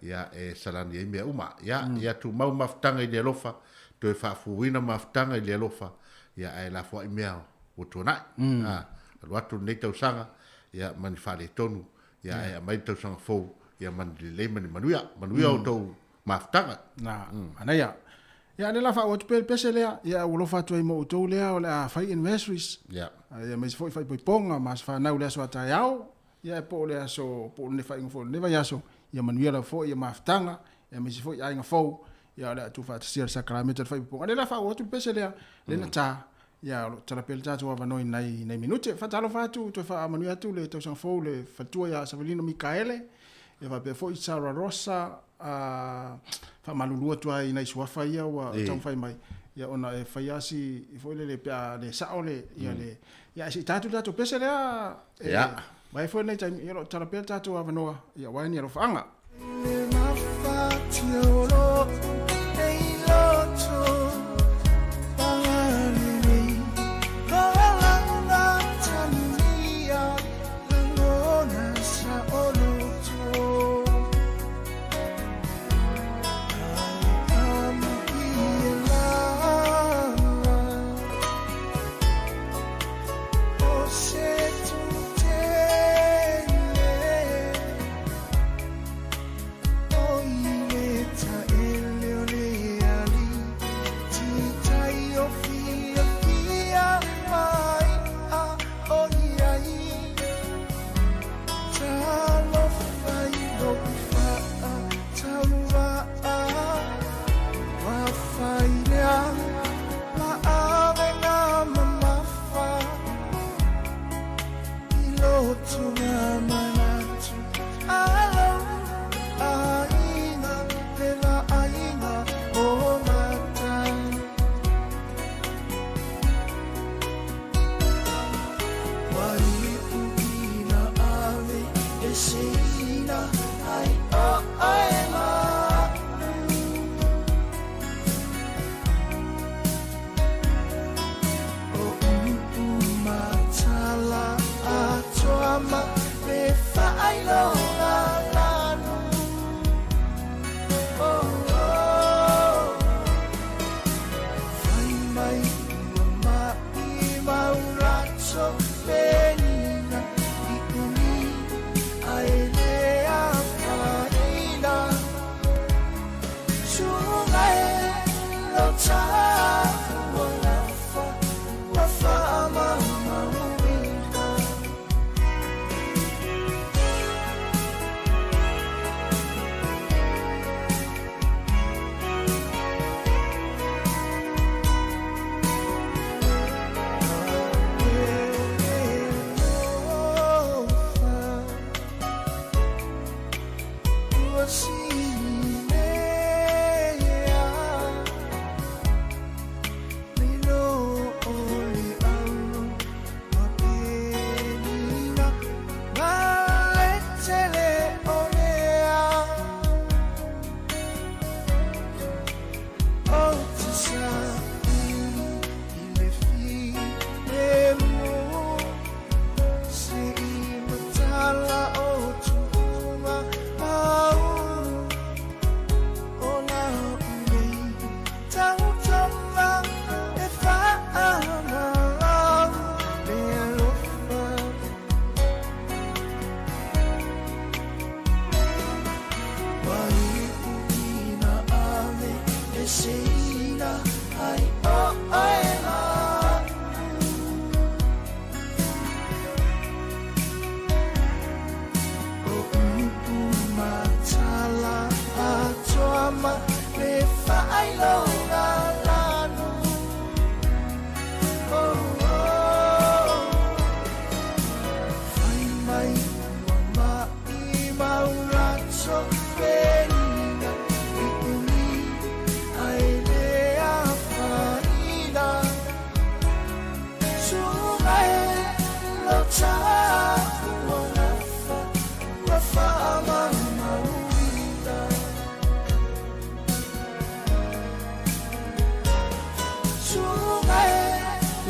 ia e salani ai mea uma. Ia, ia tumau mafutaga i le alofa, toe faafuina mafutaga i le alofa, ia ae lafoai mea ua tuanai. A, alu atu lenei tausaga, ia, ma ni faaletonu, ia, ae aumai le tausaga fou, ia, ma ni lelei ma ni manuia. Manuia outou mafutaga. Na, manaia. Ia, lea la faauu atu pea le pese lea, ia, ua alofa atu ai ma outou lea o le a fai anniversaries. Ia, aemaise foi faaipoipoga ma aso fanau i le aso a taeao, ia, po o le aso, po o le faaiuga foi o lenei vaiaso, ia manuia lava foi ia mafutaga, aemaise foi aiga fou, ia, o le a tuufaatasia le sakarameta o le faaipoipoga. Lea la faauu atu le pese lea, lea na ta, ia, o lo o tatala pea le tatou avanoa i nai, nai minute. Faatalofa atu, toe faamanuia atu le tausaga fou i le faletua ia Savelino Mikaele, ia faapea foi Sarah Rosa, a faamalulu atu lava i nai suafa ia ua taumafai mai, ia ona e fai lava si foi lele pe a le sao le, ia le, ia ae se i ta atu le tatou pese lea, e, vae foi lenei taimi, ia o lo o tatala pea le tatou avanoa, ia aua ni alofaaga.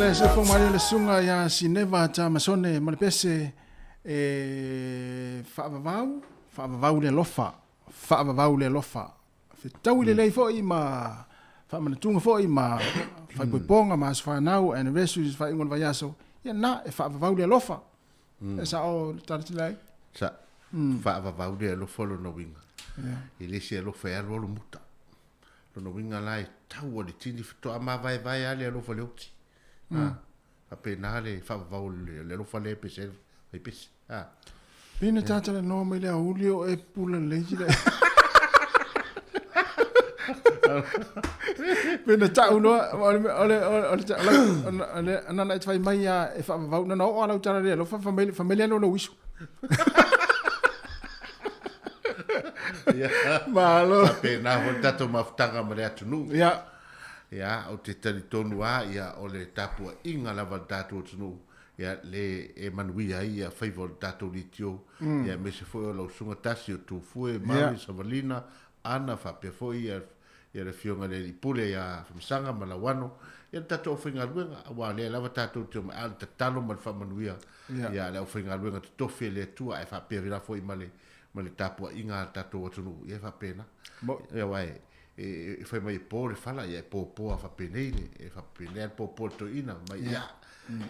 Le se fo mai le sunga ia Sineva Tamasone ma le pese e faavavau, faavavau le alofa, faavavau le alofa. Fetaui lelei foi ma faamanatuga foi ma Faaipoipoga ma aso fanau, anniversaries, faaiuga o le vaiaso, ia na, e faavavau le alofa. E sao le tala tala ai? Sa. Faavavau le alofa lona uiga. E le se alofa e alualu muta. Lona uiga la e tau a le tini faatoa mavaevae lava le alofa i le oti. Faapena le faavavau o le alofa lea e pese ai le faipese. Pei na ta talanoa mai le aoauli o e pula lelei sila. Pei na tau loa, o le, o le, o le, o le, o le, e fai mai a e faavavau, na oo lau tala le alofa, fai mai le alo lou isu. Malo. Faapena foi le tatou mafutaga ma le atunuu. Ia. Ia, ou te talitonu lava, ia, o le tapuaiga lava a le tatou atunuu, ia, le e manuia ai ia faiva o le tatou litio, ia, aemaise foi o lau susuga Tasi o Tufue, Mary, Savalina, Ana, faapea foi ia, ia le Afioga i le Alii Pule ia Famasaga ma Lauano, ia le tatou aufaigaluega, aua o lea lava tatou te omai, a o le tatalo ma le faamanuia, ia, a le aufaigaluega totofi a le Atua, ae faapea la foi ma le, ma le tapuaiga a le tatou atunuu, ia e faapena. Ia, aua e, e fai mai e po le fala, ia e popo lava faapenei le, e faapenei lava le popo a le toeaina, mai ia,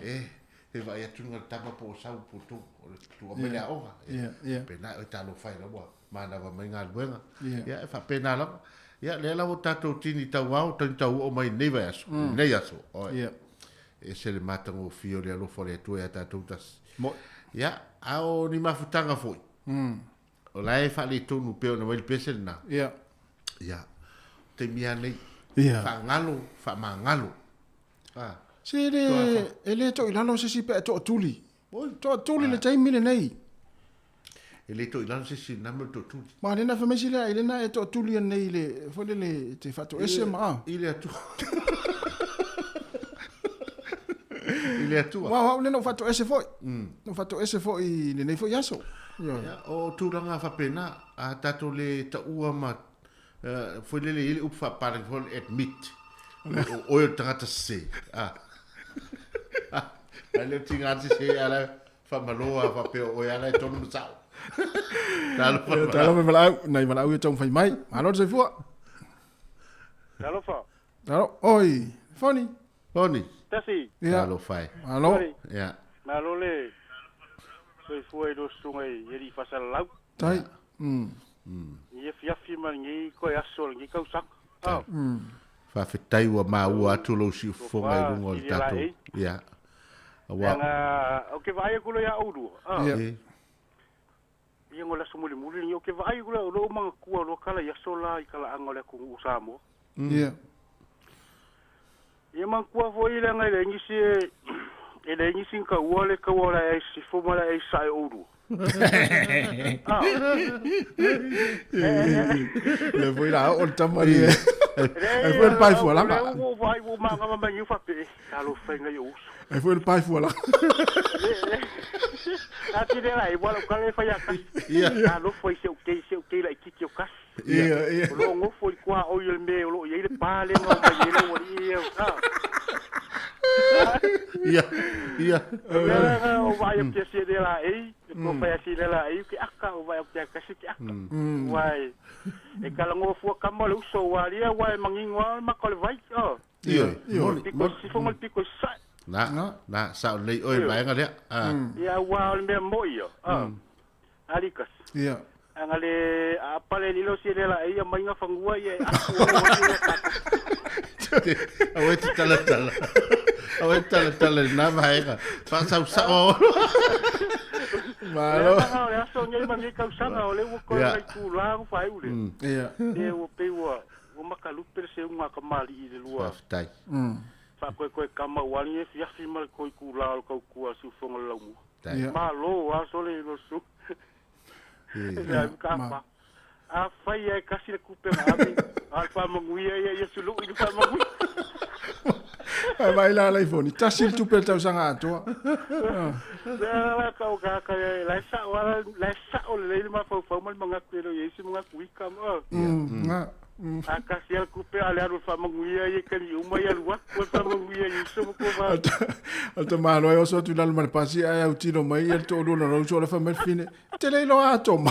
e, e vaai atu luga le tama po o sau po o tou, o le tua mai le aoga, e faapena, oi talofa e la ua manava mai galuega, ia e faapena lava. Ia, lea lava ua tatou tini tauao, tini tauoo mai lenei vaiaso, lenei aso, oi. E ese le matagofie o le alofa o le Atua ia tatou tasi. Ia, a o ni mafutaga foi, O la e faaletonu pei ona mai le pese lena. Ia. Ia. Taimi lava nei. Ia. Faagalo, faamagalo. Ah. Se e le, e le toilalo se isi pe a tootuli. Tootuli le taimi lenei. E le toilalo se isi na mea o le tootuli. Ma lena fai mai sila i lena e tootuli nei i le foi lele te faatoese ma a. I le Atua. I le Atua. Wa au lena u faatoese foi. U faatoese foi i lenei foi aso. Ia, o tulaga faapena, a tatou le taua ma foi lele e i ai le upu faapalagi foi le admit, o oe o le tagata sese. A le o tiga le sese, a la faamalo lava faapea o oe lava la e tonu ma sao. Talofa Ia, talofa valaau, nai valaau ia taumafai mai. Malo le soifua. Talofa. Talo, oi, Foni. Foni. Tasi. Ia. Talofa e. Malo. Ia. Malo le soifua i lou susuga i alii faasalalau. Tai. I afiafi ma lenei koe aso o lenei tausaga. Ah. Faafetai ua maua atu lou siufofoga i luga o le tatou. Ia. Aua. Leaga ou te vaai atu loa ia oulua. Ah. Ia. Ia ngo le aso mulimuli lenei ou te vaai atu loa o lou manatua loa tala i aso la i talaaga o le atunuu o Samoa. Ia. Ia manatua foi leaga e leai nisi e e leai nisi na taua le taua o le ae sisifo ma le ae sae o oulua. Ah. Le foi la oo le tama ni. Ai foi le pai fualaga. Lea ua ou vaai ua ou manava mai nei faapea, e, talofa e nai ou uso. Ai foi le pai fualaga. A ti le la e wala kale e fai a kasi. Talofa i se u kei se u kei laitiiti o kasi. Ia, ia. O loo nofo i tua o i le mea o loo i ai le pa lea na omai ai lau alii ia. Ah. Ia, ia. O mea la na o vaai atu ia si le la ei, e ko fai a si le la ei ke aka, o vaai atu ia kasi ke aka. Ua e, e talanoa fua kama o le uso, ua alia ua e manino lava le maka o le vai. Oh. Ioe, Le moni, piko moni. sisifo ma le piko i sae. Na, na, sao lelei oe i le vaega lea. Ah. Ia ua o le mea moi ia. Ah. Alikas. Ia. Aga le a pale lilo si le la ia mai nga fangua ia e aku o o ia Aua e te talatala. Aua e te talatala i lena vaega. Faasausao. Malo. Le o le aso nei ma nei tausaga o le ua koe Ia. mai tūlā ua faaiu le. Ia. E ua pei ua ua makalupe le seuga a kamali'i i le lua. Faafetai. Faakoekoe kama ua ali e fiafi ma le koi kūlā o le kaukua a siufoga o le laumua. Ia. Malo aso le ilo su. Ia ka pa. A fai e kasi le kupe ma ave. A le faamanuia ia ia sulu'u i le faamanuia. Ai mai la lai foni. Tasi le tupe le tausaga atoa. Ah. Lea la ka o ka ka la e sa'o ala la e sa'o lelei le mafaufau ma le manatu e le o i ai se manatu ika ma. Nga. A kasi a le kupe a le alu e faamanuia ia kani uma ia alu atu e faamanuia i uso ma kova. O le tamalo ai oso atu i lalo ma le pasi ae au tino mai ia le toalua o lona uso o le fai mai le fine. Te le iloa ato ma.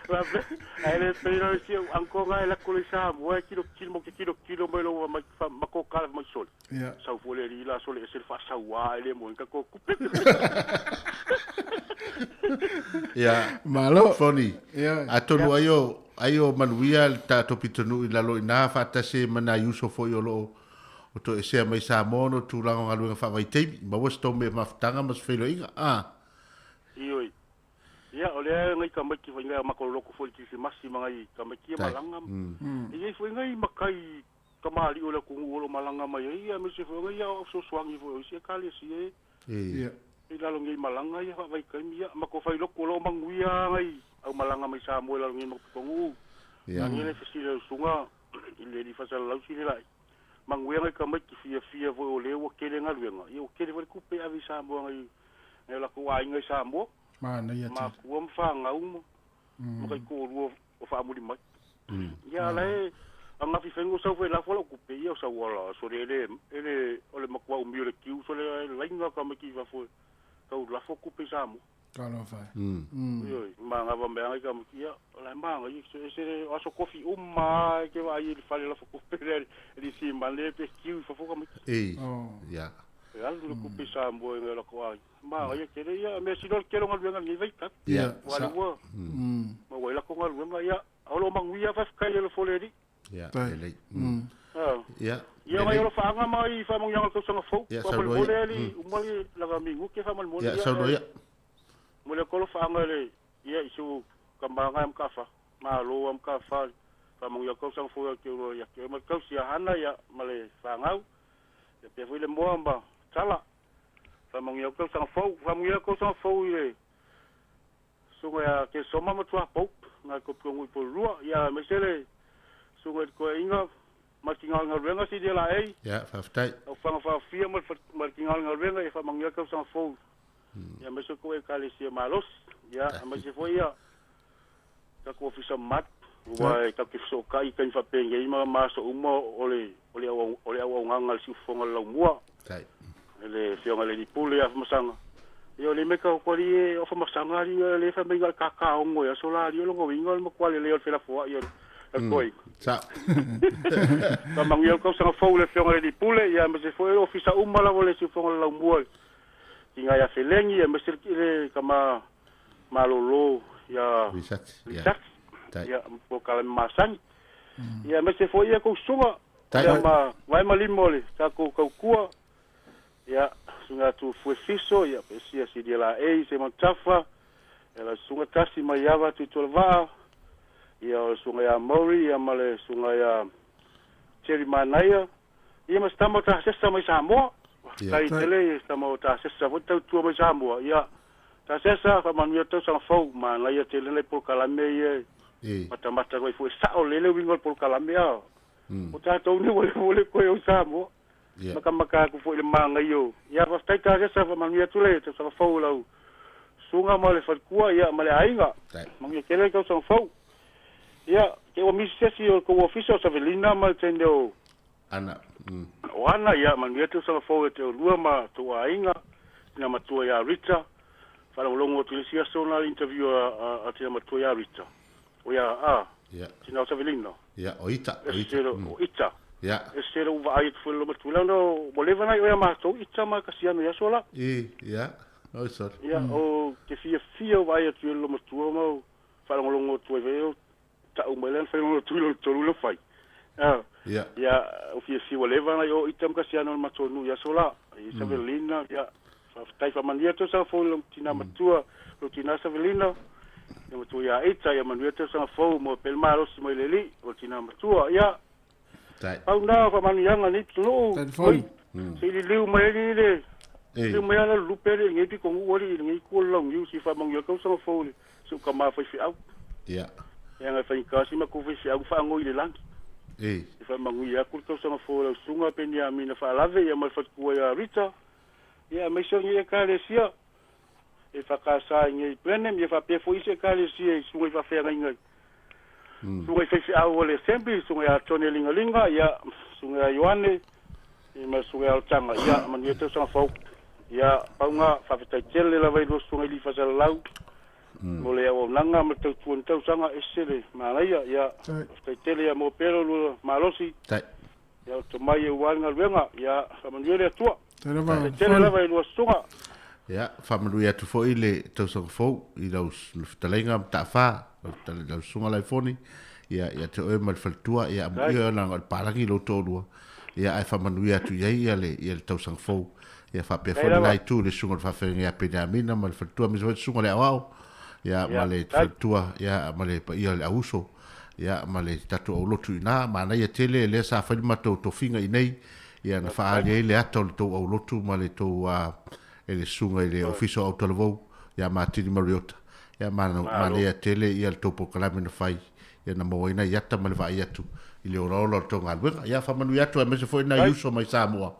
Ai le pei lo si anko ngai la kule sa mo e kilo kilo mo ke kilo kilo mo lo ma ma ko kala mo sol. Yeah. Sau fo le ri la sol e se fa sa wa e le mo ka ko kupe. Ia. Malo. Foni. Ia. Atonu ai o ai o manuia le tatou pitonuu i lalo i ina faatasi ai ma nai uso foi o lo o o toesea mai Samoa ona o tulaga o galuega faavaitaimi. Maua se tou mea mafutaga ma se feiloaiga. A. Ioi. Ia, o lea ngai tamaiti foi ngai a makololoko foi i le Kirisimasi ma ngai tamaiti ia malaga. E i ai foi ngai matai tamalii o le atunuu o lo o malaga mai ai, ia aemaise foi o ngai aoao fesoasoani foi o isi Ekalesia e i lalo nei malaga ia faavaitaimi. Ia, matou failotu o lo o manuia lava ngai au malaga mai Samoa i lalo nei ma pitonuu. A nei le fesili a le usuga i le alii faasalalau sili la'i. Manuia ngai tamaiti fiafia foi o lea ua tele galuega, ia ua tele foi le tupe e ave i Samoa ngai ngai o latou aiga i Samoa. Manaia tele. Makua ma fanau ma ma taitoalua o faamuli mai. Ia a la e agafi fai sau foi lafo lau tupe, ia o sau ala sole ele ele o le matua umi o le kiu sole e laina tamaiti i fafo e tau lafo tupe i Samoa. Talofa e. Ioe, magava mai lava tamaiti, ia o la e magaia se ese le o aso kofi uma lava e te vaai i le fale lafo tupe lea e le simane pe kiu i fafo tamaiti. Ia. E alu le tupe i Samoa i nai o latou aiga. Magaia tele ia, mea sili o le tele o galuega i lenei vaitau. Aua o lea ua maua ai latou galuega, ia, a o lo o manuia faafetai i le alofa o le Alii. Ia, lelei. Ia, Ia, nai alofaaga ma i faamanuiaga o le tausaga fou. Ia, saunoa Faamolemole ia. alii, uma le lava minute faamolemole. Ia, saunoa ia. Momoli atu alofaaga i le, ia, i si ou tama ia Matafa, malo lava Matafa, faamanuia atu tausaga fou ia te oe ia te oe ma le tausi ia Hana ia ma le fanau. Ia pea foi le moa ma Tala. Faamanuia atu tausaga fou, faamanuia atu tausaga fou i le susuga ia Kesoma ma Tuapou, nai Kopikonui Polulua, ia aemaise le susuga i le Toeaina ma le Tigalugaluega Silia Laei. Ia, faafetai. Aufaga faafia ma le Tigalugaluega ia faamanuia le tausaga fou. Ia aemaise tou Ekalesia malosi. Ia aemaise foi ia tatou ofisa mamalu, aua e tatou te fesootai i taimi faapenei ma aso uma o le o le o le auaunaga a le siufofoga o le laumua. I le afioga i le Alii Pule ia Afamasaga. Ia o lea mea tatou alii e o Afamasaga alii o lea e fai mai na o le kakaogo e aso la alii o lona uiga o le matua lelei o le felafoai o le toeaina. Sao. Faamanuia le tausaga fou i le afioga i le Alii Pule ia aemaise foi o ofisa uma lava o le siufofoga o le laumua i tina ia Felegi aemaise le tama malolo ia Risati. Risati. Ia polokalame masani. Ia aemaise foi ia kou susuga ia ma vae ma lima o le tatou tautua. Ia susuga atu Fuefiso, ia Pesia Silia Laei, Simon Tafa, ia la susuga Tasi Maiava Tuitolavaa, ia o le susuga ia Maury, ia ma le susuga ia Jerry Manaia, ia ma se tama o Tasesa mai Samoa. Faafetai tele i se tama o Tasesa foi tautua mai Samoa. Ia Tasesa, faamanuia tausaga fou, manaia tele nai polokalame ia e matamata atu ai foi, e sao lelei le uiga o le polokalame a o tatou nei ua le toe o i Samoa. Makamaka atu foi i le manaia o. Ia faafetai Tasesa, faamanuia atu le tausaga fou i lau susuga ma le faletua ia ma le aiga. Manuia tele le tausaga fou. Ia, te ua misi se isi o le tou ofisa o Savelina ma le teine o Ana. O Ana, ia manuia le tausaga fou ia te oulua ma tou aiga, tina matua ia Rita. Faalogologo atu i le isi aso na le interview a tina matua ia Rita. O ia a tina o Savelina. Ia, o Ita, o Ita. O Ita. Ia. E se le ua vaai atu foi le matua lea ona ua leva na i oe a matou Ita ma Kasiano i aso la. I, ia. Oi sorry. Ia, o te fiafia o vaai atu i le matua ma o faalogologo atu ai foi o tau mai lea na fai lona tui lona tolu na fai. Ia. Ia, o fiafia ua leva na i o Ita ma Kasiano i le matou nuu i aso la. I Savelina, ia, faafetai faamanuia tausaga fou i lou tina matua, lou tina Savelina. Ia matua ia Ita, ia manuia tausaga fou mo pea le malosi mai le Alii, o le tina matua. Ia, pau na o faamanuiaga nei pitonuu. Telefoni. Se i liliu mai alii le, liliu mai ala lulupe alii i lenei pitonuu alii i lenei itu o le launiu se i faamanuia tausaga fou i le si ou tama faifeau. Ia. Leaga e faigata si matou faifeau faanoi i le lagi. E faamanuia atu le tausaga fou i lau susuga Peniamina Faalave ia ma le faletua ia Rita. Ia aemaise o lenei Ekalesia e whakasa i ngei Blenheim, ia faapea foi isi Ekalesia i susuga i faafeagaiga i susuga i faifeau o le Assembly, susuga ia Tone Lingalinga, ia susuga ia Ioane, ia ma le susuga ia Aletaga, ia manuia tausaga fou. Ia pauga, faafetai tele lava i lua susuga i Lifa Salalau, Mo le auaunaga ma le tautua i le tausaga, ese le manaia. Ia, faafetai tele ia maua pea lo oulua malosi. Ia, o tomai aua le galuega. Ia, faamanuia le Atua. Faafetai tele lava i lua susuga. Ia, faamanuia atu foi le tausaga fou i lau fetalaiga Mataafa, lau susuga Laifoni, ia, ia te oe ma le faletua, ia, amuia ona o le palagi lou toalua, ia, ae faamanuia atu i ai ia le, ia le tausaga fou. Ia, faapea foi le la itu i le susuga i le faafeagaiga ia Peniamina ma le faletua, aemaise foi le susuga i le aoao, ia, ma le faletua, ia, ma le paia o le auuso, ia, ma le tatou aulotu i ina. Manaia tele lea sa fai le matou tofiga i inei, ia, na faaali ai le ata o le tou aulotu ma le tou, e le susuga i le Ofisa o Autalavou, ia Matini Mariota. Ia, manaia tele ia le tou polokalame na fai, ia na maua ai nai ata ma le vaai atu i le olaola o le tou galuega. Ia, faamanuia atu aemaise foi nai uso mai Samoa.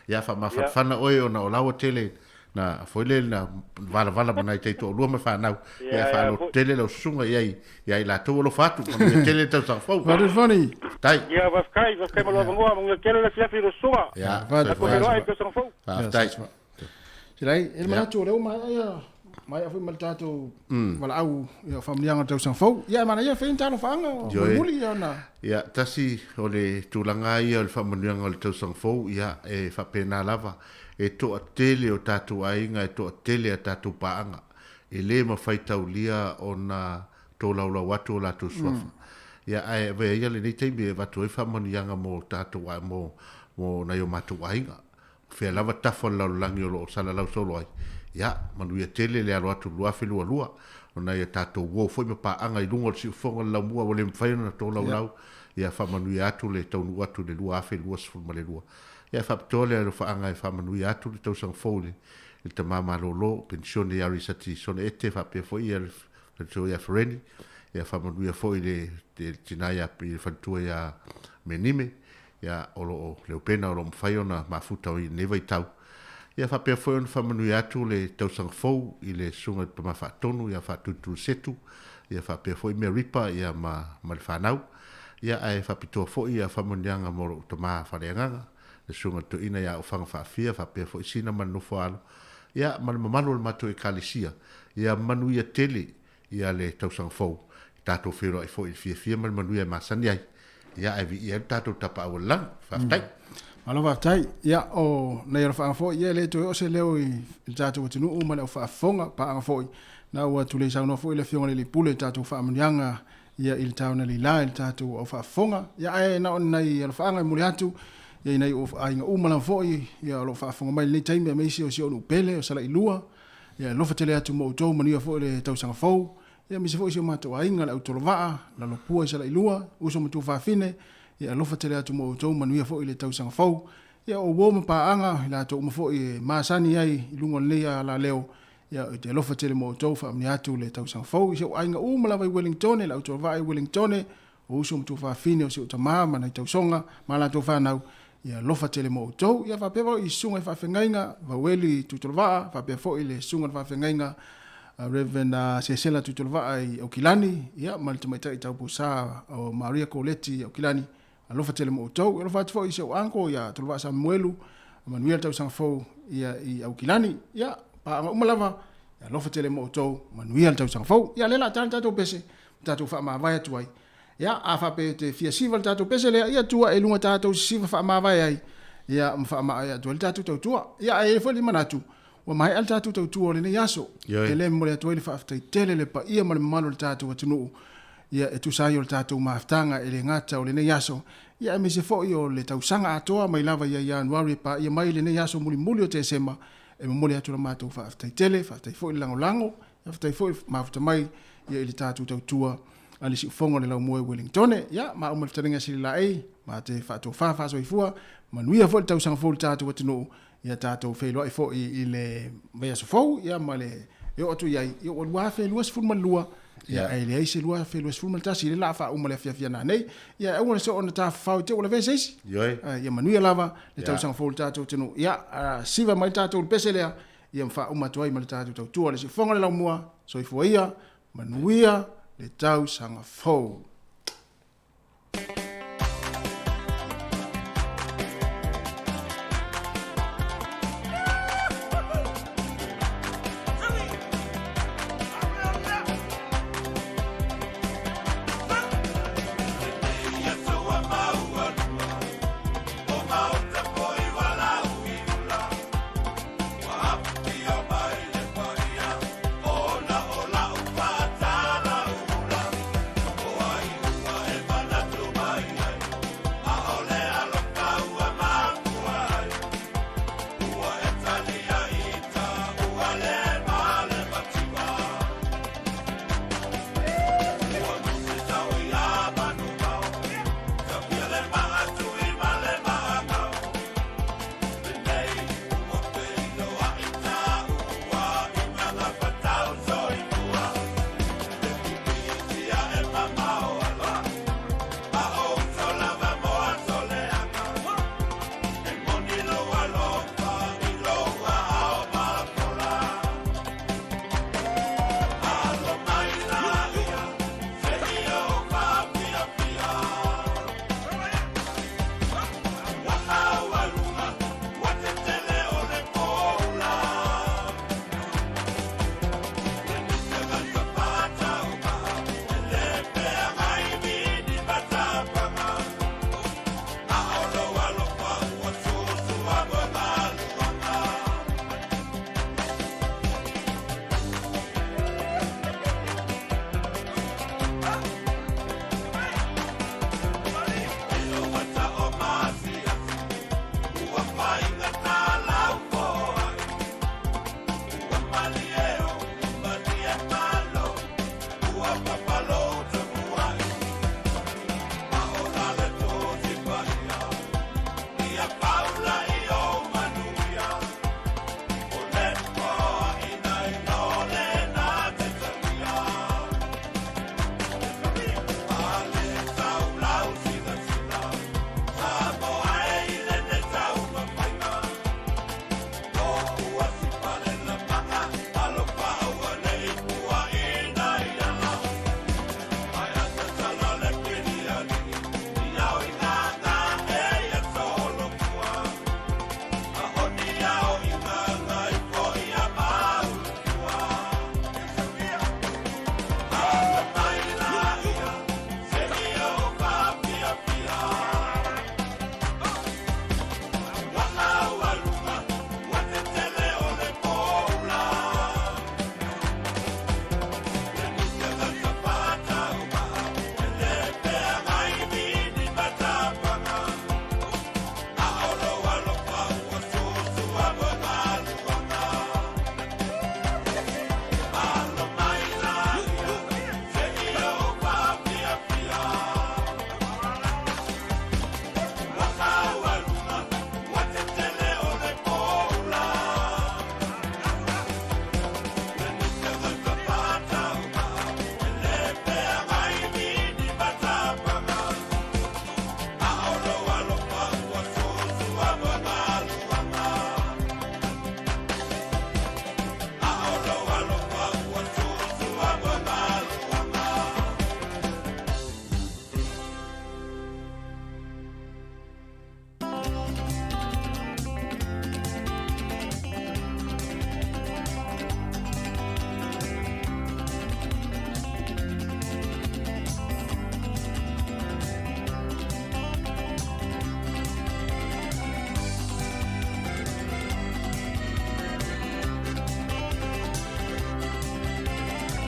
Ia, faamafanafana oe ona o la ua tele na foi le na valavala ma nai taitoalua ma fanau. Ia, faaloto tele lau susuga i ai ia i latou alofa atu. Manuia tele le tausaga fou. Faafetai. Tai. Ia, faafetai, faafetai mo lou avanoa, manuia tele le afiafi i lau susuga. Ia, Tatou feiloai i le tausaga fou. Faafetai. Silai, e le manatu o lea ua maea ia maea foi ma le tatou valaau ia faamanuiaga o le tausaga fou. Ia, e manaia fai ni talofaaga o mulimuli ia ona. Ia, tasi o le tulaga ia o le faamanuiaga o le tausaga fou, ia, e faapena lava, e toatele o tatou aiga, e toatele a tatou paaga, e le mafai taulia ona tolaulau atu o latou suafa. Ia, ae avea ia lenei taimi e avatu ai faamanuiaga mo tatou, mo nai o matou aiga. O fea lava tafa o le lalolagi o lo o salalau solo ai, ia, manuia tele le alo atu i le 2022, o nai a tatou uo foi ma paaga i luga o le siufofoga o le laumua ua le mafai ona tolaulau, ia faamanuia atu le taunuu atu i le 2022. Ia, e faapitoa le alofaaga e faamanuia atu le tausaga fou i le tama malolo, penisione ia Risati Sonaete faapea foi le faletua ia Fereni, ia faamanuia foi i le tina ia, i le faletua ia Menime, ia, o lo o Leupena o lo o mafai ona mafuta i lenei vaitau. Ia faapea foi ona faamanuia atu le tausaga fou i le Susuga i le Tama Faatonu ia Faatulituli Setu, ia faapea foi Meripa ia ma, ma le fanau. Ia ae faapitoa foi ia faamanuiaga mo lou tama faaleagaga, le Susuga i le Toeaina ia Ofaga Faafia faapea foi Sina ma le nofo a alo, ia ma le mamalu o le matou Ekalesia. Ia manuia tele ia le tausaga fou, tatou feiloai foi i le fiafia ma le manuia e masani ai. Ia ae viia ai lo tatou Tapaau o le Lagi. Faafetai. Malo faafetai. Ia, o nai alofaaga foi, ia e le toe oo se leo i le tatou atunuu ma le au faafofoga, paaga foi, na ua tulei saunoa foi le Afioga i le Alii Pule i tatou faamanuiaga ia i le taona leila i le tatou au faafofoga. Ia, ae na o ni nai alofaaga e momoli atu ia i nai aiga uma lava foi ia o lo o faafofoga mai i lenei taimi aemaise o si ou nuu pele o Salailua. Ia, e alofa tele atu ma outou, manuia foi le tausaga fou. Ia, aemaise foi si o matou aiga, le au Tolovaa, Lalopua i Salailua, uso ma tuafafine. Ia, e alofa tele atu ma outou, manuia foi le tausaga fou. Ia, o uo ma paaga, i latou uma foi e masani ai i luga o lenei alaleo. Ia, ou te alofa tele ma outou, faamanuia atu le tausaga fou. I si ou aiga uma lava i Wellingtone, le au Tolovaa i Wellingtone, o uso ma tuafafine o si ou tama ma nai tausoga ma latou fanau, ia alofa tele mo outou. Ia faapea foi i susuga i faafeagaiga, Vaueli Tuitolovaa, faapea foi le susuga i le faafeagaiga Reverend Sesela Tuitolovaa i Aukilani, ia ma le tamaitai tauposa o Maria Koleti i Aukilani, alofa tele mo outou. Ia alofa atu foi i si ou uncle ia Tolovaa Samuelu, manuia le tausaga fou ia i Aukilani. Ia, paaga uma lava, ia alofa tele mo outou, manuia le tausaga fou. Ia lea o le a ta le tatou pese, tatou faamavae atu ai. Ia, a faapea e te fia siva le tatou pese lea, ia tuu ae i luga tatou sisiva faamavae ai, ia, ma faamaea atu ai le tatou tautua. Ia, ae i ai foi le manatu, ua maea le tatou tautua o lenei aso. Ioe. E le momoli atu ai le faafetai tele i le paia ma le mamalu o le tatou atunuu, ia, e tusa ai o le tatou mafutaga e le gata o lenei aso, ia, aemaise foi o le tausaga atoa mai lava ia Ianuari e paia mai lenei aso mulimuli o Tesema, e momoli atu la matou faafetai tele, faafetai foi le lagolago, Faafetai foi mafuta mai ia i le tatou tautua a le siufofoga o le laumua i Wellingtone. Ia, ma uma le fetalaiga sili laei, ma te faatofa faasoifua, manuia foi le tausaga fou i le tatou atunuu, ia tatou feiloai foi i le vaiaso fou, ia ma le e oo atu i ai, ia ua 2022, ia ae leai se 2021 i le la faauma le afiafi ana nei. Ia aua le soo ona tafafao i te ua lavea se isi. Ioe. Ia manuia lava le tausaga fou i le tatou atunuu. Ia, siva mai le tatou i le pese lea, ia ma faauma atu ai ma le tatou tautua. Le siufofoga o le laumua, soifua ia, manuia le tausaga fou.